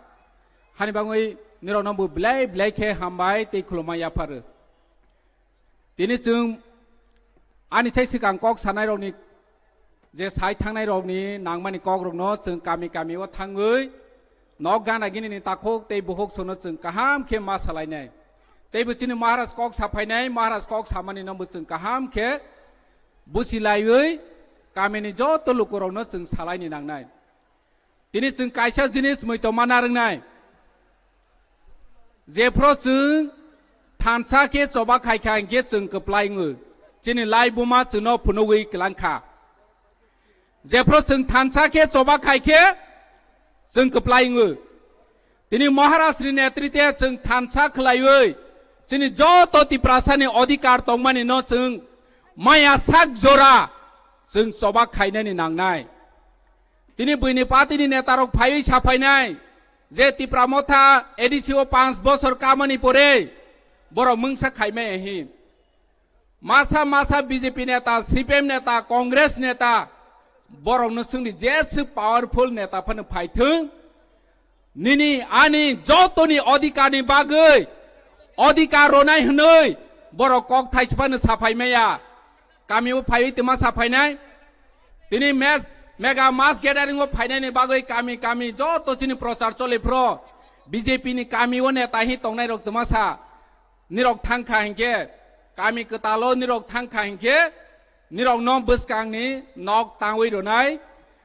Hani bagwi nirokno bo belai belai khe hambai tei khulumma yapharo. Tini chwng ani sai swkang kok sanairokni je sai thangnairokni nangmani kokrokno chwng kami kami o thangwi nok gana ginini takhuk tei bukhuk sono chwng kaham khe ma salainai. Teibo chini Maharaj kok saphainai, Maharaj kok samani no bo chwng kaham khe busilaiwi kamini joto lukurokno chwng salaini nangnai. Tini chwng kaisa jinis muitomma narwngnai. Jephru chwng thansa khe choba khaikha hinkhe chwng kwplai wngo. Chini laibuma chwngno phunugwi kwlangkha. Jephru chwng thansa khe choba khaikhe chwng kwplai wngo. Tini Maharajni netrite chwng thansa khlaiwi chini joto Tiprasani odhikar tongmani no chwng maya sak jora chwng choba khainani nangnai. Tini buini party ni neta rok phaiwi saphainai je Tipra Motha A D C o panch bosor kamani pore borok mungsa khaimai ahi. Masa masa B J P neta, C P M neta, Congress neta, borokno chwngni jeswk powerful neta phano phaithwng, nini ani jotoni odhikar ni bagwi odhikar ronai hwnwi borok kok thaisa phano saphai maya. Kami o phaiwi twma saphainai. Tini mes-, mega mass gathering o phainai ni bagwi kami kami joto chini prochar choli phro B J P ni kami o neta hi tongnai rok twma sa. Nirok thangkha hinkhe, kami kwtalo nirok thangkha hinkhe, nirokno bwskangni nok tangwi rwnai,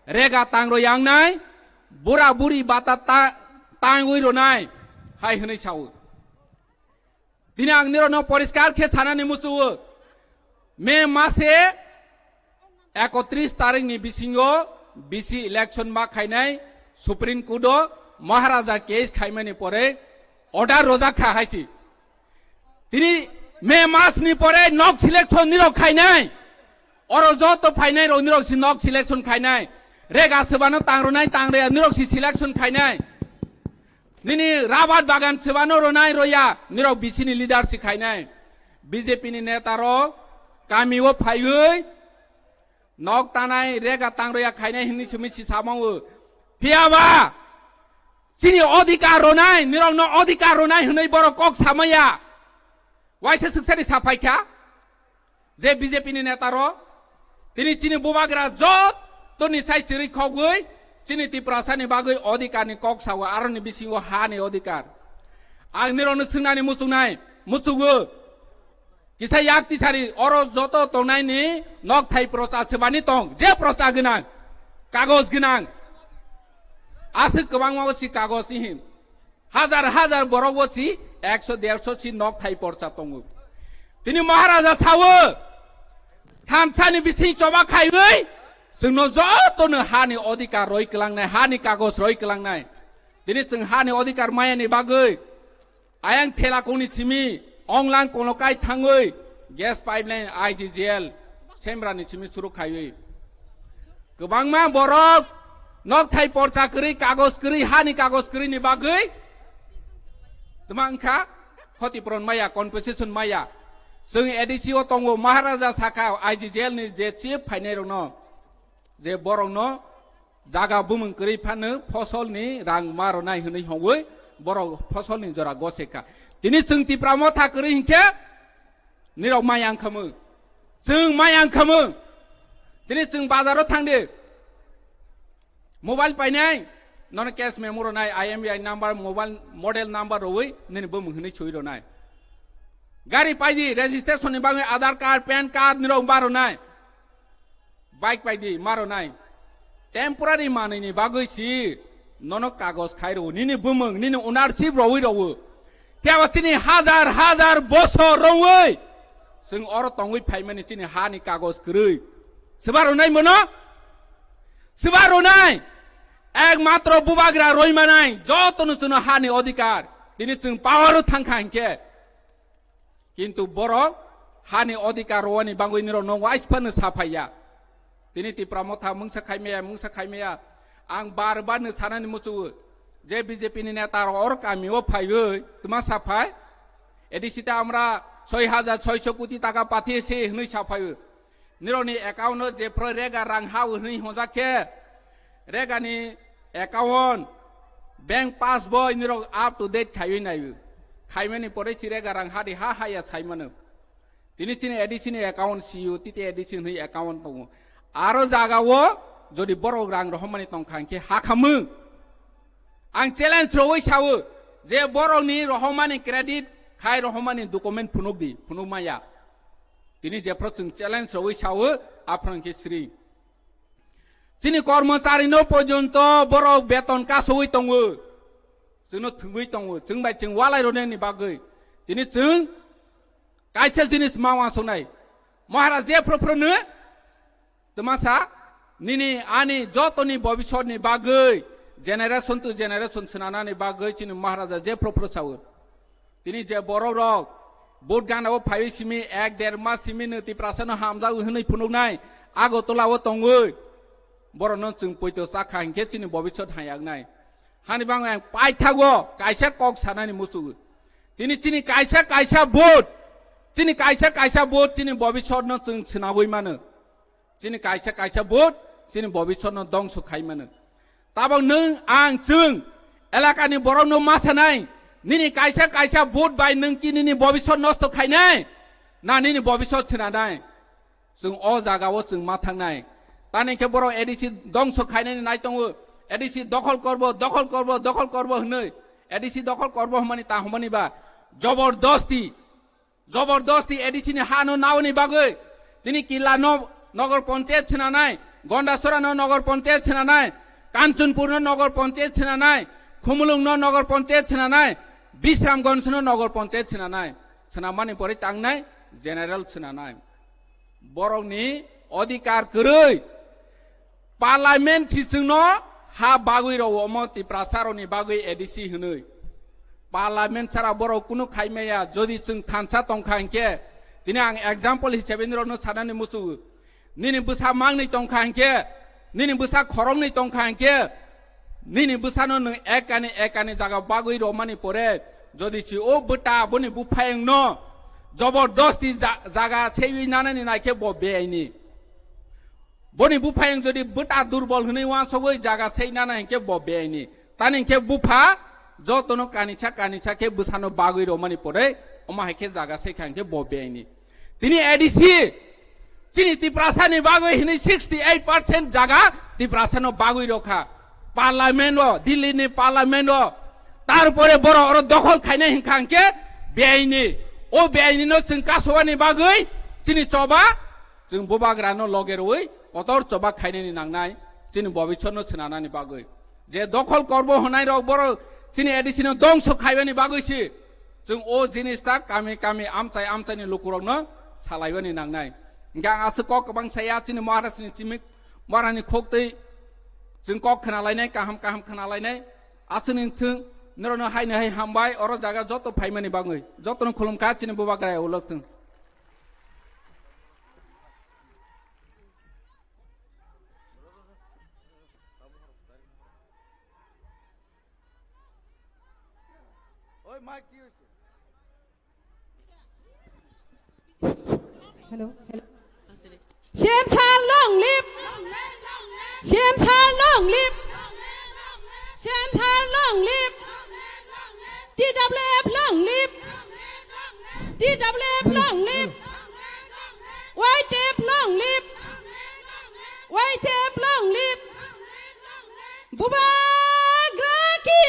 rega tangro yangnai, bura buri bata ta-, tangwi rwnai, hai hwnwi sao. Tini ang nirokno poriskar khe sanani muchuo, May mase ekotris tarikni bisingo B C election ma khainai Supreme Court o Maharaja case khaimani pore order rojak kha hai si. Tini May mas ni pore nok selection nirok khainai. Oro joto phainai rok nirok si nok selection khainai. Rega sebano tangronai tangreya nirok si selection khainai. Nini rabat bagan sebano ronai roya nirok B C ni leader si khainai. B J P ni neta rok kami o phaiwi nok tanai rega tangreya khainai hinwi simi si samango. Phiyaba chini odhikar ronai, nirokno odhikar ronai hwnwi borok kok samaya. Waisa swksari saphaikha je B J P ni neta rok tini chini bubagra jotoni sai chirwi khogwi chini Tiprasani bagwi odhikar ni kok sao, aroni bisingo ha ni odhikar. Ang nirokno swngnani muchungnai, muchugo. Kisa yak tisari oro joto tongnai ni nok thai procha sebani tong, je procha gwnang, kagoj gwnang. Aswk kwbangma o si kagoj si hin. Hajar hajar borok o si ekso derso si nok thai porcha tongo. Tini Maharaja sao, thamsani bising choba khaiwi, chwngno jotono hani odhikar roi kwlangnai, hani kagoj roi kwlangnai. Tini chwng hani odhikar mayani bagwi, ayang thela kongni simi, onglang kono kai thangwi, gas pipeline I G G L, Semrani simi suru khaiwi. Kwbangma borok nok thai porcha kwrwi, kagoj kwrwi, hani kagoj kwrwi ni bagwi. Tuma wngkha, khoti puron maya, compensation maya. Chwng A D C o tongo, Maharaja sakha, I G G L ni je chief phainai rokno, je borokno jaga bumung kwrwi phano fosolni rang ma rwnai hwnwi hongwi borok fosolni jora gose kha. Tini chwng Tipra Motha kwrwi hinkhe nirok mai ang khamung. Chwng mai ang khamung. Tini chwng bazaro thangdi. Mobile painai, nono cash memo rwnai, I M E I number, mobile model number rwi nini bumung hwnwi soi rwnai. Gari paidi, registration ni bagwi Aadhaar card, pan card nirok ma rwnai. Bike paidi ma rwnai. Temporary manwini bagwi si nono kagoj khai rwo, nini bumung, nini ownership rwi rwo. Phiya ba chini hajar hajar bosor rwngwi chwng oro tongwi phaimani chini hani kagoj kwrwi. Swba rwnai mono? Swba rwnai. Ekmatro bubagra roi manai, jotono chwngno hani odhikar. Tini chwng power o thangkha hinkhe. Kintu borok hani odhikar rwani bagwi nirok no wais phano saphaiya. Tini Tipra Motha mungsa khaimaya, mungsa khaimaya. Ang bar bar no sanani muchugo je B J P ni neta rok or kami o phaiwi tuma saphai. A D C ta amra soi hajar soiso koti taka pathiyesi hwnwi saphaiwi. Nirokni account o jephru rega rang ha hwnwi hwnjak khe, regani account, bank passboy nirok up to date khaiwi naiwi. Khaimani pore si rega rang hadi ha haya saimano. Tini chini A D C ni account siyo, titi A D C hwnwi account tongo. Aro jaga o jodi borok rang rohormani tongkha hinkhe ha khamung. Ang challenge rwui sao je borokni rohormani credit khai rohormani document phunuk di, phunuk maya. Tini jephru chwng challenge rwui sao, aphano khe sri. Chini kormochari no porjonto borok beton kasoi tongo. Chwngno thwngwi tongo. Chwng bai chwng walai rwnani bagwi. Tini chwng kaisa jinis ma uansuknai. Maharaj jephru phru no twmasa nini ani jotoni bobisotni bagwi generation to generation swnanani bagwi chini Maharaja jephru phru sao. Tini je borok rok vote gana o phaiwi simi ek der mas simi no Tiprasa no hamjak hwnwi phunuknai Agartala o tongwi. Borokno chwng poito chakha hinkhe chini bobisot hamya wngnai. Hani bagwi ang paithago kaisa kok sanani muchungo. Tini chini kaisa kaisa vote, chini kaisa kaisa vote chini bobisotno chwng swnagwi mano. Chini kaisa kaisa vote chini bobisotno dongso khai mano. Tabok nwng, ang, chwng elakani borokno ma sanai, nini kaisa kaisa vote bai nwng ki nini bobisot nosto khainai, na nini bobisot swnanai? Chwng o jagao chwng ma thangnai. Tani khe borok A D C dongso khainani nai tongo, A D C dokhol korbo, dokhol korbo, dokhol korbo hwnwi. A D C dokhol korbo hwnmani ta hwnmani ba jobordosti, jobordosti A D C ni ha no naoni bagwi tini Killa no nogor panchayat swnanai, Gondasora no nogor panchayat swnanai, Kanchanpur no nogor panchayat swnanai, Khumulwng no nogor panchayat swnanai, Bisramganj no nogor panchayat swnanai, swnamani pore tangnai general swnanai. Borokni odhikar kwrwi. Parliament si chwngno ha bagwi rw omo Tiprasa rokni bagwi A D C hwnwi. Parliament sara borok kunu khai maya, jodi chwng thansa tongkha hinkhe, tini ang example hisabe norokno sanani muchungo. Nini bwsa mangni tongkha hinkhe, nini bwsa khoroknwi tongkha hinkhe, nini bwsano nwng ekani ekani jaga bagwi romani pore, jodi si o bwta boni buphayungno jobordosti ja-, jaga seiwi nanani naikhe bo beaini. Boni buphayung jodi bwta durbol hwnwi uansugwi jaga sei nana hinkhe bo beaini. Tani hinkhe bupha jotono kanisa kanisa khe bwsano bagwi romani pore, omo hai khe jaga seikha hinkhe bo beaini. Tini A D C, chini Tiprasani bagwi hwnwi sixty eight percent jaga Tiprasano bagwi rokha. Parliament o, Delhi ni parliament o. Tarpore borok oro dokhol khainai hinkha hinkhe beaini. O beaini no chwng kasowani bagwi chini choba, chwng bubagrano loge rwui kotor choba khainani nangnai, chini bobisotno swnanani bagwi. Je dokhol korbo hwnai rok borok chini A D C no dongso khaibani bagwi si. Chwng o jinis ta kami kami amchai amchaini lukurokno salaibani nangnai. Hinkhe ang aswk kok kwbang saya chini Maharajni chimik, Maharajni khoktwi chwng kok khwnalainai, kaham kaham khwnalainai. Aswkni thwng norokno haino hai hambai, oro jaga joto phaimani bagwi. Jotono khulumkha chini bubagra ulok thwng. Hello, hello. Sir, long live. Sir, long live. Sir, long live. T W F long live. T W F long live. Y T F long live. Y T F long live. Bubagra ki.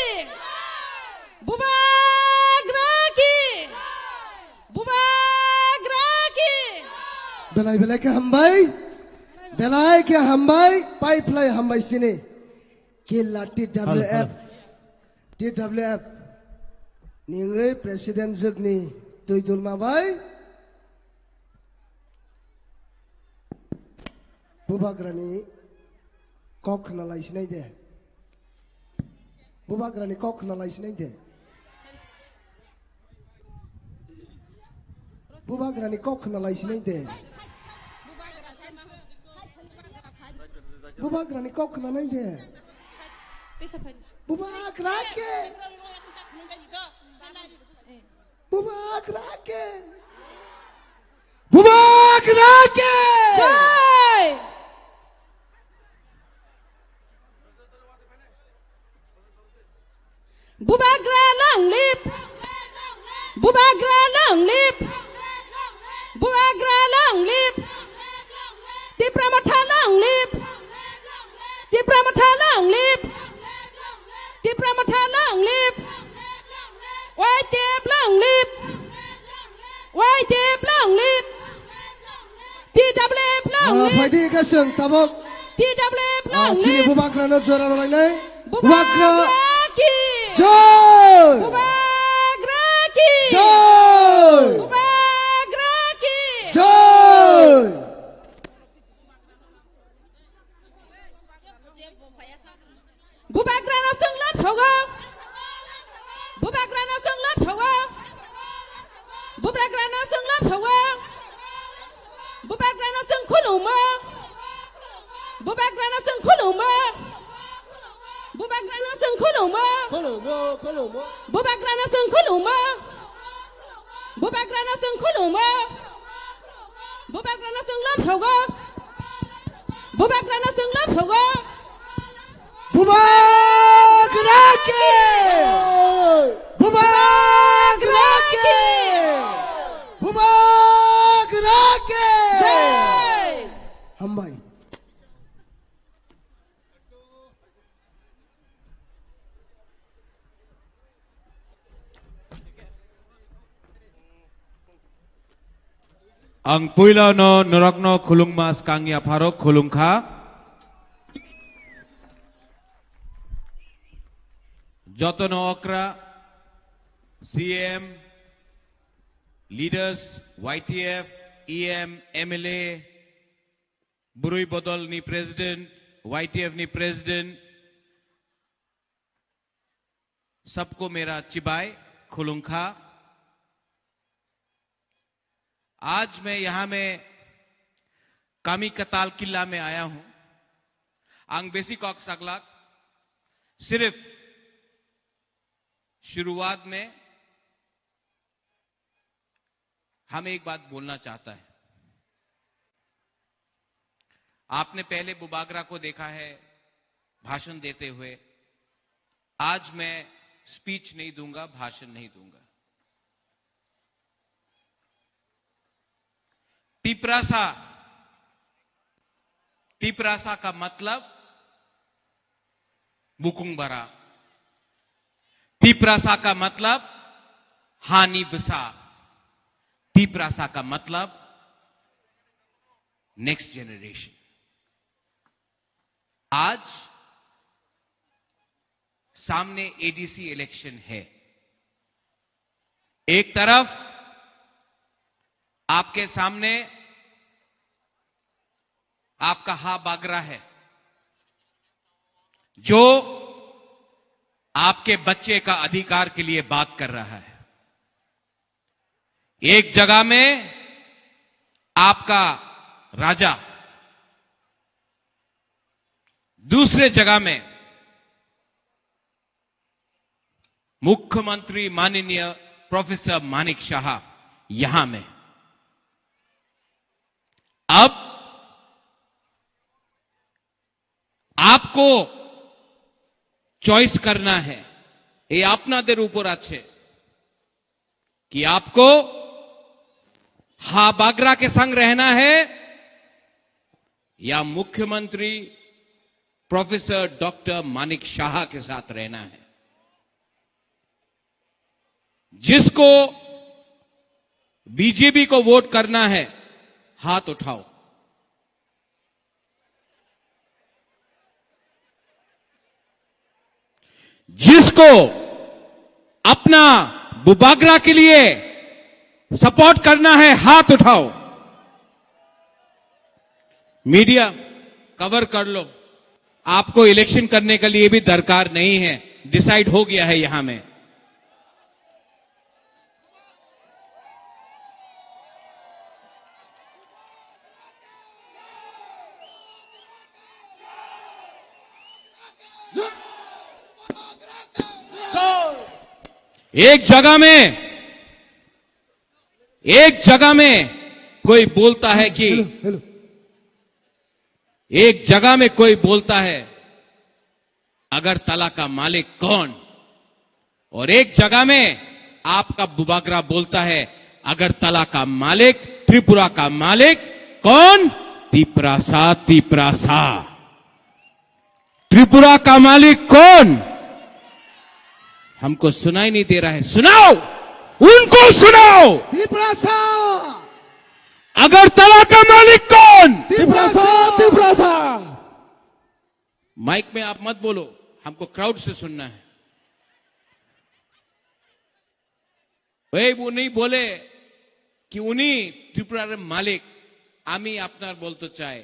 Bubagra ki. Bubagra ki. Belai belai khe hambai. Belai khe hambai. Pai phlai hambai sini. Killa T W F. Hello, hello. T W F ni wngwi president jwkni twi dulma bai. Bubagrani kok khna lai sinai de. Bubagrani kok khna lai sinai de. Bubagrani kok khna lai sinai de. Bubagrani kok khna nai de. Bubagra ke. Bubagra ke. Bubagra ke. Jai. Bubagra long live! Bubagra long live! Bubagra long live! Tipra Motha long live! Tipra Motha long live! Tipra Motha long live! Y T F long live! Y T F long live! T W F long Ah, live! Phaidi ka chwng tabok. T W F Ah, long chini live! Bubagrano jora rwlainai. Bubagra Bubagra ki! Jai! Bubagra ki! Jai! Bubagra ki! Jai! Bubagrano chwng lab sogo. Bubagrano chwng lab sogo. Bubagrano chwng lab sogo. Bubagrano chwng khulumo. Bubagrano chwng khulumo. Bubagrano chwng khulumo. Khulumo, khulumo. Bubagrano chwng khulumo. Bubagrano chwng khulumo. Bubagrano chwng lobsogo. Bubagrano chwng lobsogo. Bubagra ke! Bubagra ke! Bubagra ke! Jai! Hambai. Ang puila no norokno khulungma skang ya pharo khulungkha. Jotono okra, C M, leaders, Y T F, E M, M L A, Burui Bodol ni president, Y T F ni president, सबको मेरा चिबाय, खुलुंखा। आज मैं यहाँ में कामी कताल किला में आया हूँ। Ang besi kok saklak, sirf शुरुआत में हम एक बात बोलना चाहता है। आपने पहले बुबागरा को देखा है भाषण देते हुए। आज मैं स्पीच नहीं दूंगा, भाषण नहीं दूंगा। तिपरासा, तिपरासा का मतलब बुकुंग बरा। तिपरासा का मतलब हानि बसा। तिपरासा का मतलब नेक्स्ट जनरेशन। आज सामने A D C इलेक्शन है। एक तरफ आपके सामने आपका हा बागरा है, जो आपके बच्चे का अधिकार के लिए बात कर रहा है। एक जगह में आपका राजा, दूसरे जगह में मुख्यमंत्री माननीय प्रोफेसर मानिक शाह यहां में। अब आपको चॉइस करना है, ये আপনাদের উপর আছে। कि आपको हा बागरा के संग रहना है या मुख्यमंत्री प्रोफेसर डॉक्टर मानिक शाह के साथ रहना है। जिसको बीजेपी को वोट करना है, हाथ उठाओ। जिसको अपना बुबागरा के लिए सपोर्ट करना है, हाथ उठाओ। मीडिया कवर कर लो, आपको इलेक्शन करने के लिए भी दरकार नहीं है, डिसाइड हो गया है यहां में। एक जगह में, एक जगह में कोई बोलता है कि हेलो, हेलो। एक जगह में कोई बोलता है, अगरतला का मालिक कौन? और एक जगह में आपका बुबागरा बोलता है, अगरतला का मालिक, त्रिपुरा का मालिक कौन? तिपरासा, तिपरासा। त्रिपुरा का मालिक कौन? हमको सुनाई नहीं दे रहा है, सुनाओ, उनको सुनाओ। तिपरासा। अगरतला का मालिक कौन? तिपरासा, तिपरासा। माइक में आप मत बोलो, हमको क्राउड से सुनना है। এই উনি বলে कि উনি ত্রিপুরার মালিক, আমি আপনার বলতে চাই,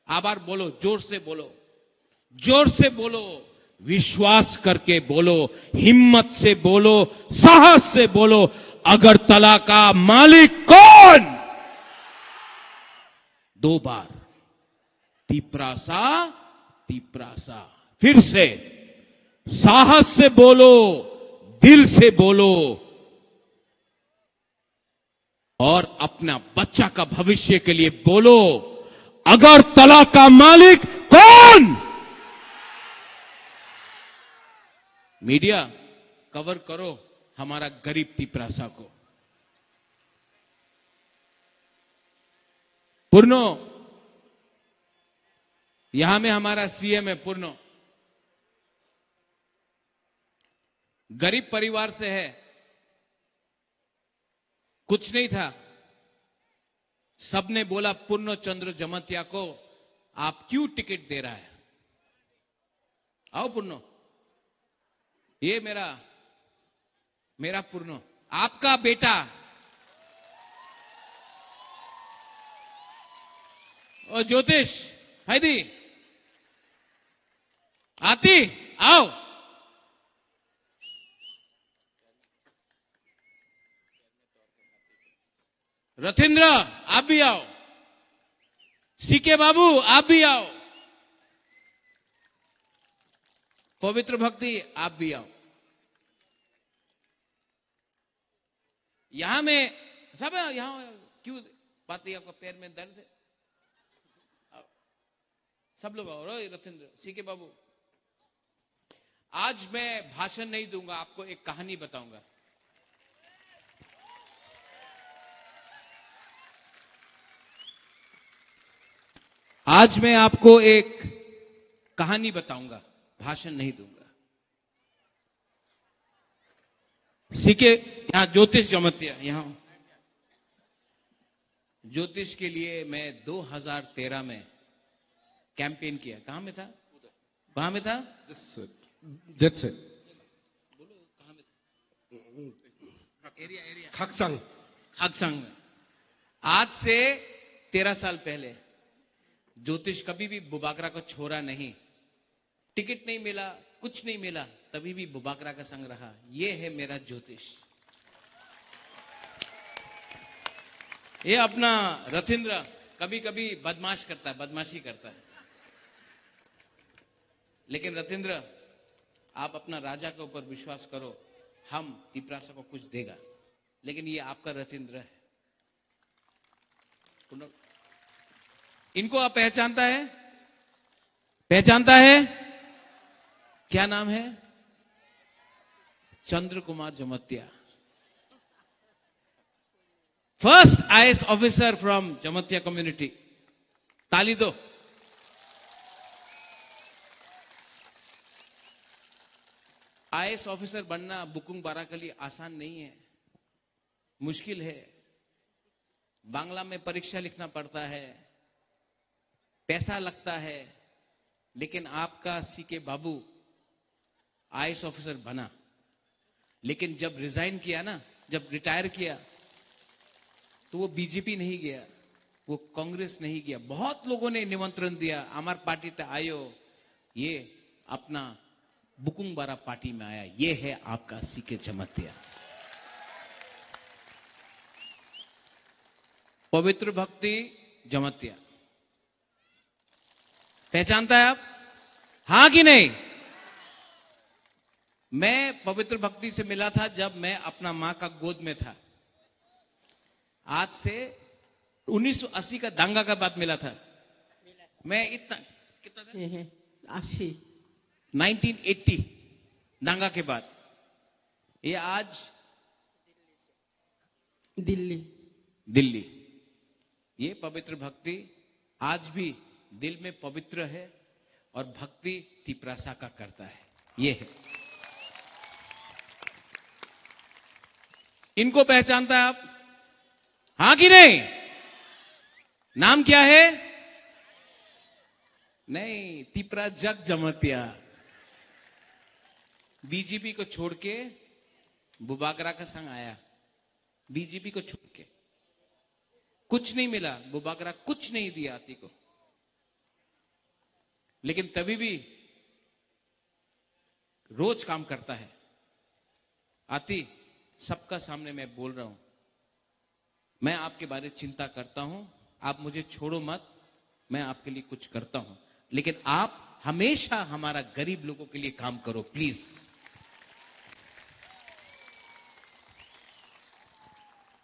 আবার বলো, জোর সে বলো, জোর সে বলো, विश्वास करके बोलो, हिम्मत से बोलो, साहस से बोलो, अगरतला का मालिक कौन? दो बार। तिपरासा, तिपरासा। फिर से साहस से बोलो, दिल से बोलो। और अपना बच्चा का भविष्य के लिए बोलो, अगरतला का मालिक कौन? मीडिया, कवर करो हमारा गरीब तिपरासा को। पूर्णो, यहां में हमारा सीएम है पूर्णो, गरीब परिवार से है, कुछ नहीं था। सबने बोला, "पूर्णो चंद्र जमतिया को आप क्यों टिकट दे रहा है? आओ पूर्णो, ये मेरा, मेरा पूर्णो, आपका बेटा।" ओ ज्योतिष, हाय दी, आती, आओ। रथिंद्र, आप भी आओ। सीके बाबू, आप भी आओ। पवित्र भक्ति, आप भी आओ। यहां में सब है, यहां क्यों बात नहीं, आपका पैर में दर्द है? आओ। सब लोग आओ। ओए रथिंद्र, सीके बाबू, आज मैं भाषण नहीं दूंगा, आपको एक कहानी बताऊंगा। आज मैं आपको एक कहानी बताऊंगा, भाषण नहीं दूंगा। सीके, यहाँ ज्योतिष जमतिया, यहाँ ज्योतिष के लिए मैं दो हज़ार तेरह में कैंपेन किया। कहाँ में था? कहाँ में था? Jet set. Jet set. बोलो, कहाँ में था? Area, area. खाकसांग। खाकसांग में। आज से तेरह साल पहले ज्योतिष कभी भी बुबागरा को छोड़ा नहीं। टिकट नहीं मिला, कुछ नहीं मिला, तभी भी बुबागरा का संग रहा। ये है मेरा ज्योतिष। ये अपना रथिंद्र कभी-कभी बदमाश करता है, बदमाशी करता है। लेकिन रथिंद्र, आप अपना राजा के ऊपर विश्वास करो, हम तिपरासा को कुछ देगा। लेकिन ये आपका रथिंद्र है। इनको आप पहचानता है? पहचानता है? क्या नाम है? चंद्र कुमार जमतिया। First I A S officer from Jamatia community. ताली दो। आईएएस ऑफिसर बनना बुकुंग बारा के लिए आसान नहीं है, मुश्किल है। बांग्ला में परीक्षा लिखना पड़ता है, पैसा लगता है, लेकिन आपका सीके बाबू आईएएस ऑफिसर बना। लेकिन जब रिजाइन किया ना, जब रिटायर किया, तो वो बीजेपी नहीं गया, वो कांग्रेस नहीं गया। बहुत लोगों ने निमंत्रण दिया, "आमार पार्टी ते आयो।" ये अपना बुकुंग बारा पार्टी में आया। ये है आपका सीके जमातिया, पवित्र भक्ति जमातिया। पहचानता है आप? हाँ कि नहीं? मैं पवित्र भक्ति से मिला था जब मैं अपना माँ का गोद में था। आज से उन्नीस सौ अस्सी का दंगा के बाद मिला था। मैं इतना, कितना था? ये है अस्सी। नाइनटीन एटी दंगा के बाद। ये आज दिल्ली। दिल्ली। ये पवित्र भक्ति आज भी दिल में पवित्र है और भक्ति तिपरासा का करता है। ये है। इनको पहचानता है आप? हाँ कि नहीं? नाम क्या है? नहीं, तिपरा जग जमतिया। बीजेपी को छोड़ के बुबागरा का संग आया। बीजेपी को छोड़ के कुछ नहीं मिला, बुबागरा कुछ नहीं दिया आती को, लेकिन तभी भी रोज काम करता है। आती, सबका सामने मैं बोल रहा हूं, मैं आपके बारे चिंता करता हूं, आप मुझे छोड़ो मत, मैं आपके लिए कुछ करता हूं, लेकिन आप हमेशा हमारा गरीब लोगों के लिए काम करो, प्लीज।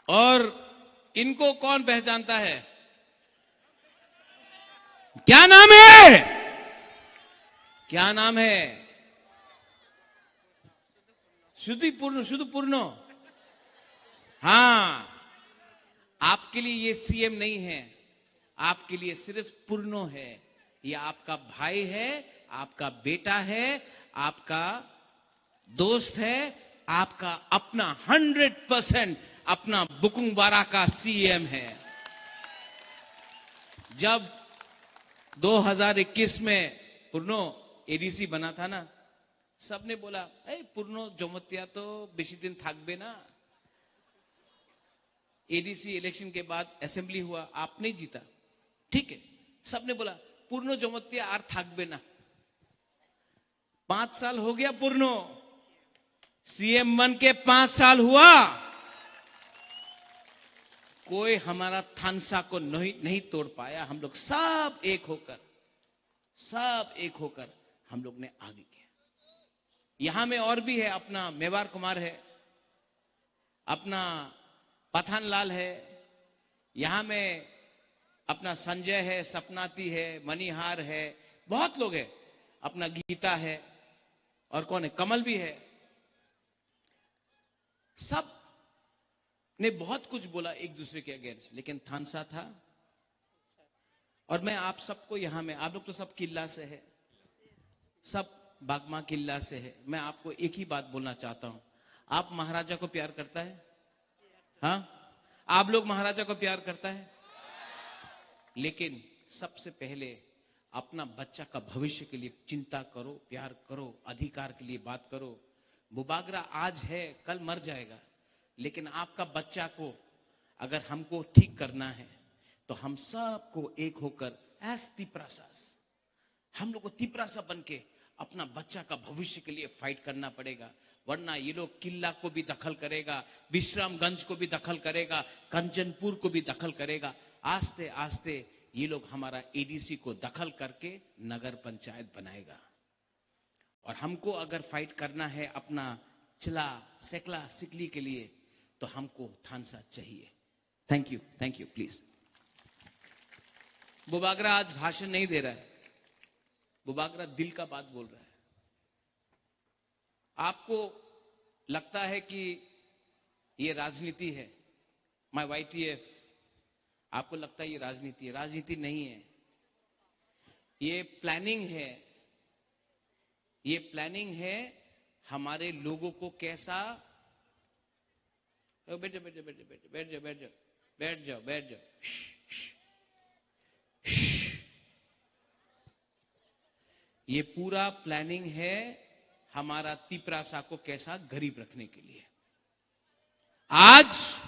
और इनको कौन पहचानता है? क्या नाम है? क्या नाम है? শুধুই পূর্ণ, শুধু পূর্ণ। हाँ, आपके लिए ये सीएम नहीं है, आपके लिए सिर्फ पूर्णो है। ये आपका भाई है, आपका बेटा है, आपका दोस्त है, आपका अपना, हंड्रेड परसेंट अपना बुकुंगबारा का सीएम है। जब दो हज़ार इक्कीस में पूर्णो एडीसी बना था ना, सबने बोला, "ए, पूर्णो जमतिया तो बेसी दिन থাকবে না।" एडीसी इलेक्शन के बाद असेंबली हुआ, आप नहीं जीता, ठीक है, सबने बोला, "पूर्णो जमतिया আর থাকবে না।" पांच साल हो गया पूर्णो, सीएम बन के पांच साल हुआ, कोई हमारा थानसा को नहीं, नहीं तोड़ पाया। हम लोग सब एक होकर, सब एक होकर हम लोग ने आगे किया। यहां में और भी है, अपना मेवार कुमार है, अपना पठान लाल है, यहां में अपना संजय है, सपनाती है, मणिहार है, बहुत लोग है, अपना गीता है, और कौन है, कमल भी है। सब ने बहुत कुछ बोला एक दूसरे के अगेंस्ट, लेकिन थानसा था। और मैं आप सबको यहां में, आप लोग तो सब किल्ला से है, सब बागमा किल्ला से है, मैं आपको एक ही बात बोलना चाहता हूं, आप महाराजा को प्यार करता है? हाँ, आप लोग महाराजा को प्यार करता है? लेकिन सबसे पहले अपना बच्चा का भविष्य के लिए चिंता करो, प्यार करो, अधिकार के लिए बात करो। बुबागरा आज है, कल मर जाएगा, लेकिन आपका बच्चा को अगर हमको ठीक करना है, तो हम सबको एक होकर, एज तिप्रासास, हम लोग को तिप्रासा बन के अपना बच्चा का भविष्य के लिए फाइट करना पड़ेगा, वरना ये लोग किला को भी दखल करेगा, विश्रामगंज को भी दखल करेगा, कंचनपुर को भी दखल करेगा। आस्ते आस्ते ये लोग हमारा एडीसी को दखल करके नगर पंचायत बनाएगा। और हमको अगर फाइट करना है अपना चला, सेकला, सिकली के लिए, तो हमको थानसा चाहिए। Thank you, thank you, please. Bubagra आज भाषण नहीं दे रहा है, बुबागरा दिल का बात बोल रहा है। आपको लगता है कि ये राजनीति है, माय वाईटीएफ, आपको लगता है ये राजनीति है, राजनीति नहीं है, ये प्लानिंग है, ये प्लानिंग है। हमारे लोगों को कैसा, ओ, बैठ जाओ, बैठ जाओ, बैठ जाओ, बैठ जाओ, बैठ जाओ, बैठ जाओ, बैठ जाओ। श्श, श्श। ये पूरा प्लानिंग है हमारा तिपरासा को कैसा गरीब रखने के लिए। आज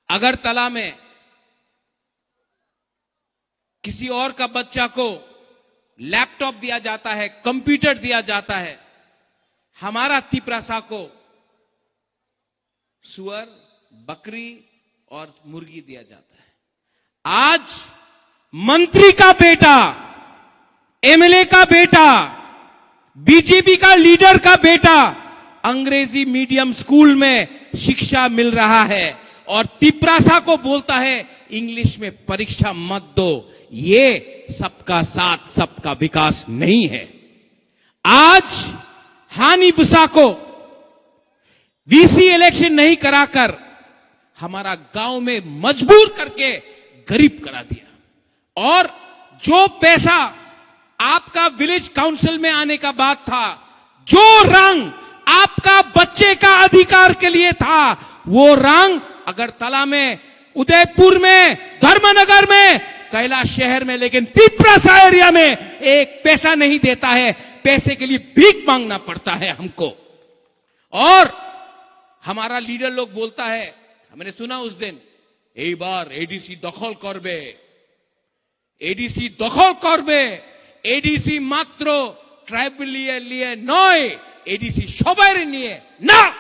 अगरतला में किसी और का बच्चा को लैपटॉप दिया जाता है, कंप्यूटर दिया जाता है, हमारा तिपरासा को सुअर, बकरी और मुर्गी दिया जाता है। आज मंत्री का बेटा, एमएलए का बेटा, बीजेपी का लीडर का बेटा अंग्रेजी मीडियम स्कूल में शिक्षा मिल रहा है और तिपरासा को बोलता है, "इंग्लिश में परीक्षा मत दो।" ये सबका साथ, सबका विकास नहीं है। आज हानि बुसा को वीसी इलेक्शन नहीं कराकर हमारा गांव में मजबूर करके गरीब करा दिया। और जो पैसा आपका विलेज काउंसिल में आने का बात था, जो रंग आपका बच्चे का अधिकार के लिए था, वो रंग अगरतला में, उदयपुर में, धर्मनगर में, कैलाश शहर में, लेकिन तिपरासा एरिया में एक पैसा नहीं देता है। पैसे के लिए भीख मांगना पड़ता है हमको। और हमारा लीडर लोग बोलता है, हमने सुना उस दिन, "এই বার এডিসি দখল করবে, এডিসি দখল করবে, এডিসি মাত্র ট্রাইবাল এর লিয়ে নয়, এডিসি সবার নিয়ে না।"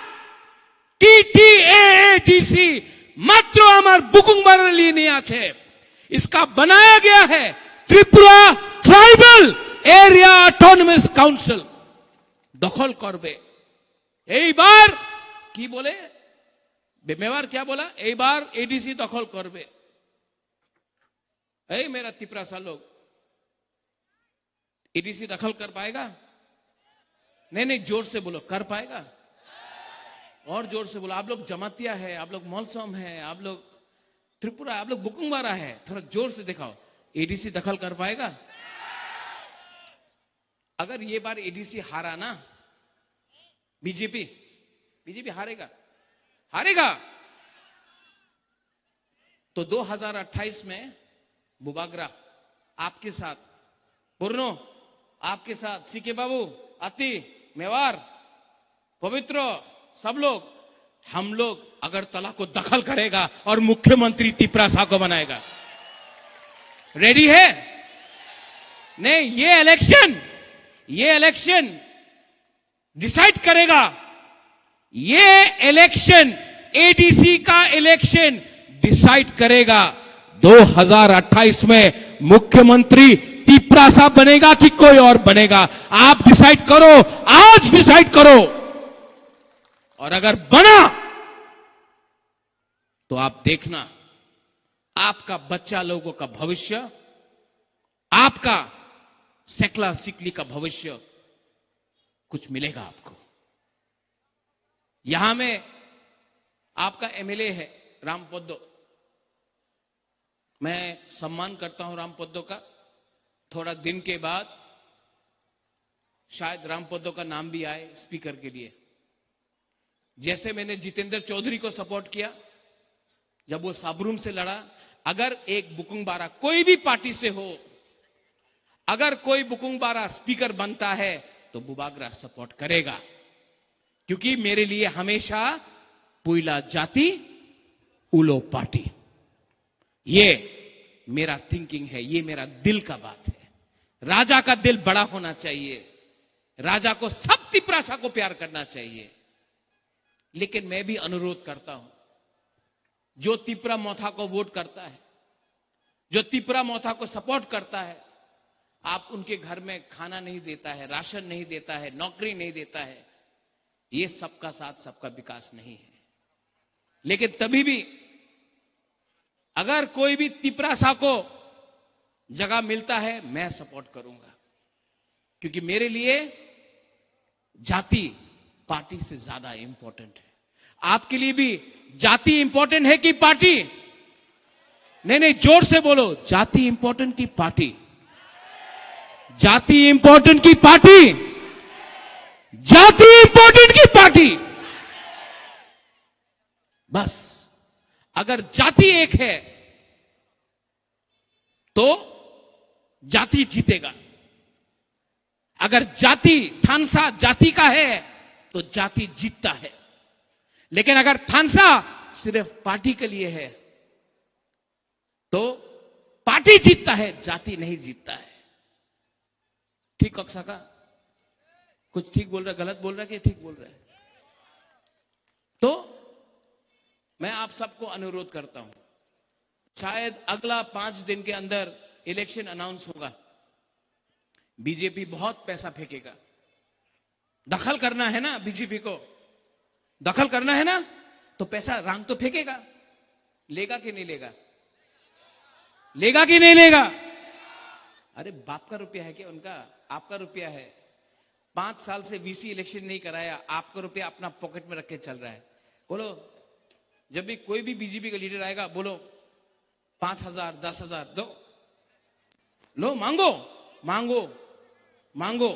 টিটিএএডিসি মাত্র আমার বুকুংবারার লিয়ে নিয়ে আছে। इसका बनाया गया है Tripura tribal area autonomous council দখল করবে। এইবার কি বলে, মেওয়ার क्या बोला, এইবার এডিসি দখল করবে। এই মেরা তিপ্রাসা লোক, এডিসি দখল কর পায়েগা? नहीं नहीं, जोर से बोलो, कर पाएगा? और जोर से बोलो। आप लोग जमातिया है, आप लोग मलसम है, आप लोग त्रिपुरा, आप लोग बुकुंगबारा है, थोड़ा जोर से दिखाओ। एडीसी दखल कर पाएगा? अगर ये बार एडीसी हारा ना, बीजेपी, बीजेपी हारेगा, हारेगा। तो दो हज़ार अट्ठाईस में बुबागरा आपके साथ, पूर्णो आपके साथ, सीके बाबू, अति, मेवार, पवित्र, सब लोग, हम लोग अगरतला को दखल करेगा और मुख्यमंत्री तिपरासा को बनाएगा। रेडी है? नहीं, ये इलेक्शन, ये इलेक्शन डिसाइड करेगा। ये इलेक्शन, एडीसी का इलेक्शन डिसाइड करेगा। दो हज़ार अट्ठाईस में मुख्यमंत्री तिपरासा बनेगा कि कोई और बनेगा, आप डिसाइड करो, आज डिसाइड करो। और अगर बना तो आप देखना, आपका बच्चा लोगों का भविष्य, आपका सेकला सिकली का भविष्य कुछ मिलेगा आपको। यहां में आपका एमएलए है राम पोद्दो, मैं सम्मान करता हूं राम पोद्दो का। थोड़ा दिन के बाद शायद राम पोद्दो का नाम भी आए स्पीकर के लिए। जैसे मैंने जितेंद्र चौधरी को सपोर्ट किया जब वो साबरूम से लड़ा, अगर एक बुकुंगबारा कोई भी पार्टी से हो, अगर कोई बुकुंगबारा स्पीकर बनता है तो बुबागरा सपोर्ट करेगा, क्योंकि मेरे लिए हमेशा पुइला जाति उलो पार्टी। ये मेरा थिंकिंग है, ये मेरा दिल का बात है। राजा का दिल बड़ा होना चाहिए, राजा को सब तिपरासा को प्यार करना चाहिए। लेकिन मैं भी अनुरोध करता हूं, जो तिपरा मोथा को वोट करता है, जो तिपरा मोथा को सपोर्ट करता है, आप उनके घर में खाना नहीं देता है, राशन नहीं देता है, नौकरी नहीं देता है, ये सबका साथ सबका विकास नहीं है। लेकिन तभी भी अगर कोई भी तिपरासा को जगह मिलता है, मैं सपोर्ट करूंगा, क्योंकि मेरे लिए जाति पार्टी से ज्यादा इंपॉर्टेंट है। आपके लिए भी जाति इंपॉर्टेंट है कि पार्टी? नहीं नहीं, जोर से बोलो, जाति इंपॉर्टेंट की पार्टी? जाति इंपॉर्टेंट की पार्टी? जाति इंपॉर्टेंट की पार्टी? बस, अगर जाति एक है तो जाति जीतेगा। अगर जाति थानसा जाति का है तो जाति जीतता है, लेकिन अगर थानसा सिर्फ पार्टी के लिए है तो पार्टी जीतता है, जाति नहीं जीतता है। ठीक कक्सा का कुछ ठीक बोल रहा है, गलत बोल रहा है कि ठीक बोल रहा है? तो मैं आप सबको अनुरोध करता हूं, शायद अगला पांच दिन के अंदर इलेक्शन अनाउंस होगा। बीजेपी बहुत पैसा फेंकेगा। दखल करना है ना बीजेपी को, दखल करना है ना, तो पैसा रांग तो फेंकेगा। लेगा कि नहीं लेगा? लेगा कि नहीं लेगा? अरे, बाप का रुपया है क्या उनका? आपका रुपया है। पांच साल से वीसी इलेक्शन नहीं कराया, आपका रुपया अपना पॉकेट में रख के चल रहा है। बोलो, जब भी कोई भी बीजेपी का लीडर आएगा, बोलो, पांच हजार, दस हजार दो, लो, मांगो, मांगो, मांगो,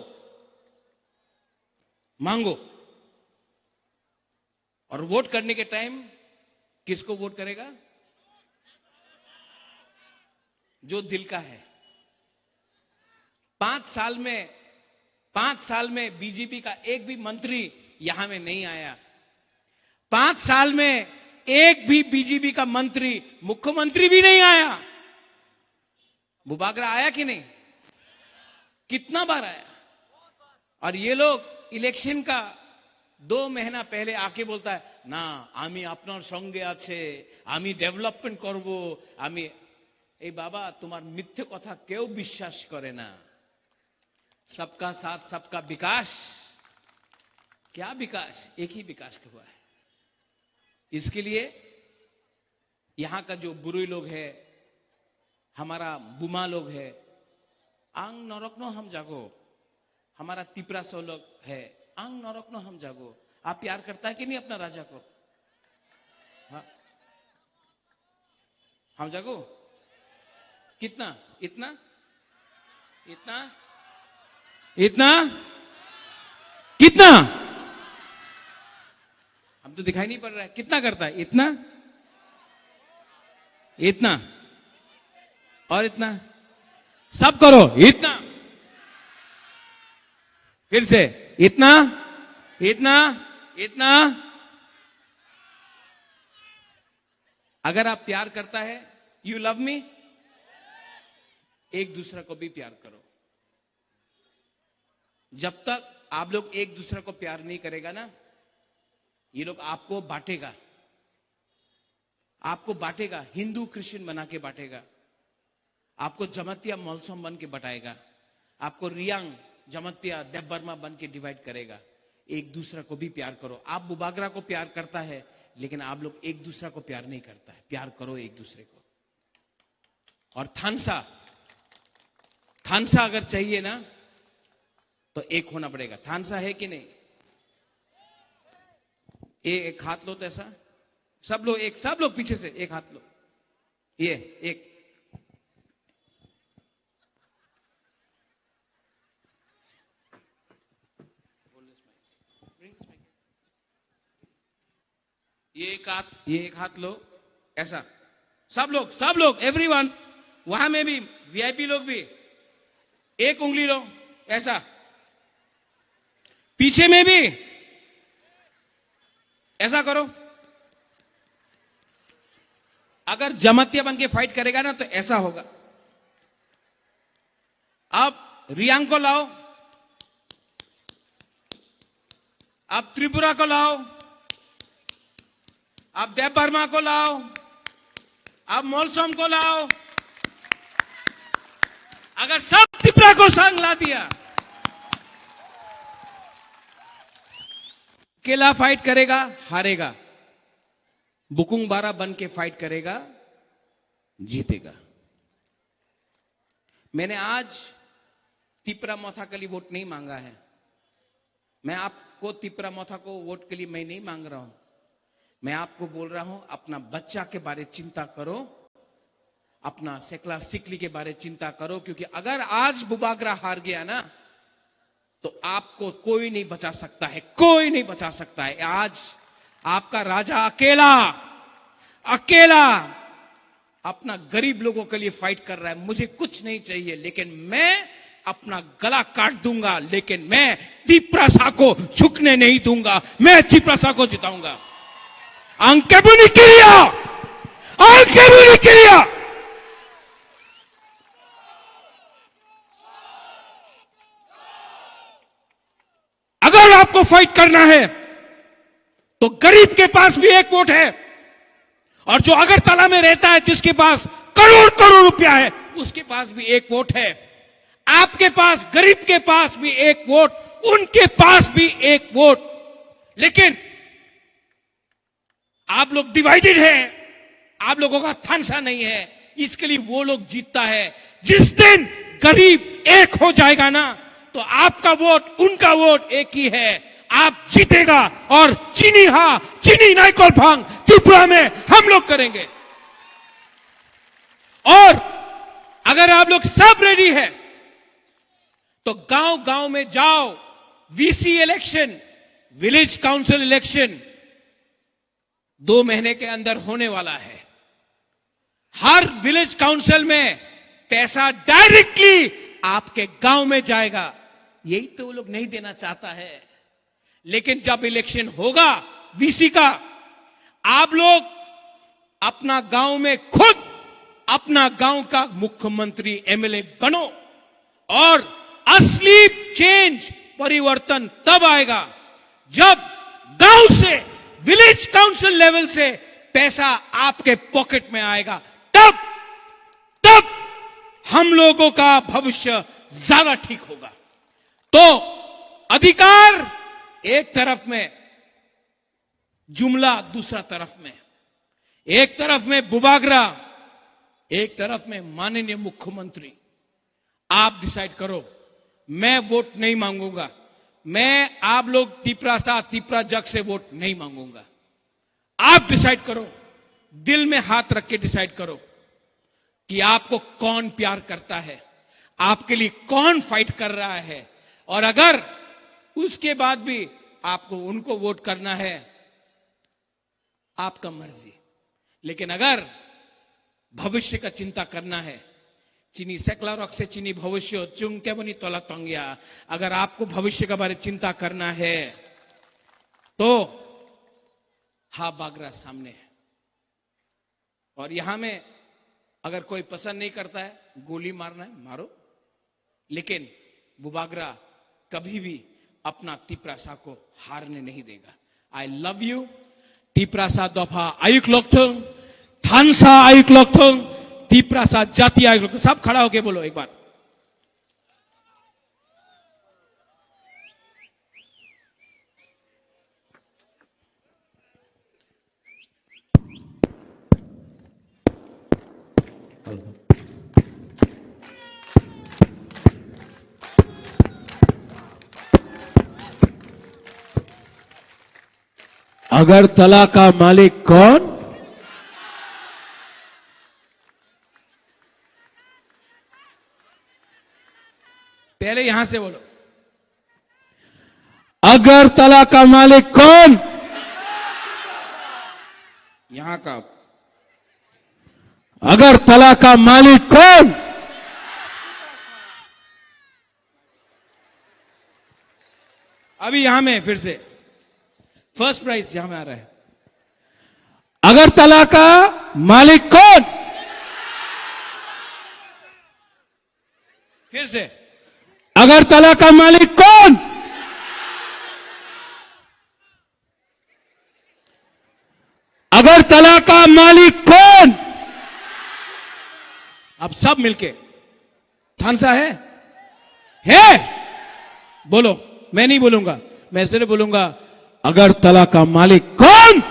मांगो। और वोट करने के टाइम किसको वोट करेगा? जो दिल का है। पांच साल में, पांच साल में बीजेपी का एक भी मंत्री यहां में नहीं आया। पांच साल में एक भी बीजेपी का मंत्री, मुख्यमंत्री भी नहीं आया। बुबागरा आया कि नहीं? कितना बार आया? और ये लोग इलेक्शन का दो महीना पहले आके बोलता है, "না, আমি আপনার সঙ্গে আছে, আমি ডেভেলপমেন্ট করব, আমি।" এই বাবা, তোমার মিথ্যে কথা কেউ বিশ্বাস করে না। सबका साथ, सबका विकास। क्या विकास? एक ही विकास हुआ है। इसके लिए यहाँ का जो बुरुई लोग है, हमारा बुमा लोग है, ang norokno hamjago। हमारा तिपरा सो लोग है, ang norokno hamjago। आप प्यार करता है कि नहीं अपना राजा को? हाँ। हम जागो। कितना? इतना? इतना? इतना? कितना? हम तो दिखाई नहीं पड़ रहा है। कितना करता है? इतना? इतना? और इतना? सब करो। इतना? फिर से। इतना? इतना? इतना? अगर आप प्यार करता है, यू लव मी, एक दूसरा को भी प्यार करो। जब तक आप लोग एक दूसरा को प्यार नहीं करेगा ना, ये लोग आपको बांटेगा। आपको बांटेगा, हिंदू क्रिश्चियन बना के बांटेगा। आपको जमातिया मलसम बन के बटाएगा। आपको रियांग, जमातिया, देवबर्मा बन के डिवाइड करेगा। एक दूसरा को भी प्यार करो। आप बुबागरा को प्यार करता है, लेकिन आप लोग एक दूसरा को प्यार नहीं करता है। प्यार करो एक दूसरे को। और थानसा, थानसा अगर चाहिए ना, तो एक होना पड़ेगा। थानसा है कि नहीं? ये एक हाथ लो तो ऐसा, सब लोग एक, सब लोग पीछे से एक हाथ लो। ये एक। ये एक हाथ, ये एक हाथ लो, ऐसा। सब लोग, सब लोग, एवरीवन। वहां में भी वीआईपी लोग भी एक उंगली लो, ऐसा। पीछे में भी ऐसा करो। अगर जमातिया बन के फाइट करेगा ना, तो ऐसा होगा। आप रियांग को लाओ, आप त्रिपुरा को लाओ, आप देवबर्मा को लाओ, आप मलसम को लाओ। अगर सब त्रिपुरा को संग ला दिया, अकेला फाइट करेगा, हारेगा। बुकुंग बारा बन के फाइट करेगा, जीतेगा। मैंने आज तिपरा मोथा के लिए वोट नहीं मांगा है। मैं आपको तिपरा मोथा को वोट के लिए मैं नहीं मांग रहा हूं। मैं आपको बोल रहा हूं, अपना बच्चा के बारे चिंता करो, अपना सेकला सिकली के बारे चिंता करो, क्योंकि अगर आज बुबागरा हार गया ना, तो आपको कोई नहीं बचा सकता है, कोई नहीं बचा सकता है। आज आपका राजा अकेला, अकेला अपना गरीब लोगों के लिए फाइट कर रहा है। मुझे कुछ नहीं चाहिए, लेकिन मैं अपना गला काट दूंगा, लेकिन मैं तिपरासा को झुकने नहीं दूंगा। मैं तिपरासा को जिताऊंगा। Ang keboni kiriya, ang keboni kiriya. अगर आपको फाइट करना है, तो गरीब के पास भी एक वोट है, और जो अगरतला में रहता है, जिसके पास करोड़ करोड़ रुपया है, उसके पास भी एक वोट है। आपके पास, गरीब के पास भी एक वोट, उनके पास भी एक वोट। लेकिन आप लोग डिवाइडेड हैं, आप लोगों का थानसा नहीं है, इसके लिए वो लोग जीतता है। जिस दिन गरीब एक हो जाएगा ना, तो आपका वोट, उनका वोट एक ही है। आप जीतेगा और चीनी हा, चीनी नाइकोल भांग त्रिपुरा में हम लोग करेंगे। और अगर आप लोग सब रेडी है, तो गांव गांव में जाओ। VC election, village council election दो महीने के अंदर होने वाला है। हर विलेज काउंसिल में पैसा डायरेक्टली आपके गांव में जाएगा। यही तो वो लोग नहीं देना चाहता है। लेकिन जब इलेक्शन होगा वीसी का, आप लोग अपना गांव में खुद अपना गांव का मुख्यमंत्री, एमएलए बनो और असली चेंज, परिवर्तन तब आएगा जब गांव से, विलेज काउंसिल लेवल से पैसा आपके पॉकेट में आएगा, तब, तब हम लोगों का भविष्य ज्यादा ठीक होगा। तो अधिकार एक तरफ में, जुमला दूसरा तरफ में, एक तरफ में बुबागरा, एक तरफ में माननीय मुख्यमंत्री। आप डिसाइड करो, मैं वोट नहीं मांगूंगा। मैं आप लोग तिपरासा, तिपरा जग से वोट नहीं मांगूंगा। आप डिसाइड करो, दिल में हाथ रख के डिसाइड करो कि आपको कौन प्यार करता है, आपके लिए कौन फाइट कर रहा है। और अगर उसके बाद भी आपको उनको वोट करना है, आपका मर्जी। लेकिन अगर भविष्य का चिंता करना है, chini sekla rok se chini bhobisyo chwng keboni tola tongya, अगर आपको भविष्य के बारे चिंता करना है, तो हा बागरा सामने है। और यहां में अगर कोई पसंद नहीं करता है, गोली मारना है, मारो। लेकिन बुबागरा कभी भी अपना तिपरासा को हारने नहीं देगा। I love you। तिपरासा दोफा आयुक लोकथों, थानसा आयुक लोकथों, तिपरासा जाति आयुक लोकथों। सब खड़ा होके बोलो एक बार। अगरतला का मालिक कौन? पहले यहां से बोलो, अगरतला का मालिक कौन? यहां का। अगरतला का मालिक कौन? अभी यहां में फिर से फर्स्ट प्राइज यहां में आ रहा है। अगरतला का मालिक कौन? फिर से, अगरतला का मालिक कौन? अगरतला का मालिक कौन? आप सब मिलके, थानसा है, है, बोलो। मैं नहीं बोलूंगा, मैं ऐसे नहीं बोलूंगा। अगरतला का मालिक कौन?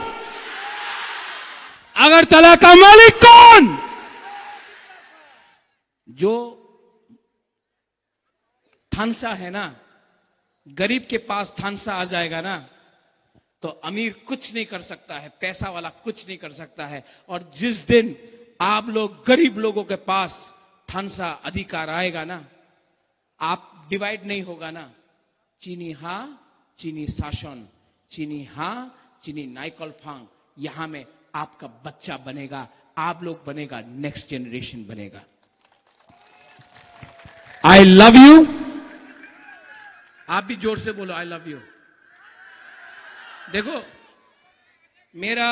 अगरतला का मालिक कौन? जो थानसा है ना, गरीब के पास थानसा आ जाएगा ना, तो अमीर कुछ नहीं कर सकता है, पैसा वाला कुछ नहीं कर सकता है। और जिस दिन आप लोग गरीब लोगों के पास थानसा अधिकार आएगा ना, आप डिवाइड नहीं होगा ना, chini ha, chini शासन, chini ha, chini नाइकल फांग, यहां में आपका बच्चा बनेगा, आप लोग बनेगा, नेक्स्ट जनरेशन बनेगा। I love you। आप भी जोर से बोलो, I love you। देखो, मेरा,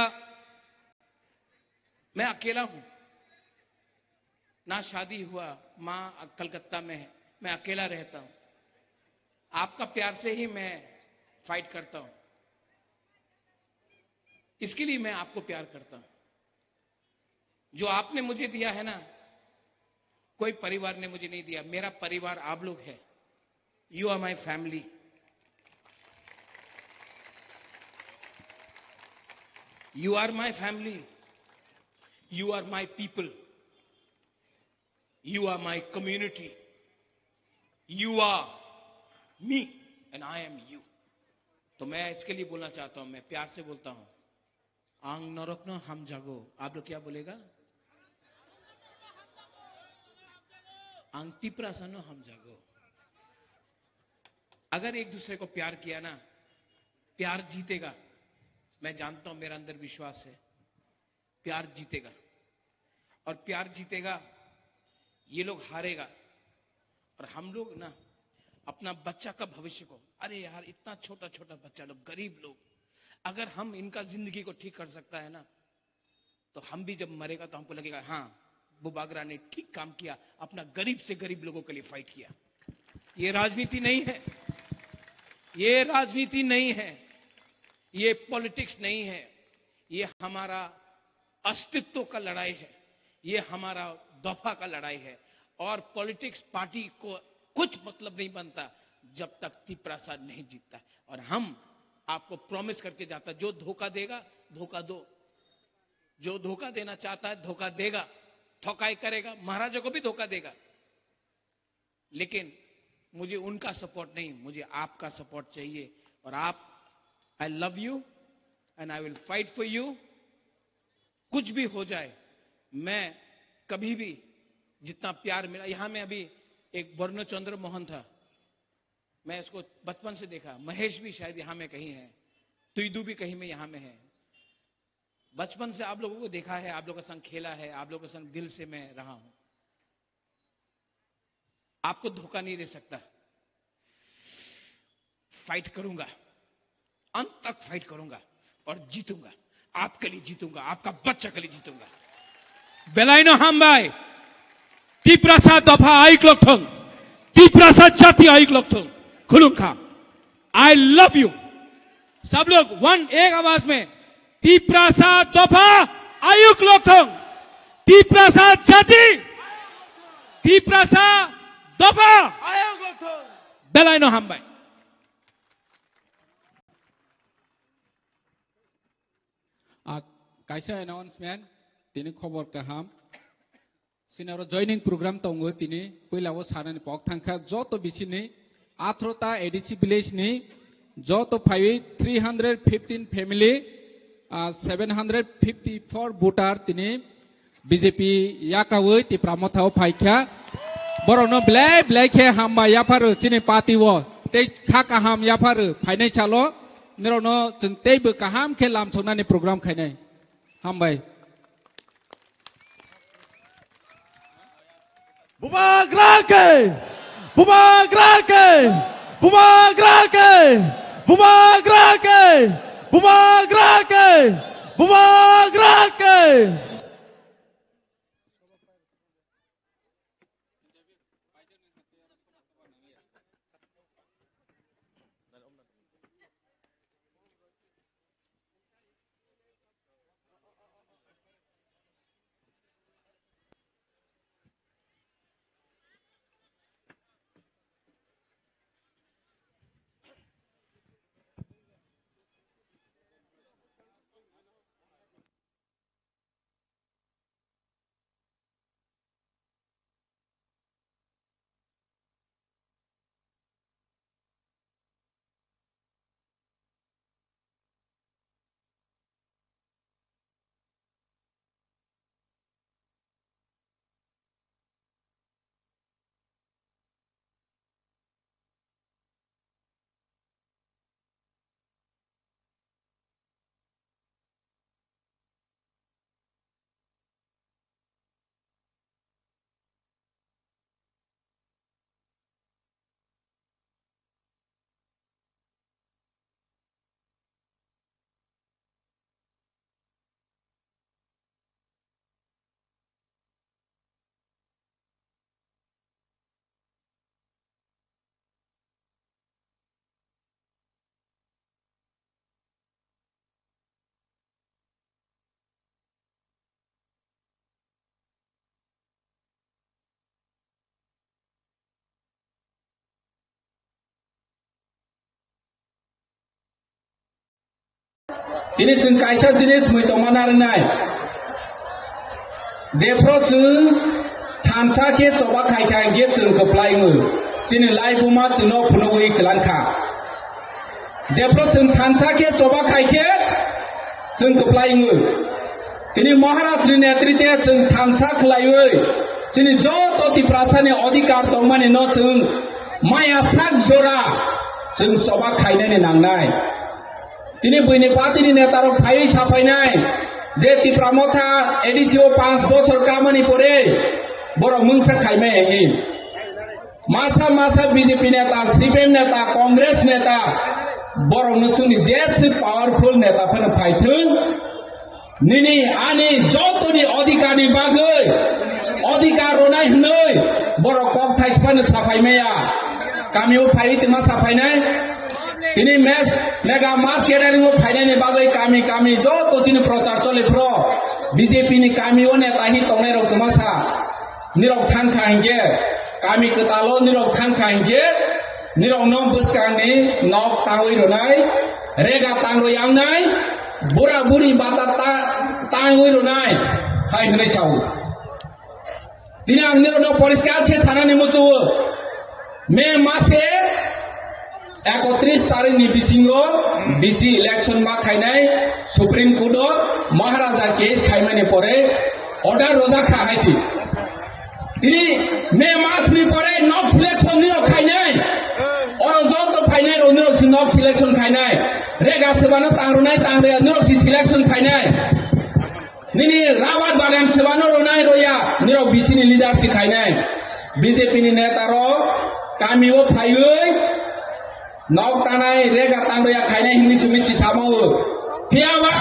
मैं अकेला हूं, ना शादी हुआ, मां कलकत्ता में है, मैं अकेला रहता हूं। आपका प्यार से ही मैं फाइट करता हूं, इसके लिए मैं आपको प्यार करता हूं। जो आपने मुझे दिया है ना, कोई परिवार ने मुझे नहीं दिया। मेरा परिवार आप लोग है। You are my family। You are my family। You are my people। You are my community। You are me and I am you। तो मैं इसके लिए बोलना चाहता हूं, मैं प्यार से बोलता हूं, ang norokno hamjago। आप लोग क्या बोलेगा? Ang Tiprasano hamjago। अगर एक दूसरे को प्यार किया ना, प्यार जीतेगा। मैं जानता हूं, मेरा अंदर विश्वास है, प्यार जीतेगा। और प्यार जीतेगा, ये लोग हारेगा। और हम लोग ना अपना बच्चा का भविष्य को, अरे यार, इतना छोटा छोटा बच्चा लोग, गरीब लोग, अगर हम इनका जिंदगी को ठीक कर सकता है ना, तो हम भी जब मरेगा तो हमको लगेगा, हाँ, बुबागरा ने ठीक काम किया, अपना गरीब से गरीब लोगों के लिए फाइट किया। ये राजनीति नहीं है, ये राजनीति नहीं है, ये पॉलिटिक्स नहीं है, ये हमारा अस्तित्व का लड़ाई है, ये हमारा दफा का लड़ाई है। और पॉलिटिक्स पार्टी को कुछ मतलब नहीं बनता जब तक तिपरासा नहीं जीतता। और हम आपको प्रॉमिस करके जाता, जो धोखा देगा, धोखा दो। जो धोखा देना चाहता है, धोखा देगा। ठकाई करेगा, महाराजा को भी धोखा देगा। लेकिन मुझे उनका सपोर्ट नहीं, मुझे आपका सपोर्ट चाहिए। और आप, I love you and I will fight for you। कुछ भी हो जाए, मैं कभी भी, जितना प्यार मिला, यहाँ में अभी एक वर्ण चंद्र मोहन था, मैं इसको बचपन से देखा, महेश भी शायद यहाँ में कहीं है, तुइदू भी कहीं में यहाँ में है। बचपन से आप लोगों को देखा है, आप लोगों के संग खेला है, आप लोगों के संग दिल से मैं रहा हूं। आपको धोखा नहीं दे सकता। फाइट करूंगा, अंत तक फाइट करूंगा और जीतूंगा। आपके लिए जीतूंगा, आपका बच्चा के लिए जीतूंगा। Belaino hambai, Tiprasa dopha ayuk lokthong, Tiprasa jati ayuk lokthong, khulungkha। I love you। सब लोग वन, एक आवाज में, Tiprasa dopha ayuk lokthong, Tiprasa jati, Tiprasa dopha ayuk lokthong। Belaino hambai। A, kaisa announcement, tini khobor kaham. Sini oro joining program tongo tini, puila o sanani pok thangkha, joto bisini atharo ta A D C village ni joto phaiwi three hundred fifteen family, ah, seven hundred fifty-four voter tini B J P yakawi Tipra Motha o phaikha. Borokno belai belai khe hambai yapharu chini party o, tei kha kaham yapharu phainai salo, norokno chwng teibo kaham khe lamsoknani program khainai. Hambai. Bubagra ke! Bubagra ke! Bubagra ke! Bubagra ke! Bubagra ke! Bubagra ke! Tini chwng kaisa jinis mui tongma narwknai. Jephru chwng thansa khe choba khai kha, hinkhe chwng kwplai wngo. Chini lai buma chwngno phunugwi kwlang kha. Jephru chwng thansa khe choba khai khe chwng kwplai wngo. Tini Maharaj ni netritwe chwng thansa khlaiwi chini joto Tiprasani odhikar tongmani no chwng maya sak jora chwng choba khainani nangnai. Tini buini party ni neta rok phaiwi saphainai je Tipra Motha A D C o panch bosor kamani pore borok mungsa khaimai hai. Masa masa B J P neta, C P M neta, Congress neta, borok no chwngni jeswk powerful neta phano phaithwng. Nini ani jotoni odhikar ni bagwi, odhikar rwnai hwnwi borok kok thaispano saphai maya. Kami o phaiwi tongma saphainai. Tini mes, mega mass gathering o phainani bagwi kami kami joto chini prochar choli phro B J P ni kami o neta hi tongnai rok tongma sa. Nirok thangkha hinkhe, kami kwtalo nirok thangkha hinkhe, nirokno bwskangni nok tangwi rwnai, rega tangwi yangnai, bura buri bata ta-, tangwi rwnai, hai hwnwi sao. Tini ang nirokno poriskar khe sanani muchugo. May mase ekotris tarikni bisingo B C election ma khainai Supreme Court o Maharaja case khaimani pore order rwjak kha hai si. Tini May masni pore nok selection nirok khainai. Oro joto phainai rok nirok si nok selection khainai. Rega sebano tangrwnai tangreya nirok si selection khainai. Nini rabar bagan sebano rwnai roya, nirok B C ni leader si khainai. B J P ni neta rok kami o phaiwi nok tanai rega tang roya khainai hwnwi simi si samao. Phiya ba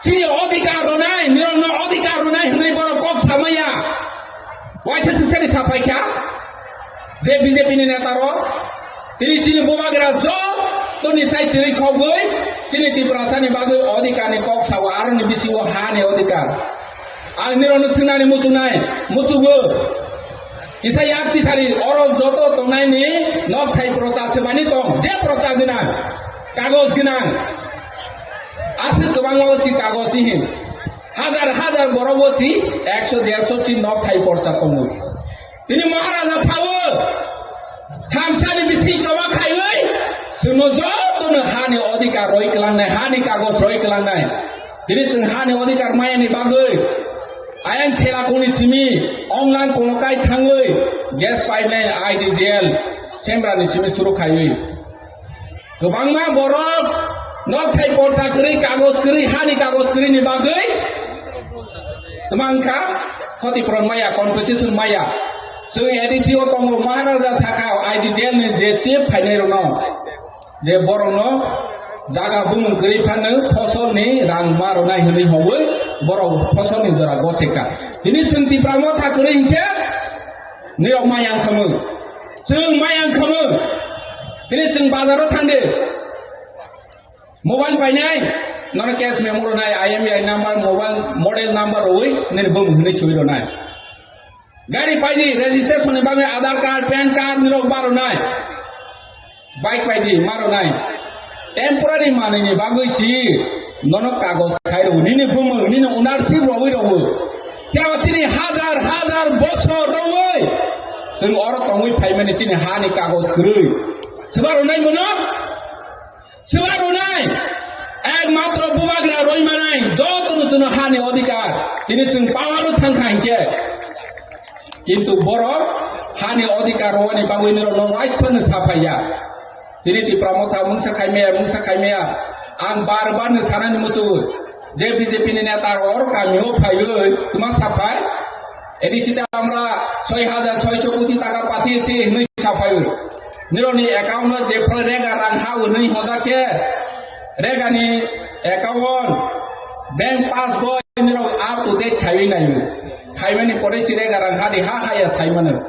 chini odhikar rwnai, nirok no odhikar rwnai hwnwi borok kok samaya. Waisa suksa ni sapai kha. Je B J P ni neta rok, tini chini bubagra joto ni sai chiri khogwi, chini Tiprasa ni bagwi odhikar ni kok sao, aro ni bisingo ha ni odhikar. Ang nirok no swngnani muchungnai, muchugo. Kisa yak tisari, oro joto tongnai ni nok thai procha se mani tong, je procha gwnang, kagoj gwnang. Aswk kwbangma o si kagoj si hin. Hajar hajar borok o si, ekso derso si nok thai porcha tongo. Tini Maharaja sao, thamsani bising choba khaiwi, chwngno jotono hani odhikar roi kwlangnai, hani kagoj roi kwlangnai. Tini chwng hani odhikar mayani bagwi, ayang thela kuni simi, onglang kono kai thangwi, gas pipeline I G G L, Semra ni simi churu khaiwi. Kwbangma borok nok thai porcha kwrwi, kagoj kwrwi, hani kagoj kwrwi ni bagwi twma wngkha, khoti puron maya, compensation maya. Chwng A D C o tongo, Maharaja sakha, I G G L ni je chief phainai rokno, je borokno jaga bumung kwrwi phano fosol ni rang ma rwnai hwnwi hwnwi borok fosol ni jora goseka. Tini chwng Tipra Motha kwrwi hinkhe nirok maya wngkha mung. Chwng maya wngkha mung. Tini chwng bazar o thangdi. Mobile painai, nono cash memo rwnai, I M E I number, mobile model number rwi, nini bumung hwnwi sui rwnai. Gari paidi, registration ni bagwi Aadhaar card, pan card nirok ma rwnai. Bike paidi, ma rwnai. Temporary manwi ni bagwi si, nono kagoj khai rw, nini bumung, nini ownership rwi rw. Phiya chini hajar, hajar bosor rwi, chwng oro tongwi phaimani chini hani kagoj kwrwi. Swba rwnai bono? Swba rwnai, ekmatro bubagra roi manai, jotono chwngno hani odhikar, tini chwng power o thangkha hinkhe. Kintu borok hani odhikar rwani bagwi nirokno waisphano saphaiya. Tini Tipra Motha mungsa khaimaya, mungsa khaimaya, ang bar bar no sanani muchungo, je B J P ni neta rok oro kami o phaiwi twma saphai, A D C ta amra soi hajar soiso koti taka pathiyesi hinwi saphaiwi. Nirokni account o jephru rega rang ha hwnwi hojak khe, rega ni account, bank passbook nirok up to date khaiwi naiwi. Khaimani pore si rega rang ha di ha haya saimano.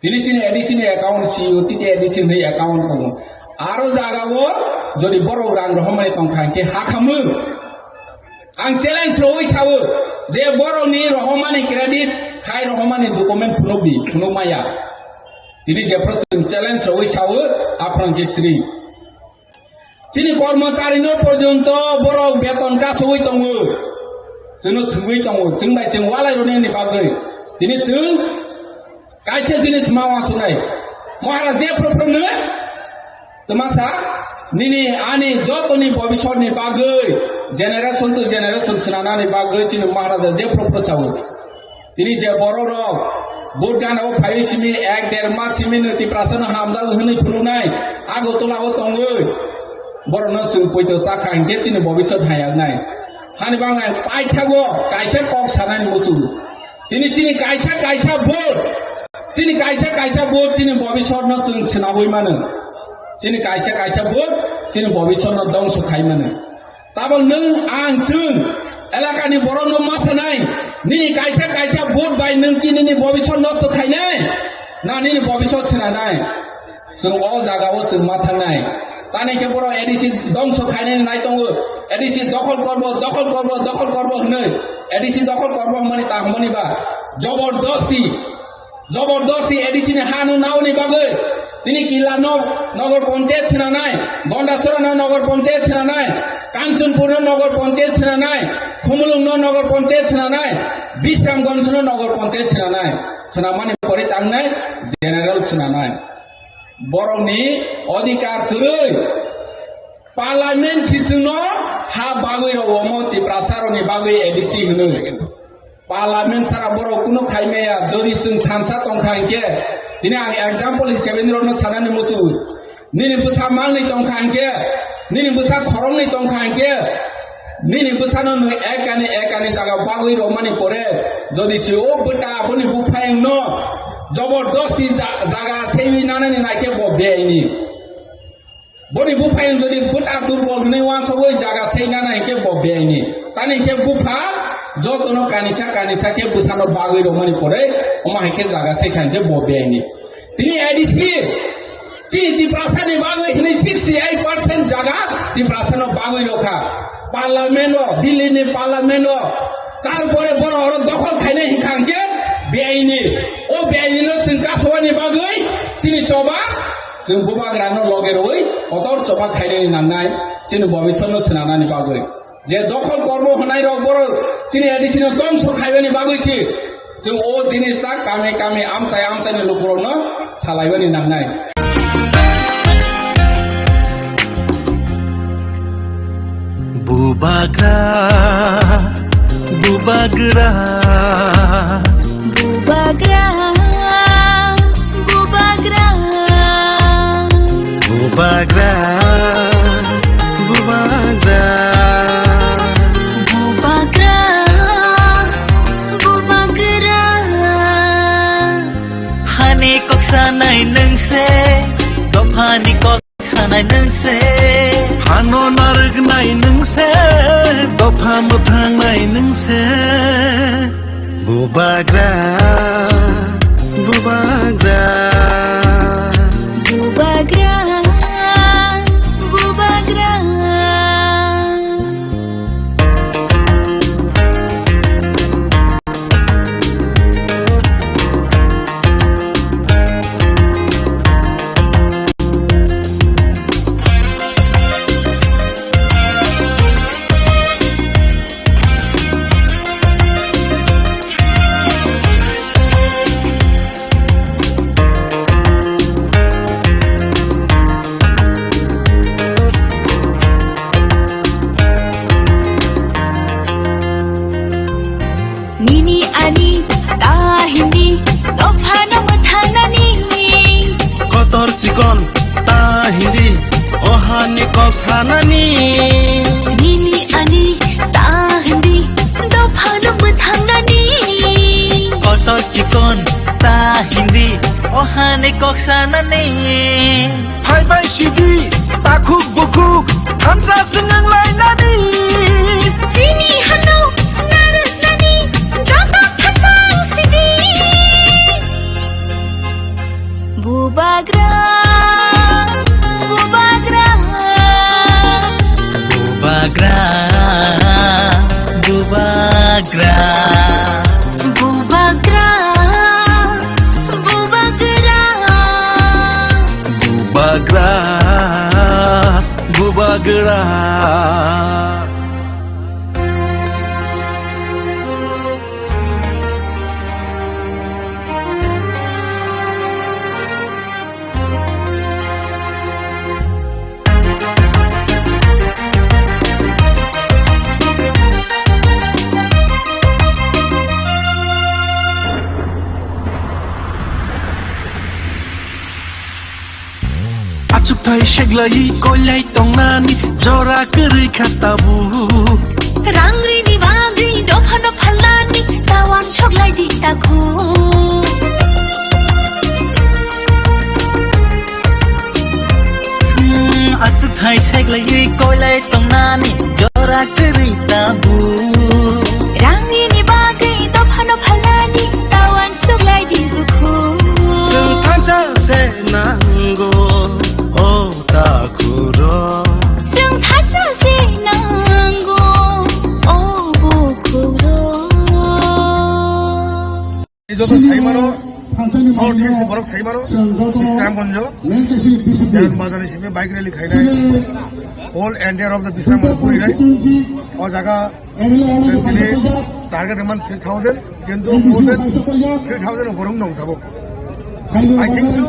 Tini chini A D C ni account si o, titi A D C ni account tongo. Aro jaga o jodi borok rang rohormani tongkha hinkhe ha khamung. Ang challenge rwui sao, je borokni rohormani credit, khai rohormani document phunukdi, phunukmaya. Tini jephru chwng challenge rwui sao, aphano khe sri. Chini kormochari no porjonto borok beton kasugwi tongo. Chwngno thwgwi tongo, chwng bai chwng walai rwnani bagwi. Tini chwng kaisa jinis ma uansuknai. Maharaj jephru phru no Twmasa, nini ani jotoni bobisotni bagwi, generation to generation swnamnani bagwi chini Maharaja jephru phwrwngsago. Tini je borok rok vote gana o phaiwi simi ek der mas simi no Tiprasa no hamjak hwnwi phunuknai, Agartala o tongwi borok no chwng poito chakha hinkhe chini bobisot hayaknai. Hani bangwi paithago kaisa kok sanani muchungo. Tini chini kaisa kaisa vote, chini kaisa kaisa vote chini bobisotno chwng swnamwi mano. Chini kaisa kaisa vote chini bobisotno dongso khai mano. Tabok nwng ang chwng elakani borokno ma sanai, nini kaisa kaisa vote bai nwng ki nini bobisot nosto khainai, na nini bobisot swnanai? Chwng o jaga o chwng ma thangnai. Tani khe borok A D C dongso khainani nai tongo. A D C dokhol korbo, dokhol korbo, dokhol korbo hwnwi. A D C dokhol korbo hwnmani ta hwnmani ba? Jobordosti, jobordosti A D C ni ha no nauni bagwi tini Killa no nogor panchayat swnanai, Gondasora no nogor panchayat swnanai, Kanchanpur no nogor panchayat swnanai, Khumulwng no nogor panchayat swnanai, Bisramganj no nogor panchayat swnanai, swnamani pore tangnai general swnanai. Borokni odhikar kwrwi. Parliament sisingno ha bagwi rw omo Tiprasarokni bagwi A D C hwnwi. Parliament sara borok kunu khai maya, jodi chwng thansa tongkha hinkhe, tini ang example hisabe nirokno sanani muchungo. Nini bwsa mangni tongkha hinkhe, nini bwsa khoroknwi tongkha hinkhe, nini bwsano nwng ekani ekani jaga bagwi rwmani pore, jodi se o bwta aboni buphayungno jobordosti ja-, jaga seiwi nanani naikhe bo beaini. Boni buphayung jodi bwta durbol hwnwi uansugwi jaga seinana hinkhe bo beaini. Tani hinkhe bupha jotono kanisa kanisa khe bwsano bagwi rwmani pore, omo hinkhe jaga seikha hinkhe bo beaini. Tini A D C, chini Tiprasani bagwi hwnwi sixty eight percent jaga Tiprasano bagwi rwkha. Parliament o, Delhi ni parliament o, tarpore borok oro dokhol khainai hinkha hinkhe beaini. O beaini no chwng kasowani bagwi chini choba Chwng bubagrano loge rwui kotor choba khainani nangnai, chini bobiswtno swnamnani bagwi. Je dokhol kormo hwnai rok borok chini A D C no tongso khaibani bagwi si chwng o jinis ta kami kami amchai amchaini lukurokno salaibani nangnai. Bubagra, bubagra. Bubagra, bubagra. Bubagra, bubagra. Bubagra, bubagra. Hani kok sanai nwng se, dophani kok sanai nwng se. Hano narwknai nwng se, dopha mwthangnai nwng se. Bubagra, bubagra. Bubagra, bubagra. Nini ani ta hindi dophano mwthangnani. Kotor sikon ta hindi ohani kok sanani. Nini ani ta hindi dophano mwthangnani. Kotor sikon ta hindi ohani kok sanani. Phai bai sidi, takhuk bukhuk, thansa swnang lainani. Bini hano narwknani, joto khasang sidi. Bubagra, bubagra. Bubagra, bubagra. Bubagra, bubagra. Bubagra, bubagra. Achukthai seglai koilai tongnani jora kwrwi kha tabuk. Rang rini bagwi dophano phalnani tawang soklai di takhuk. Hmm, achukthai seglai koilai tongnani jora kwrwi tabuk. Rang rini bagwi dophano phalnani tawang soklai di takhuk. Chwng thansa se nango, o takhurok. Chwng thansa se nango, o bukhurok. Joto saimano, North East borok saimano, Bisramganj, Jalan Bazar ni simi bike rally khainai, whole entire of the Bisramganj purinai, o jaga tini target man three thousand, kintu more than three thousand upor wng tong tabuk. I think so,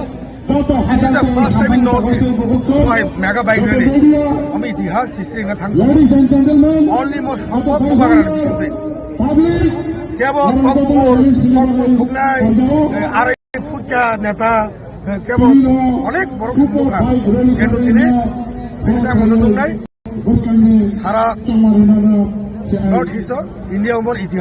this is the first time in North East, why mega bike rally, ami itihas history nga thang, only mo songkok bubagra ni bisingtwi. Kebo kokbor, kokbor thuknai, eh, arai futka neta, eh, kebo onek borok thukbokha. Kintu tini Bisramganj nungnai, sara North East o India umor itihas.